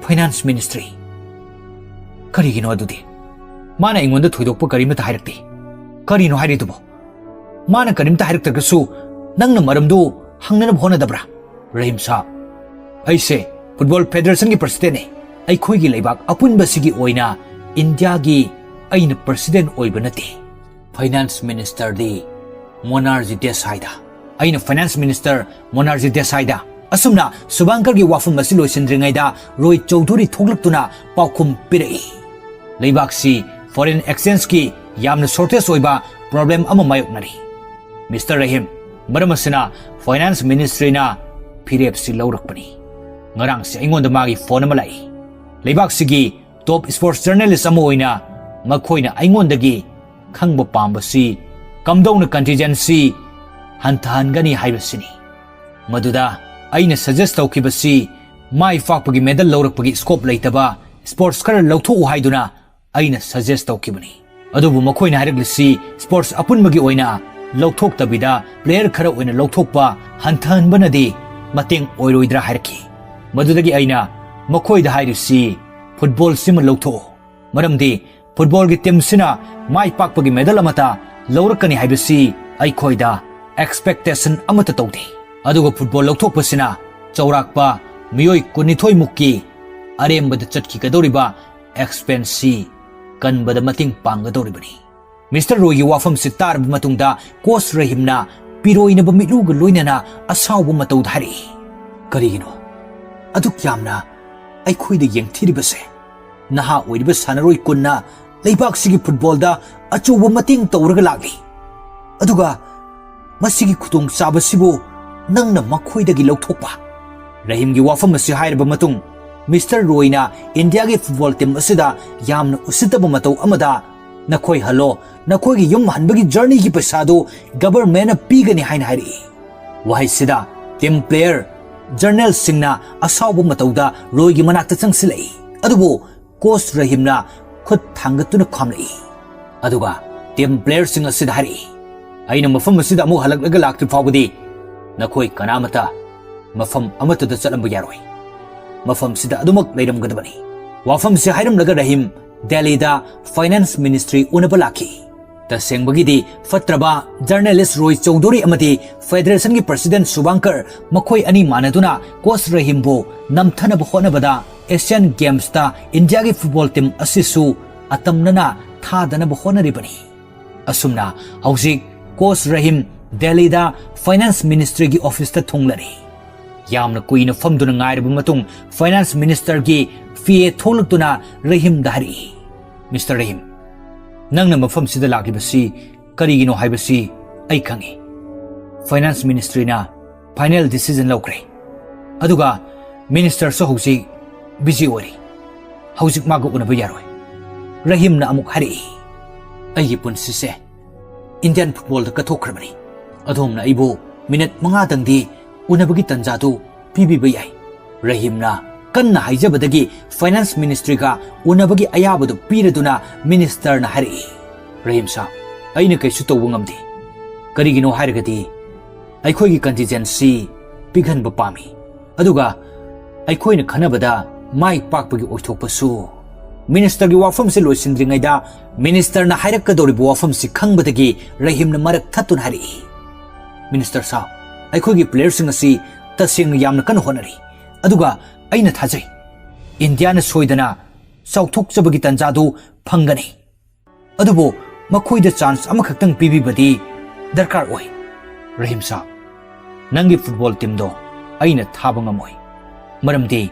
Finance ministry? ꯀꯔꯤꯒꯤꯅꯣ ꯑꯗꯨꯗꯤ? ꯃꯥꯅ ꯑꯩꯉꯣꯟꯗ ꯊꯣꯏꯗꯣꯛꯄ ꯀꯔꯤꯃꯠꯇ ꯍꯥꯏꯔꯛꯇꯦ꯫ ꯀꯔꯤꯅꯣ ꯍꯥꯏꯔꯤꯗꯨꯕꯣ? ꯃꯥꯅ ꯀꯔꯤꯝꯇ ꯍꯥꯏꯔꯛꯇ꯭ꯔꯒꯁꯨ ꯅꯪꯅ ꯃꯔꯝꯗꯨ ꯍꯪꯅꯅꯕ ꯍꯣꯠꯅꯗꯕ꯭ꯔꯥ?" "ꯔꯍꯤꯝ ꯁꯥꯍꯕ, ꯑꯩꯁꯦ ꯐꯨꯠꯕꯣꯜ ꯐꯦꯗꯔꯦꯁꯟꯒꯤ ꯄ꯭ꯔꯁꯤꯗꯦꯟꯅꯤ꯫ ꯑꯩꯈꯣꯏꯒꯤ ꯂꯩꯕꯥꯛ ꯑꯄꯨꯟꯕꯁꯤꯒꯤ ꯑꯣꯏꯅ ꯏꯟꯗꯤꯌꯥꯒꯤ ꯑꯩꯅ ꯄ꯭ꯔꯁꯤꯗꯦꯟ ꯑꯣꯏꯕ ꯅꯠꯇꯦ꯫ ꯐꯥꯏꯅꯥꯟꯁ ꯃꯤꯅꯤꯁꯇꯔꯗꯤ ꯃꯣꯅꯥꯔꯖꯤ ꯗꯦꯁꯥꯏꯗ꯫ ꯑꯩꯅ ꯐꯥꯏꯅꯥꯟꯁ ꯃꯤꯅꯤꯁꯇꯔ ꯃꯣꯅꯥꯔꯖꯤ ꯗꯦꯁꯥꯏꯗ꯫" ꯑꯁꯨꯝꯅ ꯁꯨꯚꯥꯡꯀꯔꯒꯤ ꯋꯥꯐꯝ ꯑꯁꯤ ꯂꯣꯏꯁꯤꯟꯗ꯭ꯔꯤꯉꯩꯗ ꯔꯣꯍꯤꯠ ꯆꯧꯙꯨꯔꯤ ꯊꯣꯛꯂꯛꯇꯨꯅ ꯄꯥꯎꯈꯨꯝ ꯄꯤꯔꯛꯏ, "ꯂꯩꯕꯥꯛꯁꯤ ꯐꯣꯔꯦꯟ ꯑꯦꯛꯁꯆꯦꯟꯖꯀꯤ ꯌꯥꯝꯅ ꯁꯣꯔꯇꯦꯖ ꯑꯣꯏꯕ ꯄ꯭ꯔꯣꯕ꯭ꯂꯦꯝ ꯑꯃ ꯃꯥꯌꯣꯛꯅꯔꯤ꯫ ꯃꯤꯁꯇꯔ ꯔꯍꯤꯝ, ꯃꯔꯝ ꯑꯁꯤꯅ ꯐꯥꯏꯅꯥꯟꯁ ꯃꯤꯅꯤꯁꯇ꯭ꯔꯤꯅ ꯐꯤꯔꯦꯞꯁꯤ ꯂꯧꯔꯛꯄꯅꯤ꯫ ꯉꯔꯥꯡꯁꯤ ꯑꯩꯉꯣꯟꯗ ꯃꯥꯒꯤ ꯐꯣꯟ ꯑꯃ ꯂꯥꯛꯏ꯫ ꯂꯩꯕꯥꯛꯁꯤꯒꯤ ꯇꯣꯞ ꯁ꯭ꯄꯣꯔꯠꯁ ꯖꯔꯅꯦꯂꯤꯁ ꯑꯃ ꯑꯣꯏꯅ ꯃꯈꯣꯏꯅ ꯑꯩꯉꯣꯟꯗꯒꯤ ꯈꯪꯕ ꯄꯥꯝꯕꯁꯤ ꯀꯝꯗꯧꯅ ꯀꯟꯇꯤꯟꯖꯦꯟꯁꯤ ꯍꯟꯊꯍꯟꯒꯅꯤ ꯍꯥꯏꯕꯁꯤꯅꯤ꯫ ꯃꯗꯨꯗ ꯑꯩꯅ ꯁꯖꯦꯁ ꯇꯧꯈꯤꯕꯁꯤ ꯃꯥꯏ ꯄꯥꯛꯄꯒꯤ ꯃꯦꯗꯜ ꯂꯧꯔꯛꯄꯒꯤ ꯁ꯭ꯀꯣꯞ ꯂꯩꯇꯕ ꯁ꯭ꯄꯣꯔꯠꯁ ꯈꯔ ꯂꯧꯊꯣꯛꯎ ꯍꯥꯏꯗꯨꯅ ꯑꯩꯅ ꯁꯖꯦꯁ ꯇꯧꯈꯤꯕꯅꯤ꯫ ꯑꯗꯨꯕꯨ ꯃꯈꯣꯏꯅ ꯍꯥꯏꯔꯛꯂꯤꯁꯤ ꯁ꯭ꯄꯣꯔꯠꯁ ꯑꯄꯨꯟꯕꯒꯤ ꯑꯣꯏꯅ ꯂꯧꯊꯣꯛꯇꯕꯤꯗ ꯄ꯭ꯂꯦꯌꯔ ꯈꯔ ꯑꯣꯏꯅ ꯂꯧꯊꯣꯛꯄ ꯍꯟꯊꯍꯟꯕꯅꯗꯤ ꯃꯇꯦꯡ ꯑꯣꯏꯔꯣꯏꯗ꯭ꯔꯥ ꯍꯥꯏꯔꯛꯈꯤ꯫ ꯃꯗꯨꯗꯒꯤ ꯑꯩꯅ ꯃꯈꯣꯏꯗ ꯍꯥꯏꯔꯤꯁꯤ ꯐꯨꯠꯕꯣꯜꯁꯤꯃ ꯂꯧꯊꯣꯛꯎ꯫ ꯃꯔꯝꯗꯤ ꯐꯨꯠꯕꯣꯜꯒꯤ ꯇꯤꯝꯁꯤꯅ ꯃꯥꯏ ꯄꯥꯛꯄꯒꯤ ꯃꯦꯗꯜ ꯑꯃꯠꯇ ꯂꯧꯔꯛꯀꯅꯤ ꯍꯥꯏꯕꯁꯤ ꯑꯩꯈꯣꯏꯗ ꯑꯦꯛꯁꯄꯦꯛꯇꯦꯁꯟ ꯑꯃꯠꯇ ꯇꯧꯗꯦ꯫ ꯑꯗꯨꯒ ꯐꯨꯠꯕꯣꯜ ꯂꯧꯊꯣꯛꯄꯁꯤꯅ ꯆꯥꯎꯔꯥꯛꯄ ꯃꯤꯑꯣꯏ ꯀꯨꯟꯅꯤꯊꯣꯏ ꯃꯨꯛꯀꯤ ꯑꯔꯦꯝꯕꯗ ꯆꯠꯈꯤꯒꯗꯧꯔꯤꯕ ꯑꯦꯛꯁꯄꯦꯟꯁꯁꯤ ꯀꯟꯕꯗ ꯃꯇꯦꯡ ꯄꯥꯡꯒꯗꯧꯔꯤꯕꯅꯤ꯫" ꯃꯤꯁꯇꯔ ꯔꯣꯏꯒꯤ ꯋꯥꯐꯝꯁꯤ ꯇꯥꯔꯕ ꯃꯇꯨꯡꯗ ꯀꯣꯆ ꯔꯍꯤꯝꯅ ꯄꯤꯔꯣꯏꯅꯕ ꯃꯤꯠꯂꯨꯒ ꯂꯣꯏꯅꯅ ꯑꯁꯥꯎꯕ ꯃꯇꯧꯗ ꯍꯥꯏꯔꯛꯏ, "ꯀꯔꯤꯒꯤꯅꯣ? ꯑꯗꯨꯛ ꯌꯥꯝꯅ ꯑꯩꯈꯣꯏꯗ ꯌꯦꯡꯊꯤꯔꯤꯕꯁꯦ? ꯅꯍꯥ ꯑꯣꯏꯔꯤꯕ ꯁꯥꯟꯅꯔꯣꯏ ꯀꯨꯟꯅ ꯂꯩꯕꯥꯛꯁꯤꯒꯤ ꯐꯨꯠꯕꯣꯜꯗ ꯑꯆꯧꯕ ꯃꯇꯦꯡ ꯇꯧꯔꯒ ꯂꯥꯛꯂꯤ, ꯑꯗꯨꯒ ꯃꯁꯤꯒꯤ ꯈꯨꯗꯣꯡꯆꯥꯕꯁꯤꯕꯨ ꯅꯪꯅ ꯃꯈꯣꯏꯗꯒꯤ ꯂꯧꯊꯣꯛꯄ? ꯔꯍꯤꯝꯒꯤ ꯋꯥꯐꯝ ꯑꯁꯤ ꯍꯥꯏꯔꯕ ꯃꯇꯨꯡ, ꯃꯤꯁꯇꯔ ꯔꯣꯏꯅ ꯏꯟꯗꯤꯌꯥꯒꯤ ꯐꯨꯠꯕꯣꯜ ꯇꯤꯝ ꯑꯁꯤꯗ ꯌꯥꯝꯅ ꯎꯁꯤꯠꯇꯕ ꯃꯇꯧ ꯑꯃꯗ, "ꯅꯈꯣꯏ ꯍꯜꯂꯣ, ꯅꯈꯣꯏꯒꯤ ꯌꯨꯝ ꯍꯟꯕꯒꯤ ꯖꯔꯅꯤꯒꯤ ꯄꯩꯁꯥꯗꯨ ꯒꯕꯔꯃꯦꯟꯅ ꯄꯤꯒꯅꯤ" ꯍꯥꯏꯅ ꯍꯥꯏꯔꯛꯏ꯫ ꯋꯥꯍꯩꯁꯤꯗ ꯇꯤꯝ ꯄ꯭ꯂꯦꯌꯔ, ꯖꯔꯅꯦꯜꯁꯤꯡꯅ ꯑꯁꯥꯎꯕ ꯃꯇꯧꯗ ꯔꯣꯏꯒꯤ ꯃꯅꯥꯛꯇ ꯆꯪꯁꯤꯜꯂꯛꯏ, ꯑꯗꯨꯕꯨ ꯀꯣꯆ ꯔꯍꯤꯝꯅ ꯈꯨꯠ ꯊꯥꯡꯒꯠꯇꯨꯅ ꯈꯥꯝꯂꯛꯏ, ꯑꯗꯨꯒ ꯇꯤꯝ ꯄ꯭ꯂꯦꯌꯔꯁꯤꯡ ꯑꯁꯤꯗ ꯍꯥꯏꯔꯛꯏ, "ꯑꯩꯅ ꯃꯐꯝ ꯑꯁꯤꯗ ꯑꯃꯨꯛ ꯍꯜꯂꯛꯂꯒ ꯂꯥꯛꯇ꯭ꯔꯤ ꯐꯥꯎꯕꯗꯤ ꯅꯈꯣꯏ ꯀꯅꯥꯃꯠꯇ ꯃꯐꯝ ꯑꯃꯠꯇꯗ ꯆꯠꯂꯝꯕ ꯌꯥꯔꯣꯏ꯫ ꯃꯐꯝꯁꯤꯗ ꯑꯗꯨꯃꯛ ꯂꯩꯔꯝꯒꯗꯕꯅꯤ"꯫ ꯋꯥꯐꯝꯁꯤ ꯍꯥꯏꯔꯝꯂꯒ ꯔꯍꯤꯝ ꯗꯦꯜꯂꯤꯗ ꯐꯥꯏꯅꯥꯟꯁ ꯃꯤꯅꯤꯁꯇ꯭ꯔꯤ ꯎꯅꯕ ꯂꯥꯛꯈꯤ꯫ ꯇꯁꯦꯡꯕꯒꯤꯗꯤ ꯐꯠꯇ꯭ꯔꯕ ꯖꯔꯅꯦꯂꯤꯁ ꯔꯣꯏ ꯆꯧꯙꯨꯔꯤ ꯑꯃꯗꯤ ꯐꯦꯗꯔꯦꯁꯟꯒꯤ ꯄ꯭ꯔꯁꯤꯗꯦꯟꯠ ꯁꯨꯚꯥꯡꯀꯔ, ꯃꯈꯣꯏ ꯑꯅꯤ ꯃꯥꯟꯅꯗꯨꯅ ꯀꯣꯆ ꯔꯍꯤꯝꯕꯨ ꯅꯝꯊꯅꯕ ꯍꯣꯠꯅꯕꯗ ꯑꯦꯁꯤꯌꯥꯟ ꯒꯦꯝꯁꯇ ꯏꯟꯗꯤꯌꯥꯒꯤ ꯐꯨꯠꯕꯣꯜ ꯇꯤꯝ ꯑꯁꯤꯁꯨ ꯑꯇꯝꯅꯅ ꯊꯥꯗꯅꯕ ꯍꯣꯠꯅꯔꯤꯕꯅꯤ꯫ ꯑꯁꯨꯝꯅ ꯍꯧꯖꯤꯛ ꯀꯣꯆ ꯔꯍꯤꯝ ꯗꯦꯜꯂꯤꯗ ꯐꯥꯏꯅꯥꯟꯁ ꯃꯤꯅꯤꯁꯇ꯭ꯔꯤꯒꯤ ꯑꯣꯐꯤꯁꯇ ꯊꯨꯡꯂꯔꯦ꯫ ꯌꯥꯝꯅ ꯀꯨꯏꯅ ꯐꯝꯗꯨꯅ ꯉꯥꯏꯔꯕ ꯃꯇꯨꯡ ꯐꯥꯏꯅꯥꯟꯁ ꯃꯤꯅꯤꯁꯇꯔꯒꯤ ꯄꯤ ꯑꯦ ꯊꯣꯛꯂꯛꯇꯨꯅ ꯔꯍꯤꯝꯗ ꯍꯥꯏꯔꯛꯏ, "ꯃꯤꯁꯇꯔ ꯔꯍꯤꯝ, ꯅꯪꯅ ꯃꯐꯝꯁꯤꯗ ꯂꯥꯛꯂꯤꯕꯁꯤ ꯀꯔꯤꯒꯤꯅꯣ ꯍꯥꯏꯕꯁꯤ ꯑꯩ ꯈꯪꯏ꯫ ꯐꯥꯏꯅꯥꯟꯁ ꯃꯤꯅꯤꯁꯇ꯭ꯔꯤꯅ ꯐꯥꯏꯅꯦꯜ ꯗꯤꯁꯤꯖꯟ ꯂꯧꯈ꯭ꯔꯦ, ꯑꯗꯨꯒ ꯃꯤꯅꯤꯁꯇꯔꯁꯨ ꯍꯧꯖꯤꯛ ꯕꯤꯖꯤ ꯑꯣꯏꯔꯤ꯫ ꯍꯧꯖꯤꯛ ꯃꯥꯒ ꯎꯅꯕ ꯌꯥꯔꯣꯏ"꯫ ꯔꯍꯤꯝꯅ ꯑꯃꯨꯛ ꯍꯥꯏꯔꯛꯏ, "ꯑꯩꯒꯤ ꯄꯨꯟꯁꯤꯁꯦ ꯏꯟꯗꯤꯌꯥꯟ ꯐꯨꯠꯕꯣꯜꯗ ꯀꯠꯊꯣꯛꯈ꯭ꯔꯕꯅꯤ꯫ ꯑꯗꯣꯝꯅ ꯑꯩꯕꯨ ꯃꯤꯅꯠ ꯃꯉꯥꯗꯪꯗꯤ ꯎꯅꯕꯒꯤ ꯇꯟꯖꯥꯗꯨ ꯄꯤꯕꯤꯕ ꯌꯥꯏ"꯫ ꯔꯍꯤꯝꯅ ꯀꯟꯅ ꯍꯥꯏꯖꯕꯗꯒꯤ ꯐꯥꯏꯅꯥꯟꯁ ꯃꯤꯅꯤꯁꯇ꯭ꯔꯤꯒ ꯎꯅꯕꯒꯤ ꯑꯌꯥꯕꯗꯨ ꯄꯤꯔꯗꯨꯅ ꯃꯤꯅꯤꯁꯇꯔꯅ ꯍꯥꯏꯔꯛꯏ, "ꯔꯍꯤꯝ ꯁꯥꯍꯕ, ꯑꯩꯅ ꯀꯩꯁꯨ ꯇꯧꯕ ꯉꯝꯗꯦ꯫ ꯀꯔꯤꯒꯤꯅꯣ ꯍꯥꯏꯔꯒꯗꯤ ꯑꯩꯈꯣꯏꯒꯤ ꯀꯟꯇꯤꯟꯖꯦꯟꯁꯤ ꯄꯤꯛꯍꯟꯕ ꯄꯥꯝꯃꯤ, ꯑꯗꯨꯒ ꯑꯩꯈꯣꯏꯅ ꯈꯟꯅꯕꯗ ꯃꯥꯏ ꯄꯥꯛꯄꯒꯤ ꯑꯣꯏꯊꯣꯛꯄꯁꯨ"꯫ ꯃꯤꯅꯤꯁꯇꯔꯒꯤ ꯋꯥꯐꯝꯁꯤ ꯂꯣꯏꯁꯤꯟꯗ꯭ꯔꯤꯉꯩꯗ ꯃꯤꯅꯤꯁꯇꯔꯅ ꯍꯥꯏꯔꯛꯀꯗꯧꯔꯤꯕ ꯋꯥꯐꯝꯁꯤ ꯈꯪꯕꯗꯒꯤ ꯔꯍꯤꯝꯅ ꯃꯔꯛ ꯊꯠꯇꯨꯅ ꯍꯥꯏꯔꯛꯏ, "ꯃꯤꯅꯤꯁꯇꯔ ꯁꯥꯍꯕ, ꯑꯩꯈꯣꯏꯒꯤ ꯄ꯭ꯂꯦꯌꯔꯁꯤꯡ ꯑꯁꯤ ꯇꯁꯦꯡꯅ ꯌꯥꯝꯅ ꯀꯟꯅ ꯍꯣꯠꯅꯔꯤ, ꯑꯗꯨꯒ ꯑꯩꯅ ꯊꯥꯖꯩ ꯏꯟꯗꯤꯌꯥꯅ ꯁꯣꯏꯗꯅ ꯆꯥꯎꯊꯣꯛꯆꯕꯒꯤ ꯇꯟꯖꯥꯗꯨ ꯐꯪꯒꯅꯤ꯫ ꯑꯗꯨꯕꯨ ꯃꯈꯣꯏꯗ ꯆꯥꯟꯁ ꯑꯃꯈꯛꯇꯪ ꯄꯤꯕꯤꯕꯗꯤ ꯗꯔꯀꯥꯔ ꯑꯣꯏ"꯫ "ꯔꯍꯤꯝ ꯁꯥꯍꯕ, ꯅꯪꯒꯤ ꯐꯨꯠꯕꯣꯜ ꯇꯤꯝꯗꯣ ꯑꯩꯅ ꯊꯥꯕ ꯉꯝꯃꯣꯏ꯫ ꯃꯔꯝꯗꯤ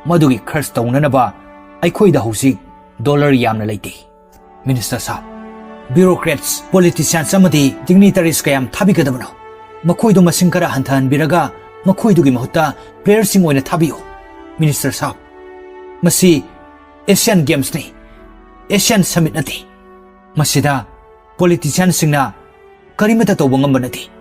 ꯃꯗꯨꯒꯤ ꯈꯔꯆ ꯇꯧꯅꯅꯕ ꯑꯩꯈꯣꯏꯗ ꯍꯧꯖꯤꯛ ꯗꯣꯂꯔ ꯌꯥꯝꯅ ꯂꯩꯇꯦ꯫ ꯃꯤꯅꯤꯁꯇꯔ ꯁꯥꯍꯕ, ꯕ꯭ꯌꯨꯔꯣꯀ꯭ꯔꯦꯠꯁ, ꯄꯣꯂꯤꯇꯤꯁꯤꯌꯥꯟꯁ ꯑꯃꯗꯤ ꯗꯤꯒꯅꯤꯇꯔꯤꯁ ꯀꯌꯥꯝ ꯊꯥꯕꯤꯒꯗꯕꯅꯣ? ꯃꯈꯣꯏꯗꯨ ꯃꯁꯤꯡ ꯈꯔ ꯍꯟꯊꯍꯟꯕꯤꯔꯒ ꯃꯈꯣꯏꯗꯨꯒꯤ ꯃꯍꯨꯠꯇ ꯄ꯭ꯂꯦꯌꯔꯁꯤꯡ ꯑꯣꯏꯅ ꯊꯥꯕꯤꯌꯨ꯫ ꯃꯤꯅꯤꯁꯇꯔ ꯁꯥꯍꯕ, ꯃꯁꯤ ꯑꯦꯁꯤꯌꯥꯟ ꯒꯦꯝꯁꯅꯤ, ꯑꯦꯁꯤꯌꯥꯟ ꯁꯃꯤꯠ ꯅꯠꯇꯦ꯫ ꯃꯁꯤꯗ ꯄꯣꯂꯤꯇꯤꯁꯤꯌꯥꯟꯁꯤꯡꯅ ꯀꯔꯤꯃꯠꯇ ꯇꯧꯕ ꯉꯝꯕ ꯅꯠꯇꯦ꯫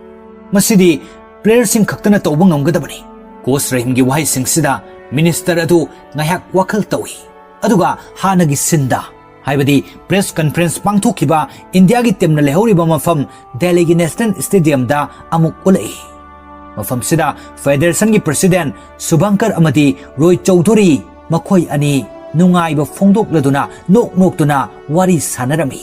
ꯃꯁꯤꯗꯤ ꯄ꯭ꯂꯦꯌꯔꯁꯤꯡ ꯈꯛꯇꯅ ꯇꯧꯕ ꯉꯝꯒꯗꯕꯅꯤ꯫ ꯀꯣꯆ ꯔꯍꯤꯝꯒꯤ ꯋꯥꯍꯩꯁꯤꯡꯁꯤꯗ ꯃꯤꯅꯤꯁꯇꯔ ꯑꯗꯨ ꯉꯥꯏꯍꯥꯛ ꯋꯥꯈꯜ ꯇꯧꯏ꯫ ꯑꯗꯨꯒ ꯍꯥꯟꯅꯒꯤ ꯁꯤꯟꯗ, ꯍꯥꯏꯕꯗꯤ ꯄ꯭ꯔꯦꯁ ꯀꯟꯐꯔꯦꯟꯁ ꯄꯥꯡꯊꯣꯛꯈꯤꯕ ꯏꯟꯗꯤꯌꯥꯒꯤ ꯇꯤꯝꯅ ꯂꯩꯍꯧꯔꯤꯕ ꯃꯐꯝ ꯗꯦꯜꯂꯤꯒꯤ ꯅꯦꯁꯅꯦꯜ ꯁ꯭ꯇꯦꯗꯤꯌꯝꯗ ꯑꯃꯨꯛ ꯎꯠꯂꯛꯏ꯫ ꯃꯐꯝꯁꯤꯗ ꯐꯦꯗꯦꯔꯦꯁꯟꯒꯤ ꯄ꯭ꯔꯦꯁꯤꯗꯦꯟꯠ ꯁꯨꯚꯥꯡꯀꯔ ꯑꯃꯗꯤ ꯔꯣꯏ ꯆꯧꯙꯨꯔꯤ, ꯃꯈꯣꯏ ꯑꯅꯤ ꯅꯨꯡꯉꯥꯏꯕ ꯐꯣꯡꯗꯣꯛꯂꯗꯨꯅ ꯅꯣꯛ ꯅꯣꯛꯇꯨꯅ ꯋꯥꯔꯤ ꯁꯥꯟꯅꯔꯝꯃꯤ꯫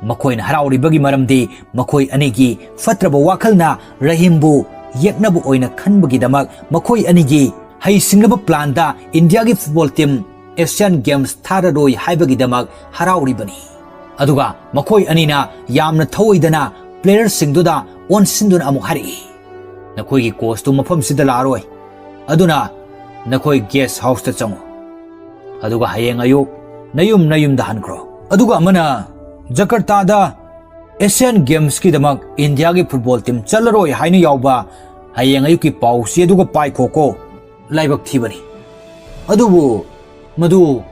ꯃꯈꯣꯏꯅ ꯍꯔꯥꯎꯔꯤꯕꯒꯤ ꯃꯔꯝꯗꯤ ꯃꯈꯣꯏ ꯑꯅꯤꯒꯤ ꯐꯠꯇ꯭ꯔꯕ ꯋꯥꯈꯜꯅ ꯔꯍꯤꯝꯕꯨ ꯌꯦꯛꯅꯕ ꯑꯣꯏꯅ ꯈꯟꯕꯒꯤꯗꯃꯛ ꯃꯈꯣꯏ ꯑꯅꯤꯒꯤ ꯍꯩꯁꯤꯡꯂꯕ ꯄ꯭ꯂꯥꯟꯗ ꯏꯟꯗꯤꯌꯥꯒꯤ ꯐꯨꯠꯕꯣꯜ ꯇꯤꯝ ꯑꯦꯁꯤꯌꯥꯟ ꯒꯦꯝꯁ ꯊꯥꯔꯔꯣꯏ ꯍꯥꯏꯕꯒꯤꯗꯃꯛ ꯍꯔꯥꯎꯔꯤꯕꯅꯤ꯫ ꯑꯗꯨꯒ ꯃꯈꯣꯏ ꯑꯅꯤꯅ ꯌꯥꯝꯅ ꯊꯧꯑꯣꯏꯗꯅ ꯄ꯭ꯂꯦꯌꯔꯁꯤꯡꯗꯨꯗ ꯑꯣꯟꯁꯤꯟꯗꯨꯅ ꯑꯃꯨꯛ ꯍꯥꯏꯔꯛꯏ, "ꯅꯈꯣꯏꯒꯤ ꯀꯣꯆꯇꯨ ꯃꯐꯝꯁꯤꯗ ꯂꯥꯛꯑꯔꯣꯏ, ꯑꯗꯨꯅ ꯅꯈꯣꯏ ꯒꯦꯁ ꯍꯥꯎꯁꯇ ꯆꯪꯉꯨ꯫ ꯑꯗꯨꯒ ꯍꯌꯦꯡ ꯑꯌꯨꯛ ꯅꯌꯨꯝ ꯅꯌꯨꯝꯗ ꯍꯟꯈ꯭ꯔꯣ꯫" ꯑꯗꯨꯒ ꯑꯃꯅ, "ꯖꯀꯔꯇꯥꯗ ꯑꯦꯁꯤꯌꯥꯟ ꯒꯦꯝꯁꯀꯤꯗꯃꯛ ꯏꯟꯗꯤꯌꯥꯒꯤ ꯐꯨꯠꯕꯣꯜ ꯇꯤꯝ ꯆꯠꯂꯔꯣꯏ ꯍꯥꯏꯅ ꯌꯥꯎꯕ ꯍꯌꯦꯡ ꯑꯌꯨꯛꯀꯤ ꯄꯥꯎꯆꯦ ꯑꯗꯨꯒ ꯄꯥꯏꯈꯣꯀꯣ, ꯂꯥꯏꯕꯛ ꯊꯤꯕꯅꯤ꯫ ꯑꯗꯨꯕꯨ ꯃꯗꯨ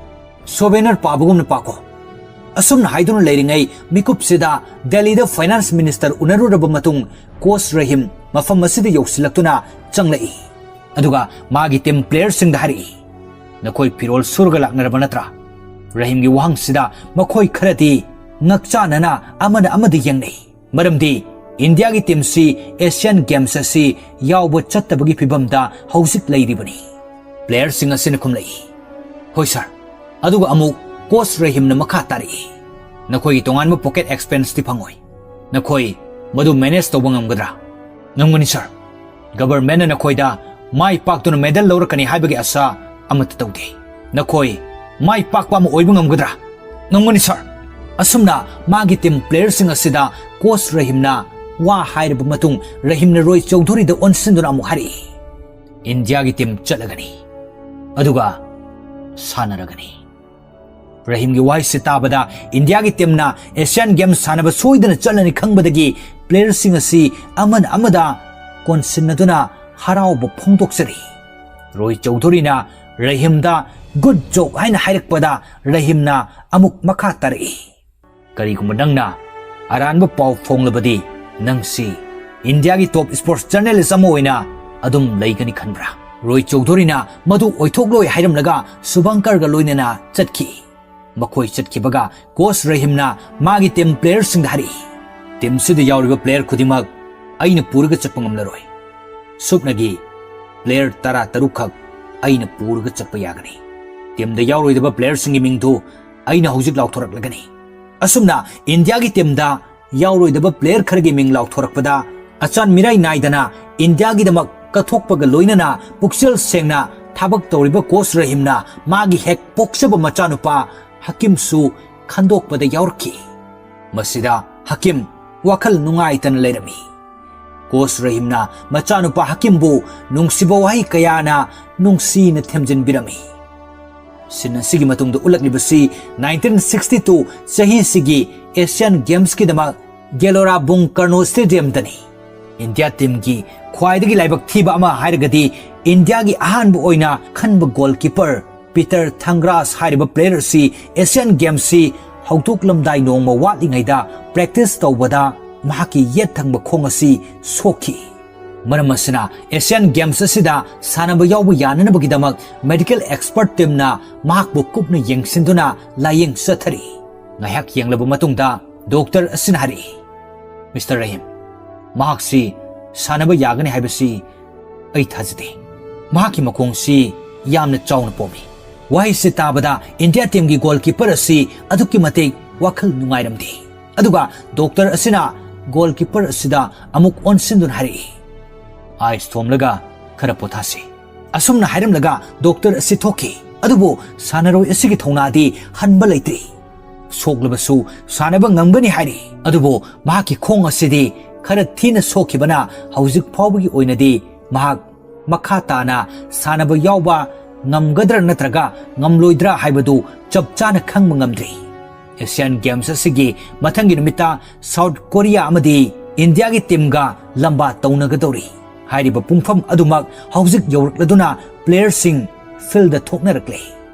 ꯁꯣꯚꯦꯅꯔ ꯄꯥꯕꯒꯨꯝꯅ ꯄꯥꯀꯣ꯫" ꯑꯁꯨꯝꯅ ꯍꯥꯏꯗꯨꯅ ꯂꯩꯔꯤꯉꯩ ꯃꯤꯀꯨꯞꯁꯤꯗ ꯗꯦꯜꯂꯤꯗ ꯐꯥꯏꯅꯥꯟꯁ ꯃꯤꯅꯤꯁꯇꯔ ꯎꯅꯔꯨꯔꯕ ꯃꯇꯨꯡ ꯀꯣꯆ ꯔꯍꯤꯝ ꯃꯐꯝ ꯑꯁꯤꯗ ꯌꯧꯁꯤꯜꯂꯛꯇꯨꯅ ꯆꯪꯂꯛꯏ꯫ ꯑꯗꯨꯒ ꯃꯥꯒꯤ ꯇꯤꯝ ꯄ꯭ꯂꯦꯌꯔꯁꯤꯡꯗ ꯍꯥꯏꯔꯛꯏ, "ꯅꯈꯣꯏ ꯐꯤꯔꯣꯜ ꯁꯨꯔꯒ ꯂꯥꯛꯅꯔꯕ ꯅꯠꯇ꯭ꯔꯥ?" ꯔꯍꯤꯝꯒꯤ ꯋꯥꯍꯪꯁꯤꯗ ꯃꯈꯣꯏ ꯈꯔꯗꯤ ꯉꯛꯆꯥꯅꯅ ꯑꯃꯅ ꯑꯃꯗ ꯌꯦꯡꯅꯩ꯫ ꯃꯔꯝꯗꯤ ꯏꯟꯗꯤꯌꯥꯒꯤ ꯇꯤꯝꯁꯤ ꯑꯦꯁꯤꯌꯥꯟ ꯒꯦꯝꯁ ꯑꯁꯤ ꯌꯥꯎꯕ ꯆꯠꯇꯕꯒꯤ ꯐꯤꯚꯝꯗ ꯍꯧꯖꯤꯛ ꯂꯩꯔꯤꯕꯅꯤ꯫ ꯄ꯭ꯂꯦꯌꯔꯁꯤꯡ ꯑꯁꯤꯅ ꯈꯨꯝꯂꯛꯏ, "ꯍꯣꯏ ꯁꯥꯔ꯫" ꯑꯗꯨꯒ ꯑꯃꯨꯛ ꯀꯣꯆ ꯔꯍꯤꯝꯅ ꯃꯈꯥ ꯇꯥꯔꯛꯏ, "ꯅꯈꯣꯏꯒꯤ ꯇꯣꯉꯥꯟꯕ ꯄꯣꯀꯦꯠ ꯑꯦꯛꯁꯄꯦꯟꯁꯇꯤ ꯐꯪꯉꯣꯏ꯫ ꯅꯈꯣꯏ ꯃꯗꯨ ꯃꯦꯅꯦꯖ ꯇꯧꯕ ꯉꯝꯒꯗ꯭ꯔꯥ?" "ꯉꯝꯒꯅꯤ ꯁꯥꯔ꯫ ꯒꯕꯔꯃꯦꯟꯅ ꯅꯈꯣꯏꯗ ꯃꯥꯏ ꯄꯥꯛꯇꯨꯅ ꯃꯦꯗꯜ ꯂꯧꯔꯛꯀꯅꯤ ꯍꯥꯏꯕꯒꯤ ꯑꯁꯥ ꯑꯃꯠꯇ ꯇꯧꯗꯦ꯫ ꯅꯈꯣꯏ ꯃꯥꯏ ꯄꯥꯛꯄ ꯑꯃ ꯑꯣꯏꯕ ꯉꯝꯒꯗ꯭ꯔꯥ?" "ꯉꯝꯒꯅꯤ ꯁꯥꯔ꯫" ꯑꯁꯨꯝꯅ ꯃꯥꯒꯤ ꯇꯤꯝ ꯄ꯭ꯂꯦꯌꯔꯁꯤꯡ ꯑꯁꯤꯗ ꯀꯣꯆ ꯔꯍꯤꯝꯅ ꯋꯥ ꯍꯥꯏꯔꯕ ꯃꯇꯨꯡ ꯔꯍꯤꯝꯅ ꯔꯣꯏ ꯆꯧꯙꯨꯔꯤꯗ ꯑꯣꯟꯁꯤꯟꯗꯨꯅ ꯑꯃꯨꯛ ꯍꯥꯏꯔꯛꯏ, ꯏꯟꯗꯤꯌꯥꯒꯤ ꯇꯤꯝ ꯆꯠꯂꯒꯅꯤ, ꯑꯗꯨꯒ ꯁꯥꯟꯅꯔꯒꯅꯤ꯫ ꯔꯍꯤꯝꯒꯤ ꯋꯥꯍꯩꯁꯤ ꯇꯥꯕꯗ ꯏꯟꯗꯤꯌꯥꯒꯤ ꯇꯤꯝꯅ ꯑꯦꯁꯤꯌꯥꯟ ꯒꯦꯝꯁ ꯁꯥꯟꯅꯕ ꯁꯣꯏꯗꯅ ꯆꯠꯂꯅꯤ ꯈꯪꯕꯗꯒꯤ ꯄ꯭ꯂꯦꯌꯔꯁꯤꯡ ꯑꯁꯤ ꯑꯃꯅ ꯑꯃꯗ ꯀꯣꯟꯁꯤꯟꯅꯗꯨꯅ ꯍꯔꯥꯎꯕ ꯐꯣꯡꯗꯣꯛꯆꯔꯤ꯫ ꯔꯣꯍꯤꯠ ꯆꯧꯙꯨꯔꯤꯅ ꯔꯍꯤꯝꯗ "ꯒꯨꯗ ꯖꯣꯕ" ꯍꯥꯏꯅ ꯍꯥꯏꯔꯛꯄꯗ ꯔꯍꯤꯝꯅ ꯑꯃꯨꯛ ꯃꯈꯥ ꯇꯥꯔꯛꯏ, "ꯀꯔꯤꯒꯨꯝꯕ ꯅꯪꯅ ꯑꯔꯥꯟꯕ ꯄꯥꯎ ꯐꯣꯡꯂꯕꯗꯤ ꯅꯪꯁꯤ ꯏꯟꯗꯤꯌꯥꯒꯤ ꯇꯣꯞ ꯁ꯭ꯄꯣꯔꯠꯁ ꯖꯔꯅꯦꯂꯤꯁ ꯑꯃ ꯑꯣꯏꯅ ꯑꯗꯨꯝ ꯂꯩꯒꯅꯤ ꯈꯟꯕ꯭ꯔꯥ?" ꯔꯣꯍꯤꯠ ꯆꯧꯙꯨꯔꯤꯅ ꯃꯗꯨ ꯑꯣꯏꯊꯣꯛꯂꯣꯏ ꯍꯥꯏꯔꯝꯂꯒ ꯁꯨꯚꯪꯀꯔꯒ ꯂꯣꯏꯅꯅ ꯆꯠꯈꯤ꯫ ꯃꯈꯣꯏ ꯆꯠꯈꯤꯕꯒ ꯀꯣꯆ ꯔꯍꯤꯝꯅ ꯃꯥꯒꯤ ꯇꯤꯝ ꯄ꯭ꯂꯦꯌꯔꯁꯤꯡꯗ ꯍꯥꯏꯔꯛꯏ, "ꯇꯤꯝꯁꯤꯗ ꯌꯥꯎꯔꯤꯕ ꯄ꯭ꯂꯦꯌꯔ ꯈꯨꯗꯤꯡꯃꯛ ꯑꯩꯅ ꯄꯨꯔꯒ ꯆꯠꯄ ꯉꯝꯂꯔꯣꯏ꯫ ꯁꯨꯞꯅꯒꯤ ꯄ꯭ꯂꯦꯌꯔ ꯇꯔꯥ ꯇꯔꯨꯛ ꯈꯛ ꯑꯩꯅ ꯄꯨꯔꯒ ꯆꯠꯄ ꯌꯥꯒꯅꯤ꯫ ꯇꯤꯝꯗ ꯌꯥꯎꯔꯣꯏꯗꯕ ꯄ꯭ꯂꯦꯌꯔꯁꯤꯡꯒꯤ ꯃꯤꯡꯗꯨ ꯑꯩꯅ ꯍꯧꯖꯤꯛ ꯂꯥꯎꯊꯣꯔꯛꯂꯒꯅꯤ"꯫ ꯑꯁꯨꯝꯅ ꯏꯟꯗꯤꯌꯥꯒꯤ ꯇꯤꯝꯗ ꯌꯥꯎꯔꯣꯏꯗꯕ ꯄ꯭ꯂꯦꯌꯔ ꯈꯔꯒꯤ ꯃꯤꯡ ꯂꯥꯎꯊꯣꯔꯛꯄꯗ ꯑꯆꯥꯟ ꯃꯤꯔꯥꯏ ꯅꯥꯏꯗꯅ ꯏꯟꯗꯤꯌꯥꯒꯤꯗꯃꯛ ꯀꯠꯊꯣꯛꯄꯒ ꯂꯣꯏꯅꯅ ꯄꯨꯛꯆꯦꯜ ꯁꯦꯡꯅ ꯊꯕꯛ ꯇꯧꯔꯤꯕ ꯀꯣꯆ ꯔꯍꯤꯝꯅ ꯃꯥꯒꯤ ꯍꯦꯛ ꯄꯣꯛꯆꯕ ꯃꯆꯥꯅꯨꯄꯥ ꯍꯀꯤꯝꯁꯨ ꯈꯟꯗꯣꯛꯄꯗ ꯌꯥꯎꯔꯛꯈꯤ꯫ ꯃꯁꯤꯗ ꯍꯀꯤꯝ ꯋꯥꯈꯜ ꯅꯨꯡꯉꯥꯏꯇꯅ ꯂꯩꯔꯝꯃꯤ꯫ ꯀꯣꯆ ꯔꯍꯤꯝꯅ ꯃꯆꯥꯅꯨꯄꯥ ꯍꯀꯤꯝꯕꯨ ꯅꯨꯡꯁꯤꯕ ꯋꯥꯍꯩ ꯀꯌꯥꯅ ꯅꯨꯡꯁꯤꯅ ꯊꯦꯝꯖꯤꯟꯕꯤꯔꯝꯃꯤ꯫ ꯁꯤꯟ ꯑꯁꯤꯒꯤ ꯃꯇꯨꯡꯗ ꯎꯠꯂꯛꯂꯤꯕꯁꯤ nineteen sixty two ꯆꯍꯤꯁꯤꯒꯤ ꯑꯦꯁꯤꯌꯥꯟ ꯒꯦꯝꯁꯀꯤꯗꯃꯛ ꯒꯦꯂꯣꯔꯥꯕꯨꯡ ꯀꯔꯅꯣ ꯁ꯭ꯇꯦꯗꯤꯌꯝꯗꯅꯤ꯫ ꯏꯟꯗꯤꯌꯥ ꯇꯤꯝꯒꯤ ꯈ꯭ꯋꯥꯏꯗꯒꯤ ꯂꯥꯏꯕꯛ ꯊꯤꯕ ꯑꯃ ꯍꯥꯏꯔꯒꯗꯤ ꯏꯟꯗꯤꯌꯥꯒꯤ ꯑꯍꯥꯟꯕ ꯑꯣꯏꯅ ꯈꯟꯕ ꯒꯣꯜꯀꯤꯄꯔ ꯄꯤꯇꯔ ꯊꯪꯒ꯭ꯔꯥꯁ ꯍꯥꯏꯔꯤꯕ ꯄ꯭ꯂꯦꯌꯔ ꯑꯁꯤ ꯑꯦꯁꯤꯌꯥꯟ ꯒꯦꯝꯁꯁꯤ ꯍꯧꯗꯣꯛꯂꯝꯗꯥꯏ ꯅꯣꯡꯃ ꯋꯥꯠꯂꯤꯉꯩꯗ ꯄ꯭ꯔꯦꯛꯇꯤꯁ ꯇꯧꯕꯗ ꯃꯍꯥꯛꯀꯤ ꯌꯦꯠ ꯊꯪꯕ ꯈꯣꯡ ꯑꯁꯤ ꯁꯣꯛꯈꯤ꯫ ꯃꯔꯝ ꯑꯁꯤꯅ ꯑꯦꯁꯤꯌꯥꯟ ꯒꯦꯝꯁ ꯑꯁꯤꯗ ꯁꯥꯟꯅꯕ ꯌꯥꯎꯕ ꯌꯥꯅꯅꯕꯒꯤꯗꯃꯛ ꯃꯦꯗꯤꯀꯦꯜ ꯑꯦꯛꯁꯄꯔꯠ ꯇꯤꯝꯅ ꯃꯍꯥꯛꯄꯨ ꯀꯨꯞꯅ ꯌꯦꯡꯁꯤꯟꯗꯨꯅ ꯂꯥꯌꯦꯡ ꯆꯠꯊꯔꯤ꯫ ꯉꯥꯏꯍꯥꯛ ꯌꯦꯡꯂꯕ ꯃꯇꯨꯡꯗ ꯗꯣꯛꯇꯔ ꯑꯁꯤꯅ ꯍꯥꯏꯔꯛꯏ, "ꯃꯤꯁꯇꯔ ꯔꯍꯤꯝ, ꯃꯍꯥꯛꯁꯤ ꯁꯥꯟꯅꯕ ꯌꯥꯒꯅꯤ ꯍꯥꯏꯕꯁꯤ ꯑꯩ ꯊꯥꯖꯗꯦ꯫ ꯃꯍꯥꯛꯀꯤ ꯃꯈꯣꯡꯁꯤ ꯌꯥꯝꯅ ꯆꯥꯎꯅ ꯄꯣꯝꯃꯤ"꯫ ꯋꯥꯍꯩꯁꯤ ꯇꯥꯕꯗ ꯏꯟꯗꯤꯌꯥ ꯇꯤꯝꯒꯤ ꯒꯣꯜꯀꯤꯄꯔ ꯑꯁꯤ ꯑꯗꯨꯛꯀꯤ ꯃꯇꯤꯛ ꯋꯥꯈꯜ ꯅꯨꯡꯉꯥꯏꯔꯝꯗꯦ꯫ ꯑꯗꯨꯒ ꯗꯣꯛꯇꯔ ꯑꯁꯤꯅ ꯒꯣꯜꯀꯤꯄꯔ ꯑꯁꯤꯗ ꯑꯃꯨꯛ ꯑꯣꯟꯁꯤꯟꯗꯨꯅ ꯍꯥꯏꯔꯛꯏ, "ꯑꯥꯏꯁ ꯊꯣꯝꯂꯒ ꯈꯔ ꯄꯣꯊꯥꯁꯤ"꯫ ꯑꯁꯨꯝꯅ ꯍꯥꯏꯔꯝꯂꯒ ꯗꯣꯛꯇꯔ ꯑꯁꯤ ꯊꯣꯛꯈꯤ꯫ ꯑꯗꯨꯕꯨ ꯁꯥꯟꯅꯔꯣꯏ ꯑꯁꯤꯒꯤ ꯊꯧꯅꯥꯗꯤ ꯍꯟꯕ ꯂꯩꯇ꯭ꯔꯤ꯫ ꯁꯣꯛꯂꯕꯁꯨ ꯁꯥꯟꯅꯕ ꯉꯝꯒꯅꯤ ꯍꯥꯏꯔꯤ꯫ ꯑꯗꯨꯕꯨ ꯃꯍꯥꯛꯀꯤ ꯈꯣꯡ ꯑꯁꯤꯗꯤ ꯈꯔ ꯊꯤꯅ ꯁꯣꯛꯈꯤꯕꯅ ꯍꯧꯖꯤꯛ ꯐꯥꯎꯕꯒꯤ ꯑꯣꯏꯅꯗꯤ ꯃꯍꯥꯛ ꯃꯈꯥ ꯇꯥꯅ ꯁꯥꯟꯅꯕ ꯌꯥꯎꯕ ꯉꯝꯒꯗ꯭ꯔꯥ ꯅꯠꯇ꯭ꯔꯒ ꯉꯝꯂꯣꯏꯗ꯭ꯔꯥ ꯍꯥꯏꯕꯗꯨ ꯆꯞ ꯆꯥꯅ ꯈꯪꯕ ꯉꯝꯗ꯭ꯔꯤ꯫ ꯑꯦꯁꯤꯌꯥꯟ ꯒꯦꯝꯁ ꯑꯁꯤꯒꯤ ꯃꯊꯪꯒꯤ ꯅꯨꯃꯤꯠꯇ ꯁꯥꯎꯠ ꯀꯣꯔꯤꯌꯥ ꯑꯃꯗꯤ ꯏꯟꯗꯤꯌꯥꯒꯤ ꯇꯤꯝꯒ ꯂꯝꯕꯥ ꯇꯧꯅꯒꯗꯧꯔꯤ꯫ ꯍꯥꯏꯔꯤꯕ ꯄꯨꯡꯐꯝ ꯑꯗꯨꯃꯛ ꯍꯧꯖꯤꯛ ꯌꯧꯔꯛꯂꯗꯨꯅ ꯄ꯭ꯂꯦꯌꯔꯁꯤꯡ ꯐꯤꯜꯗ ꯊꯣꯛꯅꯔꯛꯂꯦ꯫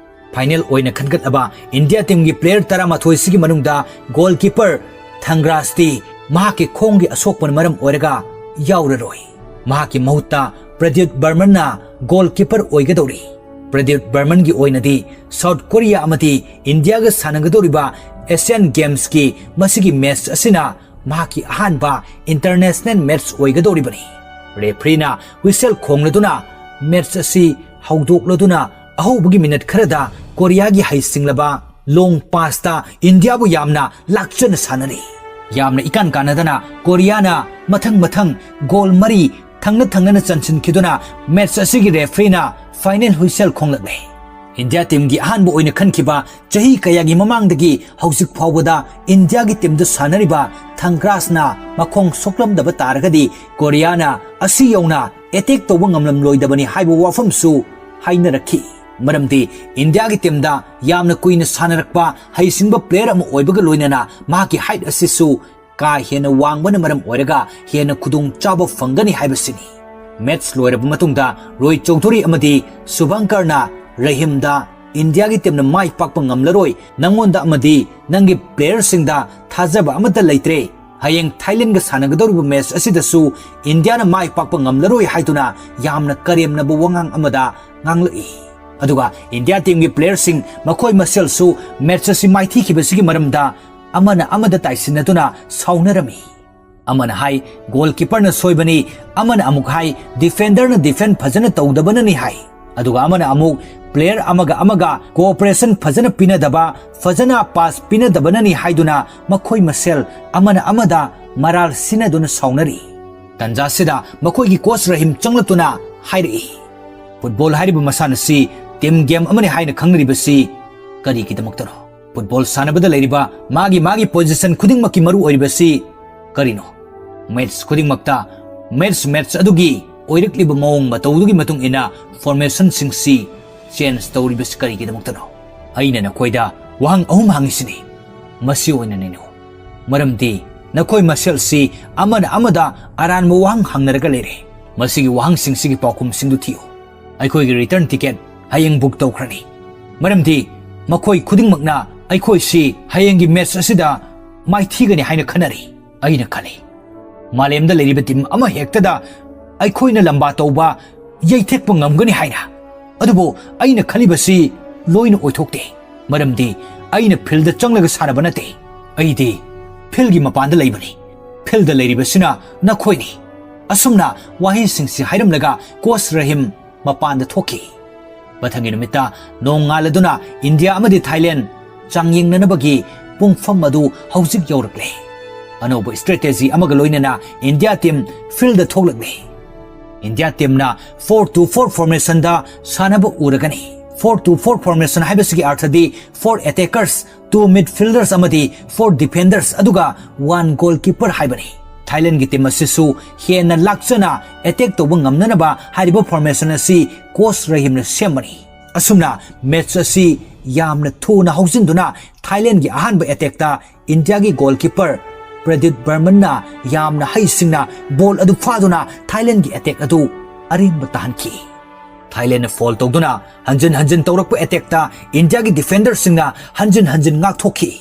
ꯐꯥꯏꯅꯦꯜ ꯑꯣꯏꯅ ꯈꯟꯒꯠꯂꯕ ꯏꯟꯗꯤꯌꯥ ꯇꯤꯝꯒꯤ ꯄ꯭ꯂꯦꯌꯔ ꯇꯔꯥꯃꯥꯊꯣꯏꯁꯤꯒꯤ ꯃꯅꯨꯡꯗ ꯒꯣꯜꯀꯤꯄꯔ ꯊꯪꯒ꯭ꯔꯥꯁꯇꯤ ꯃꯍꯥꯛꯀꯤ ꯈꯣꯡꯒꯤ ꯑꯁꯣꯛꯄꯅ ꯃꯔꯝ ꯑꯣꯏꯔꯒ ꯌꯥꯎꯔꯔꯣꯏ꯫ ꯃꯍꯥꯛꯀꯤ ꯃꯍꯨꯠꯇ ꯄ꯭ꯔꯗ꯭ꯌꯨꯠ ꯕꯔꯃꯟꯅ ꯒꯣꯜꯀꯤꯄꯔ ꯑꯣꯏꯒꯗꯧꯔꯤ꯫ ꯄ꯭ꯔꯗ꯭ꯌꯨꯠ ꯕꯔꯃꯟꯒꯤ ꯑꯣꯏꯅꯗꯤ ꯁꯥꯎꯠ ꯀꯣꯔꯤꯌꯥ ꯑꯃꯗꯤ ꯏꯟꯗꯤꯌꯥꯒ ꯁꯥꯟꯅꯒꯗꯧꯔꯤꯕ ꯑꯦꯁꯤꯌꯥꯟ ꯒꯦꯝꯁꯀꯤ ꯃꯁꯤꯒꯤ ꯃꯦꯆ ꯑꯁꯤꯅ ꯃꯍꯥꯛꯀꯤ ꯑꯍꯥꯟꯕ ꯏꯟꯇꯔꯅꯦꯁꯅꯦꯜ ꯃꯦꯆ ꯑꯣꯏꯒꯗꯧꯔꯤꯕꯅꯤ꯫ ꯔꯦꯐ꯭ꯔꯤꯅ ꯍꯨꯏꯁꯦꯜ ꯈꯣꯡꯂꯗꯨꯅ ꯃꯦꯆ ꯑꯁꯤ ꯍꯧꯗꯣꯛꯂꯗꯨꯅ ꯑꯍꯧꯕꯒꯤ ꯃꯤꯅꯠ ꯈꯔꯗ ꯀꯣꯔꯤꯌꯥꯒꯤ ꯍꯩꯁꯤꯡꯂꯕ ꯂꯣꯡ ꯄꯥꯁꯇ ꯏꯟꯗꯤꯌꯥꯕꯨ ꯌꯥꯝꯅ ꯂꯥꯛꯆꯅ ꯁꯥꯟꯅꯔꯤ꯫ ꯌꯥꯝꯅ ꯏꯀꯥꯟ ꯀꯥꯟꯅꯗꯅ ꯀꯣꯔꯤꯌꯥꯅ ꯃꯊꯪ ꯃꯊꯪ ꯒꯣꯜ ꯃꯔꯤ ꯊꯪꯅ ꯊꯪꯅꯅ ꯆꯟꯁꯤꯟꯈꯤꯗꯨꯅ ꯃꯦꯆ ꯑꯁꯤꯒꯤ ꯔꯦꯐ꯭ꯔꯤꯅ ꯐꯥꯏꯅꯦꯜ ꯍꯨꯏꯁꯦꯜ ꯈꯣꯡꯂꯛꯂꯦ꯫ ꯏꯟꯗꯤꯌꯥ ꯇꯤꯝꯒꯤ ꯑꯍꯥꯟꯕ ꯑꯣꯏꯅ ꯈꯟꯈꯤꯕ ꯆꯍꯤ ꯀꯌꯥꯒꯤ ꯃꯃꯥꯡꯗꯒꯤ ꯍꯧꯖꯤꯛ ꯐꯥꯎꯕꯗ ꯏꯟꯗꯤꯌꯥꯒꯤ ꯇꯤꯝꯗ ꯁꯥꯟꯅꯔꯤꯕ ꯊꯪꯒ꯭ꯔꯥꯁꯅ ꯃꯈꯣꯡ ꯁꯣꯛꯂꯝꯗꯕ ꯇꯥꯔꯒꯗꯤ ꯀꯣꯔꯤꯌꯥꯅ ꯑꯁꯤ ꯌꯧꯅ ꯑꯦꯇꯦꯛ ꯇꯧꯕ ꯉꯝꯂꯝꯂꯣꯏꯗꯕꯅꯤ ꯍꯥꯏꯕ ꯋꯥꯐꯝꯁꯨ ꯍꯥꯏꯅꯔꯛꯈꯤ꯫ ꯃꯔꯝꯗꯤ ꯏꯟꯗꯤꯌꯥꯒꯤ ꯇꯤꯝꯗ ꯌꯥꯝꯅ ꯀꯨꯏꯅ ꯁꯥꯟꯅꯔꯛꯄ ꯍꯩꯁꯤꯡꯕ ꯄ꯭ꯂꯦꯌꯔ ꯑꯃ ꯑꯣꯏꯕꯒ ꯂꯣꯏꯅꯅ ꯃꯍꯥꯛꯀꯤ ꯍꯥꯏꯠ ꯑꯁꯤꯁꯨ ꯀꯥ ꯍꯦꯟꯅ ꯋꯥꯡꯕꯅ ꯃꯔꯝ ꯑꯣꯏꯔꯒ ꯍꯦꯟꯅ ꯈꯨꯗꯣꯡꯆꯥꯕ ꯐꯪꯒꯅꯤ ꯍꯥꯏꯕꯁꯤꯅꯤ꯫ ꯃꯦꯆ ꯂꯣꯏꯔꯕ ꯃꯇꯨꯡꯗ ꯔꯣꯍꯤꯠ ꯆꯧꯙꯨꯔꯤ ꯑꯃꯗꯤ ꯁꯨꯚꯪꯀꯔꯅ ꯔꯍꯤꯝꯗ ꯏꯟꯗꯤꯌꯥꯒꯤ ꯇꯤꯝꯅ ꯃꯥꯏ ꯄꯥꯛꯄ ꯉꯝꯂꯔꯣꯏ, ꯅꯪꯉꯣꯟꯗ ꯑꯃꯗꯤ ꯅꯪꯒꯤ ꯄ꯭ꯂꯦꯌꯔꯁꯤꯡꯗ ꯊꯥꯖꯕ ꯑꯃꯠꯇ ꯂꯩꯇ꯭ꯔꯦ꯫ ꯍꯌꯦꯡ ꯊꯥꯏꯂꯦꯟꯒ ꯁꯥꯟꯅꯒꯗꯧꯔꯤꯕ ꯃꯦꯆ ꯑꯁꯤꯗꯁꯨ ꯏꯟꯗꯤꯌꯥꯅ ꯃꯥꯏ ꯄꯥꯛꯄ ꯉꯝꯂꯔꯣꯏ ꯍꯥꯏꯗꯨꯅ ꯌꯥꯝꯅ ꯀꯔꯦꯝꯅꯕ ꯋꯥꯉꯥꯡ ꯑꯃꯗ ꯉꯥꯡꯂꯛꯏ꯫ ꯑꯗꯨꯒ ꯏꯟꯗꯤꯌꯥ ꯇꯤꯝꯒꯤ ꯄ꯭ꯂꯦꯌꯔꯁꯤꯡ ꯃꯈꯣꯏ ꯃꯁꯦꯜꯁꯨ ꯃꯦꯆ ꯑꯁꯤ ꯃꯥꯏꯊꯤꯈꯤꯕꯁꯤꯒꯤ ꯃꯔꯝꯗ ꯑꯃꯅ ꯑꯃꯗ ꯇꯥꯏꯁꯤꯟꯅꯗꯨꯅ ꯁꯥꯎꯅꯔꯝꯃꯤ꯫ ꯑꯃꯅ ꯍꯥꯏ, "ꯒꯣꯜꯀꯤꯄꯔꯅ ꯁꯣꯏꯕꯅꯤ", ꯑꯃꯅ ꯑꯃꯨꯛ ꯍꯥꯏ, "ꯗꯤꯐꯦꯟꯗꯔꯅ ꯗꯤꯐꯦꯟ ꯐꯖꯅ ꯇꯧꯗꯕꯅꯅꯤ" ꯍꯥꯏ꯫ ꯑꯗꯨꯒ ꯑꯃꯅ ꯑꯃꯨꯛ, "ꯄ꯭ꯂꯦꯌꯔ ꯑꯃꯒ ꯑꯃꯒ ꯀꯣꯑꯣꯄꯔꯦꯁꯟ ꯐꯖꯅ ꯄꯤꯅꯗꯕ, ꯐꯖꯅ ꯄꯥꯁ ꯄꯤꯅꯗꯕꯅꯅꯤ" ꯍꯥꯏꯗꯨꯅ ꯃꯈꯣꯏ ꯃꯁꯦꯜ ꯑꯃꯅ ꯑꯃꯗ ꯃꯔꯥꯜ ꯁꯤꯟꯅꯗꯨꯅ ꯁꯥꯎꯅꯔꯤ꯫ ꯇꯟꯖꯥꯁꯤꯗ ꯃꯈꯣꯏꯒꯤ ꯀꯣꯆ ꯔꯍꯤꯝ ꯆꯪꯂꯛꯇꯨꯅ ꯍꯥꯏꯔꯛꯏ, "ꯐꯨꯠꯕꯣꯜ ꯍꯥꯏꯔꯤꯕ ꯃꯁꯥꯟꯅꯁꯤ ꯇꯤꯝ ꯒꯦꯝ ꯑꯃꯅꯤ ꯍꯥꯏꯅ ꯈꯪꯅꯔꯤꯕꯁꯤ ꯀꯔꯤꯒꯤꯗꯃꯛꯇꯅꯣ? ꯐꯨꯠꯕꯣꯜ ꯁꯥꯟꯅꯕꯗ ꯂꯩꯔꯤꯕ ꯃꯥꯒꯤ ꯃꯥꯒꯤ ꯄꯣꯖꯤꯁꯟ ꯈꯨꯗꯤꯡꯃꯛꯀꯤ ꯃꯔꯨ ꯑꯣꯏꯔꯤꯕꯁꯤ ꯀꯔꯤꯅꯣ? ꯃꯦꯆ ꯈꯨꯗꯤꯡꯃꯛꯇ ꯃꯦꯆ ꯃꯦꯆ ꯑꯗꯨꯒꯤ ꯑꯣꯏꯔꯛꯂꯤꯕ ꯃꯑꯣꯡ ꯃꯇꯧꯗꯨꯒꯤ ꯃꯇꯨꯡ ꯏꯟꯅ formationꯁꯤꯡꯁꯤ change ꯇꯧꯔꯤꯕꯁꯤ ꯀꯔꯤꯒꯤꯗꯃꯛꯇꯅꯣ? ꯑꯩꯅ ꯅꯈꯣꯏꯗ ꯋꯥꯍꯪ ꯑꯍꯨꯝ ꯍꯪꯉꯤꯁꯤꯅꯤ꯫ ꯃꯁꯤ ꯑꯣꯏꯅ ꯅꯩꯅꯧ꯫ ꯃꯔꯝꯗꯤ ꯅꯈꯣꯏ ꯃꯁꯦꯜꯁꯤ ꯑꯃꯅ ꯑꯃꯗ ꯑꯔꯥꯟꯕ ꯋꯥꯍꯪ ꯍꯪꯅꯔꯒ ꯂꯩꯔꯦ꯫ ꯃꯁꯤꯒꯤ ꯋꯥꯍꯪꯁꯤꯡꯁꯤꯒꯤ ꯄꯥꯎꯈꯨꯝꯁꯤꯡꯗꯨ ꯊꯤꯌꯨ꯫ ꯑꯩꯈꯣꯏꯒꯤ return ticket ꯍꯌꯦꯡ book ꯇꯧꯈ꯭ꯔꯅꯤ꯫ ꯃꯔꯝꯗꯤ ꯃꯈꯣꯏ ꯈꯨꯗꯤꯡꯃꯛꯅ ꯑꯩꯈꯣꯏꯁꯤ ꯍꯌꯦꯡꯒꯤ match ꯑꯁꯤꯗ ꯃꯥꯏꯊꯤꯒꯅꯤ ꯍꯥꯏꯅ ꯈꯟꯅꯔꯤ꯫ ꯑꯩꯅ ꯈꯜꯂꯤ, ꯃꯥꯂꯦꯝꯗ ꯂꯩꯔꯤꯕ team ꯑꯃ ꯍꯦꯛꯇꯗ ꯑꯩꯈꯣꯏꯅ ꯂꯝꯕꯥ ꯇꯧꯕ, ꯌꯩꯊꯦꯛꯄ ꯉꯝꯒꯅꯤ ꯍꯥꯏꯅ꯫ ꯑꯗꯨꯕꯨ ꯑꯩꯅ ꯈꯜꯂꯤꯕꯁꯤ ꯂꯣꯏꯅ ꯑꯣꯏꯊꯣꯛꯇꯦ꯫ ꯃꯔꯝꯗꯤ ꯑꯩꯅ fieldꯗ ꯆꯪꯂꯒ ꯁꯥꯟꯅꯕ ꯅꯠꯇꯦ꯫ ꯑꯩꯗꯤ fieldꯒꯤ ꯃꯄꯥꯟꯗ ꯂꯩꯕꯅꯤ꯫ Fieldꯗ ꯂꯩꯔꯤꯕꯁꯤꯅ ꯅꯈꯣꯏꯅꯤ꯫ ꯑꯁꯨꯝꯅ ꯋꯥꯍꯩꯁꯤꯡꯁꯤ ꯍꯥꯏꯔꯝꯂꯒ coach ꯔꯍꯤꯝ ꯃꯄꯥꯟꯗ ꯊꯣꯛꯈꯤ꯫ ꯃꯊꯪꯒꯤ ꯅꯨꯃꯤꯠꯇ ꯅꯣꯡꯉꯥꯜꯂꯗꯨꯅ ꯏꯟꯗꯤꯌꯥ ꯑꯃꯗꯤ ꯊꯥꯏꯂꯦꯟ ꯆꯥꯡꯌꯦꯡꯅꯅꯕꯒꯤ ꯄꯨꯡꯐꯝ ꯑꯗꯨ ꯍꯧꯖꯤꯛ ꯌꯧꯔꯛꯂꯦ꯫ ꯑꯅꯧꯕ strategy ꯑꯃꯒ ꯂꯣꯏꯅꯅ ꯏꯟꯗꯤꯌꯥ team fieldꯗ ꯊꯣꯛꯂꯛꯂꯦ꯫ ꯏꯟꯗꯤꯌꯥ teamꯅ four two four formationꯗ ꯁꯥꯟꯅꯕ ꯎꯔꯒꯅꯤ꯫ Four two four formation ꯍꯥꯏꯕꯁꯤꯒꯤ ꯑꯔꯊꯗꯤ four attackers, two midfielders ꯑꯃꯗꯤ four defenders ꯑꯗꯨꯒ one goalkeeper ꯍꯥꯏꯕꯅꯤ꯫ ꯊꯥꯏꯂꯦꯟꯒꯤ team ꯑꯁꯤꯁꯨ ꯍꯦꯟꯅ ꯂꯥꯛꯆꯅ attack ꯇꯧꯕ ꯉꯝꯅꯅꯕ ꯍꯥꯏꯔꯤꯕ formation ꯑꯁꯤ coach ꯔꯍꯤꯝꯅ ꯁꯦꯝꯕꯅꯤ꯫ ꯑꯁꯨꯝꯅ match ꯑꯁꯤ ꯌꯥꯝꯅ ꯊꯨꯅ ꯍꯧꯖꯤꯟꯗꯨꯅ ꯊꯥꯏꯂꯦꯟꯒꯤ ꯑꯍꯥꯟꯕ attackꯇ ꯏꯟꯗꯤꯌꯥꯒꯤ goalkeeper ꯄ꯭ꯔꯗꯤꯞ ꯕꯔꯃꯟꯅ ꯌꯥꯝꯅ ꯍꯩꯁꯤꯡꯅ ball ꯑꯗꯨ ꯐꯥꯗꯨꯅ ꯊꯥꯏꯂꯦꯟꯒꯤ attack ꯑꯗꯨ ꯑꯔꯦꯝꯕ ꯇꯥꯍꯟꯈꯤ꯫ ꯊꯥꯏꯂꯦꯟꯅ foul ꯇꯧꯗꯨꯅ ꯍꯟꯖꯤꯟ ꯍꯟꯖꯤꯟ ꯇꯧꯔꯛꯄ attackꯇ ꯏꯟꯗꯤꯌꯥꯒꯤ defenderꯁꯤꯡꯅ ꯍꯟꯖꯤꯟ ꯍꯟꯖꯤꯟ ꯉꯥꯛꯊꯣꯛꯈꯤ꯫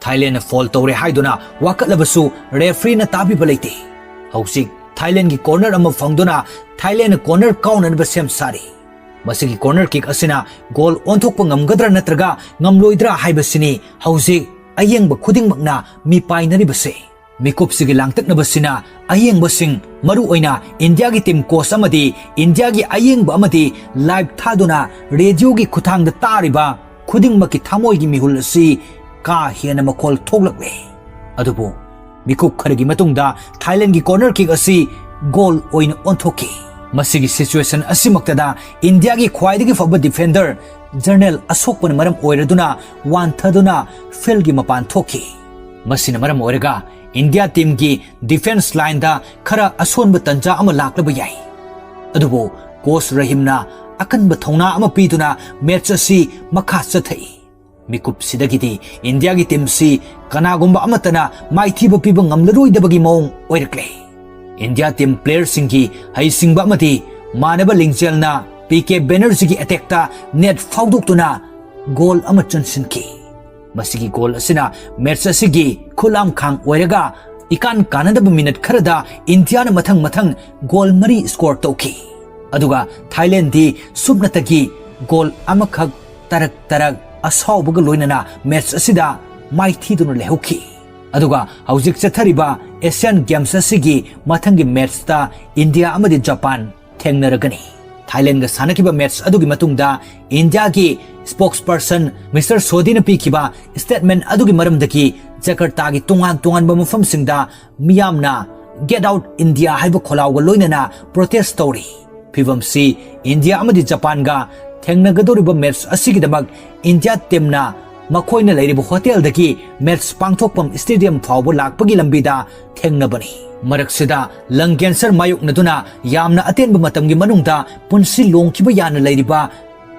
ꯊꯥꯏꯂꯦꯟꯅ foul ꯇꯧꯔꯦ ꯍꯥꯏꯗꯨꯅ ꯋꯥꯀꯠꯂꯕꯁꯨ refereeꯅ ꯇꯥꯕꯤꯕ ꯂꯩꯇꯦ꯫ ꯍꯧꯖꯤꯛ ꯊꯥꯏꯂꯦꯟꯒꯤ corner ꯑꯃ ꯐꯪꯗꯨꯅ ꯊꯥꯏꯂꯦꯟꯅ corner ꯀꯥꯎꯅꯅꯕ ꯁꯦꯝ ꯁꯥꯔꯤ꯫ ꯃꯁꯤꯒꯤ corner kick ꯑꯁꯤꯅ goal ꯑꯣꯟꯊꯣꯛꯄ ꯉꯝꯒꯗ꯭ꯔꯥ ꯅꯠꯇ꯭ꯔꯒ ꯉꯝꯂꯣꯏꯗ꯭ꯔꯥ ꯍꯥꯏꯕꯁꯤꯅꯤ ꯍꯧꯖꯤꯛ ꯑꯌꯦꯡꯕ ꯈꯨꯗꯤꯡꯃꯛꯅ ꯃꯤꯄꯥꯏꯅꯔꯤꯕꯁꯦ꯫ ꯃꯤꯀꯨꯞꯁꯤꯒꯤ ꯂꯥꯡꯇꯛꯅꯕꯁꯤꯅ ꯑꯌꯦꯡꯕꯁꯤꯡ, ꯃꯔꯨꯑꯣꯏꯅ ꯏꯟꯗꯤꯌꯥꯒꯤ team coach ꯑꯃꯗꯤ ꯏꯟꯗꯤꯌꯥꯒꯤ ꯑꯌꯦꯡꯕ ꯑꯃꯗꯤ live ꯊꯥꯗꯨꯅ radioꯒꯤ ꯈꯨꯠꯊꯥꯡꯗ ꯇꯥꯔꯤꯕ ꯈꯨꯗꯤꯡꯃꯛꯀꯤ ꯊꯃꯣꯏꯒꯤ ꯃꯤꯍꯨꯜ ꯑꯁꯤ ꯀꯥ ꯍꯦꯟꯅ ꯃꯈꯣꯜ ꯊꯣꯛꯂꯛꯂꯦ꯫ ꯑꯗꯨꯕꯨ ꯃꯤꯀꯨꯞ ꯈꯔꯒꯤ ꯃꯇꯨꯡꯗ ꯊꯥꯏꯂꯦꯟꯒꯤ corner kick ꯑꯁꯤ goal ꯑꯣꯏꯅ ꯑꯣꯟꯊꯣꯛꯈꯤ꯫ ꯃꯁꯤꯒꯤ situation ꯑꯁꯤꯃꯛꯇꯗ ꯏꯟꯗꯤꯌꯥꯒꯤ ꯈ꯭ꯋꯥꯏꯗꯒꯤ ꯐꯕ defender ꯖꯔꯅꯦꯜ ꯑꯁꯣꯛꯄꯅ ꯃꯔꯝ ꯑꯣꯏꯔꯗꯨꯅ ꯋꯥꯟꯊꯗꯨꯅ fieldꯒꯤ ꯃꯄꯥꯟ ꯊꯣꯛꯈꯤ꯫ ꯃꯁꯤꯅ ꯃꯔꯝ ꯑꯣꯏꯔꯒ ꯏꯟꯗꯤꯌꯥ teamꯒꯤ defence lineꯗ ꯈꯔ ꯑꯁꯣꯟꯕ ꯇꯟꯖꯥ ꯑꯃ ꯂꯥꯛꯂꯕ ꯌꯥꯏ꯫ ꯑꯗꯨꯕꯨ ꯀꯣꯆ ꯔꯍꯤꯝꯅ ꯑꯀꯟꯕ ꯊꯧꯅꯥ ꯑꯃ ꯄꯤꯗꯨꯅ ꯃꯦꯠꯆ ꯑꯁꯤ ꯃꯈꯥ ꯆꯠꯊꯏ꯫ ꯃꯤꯀꯨꯞꯁꯤꯗꯒꯤꯗꯤ ꯏꯟꯗꯤꯌꯥꯒꯤ ꯇꯤꯝꯁꯤ ꯀꯅꯥꯒꯨꯝꯕ ꯑꯃꯠꯇꯅ ꯃꯥꯏꯊꯤꯕ ꯄꯤꯕ ꯉꯝꯂꯔꯣꯏꯗꯕꯒꯤ ꯃꯑꯣꯡ ꯑꯣꯏꯔꯛꯂꯦ꯫ ꯏꯟꯗꯤꯌꯥ ꯇꯤꯝ ꯄ꯭ꯂꯦꯌꯔꯁꯤꯡꯒꯤ ꯍꯩꯁꯤꯡꯕ ꯑꯃꯗꯤ ꯃꯥꯟꯅꯕ ꯂꯤꯡꯖꯦꯜꯅ ꯄꯤ ꯀꯦ ꯕꯦꯅꯔꯖꯤꯒꯤ ꯑꯦꯇꯦꯛꯇ ꯅꯦꯠ ꯐꯥꯎꯗꯣꯛꯇꯨꯅ ꯒꯣꯜ ꯑꯃ ꯆꯟꯁꯤꯟꯈꯤ꯫ ꯃꯁꯤꯒꯤ ꯒꯣꯜ ꯑꯁꯤꯅ ꯃꯦꯠꯆ ꯑꯁꯤꯒꯤ ꯈꯨꯠꯂꯥꯝꯈꯥꯡ ꯑꯣꯏꯔꯒ ꯏꯀꯥꯟ ꯀꯥꯟꯅꯗꯕ ꯃꯤꯅꯠ ꯈꯔꯗ ꯏꯟꯗꯤꯌꯥꯅ ꯃꯊꯪ ꯃꯊꯪ ꯒꯣꯜ ꯃꯔꯤ ꯁ꯭ꯀꯣꯔ ꯇꯧꯈꯤ꯫ ꯑꯗꯨꯒ ꯊꯥꯏꯂꯦꯟꯗꯤ ꯁꯨꯞꯅꯇꯒꯤ ꯒꯣꯜ ꯑꯃꯈꯛ ꯇꯔꯛ ꯇꯔꯛ ꯑꯁꯥꯎꯕꯒ ꯂꯣꯏꯅꯅ ꯃꯦꯠꯆ ꯑꯁꯤꯗ ꯃꯥꯏꯊꯤꯗꯨꯅ ꯂꯩꯍꯧꯈꯤ꯫ ꯑꯗꯨꯒ ꯍꯧꯖꯤꯛ ꯆꯠꯊꯔꯤꯕ ꯑꯦꯁꯤꯌꯥꯟ ꯒꯦꯝꯁ ꯑꯁꯤꯒꯤ ꯃꯊꯪꯒꯤ ꯃꯦꯠꯆꯇ ꯏꯟꯗꯤꯌꯥ ꯑꯃꯗꯤ ꯖꯄꯥꯟ ꯊꯦꯡꯅꯔꯒꯅꯤ꯫ ꯊꯥꯏꯂꯦꯟꯒ ꯁꯥꯟꯅꯈꯤꯕ ꯃꯦꯠꯆ ꯑꯗꯨꯒꯤ ꯃꯇꯨꯡꯗ ꯏꯟꯗꯤꯌꯥꯒꯤ ꯁ꯭ꯄꯣꯛꯁ ꯄꯔꯁꯟ ꯃꯤꯁꯇꯔ ꯁꯣꯗꯤꯅ ꯄꯤꯈꯤꯕ ꯁ꯭ꯇꯦꯠꯃꯦꯟ ꯑꯗꯨꯒꯤ ꯃꯔꯝꯗꯒꯤ ꯖꯀꯔꯇꯥꯒꯤ ꯇꯣꯉꯥꯟ ꯇꯣꯉꯥꯟꯕ ꯃꯐꯝꯁꯤꯡꯗ ꯃꯤꯌꯥꯝꯅ "Get out India" ꯍꯥꯏꯕ ꯈꯣꯜꯂꯥꯎꯒ ꯂꯣꯏꯅꯅ ꯄ꯭ꯔꯣꯇꯦꯁ ꯇꯧꯔꯤ꯫ ꯐꯤꯕꯝꯁꯤ ꯏꯟꯗꯤꯌꯥ ꯑꯃꯗꯤ ꯖꯄꯥꯟꯒ ꯊꯦꯡꯅꯒꯗꯧꯔꯤꯕ ꯃꯦꯠꯆ ꯑꯁꯤꯒꯤꯗꯃꯛ ꯏꯟꯗꯤꯌꯥ ꯇꯤꯝꯅ ꯃꯈꯣꯏꯅ ꯂꯩꯔꯤꯕ ꯍꯣꯇꯦꯜꯗꯒꯤ ꯃꯦꯠꯆ ꯄꯥꯡꯊꯣꯛꯐꯝ ꯁ꯭ꯇꯦꯗꯤꯌꯝ ꯐꯥꯎꯕ ꯂꯥꯛꯄꯒꯤ ꯂꯝꯕꯤꯗ ꯊꯦꯡꯅꯕꯅꯤ꯫ ꯃꯔꯛꯁꯤꯗ ꯂꯪ ꯀꯦꯟꯁꯔ ꯃꯥꯌꯣꯛꯅꯗꯨꯅ ꯌꯥꯝꯅ ꯑꯇꯦꯟꯕ ꯃꯇꯝꯒꯤ ꯃꯅꯨꯡꯗ ꯄꯨꯟꯁꯤ ꯂꯣꯡꯈꯤꯕ ꯌꯥꯅ ꯂꯩꯔꯤꯕ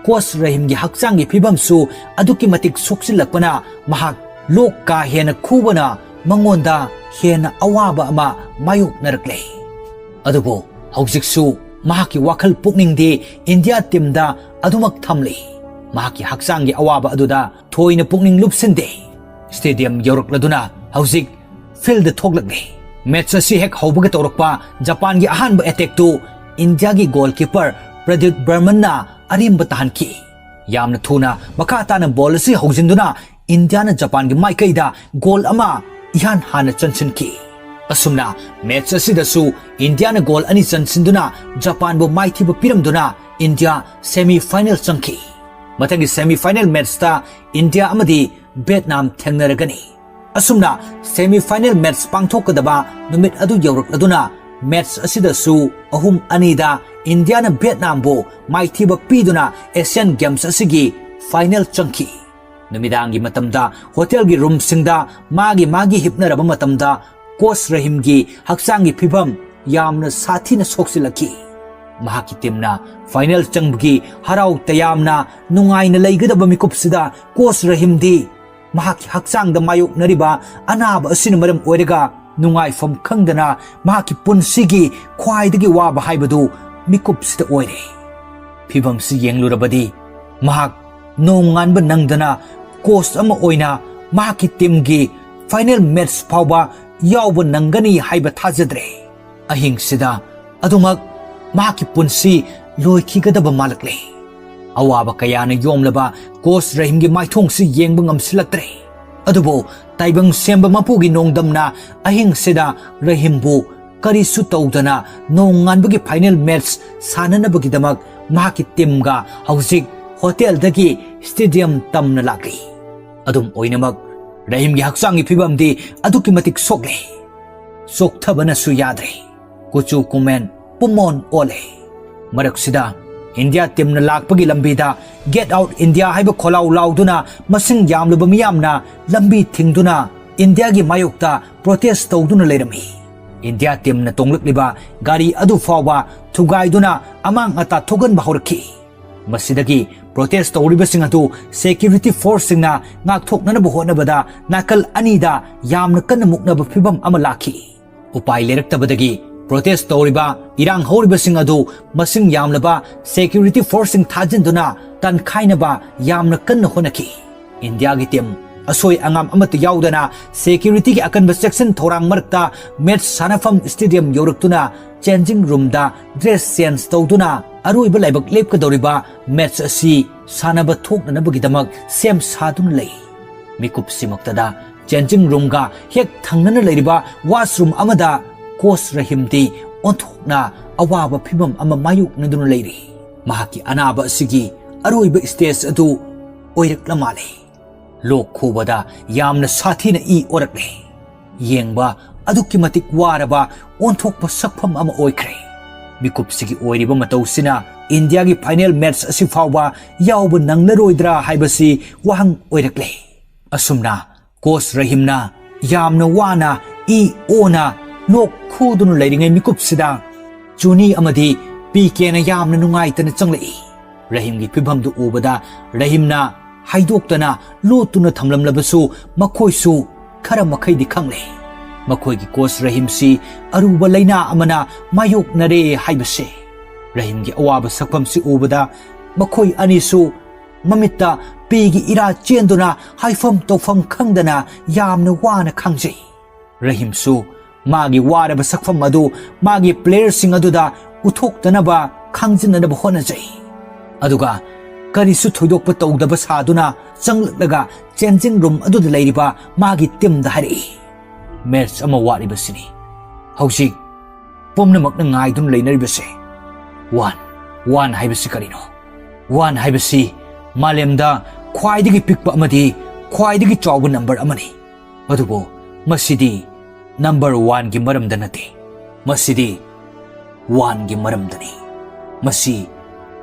ꯀꯣꯆ ꯔꯍꯤꯝꯒꯤ ꯍꯛꯆꯥꯡꯒꯤ ꯐꯤꯕꯝꯁꯨ ꯑꯗꯨꯛꯀꯤ ꯃꯇꯤꯛ ꯁꯣꯛꯆꯤꯜꯂꯛꯄꯅ ꯃꯍꯥꯛ ꯂꯣꯛ ꯀꯥ ꯍꯦꯟꯅ ꯈꯨꯕꯅ ꯃꯉꯣꯟꯗ ꯍꯦꯟꯅ ꯑꯋꯥꯕ ꯑꯃ ꯃꯥꯌꯣꯛꯅꯔꯛꯂꯦ꯫ ꯑꯗꯨꯕꯨ ꯍꯧꯖꯤꯛꯁꯨ ꯃꯍꯥꯛꯀꯤ ꯋꯥꯈꯜ ꯄꯨꯛꯅꯤꯡꯗꯤ ꯏꯟꯗꯤꯌꯥ ꯇꯤꯝꯗ ꯑꯗꯨꯃꯛ ꯊꯝꯂꯤ꯫ ꯃꯍꯥꯛꯀꯤ ꯍꯛꯆꯥꯡꯒꯤ ꯑꯋꯥꯕ ꯑꯗꯨꯗ ꯊꯣꯏꯅ ꯄꯨꯛꯅꯤꯡ ꯂꯨꯞꯁꯤꯟꯗꯦ꯫ ꯁ꯭ꯇꯦꯗꯤꯌꯝ ꯌꯧꯔꯛꯂꯗꯨꯅ ꯍꯧꯖꯤꯛ ꯐꯤꯜꯗ ꯊꯣꯛꯂꯛꯂꯦ꯫ ꯃꯦꯠꯆ ꯑꯁꯤ ꯍꯦꯛ ꯍꯧꯕꯒ ꯇꯧꯔꯛꯄ ꯖꯄꯥꯟꯒꯤ ꯑꯍꯥꯟꯕ ꯑꯦꯇꯦꯛꯇꯨ ꯏꯟꯗꯤꯌꯥꯒꯤ ꯒꯣꯜꯀꯤꯄꯔ ꯄ꯭ꯔꯗ꯭ꯌꯨꯠ ꯕꯔꯃꯟꯅ ꯑꯔꯦꯝꯕ ꯇꯥꯍꯟꯈꯤ꯫ ꯌꯥꯝꯅ ꯊꯨꯅ ꯃꯈꯥ ꯇꯥꯅ ꯕꯣꯜ ꯑꯁꯤ ꯍꯧꯖꯤꯟꯗꯨꯅ ꯏꯟꯗꯤꯌꯥꯅ ꯖꯄꯥꯟꯒꯤ ꯃꯥꯏꯀꯩꯗ ꯒꯣꯜ ꯑꯃ ꯏꯍꯥꯟ ꯍꯥꯟꯅ ꯆꯟꯁꯤꯟꯈꯤ꯫ ꯑꯁꯨꯝꯅ ꯃꯦꯠꯆ ꯑꯁꯤꯗꯁꯨ ꯏꯟꯗꯤꯌꯥꯅ ꯒꯣꯜ ꯑꯅꯤ ꯆꯟꯁꯤꯟꯗꯨꯅ ꯖꯄꯥꯟꯕꯨ ꯃꯥꯏꯊꯤꯕ ꯄꯤꯔꯝꯗꯨꯅ ꯏꯟꯗꯤꯌꯥ ꯁꯦꯃꯤ ꯐꯥꯏꯅꯦꯜ ꯆꯪꯈꯤ꯫ ꯃꯊꯪꯒꯤ ꯁꯦꯃꯤ ꯐꯥꯏꯅꯦꯜ ꯃꯦꯠꯆꯇ ꯏꯟꯗꯤꯌꯥ ꯑꯃꯗꯤ ꯚꯤꯌꯦꯠꯅꯥꯝ ꯊꯦꯡꯅꯔꯒꯅꯤ꯫ ꯑꯁꯨꯝꯅ ꯁꯦꯃꯤ ꯐꯥꯏꯅꯦꯜ ꯃꯦꯠꯆ ꯄꯥꯡꯊꯣꯛꯀꯗꯕ ꯅꯨꯃꯤꯠ ꯑꯗꯨ ꯌꯧꯔꯛꯂꯗꯨꯅ ꯃꯦꯠꯆ ꯑꯁꯤꯗꯁꯨ ꯑꯍꯨꯝ ꯑꯅꯤꯗ ꯏꯟꯗꯤꯌꯥꯅ ꯚꯤꯌꯦꯠꯅꯥꯝꯕꯨ ꯃꯥꯏꯊꯤꯕ ꯄꯤꯗꯨꯅ ꯑꯦꯁꯤꯌꯥꯟ ꯒꯦꯝꯁ ꯑꯁꯤꯒꯤ ꯐꯥꯏꯅꯦꯜ ꯆꯪꯈꯤ꯫ ꯅꯨꯃꯤꯗꯥꯡꯒꯤ ꯃꯇꯝꯗ ꯍꯣꯇꯦꯜꯒꯤ ꯔꯨꯝꯁꯤꯡꯗ ꯃꯥꯒꯤ ꯃꯥꯒꯤ ꯍꯤꯞꯅꯔꯕ ꯃꯇꯝꯗ ꯀꯣꯆ ꯔꯍꯤꯝꯒꯤ ꯍꯛꯆꯥꯡꯒꯤ ꯐꯤꯕꯝ ꯌꯥꯝꯅ ꯁꯥꯊꯤꯅ ꯁꯣꯛꯆꯤꯜꯂꯛꯈꯤ꯫ ꯃꯍꯥꯛꯀꯤ ꯇꯤꯝꯅ ꯐꯥꯏꯅꯦꯜ ꯆꯪꯕꯒꯤ ꯍꯔꯥꯎ ꯇꯌꯥꯝꯅ ꯅꯨꯡꯉꯥꯏꯅ ꯂꯩꯒꯗꯕ ꯃꯤꯀꯨꯞꯁꯤꯗ ꯀꯣꯆ ꯔꯍꯤꯝꯗꯤ ꯃꯍꯥꯛꯀꯤ ꯍꯛꯆꯥꯡꯗ ꯃꯥꯌꯣꯛꯅꯔꯤꯕ ꯑꯅꯥꯕ ꯑꯁꯤꯅ ꯃꯔꯝ ꯑꯣꯏꯔꯒ ꯅꯨꯡꯉꯥꯏꯐꯝ ꯈꯪꯗꯅ ꯃꯍꯥꯛꯀꯤ ꯄꯨꯟꯁꯤꯒꯤ ꯈ꯭ꯋꯥꯏꯗꯒꯤ ꯋꯥꯕ ꯍꯥꯏꯕꯗꯨ ꯃꯤꯀꯨꯞꯁꯤꯗ ꯑꯣꯏꯔꯦ꯫ ꯐꯤꯚꯝꯁꯤ ꯌꯦꯡꯂꯨꯔꯕꯗꯤ ꯃꯍꯥꯛ ꯅꯣꯡꯉꯥꯟꯕ ꯅꯪꯗꯅ ꯀꯣꯆ ꯑꯃ ꯑꯣꯏꯅ ꯃꯍꯥꯛꯀꯤ ꯇꯤꯝꯒꯤ ꯐꯥꯏꯅꯦꯜ ꯃꯦꯠꯆ ꯐꯥꯎꯕ ꯌꯥꯎꯕ ꯅꯪꯒꯅꯤ ꯍꯥꯏꯕ ꯊꯥꯖꯗ꯭ꯔꯦ꯫ ꯑꯍꯤꯡꯁꯤꯗ ꯑꯗꯨꯃꯛ ꯃꯍꯥꯛꯀꯤ ꯄꯨꯟꯁꯤ ꯂꯣꯏꯈꯤꯒꯗꯕ ꯃꯥꯜꯂꯛꯂꯦ꯫ ꯑꯋꯥꯕ ꯀꯌꯥꯅ ꯌꯣꯝꯂꯕ ꯀꯣꯆ ꯔꯍꯤꯝꯒꯤ ꯃꯥꯏꯊꯣꯡꯁꯤ ꯌꯦꯡꯕ ꯉꯝꯁꯤꯜꯂꯛꯇ꯭ꯔꯦ꯫ ꯑꯗꯨꯕꯨ ꯇꯥꯏꯕꯪ ꯁꯦꯝꯕ ꯃꯄꯨꯒꯤ ꯅꯣꯡꯗꯝꯅ ꯑꯍꯤꯡꯁꯤꯗ ꯔꯍꯤꯝꯕꯨ ꯀꯔꯤꯁꯨ ꯇꯧꯗꯅ ꯅꯣꯡꯉꯥꯟꯕꯒꯤ ꯐꯥꯏꯅꯦꯜ ꯃꯦꯠꯆ ꯁꯥꯟꯅꯅꯕꯒꯤꯗꯃꯛ ꯃꯍꯥꯛꯀꯤ ꯇꯤꯝꯒ ꯍꯧꯖꯤꯛ ꯍꯣꯇꯦꯜꯗꯒꯤ ꯁ꯭ꯇꯦꯗꯤꯌꯝ ꯇꯝꯅ ꯂꯥꯛꯂꯤ꯫ ꯑꯗꯨꯝ ꯑꯣꯏꯅꯃꯛ ꯔꯍꯤꯝꯒꯤ ꯍꯛꯆꯥꯡꯒꯤ ꯐꯤꯕꯝꯗꯤ ꯑꯗꯨꯛꯀꯤ ꯃꯇꯤꯛ ꯁꯣꯛꯂꯦ꯫ ꯆꯣꯛꯊꯕꯅꯁꯨ ꯌꯥꯗ꯭ꯔꯦ꯫ ꯀꯨꯆꯨ ꯀꯨꯃꯦꯟ ꯄꯨꯝꯃꯣꯟ ꯑꯣꯜꯂꯦ꯫ ꯃꯔꯛꯁꯤꯗ ꯏꯟꯗꯤꯌꯥ ꯇꯤꯝꯅ ꯂꯥꯛꯄꯒꯤ ꯂꯝꯕꯤꯗ "Get out India" ꯍꯥꯏꯕ ꯈꯣꯜꯂꯥꯎ ꯂꯥꯎꯗꯨꯅ ꯃꯁꯤꯡ ꯌꯥꯝꯂꯕ ꯃꯤꯌꯥꯝꯅ ꯂꯝꯕꯤ ꯊꯤꯡꯗꯨꯅ ꯏꯟꯗꯤꯌꯥꯒꯤ ꯃꯥꯌꯣꯛꯇ ꯄ꯭ꯔꯣꯇꯦꯁ ꯇꯧꯗꯨꯅ ꯂꯩꯔꯝꯃꯤ꯫ ꯏꯟꯗꯤꯌꯥ ꯇꯤꯝꯅ ꯇꯣꯡꯂꯛꯂꯤꯕ ꯒꯥꯔꯤ ꯑꯗꯨ ꯐꯥꯎꯕ ꯊꯨꯒꯥꯏꯗꯨꯅ ꯑꯃꯥꯡ ꯑꯇꯥ ꯊꯣꯛꯍꯟꯕ ꯍꯧꯔꯛꯈꯤ꯫ ꯃꯁꯤꯗꯒꯤ ꯄ꯭ꯔꯣꯇꯦꯁ ꯇꯧꯔꯤꯕꯁꯤꯡ ꯑꯗꯨ ꯁꯦꯀ꯭ꯌꯨꯔꯤꯇꯤ ꯐꯣꯔꯁꯁꯤꯡꯅ ꯉꯥꯛꯊꯣꯛꯅꯅꯕ ꯍꯣꯠꯅꯕꯗ ꯅꯥꯀꯜ ꯑꯅꯤꯗ ꯌꯥꯝꯅ ꯀꯟꯅ ꯃꯨꯛꯅꯕ ꯐꯤꯚꯝ ꯑꯃ ꯂꯥꯛꯈꯤ꯫ ꯎꯄꯥꯏ ꯂꯩꯔꯛꯇꯕꯗꯒꯤ ꯄ꯭ꯔꯣꯇꯦꯁ ꯇꯧꯔꯤꯕ ꯏꯔꯥꯡ ꯍꯧꯔꯤꯕꯁꯤꯡ ꯑꯗꯨ ꯃꯁꯤꯡ ꯌꯥꯝꯂꯕ ꯁꯦꯀ꯭ꯌꯨꯔꯤꯇꯤ ꯐꯣꯔꯁꯁꯤꯡ ꯊꯥꯖꯤꯟꯗꯨꯅ ꯇꯟꯈꯥꯏꯅꯕ ꯌꯥꯝꯅ ꯀꯟꯅ ꯍꯣꯠꯅꯈꯤ꯫ ꯏꯟꯗꯤꯌꯥꯒꯤ ꯇꯤꯝ ꯑꯁꯣꯏ ꯑꯉꯥꯝ ꯑꯃꯠꯇ ꯌꯥꯎꯗꯅ ꯁꯦꯀ꯭ꯌꯨꯔꯤꯇꯤꯒꯤ ꯑꯀꯟꯕ ꯆꯦꯛꯁꯤꯟ ꯊꯧꯔꯥꯡ ꯃꯔꯛꯇ ꯃꯦꯠꯆ ꯁꯥꯟꯅꯐꯝ ꯁ꯭ꯇꯦꯗꯤꯌꯝ ꯌꯧꯔꯛꯇꯨꯅ ꯆꯦꯟꯖꯤꯡ ꯔꯨꯝꯗ ꯗ꯭ꯔꯦꯁ ꯆꯦꯟꯖ ꯇꯧꯗꯨꯅ ꯑꯔꯣꯏꯕ ꯂꯥꯏꯕꯛ ꯂꯦꯞꯀꯗꯧꯔꯤꯕ ꯃꯦꯠꯆ ꯑꯁꯤ ꯁꯥꯟꯅꯕ ꯊꯣꯛꯅꯅꯕꯒꯤꯗꯃꯛ ꯁꯦꯝ ꯁꯥꯗꯨꯅ ꯂꯩ꯫ ꯃꯤꯀꯨꯞꯁꯤꯃꯛꯇꯗ ꯆꯦꯟꯖꯤꯡ ꯔꯨꯝꯒ ꯍꯦꯛ ꯊꯪꯅꯅ ꯂꯩꯔꯤꯕ ꯋꯥꯁꯔꯨꯝ ꯑꯃꯗ ꯀꯣꯆ ꯔꯍꯤꯝꯗꯤ ꯑꯣꯟꯊꯣꯛꯅ ꯑꯋꯥꯕ ꯐꯤꯚꯝ ꯑꯃ ꯃꯥꯌꯣꯛꯅꯗꯨꯅ ꯂꯩꯔꯤ꯫ ꯃꯍꯥꯛꯀꯤ ꯑꯅꯥꯕ ꯑꯁꯤꯒꯤ ꯑꯔꯣꯏꯕ ꯁ꯭ꯇꯦꯖ ꯑꯗꯨ ꯑꯣꯏꯔꯛꯂ ꯃꯥꯜꯂꯦ꯫ ꯂꯣꯛ ꯈꯨꯕꯗ ꯌꯥꯝꯅ ꯁꯥꯊꯤꯅ ꯏ ꯑꯣꯔꯛꯂꯦ꯫ ꯌꯦꯡꯕ ꯑꯗꯨꯛꯀꯤ ꯃꯇꯤꯛ ꯋꯥꯔꯕ ꯑꯣꯟꯊꯣꯛꯄ ꯁꯛꯐꯝ ꯑꯃ ꯑꯣꯏꯈ꯭ꯔꯦ꯫ ꯃꯤꯀꯨꯞꯁꯤꯒꯤ ꯑꯣꯏꯔꯤꯕ ꯃꯇꯧꯁꯤꯅ ꯏꯟꯗꯤꯌꯥꯒꯤ ꯐꯥꯏꯅꯦꯜ ꯃꯦꯠꯆ ꯑꯁꯤ ꯐꯥꯎꯕ ꯌꯥꯎꯕ ꯅꯪꯂꯔꯣꯏꯗ꯭ꯔꯥ ꯍꯥꯏꯕꯁꯤ ꯋꯥꯍꯪ ꯑꯣꯏꯔꯛꯂꯦ꯫ ꯑꯁꯨꯝꯅ ꯀꯣꯆ ꯔꯍꯤꯝꯅ ꯌꯥꯝꯅ ꯋꯥꯅ ꯏ ꯑꯣꯅ ꯂꯣꯛ ꯈꯨꯗꯨꯅ ꯂꯩꯔꯤꯉꯩ ꯃꯤꯀꯨꯞꯁꯤꯗ ꯖꯨꯅꯤ ꯑꯃꯗꯤ ꯄꯤ ꯀꯦꯅ ꯌꯥꯝꯅ ꯅꯨꯡꯉꯥꯏꯇꯅ ꯆꯪꯂꯛꯏ꯫ ꯔꯍꯤꯝꯒꯤ ꯐꯤꯚꯝꯗꯨ ꯎꯕꯗ ꯔꯍꯤꯝꯅ ꯍꯥꯏꯗꯣꯛꯇꯅ ꯂꯣꯠꯇꯨꯅ ꯊꯝꯂꯝꯂꯕꯁꯨ ꯃꯈꯣꯏꯁꯨ ꯈꯔ ꯃꯈꯩꯗꯤ ꯈꯪꯂꯦ꯫ ꯃꯈꯣꯏꯒꯤ ꯀꯣꯆ ꯔꯍꯤꯝꯁꯤ ꯑꯔꯨꯕ ꯂꯥꯏꯅꯥ ꯑꯃꯅ ꯃꯥꯌꯣꯛꯅꯔꯦ ꯍꯥꯏꯕꯁꯦ꯫ ꯔꯍꯤꯝꯒꯤ ꯑꯋꯥꯕ ꯁꯛꯐꯝꯁꯤ ꯎꯕꯗ ꯃꯈꯣꯏ ꯑꯅꯤꯁꯨ ꯃꯃꯤꯠꯇ ꯄꯤꯒꯤ ꯏꯔꯥ ꯆꯦꯟꯗꯨꯅ ꯍꯥꯏꯐꯝ ꯇꯧꯐꯝ ꯈꯪꯗꯅ ꯌꯥꯝꯅ ꯋꯥꯅ ꯈꯥꯡꯖꯩ꯫ ꯔꯍꯤꯝꯁꯨ ꯃꯥꯒꯤ ꯋꯥꯔꯕ ꯁꯛꯐꯝ ꯑꯗꯨ ꯃꯥꯒꯤ ꯄ꯭ꯂꯦꯌꯔꯁꯤꯡ ꯑꯗꯨꯗ ꯎꯠꯊꯣꯛꯇꯅꯕ ꯈꯪꯖꯤꯟꯅꯅꯕ ꯍꯣꯠꯅꯖꯩ꯫ ꯑꯗꯨꯒ ꯀꯔꯤꯁꯨ ꯊꯣꯏꯗꯣꯛꯄ ꯇꯧꯗꯕ ꯁꯥꯗꯨꯅ ꯆꯪꯂꯛꯂꯒ ꯆꯦꯟꯖꯤꯡ ꯔꯨꯝ ꯑꯗꯨꯗ ꯂꯩꯔꯤꯕ ꯃꯥꯒꯤ ꯇꯤꯝꯗ ꯍꯥꯏꯔꯛꯏ, "ꯃꯦꯆ ꯑꯃ ꯋꯥꯠꯂꯤꯕꯁꯤꯅꯤ ꯍꯧꯖꯤꯛ ꯄꯨꯝꯅꯃꯛꯅ ꯉꯥꯏꯗꯨꯅ ꯂꯩꯅꯔꯤꯕꯁꯦ꯫ ꯋꯥꯟ, ꯋꯥꯟ ꯍꯥꯏꯕꯁꯤ ꯀꯔꯤꯅꯣ? ꯋꯥꯟ ꯍꯥꯏꯕꯁꯤ ꯃꯥꯂꯦꯝꯗ ꯈ꯭ꯋꯥꯏꯗꯒꯤ ꯄꯤꯛꯄ ꯑꯃꯗꯤ ꯈ꯭ꯋꯥꯏꯗꯒꯤ ꯆꯥꯎꯕ ꯅꯝꯕꯔ ꯑꯃꯅꯤ꯫ ꯑꯗꯨꯕꯨ ꯃꯁꯤꯗꯤ ꯅꯝꯕꯔ ꯋꯥꯟꯒꯤ ꯃꯔꯝꯗ ꯅꯠꯇꯦ꯫ ꯃꯁꯤꯗꯤ ꯋꯥꯟꯒꯤ ꯃꯔꯝꯗꯅꯤ꯫ ꯃꯁꯤ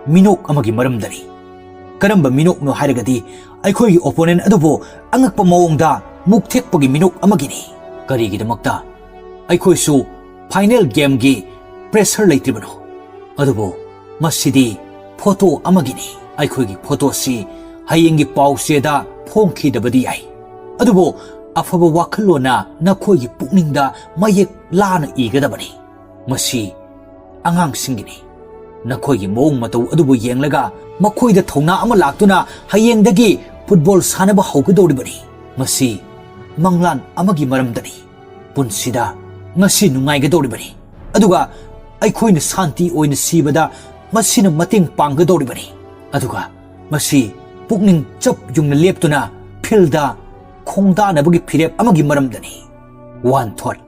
ꯃꯤꯅꯣꯛ ꯑꯃꯒꯤ ꯃꯔꯝꯗꯅꯤ꯫ ꯀꯔꯝꯕ ꯃꯤꯅꯣꯛꯅꯣ ꯍꯥꯏꯔꯒꯗꯤ ꯑꯩꯈꯣꯏꯒꯤ ꯑꯣꯄꯣꯅꯦꯟ ꯑꯗꯨꯕꯨ ꯑꯉꯛꯄ ꯃꯑꯣꯡꯗ ꯃꯨꯛ ꯊꯦꯛꯄꯒꯤ ꯃꯤꯅꯣꯛ ꯑꯃꯒꯤꯅꯤ꯫ ꯀꯔꯤꯒꯤꯗꯃꯛꯇ ꯑꯩꯈꯣꯏꯁꯨ ꯐꯥꯏꯅꯦꯜ ꯒꯦꯝꯒꯤ ꯄ꯭ꯔꯦꯁꯔ ꯂꯩꯇ꯭ꯔꯤꯕꯅꯣ? ꯑꯗꯨꯕꯨ ꯃꯁꯤꯗꯤ ꯐꯣꯇꯣ ꯑꯃꯒꯤꯅꯤ꯫ ꯑꯩꯈꯣꯏꯒꯤ ꯐꯣꯇꯣꯁꯤ ꯍꯌꯦꯡꯒꯤ ꯄꯥꯎꯆꯦꯗ ꯐꯣꯡꯈꯤꯗꯕꯗꯤ ꯌꯥꯏ, ꯑꯗꯨꯕꯨ ꯑꯐꯕ ꯋꯥꯈꯜꯂꯣꯟꯅ ꯅꯈꯣꯏꯒꯤ ꯄꯨꯛꯅꯤꯡꯗ ꯃꯌꯦꯛ ꯂꯥꯅ ꯏꯒꯗꯕꯅꯤ꯫ ꯃꯁꯤ ꯑꯉꯥꯡꯁꯤꯡꯒꯤꯅꯤ꯫ ꯅꯈꯣꯏꯒꯤ ꯃꯑꯣꯡ ꯃꯇꯧ ꯑꯗꯨꯕꯨ ꯌꯦꯡꯂꯒ ꯃꯈꯣꯏꯗ ꯊꯧꯅꯥ ꯑꯃ ꯂꯥꯛꯇꯨꯅ ꯍꯌꯦꯡꯗꯒꯤ ꯐꯨꯠꯕꯣꯜ ꯁꯥꯟꯅꯕ ꯍꯧꯒꯗꯧꯔꯤꯕꯅꯤ꯫ ꯃꯁꯤ ꯃꯪꯂꯥꯟ ꯑꯃꯒꯤ ꯃꯔꯝꯗꯅꯤ꯫ ꯄꯨꯟꯁꯤꯗ ꯉꯁꯤ ꯅꯨꯡꯉꯥꯏꯒꯗꯧꯔꯤꯕꯅꯤ, ꯑꯗꯨꯒ ꯑꯩꯈꯣꯏꯅ ꯁꯥꯟꯇꯤ ꯑꯣꯏꯅ ꯁꯤꯕꯗ ꯃꯁꯤꯅ ꯃꯇꯦꯡ ꯄꯥꯡꯒꯗꯧꯔꯤꯕꯅꯤ꯫ ꯑꯗꯨꯒ ꯃꯁꯤ ꯄꯨꯛꯅꯤꯡ ꯆꯞ ꯌꯨꯡꯅ ꯂꯦꯞꯇꯨꯅ ꯐꯤꯜꯗ ꯈꯣꯡꯗꯥꯅꯕꯒꯤ ꯐꯤꯔꯦꯞ ꯑꯃꯒꯤ ꯃꯔꯝꯗꯅꯤ꯫ ꯋꯥꯟ ꯊꯣꯠ,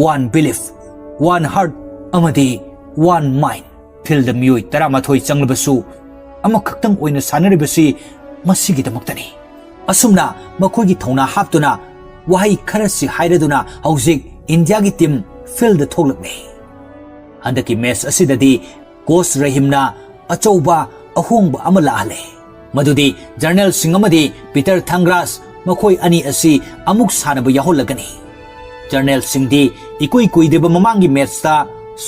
ꯋꯥꯟ ꯕꯤꯂꯤꯐ, ꯋꯥꯟ ꯍꯥꯔꯠ ꯑꯃꯗꯤ ꯋꯥꯟ ꯃꯥꯏꯟ꯫ ꯐꯤꯜꯗ ꯃꯤꯑꯣꯏ ꯇꯔꯥꯃꯥꯊꯣꯏ ꯆꯪꯂꯕꯁꯨ ꯑꯃꯈꯛꯇꯪ ꯑꯣꯏꯅ ꯁꯥꯟꯅꯔꯤꯕꯁꯤ ꯃꯁꯤꯒꯤꯗꯃꯛꯇꯅꯤ꯫ ꯑꯁꯨꯝꯅ ꯃꯈꯣꯏꯒꯤ ꯊꯧꯅꯥ ꯍꯥꯞꯇꯨꯅ ꯋꯥꯍꯩ ꯈꯔꯁꯤ ꯍꯥꯏꯔꯗꯨꯅ ꯍꯧꯖꯤꯛ ꯏꯟꯗꯤꯌꯥꯒꯤ ꯇꯤꯝ ꯐꯤꯜꯗ ꯊꯣꯛꯂꯛꯂꯦ꯫ ꯍꯟꯗꯛꯀꯤ ꯃꯦꯆ ꯑꯁꯤꯗꯗꯤ ꯀꯣꯆ ꯔꯍꯤꯝꯅ ꯑꯆꯧꯕ ꯑꯍꯣꯡꯕ ꯑꯃ ꯂꯥꯛꯍꯜꯂꯦ, ꯃꯗꯨꯗꯤ ꯖꯔꯅꯦꯜꯁꯤꯡ ꯑꯃꯗꯤ ꯄꯤꯇꯔ ꯊꯪꯒ꯭ꯔꯥꯁ ꯃꯈꯣꯏ ꯑꯅꯤ ꯑꯁꯤ ꯑꯃꯨꯛ ꯁꯥꯟꯅꯕ ꯌꯥꯎꯍꯜꯂꯒꯅꯤ꯫ ꯖꯔꯅꯦꯜꯁꯤꯡꯗꯤ ꯏꯀꯨꯏ ꯀꯨꯏꯗ꯭ꯔꯤꯕ ꯃꯃꯥꯡꯒꯤ ꯃꯦꯆꯇ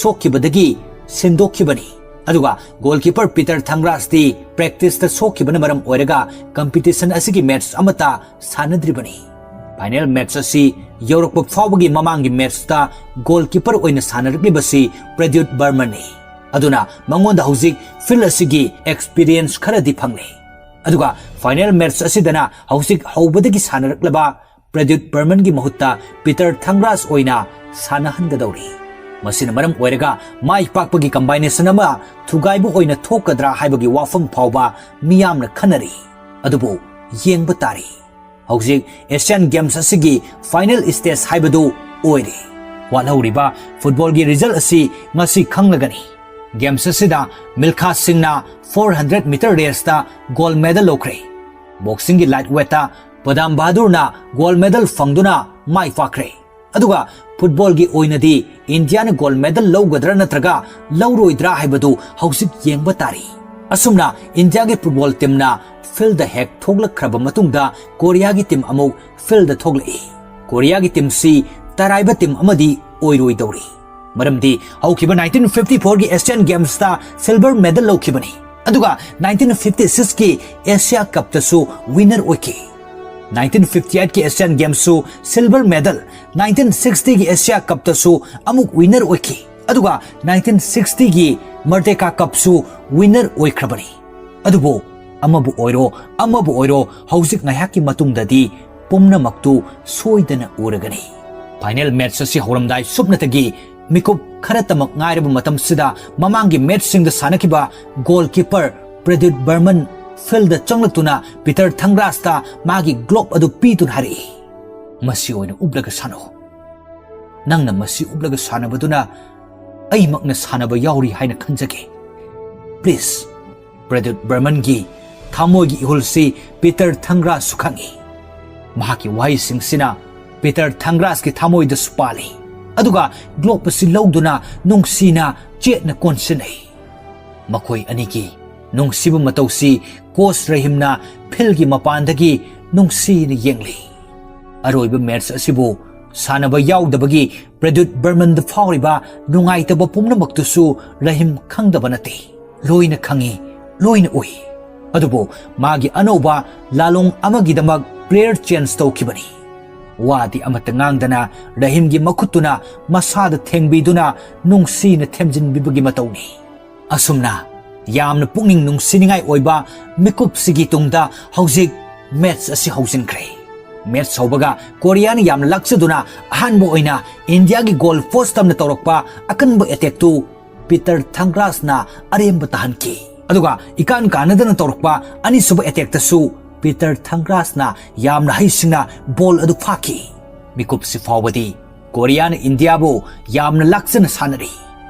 ꯁꯣꯛꯈꯤꯕꯗꯒꯤ ꯁꯤꯟꯗꯣꯛꯈꯤꯕꯅꯤ꯫ ꯑꯗꯨꯒ goalkeeper Peter Thangras T practice ꯇ ꯁꯣꯛꯈꯤꯕꯅ ꯃꯔꯝ ꯑꯣꯏꯔꯒ competition ꯑꯁꯤꯒꯤ match ꯑꯃꯠꯇ ꯁꯥꯟꯅꯗ꯭ꯔꯤꯕꯅꯤ꯫ Final match ꯑꯁꯤ ꯌꯧꯔꯛꯄ ꯐꯥꯎꯕꯒꯤ ꯃꯃꯥꯡꯒꯤ match ꯇ goalkeeper ꯑꯣꯏꯅ ꯁꯥꯟꯅꯔꯛꯂꯤꯕꯁꯤ Pradyut Barman ꯅꯤ꯫ ꯑꯗꯨꯅ ꯃꯉꯣꯟꯗ ꯍꯧꯖꯤꯛ field ꯑꯁꯤꯒꯤ experience ꯈꯔꯗꯤ ꯐꯪꯂꯦ꯫ ꯑꯗꯨꯒ final match ꯑꯁꯤꯗꯅ ꯍꯧꯖꯤꯛ ꯍꯧꯕꯗꯒꯤ ꯁꯥꯟꯅꯔꯛꯂꯕ Pradyut Barman ꯒꯤ ꯃꯍꯨꯠꯇ Peter Thangras ꯑꯣꯏꯅ ꯁꯥꯟꯅꯍꯟꯒꯗꯧꯔꯤ꯫ ꯃꯁꯤꯅ ꯃꯔꯝ ꯑꯣꯏꯔꯒ ꯃꯥꯏ ꯄꯥꯛꯄꯒꯤ combination ꯑꯃ ꯊꯨꯒꯥꯏꯕ ꯑꯣꯏꯅ ꯊꯣꯛꯀꯗ꯭ꯔꯥ ꯍꯥꯏꯕꯒꯤ ꯋꯥꯐꯝ ꯐꯥꯎꯕ ꯃꯤꯌꯥꯝꯅ ꯈꯟꯅꯔꯤ꯫ ꯑꯗꯨꯕꯨ ꯌꯦꯡꯕ ꯇꯥꯔꯤ꯫ ꯍꯧꯖꯤꯛ Asian Games ꯑꯁꯤꯒꯤ final stage ꯍꯥꯏꯕꯗꯨ ꯑꯣꯏꯔꯦ꯫ ꯋꯥꯠꯍꯧꯔꯤꯕ football ꯒꯤ result ꯑꯁꯤ ꯉꯁꯤ ꯈꯪꯂꯒꯅꯤ꯫ Games ꯑꯁꯤꯗ Milkha Singh ꯅ four hundred meter race ꯇ gold medal ꯂꯧꯈ꯭ꯔꯦ꯫ Boxing ꯒꯤ light weight ꯇ Padam Bahadur ꯅ gold medal ꯐꯪꯗꯨꯅ ꯃꯥꯏ ꯄꯥꯛꯈ꯭ꯔꯦ꯫ ꯑꯗꯨꯒ football ꯒꯤ ꯑꯣꯏꯅꯗꯤ India ꯅ gold medal ꯂꯧꯒꯗ꯭ꯔꯥ ꯅꯠꯇ꯭ꯔꯒ ꯂꯧꯔꯣꯏꯗ꯭ꯔꯥ ꯍꯥꯏꯕꯗꯨ ꯍꯧꯖꯤꯛ ꯌꯦꯡꯕ ꯇꯥꯔꯤ꯫ ꯑꯁꯨꯝꯅ India ꯒꯤ football team ꯅ field ꯗ ꯍꯦꯛ ꯊꯣꯛꯂꯛꯈ꯭ꯔꯕ ꯃꯇꯨꯡꯗ Korea ꯒꯤ team ꯑꯃꯨꯛ field ꯗ ꯊꯣꯛꯂꯛꯏ꯫ Korea ꯒꯤ team ꯁꯤ ꯇꯔꯥꯏꯕ team ꯑꯃꯗꯤ ꯑꯣꯏꯔꯣꯏꯗꯧꯔꯤ꯫ ꯃꯔꯝꯗꯤ ꯍꯧꯈꯤꯕ nineteen fifty four ꯒꯤ Asian Games ꯇ silver medal ꯂꯧꯈꯤꯕꯅꯤ꯫ ꯑꯗꯨꯒ nineteen fifty six ꯀꯤ Asia Cup ꯇꯁꯨ winner ꯑꯣꯏꯈꯤ꯫ nineteen fifty eight ꯀꯤ Asian Games ꯁꯨ silver medal, nineteen sixty ꯒꯤ Asia Cup ꯇꯁꯨ ꯑꯃꯨꯛ winner ꯑꯣꯏꯈꯤ꯫ ꯑꯗꯨꯒ nineteen sixty ꯒꯤ Merdeka Cup ꯁꯨ winner ꯑꯣꯏꯈ꯭ꯔꯕꯅꯤ꯫ ꯑꯗꯨꯕꯨ ꯑꯃꯕꯨ ꯑꯣꯏꯔꯣ, ꯑꯃꯕꯨ ꯑꯣꯏꯔꯣ, ꯍꯧꯖꯤꯛ ꯉꯥꯏꯍꯥꯛꯀꯤ ꯃꯇꯨꯡꯗꯗꯤ ꯄꯨꯝꯅꯃꯛꯇꯨ ꯁꯣꯏꯗꯅ ꯎꯔꯒꯅꯤ꯫ Final match ꯑꯁꯤ ꯍꯧꯔꯝꯗꯥꯏ ꯁꯨꯞꯅꯇꯒꯤ ꯃꯤꯀꯨꯞ ꯈꯔꯇꯃꯛ ꯉꯥꯏꯔꯕ ꯃꯇꯝꯁꯤꯗ ꯃꯃꯥꯡꯒꯤ match ꯁꯤꯡꯗ ꯁꯥꯟꯅꯈꯤꯕ goalkeeper Pradyut Barman field ꯗ ꯆꯪꯂꯛꯇꯨꯅ Peter Thangras ꯇ ꯃꯥꯒꯤ glove ꯑꯗꯨ ꯄꯤꯗꯨꯅ ꯍꯥꯏꯔꯛꯏ, "ꯃꯁꯤ ꯑꯣꯏꯅ ꯎꯞꯂꯒ ꯁꯥꯟꯅꯧ꯫ ꯅꯪꯅ ꯃꯁꯤ ꯎꯞꯂꯒ ꯁꯥꯟꯅꯕꯗꯨꯅ ꯑꯩꯃꯛꯅ ꯁꯥꯟꯅꯕ ꯌꯥꯎꯔꯤ ꯍꯥꯏꯅ ꯈꯟꯖꯒꯦ꯫ Please." Pradyut Barman ꯒꯤ ꯊꯃꯣꯏꯒꯤ ꯏꯍꯨꯜꯁꯤ Peter Thangras ꯁꯨ ꯈꯪꯏ꯫ ꯃꯍꯥꯛꯀꯤ ꯋꯥꯍꯩꯁꯤꯡꯁꯤꯅ Peter Thangras ꯀꯤ ꯊꯃꯣꯏꯗꯁꯨ ꯄꯥꯜꯂꯤ꯫ ꯑꯗꯨꯒ glove ꯑꯁꯤ ꯂꯧꯗꯨꯅ ꯅꯨꯡꯁꯤꯅ ꯆꯦꯠꯅ ꯀꯣꯟꯁꯤꯟꯅꯩ꯫ ꯃꯈꯣꯏ ꯑꯅꯤꯒꯤ ꯅꯨꯡꯁꯤꯕ ꯃꯇꯧꯁꯤ coach ꯔꯍꯤꯝꯅ field ꯒꯤ ꯃꯄꯥꯟꯗꯒꯤ ꯅꯨꯡꯁꯤꯅ ꯌꯦꯡꯂꯤ꯫ ꯑꯔꯣꯏꯕ match ꯑꯁꯤꯕꯨ ꯁꯥꯟꯅꯕ ꯌꯥꯎꯗꯕꯒꯤ ꯄ꯭ꯔꯗ꯭ꯌꯨꯠ ꯕꯔꯃꯟꯗ ꯐꯥꯎꯔꯤꯕ ꯅꯨꯡꯉꯥꯏꯇꯕ ꯄꯨꯝꯅꯃꯛꯇꯨꯁꯨ ꯔꯍꯤꯝ ꯈꯪꯗꯕ ꯅꯠꯇꯦ꯫ ꯂꯣꯏꯅ ꯈꯪꯏ, ꯂꯣꯏꯅ ꯎꯏ꯫ ꯑꯗꯨꯕꯨ ꯃꯥꯒꯤ ꯑꯅꯧꯕ ꯂꯥꯂꯣꯡ ꯑꯃꯒꯤꯗꯃꯛ ꯄ꯭ꯂꯦꯌꯔ ꯆꯦꯟꯖ ꯇꯧꯈꯤꯕꯅꯤ꯫ ꯋꯥꯗꯤ ꯑꯃꯠꯇ ꯉꯥꯡꯗꯅ ꯔꯍꯤꯝꯒꯤ ꯃꯈꯨꯠꯇꯨꯅ ꯃꯁꯥꯗ ꯊꯦꯡꯕꯤꯗꯨꯅ ꯅꯨꯡꯁꯤꯅ ꯊꯦꯝꯖꯤꯟꯕꯤꯕꯒꯤ ꯃꯇꯧꯅꯤ꯫ ꯑꯁꯨꯝꯅ ꯌꯥꯝꯅ ꯄꯨꯛꯅꯤꯡ ꯅꯨꯡꯁꯤꯅꯤꯡꯉꯥꯏ ꯑꯣꯏꯕ ꯃꯤꯀꯨꯞꯁꯤꯒꯤ ꯇꯨꯡꯗ ꯍꯧꯖꯤꯛ ꯃꯦꯠꯆ ꯑꯁꯤ ꯍꯧꯖꯤꯟꯈ꯭ꯔꯦ꯫ ꯃꯦꯠꯆ ꯍꯧꯕꯒ ꯀꯣꯔꯤꯌꯥꯅ ꯌꯥꯝꯅ ꯂꯥꯛꯆꯗꯨꯅ ꯑꯍꯥꯟꯕ ꯑꯣꯏꯅ ꯏꯟꯗꯤꯌꯥꯒꯤ ꯒꯣꯜ ꯄꯣꯁ ꯇꯝꯅ ꯇꯧꯔꯛꯄ ꯑꯀꯟꯕ ꯑꯦꯇꯦꯛꯇꯨ ꯄꯤꯇꯔ ꯊꯪꯒ꯭ꯔꯥꯁꯅ ꯑꯔꯦꯝꯕ ꯇꯥꯍꯟꯈꯤ꯫ ꯑꯗꯨꯒ ꯏꯀꯥꯟ ꯀꯥꯟꯅꯗꯅ ꯇꯧꯔꯛꯄ ꯑꯅꯤꯁꯨꯕ ꯑꯦꯇꯦꯛꯇꯁꯨ ꯄꯤꯇꯔ ꯊꯪꯒ꯭ꯔꯥꯁꯅ ꯌꯥꯝꯅ ꯍꯩꯁꯤꯡꯅ ꯕꯣꯜ ꯑꯗꯨ ꯐꯥꯈꯤ꯫ ꯃꯤꯀꯨꯞꯁꯤ ꯐꯥꯎꯕꯗꯤ ꯀꯣꯔꯤꯌꯥꯅ ꯏꯟꯗꯤꯌꯥꯕꯨ ꯌꯥꯝꯅ ꯂꯥꯛꯆꯅ ꯁꯥꯟꯅꯔꯤ꯫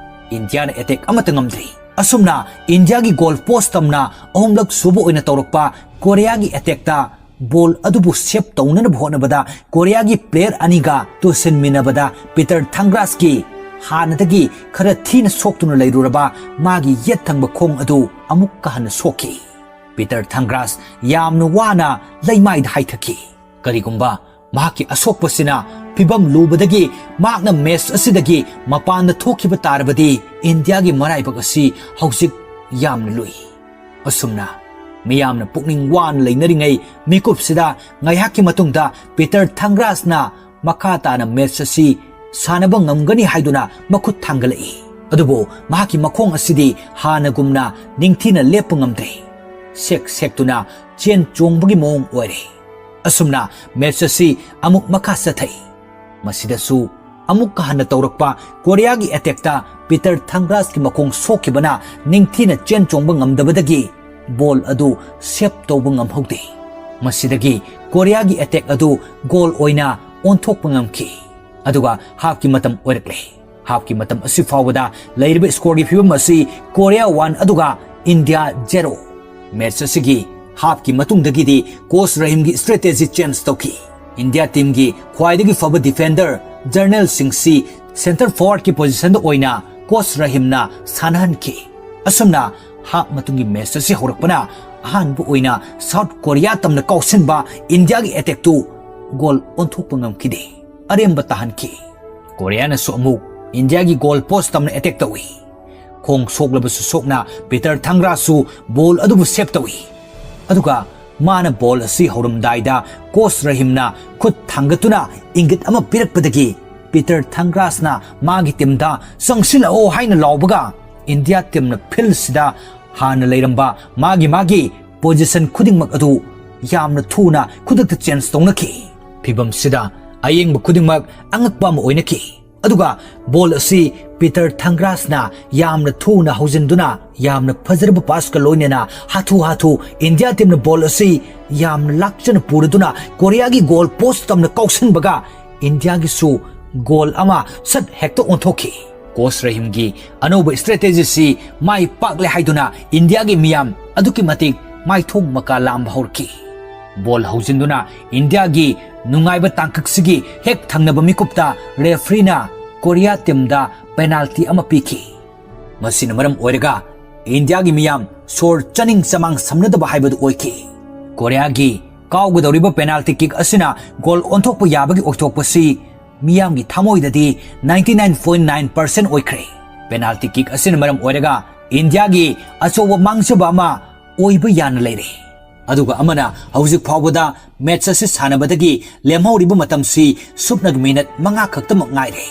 ꯏꯟꯗꯤꯌꯥꯅ ꯑꯦꯇꯦꯛ ꯑꯃꯠꯇ ꯉꯝꯗ꯭ꯔꯤ꯫ ꯑꯁꯨꯝꯅ ꯏꯟꯗꯤꯌꯥꯒꯤ ꯒꯣꯜ ꯄꯣꯁ ꯇꯝꯅ ꯑꯍꯨꯝꯂꯛ ꯁꯨꯕ ꯑꯣꯏꯅ ꯇꯧꯔꯛꯄ ꯀꯣꯔꯤꯌꯥꯒꯤ ꯑꯦꯇꯦꯛꯇ ꯕꯣꯜ ꯑꯗꯨꯕꯨ ꯁꯦꯞ ꯇꯧꯅꯅꯕ ꯍꯣꯠꯅꯕꯗ ꯀꯣꯔꯤꯌꯥꯒꯤ ꯄ꯭ꯂꯦꯌꯔ ꯑꯅꯤꯒ ꯇꯨꯁꯤꯟꯃꯤꯟꯅꯕꯗ ꯄꯤꯇꯔ ꯊꯪꯒ꯭ꯔꯥꯁꯀꯤ ꯍꯥꯟꯅꯗꯒꯤ ꯈꯔ ꯊꯤꯅ ꯁꯣꯛꯇꯨꯅ ꯂꯩꯔꯨꯔꯕ ꯃꯥꯒꯤ ꯌꯦꯠ ꯊꯪꯕ ꯈꯣꯡ ꯑꯗꯨ ꯑꯃꯨꯛꯀ ꯍꯟꯅ ꯁꯣꯛꯈꯤ꯫ ꯄꯤꯇꯔ ꯊꯪꯒ꯭ꯔꯥꯁ ꯌꯥꯝꯅ ꯋꯥꯅ ꯂꯩꯃꯥꯏꯗ ꯍꯥꯏꯊꯈꯤ꯫ ꯀꯔꯤꯒꯨꯝꯕ ꯃꯍꯥꯛꯀꯤ ꯑꯁꯣꯛꯄꯁꯤꯅ ꯐꯤꯚꯝ ꯂꯨꯕꯗꯒꯤ ꯃꯍꯥꯛꯅ ꯃꯦꯆ ꯑꯁꯤꯗꯒꯤ ꯃꯄꯥꯟꯗ ꯊꯣꯛꯈꯤꯕ ꯇꯥꯔꯕꯗꯤ ꯏꯟꯗꯤꯌꯥꯒꯤ ꯃꯔꯥꯏꯕꯛ ꯑꯁꯤ ꯍꯧꯖꯤꯛ ꯌꯥꯝꯅ ꯂꯨꯏ꯫ ꯑꯁꯨꯝꯅ ꯃꯤꯌꯥꯝꯅ ꯄꯨꯛꯅꯤꯡ ꯋꯥꯅ ꯂꯩꯅꯔꯤꯉꯩ ꯃꯤꯀꯨꯞꯁꯤꯗ ꯉꯥꯏꯍꯥꯛꯀꯤ ꯃꯇꯨꯡꯗ ꯄꯤꯇꯔ ꯊꯪꯒ꯭ꯔꯥꯁꯅ ꯃꯈꯥ ꯇꯥꯅ ꯃꯦꯆ ꯑꯁꯤ ꯁꯥꯟꯅꯕ ꯉꯝꯒꯅꯤ ꯍꯥꯏꯗꯨꯅ ꯃꯈꯨꯠ ꯊꯥꯡꯒꯠꯂꯛꯏ꯫ ꯑꯗꯨꯕꯨ ꯃꯍꯥꯛꯀꯤ ꯃꯈꯣꯡ ꯑꯁꯤꯗꯤ ꯍꯥꯟꯅꯒꯨꯝꯅ ꯅꯤꯡꯊꯤꯅ ꯂꯦꯞꯄ ꯉꯝꯗ꯭ꯔꯦ꯫ ꯁꯦꯛ ꯁꯦꯛꯇꯨꯅ ꯆꯦꯟ ꯆꯣꯡꯕꯒꯤ ꯃꯑꯣꯡ ꯑꯣꯏꯔꯦ꯫ ꯑꯁꯨꯝꯅ ꯃꯦꯆ ꯑꯁꯤ ꯑꯃꯨꯛ ꯃꯈꯥ ꯆꯠꯊꯩ꯫ ꯃꯁꯤꯗꯁꯨ ꯑꯃꯨꯛꯀ ꯍꯟꯅ ꯇꯧꯔꯛꯄ ꯀꯣꯔꯤꯌꯥꯒꯤ ꯑꯦꯇꯦꯛꯇ ꯄꯤꯇꯔ ꯊꯪꯒ꯭ꯔꯥꯁꯀꯤ ꯃꯈꯣꯡ ꯁꯣꯛꯈꯤꯕꯅ ꯅꯤꯡꯊꯤꯅ ꯆꯦꯟ ꯆꯣꯡꯕ ꯉꯝꯗꯕꯗꯒꯤ ꯕꯣꯜ ꯑꯗꯨ ꯁꯦꯞ ꯇꯧꯕ ꯉꯝꯍꯧꯗꯦ꯫ ꯃꯁꯤꯗꯒꯤ ꯀꯣꯔꯤꯌꯥꯒꯤ ꯑꯦꯇꯦꯛ ꯑꯗꯨ ꯒꯣꯜ ꯑꯣꯏꯅ ꯑꯣꯟꯊꯣꯛꯄ ꯉꯝꯈꯤ꯫ ꯑꯗꯨꯒ ꯍꯥꯞꯀꯤ ꯃꯇꯝ ꯑꯣꯏꯔꯛꯂꯦ꯫ ꯍꯥꯞꯀꯤ ꯃꯇꯝ ꯑꯁꯤ ꯐꯥꯎꯕꯗ ꯂꯩꯔꯤꯕ ꯁ꯭ꯀꯣꯔꯒꯤ ꯐꯤꯕꯝ ꯑꯁꯤ ꯀꯣꯔꯤꯌꯥ ꯋꯥꯟ ꯑꯗꯨꯒ ꯏꯟꯗꯤꯌꯥ ꯖꯦꯔꯣ꯫ ꯃꯦꯆ ꯑꯁꯤꯒꯤ ꯍꯥꯞꯀꯤ ꯃꯇꯨꯡꯗꯒꯤꯗꯤ ꯀꯣꯆ ꯔꯍꯤꯝꯒꯤ ꯁ꯭ꯇ꯭ꯔꯦꯇꯦꯖꯤ ꯆꯦꯟꯖ ꯇꯧꯈꯤ꯫ ꯏꯟꯗꯤꯌꯥ ꯇꯤꯝꯒꯤ ꯈ꯭ꯋꯥꯏꯗꯒꯤ ꯐꯕ ꯗꯤꯐꯦꯟꯗꯔ ꯖꯔꯅꯦꯜꯁꯤꯡꯁꯤ ꯁꯦꯟꯇꯔ ꯐꯣꯔꯋꯥꯔꯗꯀꯤ ꯄꯣꯖꯤꯁꯟꯗ ꯑꯣꯏꯅ ꯀꯣꯆ ꯔꯍꯤꯝꯅ ꯁꯥꯟꯅꯍꯟꯈꯤ꯫ ꯑꯁꯨꯝꯅ ꯍꯥꯞ ꯃꯇꯨꯡꯒꯤ ꯃꯦꯆ ꯑꯁꯤ ꯍꯧꯔꯛꯄꯅ ꯑꯍꯥꯟꯕ ꯑꯣꯏꯅ ꯁꯥꯎꯠ ꯀꯣꯔꯤꯌꯥ ꯇꯝꯅ ꯀꯥꯎꯁꯤꯟꯕ ꯏꯟꯗꯤꯌꯥꯒꯤ ꯑꯦꯇꯦꯛꯇꯨ ꯒꯣꯜ ꯑꯣꯟꯊꯣꯛꯄ ꯉꯝꯈꯤꯗꯦ꯫ ꯑꯔꯦꯝꯕ ꯇꯥꯍꯟꯈꯤ꯫ ꯀꯣꯔꯤꯌꯥꯅꯁꯨ ꯑꯃꯨꯛ ꯏꯟꯗꯤꯌꯥꯒꯤ ꯒꯣꯜ ꯄꯣꯁ ꯇꯝꯅ ꯑꯦꯇꯦꯛ ꯇꯧꯏ꯫ ꯈꯣꯡ ꯁꯣꯛꯂꯕꯁꯨ ꯁꯣꯛꯅ ꯄꯤꯇꯔ ꯊꯪꯒ꯭ꯔꯥꯁꯁꯨ ꯕꯣꯜ ꯑꯗꯨꯕꯨ ꯁꯦꯞ ꯇꯧꯏ꯫ ꯑꯗꯨꯒ ꯃꯥꯅ ꯕꯣꯜ ꯑꯁꯤ ꯍꯧꯔꯝꯗꯥꯏꯗ ꯀꯣꯆ ꯔꯍꯤꯝꯅ ꯈꯨꯠ ꯊꯥꯡꯒꯠꯇꯨꯅ ꯏꯪꯒꯤꯠ ꯑꯃ ꯄꯤꯔꯛꯄꯗꯒꯤ ꯄꯤꯇꯔ ꯊꯪꯒ꯭ꯔꯥꯁꯅ ꯃꯥꯒꯤ ꯇꯤꯝꯗ "ꯆꯪꯁꯤꯜꯂꯛꯑꯣ" ꯍꯥꯏꯅ ꯂꯥꯎꯕꯒ ꯏꯟꯗꯤꯌꯥ ꯇꯤꯝꯅ ꯐꯤꯜꯁꯤꯗ ꯍꯥꯟꯅ ꯂꯩꯔꯝꯕ ꯃꯥꯒꯤ ꯃꯥꯒꯤ ꯄꯣꯖꯤꯁꯟ ꯈꯨꯗꯤꯡꯃꯛ ꯑꯗꯨ ꯌꯥꯝꯅ ꯊꯨꯅ ꯈꯨꯗꯛꯇ ꯆꯦꯟꯖ ꯇꯧꯅꯈꯤ꯫ ꯐꯤꯕꯝꯁꯤꯗ ꯑꯌꯦꯡꯕ ꯈꯨꯗꯤꯡꯃꯛ ꯑꯉꯛꯄ ꯑꯃ ꯑꯣꯏꯅꯈꯤ꯫ ꯑꯗꯨꯒ ꯕꯣꯜ ꯑꯁꯤ ꯄꯤꯇꯔ ꯊꯪꯒ꯭ꯔꯥꯁꯅ ꯌꯥꯝꯅ ꯊꯨꯅ ꯍꯧꯖꯤꯟꯗꯨꯅ ꯌꯥꯝꯅ ꯐꯖꯔꯕ ꯄꯥꯁꯀ ꯂꯣꯏꯅꯅ ꯍꯥꯊꯨ ꯍꯥꯊꯨ ꯏꯟꯗꯤꯌꯥ ꯇꯤꯝꯅ ꯕꯣꯜ ꯑꯁꯤ ꯌꯥꯝꯅ ꯂꯥꯛꯆꯅ ꯄꯨꯔꯗꯨꯅ ꯀꯣꯔꯤꯌꯥꯒꯤ ꯒꯣꯜ ꯄꯣꯁ ꯇꯝꯅ ꯀꯥꯎꯁꯟꯕꯒ ꯏꯟꯗꯤꯌꯥꯒꯤꯁꯨ ꯒꯣꯜ ꯑꯃ ꯁꯠ ꯍꯦꯛꯇ ꯑꯣꯟꯊꯣꯛꯈꯤ꯫ ꯀꯣꯆ ꯔꯍꯤꯝꯒꯤ ꯑꯅꯧꯕ ꯁ꯭ꯇ꯭ꯔꯦꯇꯦꯖꯤꯁꯤ ꯃꯥꯏ ꯄꯥꯛꯂꯦ ꯍꯥꯏꯗꯨꯅ ꯏꯟꯗꯤꯌꯥꯒꯤ ꯃꯤꯌꯥꯝ ꯑꯗꯨꯛꯀꯤ ꯃꯇꯤꯛ ꯃꯥꯏꯊꯣꯡ ꯃꯀꯥ ꯂꯥꯝꯕ ꯍꯧꯔꯛꯈꯤ꯫ ꯕꯣꯜ ꯍꯧꯖꯤꯟꯗꯨꯅ ꯏꯟꯗꯤꯌꯥꯒꯤ ꯅꯨꯡꯉꯥꯏꯕ ꯇꯥꯡꯀꯛꯁꯤꯒꯤ ꯍꯦꯛ ꯊꯪꯅꯕ ꯃꯤꯀꯨꯞꯇ ꯔꯦꯐ꯭ꯔꯤꯅ ꯀꯣꯔꯤꯌꯥ ꯇꯤꯝꯗ ꯄꯦꯅꯥꯜꯇꯤ ꯑꯃ ꯄꯤꯈꯤ꯫ ꯃꯁꯤꯅ ꯃꯔꯝ ꯑꯣꯏꯔꯒ ꯏꯟꯗꯤꯌꯥꯒꯤ ꯃꯤꯌꯥꯝ ꯁꯣꯔ ꯆꯥꯅꯤꯡ ꯆꯃꯥꯡ ꯁꯝꯅꯗꯕ ꯍꯥꯏꯕꯗꯨ ꯑꯣꯏꯈꯤ꯫ ꯀꯣꯔꯤꯌꯥꯒꯤ ꯀꯥꯎꯒꯗꯧꯔꯤꯕ ꯄꯦꯅꯥꯜꯇꯤ ꯀꯤꯛ ꯑꯁꯤꯅ ꯒꯣꯜ ꯑꯣꯟꯊꯣꯛꯄ ꯌꯥꯕꯒꯤ ꯑꯣꯏꯊꯣꯛꯄꯁꯤ ꯃꯤꯌꯥꯝꯒꯤ ꯊꯃꯣꯏꯗꯗꯤ ninety nine point nine percent ꯑꯣꯏꯈ꯭ꯔꯦ꯫ ꯄꯦꯅꯥꯜꯇꯤ ꯀꯤꯛ ꯑꯁꯤꯅ ꯃꯔꯝ ꯑꯣꯏꯔꯒ ꯏꯟꯗꯤꯌꯥꯒꯤ ꯑꯆꯧꯕ ꯃꯥꯡꯖꯕ ꯑꯃ ꯑꯣꯏꯕ ꯌꯥꯅ ꯂꯩꯔꯦ꯫ ꯑꯗꯨꯒ ꯑꯃꯅ ꯍꯧꯖꯤꯛ ꯐꯥꯎꯕꯗ ꯃꯦꯆ ꯑꯁꯤ ꯁꯥꯟꯅꯕꯗꯒꯤ ꯂꯦꯝꯍꯧꯔꯤꯕ ꯃꯇꯝꯁꯤ ꯁꯨꯞꯅꯒꯤ ꯃꯤꯅꯠ ꯃꯉꯥ ꯈꯛꯇꯃꯛ ꯉꯥꯏꯔꯦ꯫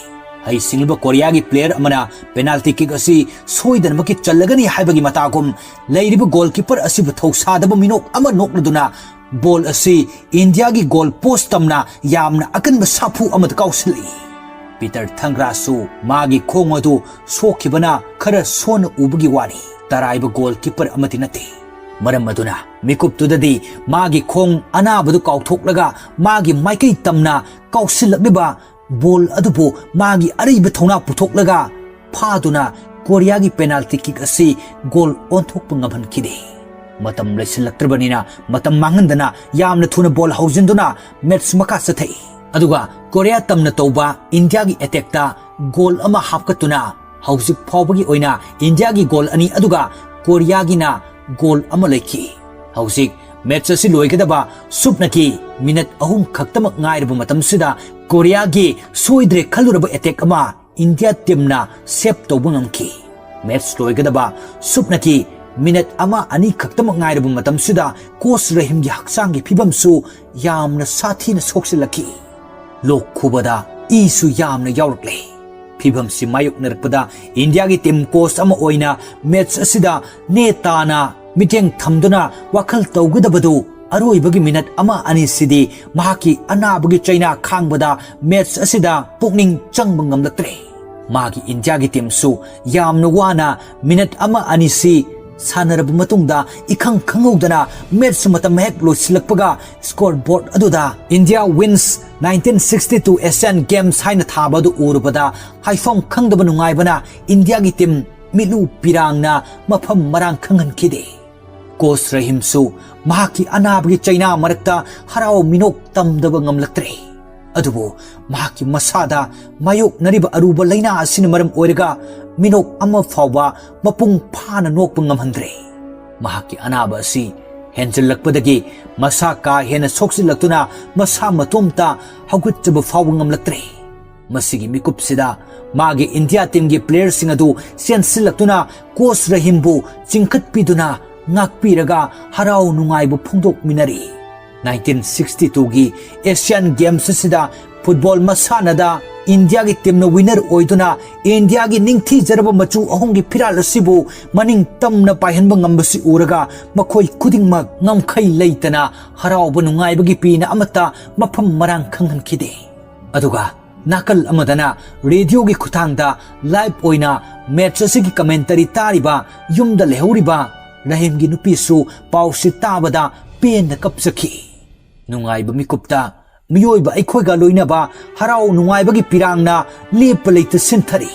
ꯍꯩꯁꯤꯡꯂꯕ ꯀꯣꯔꯤꯌꯥꯒꯤ ꯄ꯭ꯂꯦꯌꯔ ꯑꯃꯅ ꯄꯦꯅꯥꯜꯇꯤ ꯀꯤꯛ ꯑꯁꯤ ꯁꯣꯏꯗꯅꯃꯛꯀꯤ ꯆꯜꯂꯒꯅꯤ ꯍꯥꯏꯕꯒꯤ ꯃꯇꯥꯒꯨꯝ ꯂꯩꯔꯤꯕ ꯒꯣꯜꯀꯤꯄꯔ ꯑꯁꯤꯕꯨ ꯊꯧꯁꯥꯗꯕ ꯃꯤꯅꯣꯛ ꯑꯃ ꯅꯣꯛꯂꯗꯨꯅ ꯕꯣꯜ ꯑꯁꯤ ꯏꯟꯗꯤꯌꯥꯒꯤ ꯒꯣꯜ ꯄꯣꯁ ꯇꯝꯅ ꯌꯥꯝꯅ ꯑꯀꯟꯕ ꯁꯥꯐꯨ ꯑꯃꯗ ꯀꯥꯎꯁꯤꯜꯂꯛꯏ꯫ ꯄꯤꯇꯔ ꯊꯪꯒ꯭ꯔꯥꯁꯁꯨ ꯃꯥꯒꯤ ꯈꯣꯡ ꯑꯗꯨ ꯁꯣꯛꯈꯤꯕꯅ ꯈꯔ ꯁꯣꯟꯅ ꯎꯕꯒꯤ ꯋꯥꯅꯤ, ꯇꯔꯥꯏꯕ ꯒꯣꯜꯀꯤꯄꯔ ꯑꯃꯗꯤ ꯅꯠꯇꯦ꯫ ꯃꯔꯝ ꯑꯗꯨꯅ ꯃꯤꯀꯨꯞꯇꯨꯗꯗꯤ ꯃꯥꯒꯤ ꯈꯣꯡ ꯑꯅꯥꯕꯗꯨ ꯀꯥꯎꯊꯣꯛꯂꯒ ꯃꯥꯒꯤ ꯃꯥꯏꯀꯩ ꯇꯝꯅ ꯀꯥꯎꯁꯤꯜꯂꯛꯂꯤꯕ ꯕꯣꯜ ꯑꯗꯨꯕꯨ ꯃꯥꯒꯤ ꯑꯔꯩꯕ ꯊꯧꯅꯥ ꯄꯨꯊꯣꯛꯂꯒ ꯐꯥꯗꯨꯅ ꯀꯣꯔꯤꯌꯥꯒꯤ ꯄꯦꯅꯥꯜꯇꯤ ꯀꯤꯛ ꯑꯁꯤ ꯒꯣꯜ ꯑꯣꯟꯊꯣꯛꯄ ꯉꯝꯍꯟꯈꯤꯗꯦ꯫ ꯃꯇꯝ ꯂꯩꯁꯤꯜꯂꯛꯇ꯭ꯔꯕꯅꯤꯅ ꯃꯇꯝ ꯃꯥꯡꯍꯟꯗꯅ ꯌꯥꯝꯅ ꯊꯨꯅ ꯕꯣꯜ ꯍꯧꯖꯤꯟꯗꯨꯅ ꯃꯦꯠꯆ ꯃꯈꯥ ꯆꯠꯊꯩ꯫ ꯑꯗꯨꯒ ꯀꯣꯔꯤꯌꯥ ꯇꯝꯅ ꯇꯧꯕ ꯏꯟꯗꯤꯌꯥꯒꯤ ꯑꯦꯇꯦꯛꯇ ꯒꯣꯜ ꯑꯃ ꯍꯥꯞꯀꯠꯇꯨꯅ ꯍꯧꯖꯤꯛ ꯐꯥꯎꯕꯒꯤ ꯑꯣꯏꯅ ꯏꯟꯗꯤꯌꯥꯒꯤ ꯒꯣꯜ ꯑꯅꯤ ꯑꯗꯨꯒ ꯀꯣꯔꯤꯌꯥꯒꯤꯅ ꯒꯣꯜ ꯑꯃ ꯂꯩꯈꯤ꯫ ꯍꯧꯖꯤꯛ ꯃꯦꯠꯆ ꯑꯁꯤ ꯂꯣꯏꯒꯗꯕ ꯁꯨꯞꯅꯒꯤ ꯃꯤꯅꯠ ꯑꯍꯨꯝ ꯈꯛꯇꯃꯛ ꯉꯥꯏꯔꯕ ꯃꯇꯝꯁꯤꯗ ꯀꯣꯔꯤꯌꯥꯒꯤ ꯁꯣꯏꯗ꯭ꯔꯦ ꯈꯜꯂꯨꯔꯕ ꯑꯦꯇꯦꯛ ꯑꯃ ꯏꯟꯗꯤꯌꯥ ꯇꯤꯝꯅ ꯁꯦꯞ ꯇꯧꯕ ꯉꯝꯈꯤ꯫ ꯃꯦꯠꯆ ꯂꯣꯏꯒꯗꯕ ꯁꯨꯞꯅꯒꯤ ꯃꯤꯅꯠ ꯑꯃ ꯑꯅꯤ ꯈꯛꯇꯃꯛ ꯉꯥꯏꯔꯕ ꯃꯇꯝꯁꯤꯗ ꯀꯣꯆ ꯔꯍꯤꯝꯒꯤ ꯍꯛꯆꯥꯡꯒꯤ ꯐꯤꯕꯝꯁꯨ ꯌꯥꯝꯅ ꯁꯥꯊꯤꯅ ꯁꯣꯛꯆꯤꯜꯂꯛꯈꯤ꯫ ꯂꯣꯛ ꯈꯨꯕꯗ ꯏꯁꯨ ꯌꯥꯝꯅ ꯌꯥꯎꯔꯛꯂꯦ꯫ ꯐꯤꯕꯝꯁꯤ ꯃꯥꯌꯣꯛꯅꯔꯛꯄꯗ ꯏꯟꯗꯤꯌꯥꯒꯤ ꯇꯤꯝ ꯀꯣꯆ ꯑꯃ ꯑꯣꯏꯅ ꯃꯦꯠꯆ ꯑꯁꯤꯗ ꯅꯦ ꯇꯥꯅ ꯃꯤꯠꯌꯦꯡ ꯊꯝꯗꯨꯅ ꯋꯥꯈꯜ ꯇꯧꯒꯗꯕꯗꯨ ꯑꯔꯣꯏꯕꯒꯤ ꯃꯤꯅꯠ ꯑꯃ ꯑꯅꯤꯁꯤꯗꯤ ꯃꯍꯥꯛꯀꯤ ꯑꯅꯥꯕꯒꯤ ꯆꯩꯅꯥ ꯈꯥꯡꯕꯗ ꯃꯦꯠꯆ ꯑꯁꯤꯗ ꯄꯨꯛꯅꯤꯡ ꯆꯪꯕ ꯉꯝꯂꯛꯇ꯭ꯔꯦ꯫ ꯃꯥꯒꯤ ꯏꯟꯗꯤꯌꯥꯒꯤ ꯇꯤꯝꯁꯨ ꯌꯥꯝꯅ ꯋꯥꯅ ꯃꯤꯅꯠ ꯑꯃ ꯑꯅꯤꯁꯤ ꯁꯥꯟꯅꯔꯕ ꯃꯇꯨꯡꯗ ꯏꯈꯪ ꯈꯪꯍꯧꯗꯅ ꯃꯦꯠꯆ ꯃꯇꯝ ꯍꯦꯛ ꯂꯣꯏꯁꯤꯜꯂꯛꯄꯒ scoreboard ꯑꯗꯨꯗ India wins nineteen sixty-two Asian Games ꯍꯥꯏꯅ ꯊꯥꯕ ꯑꯗꯨ ꯎꯔꯨꯕꯗ ꯍꯥꯏꯐꯝ ꯈꯪꯗꯕ ꯅꯨꯡꯉꯥꯏꯕꯅ ꯏꯟꯗꯤꯌꯥꯒꯤ ꯇꯤꯝ ꯃꯤꯠꯂꯨ ꯄꯤꯔꯥꯡꯅ ꯃꯐꯝ ꯃꯔꯥꯡ ꯈꯪꯍꯟꯈꯤꯗꯦ꯫ ꯀꯣꯆ ꯔꯍꯤꯝꯁꯨ ꯃꯍꯥꯛꯀꯤ ꯑꯅꯥꯕꯒꯤ ꯆꯩꯅꯥ ꯃꯔꯛꯇ ꯍꯔꯥꯎ ꯃꯤꯅꯣꯛ ꯇꯝꯗꯕ ꯉꯝꯂꯛꯇ꯭ꯔꯦ꯫ ꯑꯗꯨꯕꯨ ꯃꯍꯥꯛꯀꯤ ꯃꯁꯥꯗ ꯃꯥꯌꯣꯛꯅꯔꯤꯕ ꯑꯔꯨꯕ ꯂꯩꯅꯥ ꯑꯁꯤꯅ ꯃꯔꯝ ꯑꯣꯏꯔꯒ ꯃꯤꯅꯣꯛ ꯑꯃ ꯐꯥꯎꯕ ꯃꯄꯨꯡ ꯐꯥꯅ ꯅꯣꯛꯄ ꯉꯝꯍꯟꯗ꯭ꯔꯦ꯫ ꯃꯍꯥꯛꯀꯤ ꯑꯅꯥꯕ ꯑꯁꯤ ꯍꯦꯟꯖꯜꯂꯛꯄꯗꯒꯤ ꯃꯁꯥ ꯀꯥ ꯍꯦꯟꯅ ꯁꯣꯛꯆꯤꯜꯂꯛꯇꯨꯅ ꯃꯁꯥ ꯃꯇꯣꯝꯇ ꯍꯧꯒꯠꯆꯕ ꯐꯥꯎꯕ ꯉꯝꯂꯛꯇ꯭ꯔꯦ꯫ ꯃꯁꯤꯒꯤ ꯃꯤꯀꯨꯞꯁꯤꯗ ꯃꯥꯒꯤ ꯏꯟꯗꯤꯌꯥ ꯇꯤꯝꯒꯤ ꯄ꯭ꯂꯦꯌꯔꯁꯤꯡ ꯑꯗꯨ ꯆꯦꯟꯁꯤꯜꯂꯛꯇꯨꯅ ꯀꯣꯆ ꯔꯍꯤꯝꯕꯨ ꯆꯤꯡꯈꯠꯄꯤꯗꯨꯅ ꯉꯥꯛꯄꯤꯔꯒ ꯍꯔꯥꯎ ꯅꯨꯡꯉꯥꯏꯕ ꯐꯣꯡꯗꯣꯛꯃꯤꯟꯅꯔꯤ꯫ ꯅꯥꯏꯟꯇꯤꯟ ꯁꯤꯛꯁꯇꯤ ꯇꯨꯒꯤ ꯑꯦꯁꯤꯌꯥꯟ ꯒꯦꯝꯁ ꯑꯁꯤꯗ ꯐꯨꯠꯕꯣꯜ ꯃꯁꯥꯟꯅꯗ ꯏꯟꯗꯤꯌꯥꯒꯤ ꯇꯤꯝꯅ ꯋꯤꯅꯔ ꯑꯣꯏꯗꯨꯅ ꯏꯟꯗꯤꯌꯥꯒꯤ ꯅꯤꯡꯊꯤꯖꯔꯕ ꯃꯆꯨ ꯑꯍꯨꯝꯒꯤ ꯐꯤꯔꯥꯜ ꯑꯁꯤꯕꯨ ꯃꯅꯤꯡ ꯇꯝꯅ ꯄꯥꯏꯍꯟꯕ ꯉꯝꯕꯁꯤ ꯎꯔꯒ ꯃꯈꯣꯏ ꯈꯨꯗꯤꯡꯃꯛ ꯉꯝꯈꯩ ꯂꯩꯇꯅ ꯍꯔꯥꯎꯕ ꯅꯨꯡꯉꯥꯏꯕꯒꯤ ꯄꯤꯅ ꯑꯃꯠꯇ ꯃꯐꯝ ꯃꯔꯥꯡ ꯈꯪꯍꯟꯈꯤꯗꯦ꯫ ꯑꯗꯨꯒ ꯅꯥꯀꯜ ꯑꯃꯗꯅ ꯔꯦꯗꯤꯑꯣꯒꯤ ꯈꯨꯠꯊꯥꯡꯗ ꯂꯥꯏꯚ ꯑꯣꯏꯅ ꯃꯦꯠꯆ ꯑꯁꯤꯒꯤ ꯀꯃꯦꯟꯇꯔꯤ ꯇꯥꯔꯤꯕ ꯌꯨꯝꯗ ꯂꯩꯍꯧꯔꯤꯕ ꯔꯍꯤꯝꯒꯤ ꯅꯨꯄꯤꯁꯨ ꯄꯥꯎꯁꯤ ꯇꯥꯕꯗ ꯄꯦꯟꯅ ꯀꯞꯆꯈꯤ꯫ ꯅꯨꯡꯉꯥꯏꯕ ꯃꯤꯀꯨꯞꯇ ꯃꯤꯑꯣꯏꯕ ꯑꯩꯈꯣꯏꯒ ꯂꯣꯏꯅꯕ ꯍꯔꯥꯎ ꯅꯨꯡꯉꯥꯏꯕꯒꯤ ꯄꯤꯔꯥꯡꯅ ꯂꯦꯞꯄ ꯂꯩꯇ ꯁꯤꯟꯊꯔꯤ꯫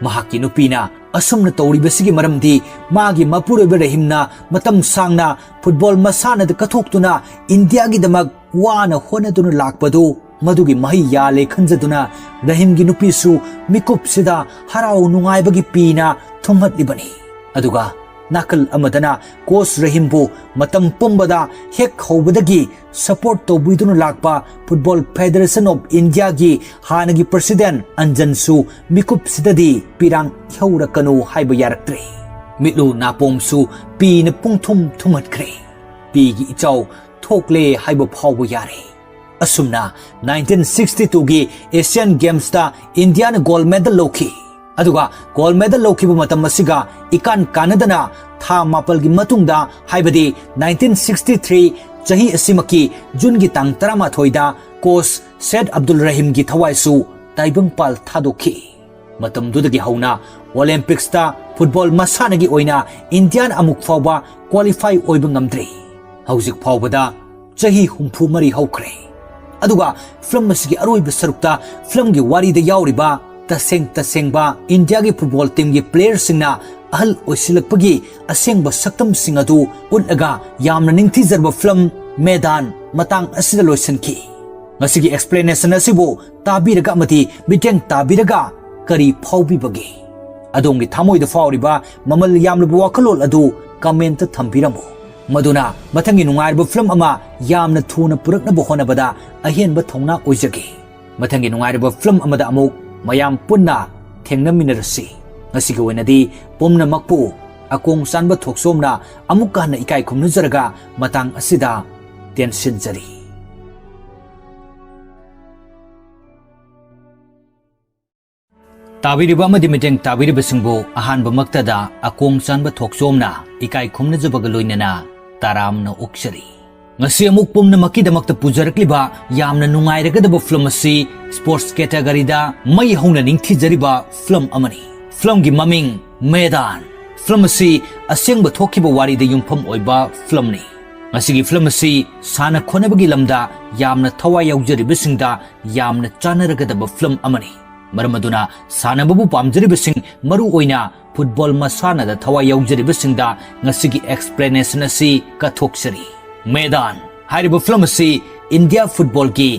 ꯃꯍꯥꯛꯀꯤ ꯅꯨꯄꯤꯅ ꯑꯁꯨꯝꯅ ꯇꯧꯔꯤꯕꯁꯤꯒꯤ ꯃꯔꯝꯗꯤ ꯃꯥꯒꯤ ꯃꯄꯨꯔꯣꯏꯕ ꯔꯍꯤꯝꯅ ꯃꯇꯝ ꯁꯥꯡꯅ ꯐꯨꯠꯕꯣꯜ ꯃꯁꯥꯟꯅꯗ ꯀꯠꯊꯣꯛꯇꯨꯅ ꯏꯟꯗꯤꯌꯥꯒꯤꯗꯃꯛ ꯋꯥꯅ ꯍꯣꯠꯅꯗꯨꯅ ꯂꯥꯛꯄꯗꯨ ꯃꯗꯨꯒꯤ ꯃꯍꯩ ꯌꯥꯜꯂꯦ ꯈꯟꯖꯗꯨꯅ ꯔꯍꯤꯝꯒꯤ ꯅꯨꯄꯤꯁꯨ ꯃꯤꯀꯨꯞꯁꯤꯗ ꯍꯔꯥꯎ ꯅꯨꯡꯉꯥꯏꯕꯒꯤ ꯄꯤꯅ ꯊꯨꯝꯍꯠꯂꯤꯕꯅꯤ꯫ ꯑꯗꯨꯒ ꯅꯥꯀꯜ ꯑꯃꯗꯅ ꯀꯣꯆ ꯔꯍꯤꯝꯕꯨ ꯃꯇꯝ ꯄꯨꯝꯕꯗ ꯍꯦꯛ ꯍꯧꯕꯗꯒꯤ ꯁꯄꯣꯔꯠ ꯇꯧꯕꯤꯗꯨꯅ ꯂꯥꯛꯄ Football Federation of Indiaꯒꯤ ꯍꯥꯟꯅꯒꯤ ꯄ꯭ꯔꯁꯤꯗꯦꯟ ꯑꯟꯖꯟꯁꯨ ꯃꯤꯀꯨꯞꯁꯤꯗꯗꯤ ꯄꯤꯔꯥꯡ ꯏꯍꯧꯔꯀꯅꯨ ꯍꯥꯏꯕ ꯌꯥꯔꯛꯇ꯭ꯔꯦ꯫ ꯃꯤꯠꯂꯨ ꯅꯥꯄꯣꯝꯁꯨ ꯄꯤꯅ ꯄꯨꯡꯊꯨꯝ ꯊꯨꯝꯍꯠꯈ꯭ꯔꯦ꯫ ꯄꯤꯒꯤ ꯏꯆꯥꯎ ꯊꯣꯛꯂꯦ ꯍꯥꯏꯕ ꯐꯥꯎꯕ ꯌꯥꯔꯦ꯫ ꯑꯁꯨꯝꯅ nineteen sixty twoꯒꯤ Asian Gamesꯇ ꯏꯟꯗꯤꯌꯥꯅ ꯒꯣꯜ ꯃꯦꯗꯜ ꯂꯧꯈꯤ꯫ ꯑꯗꯨꯒ ꯒꯣꯜ ꯃꯦꯗꯜ ꯂꯧꯈꯤꯕ ꯃꯇꯝ ꯑꯁꯤꯒ ꯏꯀꯥꯟ ꯀꯥꯟꯅꯗꯅ ꯊꯥ ꯃꯥꯄꯜꯒꯤ ꯃꯇꯨꯡꯗ, ꯍꯥꯏꯕꯗꯤ nineteen sixty three ꯆꯍꯤ ꯑꯁꯤꯃꯛꯀꯤ ꯖꯨꯟꯒꯤ ꯇꯥꯡ ꯇꯔꯥꯃꯥꯊꯣꯏꯗ ꯀꯣꯆ ꯁꯦꯠ ꯑꯕꯗꯨꯜ ꯔꯍꯤꯝꯒꯤ ꯊꯋꯥꯏꯁꯨ ꯇꯥꯏꯕꯪꯄꯥꯜ ꯊꯥꯗꯣꯛꯈꯤ꯫ ꯃꯇꯝꯗꯨꯗꯒꯤ ꯍꯧꯅ Olympicsꯇ football ꯃꯁꯥꯟꯅꯒꯤ ꯑꯣꯏꯅ ꯏꯟꯗꯤꯌꯥꯅ ꯑꯃꯨꯛ ꯐꯥꯎꯕ qualify ꯑꯣꯏꯕ ꯉꯝꯗ꯭ꯔꯤ꯫ ꯍꯧꯖꯤꯛ ꯐꯥꯎꯕꯗ ꯆꯍꯤ ꯍꯨꯝꯐꯨ ꯃꯔꯤ ꯍꯧꯈ꯭ꯔꯦ꯫ ꯑꯗꯨꯒ film ꯑꯁꯤꯒꯤ ꯑꯔꯣꯏꯕ ꯁꯔꯨꯛꯇ filmꯒꯤ ꯋꯥꯔꯤꯗ ꯌꯥꯎꯔꯤꯕ ꯇꯁꯦꯡ ꯇꯁꯦꯡꯕ ꯏꯟꯗꯤꯌꯥꯒꯤ football teamꯒꯤ playerꯁꯤꯡꯅ ꯑꯍꯜ ꯑꯣꯏꯁꯤꯜꯂꯛꯄꯒꯤ ꯑꯁꯦꯡꯕ ꯁꯛꯇꯝꯁꯤꯡ ꯑꯗꯨ ꯎꯠꯂꯒ ꯌꯥꯝꯅ ꯅꯤꯡꯊꯤꯖꯔꯕ film ꯃꯦꯗꯥꯟ ꯃꯇꯥꯡ ꯑꯁꯤꯗ ꯂꯣꯏꯁꯤꯟꯈꯤ꯫ ꯉꯁꯤꯒꯤ explanation ꯑꯁꯤꯕꯨ ꯇꯥꯕꯤꯔꯒ ꯑꯃꯗꯤ ꯃꯤꯠꯌꯦꯡ ꯇꯥꯕꯤꯔꯒ ꯀꯔꯤ ꯐꯥꯎꯕꯤꯕꯒꯦ? ꯑꯗꯣꯝꯒꯤ ꯊꯃꯣꯏꯗ ꯐꯥꯎꯔꯤꯕ ꯃꯃꯜ ꯌꯥꯝꯂꯕ ꯋꯥꯈꯜꯂꯣꯟ ꯑꯗꯨ commentꯇ ꯊꯝꯕꯤꯔꯝꯃꯨ꯫ ꯃꯗꯨꯅ ꯃꯊꯪꯒꯤ ꯅꯨꯡꯉꯥꯏꯔꯕ film ꯑꯃ ꯌꯥꯝꯅ ꯊꯨꯅ ꯄꯨꯔꯛꯅꯕ ꯍꯣꯠꯅꯕꯗ ꯑꯍꯦꯟꯕ ꯊꯧꯅꯥ ꯑꯣꯏꯖꯒꯦ꯫ ꯃꯊꯪꯒꯤ ꯅꯨꯡꯉꯥꯏꯔꯕ film ꯑꯃꯗ ꯑꯃꯨꯛ ꯃꯌꯥꯝ ꯄꯨꯟꯅ ꯊꯦꯡꯅꯃꯤꯟꯅꯔꯁꯤ꯫ ꯉꯁꯤꯒꯤ ꯑꯣꯏꯅꯗꯤ ꯄꯨꯝꯅꯃꯛꯄꯨ ꯑꯀꯣꯡ ꯆꯥꯟꯕ ꯊꯣꯛꯆꯣꯝꯅ ꯑꯃꯨꯛꯀ ꯍꯟꯅ ꯏꯀꯥꯏ ꯈꯨꯝꯅꯖꯔꯒ ꯃꯇꯥꯡ ꯑꯁꯤꯗ ꯇꯦꯟꯁꯤꯟꯖꯔꯤ꯫ ꯇꯥꯕꯤꯔꯤꯕ ꯑꯃꯗꯤ ꯃꯤꯠꯌꯦꯡ ꯇꯥꯕꯤꯔꯤꯕꯁꯤꯡꯕꯨ ꯑꯍꯥꯟꯕꯃꯛꯇꯗ ꯑꯀꯣꯡ ꯆꯥꯟꯕ ꯊꯣꯛꯆꯣꯝꯅ ꯏꯀꯥꯏ ꯈꯨꯝꯅꯖꯕꯒ ꯂꯣꯏꯅꯅ ꯇꯔꯥꯝꯅ ꯑꯣꯛꯆꯔꯤ꯫ ꯉꯁꯤ ꯑꯃꯨꯛ ꯄꯨꯝꯅꯃꯛꯀꯤꯗꯃꯛꯇ ꯄꯨꯖꯔꯛꯂꯤꯕ ꯌꯥꯝꯅ ꯅꯨꯡꯉꯥꯏꯔꯒꯗꯕ film ꯑꯁꯤ sports categoryꯗ ꯃꯩ ꯍꯧꯅ ꯅꯤꯡꯊꯤꯖꯔꯤꯕ film ꯑꯃꯅꯤ꯫ Filmꯒꯤ ꯃꯃꯤꯡ ꯃꯦꯗꯥꯟ꯫ Film ꯑꯁꯤ ꯑꯁꯦꯡꯕ ꯊꯣꯛꯈꯤꯕ ꯋꯥꯔꯤꯗ ꯌꯨꯝꯐꯝ ꯑꯣꯏꯕ filmꯅꯤ꯫ ꯉꯁꯤꯒꯤ film ꯑꯁꯤ ꯁꯥꯟꯅ ꯈꯣꯠꯅꯕꯒꯤ ꯂꯝꯗ ꯌꯥꯝꯅ ꯊꯋꯥꯏ ꯌꯥꯎꯖꯔꯤꯕꯁꯤꯡꯗ ꯌꯥꯝꯅ ꯆꯥꯟꯅꯔꯒꯗꯕ film ꯑꯃꯅꯤ꯫ ꯃꯔꯝ ꯑꯗꯨꯅ ꯁꯥꯟꯅꯕꯕꯨ ꯄꯥꯝꯖꯔꯤꯕꯁꯤꯡ, ꯃꯔꯨ ꯑꯣꯏꯅ football ꯃꯁꯥꯟꯅꯗ ꯊꯋꯥꯏ ꯌꯥꯎꯖꯔꯤꯕꯁꯤꯡꯗ ꯉꯁꯤꯒꯤ explanation ꯑꯁꯤ ꯀꯠꯊꯣꯛꯆꯔꯤ꯫ ꯃꯦꯗꯥꯟ ꯍꯥꯏꯔꯤꯕ film ꯑꯁꯤ ꯏꯟꯗꯤꯌꯥ footballꯒꯤ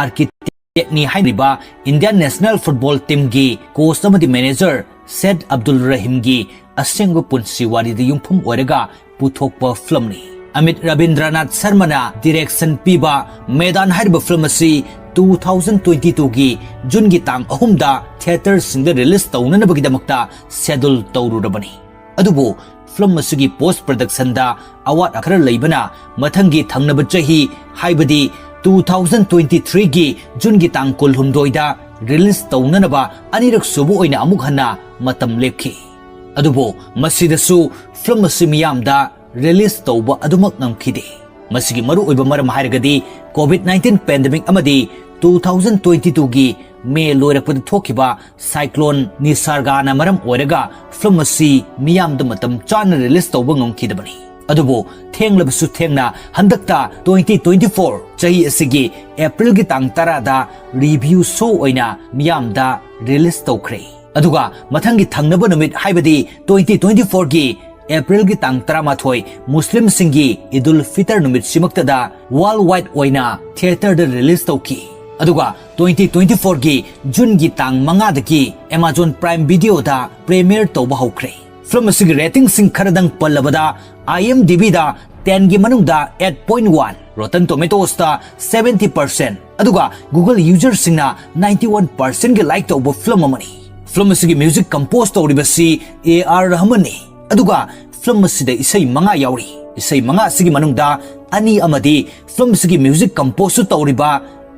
architectꯅꯤ ꯍꯥꯏꯔꯤꯕ Indian national football teamꯒꯤ coach ꯑꯃꯗꯤ manager ꯁꯦꯠ ꯑꯕꯗꯨꯜ ꯔꯍꯤꯝꯒꯤ ꯑꯁꯦꯡꯕ ꯄꯨꯟꯁꯤ ꯋꯥꯔꯤꯗ ꯌꯨꯝꯐꯝ ꯑꯣꯏꯔꯒ ꯄꯨꯊꯣꯛꯄ ꯐꯤꯂꯝꯅꯤ꯫ ꯑꯃꯤꯠ ꯔꯕꯤꯟꯗ꯭ꯔꯅꯥꯊ ꯁꯔꯃꯅ ꯗꯤꯔꯦꯛꯁꯟ ꯄꯤꯕ ꯃꯦꯗꯥꯟ ꯍꯥꯏꯔꯤꯕ ꯐꯤꯂꯝ ꯑꯁꯤ ꯇꯨ ꯊꯥꯎꯖꯟ ꯇ꯭ꯋꯦꯟꯇꯤ ꯇꯨꯒꯤ ꯖꯨꯟꯒꯤ ꯇꯥꯡ ꯑꯍꯨꯝꯗ ꯊꯤꯌꯦꯇꯔꯁꯤꯡꯗ ꯔꯤꯂꯤꯖ ꯇꯧꯅꯅꯕꯒꯤꯗꯃꯛꯇ ꯁꯦꯗꯨꯜ ꯇꯧꯔꯨꯔꯕꯅꯤ꯫ ꯑꯗꯨꯕꯨ ꯐꯤꯂꯝ ꯑꯁꯤꯒꯤ ꯄꯣꯁ ꯄ꯭ꯔꯗꯛꯁꯟꯗ ꯑꯋꯥꯠ ꯈꯔ ꯂꯩꯕꯅ ꯃꯊꯪꯒꯤ ꯊꯪꯅꯕ ꯆꯍꯤ, ꯍꯥꯏꯕꯗꯤ ꯇꯨ ꯊꯥꯎꯖꯟ ꯇ꯭ꯋꯦꯟꯇꯤ ꯊ꯭ꯔꯤꯒꯤ ꯖꯨꯟꯒꯤ ꯇꯥꯡ ꯀꯨꯟꯍꯨꯝꯗꯣꯏꯗ ꯔꯤꯂꯤꯖ ꯇꯧꯅꯅꯕ ꯑꯅꯤꯔꯛ ꯁꯨꯕ ꯑꯣꯏꯅ ꯑꯃꯨꯛ ꯍꯟꯅ ꯃꯇꯝ ꯂꯦꯞꯈꯤ꯫ ꯑꯗꯨꯕꯨ ꯃꯁꯤꯗꯁꯨ ꯐꯤꯂꯝ ꯑꯁꯤ ꯃꯤꯌꯥꯝꯗ ꯔꯤꯂꯤꯖ ꯇꯧꯕ ꯑꯗꯨꯃꯛ ꯉꯝꯈꯤꯗꯦ꯫ ꯃꯁꯤꯒꯤ ꯃꯔꯨꯑꯣꯏꯕ ꯃꯔꯝ ꯍꯥꯏꯔꯒꯗꯤ ꯀꯣꯚꯤꯗ ꯅꯥꯏꯟꯇꯤꯟ ꯄꯦꯟꯗꯦꯃꯤꯛ ꯑꯃꯗꯤ ꯇꯨ ꯊꯥꯎꯖꯟ ꯇ꯭ꯋꯦꯟꯇꯤ ꯇꯨꯒꯤ ꯃꯦ ꯂꯣꯏꯔꯛꯄꯗ ꯊꯣꯛꯈꯤꯕ ꯁꯥꯏꯀ꯭ꯂꯣꯟ ꯅꯤꯁꯥꯔꯒꯥꯅ ꯃꯔꯝ ꯑꯣꯏꯔꯒ ꯐꯤꯂꯝ ꯑꯁꯤ ꯃꯤꯌꯥꯝꯗ ꯃꯇꯝ ꯆꯥꯅ ꯔꯤꯂꯤꯖ ꯇꯧꯕ ꯉꯝꯈꯤꯗꯕꯅꯤ꯫ ꯑꯗꯨꯕꯨ ꯊꯦꯡꯂꯕꯁꯨ ꯊꯦꯡꯅ ꯍꯟꯗꯛꯇ ꯇ꯭ꯋꯦꯟꯇꯤ ꯇ꯭ꯋꯦꯟꯇꯤ ꯐꯣꯔ ꯆꯍꯤ ꯑꯁꯤꯒꯤ ꯑꯦꯄ꯭ꯔꯤꯜꯒꯤ ꯇꯥꯡ ꯇꯔꯥꯗ ꯔꯤꯚ꯭ꯌꯨ ꯁꯣ ꯑꯣꯏꯅ ꯃꯤꯌꯥꯝꯗ ꯔꯤꯂꯤꯖ ꯇꯧꯈ꯭ꯔꯦ꯫ ꯑꯗꯨꯒ ꯃꯊꯪꯒꯤ ꯊꯪꯅꯕ ꯅꯨꯃꯤꯠ, ꯍꯥꯏꯕꯗꯤ ꯇ꯭ꯋꯦꯟꯇꯤ ꯇ꯭ꯋꯦꯟꯇꯤ ꯐꯣꯔꯒꯤ ꯑꯦꯄ꯭ꯔꯤꯜꯒꯤ ꯇꯥꯡ ꯇꯔꯥꯃꯥꯊꯣꯏ, ꯃꯨꯁꯂꯤꯝꯁꯤꯡꯒꯤ ꯏꯗꯨꯜ ꯐꯤꯇꯔ ꯅꯨꯃꯤꯠꯁꯤꯃꯛꯇꯗ ꯋꯥꯔꯜ ꯋꯥꯏꯗ ꯑꯣꯏꯅ ꯊꯤꯌꯦꯇꯔꯗ ꯔꯤꯂꯤꯖ ꯇꯧꯈꯤ꯫ ꯑꯗꯨꯒ ꯇ꯭ꯋꯦꯟꯇꯤ ꯇ꯭ꯋꯦꯟꯇꯤ ꯐꯣꯔꯒꯤ ꯖꯨꯟꯒꯤ ꯇꯥꯡ ꯃꯉꯥꯗꯒꯤ ꯑꯦꯃꯥꯖꯣꯟ ꯄ꯭ꯔꯥꯏꯝ ꯚꯤꯗꯤꯑꯣꯗ ꯄ꯭ꯔꯤꯃꯤꯌꯔ ꯇꯧꯕ ꯍꯧꯈ꯭ꯔꯦ꯫ ꯐꯤꯂꯝ ꯑꯁꯤꯒꯤ ꯔꯦꯇꯤꯡꯁꯤꯡ ꯈꯔꯗꯪ ꯄꯜꯂꯕꯗ, IMDbꯗ ꯇꯦꯟꯒꯤ ꯃꯅꯨꯡꯗ ꯑꯩꯠ ꯄꯣꯏꯟ ꯋꯥꯟ, ꯔꯣꯇꯟ ꯇꯣꯃꯦꯇꯣꯁꯇ ꯁꯚꯦꯟꯇꯤ ꯄꯔꯁꯦꯟ, ꯑꯗꯨꯒ ꯒꯨꯒꯜ ꯌꯨꯖꯔꯁꯤꯡꯅ ꯅꯥꯏꯟꯇꯤ ꯋꯥꯟ ꯄꯔꯁꯦꯟꯒꯤ ꯂꯥꯏꯛ ꯇꯧꯕ ꯐꯤꯂꯝ ꯑꯃꯅꯤ꯫ ꯐꯤꯂꯝ ꯑꯁꯤꯒꯤ ꯃ꯭ꯌꯨꯖꯤꯛ ꯀꯝꯄꯣꯖ ꯇꯧꯔꯤꯕꯁꯤ ꯑꯦ ꯑꯥꯔ ꯔꯍꯃꯟꯅꯤ꯫ ꯑꯗꯨꯒ ꯐꯤꯂꯝ ꯑꯁꯤꯗ ꯏꯁꯩ ꯃꯉꯥ ꯌꯥꯎꯔꯤ꯫ ꯏꯁꯩ ꯃꯉꯥ ꯑꯁꯤꯒꯤ ꯃꯅꯨꯡꯗ ꯑꯅꯤ ꯑꯃꯗꯤ ꯐꯤꯂꯝ ꯑꯁꯤꯒꯤ ꯃ꯭ꯌꯨꯖꯤꯛ ꯀꯝꯄꯣꯖꯁꯨ ꯇꯧꯔꯤꯕ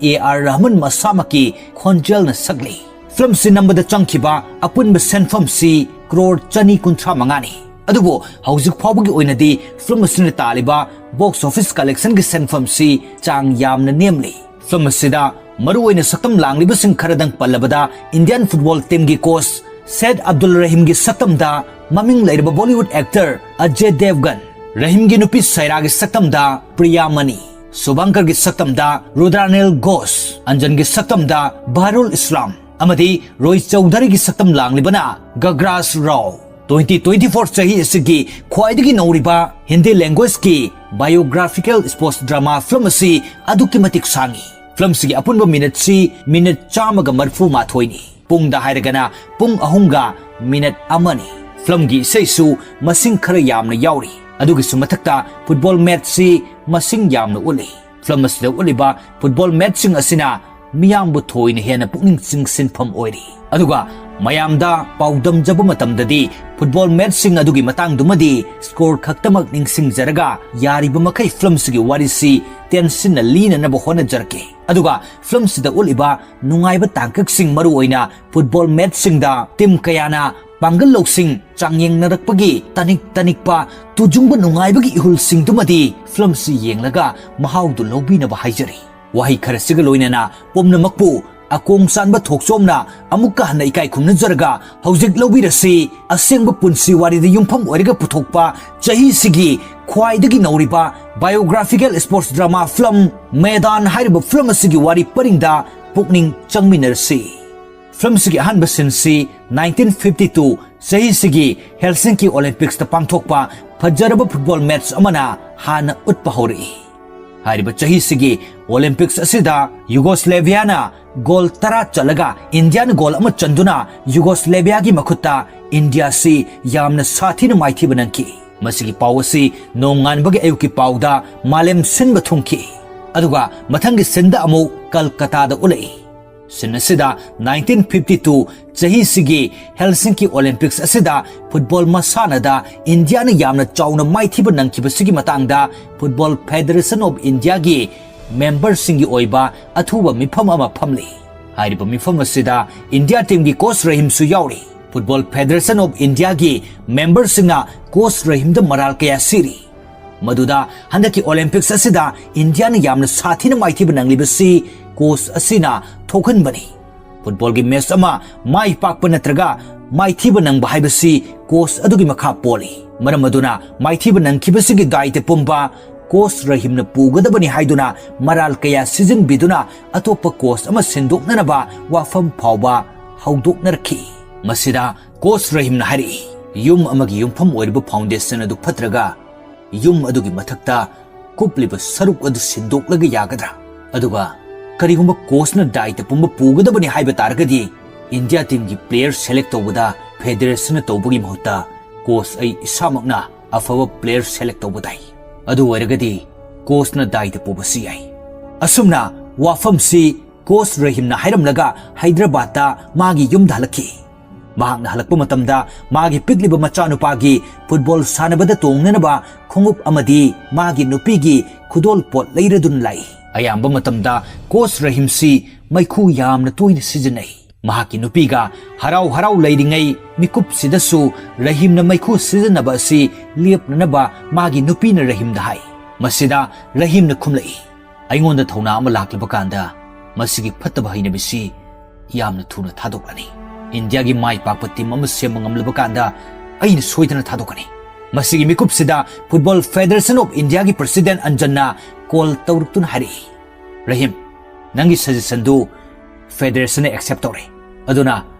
ꯑꯦ ꯑꯥꯔ ꯔꯍꯃꯟ ꯃꯁꯥꯃꯛꯀꯤ ꯈꯣꯟꯖꯦꯜꯅ ꯁꯛꯂꯤ꯫ ꯐꯤꯂꯝꯁꯤ ꯅꯝꯕꯗ ꯆꯪꯈꯤꯕ ꯑꯄꯨꯟꯕ ꯁꯦꯟꯐꯝꯁꯤ ꯀ꯭ꯔꯣꯔ ꯆꯅꯤ ꯀꯨꯟꯊ꯭ꯔꯥ ꯃꯉꯥꯅꯤ꯫ ꯑꯗꯨꯕꯨ ꯍꯧꯖꯤꯛ ꯐꯥꯎꯕꯒꯤ ꯑꯣꯏꯅꯗꯤ ꯐꯤꯂꯝ ꯑꯁꯤꯅ ꯇꯥꯜꯂꯤꯕ ꯕꯣꯛꯁ ꯑꯣꯐꯤꯁ ꯀꯂꯦꯛꯁꯟꯒꯤ ꯁꯦꯟꯐꯝꯁꯤ ꯆꯥꯡ ꯌꯥꯝꯅ ꯅꯦꯝꯂꯤ꯫ ꯐꯤꯂꯝ ꯑꯁꯤꯗ ꯃꯔꯨꯑꯣꯏꯅ ꯁꯛꯇꯝ ꯂꯥꯡꯂꯤꯕꯁꯤꯡ ꯈꯔꯗꯪ ꯄꯜꯂꯕꯗ, ꯏꯟꯗꯤꯌꯥꯟ ꯐꯨꯠꯕꯣꯜ ꯇꯤꯝꯒꯤ ꯀꯣꯆ ꯁꯦꯗ ꯑꯕꯗꯨꯜ ꯔꯍꯤꯝꯒꯤ ꯁꯛꯇꯝꯗ ꯃꯃꯤꯡ ꯂꯩꯔꯕ ꯕꯣꯂꯤꯋꯨꯗ ꯑꯦꯛꯇꯔ ꯑꯖꯦ ꯗꯦꯕꯒꯟ, ꯔꯍꯤꯝꯒꯤ ꯅꯨꯄꯤ ꯁꯩꯔꯥꯒꯤ ꯁꯛꯇꯝꯗ ꯄ꯭ꯔꯤꯌꯥꯃꯅꯤ, ꯁꯨꯚꯥꯡꯀꯔꯒꯤ ꯁꯛꯇꯝꯗ ꯔꯨꯗ꯭ꯔꯥꯅꯦꯜ ꯘꯣꯁ, ꯑꯟꯖꯟꯒꯤ ꯁꯛꯇꯝꯗ ꯕꯍꯔꯨꯜ ꯏꯁꯂꯥꯝ, ꯑꯃꯗꯤ ꯔꯣꯍꯤꯠ ꯆꯧꯙꯔꯤꯒꯤ ꯁꯛꯇꯝ ꯂꯥꯡꯂꯤꯕꯅ ꯒꯒ꯭ꯔꯥꯁ ꯔꯥꯎ꯫ ꯇ꯭ꯋꯦꯟꯇꯤ ꯇ꯭ꯋꯦꯟꯇꯤ ꯐꯣꯔ ꯆꯍꯤ ꯑꯁꯤꯒꯤ ꯈ꯭ꯋꯥꯏꯗꯒꯤ ꯅꯧꯔꯤꯕ ꯍꯤꯟꯗꯤ ꯂꯦꯡꯒ꯭ꯋꯦꯖꯀꯤ ꯕꯥꯏꯑꯣꯒ꯭ꯔꯥꯐꯤꯀꯦꯜ ꯁ꯭ꯄꯣꯔꯠꯁ ꯗ꯭ꯔꯃꯥ ꯐꯤꯂꯝ ꯑꯁꯤ ꯑꯗꯨꯛꯀꯤ ꯃꯇꯤꯛ ꯁꯥꯡꯉꯤ꯫ ꯐꯤꯂꯝꯁꯤꯒꯤ ꯑꯄꯨꯟꯕ ꯃꯤꯅꯠꯁꯤ ꯃꯤꯅꯠ ꯆꯥꯝꯃꯒ ꯃꯔꯤꯐꯨ ꯃꯥꯊꯣꯏꯅꯤ꯫ ꯄꯨꯡꯗ ꯍꯥꯏꯔꯒꯅ ꯄꯨꯡ ꯑꯍꯨꯝꯒ ꯃꯤꯅꯠ ꯑꯃꯅꯤ꯫ ꯐꯤꯂꯝꯒꯤ ꯏꯁꯩꯁꯨ ꯃꯁꯤꯡ ꯈꯔ ꯌꯥꯝꯅ ꯌꯥꯎꯔꯤ꯫ ꯑꯗꯨꯒꯤꯁꯨ ꯃꯊꯛꯇ ꯐꯨꯠꯕꯣꯜ ꯃꯦꯠꯁꯁꯤ ꯃꯁꯤꯡ ꯌꯥꯝꯅ ꯎꯠꯂꯤ꯫ ꯐꯤꯂꯝ ꯑꯁꯤꯗ ꯎꯠꯂꯤꯕ ꯐꯨꯠꯕꯣꯜ ꯃꯦꯠꯁꯁꯤꯡ ꯑꯁꯤꯅ ꯃꯤꯌꯥꯝꯕꯨ ꯊꯣꯏꯅ ꯍꯦꯟꯅ ꯄꯨꯛꯅꯤꯡ ꯆꯤꯡꯁꯤꯟꯐꯝ ꯑꯣꯏꯔꯤ꯫ ꯑꯗꯨꯒ ꯃꯌꯥꯝꯗ ꯄꯥꯎꯗꯝꯖꯕ ꯃꯇꯝꯗꯗꯤ ꯐꯨꯠꯕꯣꯜ ꯃꯦꯠꯁꯁꯤꯡ ꯑꯗꯨꯒꯤ ꯃꯇꯥꯡꯗꯨꯃꯗꯤ ꯁ꯭ꯀꯣꯔ ꯈꯛꯇꯃꯛ ꯅꯤꯡꯁꯤꯡꯖꯔꯒ ꯌꯥꯔꯤꯕ ꯃꯈꯩ ꯐꯤꯂꯝꯁꯤꯒꯤ ꯋꯥꯔꯤꯁꯤ ꯇꯦꯟꯁꯤꯟꯅ ꯂꯤꯅꯅꯕ ꯍꯣꯠꯅꯖꯔꯛꯀꯦ꯫ ꯑꯗꯨꯒ ꯐꯤꯂꯝꯁꯤꯗ ꯎꯠꯂꯤꯕ ꯅꯨꯡꯉꯥꯏꯕ ꯇꯥꯡꯀꯛꯁꯤꯡ, ꯃꯔꯨ ꯑꯣꯏꯅ ꯐꯨꯠꯕꯣꯜ ꯃꯦꯠꯁꯁꯤꯡꯗ ꯇꯤꯝ ꯀꯌꯥꯅ ꯄꯥꯡꯒꯜ ꯂꯧꯁꯤꯡ ꯆꯥꯡꯌꯦꯡꯅꯔꯛꯄꯒꯤ ꯇꯅꯤꯛ ꯇꯅꯤꯛꯄ ꯇꯨꯖꯨꯡꯕ ꯅꯨꯡꯉꯥꯏꯕꯒꯤ ꯏꯍꯨꯜꯁꯤꯡꯗꯨꯃꯗꯤ ꯐꯤꯂꯝꯁꯤ ꯌꯦꯡꯂꯒ ꯃꯍꯥꯎꯗꯨ ꯂꯧꯕꯤꯅꯕ ꯍꯥꯏꯖꯔꯤ꯫ ꯋꯥꯍꯩ ꯈꯔꯁꯤꯒ ꯂꯣꯏꯅꯅ ꯄꯨꯝꯅꯃꯛꯄꯨ ꯑꯀꯣꯡ ꯆꯥꯟꯕ ꯊꯣꯛꯆꯣꯝꯅ ꯑꯃꯨꯛꯀ ꯍꯟꯅ ꯏꯀꯥꯏ ꯈꯨꯝꯅꯖꯔꯒ ꯍꯧꯖꯤꯛ ꯂꯧꯕꯤꯔꯁꯤ ꯑꯁꯦꯡꯕ ꯄꯨꯟꯁꯤ ꯋꯥꯔꯤꯗ ꯌꯨꯝꯐꯝ ꯑꯣꯏꯔꯒ ꯄꯨꯊꯣꯛꯄ ꯆꯍꯤꯁꯤꯒꯤ ꯈ꯭ꯋꯥꯏꯗꯒꯤ ꯅꯧꯔꯤꯕ biographical sports drama film ꯃꯦꯗꯥꯟ ꯍꯥꯏꯔꯤꯕ ꯐꯤꯂꯝ ꯑꯁꯤꯒꯤ ꯋꯥꯔꯤ ꯄꯔꯤꯡꯗ ꯄꯨꯛꯅꯤꯡ ꯆꯪꯃꯤꯟꯅꯔꯁꯤ꯫ ꯐꯤꯂꯝꯁꯤꯒꯤ ꯑꯍꯥꯟꯕ ꯁꯤꯟꯁꯤ ꯅꯥꯏꯟꯇꯤꯟ ꯐꯤꯐꯇꯤ ꯇꯨ ꯆꯍꯤꯁꯤꯒꯤ ꯍꯦꯜꯁꯤꯡꯀꯤ ꯑꯣꯂꯤꯝꯄꯤꯛꯁꯇ ꯄꯥꯡꯊꯣꯛꯄ ꯐꯖꯔꯕ ꯐꯨꯠꯕꯣꯜ ꯃꯦꯠꯆ ꯑꯃꯅ ꯍꯥꯟꯅ ꯎꯠꯄ ꯍꯧꯔꯛꯏ꯫ ꯍꯥꯏꯔꯤꯕ ꯆꯍꯤꯁꯤꯒꯤ ꯑꯣꯂꯤꯝꯄꯤꯛꯁ ꯑꯁꯤꯗ ꯌꯨꯒꯣꯁꯂꯦꯚꯤꯌꯥꯅ ꯒꯣꯜ ꯇꯔꯥ ꯆꯜꯂꯒ ꯏꯟꯗꯤꯌꯥꯅ ꯒꯣꯜ ꯑꯃ ꯆꯟꯗꯨꯅ ꯌꯨꯒꯣꯁꯂꯦꯚꯤꯌꯥꯒꯤ ꯃꯈꯨꯠꯇ ꯏꯟꯗꯤꯌꯥꯁꯤ ꯌꯥꯝꯅ ꯁꯥꯊꯤꯅ ꯃꯥꯏꯊꯤꯕ ꯅꯪꯈꯤ꯫ ꯃꯁꯤꯒꯤ ꯄꯥꯎ ꯑꯁꯤ ꯅꯣꯡꯉꯥꯟꯕꯒꯤ ꯑꯌꯨꯛꯀꯤ ꯄꯥꯎꯗ ꯃꯥꯂꯦꯝ ꯁꯤꯟꯕ ꯊꯨꯡꯈꯤ꯫ ꯑꯗꯨꯒ ꯃꯊꯪꯒꯤ ꯁꯤꯟꯗ ꯑꯃꯨꯛ ꯀꯜꯀꯇꯥꯗ ꯎꯠꯂꯛꯏ꯫ ꯁꯤꯟ ꯑꯁꯤꯗ ꯅꯥꯏꯟꯇꯤꯟ ꯐꯤꯐꯇꯤ ꯇꯨ ꯆꯍꯤꯁꯤꯒꯤ ꯍꯦꯜꯁꯤꯡꯀꯤ ꯑꯣꯂꯤꯝꯄꯤꯛꯁ ꯑꯁꯤꯗ ꯐꯨꯠꯕꯣꯜ ꯃꯁꯥꯟꯅꯗ ꯏꯟꯗꯤꯌꯥꯅ ꯌꯥꯝꯅ ꯆꯥꯎꯅ ꯃꯥꯏꯊꯤꯕ ꯅꯪꯈꯤꯕꯁꯤꯒꯤ ꯃꯇꯥꯡꯗ ꯐꯨꯠꯕꯣꯜ ꯐꯦꯗꯔꯦꯁꯟ ꯑꯣꯐ ꯏꯟꯗꯤꯌꯥꯒꯤ ꯃꯦꯝꯕꯔꯁꯤꯡꯒꯤ ꯑꯣꯏꯕ ꯑꯊꯨꯕ ꯃꯤꯐꯝ ꯑꯃ ꯐꯝꯂꯤ꯫ ꯍꯥꯏꯔꯤꯕ ꯃꯤꯐꯝ ꯑꯁꯤꯗ ꯏꯟꯗꯤꯌꯥ ꯇꯤꯝꯒꯤ ꯀꯣꯆ ꯔꯍꯤꯝꯁꯨ ꯌꯥꯎꯔꯤ꯫ ꯐꯨꯠꯕꯣꯜ ꯐꯦꯗꯔꯦꯁꯟ ꯑꯣꯐ ꯏꯟꯗꯤꯌꯥꯒꯤ ꯃꯦꯝꯕꯔꯁꯤꯡꯅ ꯀꯣꯆ ꯔꯍꯤꯝꯗ ꯃꯔꯥꯜ ꯀꯌꯥ ꯁꯤꯔꯤ꯫ ꯃꯗꯨꯗ ꯍꯟꯗꯛꯀꯤ ꯑꯣꯂꯤꯝꯄꯤꯛꯁ ꯑꯁꯤꯗ ꯏꯟꯗꯤꯌꯥꯅ ꯌꯥꯝꯅ ꯁꯥꯊꯤꯅ ꯃꯥꯏꯊꯤꯕ ꯅꯪꯂꯤꯕꯁꯤ ꯀꯣꯆ ꯑꯁꯤꯅ ꯊꯣꯛꯍꯟꯕꯅꯤ꯫ ꯐꯨꯠꯕꯣꯜꯒꯤ ꯃꯦꯆ ꯑꯃ ꯃꯥꯏ ꯄꯥꯛꯄ ꯅꯠꯇ꯭ꯔꯒ ꯃꯥꯏꯊꯤꯕ ꯅꯪꯕ ꯍꯥꯏꯕꯁꯤ ꯀꯣꯆ ꯑꯗꯨꯒꯤ ꯃꯈꯥ ꯄꯣꯜꯂꯤ꯫ ꯃꯔꯝ ꯑꯗꯨꯅ ꯃꯥꯏꯊꯤꯕ ꯅꯪꯈꯤꯕꯁꯤꯒꯤ ꯗꯥꯏꯇ ꯄꯨꯝꯕ ꯀꯣꯆ ꯔꯍꯤꯝꯅ ꯄꯨꯒꯗꯕꯅꯤ ꯍꯥꯏꯗꯨꯅ ꯃꯔꯥꯜ ꯀꯌꯥ ꯁꯤꯖꯤꯟꯕꯤꯗꯨꯅ ꯑꯇꯣꯞꯄ ꯀꯣꯆ ꯑꯃ ꯁꯤꯟꯗꯣꯛꯅꯅꯕ ꯋꯥꯐꯝ ꯐꯥꯎꯕ ꯍꯧꯗꯣꯛꯅꯔꯛꯈꯤ꯫ ꯃꯁꯤꯗ ꯀꯣꯆ ꯔꯍꯤꯝꯅ ꯍꯥꯏꯔꯛꯏ, ꯌꯨꯝ ꯑꯃꯒꯤ ꯌꯨꯝꯐꯝ ꯑꯣꯏꯔꯤꯕ ꯐꯥꯎꯟꯗꯦꯁꯟ ꯑꯗꯨ ꯐꯠꯇ꯭ꯔꯒ ꯌꯨꯝ ꯑꯗꯨꯒꯤ ꯃꯊꯛꯇ ꯀꯨꯞꯂꯤꯕ ꯁꯔꯨꯛ ꯑꯗꯨ ꯁꯤꯟꯗꯣꯛꯂꯒ ꯌꯥꯒꯗ꯭ꯔꯥ? ꯑꯗꯨꯒ ꯀꯔꯤꯒꯨꯝꯕ ꯀꯣꯆꯅ ꯗꯥꯏꯇ ꯄꯨꯝꯕ ꯄꯨꯒꯗꯕꯅꯤ ꯍꯥꯏꯕ ꯇꯥꯔꯒꯗꯤ ꯏꯟꯗꯤꯌꯥ ꯇꯤꯝꯒꯤ ꯄ꯭ꯂꯦꯌꯔ ꯁꯦꯂꯦꯛ ꯇꯧꯕꯗ ꯐꯦꯗꯔꯦꯁꯟꯅ ꯇꯧꯕꯒꯤ ꯃꯍꯨꯠꯇ ꯀꯣꯆ ꯑꯩ ꯏꯁꯥꯃꯛꯅ ꯑꯐꯕ ꯄ꯭ꯂꯦꯌꯔ ꯁꯦꯂꯦꯛ ꯇꯧꯕ ꯇꯥꯏ꯫ ꯑꯗꯨ ꯑꯣꯏꯔꯒꯗꯤ ꯀꯣꯆꯅ ꯗꯥꯏꯇ ꯄꯨꯕꯁꯨ ꯌꯥꯏ꯫ ꯑꯁꯨꯝꯅ ꯋꯥꯐꯝꯁꯤ ꯀꯣꯆ ꯔꯍꯤꯝꯅ ꯍꯥꯏꯔꯝꯂꯒ ꯍꯥꯏꯗ꯭ꯔꯕꯥꯗꯇ ꯃꯥꯒꯤ ꯌꯨꯝꯗ ꯍꯜꯂꯛꯈꯤ꯫ ꯃꯍꯥꯛꯅ ꯍꯜꯂꯛꯄ ꯃꯇꯝꯗ ꯃꯥꯒꯤ ꯄꯤꯛꯂꯤꯕ ꯃꯆꯥꯅꯨꯄꯥꯒꯤ ꯐꯨꯠꯕꯣꯜ ꯁꯥꯟꯅꯕꯗ ꯇꯣꯡꯅꯅꯕ ꯈꯣꯡꯎꯞ ꯑꯃꯗꯤ ꯃꯥꯒꯤ ꯅꯨꯄꯤꯒꯤ ꯈꯨꯗꯣꯜ ꯄꯣꯠ ꯂꯩꯔꯗꯨꯅ ꯂꯥꯛꯏ꯫ ꯑꯌꯥꯝꯕ ꯃꯇꯝꯗ ꯀꯣꯆ ꯔꯍꯤꯝꯁꯤ ꯃꯩꯈꯨ ꯌꯥꯝꯅ ꯇꯣꯏꯅ ꯁꯤꯖꯤꯟꯅꯩ꯫ ꯃꯍꯥꯛꯀꯤ ꯅꯨꯄꯤꯒ ꯍꯔꯥꯎ ꯍꯔꯥꯎ ꯂꯩꯔꯤꯉꯩ ꯃꯤꯀꯨꯞꯁꯤꯗꯁꯨ ꯔꯍꯤꯝꯅ ꯃꯩꯈꯨ ꯁꯤꯖꯤꯟꯅꯕ ꯑꯁꯤ ꯂꯦꯞꯅꯅꯕ ꯃꯥꯒꯤ ꯅꯨꯄꯤꯅ ꯔꯍꯤꯝꯗ ꯍꯥꯏ꯫ ꯃꯁꯤꯗ ꯔꯍꯤꯝꯅ ꯈꯨꯝꯂꯛꯏ, "ꯑꯩꯉꯣꯟꯗ ꯊꯧꯅꯥ ꯑꯃ ꯂꯥꯛꯂꯕ ꯀꯥꯟꯗ ꯃꯁꯤꯒꯤ ꯐꯠꯇꯕ ꯍꯩꯅꯕꯤꯁꯤ ꯌꯥꯝꯅ ꯊꯨꯅ ꯊꯥꯗꯣꯛꯂꯅꯤ꯫ ꯏꯟꯗꯤꯌꯥꯒꯤ ꯃꯥꯏ ꯄꯥꯛꯄ ꯇꯤꯝ ꯑꯃ ꯁꯦꯝꯕ ꯉꯝꯂꯕ ꯀꯥꯟꯗ ꯑꯩꯅ ꯁꯣꯏꯗꯅ ꯊꯥꯗꯣꯛꯀꯅꯤ꯫" ꯃꯁꯤꯒꯤ ꯃꯤꯀꯨꯞꯁꯤꯗ ꯐꯨꯠꯕꯣꯜ ꯐꯦꯗꯔꯦꯁꯟ ꯑꯣꯐ ꯏꯟꯗꯤꯌꯥꯒꯤ ꯄ꯭ꯔꯁꯤꯗꯦꯟ ꯑꯟꯖꯟꯅ ꯀꯣꯜ ꯇꯧꯔꯛꯇꯨꯅ ꯍꯥꯏꯔꯛꯏ, "ꯔꯍꯤꯝ, ꯅꯪꯒꯤ ꯁꯖꯦꯁꯟꯗꯨ ꯐꯦꯗꯔꯦꯁꯟꯅ ꯑꯦꯛꯁꯦꯞ ꯇꯧꯔꯦ꯫ ꯑꯗꯨꯅ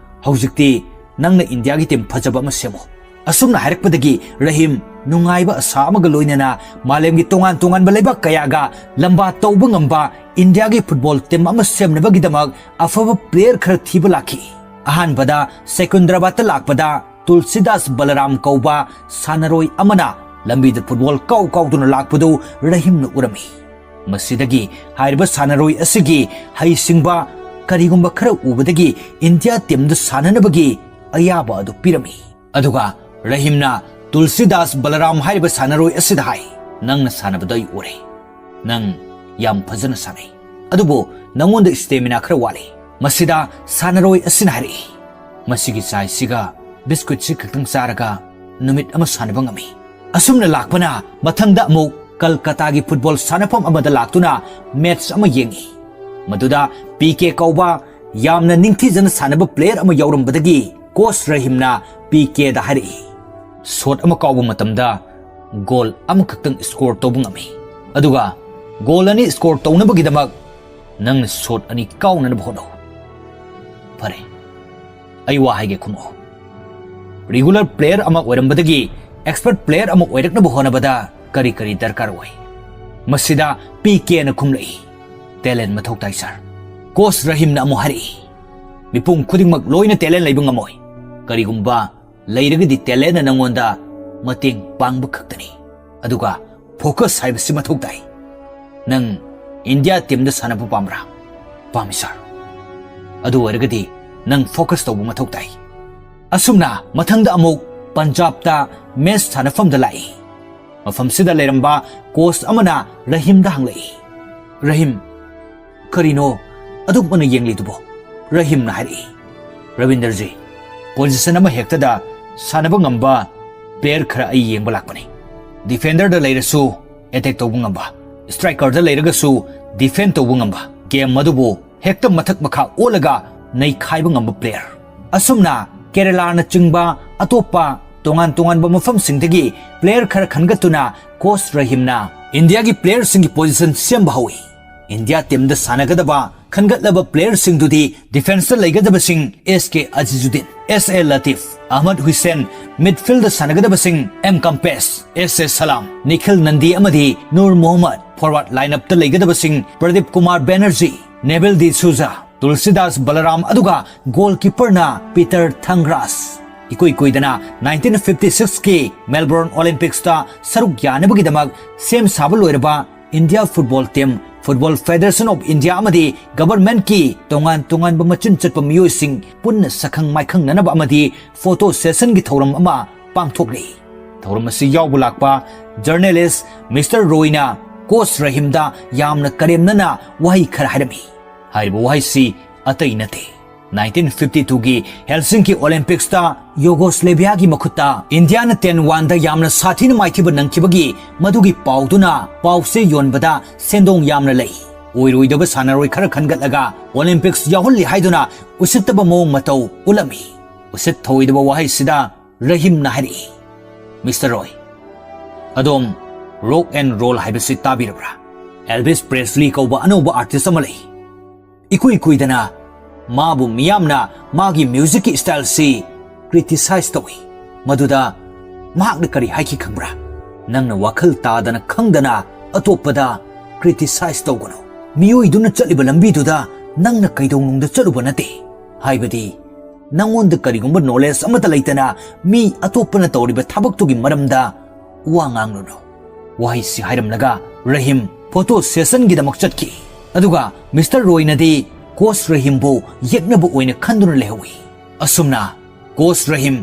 ꯍꯧꯖꯤꯛꯇꯤ ꯅꯪꯅ ꯏꯟꯗꯤꯌꯥꯒꯤ ꯇꯤꯝ ꯐꯖꯕ ꯑꯃ ꯁꯦꯝꯃꯨ꯫" ꯑꯁꯨꯝꯅ ꯍꯥꯏꯔꯛꯄꯗꯒꯤ ꯔꯍꯤꯝ ꯅꯨꯡꯉꯥꯏꯕ ꯑꯁꯥ ꯑꯃꯒ ꯂꯣꯏꯅꯅ ꯃꯥꯂꯦꯝꯒꯤ ꯇꯣꯉꯥꯟ ꯇꯣꯉꯥꯟꯕ ꯂꯩꯕꯥꯛ ꯀꯌꯥꯒ ꯂꯝꯕꯥ ꯇꯧꯕ ꯉꯝꯕ ꯏꯟꯗꯤꯌꯥꯒꯤ ꯐꯨꯠꯕꯣꯜ ꯇꯤꯝ ꯑꯃ ꯁꯦꯝꯅꯕꯒꯤꯗꯃꯛ ꯑꯐꯕ ꯄ꯭ꯂꯦꯌꯔ ꯈꯔ ꯊꯤꯕ ꯂꯥꯛꯈꯤ꯫ ꯑꯍꯥꯟꯕꯗ ꯁꯦꯀꯨꯟꯗ꯭ꯔꯕꯥꯗꯇ ꯂꯥꯛꯄꯗ ꯇꯨꯜꯁꯤꯗꯥꯁ ꯕꯂꯔꯥꯝ ꯀꯧꯕ ꯁꯥꯟꯅꯔꯣꯏ ꯑꯃꯅ ꯂꯝꯕꯤꯗ ꯐꯨꯠꯕꯣꯜ ꯀꯥꯎ ꯀꯥꯎꯗꯨꯅ ꯂꯥꯛꯄꯗꯨ ꯔꯍꯤꯝꯅ ꯎꯔꯝꯃꯤ꯫ ꯃꯁꯤꯗꯒꯤ ꯍꯥꯏꯔꯤꯕ ꯁꯥꯟꯅꯔꯣꯏ ꯑꯁꯤꯒꯤ ꯍꯩꯁꯤꯡꯕ ꯀꯔꯤꯒꯨꯝꯕ ꯈꯔ ꯎꯕꯗꯒꯤ ꯏꯟꯗꯤꯌꯥ ꯇꯤꯝꯗ ꯁꯥꯟꯅꯅꯕꯒꯤ ꯑꯌꯥꯕ ꯑꯗꯨ ꯄꯤꯔꯝꯃꯤ꯫ ꯑꯗꯨꯒ ꯔꯍꯤꯝꯅ ꯇꯨꯜꯁꯤꯗꯥꯁ ꯕꯂꯔꯥꯝ ꯍꯥꯏꯔꯤꯕ ꯁꯥꯟꯅꯔꯣꯏ ꯑꯁꯤꯗ ꯍꯥꯏ, "ꯅꯪꯅ ꯁꯥꯟꯅꯕꯗ ꯑꯩ ꯎꯔꯦ꯫ ꯅꯪ ꯌꯥꯝ ꯐꯖꯅ ꯁꯥꯟꯅꯩ꯫ ꯑꯗꯨꯕꯨ ꯅꯉꯣꯟꯗ ꯁ꯭ꯇꯦꯃꯤꯅꯥ ꯈꯔ ꯋꯥꯠꯂꯤ꯫" ꯃꯁꯤꯗ ꯁꯥꯟꯅꯔꯣꯏ ꯑꯁꯤꯅ ꯍꯥꯏꯔꯛꯏ, "ꯃꯁꯤꯒꯤ ꯆꯥꯏꯁꯤꯒ ꯕꯤꯁꯀꯨꯠꯁꯤ ꯈꯛꯇꯪ ꯆꯥꯔꯒ ꯅꯨꯃꯤꯠ ꯑꯃ ꯁꯥꯟꯅꯕ ꯉꯝꯃꯤ꯫" ꯑꯁꯨꯝꯅ ꯂꯥꯛꯄꯅ ꯃꯊꯪꯗ ꯑꯃꯨꯛ ꯀꯜꯀꯇꯥꯒꯤ ꯐꯨꯠꯕꯣꯜ ꯁꯥꯟꯅꯐꯝ ꯑꯃꯗ ꯂꯥꯛꯇꯨꯅ ꯃꯦꯠꯆ ꯑꯃ ꯌꯦꯡꯉꯤ꯫ ꯃꯗꯨꯗ ꯄꯤ ꯀꯦ ꯀꯧꯕ ꯌꯥꯝꯅ ꯅꯤꯡꯊꯤꯖꯅ ꯁꯥꯟꯅꯕ ꯄ꯭ꯂꯦꯌꯔ ꯑꯃ ꯌꯥꯎꯔꯝꯕꯗꯒꯤ ꯀꯣꯆ ꯔꯍꯤꯝꯅ ꯄꯤ ꯀꯦꯗ ꯍꯥꯏꯔꯛꯏ, "ꯁꯣꯠ ꯑꯃ ꯀꯥꯎꯕ ꯃꯇꯝꯗ ꯒꯣꯜ ꯑꯃꯈꯛꯇꯪ ꯁ꯭ꯀꯣꯔ ꯇꯧꯕ ꯉꯝꯃꯤ꯫ ꯑꯗꯨꯒ ꯒꯣꯜ ꯑꯅꯤ ꯁ꯭ꯀꯣꯔ ꯇꯧꯅꯕꯒꯤꯗꯃꯛ ꯅꯪꯅ ꯁꯣꯠ ꯑꯅꯤ ꯀꯥꯎꯅꯅꯕ ꯍꯣꯠꯅꯧ꯫" ꯐꯔꯦ, ꯑꯩ ꯋꯥ ꯍꯥꯏꯒꯦ, ꯈꯨꯝꯃꯛꯑꯣ꯫ ꯔꯤꯒꯨꯂꯔ ꯄ꯭ꯂꯦꯌꯔ ꯑꯃ ꯑꯣꯏꯔꯝꯕꯗꯒꯤ ꯑꯦꯛꯁꯄꯔꯠ ꯄ꯭ꯂꯦꯌꯔ ꯑꯃ ꯑꯣꯏꯔꯛꯅꯕ ꯍꯣꯠꯅꯕꯗ ꯀꯔꯤ ꯀꯔꯤ ꯗꯔꯀꯥꯔ ꯑꯣꯏ? ꯃꯁꯤꯗ ꯄꯤ ꯀꯦꯅ ꯈꯨꯝꯂꯛꯏ, "ꯇꯦꯂꯦꯟ ꯃꯊꯧ ꯇꯥꯏ, ꯁꯥꯔ꯫" ꯀꯣꯆ ꯔꯍꯤꯝꯅ ꯑꯃꯨꯛ ꯍꯥꯏꯔꯛꯏ, "ꯃꯤꯄꯨꯝ ꯈꯨꯗꯤꯡꯃꯛ ꯂꯣꯏꯅ ꯇꯦꯂꯦꯟ ꯂꯩꯕ ꯉꯝꯃꯣꯏ꯫ ꯀꯔꯤꯒꯨꯝꯕ ꯂꯩꯔꯒꯗꯤ talentꯅ ꯅꯪꯉꯣꯟꯗ ꯃꯇꯦꯡ ꯄꯥꯡꯕ ꯈꯛꯇꯅꯤ꯫ ꯑꯗꯨꯒ focus ꯍꯥꯏꯕꯁꯤ ꯃꯊꯧ ꯇꯥꯏ꯫ ꯅꯪ India teamꯗ ꯁꯥꯟꯅꯕ ꯄꯥꯝꯕ꯭ꯔꯥ? ꯄꯥꯝꯃꯤ sir꯫ ꯑꯗꯨ ꯑꯣꯏꯔꯒꯗꯤ ꯅꯪ focus ꯇꯧꯕ ꯃꯊꯧ ꯇꯥꯏ꯫ ꯑꯁꯨꯝꯅ ꯃꯊꯪꯗ ꯑꯃꯨꯛ ꯄꯟꯖꯥꯕꯇ match ꯁꯥꯟꯅꯐꯝꯗ ꯂꯥꯛꯏ꯫ ꯃꯐꯝꯁꯤꯗ ꯂꯩꯔꯝꯕ coach ꯑꯃꯅ ꯔꯍꯤꯝꯗ ꯍꯪꯂꯛꯏ, "ꯔꯍꯤꯝ, ꯀꯔꯤꯅꯣ ꯑꯗꯨꯛ ꯃꯨꯟꯅ ꯌꯦꯡꯂꯤꯗꯨꯕꯣ?" ꯔꯍꯤꯝꯅ ꯍꯥꯏꯔꯛꯏ, "ꯔꯕꯤꯟꯗꯔꯖꯤ, position ꯑꯃ ꯍꯦꯛꯇꯗ ꯁꯥꯟꯅꯕ ꯉꯝꯕ player ꯈꯔ ꯑꯩ ꯌꯦꯡꯕ ꯂꯥꯛꯄꯅꯤ꯫ Defenderꯗ ꯂꯩꯔꯁꯨ attack ꯇꯧꯕ ꯉꯝꯕ, strikerꯗ ꯂꯩꯔꯒꯁꯨ defend ꯇꯧꯕ ꯉꯝꯕ, game ꯑꯗꯨꯕꯨ ꯍꯦꯛꯇ ꯃꯊꯛ ꯃꯈꯥ ꯑꯣꯜꯂꯒ ꯅꯩꯈꯥꯏꯕ ꯉꯝꯕ player꯫ ꯑꯁꯨꯝꯅ ꯀꯦꯔꯂꯥꯅꯆꯤꯡꯕ ꯑꯇꯣꯞꯄ ꯇꯣꯉꯥꯟ ꯇꯣꯉꯥꯟꯕ ꯃꯐꯝꯁꯤꯡꯗꯒꯤ player ꯈꯔ ꯈꯟꯒꯠꯇꯨꯅ coach ꯔꯍꯤꯝꯅ ꯏꯟꯗꯤꯌꯥꯒꯤ playerꯁꯤꯡꯒꯤ position ꯁꯦꯝꯕ ꯍꯧꯏ꯫ ꯏꯟꯗꯤꯌꯥ teamꯗ ꯁꯥꯟꯅꯒꯗꯕ ꯈꯟꯒꯠꯂꯕ playerꯁꯤꯡꯗꯨꯗꯤ defenceꯇ ꯂꯩꯒꯗꯕꯁꯤꯡ S K Azizudeen, S A Latif, Ahmed Hussain, midfieldꯇ ꯁꯥꯟꯅꯒꯗꯕꯁꯤꯡ M Kempes, S A Salam, Nikhil Nandi ꯑꯃꯗꯤ Noor Mohammad, forward lineupꯇ ꯂꯩꯒꯗꯕꯁꯤꯡ Pradeep Kumar Banerjee, Neville D'Souza, ꯇꯨꯜꯁꯤꯗꯥꯁ ꯕꯂꯔꯥꯝ ꯑꯗꯨꯒ goalkeeperꯅ ꯄꯤꯇꯔ ꯊꯪꯒ꯭ꯔꯥꯁ꯫ ꯏꯀꯨꯏ ꯀꯨꯏꯗꯅ nineteen fifty sixꯀꯤ Melbourne Olympicsꯇ ꯁꯔꯨꯛ ꯌꯥꯅꯕꯒꯤꯗꯃꯛ ꯁꯦꯝ ꯁꯥꯕ ꯂꯣꯏꯔꯕ India Football Team, Football Federation of India ꯑꯃꯗꯤ governmentꯀꯤ ꯇꯣꯉꯥꯟ ꯇꯣꯉꯥꯟꯕ ꯃꯆꯤꯟ ꯆꯠꯄ ꯃꯤꯑꯣꯏꯁꯤꯡ ꯄꯨꯟꯅ ꯁꯛꯈꯪ ꯃꯥꯏꯈꯪꯅꯅꯕ ꯑꯃꯗꯤ photo sessionꯒꯤ ꯊꯧꯔꯝ ꯑꯃ ꯄꯥꯡꯊꯣꯛꯂꯤ꯫ ꯊꯧꯔꯝ ꯑꯁꯤ ꯌꯥꯎꯕ ꯂꯥꯛꯄ journalist Mister Royꯅ coach ꯔꯍꯤꯝꯗ ꯌꯥꯝꯅ ꯀꯔꯦꯝꯅꯅ ꯋꯥꯍꯩ ꯈꯔ ꯍꯥꯏꯔꯝꯃꯤ꯫ ꯍꯥꯏꯔꯤꯕ ꯋꯥꯍꯩꯁꯤ ꯑꯇꯩ ꯅꯠꯇꯦ, nineteen fifty twoꯒꯤ Helsinki Olympicsꯇ Yugoslaviaꯒꯤ ꯃꯈꯨꯠꯇ Indiaꯅ ten oneꯗ ꯌꯥꯝꯅ ꯁꯥꯊꯤꯅ ꯃꯥꯏꯊꯤꯕ ꯅꯪꯈꯤꯕꯒꯤ ꯃꯗꯨꯒꯤ ꯄꯥꯎꯗꯨꯅ ꯄꯥꯎꯆꯦ ꯌꯣꯟꯕꯗ ꯁꯦꯟꯗꯣꯡ ꯌꯥꯝꯅ ꯂꯩ꯫ ꯑꯣꯏꯔꯣꯏꯗꯕ ꯁꯥꯟꯅꯔꯣꯏ ꯈꯔ ꯈꯟꯒꯠꯂꯒ Olympics ꯌꯥꯎꯍꯜꯂꯤ ꯍꯥꯏꯗꯨꯅ ꯎꯁꯤꯠꯇꯕ ꯃꯑꯣꯡ ꯃꯇꯧ ꯎꯠꯂꯝꯃꯤ꯫ ꯎꯁꯤꯠ ꯊꯑꯣꯏꯗꯕ ꯋꯥꯍꯩꯁꯤꯗ ꯔꯍꯤꯝꯅ ꯍꯥꯏꯔꯛꯏ, "Mister Roy, ꯑꯗꯣꯝ rock and roll ꯍꯥꯏꯕꯁꯤ ꯇꯥꯕꯤꯔꯕ꯭ꯔꯥ? Elvis Presley ꯀꯧꯕ ꯑꯅꯧꯕ artist ꯑꯃ ꯂꯩ꯫ ꯏꯀꯨꯏ ꯀꯨꯏꯗꯅ ꯃꯥꯕꯨ ꯃꯤꯌꯥꯝꯅ ꯃꯥꯒꯤ musicꯀꯤ styleꯁꯤ criticize ꯇꯧꯏ꯫ ꯃꯗꯨꯗ ꯃꯍꯥꯛꯅ ꯀꯔꯤ ꯍꯥꯏꯈꯤ ꯈꯪꯕ꯭ꯔꯥ? ꯅꯪꯅ ꯋꯥꯈꯜ ꯇꯥꯗꯅ ꯈꯪꯗꯅ ꯑꯇꯣꯞꯄꯗ criticize ꯇꯧꯒꯅꯨ꯫ ꯃꯤꯑꯣꯏꯗꯨꯅ ꯆꯠꯂꯤꯕ ꯂꯝꯕꯤꯗꯨꯗ ꯅꯪꯅ ꯀꯩꯗꯧꯅꯨꯡꯗ ꯆꯠꯂꯨꯕ ꯅꯠꯇꯦ꯫ ꯍꯥꯏꯕꯗꯤ ꯅꯉꯣꯟꯗ ꯀꯔꯤꯒꯨꯝꯕ ꯅꯣꯂꯦꯖ ꯑꯃꯠꯇ ꯂꯩꯇꯅ ꯃꯤ ꯑꯇꯣꯞꯄꯅ ꯇꯧꯔꯤꯕ ꯊꯕꯛꯇꯨꯒꯤ ꯃꯔꯝꯗ ꯋꯥ ꯉꯥꯡꯂꯨꯅꯨ꯫ ꯋꯥꯍꯩꯁꯤ ꯍꯥꯏꯔꯝꯂꯒ ꯔꯍꯤꯝ ꯐꯣꯇꯣ ꯁꯦꯁꯟꯒꯤꯗꯃꯛ ꯆꯠꯈꯤ꯫ ꯑꯗꯨꯒ ꯃꯤꯁꯇꯔ ꯔꯣꯏꯅꯗꯤ ꯀꯣꯆ ꯔꯍꯤꯝꯕꯨ ꯌꯦꯛꯅꯕ ꯑꯣꯏꯅ ꯈꯟꯗꯨꯅ ꯂꯩꯍꯧꯏ꯫ ꯑꯁꯨꯝꯅ ꯀꯣꯆ ꯔꯍꯤꯝ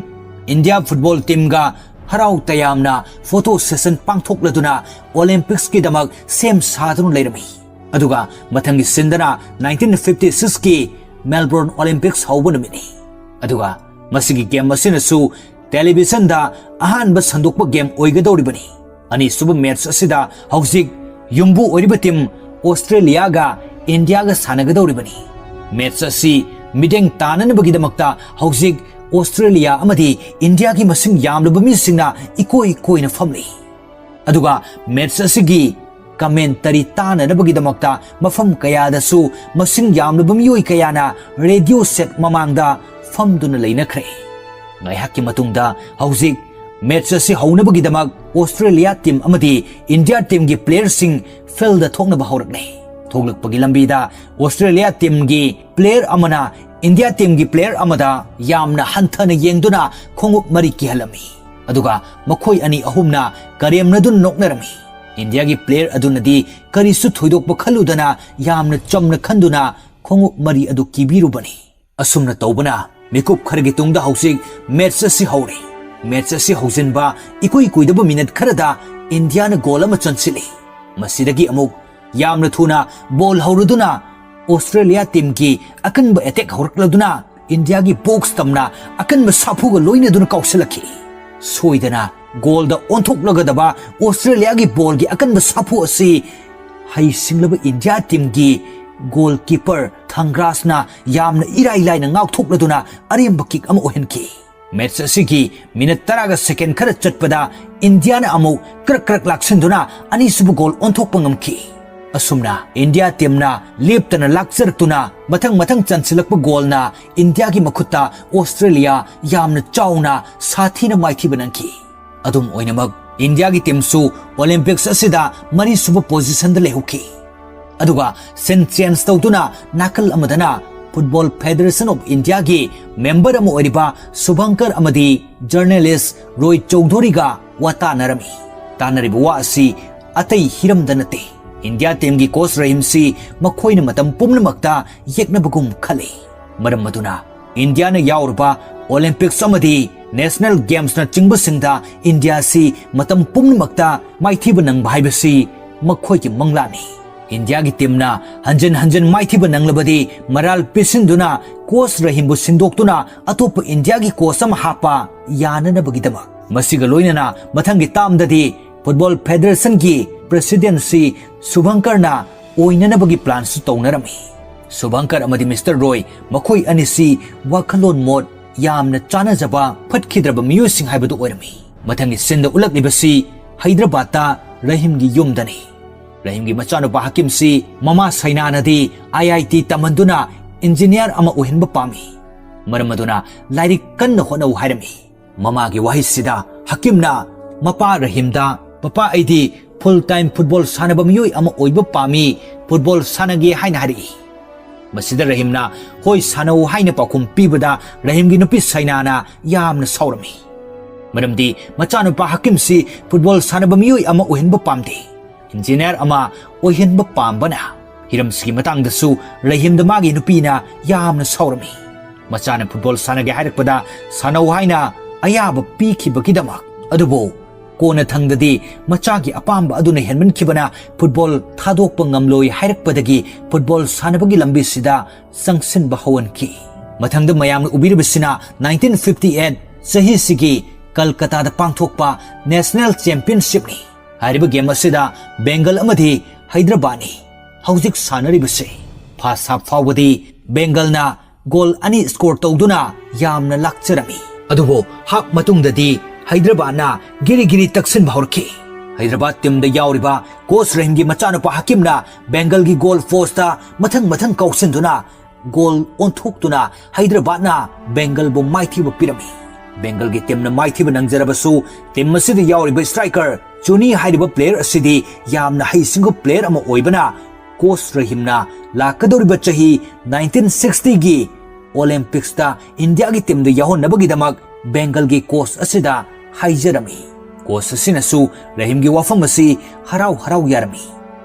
ꯏꯟꯗꯤꯌꯥ ꯐꯨꯠꯕꯣꯜ ꯇꯤꯝꯒ ꯍꯔꯥꯎ ꯇꯌꯥꯝꯅ ꯐꯣꯇꯣ ꯁꯦꯁꯟ ꯄꯥꯡꯊꯣꯛꯂꯗꯨꯅ ꯑꯣꯂꯦꯝꯄꯤꯛꯁꯀꯤꯗꯃꯛ ꯁꯦꯝ ꯁꯥꯗꯨꯅ ꯂꯩꯔꯝꯃꯤ꯫ ꯑꯗꯨꯒ ꯃꯊꯪꯒꯤ ꯁꯤꯟꯗꯅ ꯅꯥꯏꯟꯇꯤꯟ ꯐꯤꯐꯇꯤ ꯁꯤꯛꯁꯀꯤ ꯃꯦꯜꯕꯣꯔꯟ ꯑꯣꯂꯦꯝꯄꯤꯛꯁ ꯍꯧꯕ ꯅꯨꯃꯤꯠꯅꯤ꯫ ꯑꯗꯨꯒ ꯃꯁꯤꯒꯤ ꯒꯦꯝ ꯑꯁꯤꯅꯁꯨ ꯇꯦꯂꯤꯚꯤꯖꯟꯗ ꯑꯍꯥꯟꯕ ꯁꯟꯗꯣꯛꯄ ꯒꯦꯝ ꯑꯣꯏꯒꯗꯧꯔꯤꯕꯅꯤ꯫ ꯑꯅꯤꯁꯨꯕ ꯃꯦꯠꯆ ꯑꯁꯤꯗ ꯍꯧꯖꯤꯛ ꯌꯨꯝꯕꯨ ꯑꯣꯏꯔꯤꯕ ꯇꯤꯝ ꯑꯣꯁꯇ꯭ꯔꯦꯂꯤꯌꯥꯒ ꯏꯟꯗꯤꯌꯥꯒ ꯁꯥꯟꯅꯒꯗꯧꯔꯤꯕꯅꯤ꯫ ꯃꯦꯠꯆ ꯑꯁꯤ ꯃꯤꯠꯌꯦꯡ ꯇꯥꯅꯅꯕꯒꯤꯗꯃꯛꯇ ꯍꯧꯖꯤꯛ ꯑꯣꯁꯇ꯭ꯔꯦꯂꯤꯌꯥ ꯑꯃꯗꯤ ꯏꯟꯗꯤꯌꯥꯒꯤ ꯃꯁꯤꯡ ꯌꯥꯝꯂꯕ ꯃꯤꯁꯤꯡꯅ ꯏꯀꯣꯏ ꯀꯣꯏꯅ ꯐꯝꯂꯤ꯫ ꯑꯗꯨꯒ ꯃꯦꯠꯆ ꯑꯁꯤꯒꯤ ꯀꯃꯦꯟꯇꯔꯤ ꯇꯥꯅꯅꯕꯒꯤꯗꯃꯛꯇ ꯃꯐꯝ ꯀꯌꯥꯗꯁꯨ ꯃꯁꯤꯡ ꯌꯥꯝꯂꯕ ꯃꯤꯑꯣꯏ ꯀꯌꯥꯅ ꯔꯦꯗꯤꯑꯣ ꯁꯦꯠ ꯃꯃꯥꯡꯗ ꯐꯝꯗꯨꯅ ꯂꯩꯅꯈ꯭ꯔꯦ꯫ ꯉꯥꯏꯍꯥꯛꯀꯤ ꯃꯇꯨꯡꯗ ꯍꯧꯖꯤꯛ ꯃꯦꯠꯆ ꯑꯁꯤ ꯍꯧꯅꯕꯒꯤꯗꯃꯛ ꯑꯣꯁꯇ꯭ꯔꯦꯂꯤꯌꯥ ꯇꯤꯝ ꯑꯃꯗꯤ ꯏꯟꯗꯤꯌꯥ ꯇꯤꯝꯒꯤ ꯄ꯭ꯂꯦꯌꯔꯁꯤꯡ ꯐꯤꯜꯗ ꯊꯣꯛꯅꯕ ꯍꯧꯔꯛꯂꯦ꯫ ꯊꯣꯛꯂꯛꯄꯒꯤ ꯂꯝꯕꯤꯗ ꯑꯣꯁꯇ꯭ꯔꯦꯂꯤꯌꯥ ꯇꯤꯝꯒꯤ ꯄ꯭ꯂꯦꯌꯔ ꯑꯃꯅ ꯏꯟꯗꯤꯌꯥ ꯇꯤꯝꯒꯤ ꯄ꯭ꯂꯦꯌꯔ ꯑꯃꯗ ꯌꯥꯝꯅ ꯍꯟꯊꯅ ꯌꯦꯡꯗꯨꯅ ꯈꯣꯡꯎꯞ ꯃꯔꯤ ꯀꯤꯍꯜꯂꯝꯃꯤ꯫ ꯑꯗꯨꯒ ꯃꯈꯣꯏ ꯑꯅꯤ ꯑꯍꯨꯝꯅ ꯀꯔꯦꯝꯅꯗꯨꯅ ꯅꯣꯛꯅꯔꯝꯃꯤ꯫ ꯏꯟꯗꯤꯌꯥꯒꯤ ꯄ꯭ꯂꯦꯌꯔ ꯑꯗꯨꯅꯗꯤ ꯀꯔꯤꯁꯨ ꯊꯣꯏꯗꯣꯛꯄ ꯈꯜꯂꯨꯗꯅ ꯌꯥꯝꯅ ꯆꯝꯅ ꯈꯟꯗꯨꯅ ꯈꯣꯡꯎꯞ ꯃꯔꯤ ꯑꯗꯨ ꯀꯤꯕꯤꯔꯨꯕꯅꯤ꯫ ꯑꯁꯨꯝꯅ ꯇꯧꯕꯅ ꯃꯤꯀꯨꯞ ꯈꯔꯒꯤ ꯇꯨꯡꯗ ꯍꯧꯖꯤꯛ ꯃꯦꯠꯆ ꯑꯁꯤ ꯍꯧꯔꯦ꯫ ꯃꯦꯠꯆ ꯑꯁꯤ ꯍꯧꯖꯤꯟꯕ ꯏꯀꯨꯏ ꯀꯨꯏꯗꯕ ꯃꯤꯅꯠ ꯈꯔꯗ ꯏꯟꯗꯤꯌꯥꯅ ꯒꯣꯜ ꯑꯃ ꯆꯟꯁꯤꯜꯂꯤ꯫ ꯃꯁꯤꯗꯒꯤ ꯑꯃꯨꯛ ꯌꯥꯝꯅ ꯊꯨꯅ ꯕꯣꯜ ꯍꯧꯔꯗꯨꯅ ꯑꯣꯁꯇ꯭ꯔꯦꯂꯤꯌꯥ ꯇꯤꯝꯒꯤ ꯑꯀꯟꯕ ꯑꯦꯇꯦꯛ ꯍꯧꯔꯛꯂꯗꯨꯅ ꯏꯟꯗꯤꯌꯥꯒꯤ ꯕꯣꯛꯁ ꯇꯝꯅ ꯑꯀꯟꯕ ꯁꯥꯐꯨꯒ ꯂꯣꯏꯅꯗꯨꯅ ꯀꯥꯎꯁꯤꯜꯂꯛꯈꯤ꯫ ꯁꯣꯏꯗꯅ ꯒꯣꯜꯗ ꯑꯣꯟꯊꯣꯛꯂꯒꯗꯕ ꯑꯣꯁꯇ꯭ꯔꯦꯂꯤꯌꯥꯒꯤ ꯕꯣꯜꯒꯤ ꯑꯀꯟꯕ ꯁꯥꯐꯨ ꯑꯁꯤ ꯍꯩꯁꯤꯡꯂꯕ ꯏꯟꯗꯤꯌꯥ ꯇꯤꯝꯒꯤ ꯒꯣꯜ ꯀꯤꯄꯔ ꯊꯪꯒ꯭ꯔꯥꯁꯅ ꯌꯥꯝꯅ ꯏꯔꯥꯏ ꯂꯥꯏꯅ ꯉꯥꯛꯊꯣꯛꯂꯗꯨꯅ ꯑꯔꯦꯝꯕ ꯀꯤꯛ ꯑꯃ ꯑꯣꯏꯍꯟꯈꯤ꯫ ꯃꯦꯠꯆ ꯑꯁꯤꯒꯤ ꯃꯤꯅꯠ ꯇꯔꯥꯒ ꯁꯦꯀꯦꯟ ꯈꯔ ꯆꯠꯄꯗ ꯏꯟꯗꯤꯌꯥꯅ ꯑꯃꯨꯛ ꯀ꯭ꯔꯛ ꯀ꯭ꯔꯛ ꯂꯥꯛꯁꯤꯟꯗꯨꯅ ꯑꯅꯤꯁꯨꯕ ꯒꯣꯜ ꯑꯣꯟꯊꯣꯛꯄ ꯉꯝꯈꯤ꯫ ꯑꯁꯨꯝꯅ ꯏꯟꯗꯤꯌꯥ ꯇꯤꯝꯅ ꯂꯦꯞꯇꯅ ꯂꯥꯛꯆꯔꯛꯇꯨꯅ ꯃꯊꯪ ꯃꯊꯪ ꯆꯟꯁꯤꯜꯂꯛꯄ ꯒꯣꯜꯅ ꯏꯟꯗꯤꯌꯥꯒꯤ ꯃꯈꯨꯠꯇ ꯑꯣꯁꯇ꯭ꯔꯦꯂꯤꯌꯥ ꯌꯥꯝꯅ ꯆꯥꯎꯅ ꯁꯥꯊꯤꯅ ꯃꯥꯏꯊꯤꯕ ꯅꯪꯈꯤ꯫ ꯑꯗꯨꯝ ꯑꯣꯏꯅꯃꯛ ꯏꯟꯗꯤꯌꯥꯒꯤ ꯇꯤꯝꯁꯨ ꯑꯣꯂꯦꯝꯄꯤꯛꯁ ꯑꯁꯤꯗ ꯃꯔꯤꯁꯨꯕ ꯄꯣꯖꯤꯁꯟꯗ ꯂꯩꯍꯧꯈꯤ꯫ ꯑꯗꯨꯒ ꯁꯤꯟ ꯆꯦꯟꯖ ꯇꯧꯗꯨꯅ ꯅꯥꯀꯜ ꯑꯃꯗꯅ Football Federation of Indiaꯒꯤ member ꯑꯃ ꯑꯣꯏꯔꯤꯕ ꯁꯨꯚꯪꯀꯔ ꯑꯃꯗꯤ journalist ꯔꯣꯏ ꯆꯧꯙꯨꯔꯤꯒ ꯋꯥ ꯇꯥꯅꯔꯝꯃꯤ꯫ ꯇꯥꯅꯔꯤꯕ ꯋꯥ ꯑꯁꯤ ꯑꯇꯩ ꯍꯤꯔꯝꯗ ꯅꯠꯇꯦ꯫ ꯏꯟꯗꯤꯌꯥ teamꯒꯤ coach ꯔꯍꯤꯝꯁꯤ ꯃꯈꯣꯏꯅ ꯃꯇꯝ ꯄꯨꯝꯅꯃꯛꯇ ꯌꯦꯛꯅꯕꯒꯨꯝ ꯈꯜꯂꯤ꯫ ꯃꯔꯝ ꯑꯗꯨꯅ ꯏꯟꯗꯤꯌꯥꯅ ꯌꯥꯎꯔꯕ Olympics ꯑꯃꯗꯤ national gamesꯅ ꯆꯤꯡꯕꯁꯤꯡꯗ ꯏꯟꯗꯤꯌꯥꯁꯤ ꯃꯇꯝ ꯄꯨꯝꯅꯃꯛꯇ ꯃꯥꯏꯊꯤꯕ ꯅꯪꯕ ꯍꯥꯏꯕꯁꯤ ꯃꯈꯣꯏꯒꯤ ꯃꯪꯂꯥꯟꯅꯤ꯫ ꯏꯟꯗꯤꯌꯥꯒꯤ teamꯅ ꯍꯟꯖꯤꯟ ꯍꯟꯖꯤꯟ ꯃꯥꯏꯊꯤꯕ ꯅꯪꯂꯕꯗꯤ ꯃꯔꯥꯜ ꯄꯤꯁꯤꯟꯗꯨꯅ coach ꯔꯍꯤꯝꯕꯨ ꯁꯤꯟꯗꯣꯛꯇꯨꯅ ꯑꯇꯣꯞꯄ ꯏꯟꯗꯤꯌꯥꯒꯤ coach ꯑꯃ ꯍꯥꯞꯄ ꯌꯥꯅꯅꯕꯒꯤꯗꯃꯛ꯫ ꯃꯁꯤꯒ ꯂꯣꯏꯅꯅ ꯃꯊꯪꯒꯤ termꯗꯗꯤ Football Federationꯒꯤ presidentꯁꯤ ꯁꯨꯚꯪꯀꯔꯅ ꯑꯣꯏꯅꯅꯕꯒꯤ planꯁꯨ ꯇꯧꯅꯔꯝꯃꯤ꯫ ꯁꯨꯚꯪꯀꯔ ꯑꯃꯗꯤ Mister ꯔꯣꯏ ꯃꯈꯣꯏ ꯑꯅꯤꯁꯤ ꯋꯥꯈꯜꯂꯣꯟ ꯃꯣꯠ ꯌꯥꯝꯅ ꯆꯥꯅꯖꯕ ꯐꯠꯈꯤꯗ꯭ꯔꯕ ꯃꯤꯑꯣꯏꯁꯤꯡ ꯍꯥꯏꯕꯗꯨ ꯑꯣꯏꯔꯝꯃꯤ꯫ ꯃꯊꯪꯒꯤ sceneꯗ ꯎꯠꯂꯛꯂꯤꯕꯁꯤ ꯍꯩꯗ꯭ꯔꯕꯥꯗꯇ ꯔꯍꯤꯝꯒꯤ ꯌꯨꯝꯗꯅꯤ꯫ ꯔꯍꯤꯝꯒꯤ ꯃꯆꯥꯅꯨꯄꯥ ꯍꯀꯤꯝꯁꯤ ꯃꯃꯥ ꯁꯩꯅꯥꯅꯗꯤ IIT ꯇꯝꯍꯟꯗꯨꯅ engineer ꯑꯃ ꯑꯣꯏꯍꯟꯕ ꯄꯥꯝꯃꯤ꯫ ꯃꯔꯝ ꯑꯗꯨꯅ ꯂꯥꯏꯔꯤꯛ ꯀꯟꯅ ꯍꯣꯠꯅꯧ ꯍꯥꯏꯔꯝꯃꯤ꯫ ꯃꯃꯥꯒꯤ ꯋꯥꯍꯩꯁꯤꯗ ꯍꯀꯤꯝꯅ ꯃꯄꯥ ꯔꯍꯤꯝꯗ, "ꯃꯄꯥ, ꯑꯩꯗꯤ full time football ꯁꯥꯟꯅꯕ ꯃꯤꯑꯣꯏ ꯑꯃ ꯑꯣꯏꯕ ꯄꯥꯝꯃꯤ, football ꯁꯥꯟꯅꯒꯦ" ꯍꯥꯏꯅ ꯍꯥꯏꯔꯛꯏ꯫ ꯃꯁꯤꯗ ꯔꯍꯤꯝꯅ "ꯍꯣꯏ, ꯁꯥꯟꯅꯧ" ꯍꯥꯏꯅ ꯄꯥꯎꯈꯨꯝ ꯄꯤꯕꯗ ꯔꯍꯤꯝꯒꯤ ꯅꯨꯄꯤ ꯁꯩꯅꯥꯅ ꯌꯥꯝꯅ ꯁꯥꯎꯔꯝꯃꯤ꯫ ꯃꯔꯝꯗꯤ ꯃꯆꯥꯅꯨꯄꯥ ꯍꯀꯤꯝꯁꯤ football ꯁꯥꯟꯅꯕ ꯃꯤꯑꯣꯏ ꯑꯃ ꯑꯣꯏꯍꯟꯕ ꯄꯥꯝꯗꯦ, engineer ꯑꯃ ꯑꯣꯏꯍꯟꯕ ꯄꯥꯝꯕꯅ꯫ ꯍꯤꯔꯝꯁꯤꯒꯤ ꯃꯇꯥꯡꯗꯁꯨ ꯔꯍꯤꯝꯗ ꯃꯥꯒꯤ ꯅꯨꯄꯤꯅ ꯌꯥꯝꯅ ꯁꯥꯎꯔꯝꯃꯤ꯫ ꯃꯆꯥꯅ football ꯁꯥꯟꯅꯒꯦ ꯍꯥꯏꯔꯛꯄꯗ ꯁꯥꯟꯅꯧ ꯍꯥꯏꯅ ꯑꯌꯥꯕ ꯄꯤꯈꯤꯕꯒꯤꯗꯃꯛ꯫ ꯑꯗꯨꯕꯨ ꯀꯣꯟꯅꯊꯪꯗꯗꯤ ꯃꯆꯥꯒꯤ ꯑꯄꯥꯝꯕ ꯑꯗꯨꯅ ꯍꯦꯟꯃꯟꯈꯤꯕꯅ football ꯊꯥꯗꯣꯛꯄ ꯉꯝꯂꯣꯏ ꯍꯥꯏꯔꯛꯄꯗꯒꯤ football ꯁꯥꯟꯅꯕꯒꯤ ꯂꯝꯕꯤꯁꯤꯗ ꯆꯪꯁꯤꯟꯕ ꯍꯧꯍꯟꯈꯤ꯫ ꯃꯊꯪꯗ ꯃꯌꯥꯝꯅ ꯎꯕꯤꯔꯤꯕꯁꯤꯅ nineteen fifty eight ꯆꯍꯤꯁꯤꯒꯤ ꯀꯜꯀꯇꯥꯗ ꯄꯥꯡꯊꯣꯛꯄ national championshipꯅꯤ꯫ ꯍꯥꯏꯔꯤꯕ game ꯑꯁꯤꯗ ꯕꯦꯡꯒꯜ ꯑꯃꯗꯤ ꯍꯩꯗ꯭ꯔꯕꯥꯗꯅꯤ ꯍꯧꯖꯤꯛ ꯁꯥꯟꯅꯔꯤꯕꯁꯤ꯫ First half ꯐꯥꯎꯕꯗꯤ ꯕꯦꯡꯒꯜꯅ goal ꯑꯅꯤ score ꯇꯧꯗꯨꯅ ꯌꯥꯝꯅ ꯂꯥꯛꯆꯔꯝꯃꯤ꯫ ꯑꯗꯨꯕꯨ half ꯃꯇꯨꯡꯗꯗꯤ ꯍꯩꯗ꯭ꯔꯕꯥꯗꯅ ꯒꯤꯔꯤ ꯒꯤꯔꯤ ꯇꯛꯁꯤꯟꯕ ꯍꯧꯔꯛꯈꯤ꯫ ꯍꯩꯗ꯭ꯔꯕꯥꯗ teamꯗ ꯌꯥꯎꯔꯤꯕ coach ꯔꯍꯤꯝꯒꯤ ꯃꯆꯥꯅꯨꯄꯥ ꯍꯀꯤꯝꯅ ꯕꯦꯡꯒꯜꯒꯤ goal postꯇ ꯃꯊꯪ ꯃꯊꯪ ꯀꯥꯎꯁꯤꯟꯗꯨꯅ goal ꯑꯣꯟꯊꯣꯛꯇꯨꯅ ꯍꯩꯗ꯭ꯔꯕꯥꯗꯅ ꯕꯦꯡꯒꯜꯕꯨ ꯃꯥꯏꯊꯤꯕ ꯄꯤꯔꯝꯃꯤ꯫ ꯕꯦꯡꯒꯜꯒꯤ teamꯅ ꯃꯥꯏꯊꯤꯕ ꯅꯪꯖꯔꯕꯁꯨ, team ꯑꯁꯤꯗ ꯌꯥꯎꯔꯤꯕ striker ꯆꯨꯅꯤ ꯍꯥꯏꯔꯤꯕ player ꯑꯁꯤꯗꯤ ꯌꯥꯝꯅ ꯍꯩꯁꯤꯡꯕ player ꯑꯃ ꯑꯣꯏꯕꯅ coach ꯔꯍꯤꯝꯅ ꯂꯥꯛꯀꯗꯧꯔꯤꯕ ꯆꯍꯤ ꯅꯥꯏꯟꯇꯤꯟ ꯁꯤꯛꯁꯇꯤꯒꯤ ꯑꯣꯂꯦꯝꯄꯤꯛꯁꯇ ꯏꯟꯗꯤꯌꯥꯒꯤ ꯇꯤꯝꯗ ꯌꯥꯎꯍꯟꯅꯕꯒꯤꯗꯃꯛ ꯕꯦꯡꯒꯜꯒꯤ ꯀꯣꯆ ꯑꯁꯤꯗ ꯍꯥꯏꯖꯔꯝꯃꯤ꯫ ꯀꯣꯆ ꯑꯁꯤꯅꯁꯨ ꯔꯍꯤꯝꯒꯤ ꯋꯥꯐꯝ ꯑꯁꯤ ꯍꯔꯥꯎ ꯍꯔꯥꯎ ꯌꯥꯔꯝꯃꯤ꯫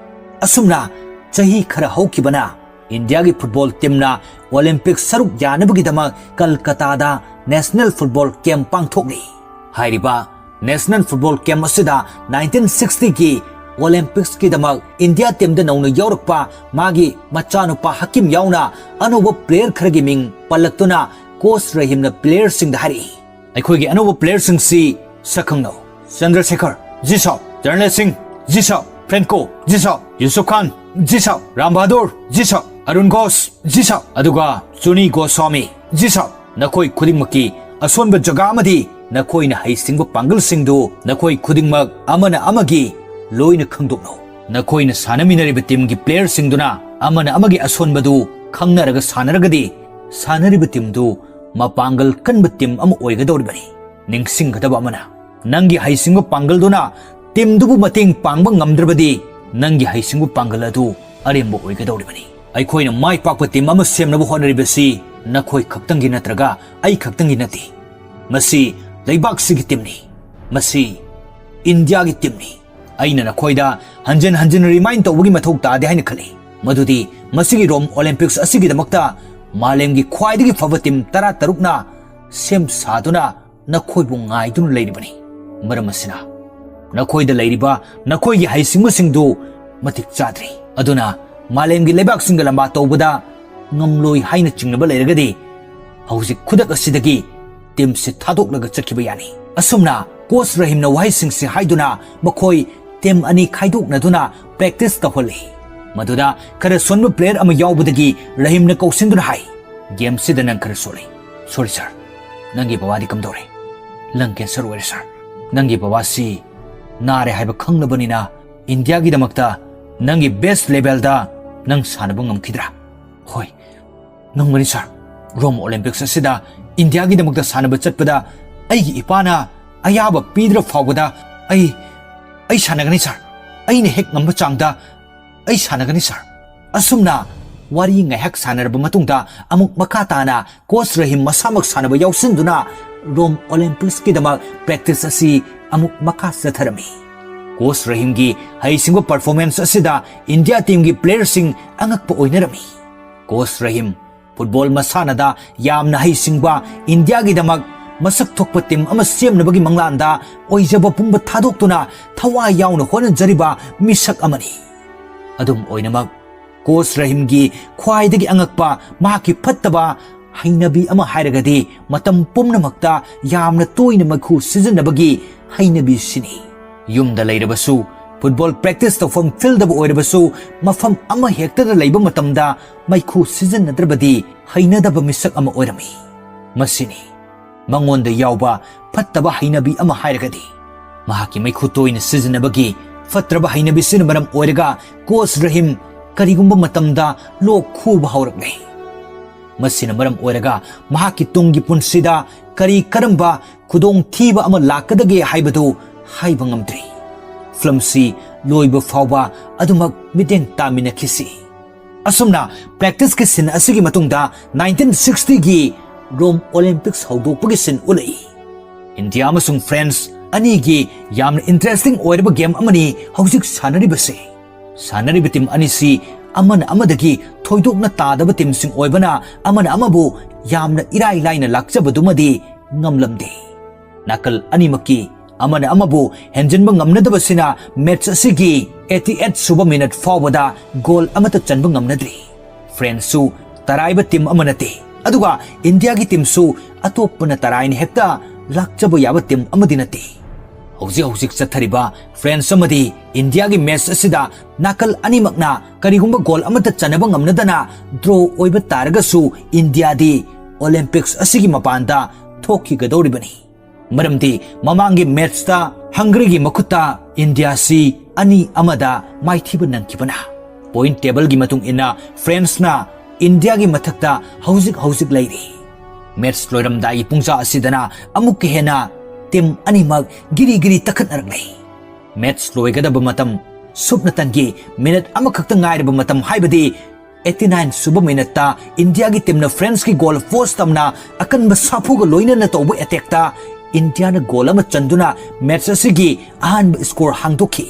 ꯑꯁꯨꯝꯅ ꯆꯍꯤ ꯈꯔ ꯍꯧꯈꯤꯕꯅ ꯏꯟꯗꯤꯌꯥꯒꯤ ꯐꯨꯠꯕꯣꯜ ꯇꯤꯝꯅ ꯑꯣꯂꯦꯝꯄꯤꯛ ꯁꯔꯨꯛ ꯌꯥꯅꯕꯒꯤꯗꯃꯛ ꯀꯜꯀꯇꯥꯗ ꯅꯦꯁꯅꯦꯜ ꯐꯨꯠꯕꯣꯜ ꯀꯦꯝꯞ ꯄꯥꯡꯊꯣꯛꯂꯤ꯫ ꯍꯥꯏꯔꯤꯕ ꯅꯦꯁꯅꯦꯜ ꯐꯨꯠꯕꯣꯜ ꯀꯦꯝꯞ ꯑꯁꯤꯗ ꯅꯥꯏꯟꯇꯤꯟ ꯁꯤꯛꯁꯇꯤꯒꯤ ꯑꯣꯂꯦꯝꯄꯤꯛꯁꯀꯤꯗꯃꯛ ꯏꯟꯗꯤꯌꯥ ꯇꯤꯝꯗ ꯅꯧꯅ ꯌꯥꯎꯔꯛꯄ ꯃꯥꯒꯤ ꯃꯆꯥꯅꯨꯄꯥ ꯍꯀꯤꯝ ꯌꯥꯎꯅ ꯑꯅꯧꯕ ꯄ꯭ꯂꯦꯌꯔ ꯈꯔꯒꯤ ꯃꯤꯡ ꯄꯜꯂꯛꯇꯨꯅ ꯀꯣꯆ ꯔꯍꯤꯝꯅ ꯄ꯭ꯂꯦꯌꯔꯁꯤꯡꯗ ꯍꯥꯏꯔꯛꯏ, ꯑꯩꯈꯣꯏꯒꯤ ꯑꯅꯧꯕ ꯄ꯭ꯂꯦꯌꯔꯁꯤꯡꯁꯤ ꯁꯛꯈꯪꯅꯧ꯫ ꯆꯟꯗ꯭ꯔꯁꯦꯈꯔ, ꯖꯤ ꯁꯥꯔ꯫ ꯆꯔꯟꯖꯤꯠ ꯁꯤꯡ, ꯖꯤ ꯁꯥꯔ꯫ ꯐ꯭ꯔꯦꯟꯀꯣ, ꯖꯤ ꯁꯥꯔ꯫ ꯌꯨꯁꯨꯐ ꯈꯥꯟ, ꯖꯤ ꯁꯥꯔ꯫ ꯔꯥꯝ ꯕꯍꯥꯗꯨꯔ, ꯖꯤ ꯁꯥꯔ꯫ ꯑꯔꯨꯟ ꯘꯣꯁ, ꯖꯤ ꯁꯥꯔ꯫ ꯑꯗꯨꯒ ꯆꯨꯅꯤ ꯒꯣꯁ꯭ꯋꯥꯃꯤ, ꯖꯤ ꯁꯥꯔ꯫ ꯅꯈꯣꯏ ꯈꯨꯗꯤꯡꯃꯛꯀꯤ ꯑꯁꯣꯟꯕ ꯖꯒꯥ ꯑꯃꯗꯤ ꯅꯈꯣꯏꯅ ꯍꯩꯁꯤꯡꯕ ꯄꯥꯡꯒꯜꯁꯤꯡꯗꯨ ꯅꯈꯣꯏ ꯈꯨꯗꯤꯡꯃꯛ ꯑꯃꯅ ꯑꯃꯒꯤ ꯂꯣꯏꯅ ꯈꯪꯗꯣꯛꯅꯧ꯫ ꯅꯈꯣꯏꯅ ꯁꯥꯟꯅꯃꯤꯟꯅꯔꯤꯕ ꯇꯤꯝꯒꯤ ꯄ꯭ꯂꯦꯌꯔꯁꯤꯡꯗꯨꯅ ꯑꯃꯅ ꯑꯃꯒꯤ ꯑꯁꯣꯟꯕꯗꯨ ꯈꯪꯅꯔꯒ ꯁꯥꯟꯅꯔꯒꯗꯤ ꯁꯥꯟꯅꯔꯤꯕ ꯇꯤꯝꯗꯨ ꯃꯄꯥꯡꯒꯜ ꯀꯟꯕ ꯇꯤꯝ ꯑꯃ ꯑꯣꯏꯒꯗꯧꯔꯤꯕꯅꯤ꯫ ꯅꯤꯡꯁꯤꯡꯒꯗꯕ ꯑꯃꯅ, ꯅꯪꯒꯤ ꯍꯩꯁꯤꯡꯕ ꯄꯥꯡꯒꯜꯗꯨꯅ ꯇꯤꯝꯗꯨꯕꯨ ꯃꯇꯦꯡ ꯄꯥꯡꯕ ꯉꯝꯗ꯭ꯔꯕꯗꯤ ꯅꯪꯒꯤ ꯍꯩꯁꯤꯡꯕ ꯄꯥꯡꯒꯜ ꯑꯗꯨ ꯑꯔꯦꯝꯕ ꯑꯣꯏꯒꯗꯧꯔꯤꯕꯅꯤ꯫ ꯑꯩꯈꯣꯏꯅ ꯃꯥꯏ ꯄꯥꯛꯄ ꯇꯤꯝ ꯑꯃ ꯁꯦꯝꯅꯕ ꯍꯣꯠꯅꯔꯤꯕꯁꯤ ꯅꯈꯣꯏ ꯈꯛꯇꯪꯒꯤ ꯅꯠꯇ꯭ꯔꯒ ꯑꯩ ꯈꯛꯇꯪꯒꯤ ꯅꯠꯇꯦ꯫ ꯃꯁꯤ ꯂꯩꯕꯥꯛꯁꯤꯒꯤ ꯇꯤꯝꯅꯤ꯫ ꯃꯁꯤ ꯏꯟꯗꯤꯌꯥꯒꯤ ꯇꯤꯝꯅꯤ꯫ ꯑꯩꯅ ꯅꯈꯣꯏꯗ ꯍꯟꯖꯤꯟ ꯍꯟꯖꯤꯟ ꯔꯤꯃꯥꯏꯟ ꯇꯧꯕꯒꯤ ꯃꯊꯧ ꯇꯥꯗꯦ ꯍꯥꯏꯅ ꯈꯜꯂꯤ, ꯃꯗꯨꯗꯤ ꯃꯁꯤꯒꯤ ꯔꯣꯝ ꯑꯣꯂꯦꯝꯄꯤꯛꯁ ꯑꯁꯤꯒꯤꯗꯃꯛꯇ ꯃꯥꯂꯦꯝꯒꯤ ꯈ꯭ꯋꯥꯏꯗꯒꯤ ꯐꯕ ꯇꯤꯝ ꯇꯔꯥ ꯇꯔꯨꯛꯅ ꯁꯦꯝ ꯁꯥꯗꯨꯅ ꯅꯈꯣꯏꯕꯨ ꯉꯥꯏꯗꯨꯅ ꯂꯩꯔꯤꯕꯅꯤ꯫ ꯃꯔꯝ ꯑꯁꯤꯅ, ꯅꯈꯣꯏꯗ ꯂꯩꯔꯤꯕ ꯅꯈꯣꯏꯒꯤ ꯍꯩꯁꯤꯡꯕꯁꯤꯡꯗꯨ ꯃꯇꯤꯛ ꯆꯥꯗ꯭ꯔꯤ꯫ ꯑꯗꯨꯅ ꯃꯥꯂꯦꯝꯒꯤ ꯂꯩꯕꯥꯛꯁꯤꯡꯒ ꯂꯝꯕꯥ ꯇꯧꯕꯗ ꯉꯝꯂꯣꯏ ꯍꯥꯏꯅ ꯆꯤꯡꯅꯕ ꯂꯩꯔꯒꯗꯤ, ꯍꯧꯖꯤꯛ ꯈꯨꯗꯛ ꯑꯁꯤꯗꯒꯤ ꯇꯤꯝꯁꯤ ꯊꯥꯗꯣꯛꯂꯒ ꯆꯠꯈꯤꯕ ꯌꯥꯅꯤ꯫ ꯑꯁꯨꯝꯅ ꯀꯣꯆ ꯔꯍꯤꯝꯅ ꯋꯥꯍꯩꯁꯤꯡꯁꯤ ꯍꯥꯏꯗꯨꯅ ꯃꯈꯣꯏ ꯇꯤꯝ ꯑꯅꯤ ꯈꯥꯏꯗꯣꯛꯅꯗꯨꯅ ꯄ꯭ꯔꯦꯛꯇꯤꯁ ꯇꯧꯍꯜꯂꯤ꯫ ꯃꯗꯨꯗ ꯈꯔ ꯁꯣꯟꯕ ꯄ꯭ꯂꯦꯌꯔ ꯑꯃ ꯌꯥꯎꯕꯗꯒꯤ ꯔꯍꯤꯝꯅ ꯀꯧꯁꯤꯟꯗꯨꯅ ꯍꯥꯏ, "ꯒꯦꯝꯁꯤꯗ ꯅꯪ ꯈꯔ ꯁꯣꯜꯂꯤ꯫ ꯁꯣꯔꯤ ꯁꯥꯔ, ꯅꯪꯒꯤ ꯕꯕꯥꯗꯤ ꯀꯝꯗꯧꯔꯦ?" "ꯂꯪ ꯀꯦꯟꯁꯔ ꯑꯣꯏꯔꯦ ꯁꯥꯔ꯫ ꯅꯪꯒꯤ ꯕꯕꯥꯁꯤ ꯅꯥꯔꯦ ꯍꯥꯏꯕ ꯈꯪꯂꯕꯅꯤꯅ ꯏꯟꯗꯤꯌꯥꯒꯤꯗꯃꯛꯇ ꯅꯪꯒꯤ ꯕꯦꯁ ꯂꯦꯚꯦꯜꯗ ꯅꯪ ꯁꯥꯟꯅꯕ ꯉꯝꯈꯤꯗ꯭ꯔꯥ?" "ꯍꯣꯏ, ꯉꯝꯒꯅꯤ ꯁꯥꯔ꯫ ꯔꯣꯝ ꯑꯣꯂꯦꯝꯄꯤꯛꯁ ꯑꯁꯤꯗ ꯏꯟꯗꯤꯌꯥꯒꯤꯗꯃꯛꯇ ꯁꯥꯟꯅꯕ ꯆꯠꯄꯗ ꯑꯩꯒꯤ ꯏꯄꯥꯅ ꯑꯌꯥꯕ ꯄꯤꯗ꯭ꯔ ꯐꯥꯎꯕꯗ ꯑꯩ, ꯑꯩ ꯁꯥꯟꯅꯒꯅꯤ ꯁꯥꯔ꯫ ꯑꯩꯅ ꯍꯦꯛ ꯉꯝꯕ ꯆꯥꯡꯗ ꯑꯩ ꯁꯥꯟꯅꯒꯅꯤ ꯁꯥꯔ꯫ ꯑꯁꯨꯝꯅ ꯋꯥꯔꯤ ꯉꯥꯏꯍꯥꯛ ꯁꯥꯟꯅꯔꯕ ꯃꯇꯨꯡꯗ ꯑꯃꯨꯛ ꯃꯈꯥ ꯇꯥꯅ ꯀꯣꯆ ꯔꯍꯤꯝ ꯃꯁꯥꯃꯛ ꯁꯥꯟꯅꯕ ꯌꯥꯎꯁꯤꯟꯗꯨꯅ ꯔꯣꯝ ꯑꯣꯂꯦꯝꯄꯤꯛꯁꯀꯤꯗꯃꯛ ꯄ꯭ꯔꯦꯛꯇꯤꯁ ꯑꯁꯤ ꯑꯃꯨꯛ ꯃꯈꯥ ꯆꯠꯊꯔꯝꯃꯤ꯫ ꯀꯣꯆ ꯔꯍꯤꯝꯒꯤ ꯍꯩꯁꯤꯡꯕ ꯄꯔꯐꯣꯔꯃꯦꯟꯁ ꯑꯁꯤꯗ ꯏꯟꯗꯤꯌꯥ ꯇꯤꯝꯒꯤ ꯄ꯭ꯂꯦꯌꯔꯁꯤꯡ ꯑꯉꯛꯄ ꯑꯣꯏꯅꯔꯝꯃꯤ꯫ ꯀꯣꯆ ꯔꯍꯤꯝ ꯐꯨꯠꯕꯣꯜ ꯃꯁꯥꯟꯅꯗ ꯌꯥꯝꯅ ꯍꯩꯁꯤꯡꯕ, ꯏꯟꯗꯤꯌꯥꯒꯤꯗꯃꯛ ꯃꯁꯛ ꯊꯣꯛꯄ ꯇꯤꯝ ꯑꯃ ꯁꯦꯝꯅꯕꯒꯤ ꯃꯪꯂꯥꯟꯗ ꯑꯣꯏꯖꯕ ꯄꯨꯝꯕ ꯊꯥꯗꯣꯛꯇꯨꯅ ꯊꯋꯥꯏ ꯌꯥꯎꯅ ꯍꯣꯠꯅꯖꯔꯤꯕ ꯃꯤꯁꯛ ꯑꯃꯅꯤ꯫ ꯑꯗꯨꯝ ꯑꯣꯏꯅꯃꯛ, ꯀꯣꯆ ꯔꯍꯤꯝꯒꯤ ꯈ꯭ꯋꯥꯏꯗꯒꯤ ꯑꯉꯛꯄ ꯃꯍꯥꯛꯀꯤ ꯐꯠꯇꯕ ꯍꯩꯅꯕꯤ ꯑꯃ ꯍꯥꯏꯔꯒꯗꯤ ꯃꯇꯝ ꯄꯨꯝꯅꯃꯛꯇ ꯌꯥꯝꯅ ꯇꯣꯏꯅ ꯃꯩꯈꯨ ꯁꯤꯖꯤꯟꯅꯕꯒꯤ ꯍꯩꯅꯕꯤꯁꯤꯅꯤ꯫ ꯌꯨꯝꯗ ꯂꯩꯔꯕꯁꯨ, ꯐꯨꯠꯕꯣꯜ ꯄ꯭ꯔꯦꯛꯇꯤꯁ ꯇꯧꯐꯝ ꯐꯤꯜꯗꯕꯨ ꯑꯣꯏꯔꯕꯁꯨ, ꯃꯐꯝ ꯑꯃ ꯍꯦꯛꯇꯗ ꯂꯩꯕ ꯃꯇꯝꯗ ꯃꯩꯈꯨ ꯁꯤꯖꯤꯟꯅꯗ꯭ꯔꯕꯗꯤ ꯍꯩꯅꯗꯕ ꯃꯤꯁꯛ ꯑꯃ ꯑꯣꯏꯔꯝꯃꯤ꯫ ꯃꯁꯤꯅꯤ ꯃꯉꯣꯟꯗ ꯌꯥꯎꯕ ꯐꯠꯇꯕ ꯍꯩꯅꯕꯤ ꯑꯃ ꯍꯥꯏꯔꯒꯗꯤ꯫ ꯃꯍꯥꯛꯀꯤ ꯃꯩꯈꯨ ꯇꯣꯏꯅ ꯁꯤꯖꯤꯟꯅꯕꯒꯤ ꯐꯠꯇ꯭ꯔꯕ ꯍꯩꯅꯕꯤꯁꯤꯅ ꯃꯔꯝ ꯑꯣꯏꯔꯒ ꯀꯣꯆ ꯔꯍꯤꯝ ꯀꯔꯤꯒꯨꯝꯕ ꯃꯇꯝꯗ ꯂꯣꯛ ꯈꯨꯕ ꯍꯧꯔꯛꯂꯦ꯫ ꯃꯁꯤꯅ ꯃꯔꯝ ꯑꯣꯏꯔꯒ ꯃꯍꯥꯛꯀꯤ ꯇꯨꯡꯒꯤ ꯄꯨꯟꯁꯤꯗ ꯀꯔꯤ ꯀꯔꯝꯕ ꯈꯨꯗꯣꯡꯊꯤꯕ ꯑꯃ ꯂꯥꯛꯀꯗꯒꯦ ꯍꯥꯏꯕꯗꯨ ꯍꯥꯏꯕ ꯉꯝꯗ꯭ꯔꯤ꯫ ꯐꯤꯂꯝꯁꯤ ꯂꯣꯏꯕ ꯐꯥꯎꯕ ꯑꯗꯨꯃꯛ ꯃꯤꯠꯌꯦꯡ ꯇꯥꯃꯤꯟꯅꯈꯤꯁꯤ꯫ ꯑꯁꯨꯝꯅ ꯄ꯭ꯔꯦꯛꯇꯤꯁꯀꯤ ꯁꯤꯟ ꯑꯁꯤꯒꯤ ꯃꯇꯨꯡꯗ ꯅꯥꯏꯟꯇꯤꯟ ꯁꯤꯛꯁꯇꯤꯒꯤ ꯔꯣꯝ ꯑꯣꯂꯦꯝꯄꯤꯛꯁ ꯍꯧꯗꯣꯛꯄꯒꯤ ꯁꯤꯟ ꯎꯠꯂꯛꯏ꯫ ꯏꯟꯗꯤꯌꯥ ꯑꯃꯁꯨꯡ ꯐ꯭ꯔꯦꯟꯁ ꯑꯅꯤꯒꯤ ꯌꯥꯝꯅ ꯏꯟꯇꯔꯦꯁꯇꯤꯡ ꯑꯣꯏꯔꯕ ꯒꯦꯝ ꯑꯃꯅꯤ ꯍꯧꯖꯤꯛ ꯁꯥꯟꯅꯔꯤꯕꯁꯤ꯫ ꯁꯥꯟꯅꯔꯤꯕ ꯇꯤꯝ ꯑꯅꯤꯁꯤ ꯑꯃꯅ ꯑꯃꯗꯒꯤ ꯊꯣꯏꯗꯣꯛꯅ ꯇꯥꯗꯕ ꯇꯤꯝꯁꯤꯡ ꯑꯣꯏꯕꯅ ꯑꯃꯅ ꯑꯃꯕꯨ ꯌꯥꯝꯅ ꯏꯔꯥꯏ ꯂꯥꯏꯅ ꯂꯥꯛꯆꯕꯗꯨꯃꯗꯤ ꯉꯝꯂꯝꯗꯦ꯫ ꯅꯥꯀꯜ ꯑꯅꯤꯃꯛꯀꯤ ꯑꯃꯅ ꯑꯃꯕꯨ ꯍꯦꯟꯖꯤꯟꯕ ꯉꯝꯅꯗꯕꯁꯤꯅ ꯃꯦꯆ ꯑꯁꯤꯒꯤ ꯑꯩꯠꯇꯤ ꯑꯩꯠ ꯁꯨꯕ ꯃꯤꯅꯠ ꯐꯥꯎꯕꯗ ꯒꯣꯜ ꯑꯃꯠꯇ ꯆꯟꯕ ꯉꯝꯅꯗ꯭ꯔꯤ꯫ ꯐ꯭ꯔꯦꯟꯁꯁꯨ ꯇꯔꯥꯏꯕ ꯇꯤꯝ ꯑꯃ ꯅꯠꯇꯦ, ꯑꯗꯨꯒ ꯏꯟꯗꯤꯌꯥꯒꯤ ꯇꯤꯝꯁꯨ ꯑꯇꯣꯞꯄꯅ ꯇꯔꯥꯏꯅ ꯍꯦꯛꯇ ꯂꯥꯛꯆꯕ ꯌꯥꯕ ꯇꯤꯝ ꯑꯃꯗꯤ ꯅꯠꯇꯦ꯫ ꯍꯧꯖꯤꯛ ꯍꯧꯖꯤꯛ ꯆꯠꯊꯔꯤꯕ ꯐ꯭ꯔꯦꯟꯁ ꯑꯃꯗꯤ ꯏꯟꯗꯤꯌꯥꯒꯤ ꯃꯦꯆ ꯑꯁꯤꯗ ꯅꯥꯀꯜ ꯑꯅꯤꯃꯛꯅ ꯀꯔꯤꯒꯨꯝꯕ ꯒꯣꯜ ꯑꯃꯠꯇ ꯆꯟꯅꯕ ꯉꯝꯅꯗꯅ ꯗ꯭ꯔꯣ ꯑꯣꯏꯕ ꯇꯥꯔꯒꯁꯨ ꯏꯟꯗꯤꯌꯥꯗꯤ ꯑꯣꯂꯦꯝꯄꯤꯛꯁ ꯑꯁꯤꯒꯤ ꯃꯄꯥꯟꯗ ꯊꯣꯛꯈꯤꯒꯗꯧꯔꯤꯕꯅꯤ꯫ ꯃꯔꯝꯗꯤ ꯃꯃꯥꯡꯒꯤ ꯃꯦꯆꯇ ꯍꯪꯒꯔꯤꯒꯤ ꯃꯈꯨꯠꯇ ꯏꯟꯗꯤꯌꯥꯁꯤ ꯑꯅꯤ ꯑꯃꯗ ꯃꯥꯏꯊꯤꯕ ꯅꯪꯈꯤꯕꯅ꯫ ꯄꯣꯏꯟꯠ ꯇꯦꯕꯜꯒꯤ ꯃꯇꯨꯡ ꯏꯟꯅ ꯐ꯭ꯔꯦꯟꯁꯅ ꯏꯟꯗꯤꯌꯥꯒꯤ ꯃꯊꯛꯇ ꯍꯧꯖꯤꯛ ꯍꯧꯖꯤꯛ ꯂꯩꯔꯤ꯫ ꯃꯦꯆ ꯂꯣꯏꯔꯝꯗꯥꯏꯒꯤ ꯄꯨꯡꯖꯥ ꯑꯁꯤꯗꯅ ꯑꯃꯨꯛꯀ ꯍꯦꯟꯅ ꯇꯤꯝ ꯑꯅꯤꯃꯛ ꯒꯤꯔꯤ ꯒꯤꯔꯤ ꯇꯛꯈꯠꯅꯔꯛꯂꯦ꯫ ꯃꯦꯆ ꯂꯣꯏꯒꯗꯕ ꯃꯇꯝ ꯁꯨꯞꯅꯇꯪꯒꯤ ꯃꯤꯅꯠ ꯑꯃꯈꯛꯇ ꯉꯥꯏꯔꯕ ꯃꯇꯝ, ꯍꯥꯏꯕꯗꯤ eighty nine ꯁꯨꯕ ꯃꯤꯅꯠꯇ ꯏꯟꯗꯤꯌꯥꯒꯤ ꯇꯤꯝꯅ ꯐ꯭ꯔꯦꯟꯁꯀꯤ ꯒꯣꯜ ꯐꯣꯔꯁ ꯇꯝꯅ ꯑꯀꯟꯕ ꯁꯥꯐꯨꯒ ꯂꯣꯏꯅꯅ ꯇꯧꯕ ꯑꯦꯇꯦꯛꯇ ꯏꯟꯗꯤꯌꯥꯅ ꯒꯣꯜ ꯑꯃ ꯆꯟꯗꯨꯅ ꯃꯦꯠꯆ ꯑꯁꯤꯒꯤ ꯑꯍꯥꯟꯕ ꯁ꯭ꯀꯣꯔ ꯍꯥꯡꯗꯣꯛꯈꯤ꯫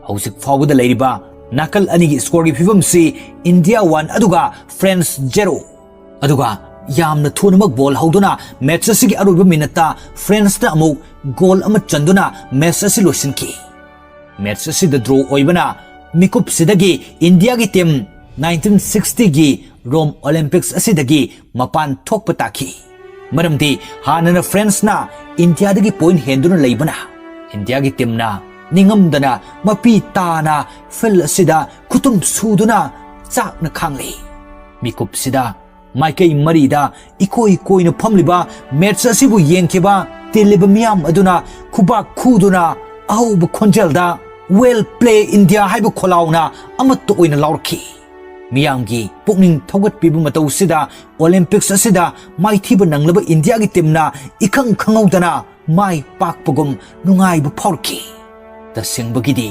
ꯍꯧꯖꯤꯛ ꯐꯥꯎꯕꯗ ꯂꯩꯔꯤꯕ ꯅꯥꯀꯜ ꯑꯅꯤꯒꯤ ꯁ꯭ꯀꯣꯔꯒꯤ ꯐꯤꯕꯝꯁꯤ ꯏꯟꯗꯤꯌꯥ ꯋꯥꯟ ꯑꯗꯨꯒ ꯐ꯭ꯔꯦꯟꯁ ꯖꯦꯔꯣ꯫ ꯑꯗꯨꯒ ꯌꯥꯝꯅ ꯊꯨꯅꯃꯛ ꯕꯣꯜ ꯍꯧꯗꯨꯅ ꯃꯦꯠꯆ ꯑꯁꯤꯒꯤ ꯑꯔꯣꯏꯕ ꯃꯤꯅꯠꯇ ꯐ꯭ꯔꯦꯟꯁꯅ ꯑꯃꯨꯛ ꯒꯣꯜ ꯑꯃ ꯆꯟꯗꯨꯅ ꯃꯦꯠꯆ ꯑꯁꯤ ꯂꯣꯏꯁꯤꯟꯈꯤ꯫ ꯃꯦꯠꯆ ꯑꯁꯤꯗ ꯗ꯭ꯔꯣ ꯑꯣꯏꯕꯅ ꯃꯤꯀꯨꯞꯁꯤꯗꯒꯤ ꯏꯟꯗꯤꯌꯥꯒꯤ ꯇꯤꯝ nineteen sixty ꯒꯤ ꯔꯣꯝ ꯑꯣꯂꯤꯝꯄꯤꯛꯁ ꯑꯁꯤꯗꯒꯤ ꯃꯄꯥꯟ ꯊꯣꯛꯄ ꯇꯥꯈꯤ꯫ ꯃꯔꯝꯗꯤ ꯍꯥꯟꯅꯅ ꯐ꯭ꯔꯦꯟꯁꯅ ꯏꯟꯗꯤꯌꯥꯗꯒꯤ ꯄꯣꯏꯟꯠ ꯍꯦꯟꯗꯨꯅ ꯂꯩꯕꯅ ꯏꯟꯗꯤꯌꯥꯒꯤ ꯇꯤꯝꯅ ꯅꯤꯡꯉꯝꯗꯅ ꯃꯄꯤ ꯇꯥꯅ ꯐꯤꯜꯗ ꯑꯁꯤꯗ ꯈꯨꯇꯨꯝ ꯁꯨꯗꯨꯅ ꯆꯥꯛꯅ ꯈꯥꯡꯂꯤ꯫ ꯃꯤꯀꯨꯞꯁꯤꯗ ꯃꯥꯏꯀꯩ ꯃꯔꯤꯗ ꯏꯀꯣꯏ ꯀꯣꯏꯅ ꯐꯝꯂꯤꯕ ꯃꯦꯠꯆ ꯑꯁꯤꯕꯨ ꯌꯦꯡꯈꯤꯕ ꯇꯤꯜꯂꯤꯕ ꯃꯤꯌꯥꯝ ꯑꯗꯨꯅ ꯈꯨꯕꯥꯛ ꯈꯨꯗꯨꯅ ꯑꯍꯧꯕ ꯈꯣꯟꯖꯦꯜꯗ "Well play India" ꯍꯥꯏꯕ ꯈꯣꯜꯂꯥꯎꯅ ꯑꯃꯠꯇ ꯑꯣꯏꯅ ꯂꯥꯎꯔꯛꯈꯤ꯫ ꯃꯤꯌꯥꯝꯒꯤ ꯄꯨꯛꯅꯤꯡ ꯊꯧꯒꯠꯄꯤꯕ ꯃꯇꯧꯁꯤꯗ ꯑꯣꯂꯤꯝꯄꯤꯛꯁ ꯑꯁꯤꯗ ꯃꯥꯏꯊꯤꯕ ꯅꯪꯂꯕ ꯏꯟꯗꯤꯌꯥꯒꯤ ꯇꯤꯝꯅ ꯏꯈꯪ ꯈꯪꯍꯧꯗꯅ ꯃꯥꯏ ꯄꯥꯛꯄꯒꯨꯝ ꯅꯨꯡꯉꯥꯏꯕ ꯐꯥꯎꯔꯛꯈꯤ꯫ ꯇꯁꯦꯡꯕꯒꯤꯗꯤ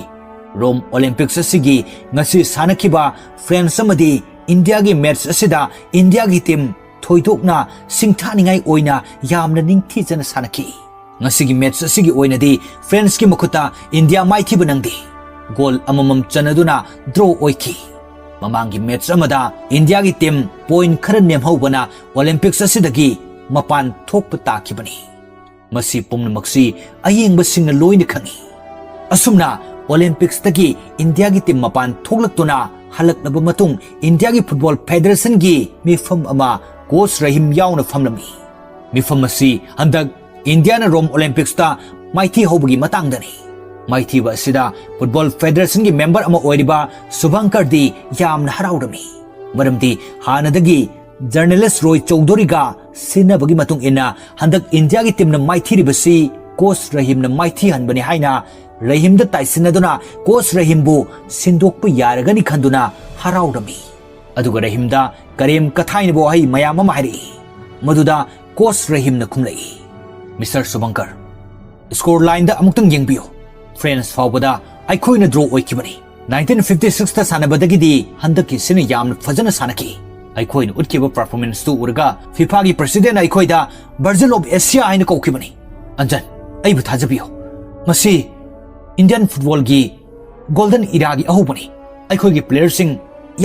ꯔꯣꯝ ꯑꯣꯂꯤꯝꯄꯤꯛꯁ ꯑꯁꯤꯒꯤ ꯉꯁꯤ ꯁꯥꯟꯅꯈꯤꯕ ꯐ꯭ꯔꯦꯟꯁ ꯑꯃꯗꯤ ꯏꯟꯗꯤꯌꯥꯒꯤ ꯃꯦꯠꯆ ꯑꯁꯤꯗ ꯏꯟꯗꯤꯌꯥꯒꯤ ꯇꯤꯝ ꯊꯣꯏꯗꯣꯛꯅ ꯁꯤꯡꯊꯥꯅꯤꯡꯉꯥꯏ ꯑꯣꯏꯅ ꯌꯥꯝꯅ ꯅꯤꯡꯊꯤꯖꯅ ꯁꯥꯟꯅꯈꯤ꯫ ꯉꯁꯤꯒꯤ ꯃꯦꯠꯆ ꯑꯁꯤꯒꯤ ꯑꯣꯏꯅꯗꯤ ꯐ꯭ꯔꯦꯟꯁꯀꯤ ꯃꯈꯨꯠꯇ ꯏꯟꯗꯤꯌꯥ ꯃꯥꯏꯊꯤꯕ ꯅꯪꯗꯦ꯫ ꯒꯣꯜ ꯑꯃꯃꯝ ꯆꯟꯅꯗꯨꯅ ꯗ꯭ꯔꯣ ꯑꯣꯏꯈꯤ꯫ ꯃꯃꯥꯡꯒꯤ ꯃꯦꯠꯆ ꯑꯃꯗ ꯏꯟꯗꯤꯌꯥꯒꯤ ꯇꯤꯝ ꯄꯣꯏꯟꯠ ꯈꯔ ꯅꯦꯝꯍꯧꯕꯅ ꯑꯣꯂꯤꯝꯄꯤꯛꯁ ꯑꯁꯤꯗꯒꯤ ꯃꯄꯥꯟ ꯊꯣꯛꯄ ꯇꯥꯈꯤꯕꯅꯤ꯫ ꯃꯁꯤ ꯄꯨꯝꯅꯃꯛꯁꯤ ꯑꯌꯦꯡꯕꯁꯤꯡꯅ ꯂꯣꯏꯅ ꯈꯪꯏ꯫ ꯑꯁꯨꯝꯅ ꯑꯣꯂꯤꯝꯄꯤꯛꯁꯇꯒꯤ ꯏꯟꯗꯤꯌꯥꯒꯤ ꯇꯤꯝ ꯃꯄꯥꯟ ꯊꯣꯛꯂꯛꯇꯨꯅ ꯍꯜꯂꯛꯂꯕ ꯃꯇꯨꯡ ꯏꯟꯗꯤꯌꯥꯒꯤ ꯐꯨꯠꯕꯣꯜ ꯐꯦꯗꯔꯦꯁꯟꯒꯤ ꯃꯤꯐꯝ ꯑꯃ ꯀꯣꯆ ꯔꯍꯤꯝ ꯌꯥꯎꯅ ꯐꯝꯂꯝꯃꯤ꯫ ꯃꯤꯐꯝ ꯑꯁꯤ ꯍꯟꯗꯛ ꯏꯟꯗꯤꯌꯥꯅ ꯔꯣꯝ ꯑꯣꯂꯤꯝꯄꯤꯛꯁꯇ ꯃꯥꯏꯊꯤ ꯍꯧꯕꯒꯤ ꯃꯇꯥꯡꯗꯅꯤ꯫ ꯃꯥꯏꯊꯤꯕ ꯑꯁꯤꯗ ꯐꯨꯠꯕꯣꯜ ꯐꯦꯗꯔꯦꯁꯟꯒꯤ ꯃꯦꯝꯕꯔ ꯑꯃ ꯑꯣꯏꯔꯤꯕ ꯁꯨꯚꯪꯀꯔꯗꯤ ꯌꯥꯝꯅ ꯍꯔꯥꯎꯔꯝꯃꯤ꯫ ꯃꯔꯝꯗꯤ ꯍꯥꯟꯅꯗꯒꯤ ꯖꯔꯅꯦꯂꯤꯁ ꯔꯣꯏ ꯆꯧꯙꯨꯔꯤꯒ ꯁꯤꯟꯅꯕꯒꯤ ꯃꯇꯨꯡ ꯏꯟꯅ ꯍꯟꯗꯛ ꯏꯟꯗꯤꯌꯥꯒꯤ ꯇꯤꯝꯅ ꯃꯥꯏꯊꯤꯔꯤꯕꯁꯤ ꯀꯣꯆ ꯔꯍꯤꯝꯅ ꯃꯥꯏꯊꯤꯍꯟꯕꯅꯤ ꯍꯥꯏꯅ ꯔꯍꯤꯝꯗ ꯇꯥꯏꯁꯤꯟꯅꯗꯨꯅ ꯀꯣꯆ ꯔꯍꯤꯝꯕꯨ ꯁꯤꯟꯗꯣꯛꯄ ꯌꯥꯔꯒꯅꯤ ꯈꯟꯗꯨꯅ ꯍꯔꯥꯎꯔꯝꯃꯤ꯫ ꯑꯗꯨꯒ ꯔꯍꯤꯝꯗ ꯀꯔꯦꯝ ꯀꯊꯥꯏꯅꯕ ꯋꯥꯍꯩ ꯃꯌꯥꯝ ꯑꯃ ꯍꯥꯏꯔꯛꯏ꯫ ꯃꯗꯨꯗ ꯀꯣꯆ ꯔꯍꯤꯝꯅ ꯈꯨꯝꯂꯛꯏ, "ꯃꯤꯁꯇꯔ ꯁꯨꯚꯪꯀꯔ, ꯁ꯭ꯀꯣꯔ ꯂꯥꯏꯟꯗ ꯑꯃꯨꯛꯇꯪ ꯌꯦꯡꯕꯤꯌꯨ꯫ ꯐ꯭ꯔꯦꯟꯁ ꯐꯥꯎꯕꯗ ꯑꯩꯈꯣꯏꯅ ꯗ꯭ꯔꯣ ꯑꯣꯏꯈꯤꯕꯅꯤ꯫ ꯅꯥꯏꯟꯇꯤꯟ ꯐꯤꯐꯇꯤ ꯁꯤꯛꯁꯇ ꯁꯥꯟꯅꯕꯗꯒꯤꯗꯤ ꯍꯟꯗꯛꯀꯤꯁꯤꯅ ꯌꯥꯝꯅ ꯐꯖꯅ ꯁꯥꯟꯅꯈꯤ꯫ ꯑꯩꯈꯣꯏꯅ ꯎꯠꯈꯤꯕ ꯄꯔꯐꯣꯔꯃꯦꯟꯁꯇꯨ ꯎꯔꯒ ꯐꯤꯐꯥꯒꯤ ꯄ꯭ꯔꯁꯤꯗꯦꯟ ꯑꯩꯈꯣꯏꯗ ꯚꯔꯖꯜ ꯑꯣꯐ ꯑꯦꯁꯤꯌꯥ ꯍꯥꯏꯅ ꯀꯧꯈꯤꯕꯅꯤ꯫ ꯑꯟꯖꯟ, ꯑꯩꯕꯨ ꯊꯥꯖꯕꯤꯌꯨ, ꯃꯁꯤ ꯏꯟꯗꯤꯌꯟ ꯐꯨꯠꯕꯣꯜꯒꯤ ꯒꯣꯜꯗꯟ ꯏꯔꯥꯒꯤ ꯑꯍꯧꯕꯅꯤ꯫ ꯑꯩꯈꯣꯏꯒꯤ ꯄ꯭ꯂꯦꯌꯔꯁꯤꯡ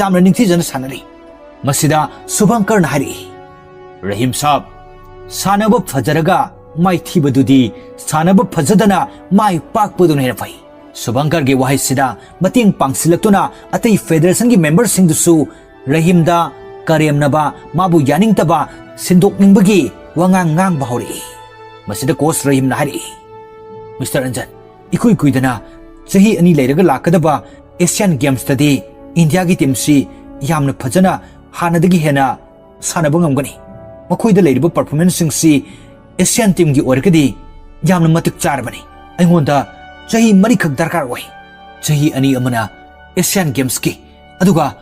ꯌꯥꯝꯅ ꯅꯤꯡꯊꯤꯖꯅ ꯁꯥꯟꯅꯔꯤ꯫ ꯃꯁꯤꯗ ꯁꯨꯚꯪꯀꯔꯅ ꯍꯥꯏꯔꯛꯏ, "ꯔꯍꯤꯝ ꯁꯥꯕ, ꯁꯥꯟꯅꯕ ꯐꯖꯔꯒ ꯃꯥꯏꯊꯤꯕꯗꯨꯗꯤ ꯁꯥꯟꯅꯕ ꯐꯖꯗꯅ ꯃꯥꯏ ꯄꯥꯛꯄꯗꯨꯅ ꯍꯦꯟꯅ ꯐꯩ꯫" ꯁꯨꯚꯪꯀꯔꯒꯤ ꯋꯥꯍꯩꯁꯤꯗ ꯃꯇꯦꯡ ꯄꯥꯡꯁꯤꯜꯂꯛꯇꯨꯅ ꯑꯇꯩ ꯐꯦꯗꯔꯦꯁꯟꯒꯤ ꯃꯦꯝꯕꯔꯁꯤꯡꯗꯨꯁꯨ ꯔꯍꯤꯝꯗ ꯀꯔꯦꯝꯅꯕ, ꯃꯥꯕꯨ ꯌꯥꯅꯤꯡꯗꯕ, ꯁꯤꯟꯗꯣꯛꯅꯤꯡꯕꯒꯤ ꯋꯥꯉꯥꯡ ꯉꯥꯡꯕ ꯍꯧꯔꯛꯏ꯫ ꯃꯁꯤꯗ ꯀꯣꯆ ꯔꯍꯤꯝꯅ ꯍꯥꯏꯔꯛꯏ, "ꯃꯤꯁꯇꯔ ꯑꯟꯖꯟ, ꯏꯀꯨꯏ ꯀꯨꯏꯗꯅ ꯆꯍꯤ ꯑꯅꯤ ꯂꯩꯔꯒ ꯂꯥꯛꯀꯗꯕ ꯑꯦꯁꯤꯌꯥꯟ ꯒꯦꯝꯁꯇꯗꯤ ꯏꯟꯗꯤꯌꯥꯒꯤ ꯇꯤꯝꯁꯤ ꯌꯥꯝꯅ ꯐꯖꯅ, ꯍꯥꯟꯅꯗꯒꯤ ꯍꯦꯟꯅ ꯁꯥꯟꯅꯕ ꯉꯝꯒꯅꯤ꯫ ꯃꯈꯣꯏꯗ ꯂꯩꯔꯤꯕ ꯄꯔꯐꯣꯔꯃꯦꯟꯁꯁꯤꯡꯁꯤ ꯑꯦꯁꯤꯌꯥꯟ ꯇꯤꯝꯒꯤ ꯑꯣꯏꯔꯒꯗꯤ ꯌꯥꯝꯅ ꯃꯇꯤꯛ ꯆꯥꯔꯕꯅꯤ꯫ ꯑꯩꯉꯣꯟꯗ ꯆꯍꯤ ꯃꯔꯤꯈꯛ ꯗꯔꯀꯥꯔ ꯑꯣꯏ꯫ ꯆꯍꯤ ꯑꯅꯤ ꯑꯃꯅ ꯑꯦꯁꯤꯌꯥꯟ ꯒꯦꯝꯁꯀꯤ, ꯑꯗꯨꯒ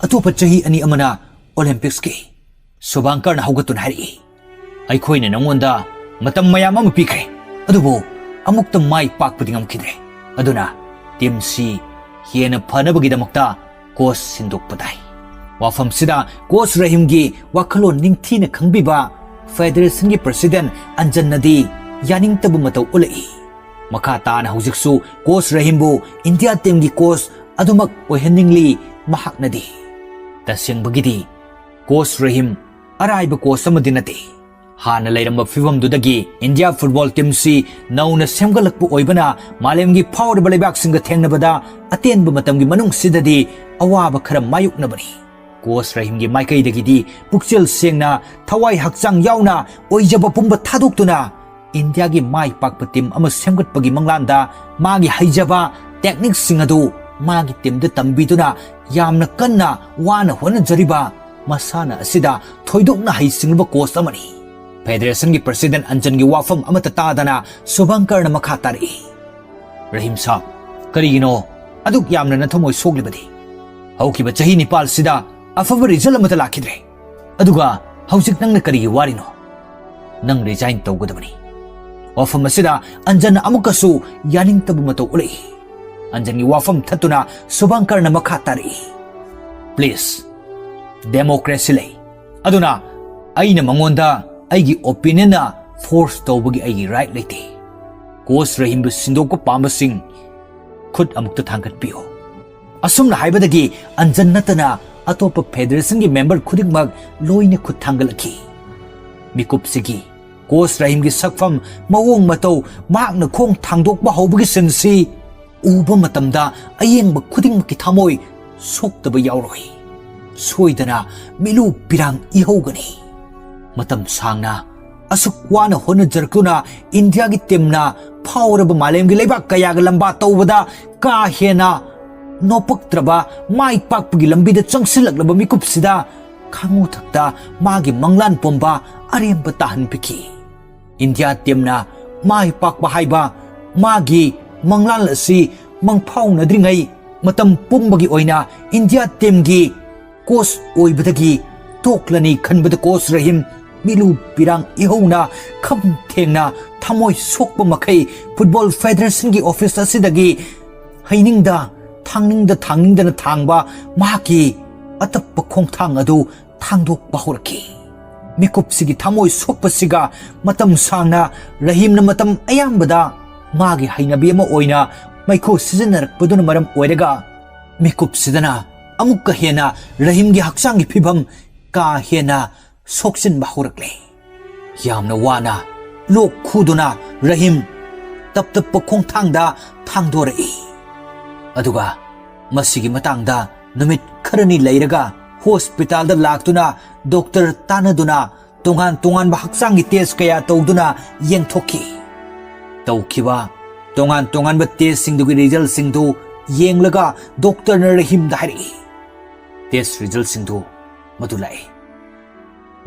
ꯑꯇꯣꯞꯄ ꯆꯍꯤ ꯑꯅꯤ ꯑꯃꯅ ꯑꯣꯂꯦꯝꯄꯤꯛꯁꯀꯤ꯫" ꯁꯨꯚꯥꯡꯀꯔꯅ ꯍꯧꯒꯠꯇꯨꯅ ꯍꯥꯏꯔꯛꯏ, "ꯑꯩꯈꯣꯏꯅ ꯅꯉꯣꯟꯗ ꯃꯇꯝ ꯃꯌꯥꯝ ꯑꯃ ꯄꯤꯈ꯭ꯔꯦ, ꯑꯗꯨꯕꯨ ꯑꯃꯨꯛꯇ ꯃꯥꯏ ꯄꯥꯛꯄꯗꯤ ꯉꯝꯈꯤꯗ꯭ꯔꯦ꯫ ꯑꯗꯨꯅ ꯇꯤꯝꯁꯤ ꯍꯦꯟꯅ ꯐꯅꯕꯒꯤꯗꯃꯛꯇ ꯀꯣꯆ ꯁꯤꯟꯗꯣꯛꯄ ꯇꯥꯏ꯫" ꯋꯥꯐꯝꯁꯤꯗ ꯀꯣꯆ ꯔꯍꯤꯝꯒꯤ ꯋꯥꯈꯜꯂꯣꯟ ꯅꯤꯡꯊꯤꯅ ꯈꯪꯕꯤꯕ ꯐꯦꯗꯔꯦꯁꯟꯒꯤ ꯄ꯭ꯔꯁꯤꯗꯦꯟ ꯑꯟꯖꯟꯅꯗꯤ ꯌꯥꯅꯤꯡꯗꯕ ꯃꯇꯧ ꯎꯠꯂꯛꯏ꯫ ꯃꯈꯥ ꯇꯥꯅ ꯍꯧꯖꯤꯛꯁꯨ ꯀꯣꯆ ꯔꯍꯤꯝꯕꯨ ꯏꯟꯗꯤꯌꯥ ꯇꯤꯝꯒꯤ ꯀꯣꯆ ꯑꯗꯨꯃꯛ ꯑꯣꯏꯍꯟꯅꯤꯡꯂꯤ ꯃꯍꯥꯛꯅꯗꯤ꯫ ꯇꯁꯦꯡꯕꯒꯤꯗꯤ ꯀꯣꯆ ꯔꯍꯤꯝ ꯑꯔꯥꯏꯕ ꯀꯣꯆ ꯑꯃꯗꯤ ꯅꯠꯇꯦ꯫ ꯍꯥꯟꯅ ꯂꯩꯔꯝꯕ ꯐꯤꯚꯝꯗꯨꯗꯒꯤ ꯏꯟꯗꯤꯌꯥ ꯐꯨꯠꯕꯣꯜ ꯇꯤꯝꯁꯤ ꯅꯧꯅ ꯁꯦꯝꯒꯠꯂꯛꯄ ꯑꯣꯏꯕꯅ ꯃꯥꯂꯦꯝꯒꯤ ꯐꯥꯎꯔꯕ ꯂꯩꯕꯥꯛꯁꯤꯡꯒ ꯊꯦꯡꯅꯕꯗ ꯑꯇꯦꯟꯕ ꯃꯇꯝꯒꯤ ꯃꯅꯨꯡꯁꯤꯗꯗꯤ ꯑꯋꯥꯕ ꯈꯔ ꯃꯥꯌꯣꯛꯅꯕꯅꯤ꯫ ꯀꯣꯆ ꯔꯍꯤꯝꯒꯤ ꯃꯥꯏꯀꯩꯗꯒꯤꯗꯤ ꯄꯨꯛꯆꯦꯜ ꯁꯦꯡꯅ, ꯊꯋꯥꯏ ꯍꯛꯆꯥꯡ ꯌꯥꯎꯅ, ꯑꯣꯏꯖꯕ ꯄꯨꯝꯕ ꯊꯥꯗꯣꯛꯇꯨꯅ ꯏꯟꯗꯤꯌꯥꯒꯤ ꯃꯥꯏ ꯄꯥꯛꯄ ꯇꯤꯝ ꯑꯃ ꯁꯦꯝꯒꯠꯄꯒꯤ ꯃꯪꯂꯥꯟꯗ ꯃꯥꯒꯤ ꯍꯩꯖꯕ, ꯇꯦꯛꯅꯤꯛꯁꯤꯡ ꯑꯗꯨ ꯃꯥꯒꯤ ꯇꯤꯝꯗ ꯇꯝꯕꯤꯗꯨꯅ ꯌꯥꯝꯅ ꯀꯟꯅ ꯋꯥꯅ ꯍꯣꯠꯅꯖꯔꯤꯕ ꯃꯁꯥꯟꯅ ꯑꯁꯤꯗ ꯊꯣꯏꯗꯣꯛꯅ ꯍꯩꯁꯤꯡꯂꯕ ꯀꯣꯆ ꯑꯃꯅꯤ꯫ ꯐꯦꯗꯔꯦꯁꯟꯒꯤ ꯄ꯭ꯔꯁꯤꯗꯦꯟ ꯑꯟꯖꯟꯒꯤ ꯋꯥꯐꯝ ꯑꯃꯠꯇ ꯇꯥꯗꯅ ꯁꯨꯚꯪꯀꯔꯅ ꯃꯈꯥ ꯇꯥꯔꯛꯏ, "ꯔꯍꯤꯝ ꯁꯥꯕ, ꯀꯔꯤꯒꯤꯅꯣ ꯑꯗꯨꯛ ꯌꯥꯝꯅ ꯅꯊꯃꯣꯏ ꯁꯣꯛꯂꯤꯕꯗꯤ? ꯍꯧꯈꯤꯕ ꯆꯍꯤ ꯅꯤꯄꯥꯜꯁꯤꯗ ꯑꯐꯕ ꯔꯤꯖꯜ ꯑꯃꯠꯇ ꯂꯥꯛꯈꯤꯗ꯭ꯔꯦ꯫ ꯑꯗꯨꯒ ꯍꯧꯖꯤꯛ ꯅꯪꯅ ꯀꯔꯤꯒꯤ ꯋꯥꯔꯤꯅꯣ? ꯅꯪ ꯔꯤꯖꯥꯏꯟ ꯇꯧꯒꯗꯕꯅꯤ꯫" ꯋꯥꯐꯝ ꯑꯁꯤꯗ ꯑꯟꯖꯟꯅ ꯑꯃꯨꯛꯀꯁꯨ ꯌꯥꯅꯤꯡꯗꯕ ꯃꯇꯧ ꯎꯠꯂꯛꯏ꯫ ꯑꯟꯖꯟꯒꯤ ꯋꯥꯐꯝ ꯊꯠꯇꯨꯅ ꯁꯨꯚꯪꯀꯔꯅ ꯃꯈꯥ ꯇꯥꯔꯛꯏ, "Please, democracy ꯂꯩ, ꯑꯗꯨꯅ ꯑꯩꯅ ꯃꯉꯣꯟꯗ ꯑꯩꯒꯤ opinionꯅ force ꯇꯧꯕꯒꯤ ꯑꯩꯒꯤ right ꯂꯩꯇꯦ꯫ ꯀꯣꯆ ꯔꯍꯤꯝꯕꯨ ꯁꯤꯟꯗꯣꯛꯄ ꯄꯥꯝꯕꯁꯤꯡ ꯈꯨꯠ ꯑꯃꯨꯛꯇ ꯊꯥꯡꯒꯠꯄꯤꯌꯨ꯫" ꯑꯁꯨꯝꯅ ꯍꯥꯏꯕꯗꯒꯤ ꯑꯟꯖꯟ ꯅꯠꯇꯅ ꯑꯇꯣꯞꯄ federationꯒꯤ member ꯈꯨꯗꯤꯡꯃꯛ ꯂꯣꯏꯅ ꯈꯨꯠ ꯊꯥꯡꯒꯠꯂꯛꯈꯤ꯫ ꯃꯤꯀꯨꯞꯁꯤꯒꯤ ꯀꯣꯆ ꯔꯍꯤꯝꯒꯤ ꯁꯛꯐꯝ, ꯃꯑꯣꯡ ꯃꯇꯧ, ꯃꯍꯥꯛꯅ ꯈꯣꯡ ꯊꯥꯡꯗꯣꯛꯄ ꯍꯧꯕꯒꯤ sceneꯁꯤ ꯎꯕ ꯃꯇꯝꯗ ꯑꯌꯦꯡꯕ ꯈꯨꯗꯤꯡꯃꯛꯀꯤ ꯊꯃꯣꯏ ꯁꯣꯛꯇꯕ ꯌꯥꯎꯔꯣꯏ꯫ ꯁꯣꯏꯗꯅ ꯃꯤꯠꯂꯨ ꯄꯤꯔꯥꯡ ꯏꯍꯧꯒꯅꯤ꯫ ꯃꯇꯝ ꯁꯥꯡꯅ ꯑꯁꯨꯛ ꯋꯥꯅ ꯍꯣꯠꯅꯖꯔꯛꯇꯨꯅ ꯏꯟꯗꯤꯌꯥꯒꯤ teamꯅ ꯐꯥꯎꯔꯕ ꯃꯥꯂꯦꯝꯒꯤ ꯂꯩꯕꯥꯛ ꯀꯌꯥꯒ ꯂꯝꯕꯥ ꯇꯧꯕꯗ ꯀꯥ ꯍꯦꯟꯅ ꯅꯣꯄꯛꯇ꯭ꯔꯕ ꯃꯥꯏ ꯄꯥꯛꯄꯒꯤ ꯂꯝꯕꯤꯗ ꯆꯪꯁꯤꯜꯂꯛꯂꯕ ꯃꯤꯀꯨꯞꯁꯤꯗ ꯈꯥꯉꯨ ꯊꯛꯇ ꯃꯥꯒꯤ ꯃꯪꯂꯥꯟ ꯄꯨꯝꯕ ꯑꯔꯦꯝꯕ ꯇꯥꯍꯟꯕꯤꯈꯤ꯫ ꯏꯟꯗꯤꯌꯥ teamꯅ ꯃꯥꯏ ꯄꯥꯛꯄ ꯍꯥꯏꯕ ꯃꯥꯒꯤ ꯃꯪꯂꯥꯟ ꯑꯁꯤ ꯃꯪꯐꯥꯎꯅꯗ꯭ꯔꯤꯉꯩ ꯃꯇꯝ ꯄꯨꯝꯕꯒꯤ ꯑꯣꯏꯅ ꯏꯟꯗꯤꯌꯥ teamꯒꯤ ꯀꯣꯆ ꯑꯣꯏꯕꯗꯒꯤ ꯇꯣꯛꯂꯅꯤ ꯈꯟꯕꯗ ꯀꯣꯆ ꯔꯍꯤꯝ ꯃꯤꯠꯂꯨ ꯄꯤꯔꯥꯡ ꯏꯍꯧꯅ ꯈꯝ ꯊꯦꯡꯅ ꯊꯃꯣꯏ ꯁꯣꯛꯄ ꯃꯈꯩ football federationꯒꯤ office ꯑꯁꯤꯗꯒꯤ ꯍꯩꯅꯤꯡꯗ ꯊꯥꯡꯅꯤꯡꯗ ꯊꯥꯡꯅꯤꯡꯗꯅ ꯊꯥꯡꯕ ꯃꯍꯥꯛꯀꯤ ꯑꯇꯞꯄ ꯈꯣꯡꯊꯥꯡ ꯑꯗꯨ ꯊꯥꯡꯗꯣꯛꯄ ꯍꯧꯔꯛꯈꯤ꯫ ꯃꯤꯀꯨꯞꯁꯤꯒꯤ ꯊꯃꯣꯏ ꯁꯣꯛꯄꯁꯤꯒ ꯃꯇꯝ ꯁꯥꯡꯅ ꯔꯍꯤꯝꯅ ꯃꯇꯝ ꯑꯌꯥꯝꯕꯗ ꯃꯥꯒꯤ ꯍꯩꯅꯕꯤ ꯑꯃ ꯑꯣꯏꯅ ꯃꯩꯈꯨ ꯁꯤꯖꯤꯟꯅꯔꯛꯄꯗꯨꯅ ꯃꯔꯝ ꯑꯣꯏꯔꯒ ꯃꯤꯀꯨꯞꯁꯤꯗꯅ ꯑꯃꯨꯛꯀ ꯍꯦꯟꯅ ꯔꯍꯤꯝꯒꯤ ꯍꯛꯆꯥꯡꯒꯤ ꯐꯤꯕꯝ ꯀꯥ ꯍꯦꯟꯅ ꯁꯣꯛꯆꯤꯟꯕ ꯍꯧꯔꯛꯂꯦ꯫ ꯌꯥꯝꯅ ꯋꯥꯅ ꯂꯣꯛ ꯈꯨꯗꯨꯅ ꯔꯍꯤꯝ ꯇꯞ ꯇꯞꯄ ꯈꯣꯡꯊꯥꯡꯗ ꯊꯥꯡꯗꯣꯔꯛꯏ꯫ ꯑꯗꯨꯒ ꯃꯁꯤꯒꯤ ꯃꯇꯥꯡꯗ ꯅꯨꯃꯤꯠ ꯈꯔꯅꯤ ꯂꯩꯔꯒ hospitalꯗ ꯂꯥꯛꯇꯨꯅ doctor ꯇꯥꯟꯅꯗꯨꯅ ꯇꯣꯉꯥꯟ ꯇꯣꯉꯥꯟꯕ ꯍꯛꯆꯥꯡꯒꯤ test ꯀꯌꯥ ꯇꯧꯗꯨꯅ ꯌꯦꯡꯊꯣꯛꯈꯤ꯫ ꯇꯧꯈꯤꯕ ꯇꯣꯉꯥꯟ ꯇꯣꯉꯥꯟꯕ testꯁꯤꯡꯗꯨꯒꯤ resultꯁꯤꯡꯗꯨ ꯌꯦꯡꯂꯒ doctorꯅ ꯔꯍꯤꯝꯗ ꯍꯥꯏꯔꯛꯏ, "Test resultꯁꯤꯡꯗꯨ ꯃꯗꯨ ꯂꯥꯛꯏ꯫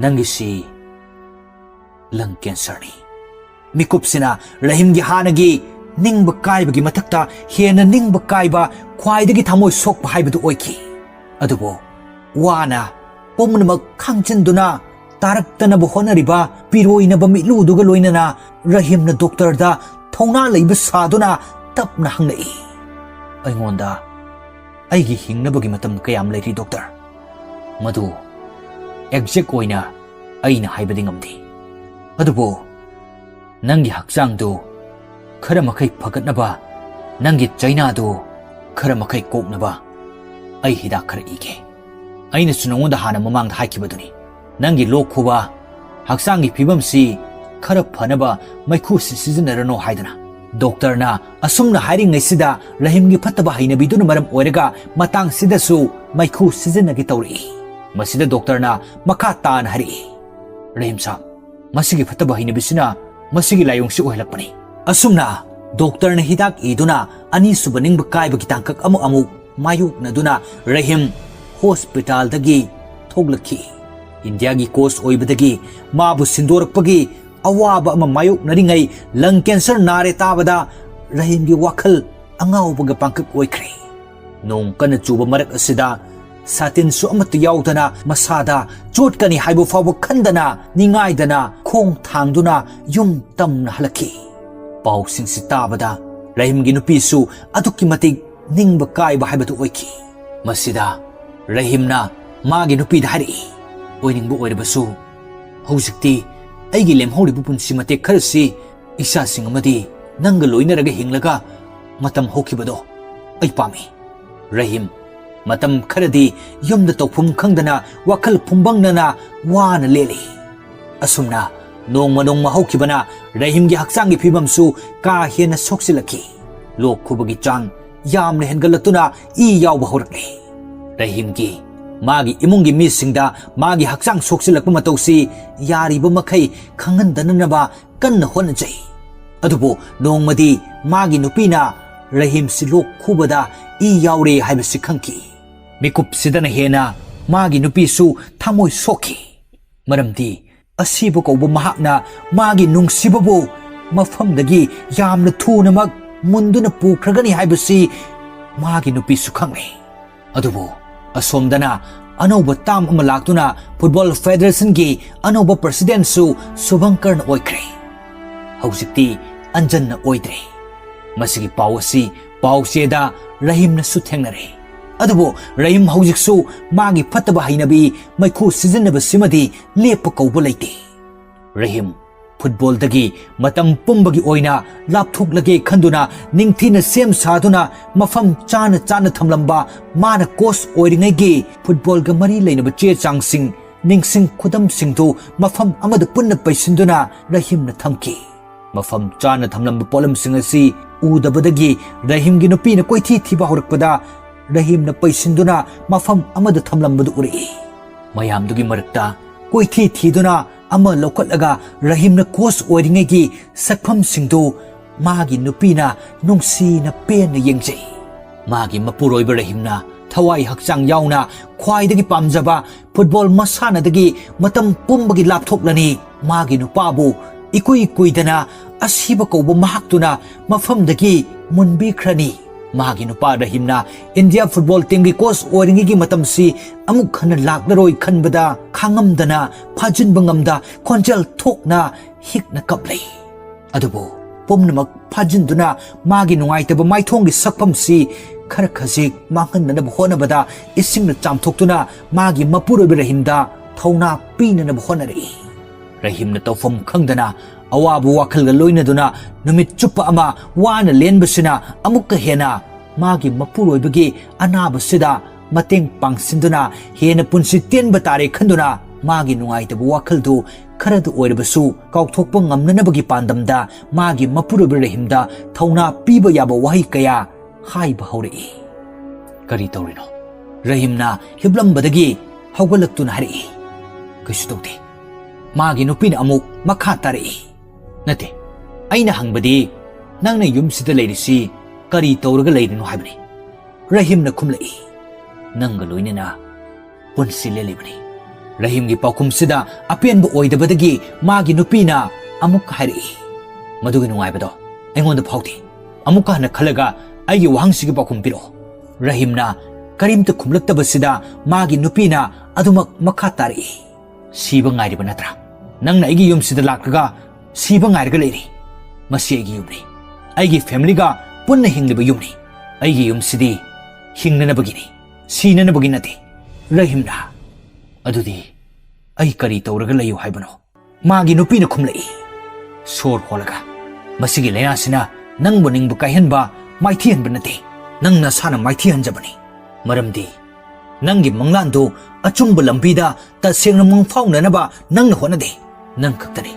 ꯅꯪꯒꯤꯁꯤ lung cancerꯅꯤ꯫" ꯃꯤꯀꯨꯞꯁꯤꯅ ꯔꯍꯤꯝꯒꯤ ꯍꯥꯟꯅꯒꯤ ꯅꯤꯡꯕ ꯀꯥꯏꯕꯒꯤ ꯃꯊꯛꯇ ꯍꯦꯟꯅ ꯅꯤꯡꯕ ꯀꯥꯏꯕ, ꯈ꯭ꯋꯥꯏꯗꯒꯤ ꯊꯃꯣꯏ ꯁꯣꯛꯄ ꯍꯥꯏꯕꯗꯨ ꯑꯣꯏꯈꯤ꯫ ꯑꯗꯨꯕꯨ ꯋꯥꯅ ꯄꯨꯝꯅꯃꯛ ꯈꯥꯡꯖꯤꯟꯗꯨꯅ ꯇꯥꯔꯛꯇꯅꯕ ꯍꯣꯠꯅꯔꯤꯕ ꯄꯤꯔꯣꯏꯅꯕ ꯃꯤꯠꯂꯨꯗꯨꯒ ꯂꯣꯏꯅꯅ ꯔꯍꯤꯝꯅ doctorꯗ ꯊꯧꯅꯥ ꯂꯩꯕ ꯁꯥꯗꯨꯅ ꯇꯞꯅ ꯍꯪꯂꯛꯏ, ꯑꯩꯉꯣꯟꯗ ꯑꯩꯒꯤ ꯍꯤꯡꯅꯕꯒꯤ ꯃꯇꯝ ꯀꯌꯥꯝ ꯂꯩꯔꯤ, ꯗꯣꯛꯇꯔ? ꯃꯗꯨ ꯑꯦꯛꯖꯦꯛ ꯑꯣꯏꯅ ꯑꯩꯅ ꯍꯥꯏꯕꯗꯤ ꯉꯝꯗꯦ꯫ ꯑꯗꯨꯕꯨ ꯅꯪꯒꯤ ꯍꯛꯆꯥꯡꯗꯨ ꯈꯔ ꯃꯈꯩ ꯐꯒꯠꯅꯕ, ꯅꯪꯒꯤ ꯆꯩꯅꯥꯗꯨ ꯈꯔ ꯃꯈꯩ ꯀꯣꯛꯅꯕ ꯑꯩ ꯍꯤꯗꯥꯛ ꯈꯔ ꯏꯒꯦ꯫ ꯑꯩꯅꯁꯨ ꯅꯉꯣꯟꯗ ꯍꯥꯟꯅ ꯃꯃꯥꯡꯗ ꯍꯥꯏꯈꯤꯕꯗꯨꯅꯤ, ꯅꯪꯒꯤ ꯂꯣꯛ ꯈꯨꯕ, ꯍꯛꯆꯥꯡꯒꯤ ꯐꯤꯕꯝꯁꯤ ꯈꯔ ꯐꯅꯕ ꯃꯩꯈꯨꯁꯤ ꯁꯤꯖꯤꯟꯅꯔꯅꯨ ꯍꯥꯏꯗꯅ꯫ ꯗꯣꯛꯇꯔꯅ ꯑꯁꯨꯝꯅ ꯍꯥꯏꯔꯤꯉꯩꯁꯤꯗ ꯔꯍꯤꯝꯒꯤ ꯐꯠꯇꯕ ꯍꯩꯅꯕꯤꯗꯨꯅ ꯃꯔꯝ ꯑꯣꯏꯔꯒ ꯃꯇꯥꯡꯁꯤꯗꯁꯨ ꯃꯩꯈꯨ ꯁꯤꯖꯤꯟꯅꯒꯦ ꯇꯧꯔꯛꯏ꯫ ꯃꯁꯤꯗ ꯗꯣꯛꯇꯔꯅ ꯃꯈꯥ ꯇꯥꯅ ꯍꯥꯏꯔꯛꯏ, "ꯔꯍꯤꯝ ꯁꯥꯕ, ꯃꯁꯤꯒꯤ ꯐꯠꯇꯕ ꯍꯩꯅꯕꯤꯁꯤꯅ ꯃꯁꯤꯒꯤ ꯂꯥꯏꯑꯣꯡꯁꯤ ꯑꯣꯏꯍꯜꯂꯛꯄꯅꯤ"꯫ ꯑꯁꯨꯝꯅ ꯗꯣꯛꯇꯔꯅ ꯍꯤꯗꯥꯛ ꯏꯗꯨꯅ ꯑꯅꯤꯁꯨꯕ ꯅꯤꯡꯕ ꯀꯥꯏꯕꯒꯤ ꯇꯥꯡꯀꯛ ꯑꯃꯨꯛ ꯑꯃꯨꯛ ꯃꯥꯌꯣꯛꯅꯗꯨꯅ ꯔꯍꯤꯝ ꯍꯣꯁꯄꯤꯇꯥꯜꯗꯒꯤ ꯊꯣꯛꯂꯛꯈꯤ꯫ ꯏꯟꯗꯤꯌꯥꯒꯤ ꯀꯣꯆ ꯑꯣꯏꯕꯗꯒꯤ ꯃꯥꯕꯨ ꯁꯤꯟꯗꯣꯔꯛꯄꯒꯤ ꯑꯋꯥꯕ ꯑꯃ ꯃꯥꯌꯣꯛꯅꯔꯤꯉꯩ ꯂꯪ ꯀꯦꯟꯁꯔ ꯅꯥꯔꯦ ꯇꯥꯕꯗ ꯔꯍꯤꯝꯒꯤ ꯋꯥꯈꯜ ꯑꯉꯥꯎꯕꯒ ꯄꯥꯡꯀꯛ ꯑꯣꯏꯈ꯭ꯔꯦ꯫ ꯅꯣꯡ ꯀꯟꯅ ꯆꯨꯕ ꯃꯔꯛ ꯑꯁꯤꯗ ꯁꯥꯇꯤꯟꯁꯨ ꯑꯃꯠꯇ ꯌꯥꯎꯗꯅ ꯃꯁꯥꯗ ꯆꯣꯠꯀꯅꯤ ꯍꯥꯏꯕ ꯐꯥꯎꯕ ꯈꯟꯗꯅ ꯅꯤꯡꯉꯥꯏꯗꯅ ꯈꯣꯡ ꯊꯥꯡꯗꯨꯅ ꯌꯨꯝ ꯇꯝꯅ ꯍꯜꯂꯛꯈꯤ꯫ ꯄꯥꯎꯁꯤꯡꯁꯤ ꯇꯥꯕꯗ ꯔꯍꯤꯝꯒꯤ ꯅꯨꯄꯤꯁꯨ ꯑꯗꯨꯛꯀꯤ ꯃꯇꯤꯛ ꯅꯤꯡꯕ ꯀꯥꯏꯕ ꯍꯥꯏꯕꯗꯨ ꯑꯣꯏꯈꯤ꯫ ꯃꯁꯤꯗ ꯔꯍꯤꯝꯅ ꯃꯥꯒꯤ ꯅꯨꯄꯤꯗ ꯍꯥꯏꯔꯛꯏ, "ꯑꯣꯏꯅꯤꯡꯕ ꯑꯣꯏꯔꯕꯁꯨ ꯍꯧꯖꯤꯛꯇꯤ ꯑꯩꯒꯤ ꯂꯦꯝꯍꯧꯔꯤꯕ ꯄꯨꯟꯁꯤ ꯃꯇꯦꯛ ꯈꯔꯁꯤ ꯏꯆꯥꯁꯤꯡ ꯑꯃꯗꯤ ꯅꯪꯒ ꯂꯣꯏꯅꯔꯒ ꯍꯤꯡꯂꯒ ꯃꯇꯝ ꯍꯧꯈꯤꯕꯗꯣ ꯑꯩ ꯄꯥꯝꯃꯤ"꯫ ꯔꯍꯤꯝ ꯃꯇꯝ ꯈꯔꯗꯤ ꯌꯨꯝꯗ ꯇꯧꯐꯝ ꯈꯪꯗꯅ ꯋꯥꯈꯜ ꯐꯨꯝꯕꯪꯅꯅ ꯋꯥꯅ ꯂꯦꯜꯂꯤ꯫ ꯑꯁꯨꯝꯅ ꯅꯣꯡꯃ ꯅꯣꯡꯃ ꯍꯧꯈꯤꯕꯅ ꯔꯍꯤꯝꯒꯤ ꯍꯛꯆꯥꯡꯒꯤ ꯐꯤꯕꯝꯁꯨ ꯀꯥ ꯍꯦꯟꯅ ꯁꯣꯛꯆꯤꯜꯂꯛꯈꯤ꯫ ꯂꯣꯛ ꯈꯨꯕꯒꯤ ꯆꯥꯡ ꯌꯥꯝꯅ ꯍꯦꯟꯒꯠꯂꯛꯇꯨꯅ ꯏ ꯌꯥꯎꯕ ꯍꯧꯔꯛꯂꯦ꯫ ꯔꯍꯤꯝꯒꯤ ꯃꯥꯒꯤ ꯏꯃꯨꯡꯒꯤ ꯃꯤꯁꯤꯡꯗ ꯃꯥꯒꯤ ꯍꯛꯆꯥꯡ ꯁꯣꯛꯆꯤꯜꯂꯛꯄ ꯃꯇꯧꯁꯤ ꯌꯥꯔꯤꯕ ꯃꯈꯩ ꯈꯪꯍꯟꯗꯅꯅꯕ ꯀꯟꯅ ꯍꯣꯠꯅꯖꯩ꯫ ꯑꯗꯨꯕꯨ ꯅꯣꯡꯃꯗꯤ ꯃꯥꯒꯤ ꯅꯨꯄꯤꯅ ꯔꯍꯤꯝꯁꯤ ꯂꯣꯛ ꯈꯨꯕꯗ ꯏ ꯌꯥꯎꯔꯦ ꯍꯥꯏꯕꯁꯤ ꯈꯪꯈꯤ꯫ ꯃꯤꯀꯨꯞꯁꯤꯗꯅ ꯍꯦꯟꯅ ꯃꯥꯒꯤ ꯅꯨꯄꯤꯁꯨ ꯊꯃꯣꯏ ꯁꯣꯛꯈꯤ꯫ ꯃꯔꯝꯗꯤ ꯑꯁꯤꯕ ꯀꯧꯕ ꯃꯍꯥꯛꯅ ꯃꯥꯒꯤ ꯅꯨꯡꯁꯤꯕꯕꯨ ꯃꯐꯝꯗꯒꯤ ꯌꯥꯝꯅ ꯊꯨꯅꯃꯛ ꯃꯨꯟꯗꯨꯅ ꯄꯨꯈ꯭ꯔꯒꯅꯤ ꯍꯥꯏꯕꯁꯤ ꯃꯥꯒꯤ ꯅꯨꯄꯤꯁꯨ ꯈꯪꯂꯦ꯫ ꯑꯗꯨꯕꯨ ꯑꯁꯣꯝꯗꯅ ꯑꯅꯧꯕ ꯇꯥꯝ ꯑꯃ ꯂꯥꯛꯇꯨꯅ ꯐꯨꯠꯕꯣꯜ ꯐꯦꯗꯔꯦꯁꯟꯒꯤ ꯑꯅꯧꯕ ꯄ꯭ꯔꯁꯤꯗꯦꯟꯁꯨ ꯁꯨꯚꯪꯀꯔꯅ ꯑꯣꯏꯈ꯭ꯔꯦ꯫ ꯍꯧꯖꯤꯛꯇꯤ ꯑꯟꯖꯟꯅ ꯑꯣꯏꯗ꯭ꯔꯦ꯫ ꯃꯁꯤꯒꯤ ꯄꯥꯎ ꯑꯁꯤ ꯄꯥꯎꯆꯦꯗ ꯔꯍꯤꯝꯅꯁꯨ ꯊꯦꯡꯅꯔꯦ꯫ ꯑꯗꯨꯕꯨ ꯔꯍꯤꯝ ꯍꯧꯖꯤꯛꯁꯨ ꯃꯥꯒꯤ ꯐꯠꯇꯕ ꯍꯩꯅꯕꯤ ꯃꯩꯈꯨ ꯁꯤꯖꯤꯟꯅꯕꯁꯤꯃꯗꯤ ꯂꯦꯞꯄ ꯀꯧꯕ ꯂꯩꯇꯦ꯫ ꯔꯍꯤꯝ ꯐꯨꯠꯕꯣꯜꯗꯒꯤ ꯃꯇꯝ ꯄꯨꯝꯕꯒꯤ ꯑꯣꯏꯅ ꯂꯥꯞꯊꯣꯛꯂꯒꯦ ꯈꯟꯗꯨꯅ ꯅꯤꯡꯊꯤꯅ ꯁꯦꯝ ꯁꯥꯗꯨꯅ ꯃꯐꯝ ꯆꯥꯅ ꯆꯥꯅ ꯊꯝꯂꯝꯕ ꯃꯥꯅ ꯀꯣꯆ ꯑꯣꯏꯔꯤꯉꯩꯒꯤ ꯐꯨꯠꯕꯣꯜꯒ ꯃꯔꯤ ꯂꯩꯅꯕ ꯆꯦ ꯆꯥꯡꯁꯤꯡ, ꯅꯤꯡꯁꯤꯡ ꯈꯨꯗꯝꯁꯤꯡꯗꯨ ꯃꯐꯝ ꯑꯃꯗ ꯄꯨꯟꯅ ꯄꯩꯁꯤꯟꯗꯨꯅ ꯔꯍꯤꯝꯅ ꯊꯝꯈꯤ꯫ ꯃꯐꯝ ꯆꯥꯅ ꯊꯝꯂꯝꯕ ꯄꯣꯠꯂꯝꯁꯤꯡ ꯑꯁꯤ ꯎꯗꯕꯗꯒꯤ ꯔꯍꯤꯝꯒꯤ ꯅꯨꯄꯤꯅ ꯀꯣꯏꯊꯤ ꯊꯤꯕ ꯍꯧꯔꯛꯄꯗ ꯔꯍꯤꯝꯅ ꯄꯩꯁꯤꯟꯗꯨꯅ ꯃꯐꯝ ꯑꯃꯗ ꯊꯝꯂꯝꯕꯗꯨ ꯎꯔꯛꯏ꯫ ꯃꯌꯥꯝꯗꯨꯒꯤ ꯃꯔꯛꯇ ꯀꯣꯏꯊꯤ ꯊꯤꯗꯨꯅ ꯑꯃ ꯂꯧꯈꯠꯂꯒ ꯔꯍꯤꯝꯅ ꯀꯣꯆ ꯑꯣꯏꯔꯤꯉꯩꯒꯤ ꯁꯛꯐꯝꯁꯤꯡꯗꯨ ꯃꯥꯒꯤ ꯅꯨꯄꯤꯅ ꯅꯨꯡꯁꯤꯅ ꯄꯦꯟꯅ ꯌꯦꯡꯖꯩ꯫ ꯃꯥꯒꯤ ꯃꯄꯨꯔꯣꯏꯕ ꯔꯍꯤꯝꯅ ꯊꯋꯥꯏ ꯍꯛꯆꯥꯡ ꯌꯥꯎꯅ ꯈ꯭ꯋꯥꯏꯗꯒꯤ ꯄꯥꯝꯖꯕ ꯐꯨꯠꯕꯣꯜ ꯃꯁꯥꯟꯅꯗꯒꯤ ꯃꯇꯝ ꯄꯨꯝꯕꯒꯤ ꯂꯥꯞꯊꯣꯛꯂꯅꯤ꯫ ꯃꯥꯒꯤ ꯅꯨꯄꯥꯕꯨ ꯏꯀꯨꯏ ꯀꯨꯏꯗꯅ ꯑꯁꯤꯕ ꯀꯧꯕ ꯃꯍꯥꯛꯇꯨꯅ ꯃꯐꯝꯗꯒꯤ ꯃꯨꯟꯕꯤꯈ꯭ꯔꯅꯤ꯫ ꯃꯥꯒꯤ ꯅꯨꯄꯥ ꯔꯍꯤꯝꯅ ꯏꯟꯗꯤꯌꯥ ꯐꯨꯠꯕꯣꯜ ꯇꯤꯝꯒꯤ ꯀꯣꯆ ꯑꯣꯏꯔꯤꯉꯩꯒꯤ ꯃꯇꯝꯁꯤ ꯑꯃꯨꯛ ꯍꯟꯅ ꯂꯥꯛꯂꯔꯣꯏ ꯈꯟꯕꯗ ꯈꯥꯡꯉꯝꯗꯅ ꯐꯥꯖꯤꯟꯕ ꯉꯝꯗ ꯈꯣꯟꯖꯦꯜ ꯊꯣꯛꯅ ꯍꯤꯛꯅ ꯀꯞꯂꯤ꯫ ꯑꯗꯨꯕꯨ ꯄꯨꯝꯅꯃꯛ ꯐꯥꯖꯤꯟꯗꯨꯅ ꯃꯥꯒꯤ ꯅꯨꯡꯉꯥꯏꯇꯕ ꯃꯥꯏꯊꯣꯡꯒꯤ ꯁꯛꯐꯝꯁꯤ ꯈꯔ ꯈꯖꯤꯛ ꯃꯥꯡꯍꯟꯅꯅꯕ ꯍꯣꯠꯅꯕꯗ ꯏꯁꯤꯡꯅ ꯆꯥꯝꯊꯣꯛꯇꯨꯅ ꯃꯥꯒꯤ ꯃꯄꯨꯔꯣꯏꯕ ꯔꯍꯤꯝꯗ ꯊꯧꯅꯥ ꯄꯤꯅꯅꯕ ꯍꯣꯠꯅꯔꯛꯏ꯫ ꯔꯍꯤꯝꯅ ꯇꯧꯐꯝ ꯈꯪꯗꯅ ꯑꯋꯥꯕ ꯋꯥꯈꯜꯒ ꯂꯣꯏꯅꯗꯨꯅ ꯅꯨꯃꯤꯠ ꯆꯨꯞꯄ ꯑꯃ ꯋꯥꯅ ꯂꯦꯟꯕꯁꯤꯅ ꯑꯃꯨꯛꯀ ꯍꯦꯟꯅ ꯃꯥꯒꯤ ꯃꯄꯨꯔꯣꯏꯕꯒꯤ ꯑꯅꯥꯕꯁꯤꯗ ꯃꯇꯦꯡ ꯄꯥꯡꯁꯤꯟꯗꯨꯅ ꯍꯦꯟꯅ ꯄꯨꯟꯁꯤ ꯇꯦꯟꯕ ꯇꯥꯔꯦ ꯈꯟꯗꯨꯅ ꯃꯥꯒꯤ ꯅꯨꯡꯉꯥꯏꯇꯕ ꯋꯥꯈꯜꯗꯨ ꯈꯔꯗ ꯑꯣꯏꯔꯕꯁꯨ ꯀꯥꯎꯊꯣꯛꯄ ꯉꯝꯅꯅꯕꯒꯤ ꯄꯥꯟꯗꯝꯗ ꯃꯥꯒꯤ ꯃꯄꯨꯔꯣꯏꯕ ꯔꯍꯤꯝꯗ ꯊꯧꯅꯥ ꯄꯤꯕ ꯌꯥꯕ ꯋꯥꯍꯩ ꯀꯌꯥ ꯍꯥꯏꯕ ꯍꯧꯔꯛꯏ꯫ "ꯀꯔꯤ ꯇꯧꯔꯤꯅꯣ?" ꯔꯍꯤꯝꯅ ꯍꯤꯞꯂꯝꯕꯗꯒꯤ ꯍꯧꯒꯠꯂꯛꯇꯨꯅ ꯍꯥꯏꯔꯛꯏ꯫ "ꯀꯩꯁꯨ ꯇꯧꯗꯦ꯫" ꯃꯥꯒꯤ ꯅꯨꯄꯤꯅ ꯑꯃꯨꯛ ꯃꯈꯥ ꯇꯥꯔꯛꯏ꯫ "ꯅꯠꯇꯦ, ꯑꯩꯅ ꯍꯪꯕꯗꯤ ꯅꯪꯅ ꯌꯨꯝꯁꯤꯗ ꯂꯩꯔꯤꯁꯤ ꯀꯔꯤ ꯇꯧꯔꯒ ꯂꯩꯔꯤꯅꯣ ꯍꯥꯏꯕꯅꯤ꯫" ꯔꯍꯤꯝꯅ ꯈꯨꯝꯂꯛꯏ꯫ "ꯅꯪꯒ ꯂꯣꯏꯅꯅ ꯄꯨꯟꯁꯤ ꯂꯦꯜꯂꯤꯕꯅꯤ꯫" ꯔꯍꯤꯝꯒꯤ ꯄꯥꯎꯈꯨꯝꯁꯤꯗ ꯑꯄꯦꯟꯕ ꯑꯣꯏꯗꯕꯗꯒꯤ ꯃꯥꯒꯤ ꯅꯨꯄꯤꯅ ꯑꯃꯨꯛ ꯍꯥꯏꯔꯛꯏ꯫ "ꯃꯗꯨꯒꯤ ꯅꯨꯡꯉꯥꯏꯕꯗꯣ ꯑꯩꯉꯣꯟꯗ ꯐꯥꯎꯗꯦ꯫ ꯑꯃꯨꯛꯀ ꯍꯟꯅ ꯈꯜꯂꯒ ꯑꯩꯒꯤ ꯋꯥꯍꯪꯁꯤꯒꯤ ꯄꯥꯎꯈꯨꯝ ꯄꯤꯔꯛꯑꯣ꯫" ꯔꯍꯤꯝꯅ ꯀꯔꯤꯝꯇ ꯈꯨꯝꯂꯛꯇꯕꯁꯤꯗ ꯃꯥꯒꯤ ꯅꯨꯄꯤꯅ ꯑꯗꯨꯃꯛ ꯃꯈꯥ ꯇꯥꯔꯛꯏ꯫ "ꯁꯤꯕ ꯉꯥꯏꯔꯤꯕ ꯅꯠꯇ꯭ꯔꯥ? ꯅꯪꯅ ꯑꯩꯒꯤ ꯌꯨꯝꯁꯤꯗ ꯂꯥꯛꯂꯒ ꯁꯤꯕ ꯉꯥꯏꯔꯒ ꯂꯩꯔꯤ꯫ ꯃꯁꯤ ꯑꯩꯒꯤ ꯌꯨꯝꯅꯤ꯫ ꯑꯩꯒꯤ ꯐꯦꯃꯤꯂꯤꯒ ꯄꯨꯟꯅ ꯍꯤꯡꯂꯤꯕ ꯌꯨꯝꯅꯤ꯫ ꯑꯩꯒꯤ ꯌꯨꯝꯁꯤꯗꯤ ꯍꯤꯡꯅꯅꯕꯒꯤꯅꯤ, ꯁꯤꯅꯅꯕꯒꯤ ꯅꯠꯇꯦ꯫ ꯔꯍꯤꯝꯅ, "ꯑꯗꯨꯗꯤ ꯑꯩ ꯀꯔꯤ ꯇꯧꯔꯒ ꯂꯩꯌꯨ ꯍꯥꯏꯕꯅꯣ?" ꯃꯥꯒꯤ ꯅꯨꯄꯤꯅ ꯈꯨꯝꯂꯛꯏ, ꯁꯣꯔ ꯍꯣꯜꯂꯒ, "ꯃꯁꯤꯒꯤ ꯂꯥꯏꯅꯥꯁꯤꯅ ꯅꯪꯕꯨ ꯅꯤꯡꯕ ꯀꯥꯏꯍꯟꯕ, ꯃꯥꯏꯊꯤꯍꯟꯕ ꯅꯠꯇꯦ, ꯅꯪ ꯅꯁꯥꯅ ꯃꯥꯏꯊꯤꯍꯟꯖꯕꯅꯤ꯫ ꯃꯔꯝꯗꯤ ꯅꯪꯒꯤ ꯃꯪꯂꯥꯟꯗꯨ ꯑꯆꯨꯝꯕ ꯂꯝꯕꯤꯗ ꯇꯁꯦꯡꯅ ꯃꯪꯐꯥꯎꯅꯅꯕ ꯅꯪꯅ ꯍꯣꯠꯅꯗꯦ꯫ ꯅꯪ ꯈꯛꯇꯅꯤ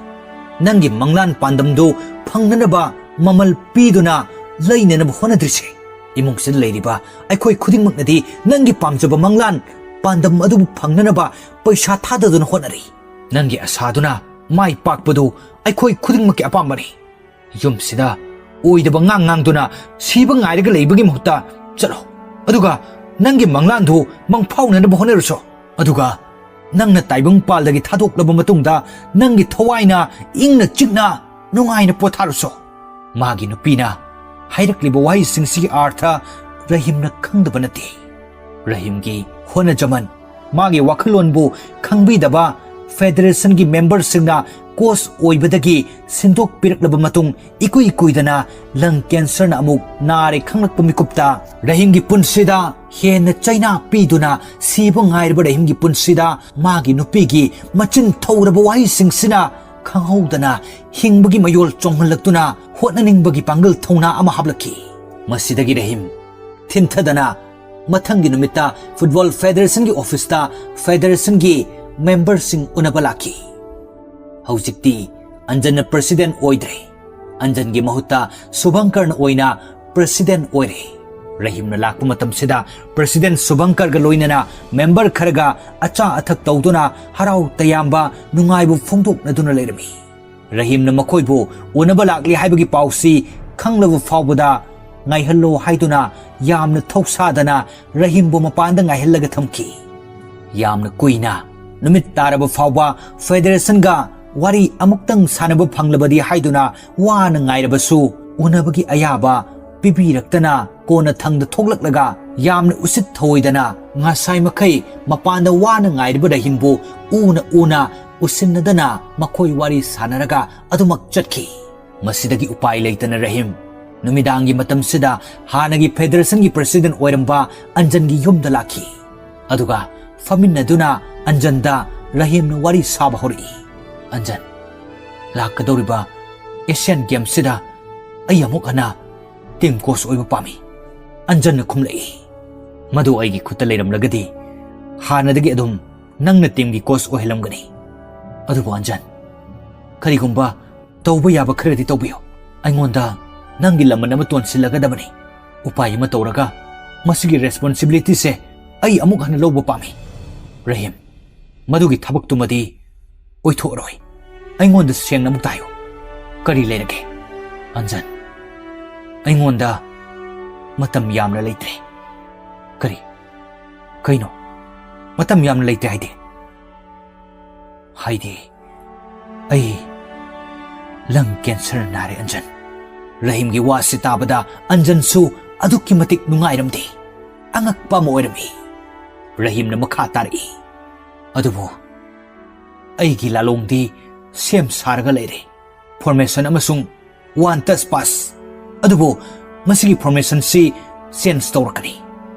ꯅꯪꯒꯤ ꯃꯪꯂꯥꯟ ꯄꯥꯟꯗꯝꯗꯨ ꯐꯪꯅꯅꯕ ꯃꯃꯜ ꯄꯤꯗꯨꯅ ꯂꯩꯅꯅꯕ ꯍꯣꯠꯅꯗ꯭ꯔꯤꯁꯦ꯫ ꯏꯃꯨꯡꯁꯤꯗ ꯂꯩꯔꯤꯕ ꯑꯩꯈꯣꯏ ꯈꯨꯗꯤꯡꯃꯛꯅꯗꯤ ꯅꯪꯒꯤ ꯄꯥꯝꯖꯕ ꯃꯪꯂꯥꯟ ꯄꯥꯟꯗꯝ ꯑꯗꯨꯕꯨ ꯐꯪꯅꯅꯕ ꯄꯩꯁꯥ ꯊꯥꯗꯗꯨꯅ ꯍꯣꯠꯅꯔꯤ꯫ ꯅꯪꯒꯤ ꯑꯁꯥꯗꯨꯅ ꯃꯥꯏ ꯄꯥꯛꯄꯗꯨ ꯑꯩꯈꯣꯏ ꯈꯨꯗꯤꯡꯃꯛꯀꯤ ꯑꯄꯥꯝꯕꯅꯤ꯫ ꯌꯨꯝꯁꯤꯗ ꯑꯣꯏꯗꯕ ꯉꯥꯡ ꯉꯥꯡꯗꯨꯅ ꯁꯤꯕ ꯉꯥꯏꯔꯒ ꯂꯩꯕꯒꯤ ꯃꯍꯨꯠꯇ ꯆꯠꯂꯣ꯫ ꯑꯗꯨꯒ ꯅꯪꯒꯤ ꯃꯪꯂꯥꯟꯗꯨ ꯃꯪꯐꯥꯎꯅꯅꯕ ꯍꯣꯠꯅꯔꯨꯁꯣ꯫ ꯑꯗꯨꯒ ꯅꯪꯅ ꯇꯥꯏꯕꯪ ꯄꯥꯜꯗꯒꯤ ꯊꯥꯗꯣꯛꯂꯕ ꯃꯇꯨꯡꯗ ꯅꯪꯒꯤ ꯊꯋꯥꯏꯅ ꯏꯪꯅ ꯆꯤꯛꯅ ꯅꯨꯡꯉꯥꯏꯅ ꯄꯣꯊꯥꯔꯨꯁꯣ꯫" ꯃꯥꯒꯤ ꯅꯨꯄꯤꯅ ꯍꯥꯏꯔꯛꯂꯤꯕ ꯋꯥꯍꯩꯁꯤꯡꯁꯤꯒꯤ ꯑꯥꯔꯊ ꯔꯍꯤꯝꯅ ꯈꯪꯗꯕ ꯅꯠꯇꯦ꯫ ꯔꯍꯤꯝꯒꯤ ꯍꯣꯠꯅꯖꯃꯟ, ꯃꯥꯒꯤ ꯋꯥꯈꯜꯂꯣꯟꯕꯨ ꯈꯪꯕꯤꯗꯕ ꯐꯦꯗꯔꯦꯁꯟꯒꯤ ꯃꯦꯝꯕꯔꯁꯤꯡꯅ ꯀꯣꯆ ꯑꯣꯏꯕꯗꯒꯤ ꯁꯤꯟꯗꯣꯛꯄꯤꯔꯛꯂꯕ ꯃꯇꯨꯡ, ꯏꯀꯨꯏ ꯀꯨꯏꯗꯅ ꯂꯪ ꯀꯦꯟꯁꯔꯅ ꯑꯃꯨꯛ ꯅꯥꯔꯦ ꯈꯪꯂꯛꯄ ꯃꯤꯀꯨꯞꯇ, ꯔꯍꯤꯝꯒꯤ ꯄꯨꯟꯁꯤꯗ ꯍꯦꯟꯅ ꯆꯩꯅꯥ ꯄꯤꯗꯨꯅ ꯁꯤꯕ ꯉꯥꯏꯔꯕ ꯔꯍꯤꯝꯒꯤ ꯄꯨꯟꯁꯤꯗ ꯃꯥꯒꯤ ꯅꯨꯄꯤꯒꯤ ꯃꯆꯤꯟ ꯊꯧꯔꯕ ꯋꯥꯍꯩꯁꯤꯡꯁꯤꯅ ꯈꯪꯍꯧꯗꯅ ꯍꯤꯡꯕꯒꯤ ꯃꯌꯣꯜ ꯆꯣꯡꯍꯜꯂꯛꯇꯨꯅ ꯍꯣꯠꯅꯅꯤꯡꯕꯒꯤ ꯄꯥꯡꯒꯜ ꯊꯧꯅꯥ ꯑꯃ ꯍꯥꯞꯂꯛꯈꯤ꯫ ꯃꯁꯤꯗꯒꯤ ꯔꯍꯤꯝ ꯊꯤꯟꯊꯗꯅ ꯃꯊꯪꯒꯤ ꯅꯨꯃꯤꯠꯇ ꯐꯨꯠꯕꯣꯜ ꯐꯦꯗꯔꯦꯁꯟꯒꯤ ꯑꯣꯐꯤꯁꯇ ꯐꯦꯗꯔꯦꯁꯟꯒꯤ ꯃꯦꯝꯕꯔꯁꯤꯡ ꯎꯅꯕ ꯂꯥꯛꯈꯤ꯫ ꯍꯧꯖꯤꯛꯇꯤ ꯑꯟꯖꯟꯅ ꯄ꯭ꯔꯁꯤꯗꯦꯟ ꯑꯣꯏꯗ꯭ꯔꯦ꯫ ꯑꯟꯖꯟꯒꯤ ꯃꯍꯨꯠꯇ ꯁꯨꯚꯪꯀꯔꯅ ꯑꯣꯏꯅ ꯄ꯭ꯔꯁꯤꯗꯦꯟ ꯑꯣꯏꯔꯦ꯫ ꯔꯍꯤꯝꯅ ꯂꯥꯛꯄ ꯃꯇꯝꯁꯤꯗ ꯄ꯭ꯔꯁꯤꯗꯦꯟ ꯁꯨꯚꯪꯀꯔꯒ ꯂꯣꯏꯅꯅ ꯃꯦꯝꯕꯔ ꯈꯔꯒ ꯑꯆꯥ ꯑꯊꯛ ꯇꯧꯗꯨꯅ ꯍꯔꯥꯎ ꯇꯌꯥꯝꯕ ꯅꯨꯡꯉꯥꯏꯕ ꯐꯣꯡꯗꯣꯛꯅꯗꯨꯅ ꯂꯩꯔꯝꯃꯤ꯫ ꯔꯍꯤꯝꯅ ꯃꯈꯣꯏꯕꯨ ꯎꯅꯕ ꯂꯥꯛꯂꯤ ꯍꯥꯏꯕꯒꯤ ꯄꯥꯎꯁꯤ ꯈꯪꯂꯕ ꯐꯥꯎꯕꯗ ꯉꯥꯏꯍꯜꯂꯣ ꯍꯥꯏꯗꯨꯅ ꯌꯥꯝꯅ ꯊꯧꯁꯥꯗꯅ ꯔꯍꯤꯝꯕꯨ ꯃꯄꯥꯟꯗ ꯉꯥꯏꯍꯜꯂꯒ ꯊꯝꯈꯤ꯫ ꯌꯥꯝꯅ ꯀꯨꯏꯅ, ꯅꯨꯃꯤꯠ ꯇꯥꯔꯕ ꯐꯥꯎꯕ ꯐꯦꯗꯔꯦꯁꯟꯒ ꯋꯥꯔꯤ ꯑꯃꯨꯛꯇꯪ ꯁꯥꯟꯅꯕ ꯐꯪꯂꯕꯗꯤ ꯍꯥꯏꯗꯨꯅ ꯋꯥꯅ ꯉꯥꯏꯔꯕꯁꯨ ꯎꯅꯕꯒꯤ ꯑꯌꯥꯕ ꯄꯤꯕꯤꯔꯛꯇꯅ ꯀꯣꯟꯅ ꯊꯪꯗ ꯊꯣꯛꯂꯛꯂꯒ ꯌꯥꯝꯅ ꯎꯁꯤꯠ ꯊꯧꯑꯣꯏꯗꯅ ꯉꯁꯥꯏ ꯃꯈꯩ ꯃꯄꯥꯟꯗ ꯋꯥꯅ ꯉꯥꯏꯔꯤꯕ ꯔꯍꯤꯝꯕꯨ ꯎꯅ ꯎꯅ ꯎꯁꯤꯟꯅꯗꯅ ꯃꯈꯣꯏ ꯋꯥꯔꯤ ꯁꯥꯟꯅꯔꯒ ꯑꯗꯨꯃꯛ ꯆꯠꯈꯤ꯫ ꯃꯁꯤꯗꯒꯤ ꯎꯄꯥꯏ ꯂꯩꯇꯅ ꯔꯍꯤꯝ ꯅꯨꯃꯤꯗꯥꯡꯒꯤ ꯃꯇꯝꯁꯤꯗ ꯍꯥꯟꯅꯒꯤ ꯐꯦꯗꯔꯦꯁꯟꯒꯤ ꯄ꯭ꯔꯁꯤꯗꯦꯟ ꯑꯣꯏꯔꯝꯕ ꯑꯟꯖꯟꯒꯤ ꯌꯨꯝꯗ ꯂꯥꯛꯈꯤ꯫ ꯑꯗꯨꯒ ꯐꯝꯃꯤꯟꯅꯗꯨꯅ ꯑꯟꯖꯟꯗ ꯔꯍꯤꯝꯅ ꯋꯥꯔꯤ ꯁꯥꯕ ꯍꯧꯔꯛꯏ꯫ "ꯑꯟꯖꯟ, ꯂꯥꯛꯀꯗꯧꯔꯤꯕ ꯑꯦꯁꯤꯌꯥꯟ ꯒꯦꯝꯁꯁꯤꯗ ꯑꯩ ꯑꯃꯨꯛ ꯍꯟꯅ ꯇꯤꯝ ꯀꯣꯆ ꯑꯣꯏꯕ ꯄꯥꯝꯃꯤ," ꯑꯟꯖꯟꯅ ꯈꯨꯝꯂꯛꯏ꯫ "ꯃꯗꯨ ꯑꯩꯒꯤ ꯈꯨꯠꯇ ꯂꯩꯔꯝꯂꯒꯗꯤ ꯍꯥꯟꯅꯗꯒꯤ ꯑꯗꯨꯝ ꯅꯪꯅ ꯇꯤꯝꯒꯤ ꯀꯣꯆ ꯑꯣꯏꯍꯜꯂꯝꯒꯅꯤ꯫ ꯑꯗꯨꯕꯨ ꯑꯟꯖꯟ, ꯀꯔꯤꯒꯨꯝꯕ ꯇꯧꯕ ꯌꯥꯕ ꯈꯔꯗꯤ ꯇꯧꯕꯤꯌꯨ꯫ ꯑꯩꯉꯣꯟꯗ ꯅꯪꯒꯤ ꯂꯃꯟ ꯑꯃ ꯇꯣꯟꯁꯤꯜꯂꯒꯗꯕꯅꯤ꯫ ꯎꯄꯥꯏ ꯑꯃ ꯇꯧꯔꯒ ꯃꯁꯤꯒꯤ ꯔꯦꯁꯄꯣꯟꯁꯤꯕꯤꯂꯤꯇꯤꯁꯦ ꯑꯩ ꯑꯃꯨꯛ ꯍꯟꯅ ꯂꯧꯕ ꯄꯥꯝꯃꯤ꯫ ꯔꯍꯤꯝ, ꯃꯗꯨꯒꯤ ꯊꯕꯛꯇꯨꯃꯗꯤ ꯑꯣꯏꯊꯣꯛꯑꯔꯣꯏ꯫ ꯑꯩꯉꯣꯟꯗ ꯁꯦꯡꯅ ꯑꯃꯨꯛꯇ ꯍꯥꯏꯌꯨ, ꯀꯔꯤ ꯂꯩꯔꯒꯦ?" "ꯑꯟꯖꯟ, ꯑꯩꯉꯣꯟꯗ ꯃꯇꯝ ꯌꯥꯝꯅ ꯂꯩꯇ꯭ꯔꯦ꯫" "ꯀꯔꯤ? ꯀꯩꯅꯣ? ꯃꯇꯝ ꯌꯥꯝꯅ ꯂꯩꯇ꯭ꯔꯦ ꯍꯥꯏꯗꯤ?" "ꯍꯥꯏꯗꯤ ꯑꯩ ꯂꯪ ꯀꯦꯟꯁꯔ ꯅꯥꯔꯦ, ꯑꯟꯖꯟ꯫" ꯔꯍꯤꯝꯒꯤ ꯋꯥꯁꯤ ꯇꯥꯕꯗ ꯑꯟꯖꯟꯁꯨ ꯑꯗꯨꯛꯀꯤ ꯃꯇꯤꯛ ꯅꯨꯡꯉꯥꯏꯔꯝꯗꯦ꯫ ꯑꯉꯛꯄ ꯑꯃ ꯑꯣꯏꯔꯝꯃꯤ꯫ ꯔꯍꯤꯝꯅ ꯃꯈꯥ ꯇꯥꯔꯛꯏ, "ꯑꯗꯨꯕꯨ ꯑꯩꯒꯤ ꯂꯥꯂꯣꯡꯗꯤ ꯁꯦꯝ ꯁꯥꯔꯒ ꯂꯩꯔꯦ, ꯐꯣꯔꯃꯦꯁꯟ ꯑꯃꯁꯨꯡ ꯋꯥꯟ ꯇꯆ ꯄꯥꯁ꯫ ꯑꯗꯨꯕꯨ ꯃꯁꯤꯒꯤ ꯐꯣꯔꯃꯦꯁꯟꯁꯤ ꯆꯦꯟꯖ ꯇꯧꯔꯛꯀꯅꯤ꯫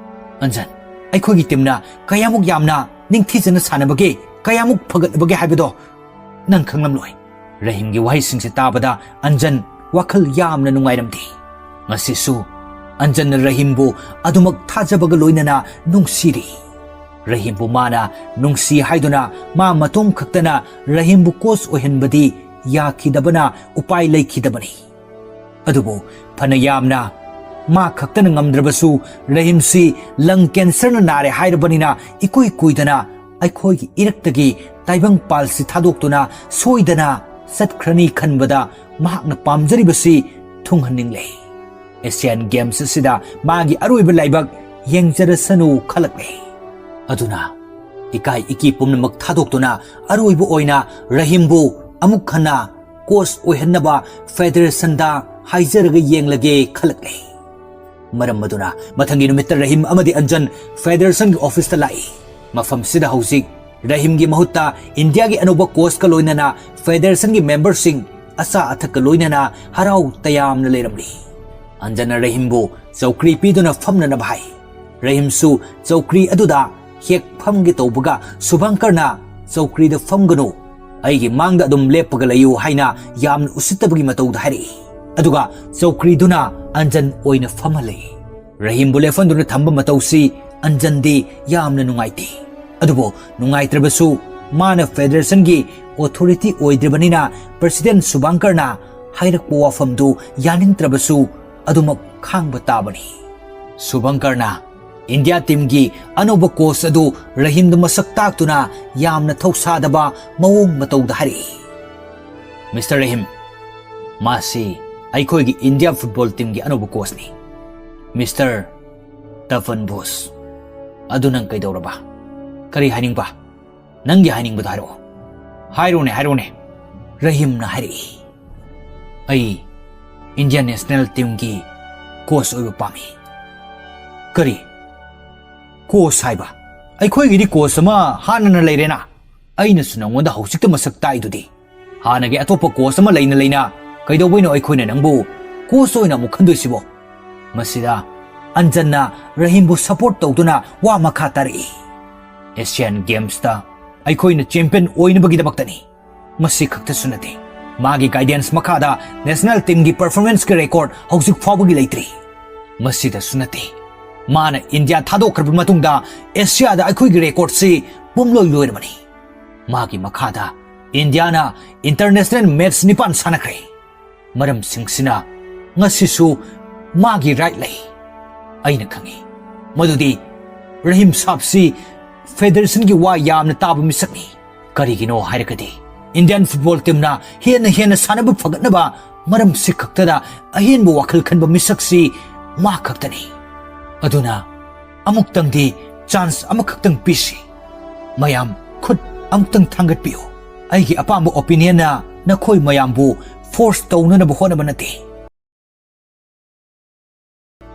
ꯑꯟꯖꯟ, ꯑꯩꯈꯣꯏꯒꯤ ꯇꯤꯝꯅ ꯀꯌꯥꯃꯨꯛ ꯌꯥꯝꯅ ꯅꯤꯡꯊꯤꯖꯅ ꯁꯥꯟꯅꯕꯒꯦ, ꯀꯌꯥꯃꯨꯛ ꯐꯒꯠꯂꯕꯒꯦ ꯍꯥꯏꯕꯗꯣ ꯅꯪ ꯈꯪꯂꯝꯂꯣꯏ꯫" ꯔꯍꯤꯝꯒꯤ ꯋꯥꯍꯩꯁꯤꯡꯁꯦ ꯇꯥꯕꯗ ꯑꯟꯖꯟ ꯋꯥꯈꯜ ꯌꯥꯝꯅ ꯅꯨꯡꯉꯥꯏꯔꯝꯗꯦ꯫ ꯉꯁꯤꯁꯨ ꯑꯟꯖꯟꯅ ꯔꯍꯤꯝꯕꯨ ꯑꯗꯨꯃꯛ ꯊꯥꯖꯕꯒ ꯂꯣꯏꯅꯅ ꯅꯨꯡꯁꯤꯔꯤ꯫ ꯔꯍꯤꯝꯕꯨ ꯃꯥꯅ ꯅꯨꯡꯁꯤ ꯍꯥꯏꯗꯨꯅ ꯃꯥ ꯃꯇꯣꯝ ꯈꯛꯇꯅ ꯔꯍꯤꯝꯕꯨ ꯀꯣꯆ ꯑꯣꯏꯍꯟꯕꯗꯤ ꯌꯥꯈꯤꯗꯕꯅ ꯎꯄꯥꯏ ꯂꯩꯈꯤꯗꯕꯅꯤ꯫ ꯑꯗꯨꯕꯨ ꯐꯅ ꯌꯥꯝꯅ ꯃꯥ ꯈꯛꯇꯅ ꯉꯝꯗ꯭ꯔꯕꯁꯨ, ꯔꯍꯤꯝꯁꯤ ꯂꯪ ꯀꯦꯟꯁꯔꯅ ꯅꯥꯔꯦ ꯍꯥꯏꯔꯕꯅꯤꯅ ꯏꯀꯨꯏ ꯀꯨꯏꯗꯅ ꯑꯩꯈꯣꯏꯒꯤ ꯏꯔꯛꯇꯒꯤ ꯇꯥꯏꯕꯪꯄꯥꯜꯁꯤ ꯊꯥꯗꯣꯛꯇꯨꯅ ꯁꯣꯏꯗꯅ ꯆꯠꯈ꯭ꯔꯅꯤ ꯈꯟꯕꯗ ꯃꯍꯥꯛꯅ ꯄꯥꯝꯖꯔꯤꯕꯁꯤ ꯊꯨꯡꯍꯟꯅꯤꯡꯂꯦ꯫ ꯑꯦꯁꯤꯌꯥꯟ ꯒꯦꯝꯁ ꯑꯁꯤꯗ ꯃꯥꯒꯤ ꯑꯔꯣꯏꯕ ꯂꯥꯏꯕꯛ ꯌꯦꯡꯖꯔꯁꯅꯨ ꯈꯜꯂꯛꯂꯦ꯫ ꯑꯗꯨꯅ ꯏꯀꯥꯏ ꯏꯀꯤ ꯄꯨꯝꯅꯃꯛ ꯊꯥꯗꯣꯛꯇꯨꯅ ꯑꯔꯣꯏꯕ ꯑꯣꯏꯅ ꯔꯍꯤꯝꯕꯨ ꯑꯃꯨꯛ ꯍꯟꯅ ꯀꯣꯆ ꯑꯣꯏꯍꯟꯅꯕ ꯐꯦꯗꯔꯦꯁꯟꯗ ꯍꯥꯏꯖꯔꯒ ꯌꯦꯡꯂꯒꯦ ꯈꯜꯂꯛꯂꯦ꯫ ꯃꯔꯝ ꯑꯗꯨꯅ ꯃꯊꯪꯒꯤ ꯅꯨꯃꯤꯠꯇ ꯔꯍꯤꯝ ꯑꯃꯗꯤ ꯑꯟꯖꯟ ꯐꯦꯗꯔꯦꯁꯟꯒꯤ ꯑꯣꯐꯤꯁꯇ ꯂꯥꯛꯏ꯫ ꯃꯐꯝꯁꯤꯗ ꯍꯧꯖꯤꯛ ꯔꯍꯤꯝꯒꯤ ꯃꯍꯨꯠꯇ ꯏꯟꯗꯤꯌꯥꯒꯤ ꯑꯅꯧꯕ ꯀꯣꯆꯀ ꯂꯣꯏꯅꯅ ꯐꯦꯗꯔꯦꯁꯟꯒꯤ ꯃꯦꯝꯕꯔꯁꯤꯡ ꯑꯆꯥ ꯑꯊꯛꯀ ꯂꯣꯏꯅꯅ ꯍꯔꯥꯎ ꯇꯌꯥꯝꯅ ꯂꯩꯔꯝꯂꯤ꯫ ꯑꯟꯖꯟꯅ ꯔꯍꯤꯝꯕꯨ ꯆꯧꯀ꯭ꯔꯤ ꯄꯤꯗꯨꯅ ꯐꯝꯅꯅꯕ ꯍꯥꯏ꯫ ꯔꯍꯤꯝꯁꯨ ꯆꯧꯀ꯭ꯔꯤ ꯑꯗꯨꯗ ꯍꯦꯛ ꯐꯝꯒꯦ ꯇꯧꯕꯒ ꯁꯨꯚꯪꯀꯔꯅ "ꯆꯧꯀ꯭ꯔꯤꯗ ꯐꯝꯒꯅꯨ, ꯑꯩꯒꯤ ꯃꯥꯡꯗ ꯑꯗꯨꯝ ꯂꯦꯞꯄꯒ ꯂꯩꯌꯨ" ꯍꯥꯏꯅ ꯌꯥꯝꯅ ꯎꯁꯤꯠꯇꯕꯒꯤ ꯃꯇꯧꯗ ꯍꯥꯏꯔꯛꯏ꯫ ꯑꯗꯨꯒ ꯆꯧꯀ꯭ꯔꯤꯗꯨꯅ ꯑꯟꯖꯟ ꯑꯣꯏꯅ ꯐꯝꯍꯜꯂꯤ꯫ ꯔꯍꯤꯝꯕꯨ ꯂꯦꯞꯍꯟꯗꯨꯅ ꯊꯝꯕ ꯃꯇꯧꯁꯤ ꯑꯟꯖꯟꯗꯤ ꯌꯥꯝꯅ ꯅꯨꯡꯉꯥꯏꯇꯦ꯫ ꯑꯗꯨꯕꯨ ꯅꯨꯡꯉꯥꯏꯇ꯭ꯔꯕꯁꯨ, ꯃꯥꯅ ꯐꯦꯗꯔꯦꯁꯟꯒꯤ ꯑꯣꯊꯣꯔꯤꯇꯤ ꯑꯣꯏꯗ꯭ꯔꯤꯕꯅꯤꯅ ꯄ꯭ꯔꯁꯤꯗꯦꯟ ꯁꯨꯚꯪꯀꯔꯅ ꯍꯥꯏꯔꯛꯄ ꯋꯥꯐꯝꯗꯨ ꯌꯥꯅꯤꯡꯗ꯭ꯔꯕꯁꯨ, ꯑꯗꯨꯃꯛ ꯈꯥꯡꯕ ꯇꯥꯕꯅꯤ꯫ ꯁꯨꯚꯪꯀꯔꯅ ꯏꯟꯗꯤꯌꯥ ꯇꯤꯝꯒꯤ ꯑꯅꯧꯕ ꯀꯣꯆ ꯑꯗꯨ ꯔꯍꯤꯝꯗ ꯃꯁꯛ ꯇꯥꯛꯇꯨꯅ ꯌꯥꯝꯅ ꯊꯧꯁꯥꯗꯕ ꯃꯑꯣꯡ ꯃꯇꯧꯗ ꯍꯥꯏꯔꯛꯏ, "ꯃꯤꯁꯇꯔ ꯔꯍꯤꯝ, ꯃꯥꯁꯤ ꯑꯩꯈꯣꯏꯒꯤ ꯏꯟꯗꯤꯌꯥ ꯐꯨꯠꯕꯣꯜ ꯇꯤꯝꯒꯤ ꯑꯅꯧꯕ ꯀꯣꯆꯅꯤ꯫ ꯃꯤꯁꯇꯔ ꯇꯄꯟ ꯕꯣꯁ, ꯑꯗꯨ ꯅꯪ ꯀꯩꯗꯧꯔꯕ? ꯀꯔꯤ ꯍꯥꯏꯅꯤꯡꯕ? ꯅꯪꯒꯤ ꯍꯥꯏꯅꯤꯡꯕꯗꯣ ꯍꯥꯏꯔꯛꯑꯣ꯫" "ꯍꯥꯏꯔꯣꯅꯦ, ꯍꯥꯏꯔꯣꯅꯦ꯫" ꯔꯍꯤꯝꯅ ꯍꯥꯏꯔꯛꯏ, "ꯑꯩ ꯏꯟꯗꯤꯌꯥ ꯅꯦꯁꯅꯦꯜ ꯇꯤꯝꯒꯤ ꯀꯣꯆ ꯑꯣꯏꯕ ꯄꯥꯝꯃꯤ꯫" "ꯀꯔꯤ? ꯀꯣꯆ ꯍꯥꯏꯕ? ꯑꯩꯈꯣꯏꯒꯤꯗꯤ ꯀꯣꯆ ꯑꯃ ꯍꯥꯟꯅꯅ ꯂꯩꯔꯦꯅ꯫ ꯑꯩꯅꯁꯨ ꯅꯉꯣꯟꯗ ꯍꯧꯖꯤꯛꯇ ꯃꯁꯛ ꯇꯥꯛꯏꯗꯨꯗꯤ꯫ ꯍꯥꯟꯅꯒꯤ ꯑꯇꯣꯞꯄ ꯀꯣꯆ ꯑꯃ ꯂꯩꯅ ꯂꯩꯅ ꯀꯩꯗꯧꯕꯩꯅꯣ ꯑꯩꯈꯣꯏꯅ ꯅꯪꯕꯨ ꯀꯣꯆ ꯑꯣꯏꯅ ꯑꯃꯨꯛ ꯈꯟꯗꯣꯏꯁꯤꯕꯣ?" ꯃꯁꯤꯗ ꯑꯟꯖꯟꯅ ꯔꯍꯤꯝꯕꯨ ꯁꯄꯣꯔꯠ ꯇꯧꯗꯨꯅ ꯋꯥ ꯃꯈꯥ ꯇꯥꯔꯛꯏ, "ꯑꯦꯁꯤꯌꯥꯟ ꯒꯦꯝꯁꯇ ꯑꯩꯈꯣꯏꯅ ꯆꯦꯝꯄꯤꯌꯟ ꯑꯣꯏꯅꯕꯒꯤꯗꯃꯛꯇꯅꯤ꯫ ꯃꯁꯤ ꯈꯛꯇꯁꯨ ꯅꯠꯇꯦ, ꯃꯥꯒꯤ ꯒꯥꯏꯗꯦꯟꯁ ꯃꯈꯥꯗ ꯅꯦꯁꯅꯦꯜ ꯇꯤꯝꯒꯤ ꯄꯔꯐꯣꯔꯃꯦꯟꯁꯀꯤ ꯔꯦꯀꯣꯔꯗ ꯍꯧꯖꯤꯛ ꯐꯥꯎꯕꯒꯤ ꯂꯩꯇ꯭ꯔꯤ꯫ ꯃꯁꯤꯗꯁꯨ ꯅꯠꯇꯦ, ꯃꯥꯅ ꯏꯟꯗꯤꯌꯥ ꯊꯥꯗꯣꯛꯈ꯭ꯔꯕ ꯃꯇꯨꯡꯗ ꯑꯦꯁꯤꯌꯥꯗ ꯑꯩꯈꯣꯏꯒꯤ ꯔꯦꯀꯣꯔꯗꯁꯤ ꯄꯨꯝꯂꯣꯏ ꯂꯣꯏꯔꯕꯅꯤ꯫ ꯃꯥꯒꯤ ꯃꯈꯥꯗ ꯏꯟꯗꯤꯌꯥꯅ ꯏꯟꯇꯔꯅꯦꯁꯅꯦꯜ ꯃꯦꯠꯆ ꯅꯤꯄꯥꯟ ꯁꯥꯟꯅꯈ꯭ꯔꯦ꯫ ꯃꯔꯝꯁꯤꯡꯁꯤꯅ ꯉꯁꯤꯁꯨ ꯃꯥꯒꯤ ꯔꯥꯏꯠ ꯂꯩ꯫ ꯑꯩꯅ ꯈꯪꯏ ꯃꯗꯨꯗꯤ ꯔꯍꯤꯝ ꯁꯥꯕꯁꯤ ꯐꯦꯗꯔꯦꯁꯟꯒꯤ ꯋꯥ ꯌꯥꯝꯅ ꯇꯥꯕ ꯃꯤꯁꯛꯅꯤ꯫ ꯀꯔꯤꯒꯤꯅꯣ ꯍꯥꯏꯔꯒꯗꯤ ꯏꯟꯗꯤꯌꯥꯟ ꯐꯨꯠꯕꯣꯜ ꯇꯤꯝꯅ ꯍꯦꯟꯅ ꯍꯦꯟꯅ ꯁꯥꯟꯅꯕ ꯐꯒꯠꯅꯕ ꯃꯔꯝꯁꯤ ꯈꯛꯇꯗ ꯑꯍꯦꯟꯕ ꯋꯥꯈꯜ ꯈꯟꯕ ꯃꯤꯁꯛꯁꯤ ꯃꯥ ꯈꯛꯇꯅꯤ꯫ ꯑꯗꯨꯅ ꯑꯃꯨꯛꯇꯪꯗꯤ ꯆꯥꯟꯁ ꯑꯃꯈꯛꯇꯪ ꯄꯤꯁꯤ꯫ ꯃꯌꯥꯝ ꯈꯨꯠ ꯑꯃꯨꯛꯇꯪ ꯊꯥꯡꯒꯠꯄꯤꯌꯨ꯫ ꯑꯩꯒꯤ ꯑꯄꯥꯝꯕ ꯑꯣꯄꯤꯅꯤꯌꯟꯅ ꯅꯈꯣꯏ ꯃꯌꯥꯝꯕꯨ ꯐꯣꯔꯁ ꯇꯧꯅꯅꯕ ꯍꯣꯠꯅꯕ ꯅꯠꯇꯦ꯫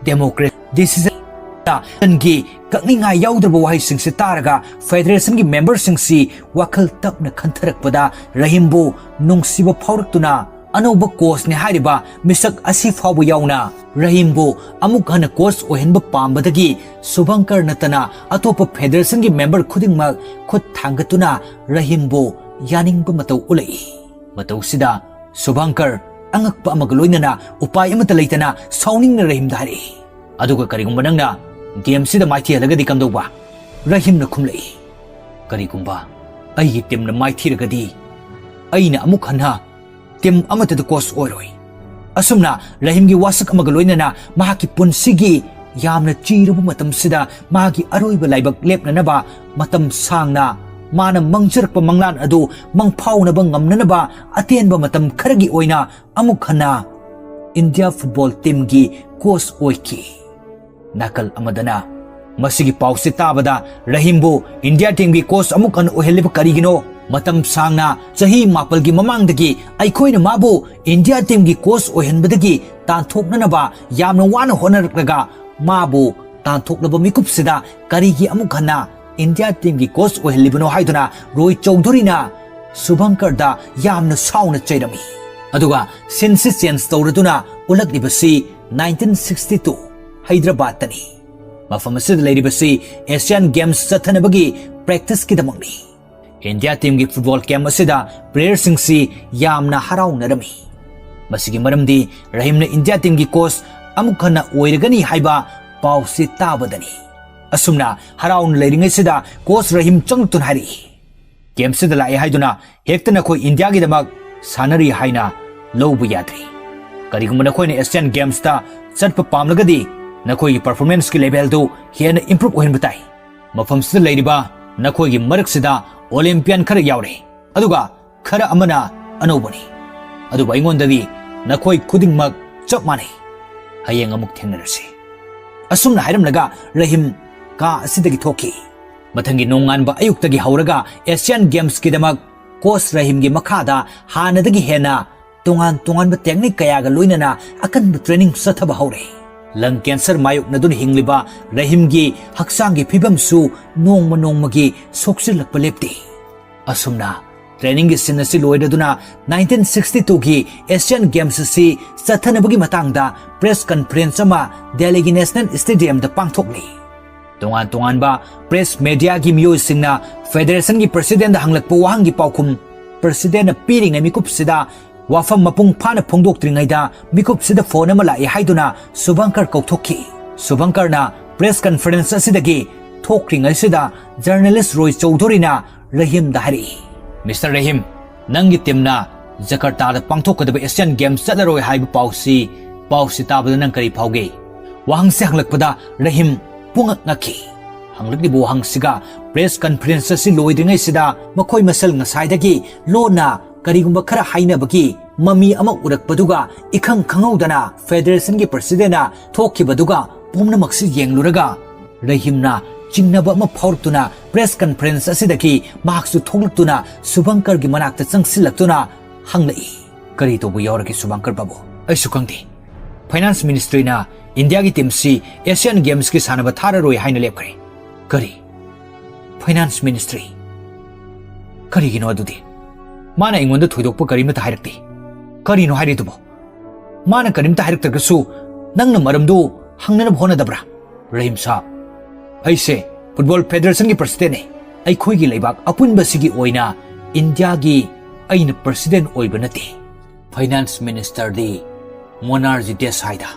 ꯗꯦꯃꯣꯀ꯭ꯔꯦꯠ ꯗꯤꯁꯤꯖꯟꯒꯤ ꯀꯛꯅꯤꯡꯉꯥꯏ ꯌꯥꯎꯗ꯭ꯔꯕ ꯋꯥꯍꯩꯁꯤꯡꯁꯤ ꯇꯥꯔꯒ ꯐꯦꯗꯔꯦꯁꯟꯒꯤ ꯃꯦꯝꯕꯔꯁꯤꯡꯁꯤ ꯋꯥꯈꯜ ꯇꯞꯅ ꯈꯟꯊꯔꯛꯄꯗ ꯔꯍꯤꯝꯕꯨ ꯅꯨꯡꯁꯤꯕ ꯐꯥꯎꯔꯛꯇꯨꯅ ꯑꯅꯧꯕ ꯀꯣꯆꯅꯤ ꯍꯥꯏꯔꯤꯕ ꯃꯤꯁꯛ ꯑꯁꯤ ꯐꯥꯎꯕ ꯌꯥꯎꯅ ꯔꯍꯤꯝꯕꯨ ꯑꯃꯨꯛ ꯍꯟꯅ ꯀꯣꯆ ꯑꯣꯏꯍꯟꯕ ꯄꯥꯝꯕꯗꯒꯤ ꯁꯨꯚꯪꯀꯔ ꯅꯠꯇꯅ ꯑꯇꯣꯞꯄ ꯐꯦꯗꯔꯦꯁꯟꯒꯤ ꯃꯦꯝꯕꯔ ꯈꯨꯗꯤꯡꯃꯛ ꯈꯨꯠ ꯊꯥꯡꯒꯠꯇꯨꯅ ꯔꯍꯤꯝꯕꯨ ꯌꯥꯅꯤꯡꯕ ꯃꯇꯧ ꯎꯠꯂꯛꯏ꯫ ꯃꯇꯧꯁꯤꯗ ꯁꯨꯚꯪꯀꯔ ꯑꯉꯛꯄ ꯑꯃꯒ ꯂꯣꯏꯅꯅ ꯎꯄꯥꯏ ꯑꯃꯠꯇ ꯂꯩꯇꯅ ꯁꯥꯎꯅꯤꯡꯅ ꯔꯍꯤꯝꯗ ꯍꯥꯏꯔꯛꯏ, "ꯑꯗꯨꯒ ꯀꯔꯤꯒꯨꯝꯕ ꯅꯪꯅ ꯒꯦꯝꯁꯤꯗ ꯃꯥꯏꯊꯤꯍꯜꯂꯒꯗꯤ ꯀꯝꯗꯧꯕ?" ꯔꯍꯤꯝꯅ ꯈꯨꯝꯂꯛꯏ, "ꯀꯔꯤꯒꯨꯝꯕ ꯑꯩꯒꯤ ꯇꯤꯝꯅ ꯃꯥꯏꯊꯤꯔꯒꯗꯤ ꯑꯩꯅ ꯑꯃꯨꯛ ꯍꯟꯅ ꯇꯤꯝ ꯑꯃꯠꯇꯗ ꯀꯣꯆ ꯑꯣꯏꯔꯣꯏ꯫" ꯑꯁꯨꯝꯅ ꯔꯍꯤꯝꯒꯤ ꯋꯥꯁꯛ ꯑꯃꯒ ꯂꯣꯏꯅꯅ ꯃꯍꯥꯛꯀꯤ ꯄꯨꯟꯁꯤꯒꯤ ꯌꯥꯝꯅ ꯆꯤꯔꯕ ꯃꯇꯝꯁꯤꯗ ꯃꯥꯒꯤ ꯑꯔꯣꯏꯕ ꯂꯥꯏꯕꯛ ꯂꯦꯞꯅꯅꯕ ꯃꯇꯝ ꯁꯥꯡꯅ ꯃꯥꯅ ꯃꯪꯖꯔꯛꯄ ꯃꯪꯂꯥꯟ ꯑꯗꯨ ꯃꯪꯐꯥꯎꯅꯕ ꯉꯝꯅꯅꯕ ꯑꯇꯦꯟꯕ ꯃꯇꯝ ꯈꯔꯒꯤ ꯑꯣꯏꯅ ꯑꯃꯨꯛ ꯍꯟꯅ ꯏꯟꯗꯤꯌꯥ ꯐꯨꯠꯕꯣꯜ ꯇꯤꯝꯒꯤ ꯀꯣꯆ ꯑꯣꯏꯈꯤ꯫ ꯅꯥꯀꯜ ꯑꯃꯗꯅ ꯃꯁꯤꯒꯤ ꯄꯥꯎꯁꯤ ꯇꯥꯕꯗ ꯔꯍꯤꯝꯕꯨ ꯏꯟꯗꯤꯌꯥ ꯇꯤꯝꯒꯤ ꯀꯣꯆ ꯑꯃꯨꯛ ꯍꯟꯅ ꯑꯣꯏꯍꯜꯂꯤꯕ ꯀꯔꯤꯒꯤꯅꯣ? ꯃꯇꯝ ꯁꯥꯡꯅ, ꯆꯍꯤ ꯃꯥꯄꯜꯒꯤ ꯃꯃꯥꯡꯗꯒꯤ ꯑꯩꯈꯣꯏꯅ ꯃꯥꯕꯨ ꯏꯟꯗꯤꯌꯥ ꯇꯤꯝꯒꯤ ꯀꯣꯆ ꯑꯣꯏꯍꯟꯕꯗꯒꯤ ꯇꯥꯟꯊꯣꯛꯅꯅꯕ ꯌꯥꯝꯅ ꯋꯥꯅ ꯍꯣꯠꯅꯔꯛꯂꯒ ꯃꯥꯕꯨ ꯇꯥꯟꯊꯣꯛꯂꯕ ꯃꯤꯀꯨꯞꯁꯤꯗ ꯀꯔꯤꯒꯤ ꯑꯃꯨꯛ ꯍꯟꯅ ꯏꯟꯗꯤꯌꯥ ꯇꯤꯝꯒꯤ ꯀꯣꯆ ꯑꯣꯏꯍꯜꯂꯤꯕꯅꯣ ꯍꯥꯏꯗꯨꯅ ꯔꯣꯍꯤꯠ ꯆꯧꯙꯨꯔꯤꯅ ꯁꯨꯚꯪꯀꯔꯗ ꯌꯥꯝꯅ ꯁꯥꯎꯅ ꯆꯩꯔꯝꯃꯤ꯫ ꯑꯗꯨꯒ ꯁꯤꯟꯁꯤ ꯆꯦꯟꯖ ꯇꯧꯔꯗꯨꯅ ꯎꯠꯂꯛꯂꯤꯕꯁꯤ ꯅꯥꯏꯟꯇꯤꯟ ꯁꯤꯛꯁꯇꯤ ꯇꯨ ꯍꯩꯗ꯭ꯔꯕꯥꯗꯇꯅꯤ꯫ ꯃꯐꯝ ꯑꯁꯤꯗ ꯂꯩꯔꯤꯕꯁꯤ ꯑꯦꯁꯤꯌꯥꯟ ꯒꯦꯝꯁ ꯆꯠꯊꯅꯕꯒꯤ ꯄ꯭ꯔꯦꯛꯇꯤꯁꯀꯤꯗꯃꯛꯅꯤ꯫ ꯏꯟꯗꯤꯌꯥ ꯇꯤꯝꯒꯤ ꯐꯨꯠꯕꯣꯜ ꯀꯦꯝꯞ ꯑꯁꯤꯗ ꯄ꯭ꯂꯦꯌꯔꯁꯤꯡꯁꯤ ꯌꯥꯝꯅ ꯍꯔꯥꯎꯅꯔꯝꯃꯤ꯫ ꯃꯁꯤꯒꯤ ꯃꯔꯝꯗꯤ ꯔꯍꯤꯝꯅ ꯏꯟꯗꯤꯌꯥ ꯇꯤꯝꯒꯤ ꯀꯣꯆ ꯑꯃꯨꯛ ꯍꯟꯅ ꯑꯣꯏꯔꯒꯅꯤ ꯍꯥꯏꯕ ꯄꯥꯎꯁꯤ ꯇꯥꯕꯗꯅꯤ꯫ ꯑꯁꯨꯝꯅ ꯍꯔꯥꯎꯅ ꯂꯩꯔꯤꯉꯩꯁꯤꯗ ꯀꯣꯆ ꯔꯍꯤꯝ ꯆꯪꯂꯛꯇꯨꯅ ꯍꯥꯏꯔꯛꯏ, "ꯀꯦꯝꯞꯁꯤꯗ ꯂꯥꯛꯑꯦ ꯍꯥꯏꯗꯨꯅ ꯍꯦꯛꯇ ꯅꯈꯣꯏ ꯏꯟꯗꯤꯌꯥꯒꯤꯗꯃꯛ ꯁꯥꯟꯅꯔꯤ ꯍꯥꯏꯅ ꯂꯧꯕ ꯌꯥꯗ꯭ꯔꯤ꯫ ꯀꯔꯤꯒꯨꯝꯕ ꯅꯈꯣꯏꯅ ꯑꯦꯁꯤꯌꯥꯟ ꯒꯦꯝꯁꯇ ꯆꯠꯄ ꯄꯥꯝꯂꯒꯗꯤ ꯅꯈꯣꯏꯒꯤ ꯄꯔꯐꯣꯔꯃꯦꯟꯁꯀꯤ ꯂꯦꯚꯦꯜꯗꯨ ꯍꯦꯟꯅ ꯏꯝꯄ꯭ꯔꯨꯚ ꯑꯣꯏꯍꯟꯕ ꯇꯥꯏ꯫ ꯃꯐꯝꯁꯤꯗ ꯂꯩꯔꯤꯕ ꯅꯈꯣꯏꯒꯤ ꯃꯔꯛꯁꯤꯗ ꯑꯣꯂꯤꯝꯄꯤꯌꯥꯟ ꯈꯔ ꯌꯥꯎꯔꯦ, ꯑꯗꯨꯒ ꯈꯔ ꯑꯃꯅ ꯑꯅꯧꯕꯅꯤ꯫ ꯑꯗꯨꯕꯨ ꯑꯩꯉꯣꯟꯗꯗꯤ ꯅꯈꯣꯏ ꯈꯨꯗꯤꯡꯃꯛ ꯆꯞ ꯃꯥꯟꯅꯩ꯫ ꯍꯌꯦꯡ ꯑꯃꯨꯛ ꯊꯦꯡꯅꯔꯁꯤ꯫" ꯑꯁꯨꯝꯅ ꯍꯥꯏꯔꯝꯂꯒ ꯔꯍꯤꯝ ꯀꯥ ꯑꯁꯤꯗꯒꯤ ꯊꯣꯛꯈꯤ꯫ ꯃꯊꯪꯒꯤ ꯅꯣꯡꯉꯥꯟꯕ ꯑꯌꯨꯛꯇꯒꯤ ꯍꯧꯔꯒ ꯑꯦꯁꯤꯌꯥꯟ ꯒꯦꯝꯁꯀꯤꯗꯃꯛ ꯀꯣꯆ ꯔꯍꯤꯝꯒꯤ ꯃꯈꯥꯗ ꯍꯥꯟꯅꯗꯒꯤ ꯍꯦꯟꯅ ꯇꯣꯉꯥꯟ ꯇꯣꯉꯥꯟꯕ ꯇꯦꯛꯅꯤꯛ ꯀꯌꯥꯒ ꯂꯣꯏꯅꯅ ꯑꯀꯟꯕ ꯇ꯭ꯔꯦꯅꯤꯡ ꯆꯠꯊꯕ ꯍꯧꯔꯦ꯫ ꯂꯪ ꯀꯦꯟꯁꯔ ꯃꯥꯌꯣꯛꯅꯗꯨꯅ ꯍꯤꯡꯂꯤꯕ ꯔꯍꯤꯝꯒꯤ ꯍꯛꯆꯥꯡꯒꯤ ꯐꯤꯕꯝꯁꯨ ꯅꯣꯡꯃ ꯅꯣꯡꯃꯒꯤ ꯁꯣꯛꯆꯤꯜꯂꯛꯄ ꯂꯦꯞꯇꯦ꯫ ꯑꯁꯨꯝꯅ Trainingꯒꯤ ꯁꯤꯟ ꯑꯁꯤ ꯂꯣꯏꯔꯗꯨꯅ nineteen sixty twoꯒꯤ Asian Games ꯑꯁꯤ ꯆꯠꯊꯅꯕꯒꯤ ꯃꯇꯥꯡꯗ press conference ꯑꯃ ꯗꯦꯜꯂꯤꯒꯤ National Stadiumꯗ ꯄꯥꯡꯊꯣꯛꯂꯤ꯫ ꯇꯣꯉꯥꯟ ꯇꯣꯉꯥꯟꯕ press mediaꯒꯤ ꯃꯤꯑꯣꯏꯁꯤꯡꯅ federationꯒꯤ presidentꯗ ꯍꯪꯂꯛꯄ ꯋꯥꯍꯪꯒꯤ ꯄꯥꯎꯈꯨꯝ presidentꯅ ꯄꯤꯔꯤꯉꯩ ꯃꯤꯀꯨꯞꯁꯤꯗ ꯋꯥꯐꯝ ꯃꯄꯨꯡ ꯐꯥꯅ ꯐꯣꯡꯗꯣꯛꯇ꯭ꯔꯤꯉꯩꯗ ꯃꯤꯀꯨꯞꯁꯤꯗ phone ꯑꯃ ꯂꯥꯛꯏ ꯍꯥꯏꯗꯨꯅ ꯁꯨꯚꯪꯀꯔ ꯀꯧꯊꯣꯛꯈꯤ꯫ ꯁꯨꯚꯪꯀꯔꯅ press conference ꯑꯁꯤꯗꯒꯤ ꯊꯣꯛꯈ꯭ꯔꯤꯉꯩꯁꯤꯗ journalist ꯔꯣꯏ ꯆꯧꯙꯨꯔꯤꯅ ꯔꯍꯤꯝꯗ ꯍꯥꯏꯔꯛꯏ, "Mister ꯔꯍꯤꯝ, ꯅꯪꯒꯤ teamꯅ ꯖꯀꯔꯇꯥꯗ ꯄꯥꯡꯊꯣꯛꯀꯗꯕ Asian Games ꯆꯠꯂꯔꯣꯏ ꯍꯥꯏꯕ ꯄꯥꯎꯁꯤ, ꯄꯥꯎꯁꯤ ꯇꯥꯕꯗ ꯅꯪ ꯀꯔꯤ ꯐꯥꯎꯒꯦ?" ꯋꯥꯍꯪꯁꯤ ꯍꯪꯂꯛꯄꯗ ꯔꯍꯤꯝ ꯄꯨꯡꯉꯛ ꯉꯛꯈꯤ꯫ ꯍꯪꯂꯛꯂꯤꯕ ꯋꯥꯍꯪꯁꯤꯒ press conference ꯑꯁꯤ ꯂꯣꯏꯗ꯭ꯔꯤꯉꯩꯁꯤꯗ ꯃꯈꯣꯏ ꯃꯁꯦꯜ ꯉꯁꯥꯏꯗꯒꯤ ꯂꯣꯟꯅ ꯀꯔꯤꯒꯨꯝꯕ ꯈꯔ ꯍꯥꯏꯅꯕꯒꯤ ꯃꯃꯤ ꯑꯃ ꯎꯔꯛꯄꯗꯨꯒ ꯏꯈꯪ ꯈꯪꯍꯧꯗꯅ federationꯒꯤ presidentꯅ ꯊꯣꯛꯈꯤꯕꯗꯨꯒ ꯄꯨꯝꯅꯃꯛꯁꯤ ꯌꯦꯡꯂꯨꯔꯒ ꯔꯍꯤꯝꯅ ꯆꯤꯡꯅꯕ ꯑꯃ ꯐꯥꯎꯔꯛꯇꯨꯅ press conference ꯑꯁꯤꯗꯒꯤ ꯃꯍꯥꯛꯁꯨ ꯊꯣꯛꯂꯛꯇꯨꯅ ꯁꯨꯚꯪꯀꯔꯒꯤ ꯃꯅꯥꯛꯇ ꯆꯪꯁꯤꯜꯂꯛꯇꯨꯅ ꯍꯪꯂꯛꯏ, "ꯀꯔꯤ ꯇꯧꯕ ꯌꯥꯎꯔꯒꯦ ꯁꯨꯚꯪꯀꯔ ꯕꯥꯕꯨ?" "ꯑꯩꯁꯨ ꯈꯪꯗꯦ꯫ Finance ministryꯅ ꯏꯟꯗꯤꯌꯥꯒꯤ teamꯁꯤ Asian Gamesꯀꯤ ꯁꯥꯟꯅꯕ ꯊꯥꯔꯔꯣꯏ ꯍꯥꯏꯅ ꯂꯦꯞꯈ꯭ꯔꯦ꯫" "ꯀꯔꯤ? Finance ministry? ꯀꯔꯤꯒꯤꯅꯣ ꯑꯗꯨꯗꯤ? ꯃꯥꯅ ꯑꯩꯉꯣꯟꯗ ꯊꯣꯏꯗꯣꯛꯄ ꯀꯔꯤꯃꯠꯇ ꯍꯥꯏꯔꯛꯇꯦ꯫ ꯀꯔꯤꯅꯣ ꯍꯥꯏꯔꯤꯗꯨꯕꯣ? ꯃꯥꯅ ꯀꯔꯤꯝꯇ ꯍꯥꯏꯔꯛꯇ꯭ꯔꯒꯁꯨ ꯅꯪꯅ ꯃꯔꯝꯗꯨ ꯍꯪꯅꯅꯕ ꯍꯣꯠꯅꯗꯕ꯭ꯔꯥ?" "ꯔꯍꯤꯝ ꯁꯥꯍꯕ, ꯑꯩꯁꯦ football federationꯒꯤ presidentꯅꯦ꯫ ꯑꯩꯈꯣꯏꯒꯤ ꯂꯩꯕꯥꯛ ꯑꯄꯨꯟꯕꯁꯤꯒꯤ ꯑꯣꯏꯅ ꯏꯟꯗꯤꯌꯥꯒꯤ ꯑꯩꯅ president ꯑꯣꯏꯕ ꯅꯠꯇꯦ꯫ Finance ministerꯗꯤ ꯃꯣꯅꯥꯔꯖꯤ ꯗꯦꯁꯥꯏꯗ꯫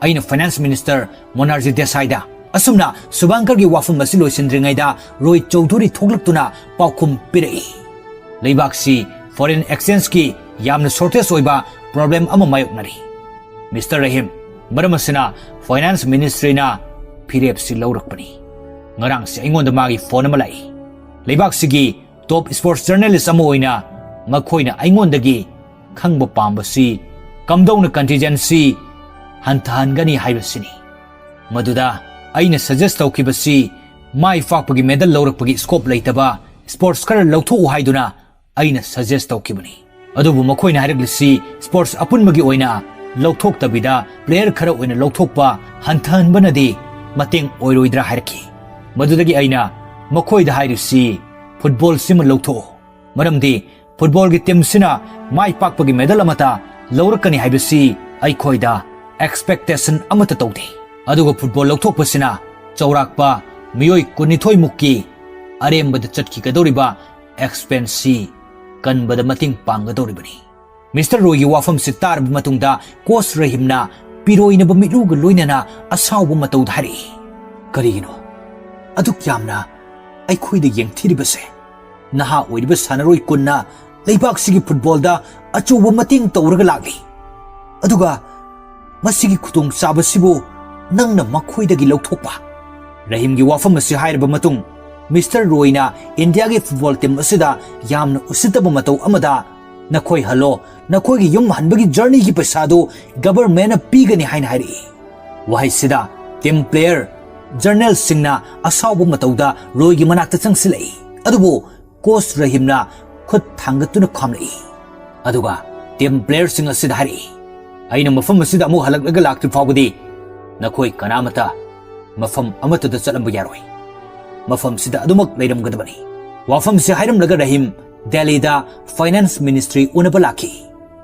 ꯑꯩꯅ finance minister ꯃꯣꯅꯥꯔꯖꯤ ꯗꯦꯁꯥꯏꯗ꯫" ꯑꯁꯨꯝꯅ ꯁꯨꯚꯪꯀꯔꯒꯤ ꯋꯥꯐꯝ ꯑꯁꯤ ꯂꯣꯏꯁꯤꯟꯗ꯭ꯔꯤꯉꯩꯗ ꯔꯣꯏ ꯆꯧꯙꯨꯔꯤ ꯊꯣꯛꯂꯛꯇꯨꯅ ꯄꯥꯎꯈꯨꯝ ꯄꯤꯔꯛꯏ, "ꯂꯩꯕꯥꯛꯁꯤ foreign exchangeꯀꯤ ꯌꯥꯝꯅ shortage ꯑꯣꯏꯕ problem ꯑꯃ ꯃꯥꯌꯣꯛꯅꯔꯤ꯫ Mister ꯔꯍꯤꯝ, ꯃꯔꯝ ꯑꯁꯤꯅ finance ministryꯅ ꯐꯤꯔꯦꯞꯁꯤ ꯂꯧꯔꯛꯄꯅꯤ꯫ ꯉꯔꯥꯡꯁꯤ ꯑꯩꯉꯣꯟꯗ ꯃꯥꯒꯤ phone ꯑꯃ ꯂꯥꯛꯏ꯫ ꯂꯩꯕꯥꯛꯁꯤꯒꯤ top sports journalist ꯑꯃ ꯑꯣꯏꯅ ꯃꯈꯣꯏꯅ ꯑꯩꯉꯣꯟꯗꯒꯤ ꯈꯪꯕ ꯄꯥꯝꯕꯁꯤ ꯀꯝꯗꯧꯅ contingency ꯍꯟꯊꯍꯟꯒꯅꯤ ꯍꯥꯏꯕꯁꯤꯅꯤ꯫ ꯃꯗꯨꯗ ꯑꯩꯅ suggest ꯇꯧꯈꯤꯕꯁꯤ ꯃꯥꯏ ꯄꯥꯛꯄꯒꯤ medal ꯂꯧꯔꯛꯄꯒꯤ scope ꯂꯩꯇꯕ sports ꯈꯔ ꯂꯧꯊꯣꯛꯎ ꯍꯥꯏꯗꯨꯅ ꯑꯩꯅ suggest ꯇꯧꯈꯤꯕꯅꯤ꯫ ꯑꯗꯨꯕꯨ ꯃꯈꯣꯏꯅ ꯍꯥꯏꯔꯛꯂꯤꯁꯤ sports ꯑꯄꯨꯟꯕꯒꯤ ꯑꯣꯏꯅ ꯂꯧꯊꯣꯛꯇꯕꯤꯗ player ꯈꯔ ꯑꯣꯏꯅ ꯂꯧꯊꯣꯛꯄ ꯍꯟꯊꯍꯟꯕꯅꯗꯤ ꯃꯇꯦꯡ ꯑꯣꯏꯔꯣꯏꯗ꯭ꯔꯥ ꯍꯥꯏꯔꯛꯈꯤ꯫ ꯃꯗꯨꯗꯒꯤ ꯑꯩꯅ ꯃꯈꯣꯏꯗ ꯍꯥꯏꯔꯤꯁꯤ footballꯁꯤꯃ ꯂꯧꯊꯣꯛꯎ, ꯃꯔꯝꯗꯤ ꯐꯨꯠꯕꯣꯜꯒꯤ ꯇꯤꯝꯁꯤꯅ ꯃꯥꯏ ꯄꯥꯛꯄꯒꯤ ꯃꯦꯗꯜ ꯑꯃꯠꯇ ꯂꯧꯔꯛꯀꯅꯤ ꯍꯥꯏꯕꯁꯤ ꯑꯩꯈꯣꯏꯗ ꯑꯦꯛꯁꯄꯦꯛꯇꯦꯁꯟ ꯑꯃꯠꯇ ꯇꯧꯗꯦ꯫ ꯑꯗꯨꯒ ꯐꯨꯠꯕꯣꯜ ꯂꯧꯊꯣꯛꯄꯁꯤꯅ ꯆꯥꯎꯔꯥꯛꯄ ꯃꯤꯑꯣꯏ ꯀꯨꯟꯅꯤꯊꯣꯏ ꯃꯨꯛꯀꯤ ꯑꯔꯦꯝꯕꯗ ꯆꯠꯈꯤꯒꯗꯧꯔꯤꯕ ꯑꯦꯛꯁꯄꯦꯟꯁꯁꯤ ꯀꯟꯕꯗ ꯃꯇꯦꯡ ꯄꯥꯡꯒꯗꯧꯔꯤꯕꯅꯤ꯫ ꯃꯤꯁꯇꯔ ꯔꯣꯏꯒꯤ ꯋꯥꯐꯝꯁꯤ ꯇꯥꯔꯕ ꯃꯇꯨꯡꯗ ꯀꯣꯆ ꯔꯍꯤꯝꯅ ꯄꯤꯔꯣꯏꯅꯕ ꯃꯤꯠꯂꯨꯒ ꯂꯣꯏꯅꯅ ꯑꯁꯥꯎꯕ ꯃꯇꯧꯗ ꯍꯥꯏꯔꯛꯏ, "ꯀꯔꯤꯒꯤꯅꯣ ꯑꯗꯨꯛ ꯌꯥꯝꯅ ꯑꯩꯈꯣꯏꯗ ꯌꯦꯡꯊꯤꯔꯤꯕꯁꯦ? ꯅꯍꯥ ꯑꯣꯏꯔꯤꯕ ꯁꯥꯟꯅꯔꯣꯏ ꯀꯨꯟꯅ ꯂꯩꯕꯥꯛꯁꯤꯒꯤ ꯐꯨꯠꯕꯣꯜꯗ ꯑꯆꯧꯕ ꯃꯇꯦꯡ ꯇꯧꯔꯒ ꯂꯥꯛꯂꯤ, ꯑꯗꯨꯒ ꯃꯁꯤꯒꯤ ꯈꯨꯗꯣꯡꯆꯥꯕꯁꯤꯕꯨ ꯅꯪꯅ ꯃꯈꯣꯏꯗꯒꯤ ꯂꯧꯊꯣꯛꯄ?" ꯔꯍꯤꯝꯒꯤ ꯋꯥꯐꯝ ꯑꯁꯤ ꯍꯥꯏꯔꯕ ꯃꯇꯨꯡ, ꯃꯤꯁꯇꯔ ꯔꯣꯏꯅ ꯏꯟꯗꯤꯌꯥꯒꯤ ꯐꯨꯠꯕꯣꯜ ꯇꯤꯝ ꯑꯁꯤꯗ ꯌꯥꯝꯅ ꯎꯁꯤꯠꯇꯕ ꯃꯇꯧ ꯑꯃꯗ, "ꯅꯈꯣꯏ ꯍꯜꯂꯣ, ꯅꯈꯣꯏꯒꯤ ꯌꯨꯝ ꯍꯟꯕꯒꯤ ꯖꯔꯅꯤꯒꯤ ꯄꯩꯁꯥꯗꯨ ꯒꯕꯔꯃꯦꯟꯅ ꯄꯤꯒꯅꯤ" ꯍꯥꯏꯅ ꯍꯥꯏꯔꯛꯏ꯫ ꯋꯥꯍꯩꯁꯤꯗ ꯇꯤꯝ ꯄ꯭ꯂꯦꯌꯔ, ꯖꯔꯅꯦꯜꯁꯤꯡꯅ ꯑꯁꯥꯎꯕ ꯃꯇꯧꯗ ꯔꯣꯏꯒꯤ ꯃꯅꯥꯛꯇ ꯆꯪꯁꯤꯜꯂꯛꯏ꯫ ꯑꯗꯨꯕꯨ ꯀꯣꯆ ꯔꯍꯤꯝꯅ ꯈꯨꯠ ꯊꯥꯡꯒꯠꯇꯨꯅ ꯈꯥꯝꯂꯛꯏ꯫ ꯑꯗꯨꯒ ꯇꯤꯝ ꯄ꯭ꯂꯦꯌꯔꯁꯤꯡ ꯑꯁꯤꯗ ꯍꯥꯏꯔꯛꯏ, "ꯑꯩꯅ ꯃꯐꯝ ꯑꯁꯤꯗ ꯑꯃꯨꯛ ꯍꯜꯂꯛꯂꯒ ꯂꯥꯛꯇ꯭ꯔꯤ ꯐꯥꯎꯕꯗꯤ ꯅꯈꯣꯏ ꯀꯅꯥꯃꯠꯇ ꯃꯐꯝ ꯑꯃꯠꯇꯗ ꯆꯠꯂꯝꯕ ꯌꯥꯔꯣꯏ꯫ ꯃꯐꯝꯁꯤꯗ ꯑꯗꯨꯃꯛ ꯂꯩꯔꯝꯒꯗꯕꯅꯤ"꯫ ꯋꯥꯐꯝꯁꯤ ꯍꯥꯏꯔꯝꯂꯒ ꯔꯍꯤꯝ ꯗꯦꯜꯂꯤꯗ ꯐꯥꯏꯅꯥꯟꯁ ꯃꯤꯅꯤꯁꯇ꯭ꯔꯤ ꯎꯅꯕ ꯂꯥꯛꯈꯤ꯫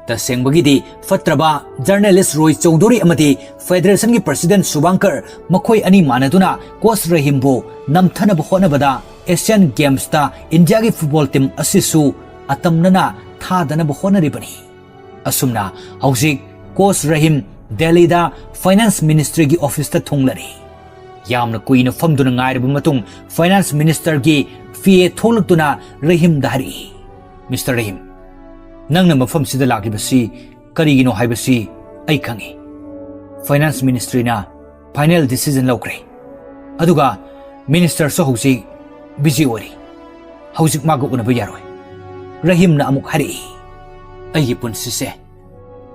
ꯇꯁꯦꯡꯕꯒꯤꯗꯤ ꯐꯠꯇ꯭ꯔꯕ ꯖꯔꯅꯦꯂꯤꯁ ꯔꯣꯏ ꯆꯧꯙꯨꯔꯤ ꯑꯃꯗꯤ ꯐꯦꯗꯔꯦꯁꯟꯒꯤ ꯄ꯭ꯔꯁꯤꯗꯦꯟ ꯁꯨꯕꯥꯡꯀꯔ, ꯃꯈꯣꯏ ꯑꯅꯤ ꯃꯥꯟꯅꯗꯨꯅ ꯀꯣꯆ ꯔꯍꯤꯝꯕꯨ ꯅꯝꯊꯅꯕ ꯍꯣꯠꯅꯕꯗ ꯑꯦꯁꯤꯌꯥꯟ ꯒꯦꯝꯁꯇ ꯏꯟꯗꯤꯌꯥꯒꯤ ꯐꯨꯠꯕꯣꯜ ꯇꯤꯝ ꯑꯁꯤꯁꯨ ꯑꯇꯝꯅꯅ ꯊꯥꯗꯅꯕ ꯍꯣꯠꯅꯔꯤꯕꯅꯤ꯫ ꯑꯁꯨꯝꯅ ꯍꯧꯖꯤꯛ ꯀꯣꯆ ꯔꯍꯤꯝ ꯗꯦꯜꯂꯤꯗ ꯐꯥꯏꯅꯥꯟꯁ ꯃꯤꯅꯤꯁꯇ꯭ꯔꯤꯒꯤ ꯑꯣꯐꯤꯁꯇ ꯊꯨꯡꯂꯔꯦ꯫ ꯌꯥꯝꯅ ꯀꯨꯏꯅ ꯐꯝꯗꯨꯅ ꯉꯥꯏꯔꯕ ꯃꯇꯨꯡ ꯐꯥꯏꯅꯥꯟꯁ ꯃꯤꯅꯤꯁꯇꯔꯒꯤ ꯄꯤ ꯑꯦ ꯊꯣꯛꯂꯛꯇꯨꯅ ꯔꯍꯤꯝꯗ ꯍꯥꯏꯔꯛꯏ, "ꯃꯤꯁꯇꯔ ꯔꯍꯤꯝ, ꯅꯪꯅ ꯃꯐꯝꯁꯤꯗ ꯂꯥꯛꯂꯤꯕꯁꯤ ꯀꯔꯤꯒꯤꯅꯣ ꯍꯥꯏꯕꯁꯤ ꯑꯩ ꯈꯪꯏ꯫ ꯐꯥꯏꯅꯥꯟꯁ ꯃꯤꯅꯤꯁꯇ꯭ꯔꯤꯅ ꯐꯥꯏꯅꯦꯜ ꯗꯤꯁꯤꯖꯟ ꯂꯧꯈ꯭ꯔꯦ, ꯑꯗꯨꯒ ꯃꯤꯅꯤꯁꯇꯔꯁꯨ ꯍꯧꯖꯤꯛ ꯕꯤꯖꯤ ꯑꯣꯏꯔꯤ꯫ ꯍꯧꯖꯤꯛ ꯃꯥꯒ ꯎꯅꯕ ꯌꯥꯔꯣꯏ"꯫ ꯔꯍꯤꯝꯅ ꯑꯃꯨꯛ ꯍꯥꯏꯔꯛꯏ, "ꯑꯩꯒꯤ ꯄꯨꯟꯁꯤꯁꯦ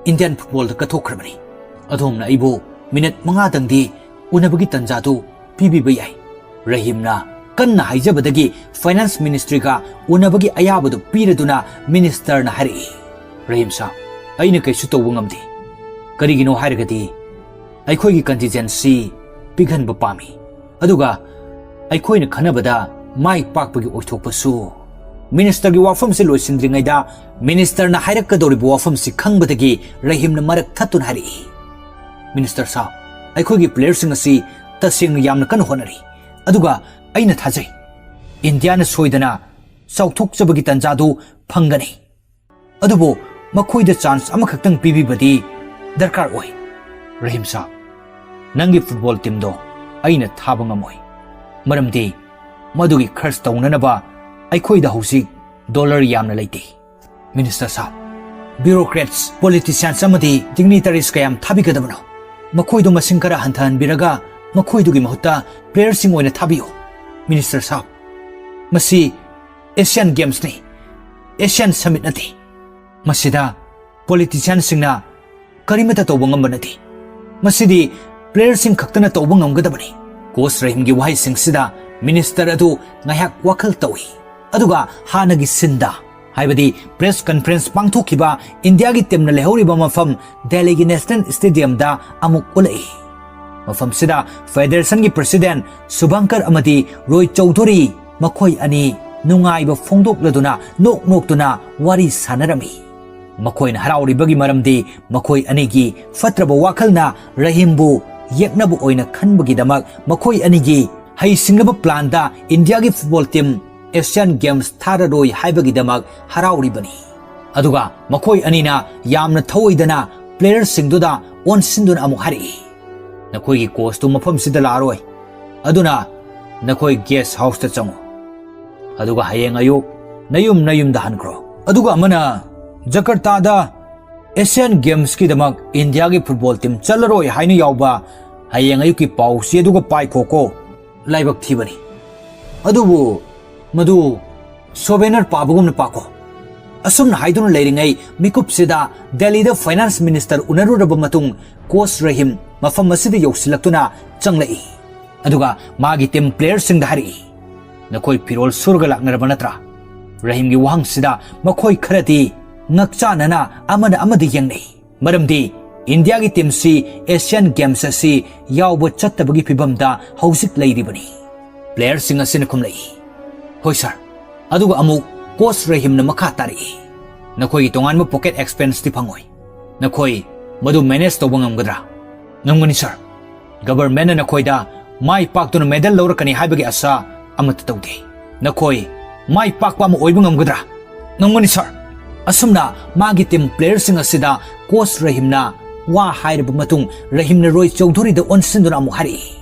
ꯏꯟꯗꯤꯌꯥꯟ ꯐꯨꯠꯕꯣꯜꯗ ꯀꯠꯊꯣꯛꯈ꯭ꯔꯕꯅꯤ꯫ ꯑꯗꯣꯝꯅ ꯑꯩꯕꯨ ꯃꯤꯅꯠ ꯃꯉꯥꯗꯪꯗꯤ ꯎꯅꯕꯒꯤ ꯇꯟꯖꯥꯗꯨ ꯄꯤꯕꯤꯕ ꯌꯥꯏ"꯫ ꯔꯍꯤꯝꯅ ꯀꯟꯅ ꯍꯥꯏꯖꯕꯗꯒꯤ ꯐꯥꯏꯅꯥꯟꯁ ꯃꯤꯅꯤꯁꯇ꯭ꯔꯤꯒ ꯎꯅꯕꯒꯤ ꯑꯌꯥꯕꯗꯨ ꯄꯤꯔꯗꯨꯅ ꯃꯤꯅꯤꯁꯇꯔꯅ ꯍꯥꯏꯔꯛꯏ, "ꯔꯍꯤꯝ ꯁꯥꯍꯕ, ꯑꯩꯅ ꯀꯩꯁꯨ ꯇꯧꯕ ꯉꯝꯗꯦ꯫ ꯀꯔꯤꯒꯤꯅꯣ ꯍꯥꯏꯔꯒꯗꯤ ꯑꯩꯈꯣꯏꯒꯤ ꯀꯟꯇꯤꯟꯖꯦꯟꯁꯤ ꯄꯤꯛꯍꯟꯕ ꯄꯥꯝꯃꯤ, ꯑꯗꯨꯒ ꯑꯩꯈꯣꯏꯅ ꯈꯟꯅꯕꯗ ꯃꯥꯏ ꯄꯥꯛꯄꯒꯤ ꯑꯣꯏꯊꯣꯛꯄꯁꯨ ꯃꯤꯅꯤꯁꯇꯔꯒꯤ ꯋꯥꯐꯝꯁꯤ ꯂꯣꯏꯁꯤꯟꯗ꯭ꯔꯤꯉꯩꯗ ꯃꯤꯅꯤꯁꯇꯔꯅ ꯍꯥꯏꯔꯛꯀꯗꯧꯔꯤꯕ ꯋꯥꯐꯝꯁꯤ ꯈꯪꯕꯗꯒꯤ ꯔꯍꯤꯝꯅ ꯃꯔꯛ ꯊꯠꯇꯨꯅ ꯍꯥꯏꯔꯛꯏ, "ꯃꯤꯅꯤꯁꯇꯔ ꯁꯥꯍꯕ, ꯑꯩꯈꯣꯏꯒꯤ ꯄ꯭ꯂꯦꯌꯔꯁꯤꯡ ꯑꯁꯤ ꯇꯁꯦꯡꯅ ꯌꯥꯝꯅ ꯀꯟꯅ ꯍꯣꯠꯅꯔꯤ, ꯑꯗꯨꯒ ꯑꯩꯅ ꯊꯥꯖꯩ ꯏꯟꯗꯤꯌꯥꯅ ꯁꯣꯏꯗꯅ ꯆꯥꯎꯊꯣꯛꯆꯕꯒꯤ ꯇꯥꯟꯖꯥꯗꯨ ꯐꯪꯒꯅꯤ꯫ ꯑꯗꯨꯕꯨ ꯃꯈꯣꯏꯗ ꯆꯥꯟꯁ ꯑꯃꯈꯛꯇꯪ ꯄꯤꯕꯤꯕꯗꯤ ꯗꯔꯀꯥꯔ ꯑꯣꯏ꯫" "ꯔꯍꯤꯝ ꯁꯥꯍꯕ, ꯅꯪꯒꯤ ꯐꯨꯠꯕꯣꯜ ꯇꯤꯝꯗꯣ ꯑꯩꯅ ꯊꯥꯕ ꯉꯝꯃꯣꯏ, ꯃꯔꯝꯗꯤ ꯃꯗꯨꯒꯤ ꯈꯔꯆ ꯇꯧꯅꯅꯕ ꯑꯩꯈꯣꯏꯗ ꯍꯧꯖꯤꯛ ꯗꯣꯂꯔ ꯌꯥꯝꯅ ꯂꯩꯇꯦ꯫" "ꯃꯤꯅꯤꯁꯇꯔ ꯁꯥꯍꯕ, ꯕ꯭ꯌꯨꯔꯣꯀ꯭ꯔꯦꯠꯁ, ꯄꯣꯂꯤꯇꯤꯁꯤꯌꯥꯟꯁ ꯑꯃꯗꯤ ꯗꯤꯒꯅꯤꯇꯔꯤꯁ ꯀꯌꯥꯝ ꯊꯥꯕꯤꯒꯗꯕꯅꯣ? ꯃꯈꯣꯏꯗꯣ ꯃꯁꯤꯡ ꯈꯔ ꯍꯟꯊꯍꯟꯕꯤꯔꯒ ꯃꯈꯣꯏꯗꯨꯒꯤ ꯃꯍꯨꯠꯇ ꯄ꯭ꯂꯦꯌꯔꯁꯤꯡ ꯑꯣꯏꯅ ꯊꯥꯕꯤꯌꯨ꯫" "ꯃꯤꯅꯤꯁꯇꯔ ꯁꯥꯍꯕ, ꯃꯁꯤ ꯑꯦꯁꯤꯌꯥꯟ ꯒꯦꯝꯁꯅꯤ, ꯑꯦꯁꯤꯌꯥꯟ ꯁꯃꯤꯠ ꯅꯠꯇꯦ꯫ ꯃꯁꯤꯗ ꯄꯣꯂꯤꯇꯤꯁꯤꯌꯥꯟꯁꯤꯡꯅ ꯀꯔꯤꯃꯠꯇ ꯇꯧꯕ ꯉꯝꯕ ꯅꯠꯇꯦ꯫ ꯃꯁꯤꯗꯤ ꯄ꯭ꯂꯦꯌꯔꯁꯤꯡ ꯈꯛꯇꯅ ꯇꯧꯕ ꯉꯝꯒꯗꯕꯅꯤ꯫" ꯀꯣꯆ ꯔꯍꯤꯝꯒꯤ ꯋꯥꯍꯩꯁꯤꯡꯁꯤꯗ ꯃꯤꯅꯤꯁꯇꯔ ꯑꯗꯨ ꯉꯥꯏꯍꯥꯛ ꯋꯥꯈꯜ ꯇꯧꯏ꯫ ꯑꯗꯨꯒ ꯍꯥꯟꯅꯒꯤ ꯁꯤꯟꯗ, ꯍꯥꯏꯕꯗꯤ ꯄ꯭ꯔꯦꯁ ꯀꯟꯐꯔꯦꯟꯁ ꯄꯥꯡꯊꯣꯛꯈꯤꯕ ꯏꯟꯗꯤꯌꯥꯒꯤ ꯇꯤꯝꯅ ꯂꯩꯍꯧꯔꯤꯕ ꯃꯐꯝ ꯗꯦꯜꯂꯤꯒꯤ ꯅꯦꯁꯅꯦꯜ ꯁ꯭ꯇꯦꯗꯤꯌꯝꯗ ꯑꯃꯨꯛ ꯎꯠꯂꯛꯏ꯫ ꯃꯐꯝꯁꯤꯗ ꯐꯦꯗꯦꯔꯦꯁꯟꯒꯤ ꯄ꯭ꯔꯦꯁꯤꯗꯦꯟ ꯁꯨꯚꯥꯡꯀꯔ ꯑꯃꯗꯤ ꯔꯣꯏ ꯆꯧꯙꯨꯔꯤ, ꯃꯈꯣꯏ ꯑꯅꯤ ꯅꯨꯡꯉꯥꯏꯕ ꯐꯣꯡꯗꯣꯛꯂꯗꯨꯅ ꯅꯣꯛ ꯅꯣꯛꯇꯨꯅ ꯋꯥꯔꯤ ꯁꯥꯟꯅꯔꯝꯃꯤ꯫ ꯃꯈꯣꯏꯅ ꯍꯔꯥꯎꯔꯤꯕꯒꯤ ꯃꯔꯝꯗꯤ ꯃꯈꯣꯏ ꯑꯅꯤꯒꯤ ꯐꯠꯇ꯭ꯔꯕ ꯋꯥꯈꯜꯅ ꯔꯍꯤꯝꯕꯨ ꯌꯦꯛꯅꯕ ꯑꯣꯏꯅ ꯈꯟꯕꯒꯤꯗꯃꯛ ꯃꯈꯣꯏ ꯑꯅꯤꯒꯤ ꯍꯩꯁꯤꯡꯂꯕ ꯄ꯭ꯂꯥꯟꯗ ꯏꯟꯗꯤꯌꯥꯒꯤ ꯐꯨꯠꯕꯣꯜ ꯇꯤꯝ ꯑꯦꯁꯤꯌꯥꯟ ꯒꯦꯝꯁ ꯊꯥꯔꯔꯣꯏ ꯍꯥꯏꯕꯒꯤꯗꯃꯛ ꯍꯔꯥꯎꯔꯤꯕꯅꯤ꯫ ꯑꯗꯨꯒ ꯃꯈꯣꯏ ꯑꯅꯤꯅ ꯌꯥꯝꯅ ꯊꯧꯑꯣꯏꯗꯅ ꯄ꯭ꯂꯦꯌꯔꯁꯤꯡꯗꯨꯗ ꯑꯣꯟꯁꯤꯟꯗꯨꯅ ꯑꯃꯨꯛ ꯍꯥꯏꯔꯛꯏ, "ꯅꯈꯣꯏꯒꯤ ꯀꯣꯆꯇꯨ ꯃꯐꯝꯁꯤꯗ ꯂꯥꯛꯑꯔꯣꯏ꯫ ꯑꯗꯨꯅ ꯅꯈꯣꯏ ꯒꯦꯁ ꯍꯥꯎꯁꯇ ꯆꯪꯉꯨ꯫ ꯑꯗꯨꯒ ꯍꯌꯦꯡ ꯑꯌꯨꯛ ꯅꯌꯨꯝ ꯅꯌꯨꯝꯗ ꯍꯟꯈ꯭ꯔꯣ꯫" ꯑꯗꯨꯒ ꯑꯃꯅ ꯖꯀꯔꯇꯥꯗ ꯑꯦꯁꯤꯌꯥꯟ ꯒꯦꯝꯁꯀꯤꯗꯃꯛ ꯏꯟꯗꯤꯌꯥꯒꯤ ꯐꯨꯠꯕꯣꯜ ꯇꯤꯝ ꯆꯠꯂꯔꯣꯏ ꯍꯥꯏꯅ ꯌꯥꯎꯕ ꯍꯌꯦꯡ ꯑꯌꯨꯛꯀꯤ ꯄꯥꯎ ꯆꯦꯗꯨꯒ ꯄꯥꯏꯈꯣꯀꯣ꯫ ꯂꯥꯏꯕꯛ ꯊꯤꯕꯅꯤ꯫ ꯑꯗꯨꯕꯨ ꯃꯗꯨ ꯁꯣꯚꯦꯅꯔ ꯄꯥꯕꯒꯨꯝꯅ ꯄꯥꯀꯣ꯫ ꯑꯁꯨꯝꯅ ꯍꯥꯏꯗꯨꯅ ꯂꯩꯔꯤꯉꯩ ꯃꯤꯀꯨꯞꯁꯤꯗ ꯗꯦꯜꯂꯤꯗ ꯐꯥꯏꯅꯥꯟꯁ ꯃꯤꯅꯤꯁꯇꯔ ꯎꯅꯔꯨꯔꯕ ꯃꯇꯨꯡ ꯀꯣꯆ ꯔꯍꯤꯝ ꯃꯐꯝ ꯑꯁꯤꯗ ꯌꯧꯁꯤꯜꯂꯛꯇꯨꯅ ꯆꯪꯂꯛꯏ꯫ ꯑꯗꯨꯒ ꯃꯥꯒꯤ ꯇꯤꯝ ꯄ꯭ꯂꯦꯌꯔꯁꯤꯡꯗ ꯍꯥꯏꯔꯛꯏ, "ꯅꯈꯣꯏ ꯐꯤꯔꯣꯜ ꯁꯨꯔꯒ ꯂꯥꯛꯅꯔꯕ ꯅꯠꯇ꯭ꯔꯥ?" ꯔꯍꯤꯝꯒꯤ ꯋꯥꯍꯪꯁꯤꯗ ꯃꯈꯣꯏ ꯈꯔꯗꯤ ꯉꯛꯆꯥꯅꯅ ꯑꯃꯅ ꯑꯃꯗ ꯌꯦꯡꯅꯩ꯫ ꯃꯔꯝꯗꯤ ꯏꯟꯗꯤꯌꯥꯒꯤ ꯇꯤꯝꯁꯤ ꯑꯦꯁꯤꯌꯥꯟ ꯒꯦꯝꯁ ꯑꯁꯤ ꯌꯥꯎꯕ ꯆꯠꯇꯕꯒꯤ ꯐꯤꯚꯝꯗ ꯍꯧꯖꯤꯛ ꯂꯩꯔꯤꯕꯅꯤ꯫ ꯄ꯭ꯂꯦꯌꯔꯁꯤꯡ ꯑꯁꯤꯅ ꯈꯨꯝꯂꯛꯏ, "ꯍꯣꯏ ꯁꯥꯔ꯫" ꯑꯗꯨꯒ ꯑꯃꯨꯛ ꯀꯣꯆ ꯔꯍꯤꯝꯅ ꯃꯈꯥ ꯇꯥꯔꯛꯏ, "ꯅꯈꯣꯏꯒꯤ ꯇꯣꯉꯥꯟꯕ ꯄꯣꯀꯦꯠ ꯑꯦꯛꯁꯄꯦꯟꯁꯇꯤ ꯐꯪꯉꯣꯏ꯫ ꯅꯈꯣꯏ ꯃꯗꯨ ꯃꯦꯅꯦꯖ ꯇꯧꯕ ꯉꯝꯒꯗ꯭ꯔꯥ?" "ꯉꯝꯒꯅꯤ, ꯁꯥꯔ꯫ ꯒꯕꯔꯟꯃꯦꯟꯠꯅ ꯅꯈꯣꯏꯗ ꯃꯥꯏ ꯄꯥꯛꯇꯨꯅ ꯃꯦꯗꯜ ꯂꯧꯔꯛꯀꯅꯤ ꯍꯥꯏꯕꯒꯤ ꯑꯁꯥ ꯑꯃꯠꯇ ꯇꯧꯗꯦ꯫ ꯅꯈꯣꯏ ꯃꯥꯏ ꯄꯥꯛꯄ ꯑꯃ ꯑꯣꯏꯕ ꯉꯝꯒꯗ꯭ꯔꯥ?" "ꯉꯝꯒꯅꯤ, ꯁꯥꯔ"꯫ ꯑꯁꯨꯝꯅ ꯃꯥꯒꯤ ꯇꯤꯝ ꯄ꯭ꯂꯦꯌꯔꯁꯤꯡ ꯑꯁꯤꯗ ꯀꯣꯆ ꯔꯍꯤꯝꯅ ꯋꯥ ꯍꯥꯏꯔꯕ ꯃꯇꯨꯡ, ꯔꯍꯤꯝꯅ ꯔꯣꯏ ꯆꯧꯙꯨꯔꯤꯗ ꯑꯣꯟꯁꯤꯟꯗꯨꯅ ꯑꯃꯨꯛ ꯍꯥꯏꯔꯛꯏ,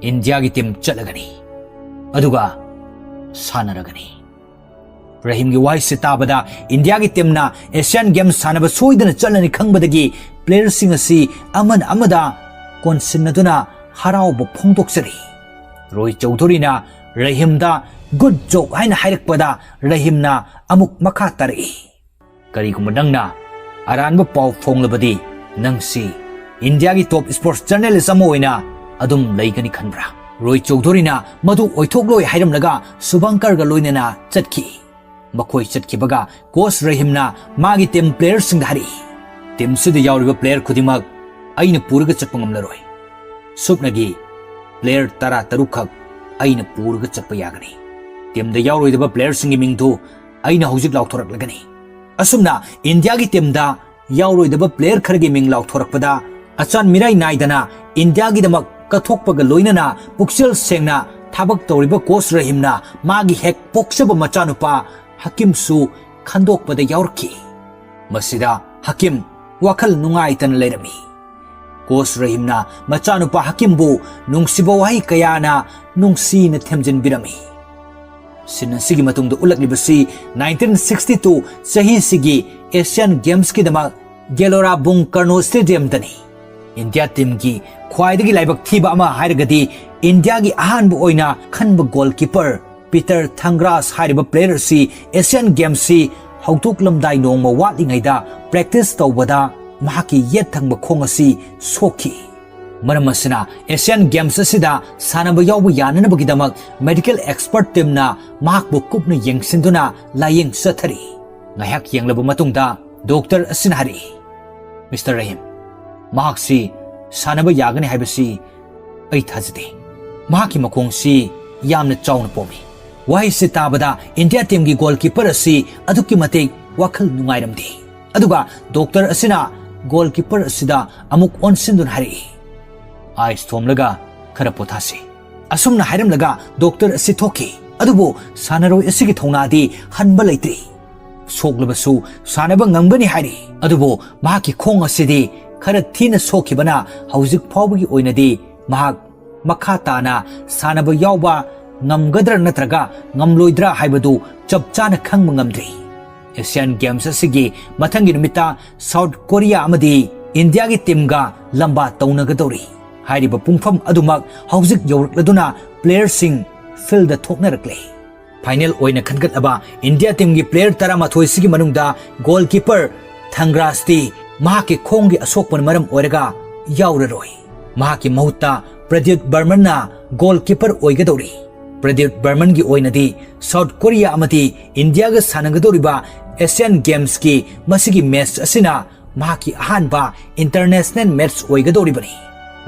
"ꯏꯟꯗꯤꯌꯥꯒꯤ ꯇꯤꯝ ꯆꯠꯂꯒꯅꯤ, ꯑꯗꯨꯒ ꯁꯥꯟꯅꯔꯒꯅꯤ"꯫ ꯔꯍꯤꯝꯒꯤ ꯋꯥꯍꯩꯁꯤ ꯇꯥꯕꯗ ꯏꯟꯗꯤꯌꯥꯒꯤ ꯇꯤꯝꯅ ꯑꯦꯁꯤꯌꯥꯟ ꯒꯦꯝꯁ ꯁꯥꯟꯅꯕ ꯁꯣꯏꯗꯅ ꯆꯠꯂꯅꯤ ꯈꯪꯕꯗꯒꯤ ꯄ꯭ꯂꯦꯌꯔꯁꯤꯡ ꯑꯁꯤ ꯑꯃꯅ ꯑꯃꯗ ꯀꯣꯟꯁꯤꯟꯅꯗꯨꯅ ꯍꯔꯥꯎꯕ ꯐꯣꯡꯗꯣꯛꯆꯔꯤ꯫ ꯔꯣꯏ ꯆꯧꯙꯨꯔꯤꯅ ꯔꯍꯤꯝꯗ "ꯒꯨꯗ ꯖꯣꯕ" ꯍꯥꯏꯅ ꯍꯥꯏꯔꯛꯄꯗ ꯔꯍꯤꯝꯅ ꯑꯃꯨꯛ ꯃꯈꯥ ꯇꯥꯔꯛꯏ, "ꯀꯔꯤꯒꯨꯝꯕ ꯅꯪꯅ ꯑꯔꯥꯟꯕ ꯄꯥꯎ ꯐꯣꯡꯂꯕꯗꯤ ꯅꯪꯁꯤ ꯏꯟꯗꯤꯌꯥꯒꯤ ꯇꯣꯞ ꯁ꯭ꯄꯣꯔꯠꯁ ꯖꯔꯅꯦꯂꯤꯁ ꯑꯃ ꯑꯣꯏꯅ ꯑꯗꯨꯝ ꯂꯩꯒꯅꯤ ꯈꯟꯕ꯭ꯔꯥ?" ꯔꯣꯏ ꯆꯧꯙꯨꯔꯤꯅ ꯃꯗꯨ ꯑꯣꯏꯊꯣꯛꯂꯣꯏ ꯍꯥꯏꯔꯝꯂꯒ ꯁꯨꯚꯪꯀꯔꯒ ꯂꯣꯏꯅꯅ ꯆꯠꯈꯤ꯫ ꯃꯈꯣꯏ ꯆꯠꯈꯤꯕꯒ ꯀꯣꯆ ꯔꯍꯤꯝꯅ ꯃꯥꯒꯤ ꯇꯤꯝ ꯄ꯭ꯂꯦꯌꯔꯁꯤꯡꯗ ꯍꯥꯏꯔꯛꯏ, "ꯇꯤꯝꯁꯤꯗ ꯌꯥꯎꯔꯤꯕ ꯄ꯭ꯂꯦꯌꯔ ꯈꯨꯗꯤꯡꯃꯛ ꯑꯩꯅ ꯄꯨꯔꯒ ꯆꯠꯄ ꯉꯝꯂꯔꯣꯏ꯫ ꯁꯨꯞꯅꯒꯤ ꯄ꯭ꯂꯦꯌꯔ ꯇꯔꯥ ꯇꯔꯨꯛ ꯈꯛ ꯑꯩꯅ ꯄꯨꯔꯒ ꯆꯠꯄ ꯌꯥꯒꯅꯤ꯫ ꯇꯤꯝꯗ ꯌꯥꯎꯔꯣꯏꯗꯕ ꯄ꯭ꯂꯦꯌꯔꯁꯤꯡꯒꯤ ꯃꯤꯡꯗꯨ ꯑꯩꯅ ꯍꯧꯖꯤꯛ ꯂꯥꯎꯊꯣꯔꯛꯂꯒꯅꯤ"꯫ ꯑꯁꯨꯝꯅ ꯏꯟꯗꯤꯌꯥꯒꯤ ꯇꯤꯝꯗ ꯌꯥꯎꯔꯣꯏꯗꯕ ꯄ꯭ꯂꯦꯌꯔ ꯈꯔꯒꯤ ꯃꯤꯡ ꯂꯥꯎꯊꯣꯔꯛꯄꯗ ꯑꯆꯥꯟ ꯃꯤꯔꯥꯏ ꯅꯥꯏꯗꯅ ꯏꯟꯗꯤꯌꯥꯒꯤꯗꯃꯛ ꯀꯠꯊꯣꯛꯄꯒ ꯂꯣꯏꯅꯅ ꯄꯨꯛꯆꯦꯜ ꯁꯦꯡꯅ ꯊꯕꯛ ꯇꯧꯔꯤꯕ ꯀꯣꯆ ꯔꯍꯤꯝꯅ ꯃꯥꯒꯤ ꯍꯦꯛ ꯄꯣꯛꯆꯕ ꯃꯆꯥꯅꯨꯄꯥ ꯍꯀꯤꯝꯁꯨ ꯈꯟꯗꯣꯛꯄꯗ ꯌꯥꯎꯔꯛꯈꯤ꯫ ꯃꯁꯤꯗ ꯍꯀꯤꯝ ꯋꯥꯈꯜ ꯅꯨꯡꯉꯥꯏꯇꯅ ꯂꯩꯔꯝꯃꯤ꯫ ꯀꯣꯆ ꯔꯍꯤꯝꯅ ꯃꯆꯥꯅꯨꯄꯥ ꯍꯀꯤꯝꯕꯨ ꯅꯨꯡꯁꯤꯕ ꯋꯥꯍꯩ ꯀꯌꯥꯅ ꯅꯨꯡꯁꯤꯅ ꯊꯦꯝꯖꯤꯟꯕꯤꯔꯝꯃꯤ꯫ ꯁꯤꯟ ꯑꯁꯤꯒꯤ ꯃꯇꯨꯡꯗ ꯎꯠꯂꯛꯂꯤꯕꯁꯤ ꯅꯥꯏꯟꯇꯤꯟ ꯁꯤꯛꯁꯇꯤ ꯇꯨ ꯆꯍꯤꯁꯤꯒꯤ ꯑꯦꯁꯤꯌꯥꯟ ꯒꯦꯝꯁꯀꯤꯗꯃꯛ ꯒꯦꯂꯣꯔꯥ ꯕꯨꯡ ꯀꯔꯅꯣ ꯁ꯭ꯇꯦꯗꯤꯌꯝꯗꯅꯤ꯫ ꯏꯟꯗꯤꯌꯥ ꯇꯤꯝꯒꯤ ꯈ꯭ꯋꯥꯏꯗꯒꯤ ꯂꯥꯏꯕꯛ ꯊꯤꯕ ꯑꯃ ꯍꯥꯏꯔꯒꯗꯤ ꯏꯟꯗꯤꯌꯥꯒꯤ ꯑꯍꯥꯟꯕ ꯑꯣꯏꯅ ꯈꯟꯕ ꯒꯣꯜꯀꯤꯄꯔ ꯄꯤꯇꯔ ꯊꯪꯒ꯭ꯔꯥꯁ ꯍꯥꯏꯔꯤꯕ ꯄ꯭ꯂꯦꯌꯔ ꯑꯁꯤ ꯑꯦꯁꯤꯌꯥꯟ ꯒꯦꯝꯁꯁꯤ ꯍꯧꯗꯣꯛꯂꯝꯗꯥꯏ ꯅꯣꯡꯃ ꯋꯥꯠꯂꯤꯉꯩꯗ ꯄ꯭ꯔꯦꯛꯇꯤꯁ ꯇꯧꯕꯗ ꯃꯍꯥꯛꯀꯤ ꯌꯦꯠ ꯊꯪꯕ ꯈꯣꯡ ꯑꯁꯤ ꯁꯣꯛꯈꯤ꯫ ꯃꯔꯝ ꯑꯁꯤꯅ ꯑꯦꯁꯤꯌꯥꯟ ꯒꯦꯝꯁ ꯑꯁꯤꯗ ꯁꯥꯟꯅꯕ ꯌꯥꯎꯕ ꯌꯥꯅꯅꯕꯒꯤꯗꯃꯛ ꯃꯦꯗꯤꯀꯦꯜ ꯑꯦꯛꯁꯄꯔꯠ ꯇꯤꯝꯅ ꯃꯍꯥꯛꯄꯨ ꯀꯨꯞꯅ ꯌꯦꯡꯁꯤꯟꯗꯨꯅ ꯂꯥꯌꯦꯡ ꯆꯠꯊꯔꯤ꯫ ꯉꯥꯏꯍꯥꯛ ꯌꯦꯡꯂꯕ ꯃꯇꯨꯡꯗ ꯗꯣꯛꯇꯔ ꯑꯁꯤꯅ ꯍꯥꯏꯔꯛꯏ, "ꯃꯤꯁꯇꯔ ꯔꯍꯤꯝ, ꯃꯍꯥꯛꯁꯤ ꯁꯥꯟꯅꯕ ꯌꯥꯒꯅꯤ ꯍꯥꯏꯕꯁꯤ ꯑꯩ ꯊꯥꯖꯗꯦ꯫ ꯃꯍꯥꯛꯀꯤ ꯃꯈꯣꯡꯁꯤ ꯌꯥꯝꯅ ꯆꯥꯎꯅ ꯄꯣꯝꯃꯤ꯫ ꯋꯥꯍꯩꯁꯤ ꯇꯥꯕꯗ ꯏꯟꯗꯤꯌꯥ ꯇꯤꯝꯒꯤ ꯒꯣꯜꯀꯤꯄꯔ ꯑꯁꯤ ꯑꯗꯨꯛꯀꯤ ꯃꯇꯤꯛ ꯋꯥꯈꯜ ꯅꯨꯡꯉꯥꯏꯔꯝꯗꯦ꯫ ꯑꯗꯨꯒ ꯗꯣꯛꯇꯔ ꯑꯁꯤꯅ ꯒꯣꯜꯀꯤꯄꯔ ꯑꯁꯤꯗ ꯑꯃꯨꯛ ꯑꯣꯟꯁꯤꯟꯗꯨꯅ ꯍꯥꯏꯔꯛꯏ, "ꯑꯥꯏꯁ ꯊꯣꯝꯂꯒ ꯈꯔ ꯄꯣꯊꯥꯁꯤ"꯫ ꯑꯁꯨꯝꯅ ꯍꯥꯏꯔꯝꯂꯒ ꯗꯣꯛꯇꯔ ꯑꯁꯤ ꯊꯣꯛꯈꯤ꯫ ꯑꯗꯨꯕꯨ ꯁꯥꯟꯅꯔꯣꯏ ꯑꯁꯤꯒꯤ ꯊꯧꯅꯥꯗꯤ ꯍꯟꯕ ꯂꯩꯇ꯭ꯔꯤ꯫ ꯁꯣꯛꯂꯕꯁꯨ ꯁꯥꯟꯅꯕ ꯉꯝꯒꯅꯤ ꯍꯥꯏꯔꯤ꯫ ꯑꯗꯨꯕꯨ ꯃꯍꯥꯛꯀꯤ ꯈꯣꯡ ꯑꯁꯤꯗꯤ ꯈꯔ ꯊꯤꯅ ꯁꯣꯛꯈꯤꯕꯅ ꯍꯧꯖꯤꯛ ꯐꯥꯎꯕꯒꯤ ꯑꯣꯏꯅꯗꯤ ꯃꯍꯥꯛ ꯃꯈꯥ ꯇꯥꯅ ꯁꯥꯟꯅꯕ ꯌꯥꯎꯕ ꯉꯝꯒꯗ꯭ꯔꯥ ꯅꯠꯇ꯭ꯔꯒ ꯉꯝꯂꯣꯏꯗ꯭ꯔꯥ ꯍꯥꯏꯕꯗꯨ ꯆꯞ ꯆꯥꯅ ꯈꯪꯕ ꯉꯝꯗ꯭ꯔꯤ꯫ ꯑꯦꯁꯤꯌꯥꯟ ꯒꯦꯝꯁ ꯑꯁꯤꯒꯤ ꯃꯊꯪꯒꯤ ꯅꯨꯃꯤꯠꯇ ꯁꯥꯎꯠ ꯀꯣꯔꯤꯌꯥ ꯑꯃꯗꯤ ꯏꯟꯗꯤꯌꯥꯒꯤ ꯇꯤꯝꯒ ꯂꯝꯕꯥ ꯇꯧꯅꯒꯗꯧꯔꯤ꯫ ꯍꯥꯏꯔꯤꯕ ꯄꯨꯡꯐꯝ ꯑꯗꯨꯃꯛ ꯍꯧꯖꯤꯛ ꯌꯧꯔꯛꯂꯗꯨꯅ ꯄ꯭ꯂꯦꯌꯔꯁꯤꯡ ꯐꯤꯜꯗ ꯊꯣꯛꯅꯔꯛꯂꯦ꯫ ꯐꯥꯏꯅꯦꯜ ꯑꯣꯏꯅ ꯈꯟꯒꯠꯂꯕ ꯏꯟꯗꯤꯌꯥ ꯇꯤꯝꯒꯤ ꯄ꯭ꯂꯦꯌꯔ ꯇꯔꯥꯃꯥꯊꯣꯏꯁꯤꯒꯤ ꯃꯅꯨꯡꯗ ꯒꯣꯜꯀꯤꯄꯔ ꯊꯪꯒ꯭ꯔꯥꯁꯇꯤ ꯃꯍꯥꯛꯀꯤ ꯈꯣꯡꯒꯤ ꯑꯁꯣꯛꯄꯅ ꯃꯔꯝ ꯑꯣꯏꯔꯒ ꯌꯥꯎꯔꯔꯣꯏ꯫ ꯃꯍꯥꯛꯀꯤ ꯃꯍꯨꯠꯇ ꯄ꯭ꯔꯗ꯭ꯌꯨꯠ ꯕꯔꯃꯟꯅ ꯒꯣꯜꯀꯤꯄꯔ ꯑꯣꯏꯒꯗꯧꯔꯤ꯫ ꯄ꯭ꯔꯗ꯭ꯌꯨꯠ ꯕꯔꯃꯟꯒꯤ ꯑꯣꯏꯅꯗꯤ ꯁꯥꯎꯠ ꯀꯣꯔꯤꯌꯥ ꯑꯃꯗꯤ ꯏꯟꯗꯤꯌꯥꯒ ꯁꯥꯟꯅꯒꯗꯧꯔꯤꯕ ꯑꯦꯁꯤꯌꯥꯟ ꯒꯦꯝꯁꯀꯤ ꯃꯁꯤꯒꯤ ꯃꯦꯆ ꯑꯁꯤꯅ ꯃꯍꯥꯛꯀꯤ ꯑꯍꯥꯟꯕ ꯏꯟꯇꯔꯅꯦꯁꯅꯦꯜ ꯃꯦꯆ ꯑꯣꯏꯒꯗꯧꯔꯤꯕꯅꯤ꯫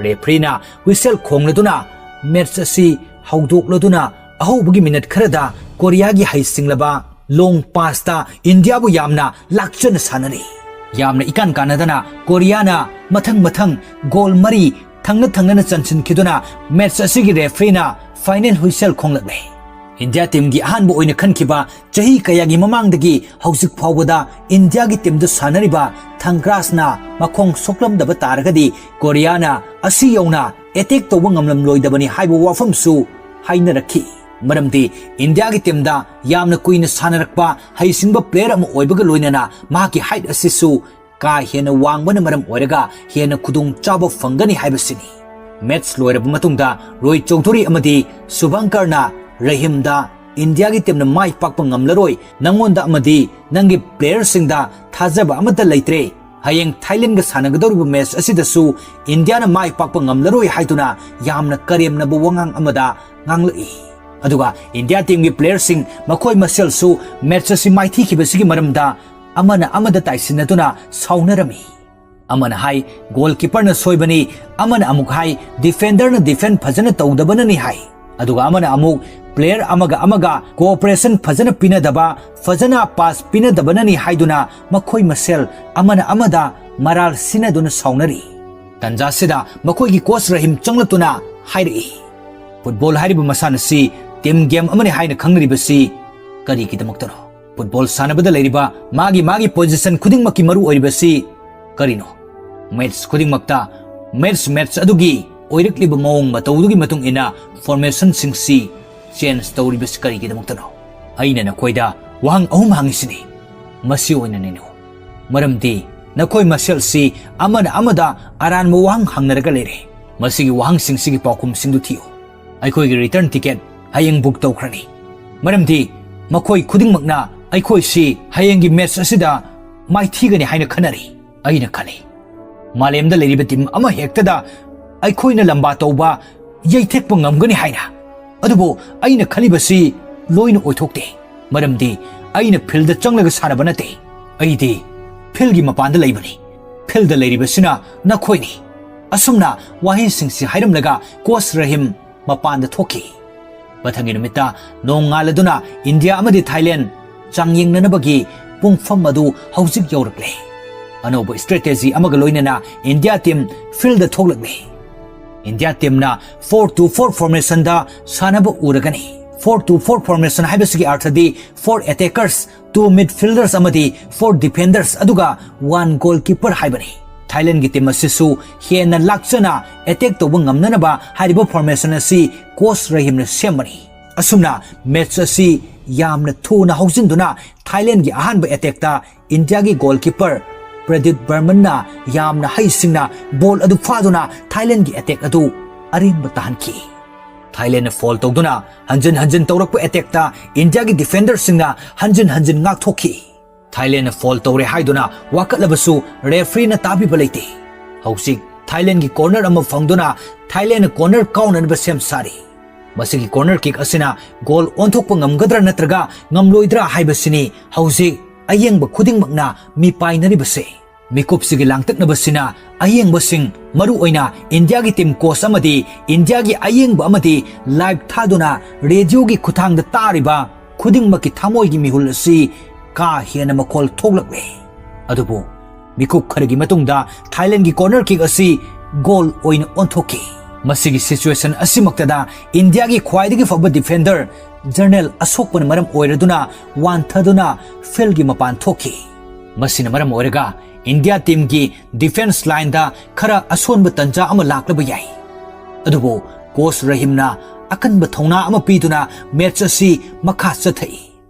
ꯔꯦꯐ꯭ꯔꯤꯅ ꯍꯨꯏꯁꯦꯜ ꯈꯣꯡꯂꯗꯨꯅ ꯃꯦꯆ ꯑꯁꯤ ꯍꯧꯗꯣꯛꯂꯗꯨꯅ ꯑꯍꯧꯕꯒꯤ ꯃꯤꯅꯠ ꯈꯔꯗ ꯀꯣꯔꯤꯌꯥꯒꯤ ꯍꯩꯁꯤꯡꯂꯕ ꯂꯣꯡ ꯄꯥꯁꯇ ꯏꯟꯗꯤꯌꯥꯕꯨ ꯌꯥꯝꯅ ꯂꯥꯛꯆꯅ ꯁꯥꯟꯅꯔꯤ꯫ ꯌꯥꯝꯅ ꯏꯀꯥꯟ ꯀꯥꯟꯅꯗꯅ ꯀꯣꯔꯤꯌꯥꯅ ꯃꯊꯪ ꯃꯊꯪ ꯒꯣꯜ ꯃꯔꯤ ꯊꯪꯅ ꯊꯪꯅꯅ ꯆꯟꯁꯤꯟꯈꯤꯗꯨꯅ ꯃꯦꯆ ꯑꯁꯤꯒꯤ ꯔꯦꯐ꯭ꯔꯤꯅ ꯐꯥꯏꯅꯦꯜ ꯍꯨꯏꯁꯦꯜ ꯈꯣꯡꯂꯛꯂꯦ꯫ ꯏꯟꯗꯤꯌꯥ ꯇꯤꯝꯒꯤ ꯑꯍꯥꯟꯕ ꯑꯣꯏꯅ ꯈꯟꯈꯤꯕ ꯆꯍꯤ ꯀꯌꯥꯒꯤ ꯃꯃꯥꯡꯗꯒꯤ ꯍꯧꯖꯤꯛ ꯐꯥꯎꯕꯗ ꯏꯟꯗꯤꯌꯥꯒꯤ ꯇꯤꯝꯗ ꯁꯥꯟꯅꯔꯤꯕ ꯊꯪꯒ꯭ꯔꯥꯁꯅ ꯃꯈꯣꯡ ꯁꯣꯛꯂꯝꯗꯕ ꯇꯥꯔꯒꯗꯤ ꯀꯣꯔꯤꯌꯥꯅ ꯑꯁꯤ ꯌꯧꯅ ꯑꯦꯇꯦꯛ ꯇꯧꯕ ꯉꯝꯂꯝꯂꯣꯏꯗꯕꯅꯤ ꯍꯥꯏꯕ ꯋꯥꯐꯝꯁꯨ ꯍꯥꯏꯅꯔꯛꯈꯤ꯫ ꯃꯔꯝꯗꯤ ꯏꯟꯗꯤꯌꯥꯒꯤ ꯇꯤꯝꯗ ꯌꯥꯝꯅ ꯀꯨꯏꯅ ꯁꯥꯟꯅꯔꯛꯄ ꯍꯩꯁꯤꯡꯕ ꯄ꯭ꯂꯦꯌꯔ ꯑꯃ ꯑꯣꯏꯕꯒ ꯂꯣꯏꯅꯅ ꯃꯍꯥꯛꯀꯤ ꯍꯥꯏꯠ ꯑꯁꯤꯁꯨ ꯀꯥ ꯍꯦꯟꯅ ꯋꯥꯡꯕꯅ ꯃꯔꯝ ꯑꯣꯏꯔꯒ ꯍꯦꯟꯅ ꯈꯨꯗꯣꯡ ꯆꯥꯕ ꯐꯪꯒꯅꯤ ꯍꯥꯏꯕꯁꯤꯅꯤ꯫ ꯃꯦꯆ ꯂꯣꯏꯔꯕ ꯃꯇꯨꯡꯗ ꯔꯣꯍꯤꯠ ꯆꯧꯙꯨꯔꯤ ꯑꯃꯗꯤ ꯁꯨꯚꯪꯀꯔꯅ ꯔꯍꯤꯝꯗ ꯏꯟꯗꯤꯌꯥꯒꯤ ꯇꯤꯝꯅ ꯃꯥꯏ ꯄꯥꯛꯄ ꯉꯝꯂꯔꯣꯏ, ꯅꯪꯉꯣꯟꯗ ꯑꯃꯗꯤ ꯅꯪꯒꯤ ꯄ꯭ꯂꯦꯌꯔꯁꯤꯡꯗ ꯊꯥꯖꯕ ꯑꯃꯠꯇ ꯂꯩꯇ꯭ꯔꯦ꯫ ꯍꯌꯦꯡ ꯊꯥꯏꯂꯦꯟꯒ ꯁꯥꯟꯅꯒꯗꯧꯔꯤꯕ ꯃꯦꯆ ꯑꯁꯤꯗꯁꯨ ꯏꯟꯗꯤꯌꯥꯅ ꯃꯥꯏ ꯄꯥꯛꯄ ꯉꯝꯂꯔꯣꯏ ꯍꯥꯏꯗꯨꯅ ꯌꯥꯝꯅ ꯀꯔꯦꯝꯅꯕ ꯋꯥꯉꯥꯡ ꯑꯃꯗ ꯉꯥꯡꯂꯛꯏ꯫ ꯑꯗꯨꯒ ꯏꯟꯗꯤꯌꯥ ꯇꯤꯝꯒꯤ ꯄ꯭ꯂꯦꯌꯔꯁꯤꯡ ꯃꯈꯣꯏ ꯃꯁꯦꯜꯁꯨ ꯃꯦꯆ ꯑꯁꯤ ꯃꯥꯏꯊꯤꯈꯤꯕꯁꯤꯒꯤ ꯃꯔꯝꯗ ꯑꯃꯅ ꯑꯃꯗ ꯇꯥꯏꯁꯤꯟꯅꯗꯨꯅ ꯁꯥꯎꯅꯔꯝꯃꯤ꯫ ꯑꯃꯅ ꯍꯥꯏ, "ꯒꯣꯜꯀꯤꯄꯔꯅ ꯁꯣꯏꯕꯅꯤ"꯫ ꯑꯃꯅ ꯑꯃꯨꯛ ꯍꯥꯏ, "ꯗꯤꯐꯦꯟꯗꯔꯅ ꯗꯤꯐꯦꯟ ꯐꯖꯅ ꯇꯧꯗꯕꯅꯅꯤ" ꯍꯥꯏ꯫ ꯑꯗꯨꯒ ꯑꯃꯅ ꯑꯃꯨꯛ player ꯑꯃꯒ ꯑꯃꯒ cooperation ꯐꯖꯅ ꯄꯤꯅꯗꯕ, ꯐꯖꯅ pass ꯄꯤꯅꯗꯕꯅꯅꯤ ꯍꯥꯏꯗꯨꯅ ꯃꯈꯣꯏ ꯃꯁꯦꯜ ꯑꯃꯅ ꯑꯃꯗ ꯃꯔꯥꯜ ꯁꯤꯟꯅꯗꯨꯅ ꯁꯥꯎꯅꯔꯤ꯫ ꯇꯟꯖꯥꯁꯤꯗ ꯃꯈꯣꯏꯒꯤ coach ꯔꯍꯤꯝ ꯆꯪꯂꯛꯇꯨꯅ ꯍꯥꯏꯔꯛꯏ, "Football ꯍꯥꯏꯔꯤꯕ ꯃꯁꯥꯟꯅꯁꯤ team game ꯑꯃꯅꯤ ꯍꯥꯏꯅ ꯈꯪꯅꯔꯤꯕꯁꯤ ꯀꯔꯤꯒꯤꯗꯃꯛꯇꯅꯣ? Football ꯁꯥꯟꯅꯕꯗ ꯂꯩꯔꯤꯕ ꯃꯥꯒꯤ ꯃꯥꯒꯤ position ꯈꯨꯗꯤꯡꯃꯛꯀꯤ ꯃꯔꯨ ꯑꯣꯏꯔꯤꯕꯁꯤ ꯀꯔꯤꯅꯣ? Match ꯈꯨꯗꯤꯡꯃꯛꯇ match match ꯑꯗꯨꯒꯤ ꯑꯣꯏꯔꯛꯂꯤꯕ ꯃꯑꯣꯡ ꯃꯇꯧꯗꯨꯒꯤ ꯃꯇꯨꯡ ꯏꯟꯅ formationꯁꯤꯡꯁꯤ change ꯇꯧꯔꯤꯕꯁꯤ ꯀꯔꯤꯒꯤꯗꯃꯛꯇꯅꯣ?" ꯑꯩꯅ ꯅꯈꯣꯏꯗ ꯋꯥꯍꯪ ꯑꯍꯨꯝ ꯍꯪꯉꯤꯁꯤꯅꯤ꯫ ꯃꯁꯤ ꯑꯣꯏꯅ ꯅꯩꯅꯧ꯫ ꯃꯔꯝꯗꯤ ꯅꯈꯣꯏ ꯃꯁꯦꯜꯁꯤ ꯑꯃꯅ ꯑꯃꯗ ꯑꯔꯥꯟꯕ ꯋꯥꯍꯪ ꯍꯪꯅꯔꯒ ꯂꯩꯔꯦ꯫ ꯃꯁꯤꯒꯤ ꯋꯥꯍꯪꯁꯤꯡꯁꯤꯒꯤ ꯄꯥꯎꯈꯨꯝꯁꯤꯡꯗꯨ ꯊꯤꯌꯨ꯫ ꯑꯩꯈꯣꯏꯒꯤ return ticket ꯍꯌꯦꯡ book ꯇꯧꯈ꯭ꯔꯅꯤ꯫ ꯃꯔꯝꯗꯤ ꯃꯈꯣꯏ ꯈꯨꯗꯤꯡꯃꯛꯅ ꯑꯩꯈꯣꯏꯁꯤ ꯍꯌꯦꯡꯒꯤ match ꯑꯁꯤꯗ ꯃꯥꯏꯊꯤꯒꯅꯤ ꯍꯥꯏꯅ ꯈꯟꯅꯔꯤ꯫ ꯑꯩꯅ ꯈꯜꯂꯤ, ꯃꯥꯂꯦꯝꯗ ꯂꯩꯔꯤꯕ team ꯑꯃ ꯍꯦꯛꯇꯗ ꯑꯩꯈꯣꯏꯅ ꯂꯝꯕꯥ ꯇꯧꯕ, ꯌꯩꯊꯦꯛꯄ ꯉꯝꯒꯅꯤ ꯍꯥꯏꯅ꯫ ꯑꯗꯨꯕꯨ ꯑꯩꯅ ꯈꯜꯂꯤꯕꯁꯤ ꯂꯣꯏꯅ ꯑꯣꯏꯊꯣꯛꯇꯦ꯫ ꯃꯔꯝꯗꯤ ꯑꯩꯅ field ꯆꯪꯂꯒ ꯁꯥꯟꯅꯕ ꯅꯠꯇꯦ꯫ ꯑꯩꯗꯤ fieldꯒꯤ ꯃꯄꯥꯟꯗ ꯂꯩꯕꯅꯤ꯫ Fieldꯗ ꯂꯩꯔꯤꯕꯁꯤꯅ ꯅꯈꯣꯏꯅꯤ꯫ ꯑꯁꯨꯝꯅ ꯋꯥꯍꯩꯁꯤꯡꯁꯤ ꯍꯥꯏꯔꯝꯂꯒ coach ꯔꯍꯤꯝ ꯃꯄꯥꯟꯗ ꯊꯣꯛꯈꯤ꯫ ꯃꯊꯪꯒꯤ ꯅꯨꯃꯤꯠꯇ ꯅꯣꯡꯉꯥꯜꯂꯗꯨꯅ ꯏꯟꯗꯤꯌꯥ ꯑꯃꯗꯤ ꯊꯥꯏꯂꯦꯟ ꯆꯥꯡꯌꯦꯡꯅꯅꯕꯒꯤ ꯄꯨꯡꯐꯝ ꯑꯗꯨ ꯍꯧꯖꯤꯛ ꯌꯧꯔꯛꯂꯦ꯫ ꯑꯅꯧꯕ strategy ꯑꯃꯒ ꯂꯣꯏꯅꯅ ꯏꯟꯗꯤꯌꯥ team fieldꯗ ꯊꯣꯛꯂꯛꯂꯦ꯫ ꯏꯟꯗꯤꯌꯥ teamꯅ four two four formationꯗ ꯁꯥꯟꯅꯕ ꯎꯔꯒꯅꯤ꯫ Four two four formation ꯍꯥꯏꯕꯁꯤꯒꯤ ꯑꯔꯊꯗꯤ four attackers, two midfielders ꯑꯃꯗꯤ four defenders ꯑꯗꯨꯒ one goalkeeper ꯍꯥꯏꯕꯅꯤ꯫ ꯊꯥꯏꯂꯦꯟꯒꯤ team ꯑꯁꯤꯁꯨ ꯍꯦꯟꯅ ꯂꯥꯛꯆꯅ attack ꯇꯧꯕ ꯉꯝꯅꯅꯕ ꯍꯥꯏꯔꯤꯕ formation ꯑꯁꯤ coach ꯔꯍꯤꯝꯅ ꯁꯦꯝꯕꯅꯤ꯫ ꯑꯁꯨꯝꯅ match ꯑꯁꯤ ꯌꯥꯝꯅ ꯊꯨꯅ ꯍꯧꯖꯤꯟꯗꯨꯅ ꯊꯥꯏꯂꯦꯟꯒꯤ ꯑꯍꯥꯟꯕ attackꯇ ꯏꯟꯗꯤꯌꯥꯒꯤ goalkeeper ꯄ꯭ꯔꯗꯤꯞ ꯕꯔꯃꯟꯅ ꯌꯥꯝꯅ ꯍꯩꯁꯤꯡꯅ ball ꯑꯗꯨ ꯐꯥꯗꯨꯅ ꯊꯥꯏꯂꯦꯟꯒꯤ attack ꯑꯗꯨ ꯑꯔꯦꯝꯕ ꯇꯥꯍꯟꯈꯤ꯫ ꯊꯥꯏꯂꯦꯟꯅ foul ꯇꯧꯗꯨꯅ ꯍꯟꯖꯤꯟ ꯍꯟꯖꯤꯟ ꯇꯧꯔꯛꯄ attackꯇ ꯏꯟꯗꯤꯌꯥꯒꯤ defenderꯁꯤꯡꯅ ꯍꯟꯖꯤꯟ ꯍꯟꯖꯤꯟ ꯉꯥꯛꯊꯣꯛꯈꯤ꯫ ꯊꯥꯏꯂꯦꯟꯅ foul ꯇꯧꯔꯦ ꯍꯥꯏꯗꯨꯅ ꯋꯥꯀꯠꯂꯕꯁꯨ refereeꯅ ꯇꯥꯕꯤꯕ ꯂꯩꯇꯦ꯫ ꯍꯧꯖꯤꯛ ꯊꯥꯏꯂꯦꯟꯒꯤ corner ꯑꯃ ꯐꯪꯗꯨꯅ ꯊꯥꯏꯂꯦꯟꯅ corner ꯀꯥꯎꯅꯅꯕ ꯁꯦꯝ ꯁꯥꯔꯤ꯫ ꯃꯁꯤꯒꯤ corner kick ꯑꯁꯤꯅ goal ꯑꯣꯟꯊꯣꯛꯄ ꯉꯝꯒꯗ꯭ꯔꯥ ꯅꯠꯇ꯭ꯔꯒ ꯉꯝꯂꯣꯏꯗ꯭ꯔꯥ ꯍꯥꯏꯕꯁꯤꯅꯤ ꯍꯧꯖꯤꯛ ꯑꯌꯦꯡꯕ ꯈꯨꯗꯤꯡꯃꯛꯅ ꯃꯤꯄꯥꯏꯅꯔꯤꯕꯁꯦ꯫ ꯃꯤꯀꯨꯞꯁꯤꯒꯤ ꯂꯥꯡꯇꯛꯅꯕꯁꯤꯅ ꯑꯌꯦꯡꯕꯁꯤꯡ, ꯃꯔꯨ ꯑꯣꯏꯅ ꯏꯟꯗꯤꯌꯥꯒꯤ ꯇꯤꯝ ꯀꯣꯆ ꯑꯃꯗꯤ ꯏꯟꯗꯤꯌꯥꯒꯤ ꯑꯌꯦꯡꯕ ꯑꯃꯗꯤ ꯂꯥꯏꯚ ꯊꯥꯗꯨꯅ ꯔꯦꯗꯤꯑꯣꯒꯤ ꯈꯨꯠꯊꯥꯡꯗ ꯇꯥꯔꯤꯕ ꯈꯨꯗꯤꯡꯃꯛꯀꯤ ꯊꯃꯣꯏꯒꯤ ꯃꯤꯍꯨꯜ ꯑꯁꯤ ꯀꯥ ꯍꯦꯟꯅ ꯃꯈꯣꯜ ꯊꯣꯛꯂꯛꯂꯦ꯫ ꯑꯗꯨꯕꯨ ꯃꯤꯀꯨꯞ ꯈꯔꯒꯤ ꯃꯇꯨꯡꯗ ꯊꯥꯏꯂꯦꯟꯒꯤ ꯀꯣꯔꯅꯔ ꯀꯤꯛ ꯑꯁꯤ ꯒꯣꯜ ꯑꯣꯏꯅ ꯑꯣꯟꯊꯣꯛꯈꯤ꯫ ꯃꯁꯤꯒꯤ ꯁꯤꯆꯨꯋꯦꯁꯟ ꯑꯁꯤꯃꯛꯇꯗ ꯏꯟꯗꯤꯌꯥꯒꯤ ꯈ꯭ꯋꯥꯏꯗꯒꯤ ꯐꯕ ꯗꯤꯐꯦꯟꯗꯔ ꯖꯔꯅꯦꯜ ꯑꯁꯣꯛꯄꯅ ꯃꯔꯝ ꯑꯣꯏꯔꯗꯨꯅ ꯋꯥꯟꯊꯗꯨꯅ ꯐꯤꯜꯒꯤ ꯃꯄꯥꯟ ꯊꯣꯛꯈꯤ꯫ ꯃꯁꯤꯅ ꯃꯔꯝ ꯑꯣꯏꯔꯒ ꯏꯟꯗꯤꯌꯥ ꯇꯤꯝꯒꯤ ꯗꯤꯐꯦꯟꯁ ꯂꯥꯏꯟꯗ ꯈꯔ ꯑꯁꯣꯟꯕ ꯇꯟꯖꯥ ꯑꯃ ꯂꯥꯛꯂꯕ ꯌꯥꯏ꯫ ꯑꯗꯨꯕꯨ ꯀꯣꯆ ꯔꯍꯤꯝꯅ ꯑꯀꯟꯕ ꯊꯧꯅꯥ ꯑꯃ ꯄꯤꯗꯨꯅ ꯃꯦꯆ ꯑꯁꯤ ꯃꯈꯥ ꯆꯠꯊꯏ꯫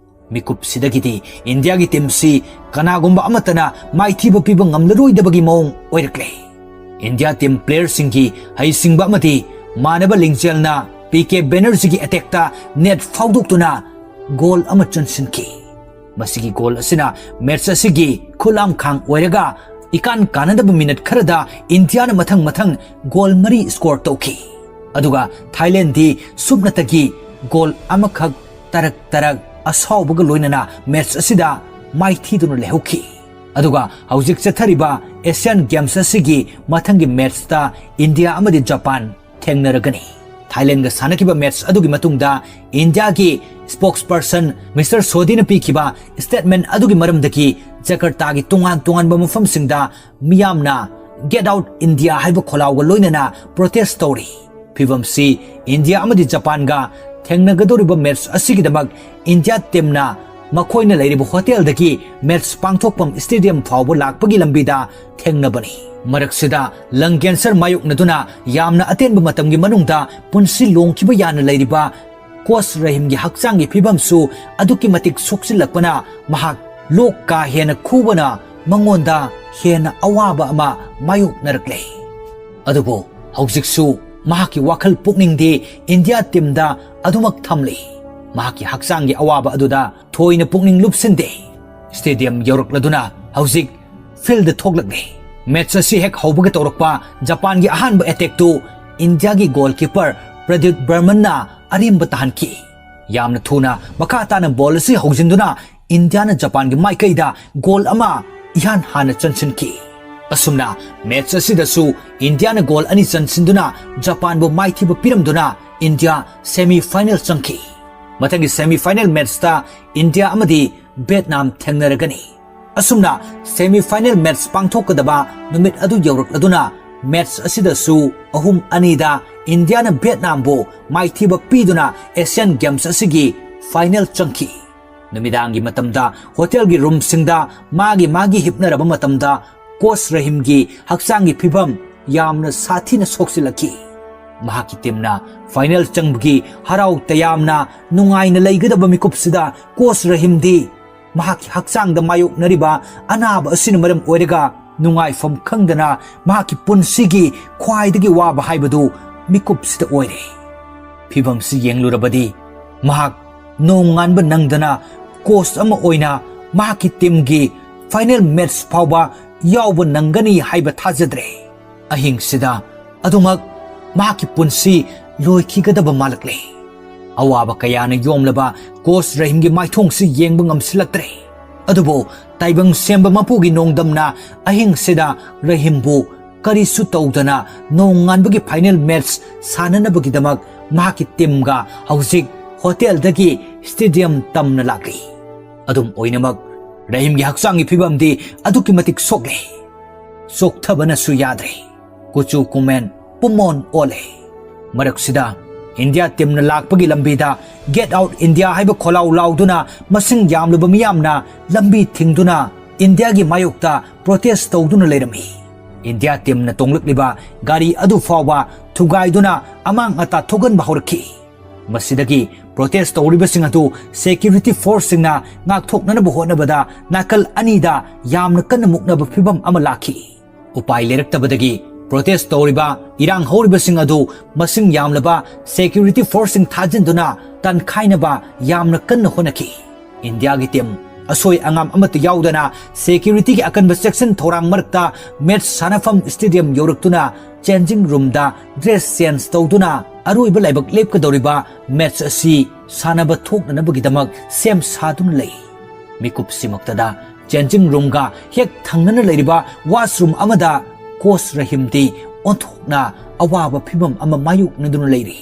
ꯃꯤꯀꯨꯞꯁꯤꯗꯒꯤꯗꯤ ꯏꯟꯗꯤꯌꯥꯒꯤ ꯇꯤꯝꯁꯤ ꯀꯅꯥꯒꯨꯝꯕ ꯑꯃꯠꯇꯅ ꯃꯥꯏꯊꯤꯕ ꯄꯤꯕ ꯉꯝꯂꯔꯣꯏꯗꯕꯒꯤ ꯃꯑꯣꯡ ꯑꯣꯏꯔꯛꯂꯦ꯫ ꯏꯟꯗꯤꯌꯥ ꯇꯤꯝ ꯄ꯭ꯂꯦꯌꯔꯁꯤꯡꯒꯤ ꯍꯩꯁꯤꯡꯕ ꯑꯃꯗꯤ ꯃꯥꯟꯅꯕ ꯂꯤꯡꯖꯦꯜꯅ ꯄꯤ ꯀꯦ ꯕꯦꯅꯔꯖꯤꯒꯤ ꯑꯦꯇꯦꯛꯇ ꯅꯦꯠ ꯐꯥꯎꯗꯣꯛꯇꯨꯅ ꯒꯣꯜ ꯑꯃ ꯆꯟꯁꯤꯟꯈꯤ꯫ ꯃꯁꯤꯒꯤ ꯒꯣꯜ ꯑꯁꯤꯅ ꯃꯦꯆ ꯑꯁꯤꯒꯤ ꯈꯨꯂꯥꯝꯈꯥꯡ ꯑꯣꯏꯔꯒ ꯏꯀꯥꯟ ꯀꯥꯟꯅꯗꯕ ꯃꯤꯅꯠ ꯈꯔꯗ ꯏꯟꯗꯤꯌꯥꯅ ꯃꯊꯪ ꯃꯊꯪ ꯒꯣꯜ ꯃꯔꯤ ꯁ꯭ꯀꯣꯔ ꯇꯧꯈꯤ꯫ ꯑꯗꯨꯒ ꯊꯥꯏꯂꯦꯟꯗꯗꯤ ꯁꯨꯞꯅꯇꯒꯤ ꯒꯣꯜ ꯑꯃꯈꯛ ꯇꯔꯛ ꯇꯔꯛ ꯑꯁꯥꯎꯕꯒ ꯂꯣꯏꯅꯅ ꯃꯦꯆ ꯑꯁꯤꯗ ꯃꯥꯏꯊꯤꯗꯨꯅ ꯂꯩꯍꯧꯈꯤ꯫ ꯑꯗꯨꯒ ꯍꯧꯖꯤꯛ ꯆꯠꯊꯔꯤꯕ ꯑꯦꯁꯤꯌꯥꯟ ꯒꯦꯝꯁ ꯑꯁꯤꯒꯤ ꯃꯊꯪꯒꯤ ꯃꯦꯆꯇ ꯏꯟꯗꯤꯌꯥ ꯑꯃꯗꯤ ꯖꯄꯥꯟ ꯊꯦꯡꯅꯔꯒꯅꯤ꯫ ꯊꯥꯏꯂꯦꯟꯒ ꯁꯥꯟꯅꯈꯤꯕ ꯃꯦꯆ ꯑꯗꯨꯒꯤ ꯃꯇꯨꯡꯗ ꯏꯟꯗꯤꯌꯥꯒꯤ ꯁ꯭ꯄꯣꯛꯁ ꯄꯔꯁꯟ ꯃꯤꯁꯇꯔ ꯁꯣꯗꯤꯅ ꯄꯤꯈꯤꯕ ꯁ꯭ꯇꯦꯠꯃꯦꯟ ꯑꯗꯨꯒꯤ ꯃꯔꯝꯗꯒꯤ ꯖꯀꯔꯇꯥꯒꯤ ꯇꯣꯉꯥꯟ ꯇꯣꯉꯥꯟꯕ ꯃꯐꯝꯁꯤꯡꯗ ꯃꯤꯌꯥꯝꯅ "Get out India" ꯍꯥꯏꯕ ꯈꯣꯜꯂꯥꯎꯒ ꯂꯣꯏꯅꯅ ꯄ꯭ꯔꯣꯇꯦꯁ ꯇꯧꯔꯤ꯫ ꯐꯤꯕꯝꯁꯤ ꯏꯟꯗꯤꯌꯥ ꯑꯃꯗꯤ ꯖꯄꯥꯟꯒ ꯊꯦꯡꯅꯒꯗꯧꯔꯤꯕ ꯃꯦꯆ ꯑꯁꯤꯒꯤꯗꯃꯛ ꯏꯟꯗꯤꯌꯥ ꯇꯤꯝꯅ ꯃꯈꯣꯏꯅ ꯂꯩꯔꯤꯕ ꯍꯣꯇꯦꯜꯗꯒꯤ ꯃꯦꯆ ꯄꯥꯡꯊꯣꯛꯐꯝ ꯁ꯭ꯇꯦꯗꯤꯌꯝ ꯐꯥꯎꯕ ꯂꯥꯛꯄꯒꯤ ꯂꯝꯕꯤꯗ ꯊꯦꯡꯅꯕꯅꯤ꯫ ꯃꯔꯛꯁꯤꯗ ꯂꯪ ꯀꯦꯟꯁꯔ ꯃꯥꯌꯣꯛꯅꯗꯨꯅ ꯌꯥꯝꯅ ꯑꯇꯦꯟꯕ ꯃꯇꯝꯒꯤ ꯃꯅꯨꯡꯗ ꯄꯨꯟꯁꯤ ꯂꯣꯡꯈꯤꯕ ꯌꯥꯅ ꯂꯩꯔꯤꯕ ꯀꯣꯆ ꯔꯍꯤꯝꯒꯤ ꯍꯛꯆꯥꯡꯒꯤ ꯐꯤꯕꯝꯁꯨ ꯑꯗꯨꯛꯀꯤ ꯃꯇꯤꯛ ꯁꯣꯛꯆꯤꯜꯂꯛꯄꯅ ꯃꯍꯥꯛ ꯂꯣꯛ ꯀꯥ ꯍꯦꯟꯅ ꯈꯨꯕꯅ ꯃꯉꯣꯟꯗ ꯍꯦꯟꯅ ꯑꯋꯥꯕ ꯑꯃ ꯃꯥꯌꯣꯛꯅꯔꯛꯂꯦ꯫ ꯑꯗꯨꯕꯨ ꯍꯧꯖꯤꯛꯁꯨ ꯃꯍꯥꯛꯀꯤ ꯋꯥꯈꯜ ꯄꯨꯛꯅꯤꯡꯗꯤ ꯏꯟꯗꯤꯌꯥ ꯇꯤꯝꯗ ꯑꯗꯨꯃꯛ ꯊꯝꯂꯤ꯫ ꯃꯍꯥꯛꯀꯤ ꯍꯛꯆꯥꯡꯒꯤ ꯑꯋꯥꯕ ꯑꯗꯨꯗ ꯊꯣꯏꯅ ꯄꯨꯛꯅꯤꯡ ꯂꯨꯞꯁꯤꯟꯗꯦ꯫ ꯁ꯭ꯇꯦꯗꯤꯌꯝ ꯌꯧꯔꯛꯂꯗꯨꯅ ꯍꯧꯖꯤꯛ ꯐꯤꯜꯗ ꯊꯣꯛꯂꯛꯂꯦ꯫ ꯃꯦꯆ ꯑꯁꯤ ꯍꯦꯛ ꯍꯧꯕꯒ ꯇꯧꯔꯛꯄ ꯖꯄꯥꯟꯒꯤ ꯑꯍꯥꯟꯕ ꯑꯦꯇꯦꯛꯇꯨ ꯏꯟꯗꯤꯌꯥꯒꯤ ꯒꯣꯜꯀꯤꯄꯔ ꯄ꯭ꯔꯗ꯭ꯌꯨꯠ ꯕꯔꯃꯟꯅ ꯑꯔꯦꯝꯕ ꯇꯥꯍꯟꯈꯤ꯫ ꯌꯥꯝꯅ ꯊꯨꯅ ꯃꯈꯥ ꯇꯥꯅ ꯕꯣꯜ ꯑꯁꯤ ꯍꯧꯖꯤꯟꯗꯨꯅ ꯏꯟꯗꯤꯌꯥꯅ ꯖꯄꯥꯟꯒꯤ ꯃꯥꯏꯀꯩꯗ ꯒꯣꯜ ꯑꯃ ꯏꯍꯥꯟ ꯍꯥꯟꯅ ꯆꯟꯁꯤꯟꯈꯤ꯫ ꯑꯁꯨꯝꯅ ꯃꯦꯠꯆ ꯑꯁꯤꯗꯁꯨ ꯏꯟꯗꯤꯌꯥꯅ ꯒꯣꯜ ꯑꯅꯤ ꯆꯟꯁꯤꯟꯗꯨꯅ ꯖꯄꯥꯟꯕꯨ ꯃꯥꯏꯊꯤꯕ ꯄꯤꯔꯝꯗꯨꯅ ꯏꯟꯗꯤꯌꯥ ꯁꯦꯃꯤ ꯐꯥꯏꯅꯦꯜ ꯆꯪꯈꯤ꯫ ꯃꯊꯪꯒꯤ ꯁꯦꯃꯤ ꯐꯥꯏꯅꯦꯜ ꯃꯦꯠꯆꯇ ꯏꯟꯗꯤꯌꯥ ꯑꯃꯗꯤ ꯚꯤꯌꯦꯠꯅꯥꯝ ꯊꯦꯡꯅꯔꯒꯅꯤ꯫ ꯑꯁꯨꯝꯅ ꯁꯦꯃꯤ ꯐꯥꯏꯅꯦꯜ ꯃꯦꯠꯆ ꯄꯥꯡꯊꯣꯛꯀꯗꯕ ꯅꯨꯃꯤꯠ ꯑꯗꯨ ꯌꯧꯔꯛꯂꯗꯨꯅ ꯃꯦꯠꯆ ꯑꯁꯤꯗꯁꯨ ꯑꯍꯨꯝ ꯑꯅꯤꯗ ꯏꯟꯗꯤꯌꯥꯅ ꯚꯤꯌꯦꯠꯅꯥꯝꯕꯨ ꯃꯥꯏꯊꯤꯕ ꯄꯤꯗꯨꯅ ꯑꯦꯁꯤꯌꯥꯟ ꯒꯦꯝꯁ ꯑꯁꯤꯒꯤ ꯐꯥꯏꯅꯦꯜ ꯆꯪꯈꯤ꯫ ꯅꯨꯃꯤꯗꯥꯡꯒꯤ ꯃꯇꯝꯗ ꯍꯣꯇꯦꯜꯒꯤ ꯔꯨꯝꯁꯤꯡꯗ ꯃꯥꯒꯤ ꯃꯥꯒꯤ ꯍꯤꯞꯅꯔꯕ ꯃꯇꯝꯗ ꯀꯣꯆ ꯔꯍꯤꯝꯒꯤ ꯍꯛꯆꯥꯡꯒꯤ ꯐꯤꯕꯝ ꯌꯥꯝꯅ ꯁꯥꯊꯤꯅ ꯁꯣꯛꯆꯤꯜꯂꯛꯈꯤ꯫ ꯃꯍꯥꯛꯀꯤ ꯇꯤꯝꯅ ꯐꯥꯏꯅꯦꯜ ꯆꯪꯕꯒꯤ ꯍꯔꯥꯎ ꯇꯌꯥꯝꯅ ꯅꯨꯡꯉꯥꯏꯅ ꯂꯩꯒꯗꯕ ꯃꯤꯀꯨꯞꯁꯤꯗ ꯀꯣꯆ ꯔꯍꯤꯝꯗꯤ ꯃꯍꯥꯛꯀꯤ ꯍꯛꯆꯥꯡꯗ ꯃꯥꯌꯣꯛꯅꯔꯤꯕ ꯑꯅꯥꯕ ꯑꯁꯤꯅ ꯃꯔꯝ ꯑꯣꯏꯔꯒ ꯅꯨꯡꯉꯥꯏꯐꯝ ꯈꯪꯗꯅ ꯃꯍꯥꯛꯀꯤ ꯄꯨꯟꯁꯤꯒꯤ ꯈ꯭ꯋꯥꯏꯗꯒꯤ ꯋꯥꯕ ꯍꯥꯏꯕꯗꯨ ꯃꯤꯀꯨꯞꯁꯤꯗ ꯑꯣꯏꯔꯦ꯫ ꯐꯤꯕꯝꯁꯤ ꯌꯦꯡꯂꯨꯔꯕꯗꯤ ꯃꯍꯥꯛ ꯅꯣꯡꯉꯥꯟꯕ ꯅꯪꯗꯅ ꯀꯣꯆ ꯑꯃ ꯑꯣꯏꯅ ꯃꯍꯥꯛꯀꯤ ꯇꯤꯝꯒꯤ ꯐꯥꯏꯅꯦꯜ ꯃꯦꯠꯆ ꯐꯥꯎꯕ ꯌꯥꯎꯕ ꯅꯪꯒꯅꯤ ꯍꯥꯏꯕ ꯊꯥꯖꯗ꯭ꯔꯦ꯫ ꯑꯍꯤꯡꯁꯤꯗ ꯑꯗꯨꯃꯛ ꯃꯍꯥꯛꯀꯤ ꯄꯨꯟꯁꯤ ꯂꯣꯏꯈꯤꯒꯗꯕ ꯃꯥꯜꯂꯛꯂꯦ꯫ ꯑꯋꯥꯕ ꯀꯌꯥꯅ ꯌꯣꯝꯂꯕ ꯀꯣꯆ ꯔꯍꯤꯝꯒꯤ ꯃꯥꯏꯊꯣꯡꯁꯤ ꯌꯦꯡꯕ ꯉꯝꯁꯤꯜꯂꯛꯇ꯭ꯔꯦ꯫ ꯑꯗꯨꯕꯨ ꯇꯥꯏꯕꯪ ꯁꯦꯝꯕ ꯃꯄꯨꯒꯤ ꯅꯣꯡꯗꯝꯅ ꯑꯍꯤꯡꯁꯤꯗ ꯔꯍꯤꯝꯕꯨ ꯀꯔꯤꯁꯨ ꯇꯧꯗꯅ ꯅꯣꯡꯉꯥꯟꯕꯒꯤ ꯐꯥꯏꯅꯦꯜ ꯃꯦꯠꯆ ꯁꯥꯟꯅꯅꯕꯒꯤꯗꯃꯛ ꯃꯍꯥꯛꯀꯤ ꯇꯤꯝꯒ ꯍꯧꯖꯤꯛ ꯍꯣꯇꯦꯜꯗꯒꯤ ꯁ꯭ꯇꯦꯗꯤꯌꯝ ꯇꯝꯅ ꯂꯥꯛꯂꯤ꯫ ꯑꯗꯨꯝ ꯑꯣꯏꯅꯃꯛ ꯔꯍꯤꯝꯒꯤ ꯍꯛꯆꯥꯡꯒꯤ ꯐꯤꯕꯝꯗꯤ ꯑꯗꯨꯛꯀꯤ ꯃꯇꯤꯛ ꯁꯣꯛꯂꯦ꯫ ꯆꯣꯛꯊꯕꯅꯁꯨ ꯌꯥꯗ꯭ꯔꯦ꯫ ꯀꯨꯆꯨ ꯀꯨꯃꯦꯟ ꯄꯨꯝꯃꯣꯟ ꯑꯣꯜꯂꯦ꯫ ꯃꯔꯛꯁꯤꯗ ꯏꯟꯗꯤꯌꯥ ꯇꯤꯝꯅ ꯂꯥꯛꯄꯒꯤ ꯂꯝꯕꯤꯗ "Get out India" ꯍꯥꯏꯕ ꯈꯣꯜꯂꯥꯎ ꯂꯥꯎꯗꯨꯅ ꯃꯁꯤꯡ ꯌꯥꯝꯂꯕ ꯃꯤꯌꯥꯝꯅ ꯂꯝꯕꯤ ꯊꯤꯡꯗꯨꯅ ꯏꯟꯗꯤꯌꯥꯒꯤ ꯃꯥꯌꯣꯛꯇ ꯄ꯭ꯔꯣꯇꯦꯁ ꯇꯧꯗꯨꯅ ꯂꯩꯔꯝꯃꯤ꯫ ꯏꯟꯗꯤꯌꯥ ꯇꯤꯝꯅ ꯇꯣꯡꯂꯛꯂꯤꯕ ꯒꯥꯔꯤ ꯑꯗꯨ ꯐꯥꯎꯕ ꯊꯨꯒꯥꯏꯗꯨꯅ ꯑꯃꯥꯡ ꯑꯇꯥ ꯊꯣꯛꯍꯟꯕ ꯍꯧꯔꯛꯈꯤ꯫ ꯃꯁꯤꯗꯒꯤ ꯄ꯭ꯔꯣꯇꯦꯁ ꯇꯧꯔꯤꯕꯁꯤꯡ ꯑꯗꯨ ꯁꯦꯀ꯭ꯌꯨꯔꯤꯇꯤ ꯐꯣꯔꯁꯁꯤꯡꯅ ꯉꯥꯛꯊꯣꯛꯅꯅꯕ ꯍꯣꯠꯅꯕꯗ ꯅꯥꯀꯜ ꯑꯅꯤꯗ ꯌꯥꯝꯅ ꯀꯟꯅ ꯃꯨꯛꯅꯕ ꯐꯤꯚꯝ ꯑꯃ ꯂꯥꯛꯈꯤ꯫ ꯎꯄꯥꯏ ꯂꯩꯔꯛꯇꯕꯗꯒꯤ ꯄ꯭ꯔꯣꯇꯦꯁ ꯇꯧꯔꯤꯕ ꯏꯔꯥꯡ ꯍꯧꯔꯤꯕꯁꯤꯡ ꯑꯗꯨ ꯃꯁꯤꯡ ꯌꯥꯝꯂꯕ ꯁꯦꯀ꯭ꯌꯨꯔꯤꯇꯤ ꯐꯣꯔꯁꯁꯤꯡ ꯊꯥꯖꯤꯟꯗꯨꯅ ꯇꯥꯟꯈꯥꯏꯅꯕ ꯌꯥꯝꯅ ꯀꯟꯅ ꯍꯣꯠꯅꯈꯤ꯫ ꯏꯟꯗꯤꯌꯥꯒꯤ ꯇꯤꯝ ꯑꯁꯣꯏ ꯑꯉꯥꯝ ꯑꯃꯠꯇ ꯌꯥꯎꯗꯅ ꯁꯦꯀ꯭ꯌꯨꯔꯤꯇꯤꯒꯤ ꯑꯀꯟꯕ ꯆꯦꯛꯁꯤꯟ ꯊꯧꯔꯥꯡ ꯃꯔꯛꯇ ꯃꯦꯠꯆ ꯁꯥꯟꯅꯐꯝ ꯁ꯭ꯇꯦꯗꯤꯌꯝ ꯌꯧꯔꯛꯇꯨꯅ ꯆꯦꯟꯖꯤꯡ ꯔꯨꯝꯗ ꯗ꯭ꯔꯦꯁ ꯆꯦꯟꯖ ꯇꯧꯗꯨꯅ ꯑꯔꯣꯏꯕ ꯂꯥꯏꯕꯛ ꯂꯦꯞꯀꯗꯧꯔꯤꯕ ꯃꯦꯠꯆ ꯑꯁꯤ ꯁꯥꯟꯅꯕ ꯊꯣꯛꯅꯅꯕꯒꯤꯗꯃꯛ ꯁꯦꯝ ꯁꯥꯗꯨꯅ ꯂꯩ꯫ ꯃꯤꯀꯨꯞꯁꯤꯃꯛꯇꯗ Changing roomꯒ ꯍꯦꯛ ꯊꯪꯅꯅ ꯂꯩꯔꯤꯕ washroom ꯑꯃꯗ ꯀꯣꯆ ꯔꯍꯤꯝꯗꯤ ꯑꯣꯟꯊꯣꯛꯅ ꯑꯋꯥꯕ ꯐꯤꯚꯝ ꯑꯃ ꯃꯥꯌꯣꯛꯅꯗꯨꯅ ꯂꯩꯔꯤ꯫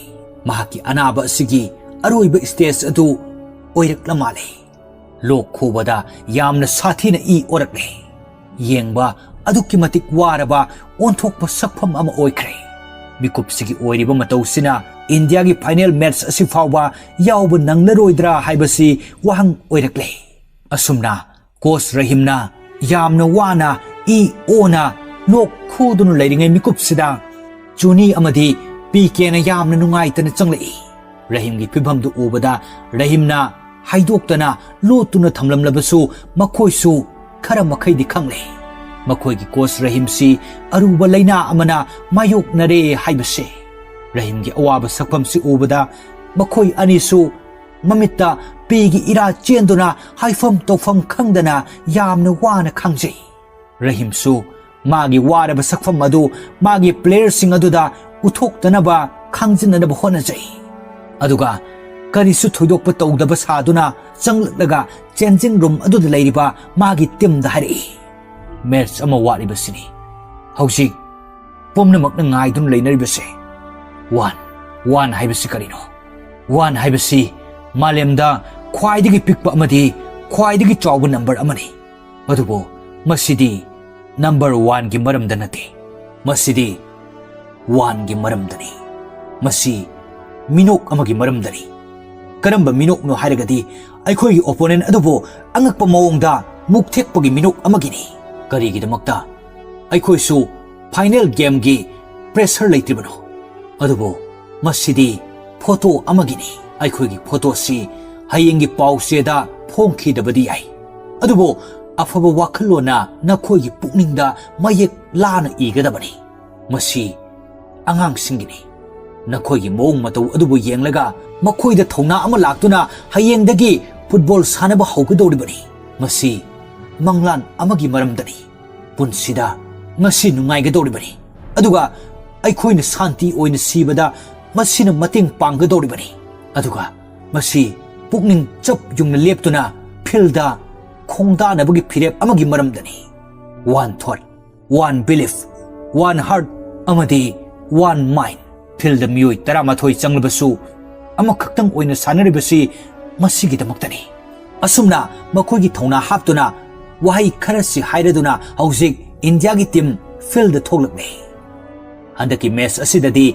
ꯃꯍꯥꯛꯀꯤ ꯑꯅꯥꯕ ꯑꯁꯤꯒꯤ ꯑꯔꯣꯏꯕ stage ꯑꯗꯨ ꯑꯣꯏꯔꯛꯂ ꯃꯥꯜꯂꯦ꯫ ꯂꯣꯛ ꯈꯨꯕꯗ ꯌꯥꯝꯅ ꯁꯥꯊꯤꯅ ꯏ ꯑꯣꯔꯛꯂꯦ꯫ ꯌꯦꯡꯕ ꯑꯗꯨꯛꯀꯤ ꯃꯇꯤꯛ ꯋꯥꯔꯕ ꯑꯣꯟꯊꯣꯛꯄ ꯁꯛꯐꯝ ꯑꯃ ꯑꯣꯏꯈ꯭ꯔꯦ꯫ ꯃꯤꯀꯨꯞꯁꯤꯒꯤ ꯑꯣꯏꯔꯤꯕ ꯃꯇꯧꯁꯤꯅ ꯏꯟꯗꯤꯌꯥꯒꯤ final match ꯑꯁꯤ ꯐꯥꯎꯕ ꯌꯥꯎꯕ ꯅꯪꯂꯔꯣꯏꯗ꯭ꯔꯥ ꯍꯥꯏꯕꯁꯤ ꯋꯥꯍꯪ ꯑꯣꯏꯔꯛꯂꯦ꯫ ꯑꯁꯨꯝꯅ ꯀꯣꯆ ꯔꯍꯤꯝꯅ ꯌꯥꯝꯅ ꯋꯥꯅ ꯏ ꯑꯣꯅ ꯂꯣꯛ ꯈꯨꯗꯨꯅ ꯂꯩꯔꯤꯉꯩ ꯃꯤꯀꯨꯞꯁꯤꯗ ꯖꯣꯅꯤ ꯑꯃꯗꯤ ꯄꯤ ꯀꯦꯅ ꯌꯥꯝꯅ ꯅꯨꯡꯉꯥꯏꯇꯅ ꯆꯪꯂꯛꯏ꯫ ꯔꯍꯤꯝꯒꯤ ꯐꯤꯚꯝꯗꯨ ꯎꯕꯗ ꯔꯍꯤꯝꯅ ꯍꯥꯏꯗꯣꯛꯇꯅ ꯂꯣꯠꯇꯨꯅ ꯊꯝꯂꯝꯂꯕꯁꯨ ꯃꯈꯣꯏꯁꯨ ꯈꯔ ꯃꯈꯩꯗꯤ ꯈꯪꯂꯦ꯫ ꯃꯈꯣꯏꯒꯤ ꯀꯣꯆ ꯔꯍꯤꯝꯁꯤ ꯑꯔꯨꯕ ꯂꯥꯏꯅꯥ ꯑꯃꯅ ꯃꯥꯌꯣꯛꯅꯔꯦ ꯍꯥꯏꯕꯁꯦ꯫ ꯔꯍꯤꯝꯒꯤ ꯑꯋꯥꯕ ꯁꯛꯐꯝꯁꯤ ꯎꯕꯗ ꯃꯈꯣꯏ ꯑꯅꯤꯁꯨ ꯃꯃꯤꯠꯇ ꯄꯤꯒꯤ ꯏꯔꯥ ꯆꯦꯟꯗꯨꯅ ꯍꯥꯏꯐꯝ ꯇꯧꯐꯝ ꯈꯪꯗꯅ ꯌꯥꯝꯅ ꯋꯥꯅ ꯈꯥꯡꯖꯩ꯫ ꯔꯍꯤꯝꯁꯨ ꯃꯥꯒꯤ ꯋꯥꯔꯕ ꯁꯛꯐꯝ ꯑꯗꯨ ꯃꯥꯒꯤ playerꯁꯤꯡ ꯑꯗꯨꯗ ꯎꯠꯊꯣꯛꯇꯅꯕ ꯈꯪꯖꯤꯟꯅꯅꯕ ꯍꯣꯠꯅꯖꯩ꯫ ꯑꯗꯨꯒ ꯀꯔꯤꯁꯨ ꯊꯣꯏꯗꯣꯛꯄ ꯇꯧꯗꯕ ꯁꯥꯗꯨꯅ ꯆꯪꯂꯛꯂꯒ changing room ꯑꯗꯨꯗ ꯂꯩꯔꯤꯕ ꯃꯥꯒꯤ teamꯗ ꯍꯥꯏꯔꯛꯏ, "Match ꯑꯃ ꯋꯥꯠꯂꯤꯕꯁꯤꯅꯤ ꯍꯧꯖꯤꯛ ꯄꯨꯝꯅꯃꯛꯅ ꯉꯥꯏꯗꯨꯅ ꯂꯩꯅꯔꯤꯕꯁꯦ꯫ One, one ꯍꯥꯏꯕꯁꯤ ꯀꯔꯤꯅꯣ? One ꯍꯥꯏꯕꯁꯤ ꯃꯥꯂꯦꯝꯗ ꯈ꯭ꯋꯥꯏꯗꯒꯤ ꯄꯤꯛꯄ ꯑꯃꯗꯤ ꯈ꯭ꯋꯥꯏꯗꯒꯤ ꯆꯥꯎꯕ number ꯑꯃꯅꯤ꯫ ꯑꯗꯨꯕꯨ ꯃꯁꯤꯗꯤ number oneꯒꯤ ꯃꯔꯝꯗ ꯅꯠꯇꯦ꯫ ꯃꯁꯤꯗꯤ oneꯒꯤ ꯃꯔꯝꯗꯅꯤ꯫ ꯃꯁꯤ ꯃꯤꯅꯣꯛ ꯑꯃꯒꯤ ꯃꯔꯝꯗꯅꯤ꯫ ꯀꯔꯝꯕ ꯃꯤꯅꯣꯛꯅꯣ ꯍꯥꯏꯔꯒꯗꯤ ꯑꯩꯈꯣꯏꯒꯤ opponent ꯑꯗꯨꯕꯨ ꯑꯉꯛꯄ ꯃꯑꯣꯡꯗ ꯃꯨꯛ ꯊꯦꯛꯄꯒꯤ ꯃꯤꯅꯣꯛ ꯑꯃꯒꯤꯅꯤ꯫ ꯀꯔꯤꯒꯤꯗꯃꯛꯇ? ꯑꯩꯈꯣꯏꯁꯨ final gameꯒꯤ pressure ꯂꯩꯇ꯭ꯔꯤꯕꯅꯣ? ꯑꯗꯨꯕꯨ ꯃꯁꯤꯗꯤ photo ꯑꯃꯒꯤꯅꯤ꯫ ꯑꯩꯈꯣꯏꯒꯤ photoꯁꯤ ꯍꯌꯦꯡꯒꯤ ꯄꯥꯎꯆꯦꯗ ꯐꯣꯡꯈꯤꯗꯕꯗꯤ ꯌꯥꯏ, ꯑꯗꯨꯕꯨ ꯑꯐꯕ ꯋꯥꯈꯜꯂꯣꯟꯅ ꯅꯈꯣꯏꯒꯤ ꯄꯨꯛꯅꯤꯡꯗ ꯃꯌꯦꯛ ꯂꯥꯅ ꯏꯒꯗꯕꯅꯤ꯫ ꯃꯁꯤ ꯑꯉꯥꯡꯁꯤꯡꯒꯤꯅꯤ꯫ ꯅꯈꯣꯏꯒꯤ ꯃꯑꯣꯡ ꯃꯇꯧ ꯑꯗꯨꯕꯨ ꯌꯦꯡꯂꯒ ꯃꯈꯣꯏꯗ ꯊꯧꯅꯥ ꯑꯃ ꯂꯥꯛꯇꯨꯅ ꯍꯌꯦꯡꯗꯒꯤ football ꯁꯥꯟꯅꯕ ꯍꯧꯒꯗꯧꯔꯤꯕꯅꯤ꯫ ꯃꯁꯤ ꯃꯪꯂꯥꯟ ꯑꯃꯒꯤ ꯃꯔꯝꯗꯅꯤ꯫ ꯄꯨꯟꯁꯤꯗ ꯉꯁꯤ ꯅꯨꯡꯉꯥꯏꯒꯗꯧꯔꯤꯕꯅꯤ, ꯑꯗꯨꯒ ꯑꯩꯈꯣꯏꯅ ꯁꯥꯟꯇꯤ ꯑꯣꯏꯅ ꯁꯤꯕꯗ ꯃꯁꯤꯅ ꯃꯇꯦꯡ ꯄꯥꯡꯒꯗꯧꯔꯤꯕꯅꯤ꯫ ꯑꯗꯨꯒ ꯃꯁꯤ ꯄꯨꯛꯅꯤꯡ ꯆꯞ ꯌꯨꯡꯅ ꯂꯦꯞꯇꯨꯅ fieldꯗ ꯈꯣꯡꯗꯥꯅꯕꯒꯤ ꯐꯤꯔꯦꯞ ꯑꯃꯒꯤ ꯃꯔꯝꯗꯅꯤ꯫ One thought, one belief, one heart ꯑꯃꯗꯤ one mind꯫ Fieldꯗ ꯃꯤꯑꯣꯏ ꯇꯔꯥꯃꯥꯊꯣꯏ ꯆꯪꯂꯕꯁꯨ ꯑꯃꯈꯛꯇꯪ ꯑꯣꯏꯅ ꯁꯥꯟꯅꯔꯤꯕꯁꯤ ꯃꯁꯤꯒꯤꯗꯃꯛꯇꯅꯤ꯫ ꯑꯁꯨꯝꯅ ꯃꯈꯣꯏꯒꯤ ꯊꯧꯅꯥ ꯍꯥꯞꯇꯨꯅ ꯋꯥꯍꯩ ꯈꯔꯁꯤ ꯍꯥꯏꯔꯗꯨꯅ ꯍꯧꯖꯤꯛ ꯏꯟꯗꯤꯌꯥꯒꯤ team fieldꯗ ꯊꯣꯛꯂꯛꯂꯦ꯫ ꯍꯟꯗꯛꯀꯤ match ꯑꯁꯤꯗꯗꯤ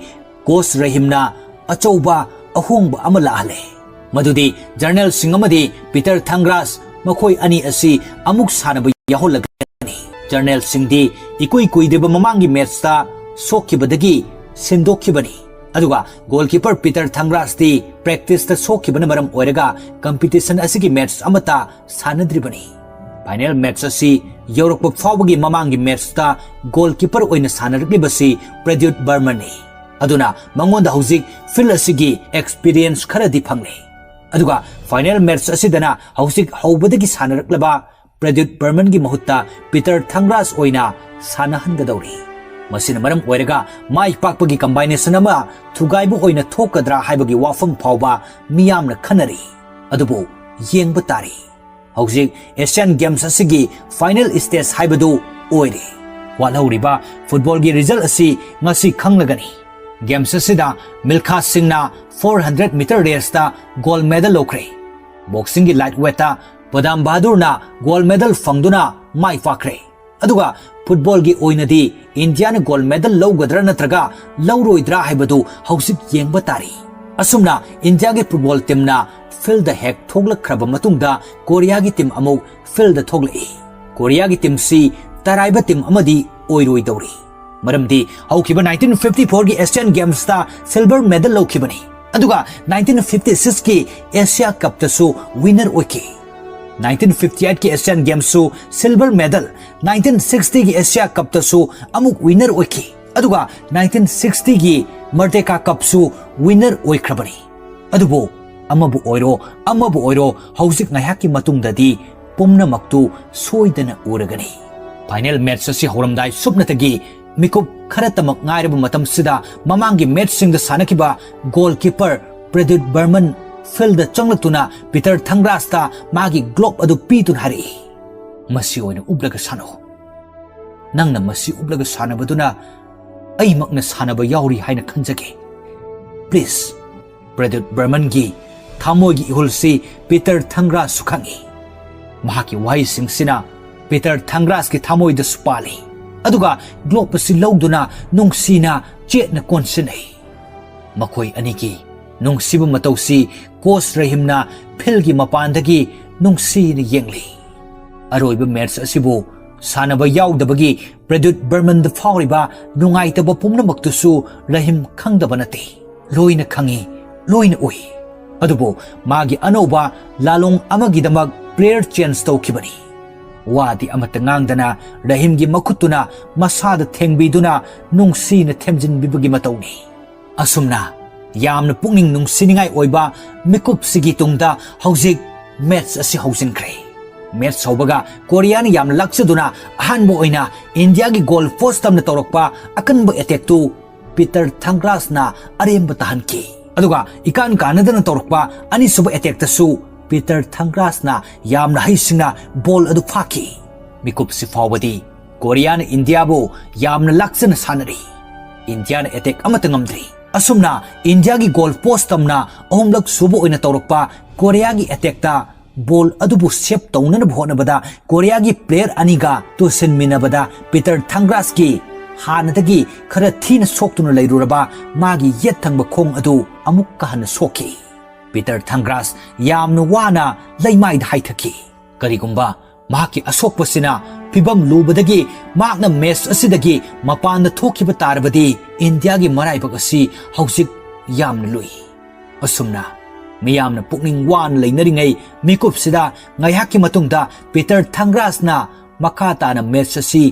coach ꯔꯍꯤꯝꯅ ꯑꯆꯧꯕ ꯑꯍꯣꯡꯕ ꯑꯃ ꯂꯥꯛꯍꯜꯂꯦ꯫ ꯃꯗꯨꯗꯤ ꯖꯔꯅꯦꯜ ꯁꯤꯡ ꯑꯃꯗꯤ ꯄꯤꯇꯔ ꯊꯪꯒ꯭ꯔꯥꯁ ꯃꯈꯣꯏ ꯑꯅꯤ ꯑꯁꯤ ꯑꯃꯨꯛ ꯁꯥꯟꯅꯕ ꯌꯥꯎꯍꯜꯂꯒꯅꯤ꯫ ꯖꯔꯅꯦꯜ ꯁꯤꯡꯗꯤ ꯏꯀꯨꯏ ꯀꯨꯏꯗ꯭ꯔꯤꯕ ꯃꯃꯥꯡꯒꯤ matchꯇ ꯁꯣꯛꯈꯤꯕꯗꯒꯤ ꯁꯤꯟꯗꯣꯛꯈꯤꯕꯅꯤ꯫ ꯑꯗꯨꯒ goalkeeper ꯄꯤꯇꯔ ꯊꯪꯒ꯭ꯔꯥꯁꯇꯤ practiceꯇ ꯁꯣꯛꯈꯤꯕꯅ ꯃꯔꯝ ꯑꯣꯏꯔꯒ competition ꯑꯁꯤꯒꯤ match ꯑꯃꯠꯇ ꯁꯥꯟꯅꯗ꯭ꯔꯤꯕꯅꯤ꯫ Final match ꯑꯁꯤ ꯌꯧꯔꯛꯄ ꯐꯥꯎꯕꯒꯤ ꯃꯃꯥꯡꯒꯤ matchꯇ goalkeeper ꯑꯣꯏꯅ ꯁꯥꯟꯅꯔꯛꯂꯤꯕꯁꯤ ꯄ꯭ꯔꯗ꯭ꯌꯨꯠ ꯕꯔꯃꯟꯅꯤ꯫ ꯑꯗꯨꯅ ꯃꯉꯣꯟꯗ ꯍꯧꯖꯤꯛ field ꯑꯁꯤꯒꯤ experience ꯈꯔꯗꯤ ꯐꯪꯂꯦ꯫ ꯑꯗꯨꯒ final match ꯑꯁꯤꯗꯅ ꯍꯧꯖꯤꯛ ꯍꯧꯕꯗꯒꯤ ꯁꯥꯟꯅꯔꯛꯂꯕ ꯄ꯭ꯔꯗ꯭ꯌꯨꯠ ꯕꯔꯃꯟꯒꯤ ꯃꯍꯨꯠꯇ ꯄꯤꯇꯔ ꯊꯪꯒ꯭ꯔꯥꯁ ꯑꯣꯏꯅ ꯁꯥꯟꯅꯍꯟꯒꯗꯧꯔꯤ꯫ ꯃꯁꯤꯅ ꯃꯔꯝ ꯑꯣꯏꯔꯒ ꯃꯥꯏ ꯄꯥꯛꯄꯒꯤ combination ꯑꯃ ꯊꯨꯒꯥꯏꯕ ꯑꯣꯏꯅ ꯊꯣꯛꯀꯗ꯭ꯔꯥ ꯍꯥꯏꯕꯒꯤ ꯋꯥꯐꯝ ꯐꯥꯎꯕ ꯃꯤꯌꯥꯝꯅ ꯈꯟꯅꯔꯤ꯫ ꯑꯗꯨꯕꯨ ꯌꯦꯡꯕ ꯇꯥꯔꯤ꯫ ꯍꯧꯖꯤꯛ Asian Games ꯑꯁꯤꯒꯤ final stage ꯍꯥꯏꯕꯗꯨ ꯑꯣꯏꯔꯦ꯫ ꯋꯥꯠꯍꯧꯔꯤꯕ footballꯒꯤ result ꯑꯁꯤ ꯉꯁꯤ ꯈꯪꯂꯒꯅꯤ꯫ Games ꯑꯁꯤꯗ ꯃꯤꯜꯈꯥ ꯁꯤꯡꯅ four hundred meter raceꯇ gold medal ꯂꯧꯈ꯭ꯔꯦ꯫ Boxingꯒꯤ light weightꯇ ꯄꯗꯥꯝ ꯕꯍꯥꯗꯨꯔꯅ gold medal ꯐꯪꯗꯨꯅ ꯃꯥꯏ ꯄꯥꯛꯈ꯭ꯔꯦ꯫ ꯑꯗꯨꯒ footballꯒꯤ ꯑꯣꯏꯅꯗꯤ ꯏꯟꯗꯤꯌꯥꯅ gold medal ꯂꯧꯒꯗ꯭ꯔꯥ ꯅꯠꯇ꯭ꯔꯒ ꯂꯧꯔꯣꯏꯗ꯭ꯔꯥ ꯍꯥꯏꯕꯗꯨ ꯍꯧꯖꯤꯛ ꯌꯦꯡꯕ ꯇꯥꯔꯤ꯫ ꯑꯁꯨꯝꯅ ꯏꯟꯗꯤꯌꯥꯒꯤ football teamꯅ fieldꯗ ꯍꯦꯛ ꯊꯣꯛꯂꯛꯈ꯭ꯔꯕ ꯃꯇꯨꯡꯗ ꯀꯣꯔꯤꯌꯥꯒꯤ team ꯑꯃꯨꯛ fieldꯗ ꯊꯣꯛꯂꯛꯏ꯫ ꯀꯣꯔꯤꯌꯥꯒꯤ teamꯁꯤ ꯇꯔꯥꯏꯕ team ꯑꯃꯗꯤ ꯑꯣꯏꯔꯣꯏꯗꯧꯔꯤ꯫ ꯃꯔꯝꯗꯤ ꯍꯧꯈꯤꯕ nineteen fifty fourꯒꯤ Asian Gamesꯇ silver medal ꯂꯧꯈꯤꯕꯅꯤ꯫ ꯑꯗꯨꯒ nineteen fifty sixꯀꯤ Asia Cupꯇꯁꯨ winner ꯑꯣꯏꯈꯤ꯫ Nineteen fifty eightꯀꯤ Asian Gamesꯁꯨ silver medal, nineteen sixtyꯒꯤ Asia Cupꯇꯁꯨ ꯑꯃꯨꯛ winner ꯑꯣꯏꯈꯤ꯫ ꯑꯗꯨꯒ nineteen sixtyꯒꯤ Merdeka Cupꯁꯨ winner ꯑꯣꯏꯈ꯭ꯔꯕꯅꯤ꯫ ꯑꯗꯨꯕꯨ ꯑꯃꯕꯨ ꯑꯣꯏꯔꯣ, ꯑꯃꯕꯨ ꯑꯣꯏꯔꯣ, ꯍꯧꯖꯤꯛ ꯉꯥꯏꯍꯥꯛꯀꯤ ꯃꯇꯨꯡꯗꯗꯤ ꯄꯨꯝꯅꯃꯛꯇꯨ ꯁꯣꯏꯗꯅ ꯎꯔꯒꯅꯤ꯫ Final match ꯑꯁꯤ ꯍꯧꯔꯝꯗꯥꯏ ꯁꯨꯞꯅꯇꯒꯤ ꯃꯤꯀꯨꯞ ꯈꯔꯇꯃꯛ ꯉꯥꯏꯔꯕ ꯃꯇꯝꯁꯤꯗ ꯃꯃꯥꯡꯒꯤ matchꯁꯤꯡꯗ ꯁꯥꯟꯅꯈꯤꯕ goalkeeper ꯄ꯭ꯔꯗ꯭ꯌꯨꯠ ꯕꯔꯃꯟ ꯐꯤꯜꯗ ꯆꯪꯂꯛꯇꯨꯅ ꯄꯤꯇꯔ ꯊꯪꯒ꯭ꯔꯥꯁꯇ ꯃꯥꯒꯤ ꯒ꯭ꯂꯣꯕ ꯑꯗꯨ ꯄꯤꯗꯨꯅ ꯍꯥꯏꯔꯛꯏ, "ꯃꯁꯤ ꯑꯣꯏꯅ ꯎꯞꯂꯒ ꯁꯥꯟꯅꯧ꯫ ꯅꯪꯅ ꯃꯁꯤ ꯎꯞꯂꯒ ꯁꯥꯟꯅꯕꯗꯨꯅ ꯑꯩꯃꯛꯅ ꯁꯥꯟꯅꯕ ꯌꯥꯎꯔꯤ ꯍꯥꯏꯅ ꯈꯟꯖꯒꯦ꯫ ꯄ꯭ꯂꯤꯖ꯫" ꯄ꯭ꯔꯗ꯭ꯌꯨꯠ ꯕꯔꯃꯟꯒꯤ ꯊꯃꯣꯏꯒꯤ ꯏꯍꯨꯜꯁꯤ ꯄꯤꯇꯔ ꯊꯪꯒ꯭ꯔꯥꯁꯁꯨ ꯈꯪꯏ꯫ ꯃꯍꯥꯛꯀꯤ ꯋꯥꯍꯩꯁꯤꯡꯁꯤꯅ ꯄꯤꯇꯔ ꯊꯪꯒ꯭ꯔꯥꯁꯀꯤ ꯊꯃꯣꯏꯗꯁꯨ ꯄꯥꯜꯂꯤ꯫ ꯑꯗꯨꯒ ꯒ꯭ꯂꯣꯕ ꯑꯁꯤ ꯂꯧꯗꯨꯅ ꯅꯨꯡꯁꯤꯅ ꯆꯦꯠꯅ ꯀꯣꯟꯁꯤꯟꯅꯩ꯫ ꯃꯈꯣꯏ ꯑꯅꯤꯒꯤ ꯅꯨꯡꯁꯤꯕ ꯃꯇꯧꯁꯤ ꯀꯣꯆ ꯔꯍꯤꯝꯅ ꯐꯤꯜꯒꯤ ꯃꯄꯥꯟꯗꯒꯤ ꯅꯨꯡꯁꯤꯅ ꯌꯦꯡꯂꯤ꯫ ꯑꯔꯣꯏꯕ ꯃꯦꯆ ꯑꯁꯤꯕꯨ ꯁꯥꯟꯅꯕ ꯌꯥꯎꯗꯕꯒꯤ ꯄ꯭ꯔꯗ꯭ꯌꯨꯠ ꯕꯔꯃꯟꯗ ꯐꯥꯎꯔꯤꯕ ꯅꯨꯡꯉꯥꯏꯇꯕ ꯄꯨꯝꯅꯃꯛꯇꯨꯁꯨ ꯔꯍꯤꯝ ꯈꯪꯗꯕ ꯅꯠꯇꯦ꯫ ꯂꯣꯏꯅ ꯈꯪꯏ, ꯂꯣꯏꯅ ꯎꯏ꯫ ꯑꯗꯨꯕꯨ ꯃꯥꯒꯤ ꯑꯅꯧꯕ ꯂꯥꯂꯣꯡ ꯑꯃꯒꯤꯗꯃꯛ ꯄ꯭ꯂꯦꯌꯔ ꯆꯦꯟꯖ ꯇꯧꯈꯤꯕꯅꯤ꯫ ꯋꯥꯗꯤ ꯑꯃꯠꯇ ꯉꯥꯡꯗꯅ ꯔꯍꯤꯝꯒꯤ ꯃꯈꯨꯠꯇꯨꯅ ꯃꯁꯥꯗ ꯊꯦꯡꯕꯤꯗꯨꯅ ꯅꯨꯡꯁꯤꯅ ꯊꯦꯝꯖꯤꯟꯕꯤꯕꯒꯤ ꯃꯇꯧꯅꯤ꯫ ꯑꯁꯨꯝꯅ ꯌꯥꯝꯅ ꯄꯨꯛꯅꯤꯡ ꯅꯨꯡꯁꯤꯅꯤꯡꯉꯥꯏ ꯑꯣꯏꯕ ꯃꯤꯀꯨꯞꯁꯤꯒꯤ ꯇꯨꯡꯗ ꯍꯧꯖꯤꯛ ꯃꯦꯆ ꯑꯁꯤ ꯍꯧꯖꯤꯟꯈ꯭ꯔꯦ꯫ ꯃꯦꯆ ꯍꯧꯕꯒ ꯀꯣꯔꯤꯌꯥꯅ ꯌꯥꯝꯅ ꯂꯥꯛꯆꯗꯨꯅ ꯑꯍꯥꯟꯕ ꯑꯣꯏꯅ ꯏꯟꯗꯤꯌꯥꯒꯤ ꯒꯣꯜ ꯄꯣꯁ ꯇꯝꯅ ꯇꯧꯔꯛꯄ ꯑꯀꯟꯕ ꯑꯦꯇꯦꯛꯇꯨ ꯄꯤꯇꯔ ꯊꯪꯒ꯭ꯔꯥꯁꯅ ꯑꯔꯦꯝꯕ ꯇꯥꯍꯟꯈꯤ꯫ ꯑꯗꯨꯒ ꯏꯀꯥꯟ ꯀꯥꯟꯅꯗꯅ ꯇꯧꯔꯛꯄ ꯑꯅꯤꯁꯨꯕ ꯑꯦꯇꯦꯛꯇꯁꯨ ꯄꯤꯇꯔ ꯊꯪꯒ꯭ꯔꯥꯁꯅ ꯌꯥꯝꯅ ꯍꯩꯁꯤꯡꯅ ꯕꯣꯜ ꯑꯗꯨ ꯐꯥꯈꯤ꯫ ꯃꯤꯀꯨꯞꯁꯤ ꯐꯥꯎꯕꯗꯤ ꯀꯣꯔꯤꯌꯥꯅ ꯏꯟꯗꯤꯌꯥꯕꯨ ꯌꯥꯝꯅ ꯂꯥꯛꯆꯅ ꯁꯥꯟꯅꯔꯤ꯫ ꯏꯟꯗꯤꯌꯥꯅ ꯑꯦꯇꯦꯛ ꯑꯃꯠꯇ ꯉꯝꯗ꯭ꯔꯤ꯫ ꯑꯁꯨꯝꯅ ꯏꯟꯗꯤꯌꯥꯒꯤ ꯒꯣꯜ ꯄꯣꯁ ꯇꯝꯅ ꯑꯍꯨꯝꯂꯛ ꯁꯨꯕ ꯑꯣꯏꯅ ꯇꯧꯔꯛꯄ ꯀꯣꯔꯤꯌꯥꯒꯤ ꯑꯦꯇꯦꯛꯇ ꯕꯣꯜ ꯑꯗꯨꯕꯨ ꯁꯦꯞ ꯇꯧꯅꯅꯕ ꯍꯣꯠꯅꯕꯗ ꯀꯣꯔꯤꯌꯥꯒꯤ ꯄ꯭ꯂꯦꯌꯔ ꯑꯅꯤꯒ ꯇꯨꯁꯤꯟꯃꯤꯟꯅꯕꯗ ꯄꯤꯇꯔ ꯊꯪꯒ꯭ꯔꯥꯁꯀꯤ ꯍꯥꯟꯅꯗꯒꯤ ꯈꯔ ꯊꯤꯅ ꯁꯣꯛꯇꯨꯅ ꯂꯩꯔꯨꯔꯕ ꯃꯥꯒꯤ ꯌꯦꯠ ꯊꯪꯕ ꯈꯣꯡ ꯑꯗꯨ ꯑꯃꯨꯛꯀ ꯍꯟꯅ ꯁꯣꯛꯈꯤ꯫ ꯄꯤꯇꯔ ꯊꯪꯒ꯭ꯔꯥꯁ ꯌꯥꯝꯅ ꯋꯥꯅ ꯂꯩꯃꯥꯏꯗ ꯍꯥꯏꯊꯈꯤ꯫ ꯀꯔꯤꯒꯨꯝꯕ ꯃꯍꯥꯛꯀꯤ ꯑꯁꯣꯛꯄꯁꯤꯅ ꯐꯤꯚꯝ ꯂꯨꯕꯗꯒꯤ ꯃꯍꯥꯛꯅ ꯃꯦꯆ ꯑꯁꯤꯗꯒꯤ ꯃꯄꯥꯟꯗ ꯊꯣꯛꯈꯤꯕ ꯇꯥꯔꯕꯗꯤ ꯏꯟꯗꯤꯌꯥꯒꯤ ꯃꯔꯥꯏꯕꯛ ꯑꯁꯤ ꯍꯧꯖꯤꯛ ꯌꯥꯝꯅ ꯂꯨꯏ꯫ ꯑꯁꯨꯝꯅ ꯃꯤꯌꯥꯝꯅ ꯄꯨꯛꯅꯤꯡ ꯋꯥꯅ ꯂꯩꯅꯔꯤꯉꯩ ꯃꯤꯀꯨꯞꯁꯤꯗ ꯉꯥꯏꯍꯥꯛꯀꯤ ꯃꯇꯨꯡꯗ ꯄꯤꯇꯔ ꯊꯪꯒ꯭ꯔꯥꯁꯅ ꯃꯈꯥ ꯇꯥꯅ ꯃꯦꯆ ꯑꯁꯤ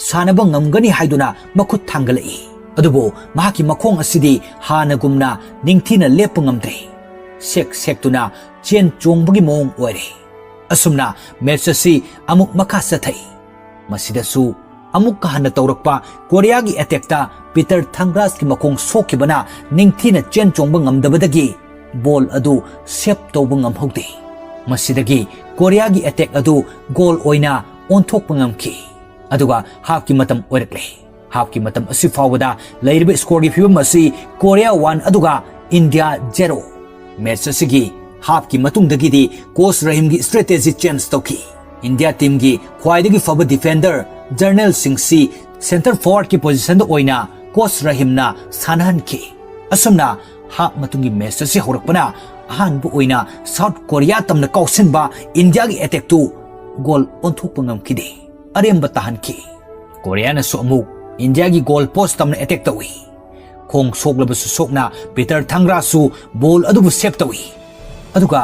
ꯁꯥꯟꯅꯕ ꯉꯝꯒꯅꯤ ꯍꯥꯏꯗꯨꯅ ꯃꯈꯨꯠ ꯊꯥꯡꯒꯠꯂꯛꯏ꯫ ꯑꯗꯨꯕꯨ ꯃꯍꯥꯛꯀꯤ ꯃꯈꯣꯡ ꯑꯁꯤꯗꯤ ꯍꯥꯟꯅꯒꯨꯝꯅ ꯅꯤꯡꯊꯤꯅ ꯂꯦꯞꯄ ꯉꯝꯗ꯭ꯔꯦ꯫ ꯁꯦꯛ ꯁꯦꯛꯇꯨꯅ ꯆꯦꯟ ꯆꯣꯡꯕꯒꯤ ꯃꯑꯣꯡ ꯑꯣꯏꯔꯦ꯫ ꯑꯁꯨꯝꯅ ꯃꯦꯆ ꯑꯁꯤ ꯑꯃꯨꯛ ꯃꯈꯥ ꯆꯠꯊꯩ꯫ ꯃꯁꯤꯗꯁꯨ ꯑꯃꯨꯛꯀ ꯍꯟꯅ ꯇꯧꯔꯛꯄ ꯀꯣꯔꯤꯌꯥꯒꯤ ꯑꯦꯇꯦꯛꯇ ꯄꯤꯇꯔ ꯊꯪꯒ꯭ꯔꯥꯁꯀꯤ ꯃꯈꯣꯡ ꯁꯣꯛꯈꯤꯕꯅ ꯅꯤꯡꯊꯤꯅ ꯆꯦꯟ ꯆꯣꯡꯕ ꯉꯝꯗꯕꯗꯒꯤ ꯕꯣꯜ ꯑꯗꯨ ꯁꯦꯞ ꯇꯧꯕ ꯉꯝꯍꯧꯗꯦ꯫ ꯃꯁꯤꯗꯒꯤ ꯀꯣꯔꯤꯌꯥꯒꯤ ꯑꯦꯇꯦꯛ ꯑꯗꯨ ꯒꯣꯜ ꯑꯣꯏꯅ ꯑꯣꯟꯊꯣꯛꯄ ꯉꯝꯈꯤ꯫ ꯑꯗꯨꯒ ꯍꯥꯞꯀꯤ ꯃꯇꯝ ꯑꯣꯏꯔꯛꯂꯦ꯫ ꯍꯥꯞꯀꯤ ꯃꯇꯝ ꯑꯁꯤ ꯐꯥꯎꯕꯗ ꯂꯩꯔꯤꯕ ꯁ꯭ꯀꯣꯔꯒꯤ ꯐꯤꯕꯝ ꯑꯁꯤ ꯀꯣꯔꯤꯌꯥ ꯋꯥꯟ ꯑꯗꯨꯒ ꯏꯟꯗꯤꯌꯥ ꯖꯦꯔꯣ꯫ ꯃꯦꯆ ꯑꯁꯤꯒꯤ ꯍꯥꯞꯀꯤ ꯃꯇꯨꯡꯗꯒꯤꯗꯤ ꯀꯣꯆ ꯔꯍꯤꯝꯒꯤ ꯁ꯭ꯇ꯭ꯔꯦꯇꯦꯖꯤ ꯆꯦꯟꯖ ꯇꯧꯈꯤ꯫ ꯏꯟꯗꯤꯌꯥ ꯇꯤꯝꯒꯤ ꯈ꯭ꯋꯥꯏꯗꯒꯤ ꯐꯕ ꯗꯤꯐꯦꯟꯗꯔ ꯖꯔꯅꯦꯜꯁꯤꯡꯁꯤ ꯁꯦꯟꯇꯔ ꯐꯣꯔꯋꯥꯔꯗꯀꯤ ꯄꯣꯖꯤꯁꯟꯗ ꯑꯣꯏꯅ ꯀꯣꯆ ꯔꯍꯤꯝꯅ ꯁꯥꯟꯅꯍꯟꯈꯤ꯫ ꯑꯁꯨꯝꯅ ꯍꯥꯞ ꯃꯇꯨꯡꯒꯤ ꯃꯦꯆ ꯑꯁꯤ ꯍꯧꯔꯛꯄꯅ ꯑꯍꯥꯟꯕ ꯑꯣꯏꯅ ꯁꯥꯎꯠ ꯀꯣꯔꯤꯌꯥ ꯇꯝꯅ ꯀꯥꯎꯁꯤꯟꯕ ꯏꯟꯗꯤꯌꯥꯒꯤ ꯑꯦꯇꯦꯛꯇꯨ ꯒꯣꯜ ꯑꯣꯟꯊꯣꯛꯄ ꯉꯝꯈꯤꯗꯦ꯫ ꯑꯔꯦꯝꯕ ꯇꯥꯍꯟꯈꯤ꯫ ꯀꯣꯔꯤꯌꯥꯅꯁꯨ ꯑꯃꯨꯛ ꯏꯟꯗꯤꯌꯥꯒꯤ ꯒꯣꯜ ꯄꯣꯁ ꯇꯝꯅ ꯑꯦꯇꯦꯛ ꯇꯧꯏ꯫ ꯈꯣꯡ ꯁꯣꯛꯂꯕꯁꯨ ꯁꯣꯛꯅ ꯄꯤꯇꯔ ꯊꯪꯒ꯭ꯔꯥꯁꯨ ꯕꯣꯜ ꯑꯗꯨꯕꯨ ꯁꯦꯞ ꯇꯧꯏ꯫ ꯑꯗꯨꯒ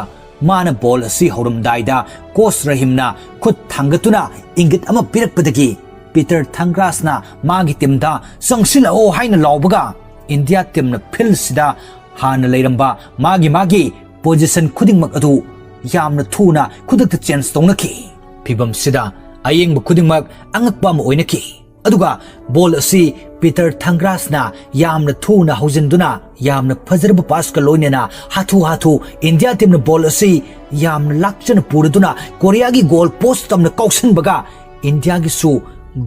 ꯃꯥꯅ ꯕꯣꯜ ꯑꯁꯤ ꯍꯧꯔꯝꯗꯥꯏꯗ ꯀꯣꯆ ꯔꯍꯤꯝꯅ ꯈꯨꯠ ꯊꯥꯡꯒꯠꯇꯨꯅ ꯏꯪꯒꯤꯠ ꯑꯃ ꯄꯤꯔꯛꯄꯗꯒꯤ ꯄꯤꯇꯔ ꯊꯪꯒ꯭ꯔꯥꯁꯅ ꯃꯥꯒꯤ ꯇꯤꯝꯗ "ꯆꯪꯁꯤꯜꯂꯛꯑꯣ" ꯍꯥꯏꯅ ꯂꯥꯎꯕꯒ ꯏꯟꯗꯤꯌꯥ ꯇꯤꯝꯅ ꯐꯤꯜꯁꯤꯗ ꯍꯥꯟꯅ ꯂꯩꯔꯝꯕ ꯃꯥꯒꯤ ꯃꯥꯒꯤ ꯄꯣꯖꯤꯁꯟ ꯈꯨꯗꯤꯡꯃꯛ ꯑꯗꯨ ꯌꯥꯝꯅ ꯊꯨꯅ ꯈꯨꯗꯛꯇ ꯆꯦꯟꯖ ꯇꯧꯅꯈꯤ꯫ ꯐꯤꯚꯝꯁꯤꯗ ꯑꯌꯦꯡꯕ ꯈꯨꯗꯤꯡꯃꯛ ꯑꯉꯛꯄ ꯑꯃ ꯑꯣꯏꯅꯈꯤ꯫ ꯑꯗꯨꯒ ꯕꯣꯜ ꯑꯁꯤ ꯄꯤꯇꯔ ꯊꯪꯒ꯭ꯔꯥꯁꯅ ꯌꯥꯝꯅ ꯊꯨꯅ ꯍꯧꯖꯤꯟꯗꯨꯅ ꯌꯥꯝꯅ ꯐꯖꯔꯕ ꯄꯥꯁꯀ ꯂꯣꯏꯅꯅ ꯍꯥꯊꯨ ꯍꯥꯊꯨ ꯏꯟꯗꯤꯌꯥ ꯇꯤꯝꯅ ꯕꯣꯜ ꯑꯁꯤ ꯌꯥꯝꯅ ꯂꯥꯛꯆꯅ ꯄꯨꯔꯗꯨꯅ ꯀꯣꯔꯤꯌꯥꯒꯤ ꯒꯣꯜ ꯄꯣꯁ ꯇꯝꯅ ꯀꯥꯎꯁꯤꯟꯕꯒ ꯏꯟꯗꯤꯌꯥꯒꯤꯁꯨ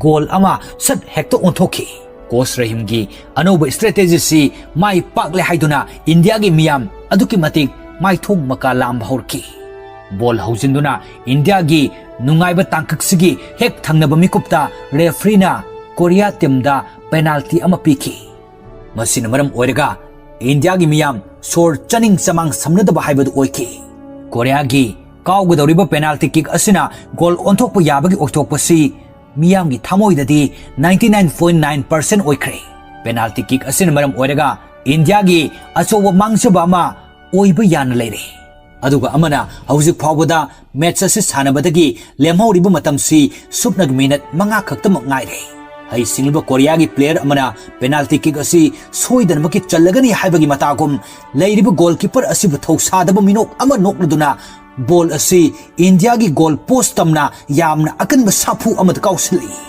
ꯒꯣꯜ ꯑꯃ ꯁꯠ ꯍꯦꯛꯇ ꯑꯣꯟꯊꯣꯛꯈꯤ꯫ ꯀꯣꯆ ꯔꯍꯤꯝꯒꯤ ꯑꯅꯧꯕ ꯁ꯭ꯇ꯭ꯔꯦꯇꯦꯖꯤꯁꯤ ꯃꯥꯏ ꯄꯥꯛꯂꯦ ꯍꯥꯏꯗꯨꯅ ꯏꯟꯗꯤꯌꯥꯒꯤ ꯃꯤꯌꯥꯝ ꯑꯗꯨꯛꯀꯤ ꯃꯇꯤꯛ ꯃꯥꯏꯊꯣꯡ ꯃꯀꯥ ꯂꯥꯝꯕ ꯍꯧꯔꯛꯈꯤ꯫ ꯕꯣꯜ ꯍꯧꯖꯤꯟꯗꯨꯅ ꯏꯟꯗꯤꯌꯥꯒꯤ ꯅꯨꯡꯉꯥꯏꯕ ꯇꯥꯡꯀꯛꯁꯤꯒꯤ ꯍꯦꯛ ꯊꯪꯅꯕ ꯃꯤꯀꯨꯞꯇ ꯔꯦꯐ꯭ꯔꯤꯅ ꯀꯣꯔꯤꯌꯥ ꯇꯤꯝꯗ ꯄꯦꯅꯥꯜꯇꯤ ꯑꯃ ꯄꯤꯈꯤ꯫ ꯃꯁꯤꯅ ꯃꯔꯝ ꯑꯣꯏꯔꯒ ꯏꯟꯗꯤꯌꯥꯒꯤ ꯃꯤꯌꯥꯝ ꯁꯣꯔ ꯆꯥꯅꯤꯡ ꯆꯃꯥꯡ ꯁꯝꯅꯗꯕ ꯍꯥꯏꯕꯗꯨ ꯑꯣꯏꯈꯤ꯫ ꯀꯣꯔꯤꯌꯥꯒꯤ ꯀꯥꯎꯒꯗꯧꯔꯤꯕ ꯄꯦꯅꯥꯜꯇꯤ ꯀꯤꯛ ꯑꯁꯤꯅ ꯒꯣꯜ ꯑꯣꯟꯊꯣꯛꯄ ꯌꯥꯕꯒꯤ ꯑꯣꯏꯊꯣꯛꯄꯁꯤ ꯃꯤꯌꯥꯝꯒꯤ ꯊꯃꯣꯏꯗꯗꯤ ninety nine point nine percent ꯑꯣꯏꯈ꯭ꯔꯦ꯫ ꯄꯦꯅꯥꯜꯇꯤ ꯀꯤꯛ ꯑꯁꯤꯅ ꯃꯔꯝ ꯑꯣꯏꯔꯒ ꯏꯟꯗꯤꯌꯥꯒꯤ ꯑꯆꯧꯕ ꯃꯥꯡꯖꯕ ꯑꯃ ꯑꯣꯏꯕ ꯌꯥꯅ ꯂꯩꯔꯦ꯫ ꯑꯗꯨꯒ ꯑꯃꯅ ꯍꯧꯖꯤꯛ ꯐꯥꯎꯕꯗ ꯃꯦꯆ ꯑꯁꯤ ꯁꯥꯟꯅꯕꯗꯒꯤ ꯂꯦꯝꯍꯧꯔꯤꯕ ꯃꯇꯝꯁꯤ ꯁꯨꯞꯅꯒꯤ ꯃꯤꯅꯠ ꯃꯉꯥ ꯈꯛꯇꯃꯛ ꯉꯥꯏꯔꯦ꯫ ꯍꯩꯁꯤꯡꯂꯕ ꯀꯣꯔꯤꯌꯥꯒꯤ ꯄ꯭ꯂꯦꯌꯔ ꯑꯃꯅ ꯄꯦꯅꯥꯜꯇꯤ ꯀꯤꯛ ꯑꯁꯤ ꯁꯣꯏꯗꯅꯃꯛꯀꯤ ꯆꯜꯂꯒꯅꯤ ꯍꯥꯏꯕꯒꯤ ꯃꯇꯥꯒꯨꯝ ꯂꯩꯔꯤꯕ ꯒꯣꯜꯀꯤꯄꯔ ꯑꯁꯤꯕꯨ ꯊꯧꯁꯥꯗꯕ ꯃꯤꯅꯣꯛ ꯑꯃ ꯅꯣꯛꯂꯗꯨꯅ ꯕꯣꯜ ꯑꯁꯤ ꯏꯟꯗꯤꯌꯥꯒꯤ ꯒꯣꯜ ꯄꯣꯁ ꯇꯝꯅ ꯌꯥꯝꯅ ꯑꯀꯟꯕ ꯁꯥꯐꯨ ꯑꯃꯗ ꯀꯥꯎꯁꯤꯜꯂꯛꯏ꯫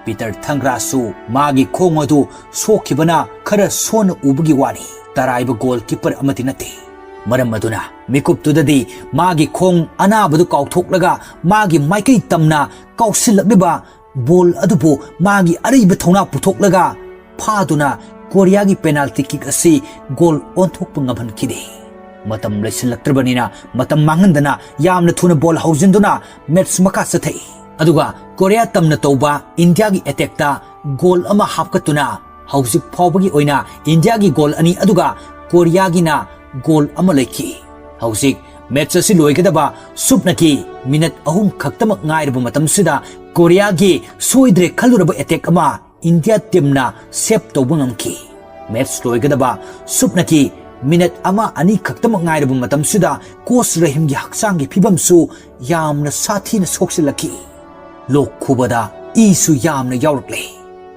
ꯄꯤꯇꯔ ꯊꯪꯒ꯭ꯔꯥꯁꯨ ꯃꯥꯒꯤ ꯈꯣꯡ ꯑꯗꯨ ꯁꯣꯛꯈꯤꯕꯅ ꯈꯔ ꯁꯣꯟꯅ ꯎꯕꯒꯤ ꯋꯥꯅꯤ, ꯇꯔꯥꯏꯕ ꯒꯣꯜꯀꯤꯄꯔ ꯑꯃꯗꯤ ꯅꯠꯇꯦ꯫ ꯃꯔꯝ ꯑꯗꯨꯅ ꯃꯤꯀꯨꯞꯇꯨꯗꯗꯤ ꯃꯥꯒꯤ ꯈꯣꯡ ꯑꯅꯥꯕꯗꯨ ꯀꯥꯎꯊꯣꯛꯂꯒ ꯃꯥꯒꯤ ꯃꯥꯏꯀꯩ ꯇꯝꯅ ꯀꯥꯎꯁꯤꯜꯂꯛꯂꯤꯕ ꯕꯣꯜ ꯑꯗꯨꯕꯨ ꯃꯥꯒꯤ ꯑꯔꯩꯕ ꯊꯧꯅꯥ ꯄꯨꯊꯣꯛꯂꯒ ꯐꯥꯗꯨꯅ ꯀꯣꯔꯤꯌꯥꯒꯤ ꯄꯦꯅꯥꯜꯇꯤ ꯀꯤꯛ ꯑꯁꯤ ꯒꯣꯜ ꯑꯣꯟꯊꯣꯛꯄ ꯉꯝꯍꯟꯈꯤꯗꯦ꯫ ꯃꯇꯝ ꯂꯩꯁꯤꯜꯂꯛꯇ꯭ꯔꯕꯅꯤꯅ ꯃꯇꯝ ꯃꯥꯡꯍꯟꯗꯅ ꯌꯥꯝꯅ ꯊꯨꯅ ꯕꯣꯜ ꯍꯧꯖꯤꯟꯗꯨꯅ ꯃꯦꯠꯆ ꯃꯈꯥ ꯆꯠꯊꯩ꯫ ꯑꯗꯨꯒ ꯀꯣꯔꯤꯌꯥ ꯇꯝꯅ ꯇꯧꯕ ꯏꯟꯗꯤꯌꯥꯒꯤ ꯑꯦꯇꯦꯛꯇ ꯒꯣꯜ ꯑꯃ ꯍꯥꯞꯀꯠꯇꯨꯅ ꯍꯧꯖꯤꯛ ꯐꯥꯎꯕꯒꯤ ꯑꯣꯏꯅ ꯏꯟꯗꯤꯌꯥꯒꯤ ꯒꯣꯜ ꯑꯅꯤ ꯑꯗꯨꯒ ꯀꯣꯔꯤꯌꯥꯒꯤꯅ ꯒꯣꯜ ꯑꯃ ꯂꯩꯈꯤ꯫ ꯍꯧꯖꯤꯛ ꯃꯦꯠꯆ ꯑꯁꯤ ꯂꯣꯏꯒꯗꯕ ꯁꯨꯞꯅꯒꯤ ꯃꯤꯅꯠ ꯑꯍꯨꯝ ꯈꯛꯇꯃꯛ ꯉꯥꯏꯔꯕ ꯃꯇꯝꯁꯤꯗ ꯀꯣꯔꯤꯌꯥꯒꯤ ꯁꯣꯏꯗ꯭ꯔꯦ ꯈꯜꯂꯨꯔꯕ ꯑꯦꯇꯦꯛ ꯑꯃ ꯏꯟꯗꯤꯌꯥ ꯇꯤꯝꯅ ꯁꯦꯞ ꯇꯧꯕ ꯉꯝꯈꯤ꯫ ꯃꯦꯠꯆ ꯂꯣꯏꯒꯗꯕ ꯁꯨꯞꯅꯒꯤ ꯃꯤꯅꯠ ꯑꯃ ꯑꯅꯤ ꯈꯛꯇꯃꯛ ꯉꯥꯏꯔꯕ ꯃꯇꯝꯁꯤꯗ ꯀꯣꯆ ꯔꯍꯤꯝꯒꯤ ꯍꯛꯆꯥꯡꯒꯤ ꯐꯤꯕꯝꯁꯨ ꯌꯥꯝꯅ ꯁꯥꯊꯤꯅ ꯁꯣꯛꯆꯤꯜꯂꯛꯈꯤ꯫ ꯂꯣꯛ ꯈꯨꯕꯗ ꯏꯁꯨ ꯌꯥꯝꯅ ꯌꯥꯎꯔꯛꯂꯦ꯫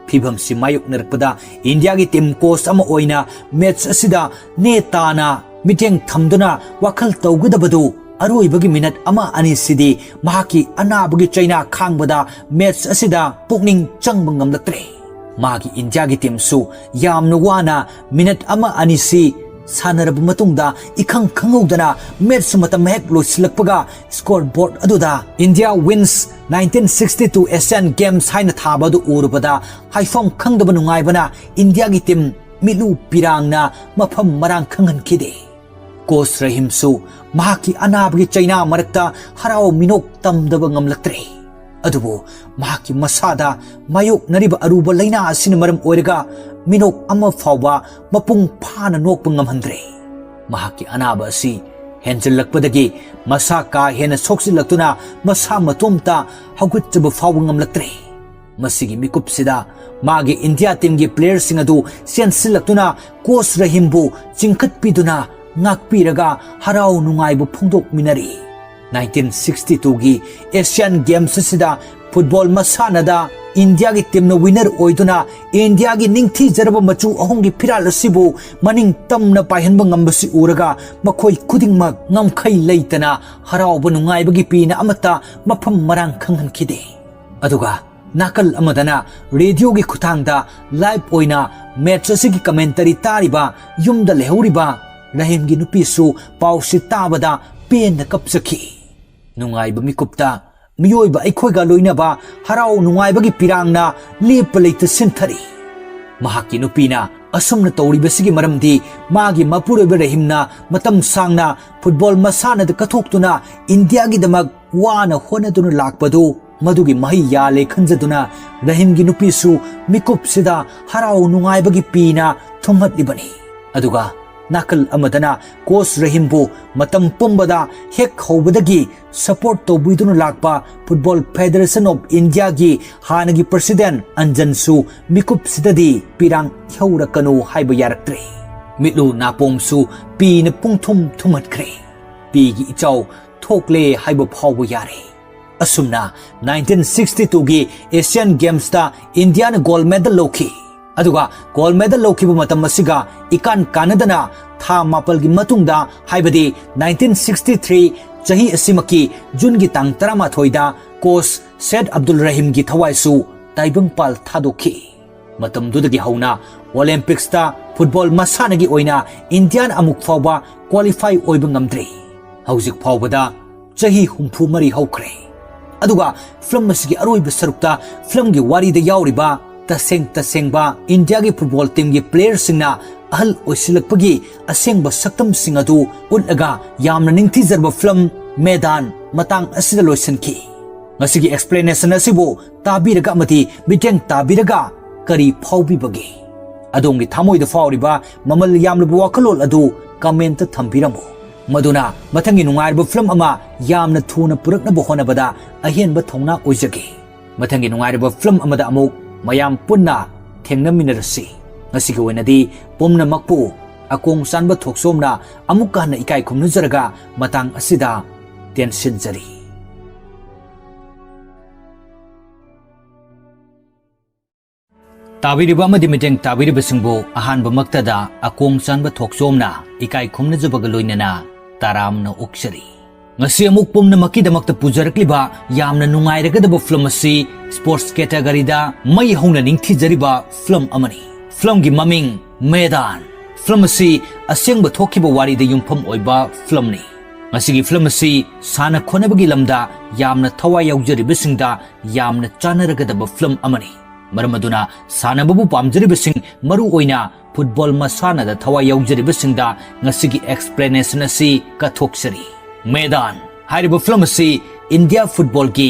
ꯐꯤꯕꯝꯁꯤ ꯃꯥꯌꯣꯛꯅꯔꯛꯄꯗ ꯏꯟꯗꯤꯌꯥꯒꯤ ꯇꯤꯝ ꯀꯣꯆ ꯑꯃ ꯑꯣꯏꯅ ꯃꯦꯠꯆ ꯑꯁꯤꯗ ꯅꯦ ꯇꯥꯅ ꯃꯤꯠꯌꯦꯡ ꯊꯝꯗꯨꯅ ꯋꯥꯈꯜ ꯇꯧꯒꯗꯕꯗꯨ ꯑꯔꯣꯏꯕꯒꯤ ꯃꯤꯅꯠ ꯑꯃ ꯑꯅꯤꯁꯤꯗꯤ ꯃꯍꯥꯛꯀꯤ ꯑꯅꯥꯕꯒꯤ ꯆꯩꯅꯥ ꯈꯥꯡꯕꯗ ꯃꯦꯠꯆ ꯑꯁꯤꯗ ꯄꯨꯛꯅꯤꯡ ꯆꯪꯕ ꯉꯝꯂꯛꯇ꯭ꯔꯦ꯫ ꯃꯥꯒꯤ ꯏꯟꯗꯤꯌꯥꯒꯤ ꯇꯤꯝꯁꯨ ꯌꯥꯝꯅ ꯋꯥꯅ ꯃꯤꯅꯠ ꯑꯃ ꯑꯅꯤꯁꯤ ꯁꯥꯟꯅꯔꯕ ꯃꯇꯨꯡꯗ ꯏꯈꯪ ꯈꯪꯍꯧꯗꯅ ꯃꯦꯠꯆ ꯃꯇꯝ ꯍꯦꯛ ꯂꯣꯏꯁꯤꯜꯂꯛꯄꯒ ꯁ꯭ꯀꯣꯔ ꯕꯣꯔꯗ ꯑꯗꯨꯗ "India wins nineteen sixty-two Asian Games" ꯍꯥꯏꯅ ꯊꯥꯕ ꯑꯗꯨ ꯎꯔꯨꯕꯗ ꯍꯥꯏꯐꯝ ꯈꯪꯗꯕ ꯅꯨꯡꯉꯥꯏꯕꯅ ꯏꯟꯗꯤꯌꯥꯒꯤ ꯇꯤꯝ ꯃꯤꯠꯂꯨ ꯄꯤꯔꯥꯡꯅ ꯃꯐꯝ ꯃꯔꯥꯡ ꯈꯪꯍꯟꯈꯤꯗꯦ꯫ ꯀꯣꯆ ꯔꯍꯤꯝꯁꯨ ꯃꯍꯥꯛꯀꯤ ꯑꯅꯥꯕꯒꯤ ꯆꯩꯅꯥ ꯃꯔꯛꯇ ꯍꯔꯥꯎ ꯃꯤꯅꯣꯛ ꯇꯝꯗꯕ ꯉꯝꯂꯛꯇ꯭ꯔꯦ꯫ ꯑꯗꯨꯕꯨ ꯃꯍꯥꯛꯀꯤ ꯃꯁꯥꯗ ꯃꯥꯌꯣꯛꯅꯔꯤꯕ ꯑꯔꯨꯕ ꯂꯩꯅꯥ ꯑꯁꯤꯅ ꯃꯔꯝ ꯑꯣꯏꯔꯒ ꯃꯤꯅꯣꯛ ꯑꯃ ꯐꯥꯎꯕ ꯃꯄꯨꯡ ꯐꯥꯅ ꯅꯣꯛꯄ ꯉꯝꯍꯟꯗ꯭ꯔꯦ꯫ ꯃꯍꯥꯛꯀꯤ ꯑꯅꯥꯕ ꯑꯁꯤ ꯍꯦꯟꯖꯤꯜꯂꯛꯄꯗꯒꯤ ꯃꯁꯥ ꯀꯥ ꯍꯦꯟꯅ ꯁꯣꯛꯆꯤꯜꯂꯛꯇꯨꯅ ꯃꯁꯥ ꯃꯇꯣꯝꯇ ꯍꯧꯒꯠꯆꯕ ꯐꯥꯎꯕ ꯉꯝꯂꯛꯇ꯭ꯔꯦ꯫ ꯃꯁꯤꯒꯤ ꯃꯤꯀꯨꯞꯁꯤꯗ ꯃꯥꯒꯤ ꯏꯟꯗꯤꯌꯥ ꯇꯤꯝꯒꯤ ꯄ꯭ꯂꯦꯌꯔꯁꯤꯡ ꯑꯗꯨ ꯆꯦꯟꯁꯤꯜꯂꯛꯇꯨꯅ ꯀꯣꯆ ꯔꯍꯤꯝꯕꯨ ꯆꯤꯡꯈꯠꯄꯤꯗꯨꯅ ꯉꯥꯛꯄꯤꯔꯒ ꯍꯔꯥꯎ ꯅꯨꯡꯉꯥꯏꯕ ꯐꯣꯡꯗꯣꯛꯃꯤꯟꯅꯔꯤ꯫ ꯅꯥꯏꯟꯇꯤꯟ ꯁꯤꯛꯁꯇꯤ ꯇꯨꯒꯤ ꯑꯦꯁꯤꯌꯥꯟ ꯒꯦꯝꯁ ꯑꯁꯤꯗ ꯐꯨꯠꯕꯣꯜ ꯃꯁꯥꯟꯅꯗ ꯏꯟꯗꯤꯌꯥꯒꯤ ꯇꯤꯝꯅ ꯋꯤꯅꯔ ꯑꯣꯏꯗꯨꯅ ꯏꯟꯗꯤꯌꯥꯒꯤ ꯅꯤꯡꯊꯤꯖꯔꯕ ꯃꯆꯨ ꯑꯍꯨꯝꯒꯤ ꯐꯤꯔꯥꯜ ꯑꯁꯤꯕꯨ ꯃꯅꯤꯡ ꯇꯝꯅ ꯄꯥꯏꯍꯟꯕ ꯉꯝꯕꯁꯤ ꯎꯔꯒ ꯃꯈꯣꯏ ꯈꯨꯗꯤꯡꯃꯛ ꯉꯝꯈꯩ ꯂꯩꯇꯅ ꯍꯔꯥꯎꯕ ꯅꯨꯡꯉꯥꯏꯕꯒꯤ ꯄꯦꯅ ꯑꯃꯠꯇ ꯃꯐꯝ ꯃꯔꯥꯡ ꯈꯪꯍꯟꯈꯤꯗꯦ꯫ ꯑꯗꯨꯒ ꯅꯥꯀꯜ ꯑꯃꯗꯅ ꯔꯦꯗꯤꯑꯣꯒꯤ ꯈꯨꯠꯊꯥꯡꯗ ꯂꯥꯏꯚ ꯑꯣꯏꯅ ꯃꯦꯠꯆ ꯑꯁꯤꯒꯤ ꯀꯃꯦꯟꯇꯔꯤ ꯇꯥꯔꯤꯕ ꯌꯨꯝꯗ ꯂꯩꯍꯧꯔꯤꯕ ꯔꯍꯤꯝꯒꯤ ꯅꯨꯄꯤꯁꯨ ꯄꯥꯎꯁꯤ ꯇꯥꯕꯗ ꯄꯦꯟꯅ ꯀꯞꯆꯈꯤ꯫ ꯅꯨꯡꯉꯥꯏꯕ ꯃꯤꯀꯨꯞꯇ ꯃꯤꯑꯣꯏꯕ ꯑꯩꯈꯣꯏꯒ ꯂꯣꯏꯅꯕ ꯍꯔꯥꯎ ꯅꯨꯡꯉꯥꯏꯕꯒꯤ ꯄꯤꯔꯥꯡꯅ ꯂꯦꯞꯄ ꯂꯩꯇ ꯁꯤꯟꯊꯔꯤ꯫ ꯃꯍꯥꯛꯀꯤ ꯅꯨꯄꯤꯅ ꯑꯁꯨꯝꯅ ꯇꯧꯔꯤꯕꯁꯤꯒꯤ ꯃꯔꯝꯗꯤ ꯃꯥꯒꯤ ꯃꯄꯨꯔꯣꯏꯕ ꯔꯍꯤꯝꯅ ꯃꯇꯝ ꯁꯥꯡꯅ ꯐꯨꯠꯕꯣꯜ ꯃꯁꯥꯟꯅꯗ ꯀꯠꯊꯣꯛꯇꯨꯅ ꯏꯟꯗꯤꯌꯥꯒꯤꯗꯃꯛ ꯋꯥꯅ ꯍꯣꯠꯅꯗꯨꯅ ꯂꯥꯛꯄꯗꯨ ꯃꯗꯨꯒꯤ ꯃꯍꯩ ꯌꯥꯜꯂꯦ ꯈꯟꯖꯗꯨꯅ ꯔꯍꯤꯝꯒꯤ ꯅꯨꯄꯤꯁꯨ ꯃꯤꯀꯨꯞꯁꯤꯗ ꯍꯔꯥꯎ ꯅꯨꯡꯉꯥꯏꯕꯒꯤ ꯄꯤꯅ ꯊꯨꯝꯍꯠꯂꯤꯕꯅꯤ꯫ ꯑꯗꯨꯒ ꯅꯥꯀꯜ ꯑꯃꯗꯅ ꯀꯣꯆ ꯔꯍꯤꯝꯕꯨ ꯃꯇꯝ ꯄꯨꯝꯕꯗ ꯍꯦꯛ ꯍꯧꯕꯗꯒꯤ ꯁꯄꯣꯔꯠ ꯇꯧꯕꯤꯗꯨꯅ ꯂꯥꯛꯄ ꯐꯨꯠꯕꯣꯜ ꯐꯦꯗꯔꯦꯁꯟ ꯑꯣꯐ ꯏꯟꯗꯤꯌꯥꯒꯤ ꯍꯥꯟꯅꯒꯤ ꯄ꯭ꯔꯁꯤꯗꯦꯟꯠ ꯑꯟꯖꯟꯁꯨ ꯃꯤꯀꯨꯞꯁꯤꯗꯗꯤ ꯄꯤꯔꯥꯡ ꯏꯍꯧꯔꯛꯀꯅꯨ ꯍꯥꯏꯕ ꯌꯥꯔꯛꯇ꯭ꯔꯦ꯫ ꯃꯤꯠꯂꯨ ꯅꯥꯄꯣꯝꯁꯨ ꯄꯤꯅ ꯄꯨꯡꯊꯨꯝ ꯊꯨꯝꯍꯠꯈ꯭ꯔꯦ꯫ ꯄꯤꯒꯤ ꯏꯆꯥꯎ ꯊꯣꯛꯂꯦ ꯍꯥꯏꯕ ꯐꯥꯎꯕ ꯌꯥꯔꯦ꯫ ꯑꯁꯨꯝꯅ ꯅꯥꯏꯟꯇꯤꯟ ꯁꯤꯛꯁꯇꯤ ꯇꯨꯒꯤ ꯑꯦꯁꯤꯌꯥꯟ ꯒꯦꯝꯁꯇ ꯏꯟꯗꯤꯌꯥꯅ ꯒꯣꯜ ꯃꯦꯗꯜ ꯂꯧꯈꯤ꯫ ꯑꯗꯨꯒ ꯒꯣꯜ ꯃꯦꯗꯜ ꯂꯧꯈꯤꯕ ꯃꯇꯝ ꯑꯁꯤꯒ ꯏꯀꯥꯟ ꯀꯥꯟꯅꯗꯅ ꯊꯥ ꯃꯥꯄꯜꯒꯤ ꯃꯇꯨꯡꯗ, ꯍꯥꯏꯕꯗꯤ ꯅꯥꯏꯟꯇꯤꯟ ꯁꯤꯛꯁꯇꯤ ꯊ꯭ꯔꯤ ꯆꯍꯤ ꯑꯁꯤꯃꯛꯀꯤ ꯖꯨꯟꯒꯤ ꯇꯥꯡ ꯇꯔꯥꯃꯥꯊꯣꯏꯗ ꯀꯣꯆ ꯁꯦꯗ ꯑꯕꯗꯨꯜ ꯔꯍꯤꯝꯒꯤ ꯊꯋꯥꯏꯁꯨ ꯇꯥꯏꯕꯪꯄꯥꯜ ꯊꯥꯗꯣꯛꯈꯤ꯫ ꯃꯇꯝꯗꯨꯗꯒꯤ ꯍꯧꯅ ꯑꯣꯂꯦꯝꯄꯤꯛꯁꯇ ꯐꯨꯠꯕꯣꯜ ꯃꯁꯥꯟꯅꯒꯤ ꯑꯣꯏꯅ ꯏꯟꯗꯤꯌꯥꯅ ꯑꯃꯨꯛ ꯐꯥꯎꯕ ꯀ꯭ꯋꯥꯂꯤꯐꯥꯏ ꯑꯣꯏꯕ ꯉꯝꯗ꯭ꯔꯤ꯫ ꯍꯧꯖꯤꯛ ꯐꯥꯎꯕꯗ ꯆꯍꯤ ꯍꯨꯝꯐꯨ ꯃꯔꯤ ꯍꯧꯈ꯭ꯔꯦ꯫ ꯑꯗꯨꯒ ꯐꯤꯂꯝ ꯑꯁꯤꯒꯤ ꯑꯔꯣꯏꯕ ꯁꯔꯨꯛꯇ ꯐꯤꯂꯝꯒꯤ ꯋꯥꯔꯤꯗ ꯌꯥꯎꯔꯤꯕ ꯇꯁꯦꯡ ꯇꯁꯦꯡꯕ ꯏꯟꯗꯤꯌꯥꯒꯤ ꯐꯨꯠꯕꯣꯜ ꯇꯤꯝꯒꯤ ꯄ꯭ꯂꯦꯌꯔꯁꯤꯡꯅ ꯑꯍꯜ ꯑꯣꯏꯁꯤꯜꯂꯛꯄꯒꯤ ꯑꯁꯦꯡꯕ ꯁꯛꯇꯝꯁꯤꯡ ꯑꯗꯨ ꯎꯠꯂꯒ ꯌꯥꯝꯅ ꯅꯤꯡꯊꯤꯖꯔꯕ ꯐꯤꯂꯝ ꯃꯦꯗꯥꯟ ꯃꯇꯥꯡ ꯑꯁꯤꯗ ꯂꯣꯏꯁꯤꯟꯈꯤ꯫ ꯉꯁꯤꯒꯤ ꯑꯦꯛꯁꯄ꯭ꯂꯦꯅꯦꯁꯟ ꯑꯁꯤꯕꯨ ꯇꯥꯕꯤꯔꯒ ꯑꯃꯗꯤ ꯃꯤꯠꯌꯦꯡ ꯇꯥꯕꯤꯔꯒ ꯀꯔꯤ ꯐꯥꯎꯕꯤꯕꯒꯦ? ꯑꯗꯣꯝꯒꯤ ꯊꯃꯣꯏꯗ ꯐꯥꯎꯔꯤꯕ ꯃꯃꯜ ꯌꯥꯝꯂꯕ ꯋꯥꯈꯜꯂꯣꯟ ꯑꯗꯨ ꯀꯃꯦꯟꯇ ꯊꯝꯕꯤꯔꯝꯃꯨ꯫ ꯃꯗꯨꯅ ꯃꯊꯪꯒꯤ ꯅꯨꯡꯉꯥꯏꯔꯕ ꯐꯤꯂꯝ ꯑꯃ ꯌꯥꯝꯅ ꯊꯨꯅ ꯄꯨꯔꯛꯅꯕ ꯍꯣꯠꯅꯕꯗ ꯑꯍꯦꯟꯕ ꯊꯧꯅꯥ ꯑꯣꯏꯖꯒꯦ꯫ ꯃꯊꯪꯒꯤ ꯅꯨꯡꯉꯥꯏꯔꯕ ꯐꯤꯂꯝ ꯑꯃꯗ ꯑꯃꯨꯛ ꯃꯌꯥꯝ ꯄꯨꯟꯅ ꯊꯦꯡꯅꯃꯤꯟꯅꯔꯁꯤ꯫ ꯉꯁꯤꯒꯤ ꯑꯣꯏꯅꯗꯤ ꯄꯨꯝꯅꯃꯛꯄꯨ ꯑꯀꯣꯡ ꯆꯥꯟꯕ ꯊꯣꯛꯆꯣꯝꯅ ꯑꯃꯨꯛꯀ ꯍꯟꯅ ꯏꯀꯥꯏ ꯈꯨꯝꯅꯖꯔꯒ ꯃꯇꯥꯡ ꯑꯁꯤꯗ ꯇꯦꯟꯁꯤꯟꯖꯔꯤ꯫ ꯇꯥꯕꯤꯔꯤꯕ ꯑꯃꯗꯤ ꯃꯤꯠꯌꯦꯡ ꯇꯥꯕꯤꯔꯤꯕꯁꯤꯡꯕꯨ ꯑꯍꯥꯟꯕꯃꯛꯇꯗ ꯑꯀꯣꯡ ꯆꯥꯟꯕ ꯊꯣꯛꯆꯣꯝꯅ ꯏꯀꯥꯏ ꯈꯨꯝꯅꯖꯕꯒ ꯂꯣꯏꯅꯅ ꯇꯔꯥꯝꯅ ꯑꯣꯛꯆꯔꯤ꯫ ꯉꯁꯤ ꯑꯃꯨꯛ ꯄꯨꯝꯅꯃꯛꯀꯤꯗꯃꯛꯇ ꯄꯨꯖꯔꯛꯂꯤꯕ ꯌꯥꯝꯅ ꯅꯨꯡꯉꯥꯏꯔꯒꯗꯕ ꯐꯤꯂꯝ ꯑꯁꯤ ꯁ꯭ꯄꯣꯔꯠꯁ ꯀꯦꯇꯒꯔꯤꯗ ꯃꯩ ꯍꯧꯅ ꯅꯤꯡꯊꯤꯖꯔꯤꯕ ꯐꯤꯂꯝ ꯑꯃꯅꯤ꯫ ꯐꯤꯂꯝꯒꯤ ꯃꯃꯤꯡ ꯃꯦꯗꯥꯟ꯫ ꯐꯤꯂꯝ ꯑꯁꯤ ꯑꯁꯦꯡꯕ ꯊꯣꯛꯈꯤꯕ ꯋꯥꯔꯤꯗ ꯌꯨꯝꯐꯝ ꯑꯣꯏꯕ ꯐꯤꯂꯝꯅꯤ꯫ ꯃꯁꯤꯒꯤ ꯐꯤꯂꯝ ꯑꯁꯤ ꯁꯥꯟꯅ ꯈꯣꯠꯅꯕꯒꯤ ꯂꯝꯗ ꯌꯥꯝꯅ ꯊꯋꯥꯏ ꯌꯥꯎꯖꯔꯤꯕꯁꯤꯡꯗ ꯌꯥꯝꯅ ꯆꯥꯅꯔꯒꯗꯕ ꯐꯤꯂꯝ ꯑꯃꯅꯤ꯫ ꯃꯔꯝ ꯑꯗꯨꯅ ꯁꯥꯟꯅꯕꯕꯨ ꯄꯥꯝꯖꯔꯤꯕꯁꯤꯡ, ꯃꯔꯨ ꯑꯣꯏꯅ ꯐꯨꯠꯕꯣꯜ ꯃꯁꯥꯟꯅꯗ ꯊꯋꯥꯏ ꯌꯥꯎꯖꯔꯤꯕꯁꯤꯡꯗ ꯉꯁꯤꯒꯤ explanation ꯑꯁꯤ ꯀꯠꯊꯣꯛꯆꯔꯤ꯫ ꯃꯦꯗꯥꯟ ꯍꯥꯏꯔꯤꯕ ꯐꯤꯂꯝ ꯑꯁꯤ ꯏꯟꯗꯤꯌꯥ ꯐꯨꯠꯕꯣꯜꯒꯤ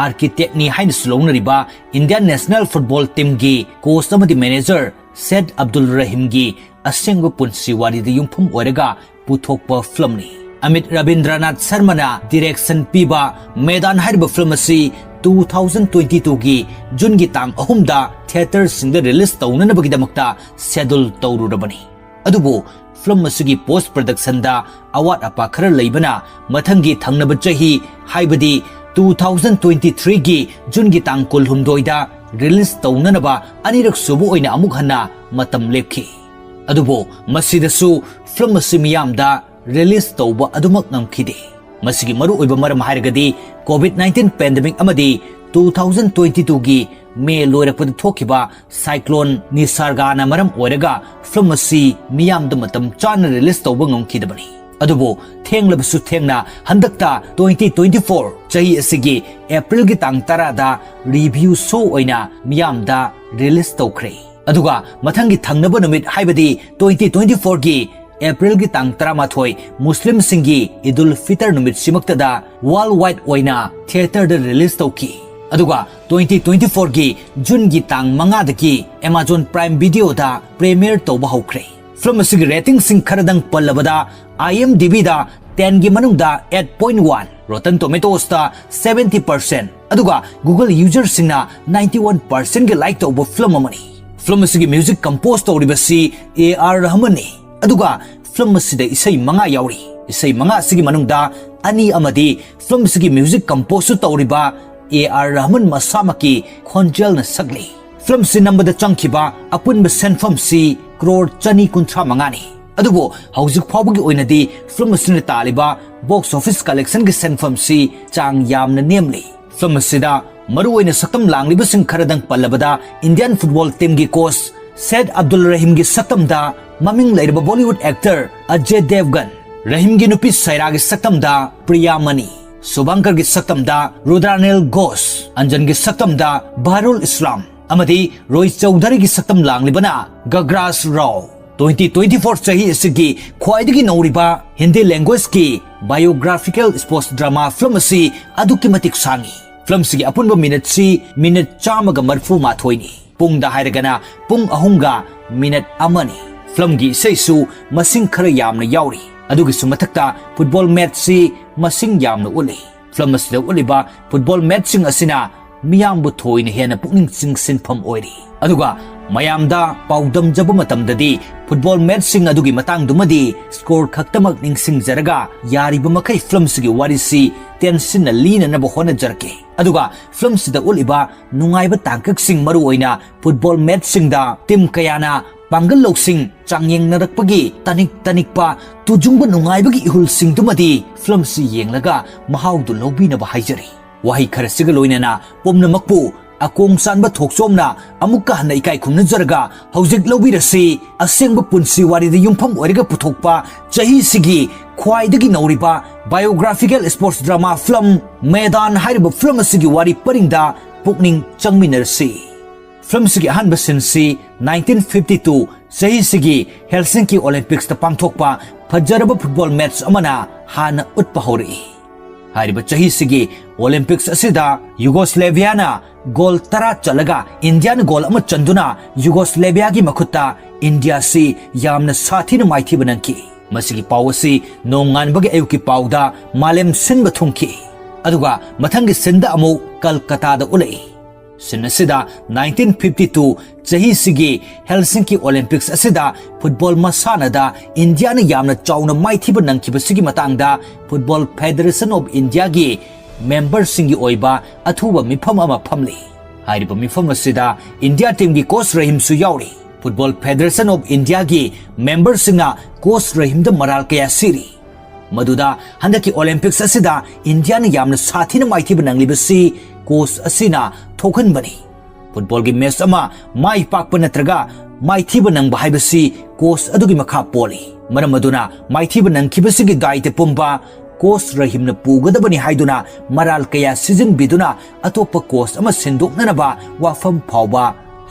architectꯅꯤ ꯍꯥꯏꯅꯁꯨ ꯂꯧꯅꯔꯤꯕ ꯏꯟꯗꯤꯌꯥꯟ ꯅꯦꯁꯅꯦꯜ ꯐꯨꯠꯕꯣꯜ ꯇꯤꯝꯒꯤ ꯀꯣꯆ ꯑꯃꯗꯤ ꯃꯦꯅꯦꯖꯔ ꯁꯦꯗ ꯑꯕꯗꯨꯜ ꯔꯍꯤꯝꯒꯤ ꯑꯁꯦꯡꯕ ꯄꯨꯟꯁꯤ ꯋꯥꯔꯤꯗ ꯌꯨꯝꯐꯝ ꯑꯣꯏꯔꯒ ꯄꯨꯊꯣꯛꯄ ꯐꯤꯂꯝꯅꯤ꯫ ꯑꯃꯤꯠ ꯔꯕꯤꯟꯗ꯭ꯔꯅꯥꯊ ꯁꯔꯃꯅ direction ꯄꯤꯕ ꯃꯦꯗꯥꯟ ꯍꯥꯏꯔꯤꯕ ꯐꯤꯂꯝ ꯑꯁꯤ two thousand twenty twoꯒꯤ ꯖꯨꯟꯒꯤ ꯇꯥꯡ ꯑꯍꯨꯝꯗ theatreꯁꯤꯡꯗ release ꯇꯧꯅꯅꯕꯒꯤꯗꯃꯛꯇ schedule ꯇꯧꯔꯨꯔꯕꯅꯤ꯫ ꯑꯗꯨꯕꯨ ꯐꯤꯂꯝ ꯑꯁꯤꯒꯤ post productionꯗ ꯑꯋꯥꯠ ꯑꯄꯥ ꯈꯔ ꯂꯩꯕꯅ ꯃꯊꯪꯒꯤ ꯊꯪꯅꯕ ꯆꯍꯤ, ꯍꯥꯏꯕꯗꯤ two thousand twenty threeꯒꯤ ꯖꯨꯟꯒꯤ ꯇꯥꯡ ꯀꯨꯟꯍꯨꯝꯗꯣꯏꯗ release ꯇꯧꯅꯅꯕ ꯑꯅꯤꯔꯛ ꯁꯨꯕ ꯑꯣꯏꯅ ꯑꯃꯨꯛ ꯍꯟꯅ ꯃꯇꯝ ꯂꯦꯞꯈꯤ꯫ ꯑꯗꯨꯕꯨ ꯃꯁꯤꯗꯁꯨ ꯐꯤꯂꯝ ꯑꯁꯤ ꯃꯤꯌꯥꯝꯗ release ꯇꯧꯕ ꯑꯗꯨꯃꯛ ꯉꯝꯈꯤꯗꯦ꯫ ꯃꯁꯤꯒꯤ ꯃꯔꯨꯑꯣꯏꯕ ꯃꯔꯝ ꯍꯥꯏꯔꯒꯗꯤ COVID nineteen pandemic ꯑꯃꯗꯤ two thousand twenty twoꯒꯤ ꯃꯦ ꯂꯣꯏꯔꯛꯄꯗ ꯊꯣꯛꯈꯤꯕ cyclone ꯅꯤꯁꯥꯔꯒꯥꯅ ꯃꯔꯝ ꯑꯣꯏꯔꯒ ꯐꯤꯂꯝ ꯑꯁꯤ ꯃꯤꯌꯥꯝꯗ ꯃꯇꯝ ꯆꯥꯅ release ꯇꯧꯕ ꯉꯝꯈꯤꯗꯕꯅꯤ꯫ ꯑꯗꯨꯕꯨ ꯊꯦꯡꯂꯕꯁꯨ ꯊꯦꯡꯅ ꯍꯟꯗꯛꯇ twenty twenty four ꯆꯍꯤ ꯑꯁꯤꯒꯤ Aprilꯒꯤ ꯇꯥꯡ ꯇꯔꯥꯗ review show ꯑꯣꯏꯅ ꯃꯤꯌꯥꯝꯗ release ꯇꯧꯈ꯭ꯔꯦ꯫ ꯑꯗꯨꯒ ꯃꯊꯪꯒꯤ ꯊꯪꯅꯕ ꯅꯨꯃꯤꯠ, ꯍꯥꯏꯕꯗꯤ twenty twenty fourꯒꯤ Aprilꯒꯤ ꯇꯥꯡ ꯇꯔꯥꯃꯥꯊꯣꯏ, ꯃꯨꯁꯂꯤꯝꯁꯤꯡꯒꯤ ꯏꯗꯨꯜ ꯐꯤꯇꯔ ꯅꯨꯃꯤꯠꯁꯤꯃꯛꯇꯗ worldwide ꯑꯣꯏꯅ theatreꯗ release ꯇꯧꯈꯤ꯫ ꯑꯗꯨꯒ twenty twenty fourꯒꯤ ꯖꯨꯟꯒꯤ ꯇꯥꯡ ꯃꯉꯥꯗꯒꯤ Amazon Prime Videoꯗ premiere ꯇꯧꯕ ꯍꯧꯈ꯭ꯔꯦ꯫ ꯐꯤꯂꯝ ꯑꯁꯤꯒꯤ ratingꯁꯤꯡ ꯈꯔꯗꯪ ꯄꯜꯂꯕꯗ, IMDbꯗ tenꯒꯤ ꯃꯅꯨꯡꯗ eight point one, Rotten Tomatoesꯇ seventy percent, ꯑꯗꯨꯒ Google userꯁꯤꯡꯅ ninety one percentꯒꯤ like ꯇꯧꯕ ꯐꯤꯂꯝ ꯑꯃꯅꯤ꯫ ꯐꯤꯂꯝ ꯑꯁꯤꯒꯤ music compose ꯇꯧꯔꯤꯕꯁꯤ A R ꯔꯍꯃꯟꯅꯤ꯫ ꯑꯗꯨꯒ ꯐꯤꯂꯝ ꯑꯁꯤꯗ ꯏꯁꯩ ꯃꯉꯥ ꯌꯥꯎꯔꯤ꯫ ꯏꯁꯩ ꯃꯉꯥ ꯑꯁꯤꯒꯤ ꯃꯅꯨꯡꯗ ꯑꯅꯤ ꯑꯃꯗꯤ ꯐꯤꯂꯝ ꯑꯁꯤꯒꯤ music composeꯁꯨ ꯇꯧꯔꯤꯕ A R ꯔꯍꯃꯟ ꯃꯁꯥꯃꯛꯀꯤ ꯈꯣꯟꯖꯦꯜꯅ ꯁꯛꯂꯤ꯫ ꯐꯤꯂꯝ ꯑꯁꯤ ꯅꯝꯕꯗ ꯆꯪꯈꯤꯕ ꯑꯄꯨꯟꯕ ꯁꯦꯟꯐꯝꯁꯤ ꯀ꯭ꯔꯣꯔ ꯆꯅꯤ ꯀꯨꯟꯊ꯭ꯔꯥ ꯃꯉꯥꯅꯤ꯫ ꯑꯗꯨꯕꯨ ꯍꯧꯖꯤꯛ ꯐꯥꯎꯕꯒꯤ ꯑꯣꯏꯅꯗꯤ ꯐꯤꯂꯝ ꯑꯁꯤꯅ ꯇꯥꯜꯂꯤꯕ box office collectionꯒꯤ ꯁꯦꯟꯐꯝꯁꯤ ꯆꯥꯡ ꯌꯥꯝꯅ ꯅꯦꯝꯂꯤ꯫ ꯐꯤꯂꯝ ꯑꯁꯤꯗ ꯃꯔꯨꯑꯣꯏꯅ ꯁꯛꯇꯝ ꯂꯥꯡꯂꯤꯕꯁꯤꯡ ꯈꯔꯗꯪ ꯄꯜꯂꯕꯗ, Indian football teamꯒꯤ coach ꯁꯦꯗ ꯑꯕꯗꯨꯜ ꯔꯍꯤꯝꯒꯤ ꯁꯛꯇꯝꯗ ꯃꯃꯤꯡ ꯂꯩꯔꯕ Bollywood actor Ajay Devgan, ꯔꯍꯤꯝꯒꯤ ꯅꯨꯄꯤ ꯁꯥꯏꯔꯥꯒꯤ ꯁꯛꯇꯝꯗ ꯄ꯭ꯔꯤꯌꯥ ꯃꯅꯤ, ꯁꯨꯚꯥꯡꯀꯔꯒꯤ ꯁꯛꯇꯝꯗ ꯔꯨꯗ꯭ꯔꯥꯅꯤꯜ ꯘꯣꯁ, ꯑꯟꯖꯟꯒꯤ ꯁꯛꯇꯝꯗ ꯕꯍꯔꯨꯜ ꯏꯁꯂꯥꯝ, ꯑꯃꯗꯤ ꯔꯣꯍꯤꯠ ꯆꯧꯙꯔꯤꯒꯤ ꯁꯛꯇꯝ ꯂꯥꯡꯂꯤꯕꯅ ꯒꯒ꯭ꯔꯥꯖ ꯔꯥꯎ꯫ Twenty twenty-four ꯆꯍꯤ ꯑꯁꯤꯒꯤ ꯈ꯭ꯋꯥꯏꯗꯒꯤ ꯅꯧꯔꯤꯕ Hindi language« Biographical Sports Drama » film ꯑꯁꯤ ꯑꯗꯨꯛꯀꯤ ꯃꯇꯤꯛ ꯁꯥꯡꯏ꯫ Film ꯑꯁꯤꯒꯤ ꯑꯄꯨꯟꯕ minute ꯁꯤ minute ꯆꯥꯝꯃꯒ ꯃꯔꯤꯐꯨ ꯃꯥꯊꯣꯏꯅꯤ꯫ ꯄꯨꯡꯗ ꯍꯥꯏꯔꯒꯅ ꯄꯨꯡ ꯑꯍꯨꯝꯒ minute ꯑꯃꯅꯤ꯫ Film ꯒꯤ ꯏꯁꯩꯁꯨ ꯃꯁꯤꯡ ꯈꯔ ꯌꯥꯝꯅ ꯌꯥꯎꯔꯤ꯫ ꯑꯗꯨꯒꯤꯁꯨ ꯃꯊꯛꯇ football match ꯁꯤ ꯃꯁꯤꯡ ꯌꯥꯝꯅ ꯎꯠꯂꯤ꯫ Film ꯑꯁꯤꯗ ꯎꯠꯂꯤꯕ football match ꯁꯤꯡ ꯑꯁꯤꯅ ꯃꯤꯌꯥꯝꯕꯨ ꯊꯣꯏꯅ ꯍꯦꯟꯅ ꯄꯨꯛꯅꯤꯡ ꯆꯤꯡꯁꯤꯟꯐꯝ ꯑꯣꯏꯔꯤ꯫ ꯑꯗꯨꯒ ꯃꯌꯥꯝꯗ ꯄꯥꯎꯗꯝꯖꯕ ꯃꯇꯝꯗꯗꯤ football match ꯁꯤꯡ ꯑꯗꯨꯒꯤ ꯃꯇꯥꯡꯗꯨꯃꯗꯤ score ꯈꯛꯇꯃꯛ ꯅꯤꯡꯁꯤꯡꯖꯔꯒ, ꯌꯥꯔꯤꯕ ꯃꯈꯩ film ꯁꯤꯒꯤ ꯋꯥꯔꯤꯁꯤ ꯇꯦꯟꯁꯤꯟꯅ ꯂꯤꯅꯅꯕ ꯍꯣꯠꯅꯖꯔꯛꯀꯦ꯫ ꯑꯗꯨꯒ film ꯁꯤꯗ ꯎꯠꯂꯤꯕ ꯅꯨꯡꯉꯥꯏꯕ ꯇꯥꯡꯀꯛꯁꯤꯡ, ꯃꯔꯨꯑꯣꯏꯅ football match ꯁꯤꯡꯗ team ꯀꯌꯥꯅ ꯄꯥꯡꯒꯜ ꯂꯧꯁꯤꯡ, ꯆꯥꯡꯌꯦꯡꯅꯔꯛꯄꯒꯤ ꯇꯅꯤꯛ ꯇꯅꯤꯛꯄ ꯇꯨꯖꯨꯡꯕ ꯅꯨꯡꯉꯥꯏꯕꯒꯤ ꯏꯍꯨꯜꯁꯤꯡꯗꯨꯃꯗꯤ film ꯁꯤ ꯌꯦꯡꯂꯒ ꯃꯍꯥꯎꯗꯨ ꯂꯧꯕꯤꯅꯕ ꯍꯥꯏꯖꯔꯤ꯫ ꯋꯥꯍꯩ ꯈꯔꯁꯤꯒ ꯂꯣꯏꯅꯅ ꯄꯨꯝꯅꯃꯛꯄꯨ ꯑꯀꯣꯡ ꯆꯥꯟꯕ ꯊꯣꯛꯆꯣꯝꯅ ꯑꯃꯨꯛꯀ ꯍꯟꯅ ꯏꯀꯥꯏ ꯈꯨꯝꯅꯖꯔꯒ, ꯍꯧꯖꯤꯛ ꯂꯧꯕꯤꯔꯁꯤ ꯑꯁꯦꯡꯕ ꯄꯨꯟꯁꯤ ꯋꯥꯔꯤꯗ ꯌꯨꯝꯐꯝ ꯑꯣꯏꯔꯒ ꯄꯨꯊꯣꯛꯄ ꯆꯍꯤꯁꯤꯒꯤ ꯈ꯭ꯋꯥꯏꯗꯒꯤ ꯅꯧꯔꯤꯕ biographical sports drama film ꯃꯦꯗꯥꯟ ꯍꯥꯏꯔꯤꯕ film ꯑꯁꯤꯒꯤ ꯋꯥꯔꯤ ꯄꯔꯤꯡꯗ ꯄꯨꯛꯅꯤꯡ ꯆꯪꯃꯤꯟꯅꯔꯁꯤ꯫ Film ꯑꯁꯤꯒꯤ ꯑꯍꯥꯟꯕ scene ꯁꯤ nineteen fifty two ꯆꯍꯤꯁꯤꯒꯤ Helsinki Olympics ꯇ ꯄꯥꯡꯊꯣꯛꯄ ꯐꯖꯔꯕ football match ꯑꯃꯅ ꯍꯥꯟꯅ ꯎꯠꯄ ꯍꯧꯔꯛꯏ꯫ ꯍꯥꯏꯔꯤꯕ ꯆꯍꯤꯁꯤꯒꯤ Olympics ꯑꯁꯤꯗ Yugoslavia ꯅ goal ꯇꯔꯥ ꯆꯠꯂꯒ India ꯅ goal ꯑꯃ ꯆꯟꯗꯨꯅ Yugoslavia ꯒꯤ ꯃꯈꯨꯠꯇ India ꯁꯤ ꯌꯥꯝꯅ ꯁꯥꯊꯤꯅ ꯃꯥꯏꯊꯤꯕ ꯅꯪꯈꯤ꯫ ꯃꯁꯤꯒꯤ ꯄꯥꯎ ꯑꯁꯤ ꯅꯣꯡꯉꯥꯟꯕꯒꯤ ꯑꯌꯨꯛꯀꯤ ꯄꯥꯎꯗ ꯃꯥꯂꯦꯝ ꯁꯤꯟꯕ ꯊꯨꯡꯈꯤ꯫ ꯑꯗꯨꯒ ꯃꯊꯪꯒꯤ scene ꯗ ꯑꯃꯨꯛ ꯀꯜꯀꯇꯥꯗ ꯎꯠꯂꯛꯏ꯫ Scene ꯑꯁꯤꯗ nineteen fifty two ꯆꯍꯤꯁꯤꯒꯤ Helsinki Olympics ꯑꯁꯤꯗ football ꯃꯁꯥꯟꯅꯗ India ꯅ ꯌꯥꯝꯅ ꯆꯥꯎꯅ ꯃꯥꯏꯊꯤꯕ ꯅꯪꯈꯤꯕꯁꯤꯒꯤ ꯃꯇꯥꯡꯗ Football Federation of India ꯒꯤ member ꯁꯤꯡꯒꯤ ꯑꯣꯏꯕ ꯑꯊꯨꯕ ꯃꯤꯐꯝ ꯑꯃ ꯐꯝꯂꯤ꯫ ꯍꯥꯏꯔꯤꯕ ꯃꯤꯐꯝ ꯑꯁꯤꯗ India team ꯒꯤ coach ꯔꯍꯤꯝꯁꯨ ꯌꯥꯎꯔꯤ꯫ Football Federation of India ꯒꯤ member ꯁꯤꯡꯅ coach ꯔꯍꯤꯝꯗ ꯃꯔꯥꯜ ꯀꯌꯥ ꯁꯤꯔꯤ꯫ ꯃꯗꯨꯗ ꯍꯟꯗꯛꯀꯤ Olympics ꯑꯁꯤꯗ India ꯅ ꯌꯥꯝꯅ ꯁꯥꯊꯤꯅ ꯃꯥꯏꯊꯤꯕ ꯅꯪꯂꯤꯕꯁꯤ coach ꯑꯁꯤꯅ ꯊꯣꯛꯍꯟꯕꯅꯤ꯫ ꯐꯨꯠꯕꯣꯜꯒꯤ ꯃꯦꯆ ꯑꯃ ꯃꯥꯏ ꯄꯥꯛꯄ ꯅꯠꯇ꯭ꯔꯒ ꯃꯥꯏꯊꯤꯕ ꯅꯪꯕ ꯍꯥꯏꯕꯁꯤ ꯀꯣꯆ ꯑꯗꯨꯒꯤ ꯃꯈꯥ ꯄꯣꯜꯂꯤ꯫ ꯃꯔꯝ ꯑꯗꯨꯅ ꯃꯥꯏꯊꯤꯕ ꯅꯪꯈꯤꯕꯁꯤꯒꯤ ꯗꯥꯏꯇ ꯄꯨꯝꯕ ꯀꯣꯆ ꯔꯍꯤꯝꯅ ꯄꯨꯒꯗꯕꯅꯤ ꯍꯥꯏꯗꯨꯅ ꯃꯔꯥꯜ ꯀꯌꯥ ꯁꯤꯖꯤꯟꯕꯤꯗꯨꯅ ꯑꯇꯣꯞꯄ ꯀꯣꯆ ꯑꯃ ꯁꯤꯟꯗꯣꯛꯅꯅꯕ ꯋꯥꯐꯝ ꯐꯥꯎꯕ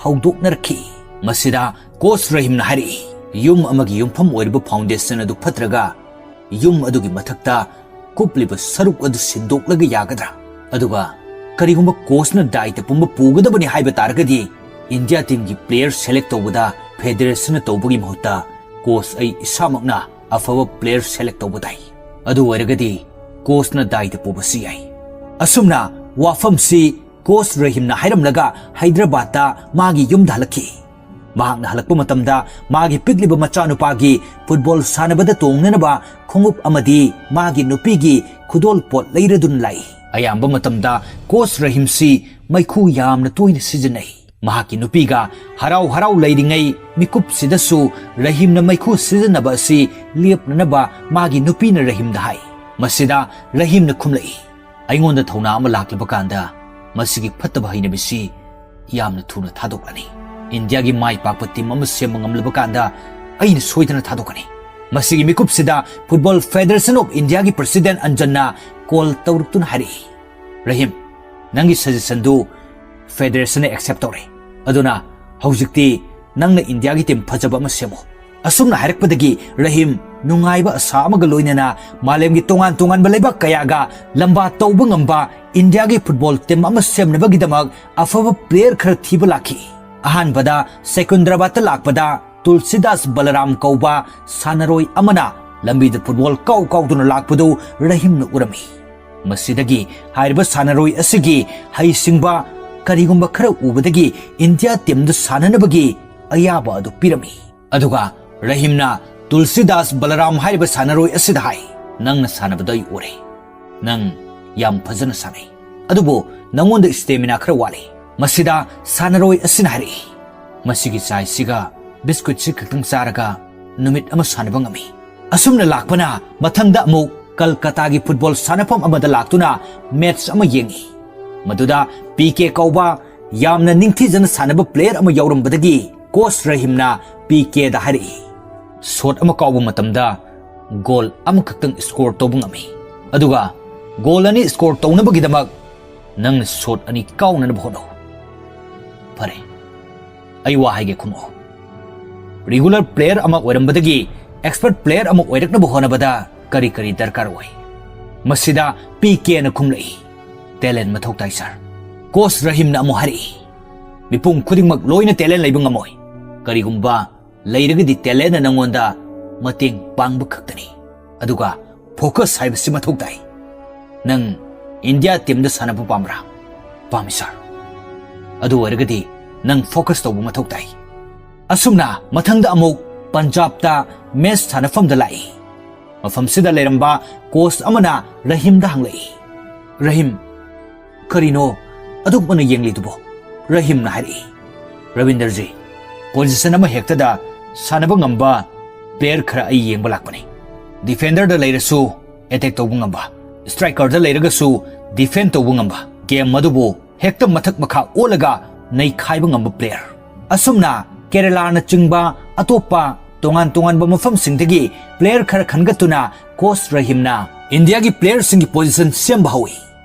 ꯍꯧꯗꯣꯛꯅꯔꯛꯈꯤ꯫ ꯃꯁꯤꯗ ꯀꯣꯆ ꯔꯍꯤꯝꯅ ꯍꯥꯏꯔꯛꯏ, "ꯌꯨꯝ ꯑꯃꯒꯤ ꯌꯨꯝꯐꯝ ꯑꯣꯏꯔꯤꯕ ꯐꯥꯎꯟꯗꯦꯁꯟ ꯑꯗꯨ ꯐꯠꯇ꯭ꯔꯒ ꯌꯨꯝ ꯑꯗꯨꯒꯤ ꯃꯊꯛꯇ ꯀꯨꯞꯂꯤꯕ ꯁꯔꯨꯛ ꯑꯗꯨ ꯁꯤꯟꯗꯣꯛꯂꯒ ꯌꯥꯒꯗ꯭ꯔꯥ? ꯑꯗꯨꯒ ꯀꯔꯤꯒꯨꯝꯕ ꯀꯣꯆꯅ ꯗꯥꯏꯇ ꯄꯨꯝꯕ ꯄꯨꯒꯗꯕꯅꯤ ꯍꯥꯏꯕ ꯇꯥꯔꯒꯗꯤ ꯏꯟꯗꯤꯌꯥ ꯇꯤꯝꯒꯤ ꯄ꯭ꯂꯦꯌꯔ ꯁꯦꯂꯦꯛ ꯇꯧꯕꯗ ꯐꯦꯗꯔꯦꯁꯟꯅ ꯇꯧꯕꯒꯤ ꯃꯍꯨꯠꯇ ꯀꯣꯆ ꯑꯩ ꯏꯁꯥꯃꯛꯅ ꯑꯐꯕ ꯄ꯭ꯂꯦꯌꯔ ꯁꯦꯂꯦꯛ ꯇꯧꯕ ꯇꯥꯏ꯫ ꯑꯗꯨ ꯑꯣꯏꯔꯒꯗꯤ ꯀꯣꯆꯅ ꯗꯥꯏꯇ ꯄꯨꯕꯁꯨ ꯌꯥꯏ"꯫ ꯑꯁꯨꯝꯅ ꯋꯥꯐꯝꯁꯤ ꯀꯣꯆ ꯔꯍꯤꯝꯅ ꯍꯥꯏꯔꯝꯂꯒ ꯍꯩꯗ꯭ꯔꯕꯥꯗꯇ ꯃꯥꯒꯤ ꯌꯨꯝꯗ ꯍꯜꯂꯛꯈꯤ꯫ ꯃꯍꯥꯛꯅ ꯍꯜꯂꯛꯄ ꯃꯇꯝꯗ ꯃꯥꯒꯤ ꯄꯤꯛꯂꯤꯕ ꯃꯆꯥꯅꯨꯄꯥꯒꯤ ꯐꯨꯠꯕꯣꯜ ꯁꯥꯟꯅꯕꯗ ꯇꯣꯡꯅꯅꯕ ꯈꯣꯡꯎꯞ ꯑꯃꯗꯤ ꯃꯥꯒꯤ ꯅꯨꯄꯤꯒꯤ ꯈꯨꯗꯣꯜꯄꯣꯠ ꯂꯩꯔꯗꯨꯅ ꯂꯥꯛꯏ꯫ ꯑꯌꯥꯝꯕ ꯃꯇꯝꯗ ꯀꯣꯆ ꯔꯍꯤꯝꯁꯤ ꯃꯩꯈꯨ ꯌꯥꯝꯅ ꯇꯣꯏꯅ ꯁꯤꯖꯤꯟꯅꯩ꯫ ꯃꯍꯥꯛꯀꯤ ꯅꯨꯄꯤꯒ ꯍꯔꯥꯎ ꯍꯔꯥꯎ ꯂꯩꯔꯤꯉꯩ ꯃꯤꯀꯨꯞꯁꯤꯗꯁꯨ ꯔꯍꯤꯝꯅ ꯃꯩꯈꯨ ꯁꯤꯖꯤꯟꯅꯕ ꯑꯁꯤ ꯂꯦꯞꯅꯅꯕ ꯃꯥꯒꯤ ꯅꯨꯄꯤꯅ ꯔꯍꯤꯝꯗ ꯍꯥꯏ꯫ ꯃꯁꯤꯗ ꯔꯍꯤꯝꯅ ꯈꯨꯝꯂꯛꯏ, "ꯑꯩꯉꯣꯟꯗ ꯊꯧꯅꯥ ꯑꯃ ꯂꯥꯛꯂꯕ ꯀꯥꯟꯗ ꯃꯁꯤꯒꯤ ꯐꯠꯇꯕ ꯍꯩꯅꯕꯤꯁꯤ ꯌꯥꯝꯅ ꯊꯨꯅ ꯊꯥꯗꯣꯛꯂꯅꯤ꯫ ꯏꯟꯗꯤꯌꯥꯒꯤ ꯃꯥꯏ ꯄꯥꯛꯄ ꯇꯤꯝ ꯑꯃ ꯁꯦꯝꯕ ꯉꯝꯂꯕ ꯀꯥꯟꯗ ꯑꯩꯅ ꯁꯣꯏꯗꯅ ꯊꯥꯗꯣꯛꯀꯅꯤ"꯫ ꯃꯁꯤꯒꯤ ꯃꯤꯀꯨꯞꯁꯤꯗ ꯐꯨꯠꯕꯣꯜ ꯐꯦꯗꯔꯦꯁꯟ ꯑꯣꯐ ꯏꯟꯗꯤꯌꯥꯒꯤ ꯄ꯭ꯔꯁꯤꯗꯦꯟ ꯑꯟꯖꯟꯅ ꯀꯣꯜ ꯇꯧꯔꯛꯇꯨꯅ ꯍꯥꯏꯔꯛꯏ, "ꯔꯍꯤꯝ, ꯅꯪꯒꯤ ꯁꯖꯦꯁꯟꯗꯨ ꯐꯦꯗꯔꯦꯁꯟꯅ ꯑꯦꯛꯁꯦꯞ ꯇꯧꯔꯦ꯫ ꯑꯗꯨꯅ ꯍꯧꯖꯤꯛꯇꯤ ꯅꯪꯅ ꯏꯟꯗꯤꯌꯥꯒꯤ ꯇꯤꯝ ꯐꯖꯕ ꯑꯃ ꯁꯦꯝꯃꯨ"꯫ ꯑꯁꯨꯝꯅ ꯍꯥꯏꯔꯛꯄꯗꯒꯤ ꯔꯍꯤꯝ ꯅꯨꯡꯉꯥꯏꯕ ꯑꯁꯥ ꯑꯃꯒ ꯂꯣꯏꯅꯅ ꯃꯥꯂꯦꯝꯒꯤ ꯇꯣꯉꯥꯟ ꯇꯣꯉꯥꯟꯕ ꯂꯩꯕꯥꯛ ꯀꯌꯥꯒ ꯂꯝꯕꯥ ꯇꯧꯕ ꯉꯝꯕ ꯏꯟꯗꯤꯌꯥꯒꯤ ꯐꯨꯠꯕꯣꯜ ꯇꯤꯝ ꯑꯃ ꯁꯦꯝꯅꯕꯒꯤꯗꯃꯛ ꯑꯐꯕ ꯄ꯭ꯂꯦꯌꯔ ꯈꯔ ꯊꯤꯕ ꯂꯥꯛꯈꯤ꯫ ꯑꯍꯥꯟꯕꯗ ꯁꯦꯀꯨꯟꯗ꯭ꯔꯕꯥꯗꯇ ꯂꯥꯛꯄꯗ ꯇꯨꯜꯁꯤꯗꯥꯁ ꯕꯂꯔꯥꯝ ꯀꯧꯕ ꯁꯥꯟꯅꯔꯣꯏ ꯑꯃꯅ ꯂꯝꯕꯤꯗ ꯐꯨꯠꯕꯣꯜ ꯀꯥꯎ ꯀꯥꯎꯗꯨꯅ ꯂꯥꯛꯄꯗꯨ ꯔꯍꯤꯝꯅ ꯎꯔꯝꯃꯤ꯫ ꯃꯁꯤꯗꯒꯤ ꯍꯥꯏꯔꯤꯕ ꯁꯥꯟꯅꯔꯣꯏ ꯑꯁꯤꯒꯤ ꯍꯩꯁꯤꯡꯕ ꯀꯔꯤꯒꯨꯝꯕ ꯈꯔ ꯎꯕꯗꯒꯤ ꯏꯟꯗꯤꯌꯥ ꯇꯤꯝꯗ ꯁꯥꯟꯅꯅꯕꯒꯤ ꯑꯌꯥꯕ ꯑꯗꯨ ꯄꯤꯔꯝꯃꯤ꯫ ꯑꯗꯨꯒ ꯔꯍꯤꯝꯅ ꯇꯨꯜꯁꯤꯗꯥꯁ ꯕꯂꯔꯥꯝ ꯍꯥꯏꯔꯤꯕ ꯁꯥꯟꯅꯔꯣꯏ ꯑꯁꯤꯗ ꯍꯥꯏ, "ꯅꯪꯅ ꯁꯥꯟꯅꯕꯗ ꯑꯩ ꯎꯔꯦ꯫ ꯅꯪ ꯌꯥꯝ ꯐꯖꯅ ꯁꯥꯟꯅꯩ꯫ ꯑꯗꯨꯕꯨ ꯅꯉꯣꯟꯗ ꯁ꯭ꯇꯦꯃꯤꯅꯥ ꯈꯔ ꯋꯥꯠꯂꯤ"꯫ ꯃꯁꯤꯗ ꯁꯥꯟꯅꯔꯣꯏ ꯑꯁꯤꯅ ꯍꯥꯏꯔꯛꯏ, "ꯃꯁꯤꯒꯤ ꯆꯥꯏꯁꯤꯒ ꯕꯤꯁꯀꯨꯠꯁꯤ ꯈꯛꯇꯪ ꯆꯥꯔꯒ ꯅꯨꯃꯤꯠ ꯑꯃ ꯁꯥꯟꯅꯕ ꯉꯝꯃꯤ"꯫ ꯑꯁꯨꯝꯅ ꯂꯥꯛꯄꯅ ꯃꯊꯪꯗ ꯑꯃꯨꯛ ꯀꯜꯀꯇꯥꯒꯤ ꯐꯨꯠꯕꯣꯜ ꯁꯥꯟꯅꯐꯝ ꯑꯃꯗ ꯂꯥꯛꯇꯨꯅ ꯃꯦꯠꯆ ꯑꯃ ꯌꯦꯡꯉꯤ꯫ ꯃꯗꯨꯗ ꯄꯤ ꯀꯦ ꯀꯧꯕ ꯌꯥꯝꯅ ꯅꯤꯡꯊꯤꯖꯅ ꯁꯥꯟꯅꯕ player ꯑꯃ ꯌꯥꯎꯔꯝꯕꯗꯒꯤ coach ꯔꯍꯤꯝꯅ ꯄꯤ ꯀꯦꯗ ꯍꯥꯏꯔꯛꯏ, "Shot ꯑꯃ ꯀꯥꯎꯕ ꯃꯇꯝꯗ goal ꯑꯃꯈꯛꯇꯪ score ꯇꯧꯕ ꯉꯝꯃꯤ, ꯑꯗꯨꯒ goal ꯑꯅꯤ score ꯇꯧꯅꯕꯒꯤꯗꯃꯛ ꯅꯪꯅ shot ꯑꯅꯤ ꯀꯥꯎꯅꯅꯕ ꯍꯣꯠꯅꯧ꯫ ꯐꯔꯦ, ꯑꯩ ꯋꯥ ꯍꯥꯏꯒꯦ, ꯈꯨꯝꯃꯛꯑꯣ꯫ Regular player ꯑꯃ ꯑꯣꯏꯔꯝꯕꯗꯒꯤ expert player ꯑꯃ ꯑꯣꯏꯔꯛꯅꯕ ꯍꯣꯠꯅꯕꯗ ꯀꯔꯤ ꯀꯔꯤ ꯗꯔꯀꯥꯔ ꯑꯣꯏ?" ꯃꯁꯤꯗ ꯄꯤ ꯀꯦꯅ ꯈꯨꯝꯂꯛꯏ, "Talent ꯃꯊꯧ ꯇꯥꯏ, sir꯫" Coach ꯔꯍꯤꯝꯅ ꯑꯃꯨꯛ ꯍꯥꯏꯔꯛꯏ, "ꯃꯤꯄꯨꯝ ꯈꯨꯗꯤꯡꯃꯛ ꯂꯣꯏꯅ talent ꯂꯩꯕ ꯉꯝꯃꯣꯏ꯫ ꯀꯔꯤꯒꯨꯝꯕ ꯂꯩꯔꯒꯗꯤ talent ꯅ ꯅꯪꯉꯣꯟꯗ ꯃꯇꯦꯡ ꯄꯥꯡꯕ ꯈꯛꯇꯅꯤ꯫ ꯑꯗꯨꯒ focus ꯍꯥꯏꯕꯁꯤ ꯃꯊꯧ ꯇꯥꯏ꯫ ꯅꯪ India team ꯗ ꯁꯥꯟꯅꯕ ꯄꯥꯝꯕ꯭ꯔꯥ?" "ꯄꯥꯝꯃꯤ, sir꯫" "ꯑꯗꯨ ꯑꯣꯏꯔꯒꯗꯤ ꯅꯪ focus ꯇꯧꯕ ꯃꯊꯧ ꯇꯥꯏ꯫" ꯑꯁꯨꯝꯅ ꯃꯊꯪꯗ ꯑꯃꯨꯛ ꯄꯟꯖꯥꯕꯇ match ꯁꯥꯟꯅꯐꯝꯗ ꯂꯥꯛꯏ꯫ ꯃꯐꯝꯁꯤꯗ ꯂꯩꯔꯝꯕ coach ꯑꯃꯅ ꯔꯍꯤꯝꯗ ꯍꯪꯂꯛꯏ, "ꯔꯍꯤꯝ, ꯀꯔꯤꯅꯣ ꯑꯗꯨꯒꯨꯝꯅ ꯌꯦꯡꯂꯤꯗꯨꯕꯣ?" ꯔꯍꯤꯝꯅ ꯍꯥꯏꯔꯛꯏ, "ꯔꯕꯤꯟꯗꯔꯖꯤ, position ꯑꯃ ꯍꯦꯛꯇꯗ ꯁꯥꯟꯅꯕ ꯉꯝꯕ player ꯈꯔ ꯑꯩ ꯌꯦꯡꯕ ꯂꯥꯛꯄꯅꯤ꯫ Defender ꯗ ꯂꯩꯔꯁꯨ attack ꯇꯧꯕ ꯉꯝꯕ, striker ꯗ ꯂꯩꯔꯒꯁꯨ defend ꯇꯧꯕ ꯉꯝꯕ, game ꯑꯗꯨꯕꯨ ꯍꯦꯛꯇ ꯃꯊꯛ ꯃꯈꯥ ꯑꯣꯜꯂꯒ ꯅꯩꯈꯥꯏꯕ ꯉꯝꯕ player꯫" ꯑꯁꯨꯝꯅ ꯀꯦꯔꯂꯥꯅꯆꯤꯡꯕ ꯑꯇꯣꯞꯄ ꯇꯣꯉꯥꯟ ꯇꯣꯉꯥꯟꯕ ꯃꯐꯝꯁꯤꯡꯗꯒꯤ player ꯈꯔ ꯈꯟꯒꯠꯇꯨꯅ coach ꯔꯍꯤꯝꯅ India ꯒꯤ player ꯁꯤꯡꯒꯤ position ꯁꯦꯝꯕ ꯍꯧꯏ꯫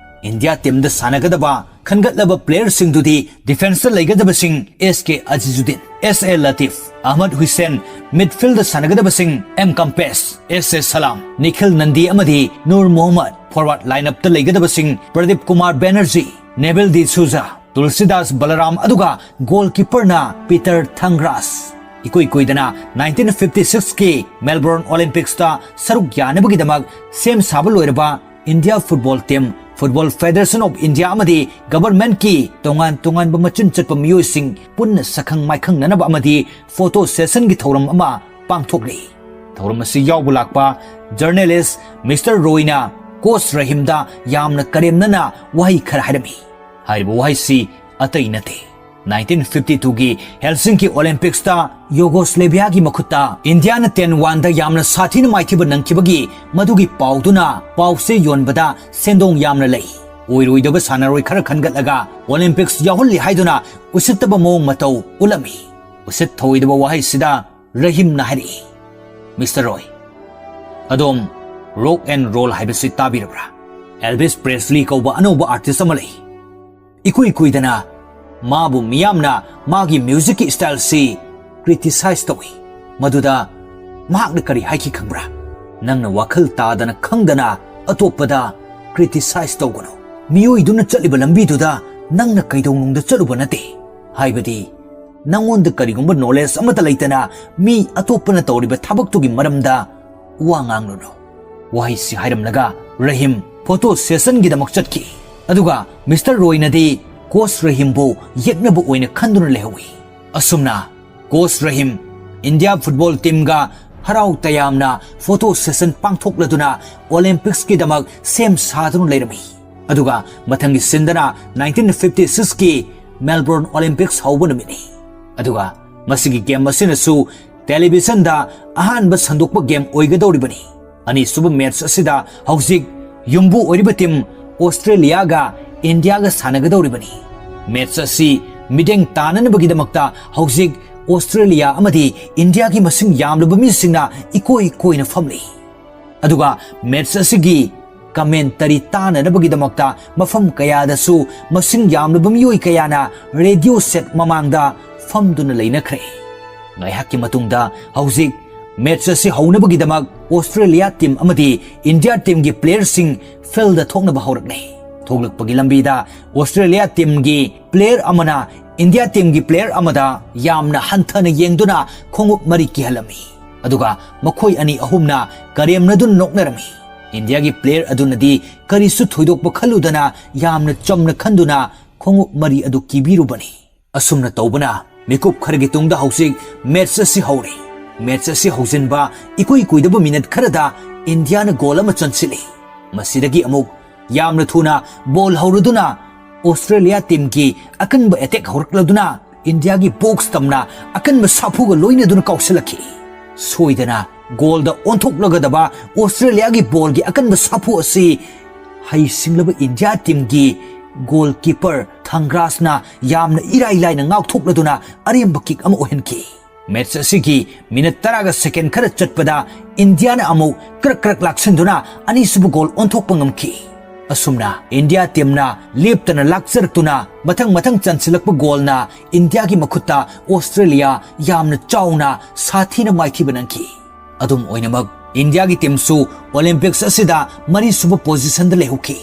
India team ꯗ ꯁꯥꯟꯅꯒꯗꯕ ꯈꯟꯒꯠꯂꯕ player ꯁꯤꯡꯗꯨꯗꯤ defence ꯇ ꯂꯩꯒꯗꯕꯁꯤꯡ ꯑꯦꯁ ꯀꯦ ꯑꯖꯤꯖꯨꯗꯤꯟ, ꯑꯦꯁ ꯑꯦ ꯂꯇꯤꯐ, ꯑꯍꯃꯗ ꯍꯨꯁꯦꯟ, midfield ꯗ ꯁꯥꯟꯅꯒꯗꯕꯁꯤꯡ ꯑꯦꯝ ꯀꯝꯄꯦꯁ, ꯑꯦꯁ ꯑꯦ ꯁꯂꯥꯝ, ꯅꯤꯈꯤꯜ ꯅꯟꯗꯤ ꯑꯃꯗꯤ Nur Mohammad, forward line up ꯇ ꯂꯩꯒꯗꯕꯁꯤꯡ ꯄ꯭ꯔꯗꯤꯞ ꯀꯨꯃꯥꯔ ꯕꯦꯅꯔꯖꯤ, ꯅꯦꯕꯤꯜ ꯗꯤ ꯁꯨꯖꯥ, ꯇꯨꯜꯁꯤꯗꯥꯁ ꯕꯂꯔꯥꯝ, ꯑꯗꯨꯒ goalkeeper ꯅ ꯄꯤꯇꯔ ꯊꯪꯒ꯭ꯔꯥꯁ꯫ ꯏꯀꯨꯏ ꯀꯨꯏꯗꯅ nineteen fifty six ꯀꯤ Melbourne Olympics ꯇ ꯁꯔꯨꯛ ꯌꯥꯅꯕꯒꯤꯗꯃꯛ ꯁꯦꯝ ꯁꯥꯕ ꯂꯣꯏꯔꯕ India football team, Football Federation of India ꯑꯃꯗꯤ government ꯀꯤ ꯇꯣꯉꯥꯟ ꯇꯣꯉꯥꯟꯕ ꯃꯆꯤꯟ ꯆꯠꯄ ꯃꯤꯑꯣꯏꯁꯤꯡ ꯄꯨꯟꯅ ꯁꯛꯈꯪ ꯃꯥꯏꯈꯪꯅꯅꯕ ꯑꯃꯗꯤ photo session ꯒꯤ ꯊꯧꯔꯝ ꯑꯃ ꯄꯥꯡꯊꯣꯛꯂꯤ꯫ ꯊꯧꯔꯝ ꯑꯁꯤ ꯌꯥꯎꯕ ꯂꯥꯛꯄ journalist Mister Roy ꯅ coach ꯔꯍꯤꯝꯗ ꯌꯥꯝꯅ ꯀꯔꯦꯝꯅꯅ ꯋꯥꯍꯩ ꯈꯔ ꯍꯥꯏꯔꯝꯃꯤ꯫ ꯍꯥꯏꯔꯤꯕ ꯋꯥꯍꯩꯁꯤ ꯑꯇꯩ ꯅꯠꯇꯦ, nineteen fifty two ꯒꯤ Helsinki Olympics ꯇ Yugoslavia ꯒꯤ ꯃꯈꯨꯠꯇ India ꯅ ten one ꯗ ꯌꯥꯝꯅ ꯁꯥꯊꯤꯅ ꯃꯥꯏꯊꯤꯕ ꯅꯪꯈꯤꯕꯒꯤ ꯃꯗꯨꯒꯤ ꯄꯥꯎꯗꯨꯅ ꯄꯥꯎꯆꯦ ꯌꯣꯟꯕꯗ ꯁꯦꯟꯗꯣꯡ ꯌꯥꯝꯅ ꯂꯩ꯫ ꯑꯣꯏꯔꯣꯏꯗꯕ ꯁꯥꯟꯅꯔꯣꯏ ꯈꯔ ꯈꯟꯒꯠꯂꯒ Olympics ꯌꯥꯎꯍꯜꯂꯤ ꯍꯥꯏꯗꯨꯅ ꯎꯁꯤꯠꯇꯕ ꯃꯑꯣꯡ ꯃꯇꯧ ꯎꯠꯂꯝꯃꯤ꯫ ꯎꯁꯤꯠ ꯊꯧꯑꯣꯏꯗꯕ ꯋꯥꯍꯩꯁꯤꯗ ꯔꯍꯤꯝꯅ ꯍꯥꯏꯔꯛꯏ, "ꯃꯤꯁꯇꯔ ꯔꯣꯏ, ꯑꯗꯣꯝ rock and roll ꯍꯥꯏꯕꯁꯤ ꯇꯥꯕꯤꯔꯕ꯭ꯔꯥ? ꯑꯦꯜꯚꯤꯁ ꯄ꯭ꯔꯦꯁꯂꯤ ꯀꯧꯕ ꯑꯅꯧꯕ artist ꯑꯃ ꯂꯩ꯫ ꯏꯀꯨꯏ ꯀꯨꯏꯗꯅ ꯃꯥꯕꯨ ꯃꯤꯌꯥꯝꯅ ꯃꯥꯒꯤ musicꯀꯤ styleꯁꯤ criticize ꯇꯧꯏ꯫ ꯃꯗꯨꯗ ꯃꯍꯥꯛꯅ ꯀꯔꯤ ꯍꯥꯏꯈꯤ ꯈꯪꯕ꯭ꯔꯥ? ꯅꯪꯅ ꯋꯥꯈꯜ ꯇꯥꯗꯅ ꯈꯪꯗꯅ ꯑꯇꯣꯞꯄꯗ criticize ꯇꯧꯒꯅꯨ꯫ ꯃꯤꯑꯣꯏꯗꯨꯅ ꯆꯠꯂꯤꯕ ꯂꯝꯕꯤꯗꯨꯗ ꯅꯪꯅ ꯀꯩꯗꯧꯅꯨꯡꯗ ꯆꯠꯂꯨꯕ ꯅꯠꯇꯦ꯫ ꯍꯥꯏꯕꯗꯤ ꯅꯪꯉꯣꯟꯗ ꯀꯔꯤꯒꯨꯝꯕ knowledge ꯑꯃꯠꯇ ꯂꯩꯇꯅ ꯃꯤ ꯑꯇꯣꯞꯄꯅ ꯇꯧꯔꯤꯕ ꯊꯕꯛꯇꯨꯒꯤ ꯃꯔꯝꯗ ꯋꯥ ꯉꯥꯡꯂꯨꯅꯨ"꯫ ꯋꯥꯍꯩꯁꯤ ꯍꯥꯏꯔꯝꯂꯒ ꯔꯍꯤꯝ photo sessionꯒꯤꯗꯃꯛ ꯆꯠꯈꯤ꯫ ꯑꯗꯨꯒ ꯃꯤꯁꯇꯔ ꯔꯣꯏꯅꯗꯤ ꯀꯣꯆ ꯔꯍꯤꯝꯕꯨ ꯌꯦꯛꯅꯕ ꯑꯣꯏꯅ ꯈꯟꯗꯨꯅ ꯂꯩꯍꯧꯏ꯫ ꯑꯁꯨꯝꯅ ꯀꯣꯆ ꯔꯍꯤꯝ ꯏꯟꯗꯤꯌꯥ football teamꯒ ꯍꯔꯥꯎ ꯇꯌꯥꯝꯅ photo session ꯄꯥꯡꯊꯣꯛꯂꯗꯨꯅ Olympicsꯀꯤꯗꯃꯛ ꯁꯦꯝ ꯁꯥꯗꯨꯅ ꯂꯩꯔꯝꯃꯤ꯫ ꯑꯗꯨꯒ ꯃꯊꯪꯒꯤ sceneꯗꯅ nineteen fifty sixꯀꯤ Melbourne Olympics ꯍꯧꯕ ꯅꯨꯃꯤꯠꯅꯤ꯫ ꯑꯗꯨꯒ ꯃꯁꯤꯒꯤ game ꯑꯁꯤꯅꯁꯨ televisionꯗ ꯑꯍꯥꯟꯕ ꯁꯟꯗꯣꯛꯄ game ꯑꯣꯏꯒꯗꯧꯔꯤꯕꯅꯤ꯫ ꯑꯅꯤꯁꯨꯕ match ꯑꯁꯤꯗ ꯍꯧꯖꯤꯛ ꯌꯨꯝꯕꯨ ꯑꯣꯏꯔꯤꯕ team Australiaꯒ Indiaꯒ ꯁꯥꯟꯅꯒꯗꯧꯔꯤꯕꯅꯤ꯫ Match ꯑꯁꯤ ꯃꯤꯠꯌꯦꯡ ꯇꯥꯅꯅꯕꯒꯤꯗꯃꯛꯇ ꯍꯧꯖꯤꯛ Australia ꯑꯃꯗꯤ Indiaꯒꯤ ꯃꯁꯤꯡ ꯌꯥꯝꯂꯕ ꯃꯤꯁꯤꯡꯅ ꯏꯀꯣꯏ ꯀꯣꯏꯅ ꯐꯝꯂꯤ꯫ ꯑꯗꯨꯒ match ꯑꯁꯤꯒꯤ commentary ꯇꯥꯅꯅꯕꯒꯤꯗꯃꯛꯇ ꯃꯐꯝ ꯀꯌꯥꯗꯁꯨ ꯃꯁꯤꯡ ꯌꯥꯝꯂꯕ ꯃꯤꯑꯣꯏ ꯀꯌꯥꯅ radio set ꯃꯃꯥꯡꯗ ꯐꯝꯗꯨꯅ ꯂꯩꯅꯈ꯭ꯔꯦ꯫ ꯉꯥꯏꯍꯥꯛꯀꯤ ꯃꯇꯨꯡꯗ ꯍꯧꯖꯤꯛ match ꯑꯁꯤ ꯍꯧꯅꯕꯒꯤꯗꯃꯛ Australia team ꯑꯃꯗꯤ India teamꯒꯤ playerꯁꯤꯡ fieldꯗ ꯊꯣꯛꯅꯕ ꯍꯧꯔꯛꯂꯦ꯫ ꯊꯣꯛꯂꯛꯄꯒꯤ ꯂꯝꯕꯤꯗ Australia teamꯒꯤ player ꯑꯃꯅ India teamꯒꯤ player ꯑꯃꯗ ꯌꯥꯝꯅ ꯍꯟꯊꯅ ꯌꯦꯡꯗꯨꯅ ꯈꯣꯡꯎꯞ ꯃꯔꯤ ꯀꯤꯍꯜꯂꯝꯃꯤ꯫ ꯑꯗꯨꯒ ꯃꯈꯣꯏ ꯑꯅꯤ ꯑꯍꯨꯝꯅ ꯀꯔꯦꯝꯅꯗꯨꯅ ꯅꯣꯛꯅꯔꯝꯃꯤ꯫ Indiaꯒꯤ player ꯑꯗꯨꯅꯗꯤ ꯀꯔꯤꯁꯨ ꯊꯣꯏꯗꯣꯛꯄ ꯈꯜꯂꯨꯗꯅ ꯌꯥꯝꯅ ꯆꯝꯅ ꯈꯟꯗꯨꯅ ꯈꯣꯡꯎꯞ ꯃꯔꯤ ꯑꯗꯨ ꯀꯤꯕꯤꯔꯨꯕꯅꯤ꯫ ꯑꯁꯨꯝꯅ ꯇꯧꯕꯅ ꯃꯤꯀꯨꯞ ꯈꯔꯒꯤ ꯇꯨꯡꯗ ꯍꯧꯖꯤꯛ match ꯑꯁꯤ ꯍꯧꯔꯦ꯫ Match ꯑꯁꯤ ꯍꯧꯖꯤꯟꯕ ꯏꯀꯨꯏ ꯀꯨꯏꯗꯕ minute ꯈꯔꯗ Indiaꯅ goal ꯑꯃ ꯆꯟꯁꯤꯜꯂꯤ꯫ ꯃꯁꯤꯗꯒꯤ ꯑꯃꯨꯛ ꯌꯥꯝꯅ ꯊꯨꯅ ball ꯍꯧꯔꯗꯨꯅ Australia teamꯒꯤ ꯑꯀꯟꯕ attack ꯍꯧꯔꯛꯂꯗꯨꯅ Indiaꯒꯤ box ꯇꯝꯅ ꯑꯀꯟꯕ ꯁꯥꯐꯨꯒ ꯂꯣꯏꯅꯗꯨꯅ ꯀꯥꯎꯁꯤꯜꯂꯛꯈꯤ꯫ ꯁꯣꯏꯗꯅ goalꯗ ꯑꯣꯟꯊꯣꯛꯂꯒꯗꯕ Australiaꯒꯤ ballꯒꯤ ꯑꯀꯟꯕ ꯁꯥꯐꯨ ꯑꯁꯤ ꯍꯩꯁꯤꯡꯂꯕ ꯏꯟꯗꯤꯌꯥ ꯇꯤꯝꯒꯤ ꯒꯣꯜ ꯀꯤꯄꯔ ꯊꯪꯒ꯭ꯔꯥꯁꯅ ꯌꯥꯝꯅ ꯏꯔꯥꯏ ꯂꯥꯏꯅ ꯉꯥꯛꯊꯣꯛꯂꯗꯨꯅ ꯑꯔꯦꯝꯕ ꯀꯤꯛ ꯑꯃ ꯑꯣꯏꯍꯟꯈꯤ꯫ ꯃꯦꯆ ꯑꯁꯤꯒꯤ ꯃꯤꯅꯠ ꯇꯔꯥꯒ ꯁꯦꯀꯦꯟ ꯈꯔ ꯆꯠꯄꯗ ꯏꯟꯗꯤꯌꯥꯅ ꯑꯃꯨꯛ ꯀ꯭ꯔꯛ ꯀ꯭ꯔꯛ ꯂꯥꯛꯁꯤꯟꯗꯨꯅ ꯑꯅꯤꯁꯨꯕ ꯒꯣꯜ ꯑꯣꯟꯊꯣꯛꯄ ꯉꯝꯈꯤ꯫ ꯑꯁꯨꯝꯅ ꯏꯟꯗꯤꯌꯥ ꯇꯤꯝꯅ ꯂꯦꯞꯇꯅ ꯂꯥꯛꯆꯔꯛꯇꯨꯅ ꯃꯊꯪ ꯃꯊꯪ ꯆꯟꯁꯤꯜꯂꯛꯄ ꯒꯣꯜꯅ ꯏꯟꯗꯤꯌꯥꯒꯤ ꯃꯈꯨꯠꯇ ꯑꯣꯁꯇ꯭ꯔꯦꯂꯤꯌꯥ ꯌꯥꯝꯅ ꯆꯥꯎꯅ ꯁꯥꯊꯤꯅ ꯃꯥꯏꯊꯤꯕ ꯅꯪꯈꯤ꯫ ꯑꯗꯨꯝ ꯑꯣꯏꯅꯃꯛ, ꯏꯟꯗꯤꯌꯥꯒꯤ ꯇꯤꯝꯁꯨ ꯑꯣꯂꯤꯝꯄꯤꯛꯁ ꯑꯁꯤꯗ ꯃꯔꯤꯁꯨꯕ ꯄꯣꯖꯤꯁꯟꯗ ꯂꯩꯍꯧꯈꯤ꯫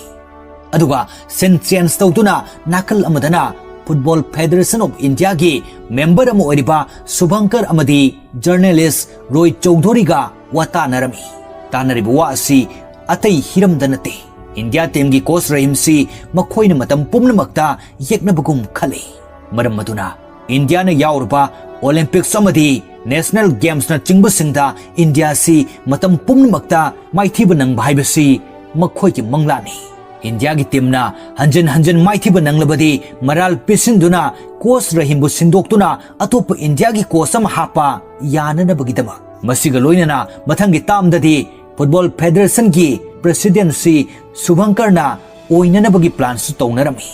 ꯑꯗꯨꯒ ꯁꯤꯟ ꯆꯦꯟꯖ ꯇꯧꯗꯨꯅ ꯅꯥꯀꯜ ꯑꯃꯗꯅ Football Federation of Indiaꯒꯤ ꯃꯦꯝꯕꯔ ꯑꯃ ꯑꯣꯏꯔꯤꯕ ꯁꯨꯚꯪꯀꯔ ꯑꯃꯗꯤ ꯖꯔꯅꯦꯂꯤꯁ ꯔꯣꯏ ꯆꯧꯙꯨꯔꯤꯒ ꯋꯥ ꯇꯥꯅꯔꯝꯃꯤ꯫ ꯇꯥꯅꯔꯤꯕ ꯋꯥ ꯑꯁꯤ ꯑꯇꯩ ꯍꯤꯔꯝꯗ ꯅꯠꯇꯦ꯫ ꯏꯟꯗꯤꯌꯥ ꯇꯤꯝꯒꯤ ꯀꯣꯆ ꯔꯍꯤꯝꯁꯤ ꯃꯈꯣꯏꯅ ꯃꯇꯝ ꯄꯨꯝꯅꯃꯛꯇ ꯌꯦꯛꯅꯕꯒꯨꯝ ꯈꯜꯂꯤ꯫ ꯃꯔꯝ ꯑꯗꯨꯅ ꯏꯟꯗꯤꯌꯥꯅ ꯌꯥꯎꯔꯕ ꯑꯣꯂꯤꯝꯄꯤꯛꯁ ꯑꯃꯗꯤ ꯅꯦꯁꯅꯦꯜ ꯒꯦꯝꯁꯅꯆꯤꯡꯕꯁꯤꯡꯗ ꯏꯟꯗꯤꯌꯥꯁꯤ ꯃꯇꯝ ꯄꯨꯝꯅꯃꯛꯇ ꯃꯥꯏꯊꯤꯕ ꯅꯪꯕ ꯍꯥꯏꯕꯁꯤ ꯃꯈꯣꯏꯒꯤ ꯃꯪꯂꯥꯟꯅꯤ꯫ ꯏꯟꯗꯤꯌꯥꯒꯤ ꯇꯤꯝꯅ ꯍꯟꯖꯤꯟ ꯍꯟꯖꯤꯟ ꯃꯥꯏꯊꯤꯕ ꯅꯪꯂꯕꯗꯤ ꯃꯔꯥꯜ ꯄꯤꯁꯤꯟꯗꯨꯅ ꯀꯣꯆ ꯔꯍꯤꯝꯕꯨ ꯁꯤꯟꯗꯣꯛꯇꯨꯅ ꯑꯇꯣꯞꯄ ꯏꯟꯗꯤꯌꯥꯒꯤ ꯀꯣꯆ ꯑꯃ ꯍꯥꯞꯄ ꯌꯥꯅꯅꯕꯒꯤꯗꯃꯛ꯫ ꯃꯁꯤꯒ ꯂꯣꯏꯅꯅ ꯃꯊꯪꯒꯤ ꯇꯥꯝꯗꯗꯤ Football Federationꯒꯤ ꯄ꯭ꯔꯦꯁꯤꯗꯦꯟꯁꯤ ꯁꯨꯚꯪꯀꯔꯅ ꯑꯣꯏꯅꯅꯕꯒꯤ ꯄ꯭ꯂꯥꯟꯁꯨ ꯇꯧꯅꯔꯝꯃꯤ꯫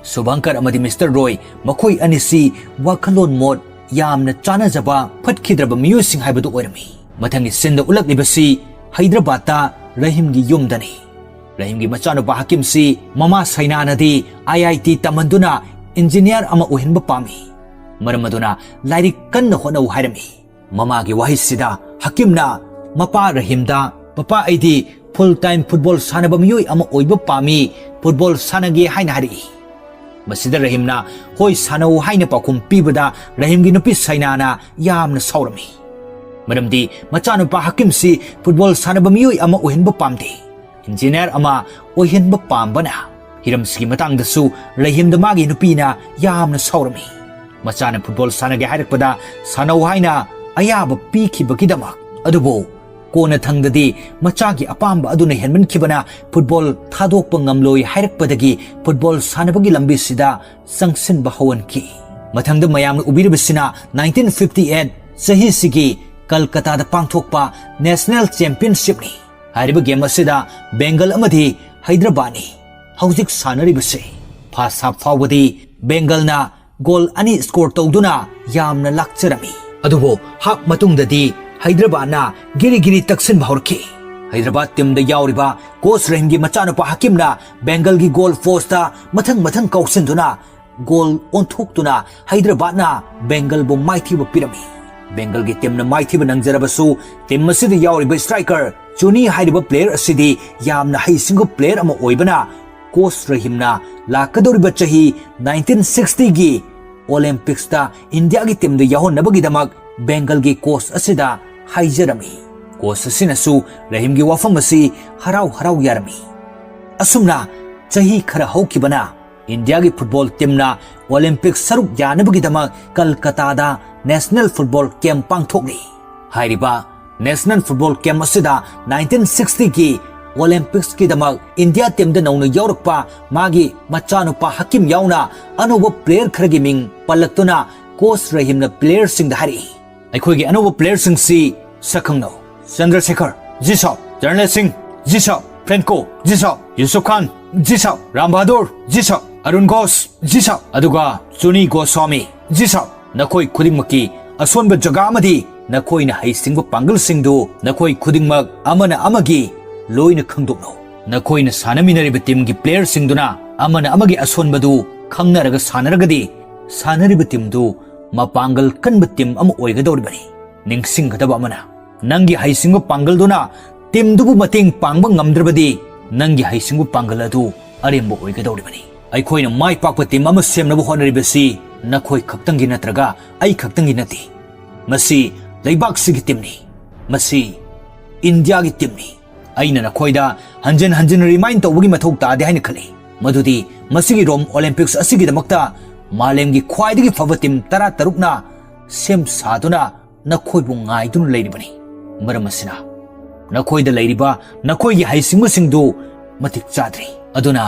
ꯁꯨꯚꯪꯀꯔ ꯑꯃꯗꯤ ꯃꯤꯁꯇꯔ ꯔꯣꯏ ꯃꯈꯣꯏ ꯑꯅꯤꯁꯤ ꯋꯥꯈꯜꯂꯣꯟ ꯃꯣꯠ ꯌꯥꯝꯅ ꯆꯥꯅꯖꯕ ꯐꯠꯈꯤꯗ꯭ꯔꯕ ꯃꯤꯑꯣꯏꯁꯤꯡ ꯍꯥꯏꯕꯗꯨ ꯑꯣꯏꯔꯝꯃꯤ꯫ ꯃꯊꯪꯒꯤ ꯁꯤꯟꯗ ꯎꯠꯂꯛꯂꯤꯕꯁꯤ ꯍꯩꯗ꯭ꯔꯕꯥꯗꯇ ꯔꯍꯤꯝꯒꯤ ꯌꯨꯝꯗꯅꯤ꯫ ꯔꯍꯤꯝꯒꯤ ꯃꯆꯥꯅꯨꯄꯥ ꯍꯀꯤꯝꯁꯤ ꯃꯃꯥ ꯁꯩꯅꯥꯅꯗꯤ IIT ꯇꯝꯍꯟꯗꯨꯅ ꯏꯟꯖꯤꯅꯤꯌꯥꯔ ꯑꯃ ꯑꯣꯏꯍꯟꯕ ꯄꯥꯝꯃꯤ꯫ ꯃꯔꯝ ꯑꯗꯨꯅ ꯂꯥꯏꯔꯤꯛ ꯀꯟꯅ ꯍꯣꯠꯅꯧ ꯍꯥꯏꯔꯝꯃꯤ꯫ ꯃꯃꯥꯒꯤ ꯋꯥꯍꯩꯁꯤꯗ ꯍꯀꯤꯝꯅ ꯃꯄꯥ ꯔꯍꯤꯝꯗ, "ꯃꯄꯥ, ꯑꯩꯗꯤ ꯐꯨꯜ ꯇꯥꯏꯝ ꯐꯨꯠꯕꯣꯜ ꯁꯥꯟꯅꯕ ꯃꯤꯑꯣꯏ ꯑꯃ ꯑꯣꯏꯕ ꯄꯥꯝꯃꯤ, ꯐꯨꯠꯕꯣꯜ ꯁꯥꯟꯅꯒꯦ" ꯍꯥꯏꯅ ꯍꯥꯏꯔꯛꯏ꯫ ꯃꯁꯤꯗ ꯔꯍꯤꯝꯅ "ꯍꯣꯏ, ꯁꯥꯟꯅꯧ" ꯍꯥꯏꯅ ꯄꯥꯎꯈꯨꯝ ꯄꯤꯕꯗ ꯔꯍꯤꯝꯒꯤ ꯅꯨꯄꯤ ꯁꯩꯅꯥꯅ ꯌꯥꯝꯅ ꯁꯥꯎꯔꯝꯃꯤ꯫ ꯃꯔꯝꯗꯤ ꯃꯆꯥꯅꯨꯄꯥ ꯍꯀꯤꯝꯁꯤ ꯐꯨꯠꯕꯣꯜ ꯁꯥꯟꯅꯕ ꯃꯤꯑꯣꯏ ꯑꯃ ꯑꯣꯏꯍꯟꯕ ꯄꯥꯝꯗꯦ, ꯏꯟꯖꯤꯅꯤꯌꯥꯔ ꯑꯃ ꯑꯣꯏꯍꯟꯕ ꯄꯥꯝꯕꯅ꯫ ꯍꯤꯔꯝꯁꯤꯒꯤ ꯃꯇꯥꯡꯗꯁꯨ ꯔꯍꯤꯝꯗ ꯃꯥꯒꯤ ꯅꯨꯄꯤꯅ ꯌꯥꯝꯅ ꯁꯥꯎꯔꯝꯃꯤ꯫ ꯃꯆꯥꯅ ꯐꯨꯠꯕꯣꯜ ꯁꯥꯟꯅꯒꯦ ꯍꯥꯏꯔꯛꯄꯗ ꯁꯥꯟꯅꯧ ꯍꯥꯏꯅ ꯑꯌꯥꯕ ꯄꯤꯈꯤꯕꯒꯤꯗꯃꯛ꯫ ꯑꯗꯨꯕꯨ ꯀꯣꯟꯅꯊꯪꯗꯗꯤ ꯃꯆꯥꯒꯤ ꯑꯄꯥꯝꯕ ꯑꯗꯨꯅ ꯍꯦꯟꯃꯟꯈꯤꯕꯅ ꯐꯨꯠꯕꯣꯜ ꯊꯥꯗꯣꯛꯄ ꯉꯝꯂꯣꯏ ꯍꯥꯏꯔꯛꯄꯗꯒꯤ ꯐꯨꯠꯕꯣꯜ ꯁꯥꯟꯅꯕꯒꯤ ꯂꯝꯕꯤꯁꯤꯗ ꯆꯪꯁꯤꯟꯕ ꯍꯧꯍꯟꯈꯤ꯫ ꯃꯊꯪꯗ ꯃꯌꯥꯝꯅ ꯎꯕꯤꯔꯤꯕꯁꯤꯅ nineteen fifty eight ꯆꯍꯤꯁꯤꯒꯤ ꯀꯜꯀꯇꯥꯗ ꯄꯥꯡꯊꯣꯛꯄ ꯅꯦꯁꯅꯦꯜ ꯆꯦꯝꯄꯤꯌꯟꯁꯤꯞꯅꯤ꯫ ꯍꯥꯏꯔꯤꯕ ꯒꯦꯝ ꯑꯁꯤꯗ ꯕꯦꯡꯒꯜ ꯑꯃꯗꯤ ꯍꯩꯗ꯭ꯔꯕꯥꯗꯅꯤ ꯍꯧꯖꯤꯛ ꯁꯥꯟꯅꯔꯤꯕꯁꯦ꯫ ꯐꯥꯔꯁ ꯍꯥꯞ ꯐꯥꯎꯕꯗꯤ ꯕꯦꯡꯒꯜꯅ ꯒꯣꯜ ꯑꯅꯤ ꯁ꯭ꯀꯣꯔ ꯇꯧꯗꯨꯅ ꯌꯥꯝꯅ ꯂꯥꯛꯆꯔꯝꯃꯤ꯫ ꯑꯗꯨꯕꯨ ꯍꯥꯞ ꯃꯇꯨꯡꯗꯗꯤ ꯍꯩꯗ꯭ꯔꯕꯥꯗꯅ ꯒꯤꯔꯤ ꯒꯤꯔꯤ ꯇꯛꯁꯤꯟꯕ ꯍꯧꯔꯛꯈꯤ꯫ ꯍꯩꯗ꯭ꯔꯕꯥꯗ ꯇꯤꯝꯗ ꯌꯥꯎꯔꯤꯕ ꯀꯣꯆ ꯔꯍꯤꯝꯒꯤ ꯃꯆꯥꯅꯨꯄꯥ ꯍꯀꯤꯝꯅ ꯕꯦꯡꯒꯜꯒꯤ ꯒꯣꯜ ꯄꯣꯁꯇ ꯃꯊꯪ ꯃꯊꯪ ꯀꯥꯎꯁꯤꯟꯗꯨꯅ ꯒꯣꯜ ꯑꯣꯟꯊꯣꯛꯇꯨꯅ ꯍꯩꯗ꯭ꯔꯕꯥꯗꯅ ꯕꯦꯡꯒꯜꯕꯨ ꯃꯥꯏꯊꯤꯕ ꯄꯤꯔꯝꯃꯤ꯫ ꯕꯦꯡꯒꯜꯒꯤ ꯇꯤꯝꯅ ꯃꯥꯏꯊꯤꯕ ꯅꯪꯖꯔꯕꯁꯨ, ꯇꯤꯝ ꯑꯁꯤꯗ ꯌꯥꯎꯔꯤꯕ ꯁ꯭ꯇ꯭ꯔꯥꯏꯀꯔ ꯆꯨꯅꯤ ꯍꯥꯏꯔꯤꯕ ꯄ꯭ꯂꯦꯌꯔ ꯑꯁꯤꯗꯤ ꯌꯥꯝꯅ ꯍꯩꯁꯤꯡꯕ ꯄ꯭ꯂꯦꯌꯔ ꯑꯃ ꯑꯣꯏꯕꯅ ꯀꯣꯆ ꯔꯍꯤꯝꯅ ꯂꯥꯛꯀꯗꯧꯔꯤꯕ ꯆꯍꯤ ꯅꯥꯏꯟꯇꯤꯟ ꯁꯤꯛꯁꯇꯤꯒꯤ ꯑꯣꯂꯦꯝꯄꯤꯛꯁꯇ ꯏꯟꯗꯤꯌꯥꯒꯤ ꯇꯤꯝꯗ ꯌꯥꯎꯍꯟꯅꯕꯒꯤꯗꯃꯛ ꯕꯦꯡꯒꯜꯒꯤ ꯀꯣꯆ ꯑꯁꯤꯗ ꯍꯥꯏꯖꯔꯝꯃꯤ꯫ ꯀꯣꯆ ꯑꯁꯤꯅꯁꯨ ꯔꯍꯤꯝꯒꯤ ꯋꯥꯐꯝ ꯑꯁꯤ ꯍꯔꯥꯎ ꯍꯔꯥꯎ ꯌꯥꯔꯝꯃꯤ꯫ ꯑꯁꯨꯝꯅ ꯆꯍꯤ ꯈꯔ ꯍꯧꯈꯤꯕꯅ ꯏꯟꯗꯤꯌꯥꯒꯤ ꯐꯨꯠꯕꯣꯜ ꯇꯤꯝꯅ ꯑꯣꯂꯦꯝꯄꯤꯛ ꯁꯔꯨꯛ ꯌꯥꯅꯕꯒꯤꯗꯃꯛ ꯀꯜꯀꯇꯥꯗ ꯅꯦꯁꯅꯦꯜ ꯐꯨꯠꯕꯣꯜ ꯀꯦꯝꯞ ꯄꯥꯡꯊꯣꯛꯂꯤ꯫ ꯍꯥꯏꯔꯤꯕ ꯅꯦꯁꯅꯦꯜ ꯐꯨꯠꯕꯣꯜ ꯀꯦꯝꯞ ꯑꯁꯤꯗ ꯅꯥꯏꯟꯇꯤꯟ ꯁꯤꯛꯁꯇꯤꯒꯤ ꯑꯣꯂꯦꯝꯄꯤꯛꯁꯀꯤꯗꯃꯛ ꯏꯟꯗꯤꯌꯥ ꯇꯤꯝꯗ ꯅꯧꯅ ꯌꯥꯎꯔꯛꯄ ꯃꯥꯒꯤ ꯃꯆꯥꯅꯨꯄꯥ ꯍꯀꯤꯝ ꯌꯥꯎꯅ ꯑꯅꯧꯕ ꯄ꯭ꯂꯦꯌꯔ ꯈꯔꯒꯤ ꯃꯤꯡ ꯄꯜꯂꯛꯇꯨꯅ ꯀꯣꯆ ꯔꯍꯤꯝꯅ ꯄ꯭ꯂꯦꯌꯔꯁꯤꯡꯗ ꯍꯥꯏꯔꯛꯏ, ꯑꯩꯈꯣꯏꯒꯤ ꯑꯅꯧꯕ ꯄ꯭ꯂꯦꯌꯔꯁꯤꯡꯁꯤ ꯁꯛꯈꯪꯅꯧ꯫ ꯆꯟꯗ꯭ꯔꯁꯦꯈꯔ, ꯖꯤ ꯁꯥꯔ꯫ ꯆꯔꯟꯖꯤꯠ ꯁꯤꯡ, ꯖꯤ ꯁꯥꯔ꯫ ꯐ꯭ꯔꯦꯟꯀꯣ, ꯖꯤ ꯁꯥꯔ꯫ ꯌꯨꯁꯨꯐ ꯈꯥꯟ, ꯖꯤ ꯁꯥꯔ꯫ ꯔꯥꯝ ꯕꯍꯥꯗꯨꯔ, ꯖꯤ ꯁꯥꯔ꯫ ꯑꯔꯨꯟ ꯘꯣꯁ, ꯖꯤ ꯁꯥꯔ꯫ ꯑꯗꯨꯒ ꯆꯨꯅꯤ ꯒꯣꯁ꯭ꯋꯥꯃꯤ, ꯖꯤ ꯁꯥꯔ꯫ ꯅꯈꯣꯏ ꯈꯨꯗꯤꯡꯃꯛꯀꯤ ꯑꯁꯣꯟꯕ ꯖꯒꯥ ꯑꯃꯗꯤ ꯅꯈꯣꯏꯅ ꯍꯩꯁꯤꯡꯕ ꯄꯥꯡꯒꯜꯁꯤꯡꯗꯨ ꯅꯈꯣꯏ ꯈꯨꯗꯤꯡꯃꯛ ꯑꯃꯅ ꯑꯃꯒꯤ ꯂꯣꯏꯅ ꯈꯪꯗꯣꯛꯅꯧ꯫ ꯅꯈꯣꯏꯅ ꯁꯥꯟꯅꯃꯤꯟꯅꯔꯤꯕ ꯇꯤꯝꯒꯤ ꯄ꯭ꯂꯦꯌꯔꯁꯤꯡꯗꯨꯅ ꯑꯃꯅ ꯑꯃꯒꯤ ꯑꯁꯣꯟꯕꯗꯨ ꯈꯪꯅꯔꯒ ꯁꯥꯟꯅꯔꯒꯗꯤ ꯁꯥꯟꯅꯔꯤꯕ ꯇꯤꯝꯗꯨ ꯃꯄꯥꯡꯒꯜ ꯀꯟꯕ ꯇꯤꯝ ꯑꯃ ꯑꯣꯏꯒꯗꯧꯔꯤꯕꯅꯤ꯫ ꯅꯤꯡꯁꯤꯡꯒꯗꯕ ꯑꯃꯅ, ꯅꯪꯒꯤ ꯍꯩꯁꯤꯡꯕ ꯄꯥꯡꯒꯜꯗꯨꯅ ꯇꯤꯝꯗꯨꯕꯨ ꯃꯇꯦꯡ ꯄꯥꯡꯕ ꯉꯝꯗ꯭ꯔꯕꯗꯤ ꯅꯪꯒꯤ ꯍꯩꯁꯤꯡꯕ ꯄꯥꯡꯒꯜ ꯑꯗꯨ ꯑꯔꯦꯝꯕ ꯑꯣꯏꯒꯗꯧꯔꯤꯕꯅꯤ꯫ ꯑꯩꯈꯣꯏꯅ ꯃꯥꯏ ꯄꯥꯛꯄ ꯇꯤꯝ ꯑꯃ ꯁꯦꯝꯅꯕ ꯍꯣꯠꯅꯔꯤꯕꯁꯤ ꯅꯈꯣꯏ ꯈꯛꯇꯪꯒꯤ ꯅꯠꯇ꯭ꯔꯒ ꯑꯩ ꯈꯛꯇꯪꯒꯤ ꯅꯠꯇꯦ꯫ ꯃꯁꯤ ꯂꯩꯕꯥꯛꯁꯤꯒꯤ ꯇꯤꯝꯅꯤ꯫ ꯃꯁꯤ ꯏꯟꯗꯤꯌꯥꯒꯤ ꯇꯤꯝꯅꯤ꯫ ꯑꯩꯅ ꯅꯈꯣꯏꯗ ꯍꯟꯖꯤꯟ ꯍꯟꯖꯤꯟ ꯔꯤꯃꯥꯏꯟ ꯇꯧꯕꯒꯤ ꯃꯊꯧ ꯇꯥꯗꯦ ꯍꯥꯏꯅ ꯈꯜꯂꯤ, ꯃꯗꯨꯗꯤ ꯃꯁꯤꯒꯤ ꯔꯣꯝ ꯑꯣꯂꯦꯝꯄꯤꯛꯁ ꯑꯁꯤꯒꯤꯗꯃꯛꯇ ꯃꯥꯂꯦꯝꯒꯤ ꯈ꯭ꯋꯥꯏꯗꯒꯤ ꯐꯕ ꯇꯤꯝ ꯇꯔꯥꯇꯔꯨꯛꯅ ꯁꯦꯝ ꯁꯥꯗꯨꯅ ꯅꯈꯣꯏꯕꯨ ꯉꯥꯏꯗꯨꯅ ꯂꯩꯔꯤꯕꯅꯤ꯫ ꯃꯔꯝ ꯑꯁꯤꯅ, ꯅꯈꯣꯏꯗ ꯂꯩꯔꯤꯕ ꯅꯈꯣꯏꯒꯤ ꯍꯩꯁꯤꯡꯕꯁꯤꯡꯗꯨ ꯃꯇꯤꯛ ꯆꯥꯗ꯭ꯔꯤ꯫ ꯑꯗꯨꯅ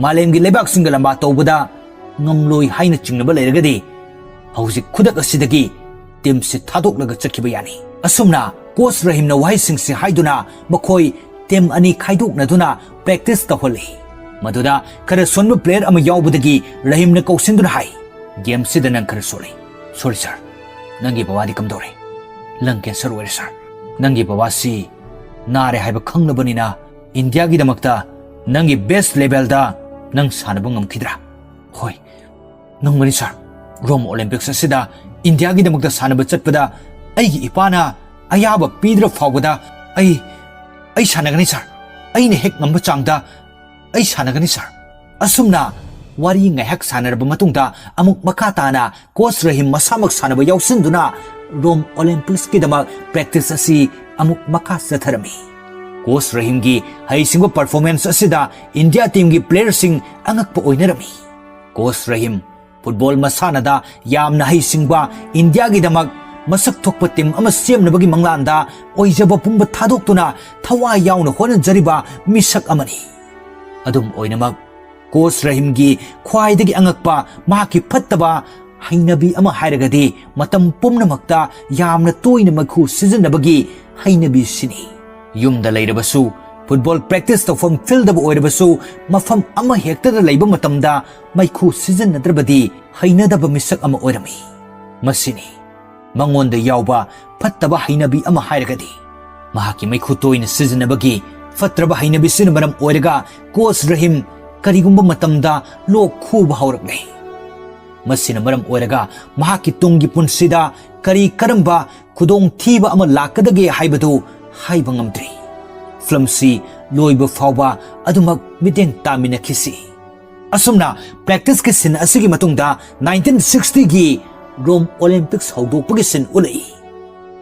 ꯃꯥꯂꯦꯝꯒꯤ ꯂꯩꯕꯥꯛꯁꯤꯡꯒ ꯂꯝꯕꯥ ꯇꯧꯕꯗ ꯉꯝꯂꯣꯏ ꯍꯥꯏꯅ ꯆꯤꯡꯅꯕ ꯂꯩꯔꯒꯗꯤ, ꯍꯧꯖꯤꯛ ꯈꯨꯗꯛ ꯑꯁꯤꯗꯒꯤ ꯇꯤꯝꯁꯤ ꯊꯥꯗꯣꯛꯂꯒ ꯆꯠꯈꯤꯕ ꯌꯥꯅꯤ꯫ ꯑꯁꯨꯝꯅ ꯀꯣꯆ ꯔꯍꯤꯝꯅ ꯋꯥꯍꯩꯁꯤꯡꯁꯤ ꯍꯥꯏꯗꯨꯅ ꯃꯈꯣꯏ ꯇꯤꯝ ꯑꯅꯤ ꯈꯥꯏꯗꯣꯛꯅꯗꯨꯅ ꯄ꯭ꯔꯦꯛꯇꯤꯁ ꯇꯧꯍꯜꯂꯤ꯫ ꯃꯗꯨꯗ ꯈꯔ ꯁꯣꯟꯕ ꯄ꯭ꯂꯦꯌꯔ ꯑꯃ ꯌꯥꯎꯕꯗꯒꯤ ꯔꯍꯤꯝꯅ ꯀꯧꯁꯤꯟꯗꯨꯅ ꯍꯥꯏ, "ꯒꯦꯝꯁꯤꯗ ꯅꯪ ꯈꯔ ꯁꯣꯜꯂꯤ꯫ ꯁꯣꯔꯤ ꯁꯥꯔ, ꯅꯪꯒꯤ ꯕꯕꯥꯗꯤ ꯀꯝꯗꯧꯔꯦ?" "ꯂꯪ ꯀꯦꯟꯁꯔ ꯑꯣꯏꯔꯦ ꯁꯥꯔ꯫ ꯅꯪꯒꯤ ꯕꯕꯥꯁꯤ ꯅꯥꯔꯦ ꯍꯥꯏꯕ ꯈꯪꯂꯕꯅꯤꯅ ꯏꯟꯗꯤꯌꯥꯒꯤꯗꯃꯛꯇ ꯅꯪꯒꯤ ꯕꯦꯁ ꯂꯦꯚꯦꯜꯗ ꯅꯪ ꯁꯥꯟꯅꯕ ꯉꯝꯈꯤꯗ꯭ꯔꯥ?" "ꯍꯣꯏ, ꯉꯝꯒꯅꯤ ꯁꯥꯔ꯫ ꯔꯣꯝ ꯑꯣꯂꯦꯝꯄꯤꯛꯁ ꯑꯁꯤꯗ ꯏꯟꯗꯤꯌꯥꯒꯤꯗꯃꯛꯇ ꯁꯥꯟꯅꯕ ꯆꯠꯄꯗ ꯑꯩꯒꯤ ꯏꯄꯥꯅ ꯑꯌꯥꯕ ꯄꯤꯗ꯭ꯔ ꯐꯥꯎꯕꯗ ꯑꯩ, ꯑꯩ ꯁꯥꯟꯅꯒꯅꯤ ꯁꯥꯔ꯫ ꯑꯩꯅ ꯍꯦꯛ ꯉꯝꯕ ꯆꯥꯡꯗ ꯑꯩ ꯁꯥꯟꯅꯒꯅꯤ ꯁꯥꯔ꯫" ꯑꯁꯨꯝꯅ ꯋꯥꯔꯤ ꯉꯥꯏꯍꯥꯛ ꯁꯥꯟꯅꯔꯕ ꯃꯇꯨꯡꯗ ꯑꯃꯨꯛ ꯃꯈꯥ ꯇꯥꯅ ꯀꯣꯆ ꯔꯍꯤꯝ ꯃꯁꯥꯃꯛ ꯁꯥꯟꯅꯕ ꯌꯥꯎꯁꯤꯟꯗꯨꯅ ꯔꯣꯝ ꯑꯣꯂꯦꯝꯄꯤꯛꯁꯀꯤꯗꯃꯛ ꯄ꯭ꯔꯦꯛꯇꯤꯁ ꯑꯁꯤ ꯑꯃꯨꯛ ꯃꯈꯥ ꯆꯠꯊꯔꯝꯃꯤ꯫ ꯀꯣꯆ ꯔꯍꯤꯝꯒꯤ ꯍꯩꯁꯤꯡꯕ ꯄꯔꯐꯣꯔꯃꯦꯟꯁ ꯑꯁꯤꯗ ꯏꯟꯗꯤꯌꯥ ꯇꯤꯝꯒꯤ ꯄ꯭ꯂꯦꯌꯔꯁꯤꯡ ꯑꯉꯛꯄ ꯑꯣꯏꯅꯔꯝꯃꯤ꯫ ꯀꯣꯆ ꯔꯍꯤꯝ ꯐꯨꯠꯕꯣꯜ ꯃꯁꯥꯟꯅꯗ ꯌꯥꯝꯅ ꯍꯩꯁꯤꯡꯕ, ꯏꯟꯗꯤꯌꯥꯒꯤꯗꯃꯛ ꯃꯁꯛ ꯊꯣꯛꯄ ꯇꯤꯝ ꯑꯃ ꯁꯦꯝꯅꯕꯒꯤ ꯃꯪꯂꯥꯟꯗ ꯑꯣꯏꯖꯕ ꯄꯨꯝꯕ ꯊꯥꯗꯣꯛꯇꯨꯅ ꯊꯋꯥꯏ ꯌꯥꯎꯅ ꯍꯣꯠꯅꯖꯔꯤꯕ ꯃꯤꯁꯛ ꯑꯃꯅꯤ꯫ ꯑꯗꯨꯝ ꯑꯣꯏꯅꯃꯛ, ꯀꯣꯆ ꯔꯍꯤꯝꯒꯤ ꯈ꯭ꯋꯥꯏꯗꯒꯤ ꯑꯉꯛꯄ ꯃꯍꯥꯛꯀꯤ ꯐꯠꯇꯕ ꯍꯩꯅꯕꯤ ꯑꯃ ꯍꯥꯏꯔꯒꯗꯤ ꯃꯇꯝ ꯄꯨꯝꯅꯃꯛꯇ ꯌꯥꯝꯅ ꯇꯣꯏꯅ ꯃꯩꯈꯨ ꯁꯤꯖꯤꯟꯅꯕꯒꯤ ꯍꯩꯅꯕꯤꯁꯤꯅꯤ꯫ ꯌꯨꯝꯗ ꯂꯩꯔꯕꯁꯨ, ꯐꯨꯠꯕꯣꯜ ꯄ꯭ꯔꯦꯛꯇꯤꯁ ꯇꯧꯐꯝ ꯐꯤꯜꯗꯕꯨ ꯑꯣꯏꯔꯕꯁꯨ, ꯃꯐꯝ ꯑꯃ ꯍꯦꯛꯇꯗ ꯂꯩꯕ ꯃꯇꯝꯗ ꯃꯩꯈꯨ ꯁꯤꯖꯤꯟꯅꯗ꯭ꯔꯕꯗꯤ ꯍꯩꯅꯗꯕ ꯃꯤꯁꯛ ꯑꯃ ꯑꯣꯏꯔꯝꯃꯤ꯫ ꯃꯁꯤꯅꯤ ꯃꯉꯣꯟꯗ ꯌꯥꯎꯕ ꯐꯠꯇꯕ ꯍꯩꯅꯕꯤ ꯑꯃ ꯍꯥꯏꯔꯒꯗꯤ꯫ ꯃꯍꯥꯛꯀꯤ ꯃꯩꯈꯨ ꯇꯣꯏꯅ ꯁꯤꯖꯤꯟꯅꯕꯒꯤ ꯐꯠꯇ꯭ꯔꯕ ꯍꯩꯅꯕꯤꯁꯤꯅ ꯃꯔꯝ ꯑꯣꯏꯔꯒ ꯀꯣꯆ ꯔꯍꯤꯝ ꯀꯔꯤꯒꯨꯝꯕ ꯃꯇꯝꯗ ꯂꯣꯛ ꯈꯨꯕ ꯍꯧꯔꯛꯂꯦ꯫ ꯃꯁꯤꯅ ꯃꯔꯝ ꯑꯣꯏꯔꯒ ꯃꯍꯥꯛꯀꯤ ꯇꯨꯡꯒꯤ ꯄꯨꯟꯁꯤꯗ ꯀꯔꯤ ꯀꯔꯝꯕ ꯈꯨꯗꯣꯡꯊꯤꯕ ꯑꯃ ꯂꯥꯛꯀꯗꯒꯦ ꯍꯥꯏꯕꯗꯨ ꯍꯥꯏꯕ ꯉꯝꯗ꯭ꯔꯤ꯫ ꯐꯤꯂꯝꯁꯤ ꯂꯣꯏꯕ ꯐꯥꯎꯕ ꯑꯗꯨꯃꯛ ꯃꯤꯠꯌꯦꯡ ꯇꯥꯃꯤꯟꯅꯈꯤꯁꯤ꯫ ꯑꯁꯨꯝꯅ ꯄ꯭ꯔꯦꯛꯇꯤꯁꯀꯤ ꯁꯤꯟ ꯑꯁꯤꯒꯤ ꯃꯇꯨꯡꯗ ꯅꯥꯏꯟꯇꯤꯟ ꯁꯤꯛꯁꯇꯤꯒꯤ ꯔꯣꯝ ꯑꯣꯂꯦꯝꯄꯤꯛꯁ ꯍꯧꯗꯣꯛꯄꯒꯤ ꯁꯤꯟ ꯎꯠꯂꯛꯏ꯫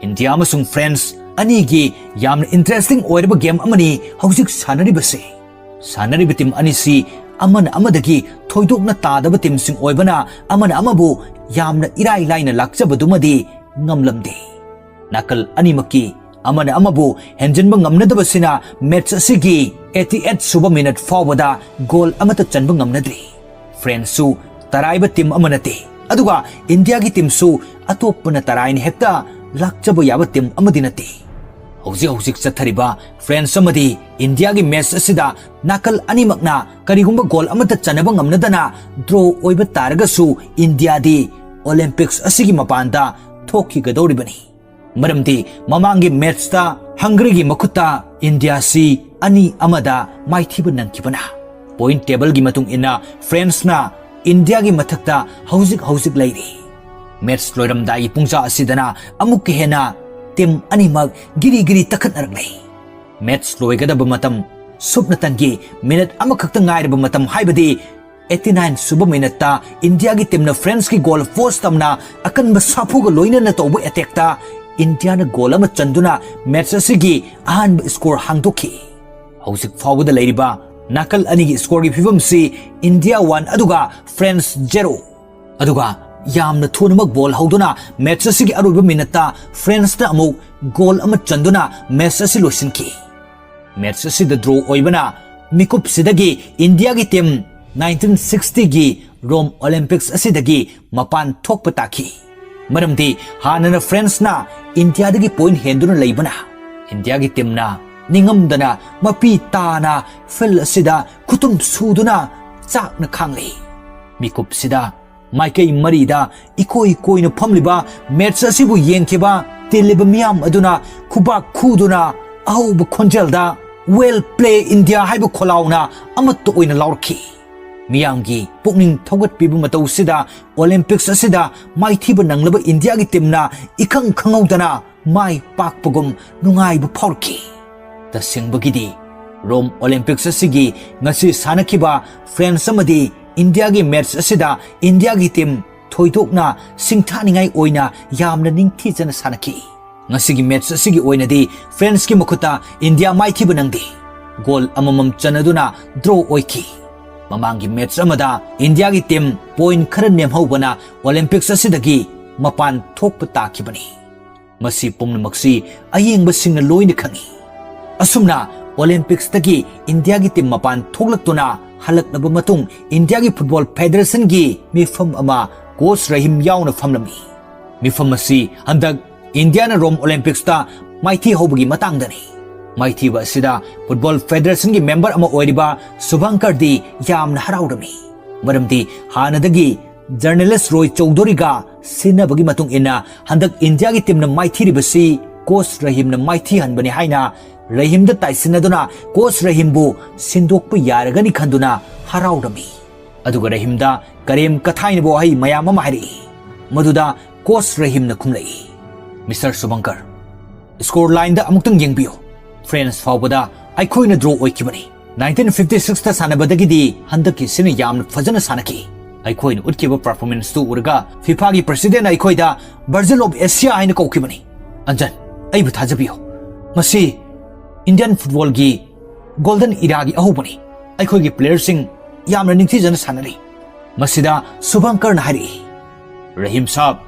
ꯏꯟꯗꯤꯌꯥ ꯑꯃꯁꯨꯡ ꯐ꯭ꯔꯦꯟꯁ ꯑꯅꯤꯒꯤ ꯌꯥꯝꯅ ꯏꯟꯇꯔꯦꯁꯇꯤꯡ ꯑꯣꯏꯔꯕ ꯒꯦꯝ ꯑꯃꯅꯤ ꯍꯧꯖꯤꯛ ꯁꯥꯟꯅꯔꯤꯕꯁꯤ꯫ ꯁꯥꯟꯅꯔꯤꯕ ꯇꯤꯝ ꯑꯅꯤꯁꯤ ꯑꯃꯅ ꯑꯃꯗꯒꯤ ꯊꯣꯏꯗꯣꯛꯅ ꯇꯥꯗꯕ ꯇꯤꯝꯁꯤꯡ ꯑꯣꯏꯕꯅ ꯑꯃꯅ ꯑꯃꯕꯨ ꯌꯥꯝꯅ ꯏꯔꯥꯏ ꯂꯥꯏꯅ ꯂꯥꯛꯆꯕꯗꯨꯃꯗꯤ ꯉꯝꯂꯝꯗꯦ꯫ ꯅꯥꯀꯜ ꯑꯅꯤꯃꯛꯀꯤ ꯑꯃꯅ ꯑꯃꯕꯨ ꯍꯦꯟꯖꯤꯟꯕ ꯉꯝꯅꯗꯕꯁꯤꯅ ꯃꯦꯆ ꯑꯁꯤꯒꯤ ꯑꯩꯠꯇꯤ ꯑꯩꯠ ꯁꯨꯕ ꯃꯤꯅꯠ ꯐꯥꯎꯕꯗ ꯒꯣꯜ ꯑꯃꯠꯇ ꯆꯟꯕ ꯉꯝꯅꯗ꯭ꯔꯤ꯫ ꯐ꯭ꯔꯦꯟꯁꯁꯨ ꯇꯔꯥꯏꯕ ꯇꯤꯝ ꯑꯃ ꯅꯠꯇꯦ, ꯑꯗꯨꯒ ꯏꯟꯗꯤꯌꯥꯒꯤ ꯇꯤꯝꯁꯨ ꯑꯇꯣꯞꯄꯅ ꯇꯔꯥꯏꯅ ꯍꯦꯛꯇ ꯂꯥꯛꯆꯕ ꯌꯥꯕ ꯇꯤꯝ ꯑꯃꯗꯤ ꯅꯠꯇꯦ꯫ ꯍꯧꯖꯤꯛ ꯍꯧꯖꯤꯛ ꯆꯠꯊꯔꯤꯕ ꯐ꯭ꯔꯦꯟꯁ ꯑꯃꯗꯤ ꯏꯟꯗꯤꯌꯥꯒꯤ ꯃꯦꯠꯆ ꯑꯁꯤꯗ ꯅꯥꯀꯜ ꯑꯅꯤꯃꯛꯅ ꯀꯔꯤꯒꯨꯝꯕ ꯒꯣꯜ ꯑꯃꯠꯇ ꯆꯟꯅꯕ ꯉꯝꯅꯗꯅ ꯗ꯭ꯔꯣ ꯑꯣꯏꯕ ꯇꯥꯔꯒꯁꯨ ꯏꯟꯗꯤꯌꯥꯗꯤ ꯑꯣꯂꯦꯝꯄꯤꯛꯁ ꯑꯁꯤꯒꯤ ꯃꯄꯥꯟꯗ ꯊꯣꯛꯈꯤꯒꯗꯧꯔꯤꯕꯅꯤ꯫ ꯃꯔꯝꯗꯤ ꯃꯃꯥꯡꯒꯤ ꯃꯦꯠꯆꯇ ꯍꯪꯒꯔꯤꯒꯤ ꯃꯈꯨꯠꯇ ꯏꯟꯗꯤꯌꯥꯁꯤ ꯑꯅꯤ ꯑꯃꯗ ꯃꯥꯏꯊꯤꯕ ꯅꯪꯈꯤꯕꯅ ꯄꯣꯏꯟꯠ ꯇꯦꯕꯜꯒꯤ ꯃꯇꯨꯡ ꯏꯟꯅ ꯐ꯭ꯔꯦꯟꯁꯅ ꯏꯟꯗꯤꯌꯥꯒꯤ ꯃꯊꯛꯇ ꯍꯧꯖꯤꯛ ꯍꯧꯖꯤꯛ ꯂꯩꯔꯤ꯫ ꯃꯦꯠꯆ ꯂꯣꯏꯔꯝꯗꯥꯏꯒꯤ ꯄꯨꯡꯖꯥ ꯑꯁꯤꯗꯅ ꯑꯃꯨꯛꯀ ꯍꯦꯟꯅ ꯇꯤꯝ ꯑꯅꯤꯃꯛ ꯒꯤꯔꯤ ꯒꯤꯔꯤ ꯇꯛꯈꯠꯅꯔꯛꯂꯦ꯫ ꯃꯦꯠꯆ ꯂꯣꯏꯒꯗꯕ ꯃꯇꯝ ꯁꯨꯞꯅꯇꯪꯒꯤ ꯃꯤꯅꯠ ꯑꯃꯈꯛꯇ ꯉꯥꯏꯔꯕ ꯃꯇꯝ, ꯍꯥꯏꯕꯗꯤ ꯑꯩꯠꯇꯤ ꯅꯥꯏꯟ ꯁꯨꯕ ꯃꯤꯅꯠꯇ ꯏꯟꯗꯤꯌꯥꯒꯤ ꯇꯤꯝꯅ ꯐ꯭ꯔꯦꯟꯁꯀꯤ ꯒꯣꯜ ꯄꯣꯁ ꯇꯝꯅ ꯑꯀꯟꯕ ꯁꯥꯐꯨꯒ ꯂꯣꯏꯅꯅ ꯇꯧꯕ ꯑꯦꯇꯦꯛꯇ ꯏꯟꯗꯤꯌꯥꯅ ꯒꯣꯜ ꯑꯃ ꯆꯟꯗꯨꯅ ꯃꯦꯠꯆ ꯑꯁꯤꯒꯤ ꯑꯍꯥꯟꯕ ꯁ꯭ꯀꯣꯔ ꯍꯥꯡꯗꯣꯛꯈꯤ꯫ ꯍꯧꯖꯤꯛ ꯐꯥꯎꯕꯗ ꯂꯩꯔꯤꯕ ꯅꯥꯀꯜ ꯑꯅꯤꯒꯤ ꯁ꯭ꯀꯣꯔꯒꯤ ꯐꯤꯕꯝꯁꯤ ꯏꯟꯗꯤꯌꯥ ꯋꯥꯟ ꯑꯗꯨꯒ ꯐ꯭ꯔꯦꯟꯁ ꯖꯦꯔꯣ꯫ ꯑꯗꯨꯒ ꯌꯥꯝꯅ ꯊꯨꯅꯃꯛ ꯕꯣꯜ ꯍꯧꯗꯨꯅ ꯃꯦꯠꯆ ꯑꯁꯤꯒꯤ ꯑꯔꯣꯏꯕ ꯃꯤꯅꯠꯇ ꯐ꯭ꯔꯦꯟꯁꯅ ꯑꯃꯨꯛ ꯒꯣꯜ ꯑꯃ ꯆꯟꯗꯨꯅ ꯃꯦꯠꯆ ꯑꯁꯤ ꯂꯣꯏꯁꯤꯟꯈꯤ꯫ ꯃꯦꯠꯆ ꯑꯁꯤꯗ ꯗ꯭ꯔꯣ ꯑꯣꯏꯕꯅ ꯃꯤꯀꯨꯞꯁꯤꯗꯒꯤ ꯏꯟꯗꯤꯌꯥꯒꯤ ꯇꯤꯝ ꯅꯥꯏꯟꯇꯤꯟ ꯁꯤꯛꯁꯇꯤꯒꯤ ꯔꯣꯝ ꯑꯣꯂꯦꯝꯄꯤꯛꯁ ꯑꯁꯤꯗꯒꯤ ꯃꯄꯥꯟ ꯊꯣꯛꯄ ꯇꯥꯈꯤ꯫ ꯃꯔꯝꯗꯤ ꯍꯥꯟꯅꯅ ꯐ꯭ꯔꯦꯟꯁꯅ ꯏꯟꯗꯤꯌꯥꯗꯒꯤ ꯄꯣꯏꯟꯠ ꯍꯦꯟꯗꯨꯅ ꯂꯩꯕꯅ ꯏꯟꯗꯤꯌꯥꯒꯤ ꯇꯤꯝꯅ ꯅꯤꯡꯉꯝꯗꯅ ꯃꯄꯤ ꯇꯥꯅ ꯐꯤꯜꯗ ꯑꯁꯤꯗ ꯈꯨꯇꯨꯝ ꯁꯨꯗꯨꯅ ꯆꯥꯛꯅ ꯈꯥꯡꯂꯤ꯫ ꯃꯤꯀꯨꯞꯁꯤꯗ ꯃꯥꯏꯀꯩ ꯃꯔꯤꯗ ꯏꯀꯣꯏ ꯀꯣꯏꯅ ꯐꯝꯂꯤꯕ ꯃꯦꯠꯆ ꯑꯁꯤꯕꯨ ꯌꯦꯡꯈꯤꯕ ꯇꯤꯜꯂꯤꯕ ꯃꯤꯌꯥꯝ ꯑꯗꯨꯅ ꯈꯨꯕꯥꯛ ꯈꯨꯗꯨꯅ ꯑꯍꯧꯕ ꯈꯣꯟꯖꯦꯜꯗ "Well play India" ꯍꯥꯏꯕ ꯈꯣꯜꯂꯥꯎꯅ ꯑꯃꯠꯇ ꯑꯣꯏꯅ ꯂꯥꯎꯔꯛꯈꯤ꯫ ꯃꯤꯌꯥꯝꯒꯤ ꯄꯨꯛꯅꯤꯡ ꯊꯧꯒꯠꯄꯤꯕ ꯃꯇꯧꯁꯤꯗ ꯑꯣꯂꯦꯝꯄꯤꯛꯁ ꯑꯁꯤꯗ ꯃꯥꯏꯊꯤꯕ ꯅꯪꯂꯕ ꯏꯟꯗꯤꯌꯥꯒꯤ ꯇꯤꯝꯅ ꯏꯈꯪ ꯈꯪꯍꯧꯗꯅ ꯃꯥꯏ ꯄꯥꯛꯄꯒꯨꯝ ꯅꯨꯡꯉꯥꯏꯕ ꯐꯥꯎꯔꯛꯈꯤ꯫ ꯇꯁꯦꯡꯕꯒꯤꯗꯤ ꯔꯣꯝ ꯑꯣꯂꯦꯝꯄꯤꯛꯁ ꯑꯁꯤꯒꯤ ꯉꯁꯤ ꯁꯥꯟꯅꯈꯤꯕ ꯐ꯭ꯔꯦꯟꯁ ꯑꯃꯗꯤ ꯏꯟꯗꯤꯌꯥꯒꯤ ꯃꯦꯠꯆ ꯑꯁꯤꯗ ꯏꯟꯗꯤꯌꯥꯒꯤ ꯇꯤꯝ ꯊꯣꯏꯗꯣꯛꯅ ꯁꯤꯡꯊꯥꯅꯤꯡꯉꯥꯏ ꯑꯣꯏꯅ ꯌꯥꯝꯅ ꯅꯤꯡꯊꯤꯖꯅ ꯁꯥꯟꯅꯈꯤ꯫ ꯉꯁꯤꯒꯤ ꯃꯦꯠꯆ ꯑꯁꯤꯒꯤ ꯑꯣꯏꯅꯗꯤ ꯐ꯭ꯔꯦꯟꯁꯀꯤ ꯃꯈꯨꯠꯇ ꯏꯟꯗꯤꯌꯥ ꯃꯥꯏꯊꯤꯕ ꯅꯪꯗꯦ꯫ ꯒꯣꯜ ꯑꯃꯃꯝ ꯆꯟꯅꯗꯨꯅ ꯗ꯭ꯔꯣ ꯑꯣꯏꯈꯤ꯫ ꯃꯃꯥꯡꯒꯤ ꯃꯦꯠꯆ ꯑꯃꯗ ꯏꯟꯗꯤꯌꯥꯒꯤ ꯇꯤꯝ ꯄꯣꯏꯟꯠ ꯈꯔ ꯅꯦꯝꯍꯧꯕꯅ ꯑꯣꯂꯦꯝꯄꯤꯛꯁ ꯑꯁꯤꯗꯒꯤ ꯃꯄꯥꯟ ꯊꯣꯛꯄ ꯇꯥꯈꯤꯕꯅꯤ꯫ ꯃꯁꯤ ꯄꯨꯝꯅꯃꯛꯁꯤ ꯑꯌꯦꯡꯕꯁꯤꯡꯅ ꯂꯣꯏꯅ ꯈꯪꯏ꯫ ꯑꯁꯨꯝꯅ ꯑꯣꯂꯦꯝꯄꯤꯛꯁꯇꯒꯤ ꯏꯟꯗꯤꯌꯥꯒꯤ ꯇꯤꯝ ꯃꯄꯥꯟ ꯊꯣꯛꯂꯛꯇꯨꯅ ꯍꯜꯂꯛꯂꯕ ꯃꯇꯨꯡ ꯏꯟꯗꯤꯌꯥꯒꯤ ꯐꯨꯠꯕꯣꯜ ꯐꯦꯗꯔꯦꯁꯟꯒꯤ ꯃꯤꯐꯝ ꯑꯃ ꯀꯣꯆ ꯔꯍꯤꯝ ꯌꯥꯎꯅ ꯐꯝꯂꯝꯃꯤ꯫ ꯃꯤꯐꯝ ꯑꯁꯤ ꯍꯟꯗꯛ ꯏꯟꯗꯤꯌꯥꯅ ꯔꯣꯝ ꯑꯣꯂꯦꯝꯄꯤꯛꯁꯇ ꯃꯥꯏꯊꯤ ꯍꯧꯕꯒꯤ ꯃꯇꯥꯡꯗꯅꯤ꯫ ꯃꯥꯏꯊꯤꯕ ꯑꯁꯤꯗ ꯐꯨꯠꯕꯣꯜ ꯐꯦꯗꯔꯦꯁꯟꯒꯤ ꯃꯦꯝꯕꯔ ꯑꯃ ꯑꯣꯏꯔꯤꯕ ꯁꯨꯚꯪꯀꯔꯗꯤ ꯌꯥꯝꯅ ꯍꯔꯥꯎꯔꯝꯃꯤ꯫ ꯃꯔꯝꯗꯤ ꯍꯥꯟꯅꯗꯒꯤ ꯖꯔꯅꯦꯂꯤꯁ ꯔꯣꯏ ꯆꯧꯙꯨꯔꯤꯒ ꯁꯤꯟꯅꯕꯒꯤ ꯃꯇꯨꯡ ꯏꯟꯅ ꯍꯟꯗꯛ ꯏꯟꯗꯤꯌꯥꯒꯤ ꯇꯤꯝꯅ ꯃꯥꯏꯊꯤꯔꯤꯕꯁꯤ ꯀꯣꯆ ꯔꯍꯤꯝꯅ ꯃꯥꯏꯊꯤꯍꯟꯕꯅꯤ ꯍꯥꯏꯅ ꯔꯍꯤꯝꯗ ꯇꯥꯏꯁꯤꯟꯅꯗꯨꯅ ꯀꯣꯆ ꯔꯍꯤꯝꯕꯨ ꯁꯤꯟꯗꯣꯛꯄ ꯌꯥꯔꯒꯅꯤ ꯈꯟꯗꯨꯅ ꯍꯔꯥꯎꯔꯝꯃꯤ꯫ ꯑꯗꯨꯒ ꯔꯍꯤꯝꯗ ꯀꯔꯦꯝ ꯀꯊꯥꯏꯅꯕ ꯋꯥꯍꯩ ꯃꯌꯥꯝ ꯑꯃ ꯍꯥꯏꯔꯛꯏ꯫ ꯃꯗꯨꯗ ꯀꯣꯆ ꯔꯍꯤꯝꯅ ꯈꯨꯝꯂꯛꯏ, "ꯃꯤꯁꯇꯔ ꯁꯨꯚꯪꯀꯔ, ꯁ꯭ꯀꯣꯔ ꯂꯥꯏꯟꯗ ꯑꯃꯨꯛꯇꯪ ꯌꯦꯡꯕꯤꯌꯨ꯫ ꯐ꯭ꯔꯦꯟꯁ ꯐꯥꯎꯕꯗ ꯑꯩꯈꯣꯏꯅ ꯗ꯭ꯔꯣ ꯑꯣꯏꯈꯤꯕꯅꯤ꯫ ꯅꯥꯏꯟꯇꯤꯟ ꯐꯤꯐꯇꯤ ꯁꯤꯛꯁꯇ ꯁꯥꯟꯅꯕꯗꯒꯤꯗꯤ ꯍꯟꯗꯛꯀꯤꯁꯤꯅ ꯌꯥꯝꯅ ꯐꯖꯅ ꯁꯥꯟꯅꯈꯤ꯫ ꯑꯩꯈꯣꯏꯅ ꯎꯠꯈꯤꯕ ꯄꯔꯐꯣꯔꯃꯦꯟꯁꯇꯨ ꯎꯔꯒ ꯐꯤꯐꯥꯒꯤ ꯄ꯭ꯔꯁꯤꯗꯦꯟꯅ ꯑꯩꯈꯣꯏꯗ ꯕꯔꯖꯤꯜ ꯑꯣꯐ ꯑꯦꯁꯤꯌꯥ ꯍꯥꯏꯅ ꯀꯧꯈꯤꯕꯅꯤ꯫ ꯑꯟꯖꯟ, ꯑꯩꯕꯨ ꯊꯥꯖꯕꯤꯌꯨ꯫ ꯃꯁꯤ ꯏꯟꯗꯤꯌꯟ ꯐꯨꯠꯕꯣꯜꯒꯤ ꯒꯣꯜꯗꯟ ꯏꯔꯥꯒꯤ ꯑꯍꯧꯕꯅꯤ꯫ ꯑꯩꯈꯣꯏꯒꯤ ꯄ꯭ꯂꯦꯌꯔꯁꯤꯡ ꯌꯥꯝꯅ ꯅꯤꯡꯊꯤꯖꯅ ꯁꯥꯟꯅꯔꯤ꯫" ꯃꯁꯤꯗ ꯁꯨꯚꯪꯀꯔꯅ ꯍꯥꯏꯔꯛꯏ, "ꯔꯍꯤꯝ ꯁꯥꯍꯕ,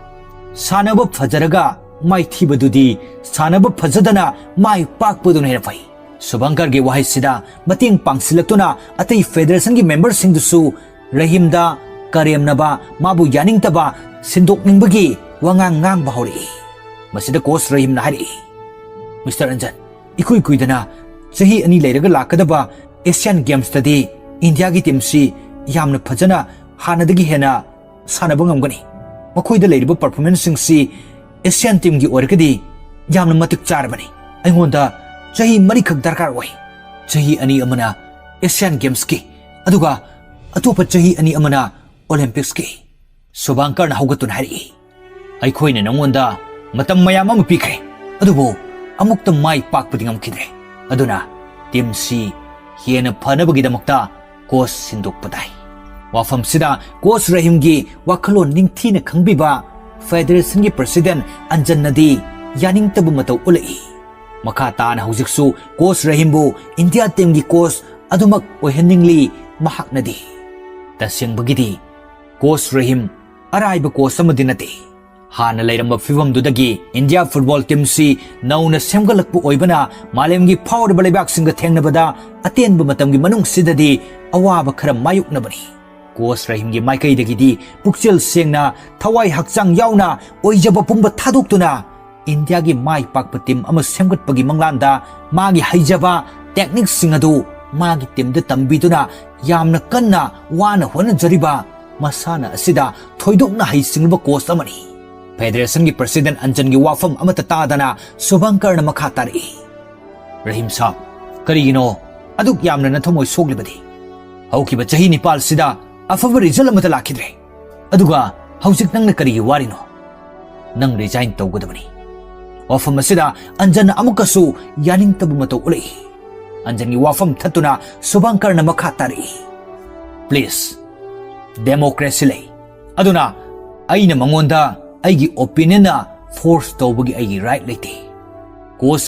ꯁꯥꯟꯅꯕ ꯐꯖꯔꯒ ꯃꯥꯏꯊꯤꯕꯗꯨꯗꯤ ꯁꯥꯟꯅꯕ ꯐꯖꯗꯅ ꯃꯥꯏ ꯄꯥꯛꯄꯗꯨꯅ ꯍꯦꯟꯅ ꯐꯩ꯫" ꯁꯨꯚꯪꯀꯔꯒꯤ ꯋꯥꯍꯩꯁꯤꯗ ꯃꯇꯦꯡ ꯄꯥꯡꯁꯤꯜꯂꯛꯇꯨꯅ ꯑꯇꯩ ꯐꯦꯗꯔꯦꯁꯟꯒꯤ ꯃꯦꯝꯕꯔꯁꯤꯡꯗꯨꯁꯨ ꯔꯍꯤꯝꯗ ꯀꯔꯦꯝꯅꯕ, ꯃꯥꯕꯨ ꯌꯥꯅꯤꯡꯗꯕ, ꯁꯤꯟꯗꯣꯛꯅꯤꯡꯕꯒꯤ ꯋꯥꯉꯥꯡ ꯉꯥꯡꯕ ꯍꯧꯔꯛꯏ꯫ ꯃꯁꯤꯗ ꯀꯣꯆ ꯔꯍꯤꯝꯅ ꯍꯥꯏꯔꯛꯏ, "ꯃꯤꯁꯇꯔ ꯑꯟꯖꯟ, ꯏꯀꯨꯏ ꯀꯨꯏꯗꯅ ꯆꯍꯤ ꯑꯅꯤ ꯂꯩꯔꯒ ꯂꯥꯛꯀꯗꯕ ꯑꯦꯁꯤꯌꯥꯟ ꯒꯦꯝꯁꯇꯗꯤ ꯏꯟꯗꯤꯌꯥꯒꯤ ꯇꯤꯝꯁꯤ ꯌꯥꯝꯅ ꯐꯖꯅ ꯍꯥꯟꯅꯗꯒꯤ ꯍꯦꯟꯅ ꯁꯥꯟꯅꯕ ꯉꯝꯒꯅꯤ꯫ ꯃꯈꯣꯏꯗ ꯂꯩꯔꯤꯕ ꯄꯔꯐꯣꯔꯃꯦꯟꯁꯁꯤꯡꯁꯤ ꯑꯦꯁꯤꯌꯥꯟ ꯇꯤꯝꯒꯤ ꯑꯣꯏꯔꯒꯗꯤ ꯌꯥꯝꯅ ꯃꯇꯤꯛ ꯆꯥꯔꯕꯅꯤ꯫ ꯑꯩꯉꯣꯟꯗ ꯆꯍꯤ ꯃꯔꯤꯈꯛ ꯗꯔꯀꯥꯔ ꯑꯣꯏ꯫ ꯆꯍꯤ ꯑꯅꯤ ꯑꯃꯅ ꯑꯦꯁꯤꯌꯥꯟ ꯒꯦꯝꯁꯀꯤ, ꯑꯗꯨꯒ ꯑꯇꯣꯞꯄ ꯆꯍꯤ ꯑꯅꯤ ꯑꯃꯅ ꯑꯣꯂꯦꯝꯄꯤꯛꯁꯀꯤ꯫" ꯁꯨꯚꯥꯡꯀꯔꯅ ꯍꯧꯒꯠꯇꯨꯅ ꯍꯥꯏꯔꯛꯏ, "ꯑꯩꯈꯣꯏꯅ ꯅꯉꯣꯟꯗ ꯃꯇꯝ ꯃꯌꯥꯝ ꯑꯃ ꯄꯤꯈ꯭ꯔꯦ, ꯑꯗꯨꯕꯨ ꯑꯃꯨꯛꯇ ꯃꯥꯏ ꯄꯥꯛꯄꯗꯤ ꯉꯝꯈꯤꯗ꯭ꯔꯦ꯫ ꯑꯗꯨꯅ ꯇꯤꯝꯁꯤ ꯍꯦꯟꯅ ꯐꯅꯕꯒꯤꯗꯃꯛꯇ ꯀꯣꯆ ꯁꯤꯟꯗꯣꯛꯄ ꯇꯥꯏ꯫" ꯋꯥꯐꯝꯁꯤꯗ ꯀꯣꯆ ꯔꯍꯤꯝꯒꯤ ꯋꯥꯈꯜꯂꯣꯟ ꯅꯤꯡꯊꯤꯅ ꯈꯪꯕꯤꯕ ꯐꯦꯗꯔꯦꯁꯟꯒꯤ ꯄ꯭ꯔꯁꯤꯗꯦꯟ ꯑꯟꯖꯟꯅꯗꯤ ꯌꯥꯅꯤꯡꯗꯕ ꯃꯇꯧ ꯎꯠꯂꯛꯏ꯫ ꯃꯈꯥ ꯇꯥꯅ ꯍꯧꯖꯤꯛꯁꯨ ꯀꯣꯆ ꯔꯍꯤꯝꯕꯨ ꯏꯟꯗꯤꯌꯥ ꯇꯤꯝꯒꯤ ꯀꯣꯆ ꯑꯗꯨꯃꯛ ꯑꯣꯏꯍꯟꯅꯤꯡꯂꯤ ꯃꯍꯥꯛꯅꯗꯤ꯫ ꯇꯁꯦꯡꯕꯒꯤꯗꯤ ꯀꯣꯆ ꯔꯍꯤꯝ ꯑꯔꯥꯏꯕ ꯀꯣꯆ ꯑꯃꯗꯤ ꯅꯠꯇꯦ꯫ ꯍꯥꯟꯅ ꯂꯩꯔꯝꯕ ꯐꯤꯚꯝꯗꯨꯗꯒꯤ ꯏꯟꯗꯤꯌꯥ ꯐꯨꯠꯕꯣꯜ ꯇꯤꯝꯁꯤ ꯅꯧꯅ ꯁꯦꯝꯒꯠꯂꯛꯄ ꯑꯣꯏꯕꯅ ꯃꯥꯂꯦꯝꯒꯤ ꯐꯥꯎꯔꯕ ꯂꯩꯕꯥꯛꯁꯤꯡꯒ ꯊꯦꯡꯅꯕꯗ ꯑꯇꯦꯟꯕ ꯃꯇꯝꯒꯤ ꯃꯅꯨꯡꯁꯤꯗꯗꯤ ꯑꯋꯥꯕ ꯈꯔ ꯃꯥꯌꯣꯛꯅꯕꯅꯤ꯫ ꯀꯣꯆ ꯔꯍꯤꯝꯒꯤ ꯃꯥꯏꯀꯩꯗꯒꯤꯗꯤ ꯄꯨꯛꯆꯦꯜ ꯁꯦꯡꯅ, ꯊꯋꯥꯏ ꯍꯛꯆꯥꯡ ꯌꯥꯎꯅ, ꯑꯣꯏꯖꯕ ꯄꯨꯝꯕ ꯊꯥꯗꯣꯛꯇꯨꯅ ꯏꯟꯗꯤꯌꯥꯒꯤ ꯃꯥꯏ ꯄꯥꯛꯄ ꯇꯤꯝ ꯑꯃ ꯁꯦꯝꯒꯠꯄꯒꯤ ꯃꯪꯂꯥꯟꯗ ꯃꯥꯒꯤ ꯍꯩꯖꯕ ꯇꯦꯛꯅꯤꯛꯁꯤꯡ ꯑꯗꯨ ꯃꯥꯒꯤ ꯇꯤꯝꯗ ꯇꯝꯕꯤꯗꯨꯅ ꯌꯥꯝꯅ ꯀꯟꯅ ꯋꯥꯅ ꯍꯣꯠꯅꯖꯔꯤꯕ ꯃꯁꯥꯟꯅ ꯑꯁꯤꯗ ꯊꯣꯏꯗꯣꯛꯅ ꯍꯩꯁꯤꯡꯂꯕ ꯀꯣꯆ ꯑꯃꯅꯤ꯫ ꯐꯦꯗꯔꯦꯁꯟꯒꯤ ꯄ꯭ꯔꯁꯤꯗꯦꯟ ꯑꯟꯖꯟꯒꯤ ꯋꯥꯐꯝ ꯑꯃꯠꯇ ꯇꯥꯗꯅ ꯁꯨꯚꯪꯀꯔꯅ ꯃꯈꯥ ꯇꯥꯔꯛꯏ, "ꯔꯍꯤꯝ ꯁꯥꯕ, ꯀꯔꯤꯒꯤꯅꯣ ꯑꯗꯨꯛ ꯌꯥꯝꯅ ꯅꯊꯃꯣꯏ ꯁꯣꯛꯂꯤꯕꯗꯤ? ꯍꯧꯈꯤꯕ ꯆꯍꯤ ꯅꯤꯄꯥꯜꯁꯤꯗ ꯑꯐꯕ ꯔꯤꯖꯜ ꯑꯃꯠꯇ ꯂꯥꯛꯈꯤꯗ꯭ꯔꯦ꯫ ꯑꯗꯨꯒ ꯍꯧꯖꯤꯛ ꯅꯪꯅ ꯀꯔꯤꯒꯤ ꯋꯥꯔꯤꯅꯣ? ꯅꯪ ꯔꯤꯖꯥꯏꯟ ꯇꯧꯒꯗꯕꯅꯤ"꯫ ꯋꯥꯐꯝ ꯑꯁꯤꯗ ꯑꯟꯖꯟꯅ ꯑꯃꯨꯛꯀꯁꯨ ꯌꯥꯅꯤꯡꯗꯕ ꯃꯇꯧ ꯎꯠꯂꯛꯏ꯫ ꯑꯟꯖꯟꯒꯤ ꯋꯥꯐꯝ ꯊꯠꯇꯨꯅ ꯁꯨꯚꯪꯀꯔꯅ ꯃꯈꯥ ꯇꯥꯔꯛꯏ, "ꯄ꯭ꯂꯤꯖ, ꯗꯦꯃꯣꯀ꯭ꯔꯦꯁꯤ ꯂꯩ, ꯑꯗꯨꯅ ꯑꯩꯅ ꯃꯉꯣꯟꯗ ꯑꯩꯒꯤ ꯑꯣꯄꯤꯅꯤꯌꯟꯅ ꯐꯣꯔꯁ ꯇꯧꯕꯒꯤ ꯑꯩꯒꯤ ꯔꯥꯏꯠ ꯂꯩꯇꯦ꯫ ꯀꯣꯆ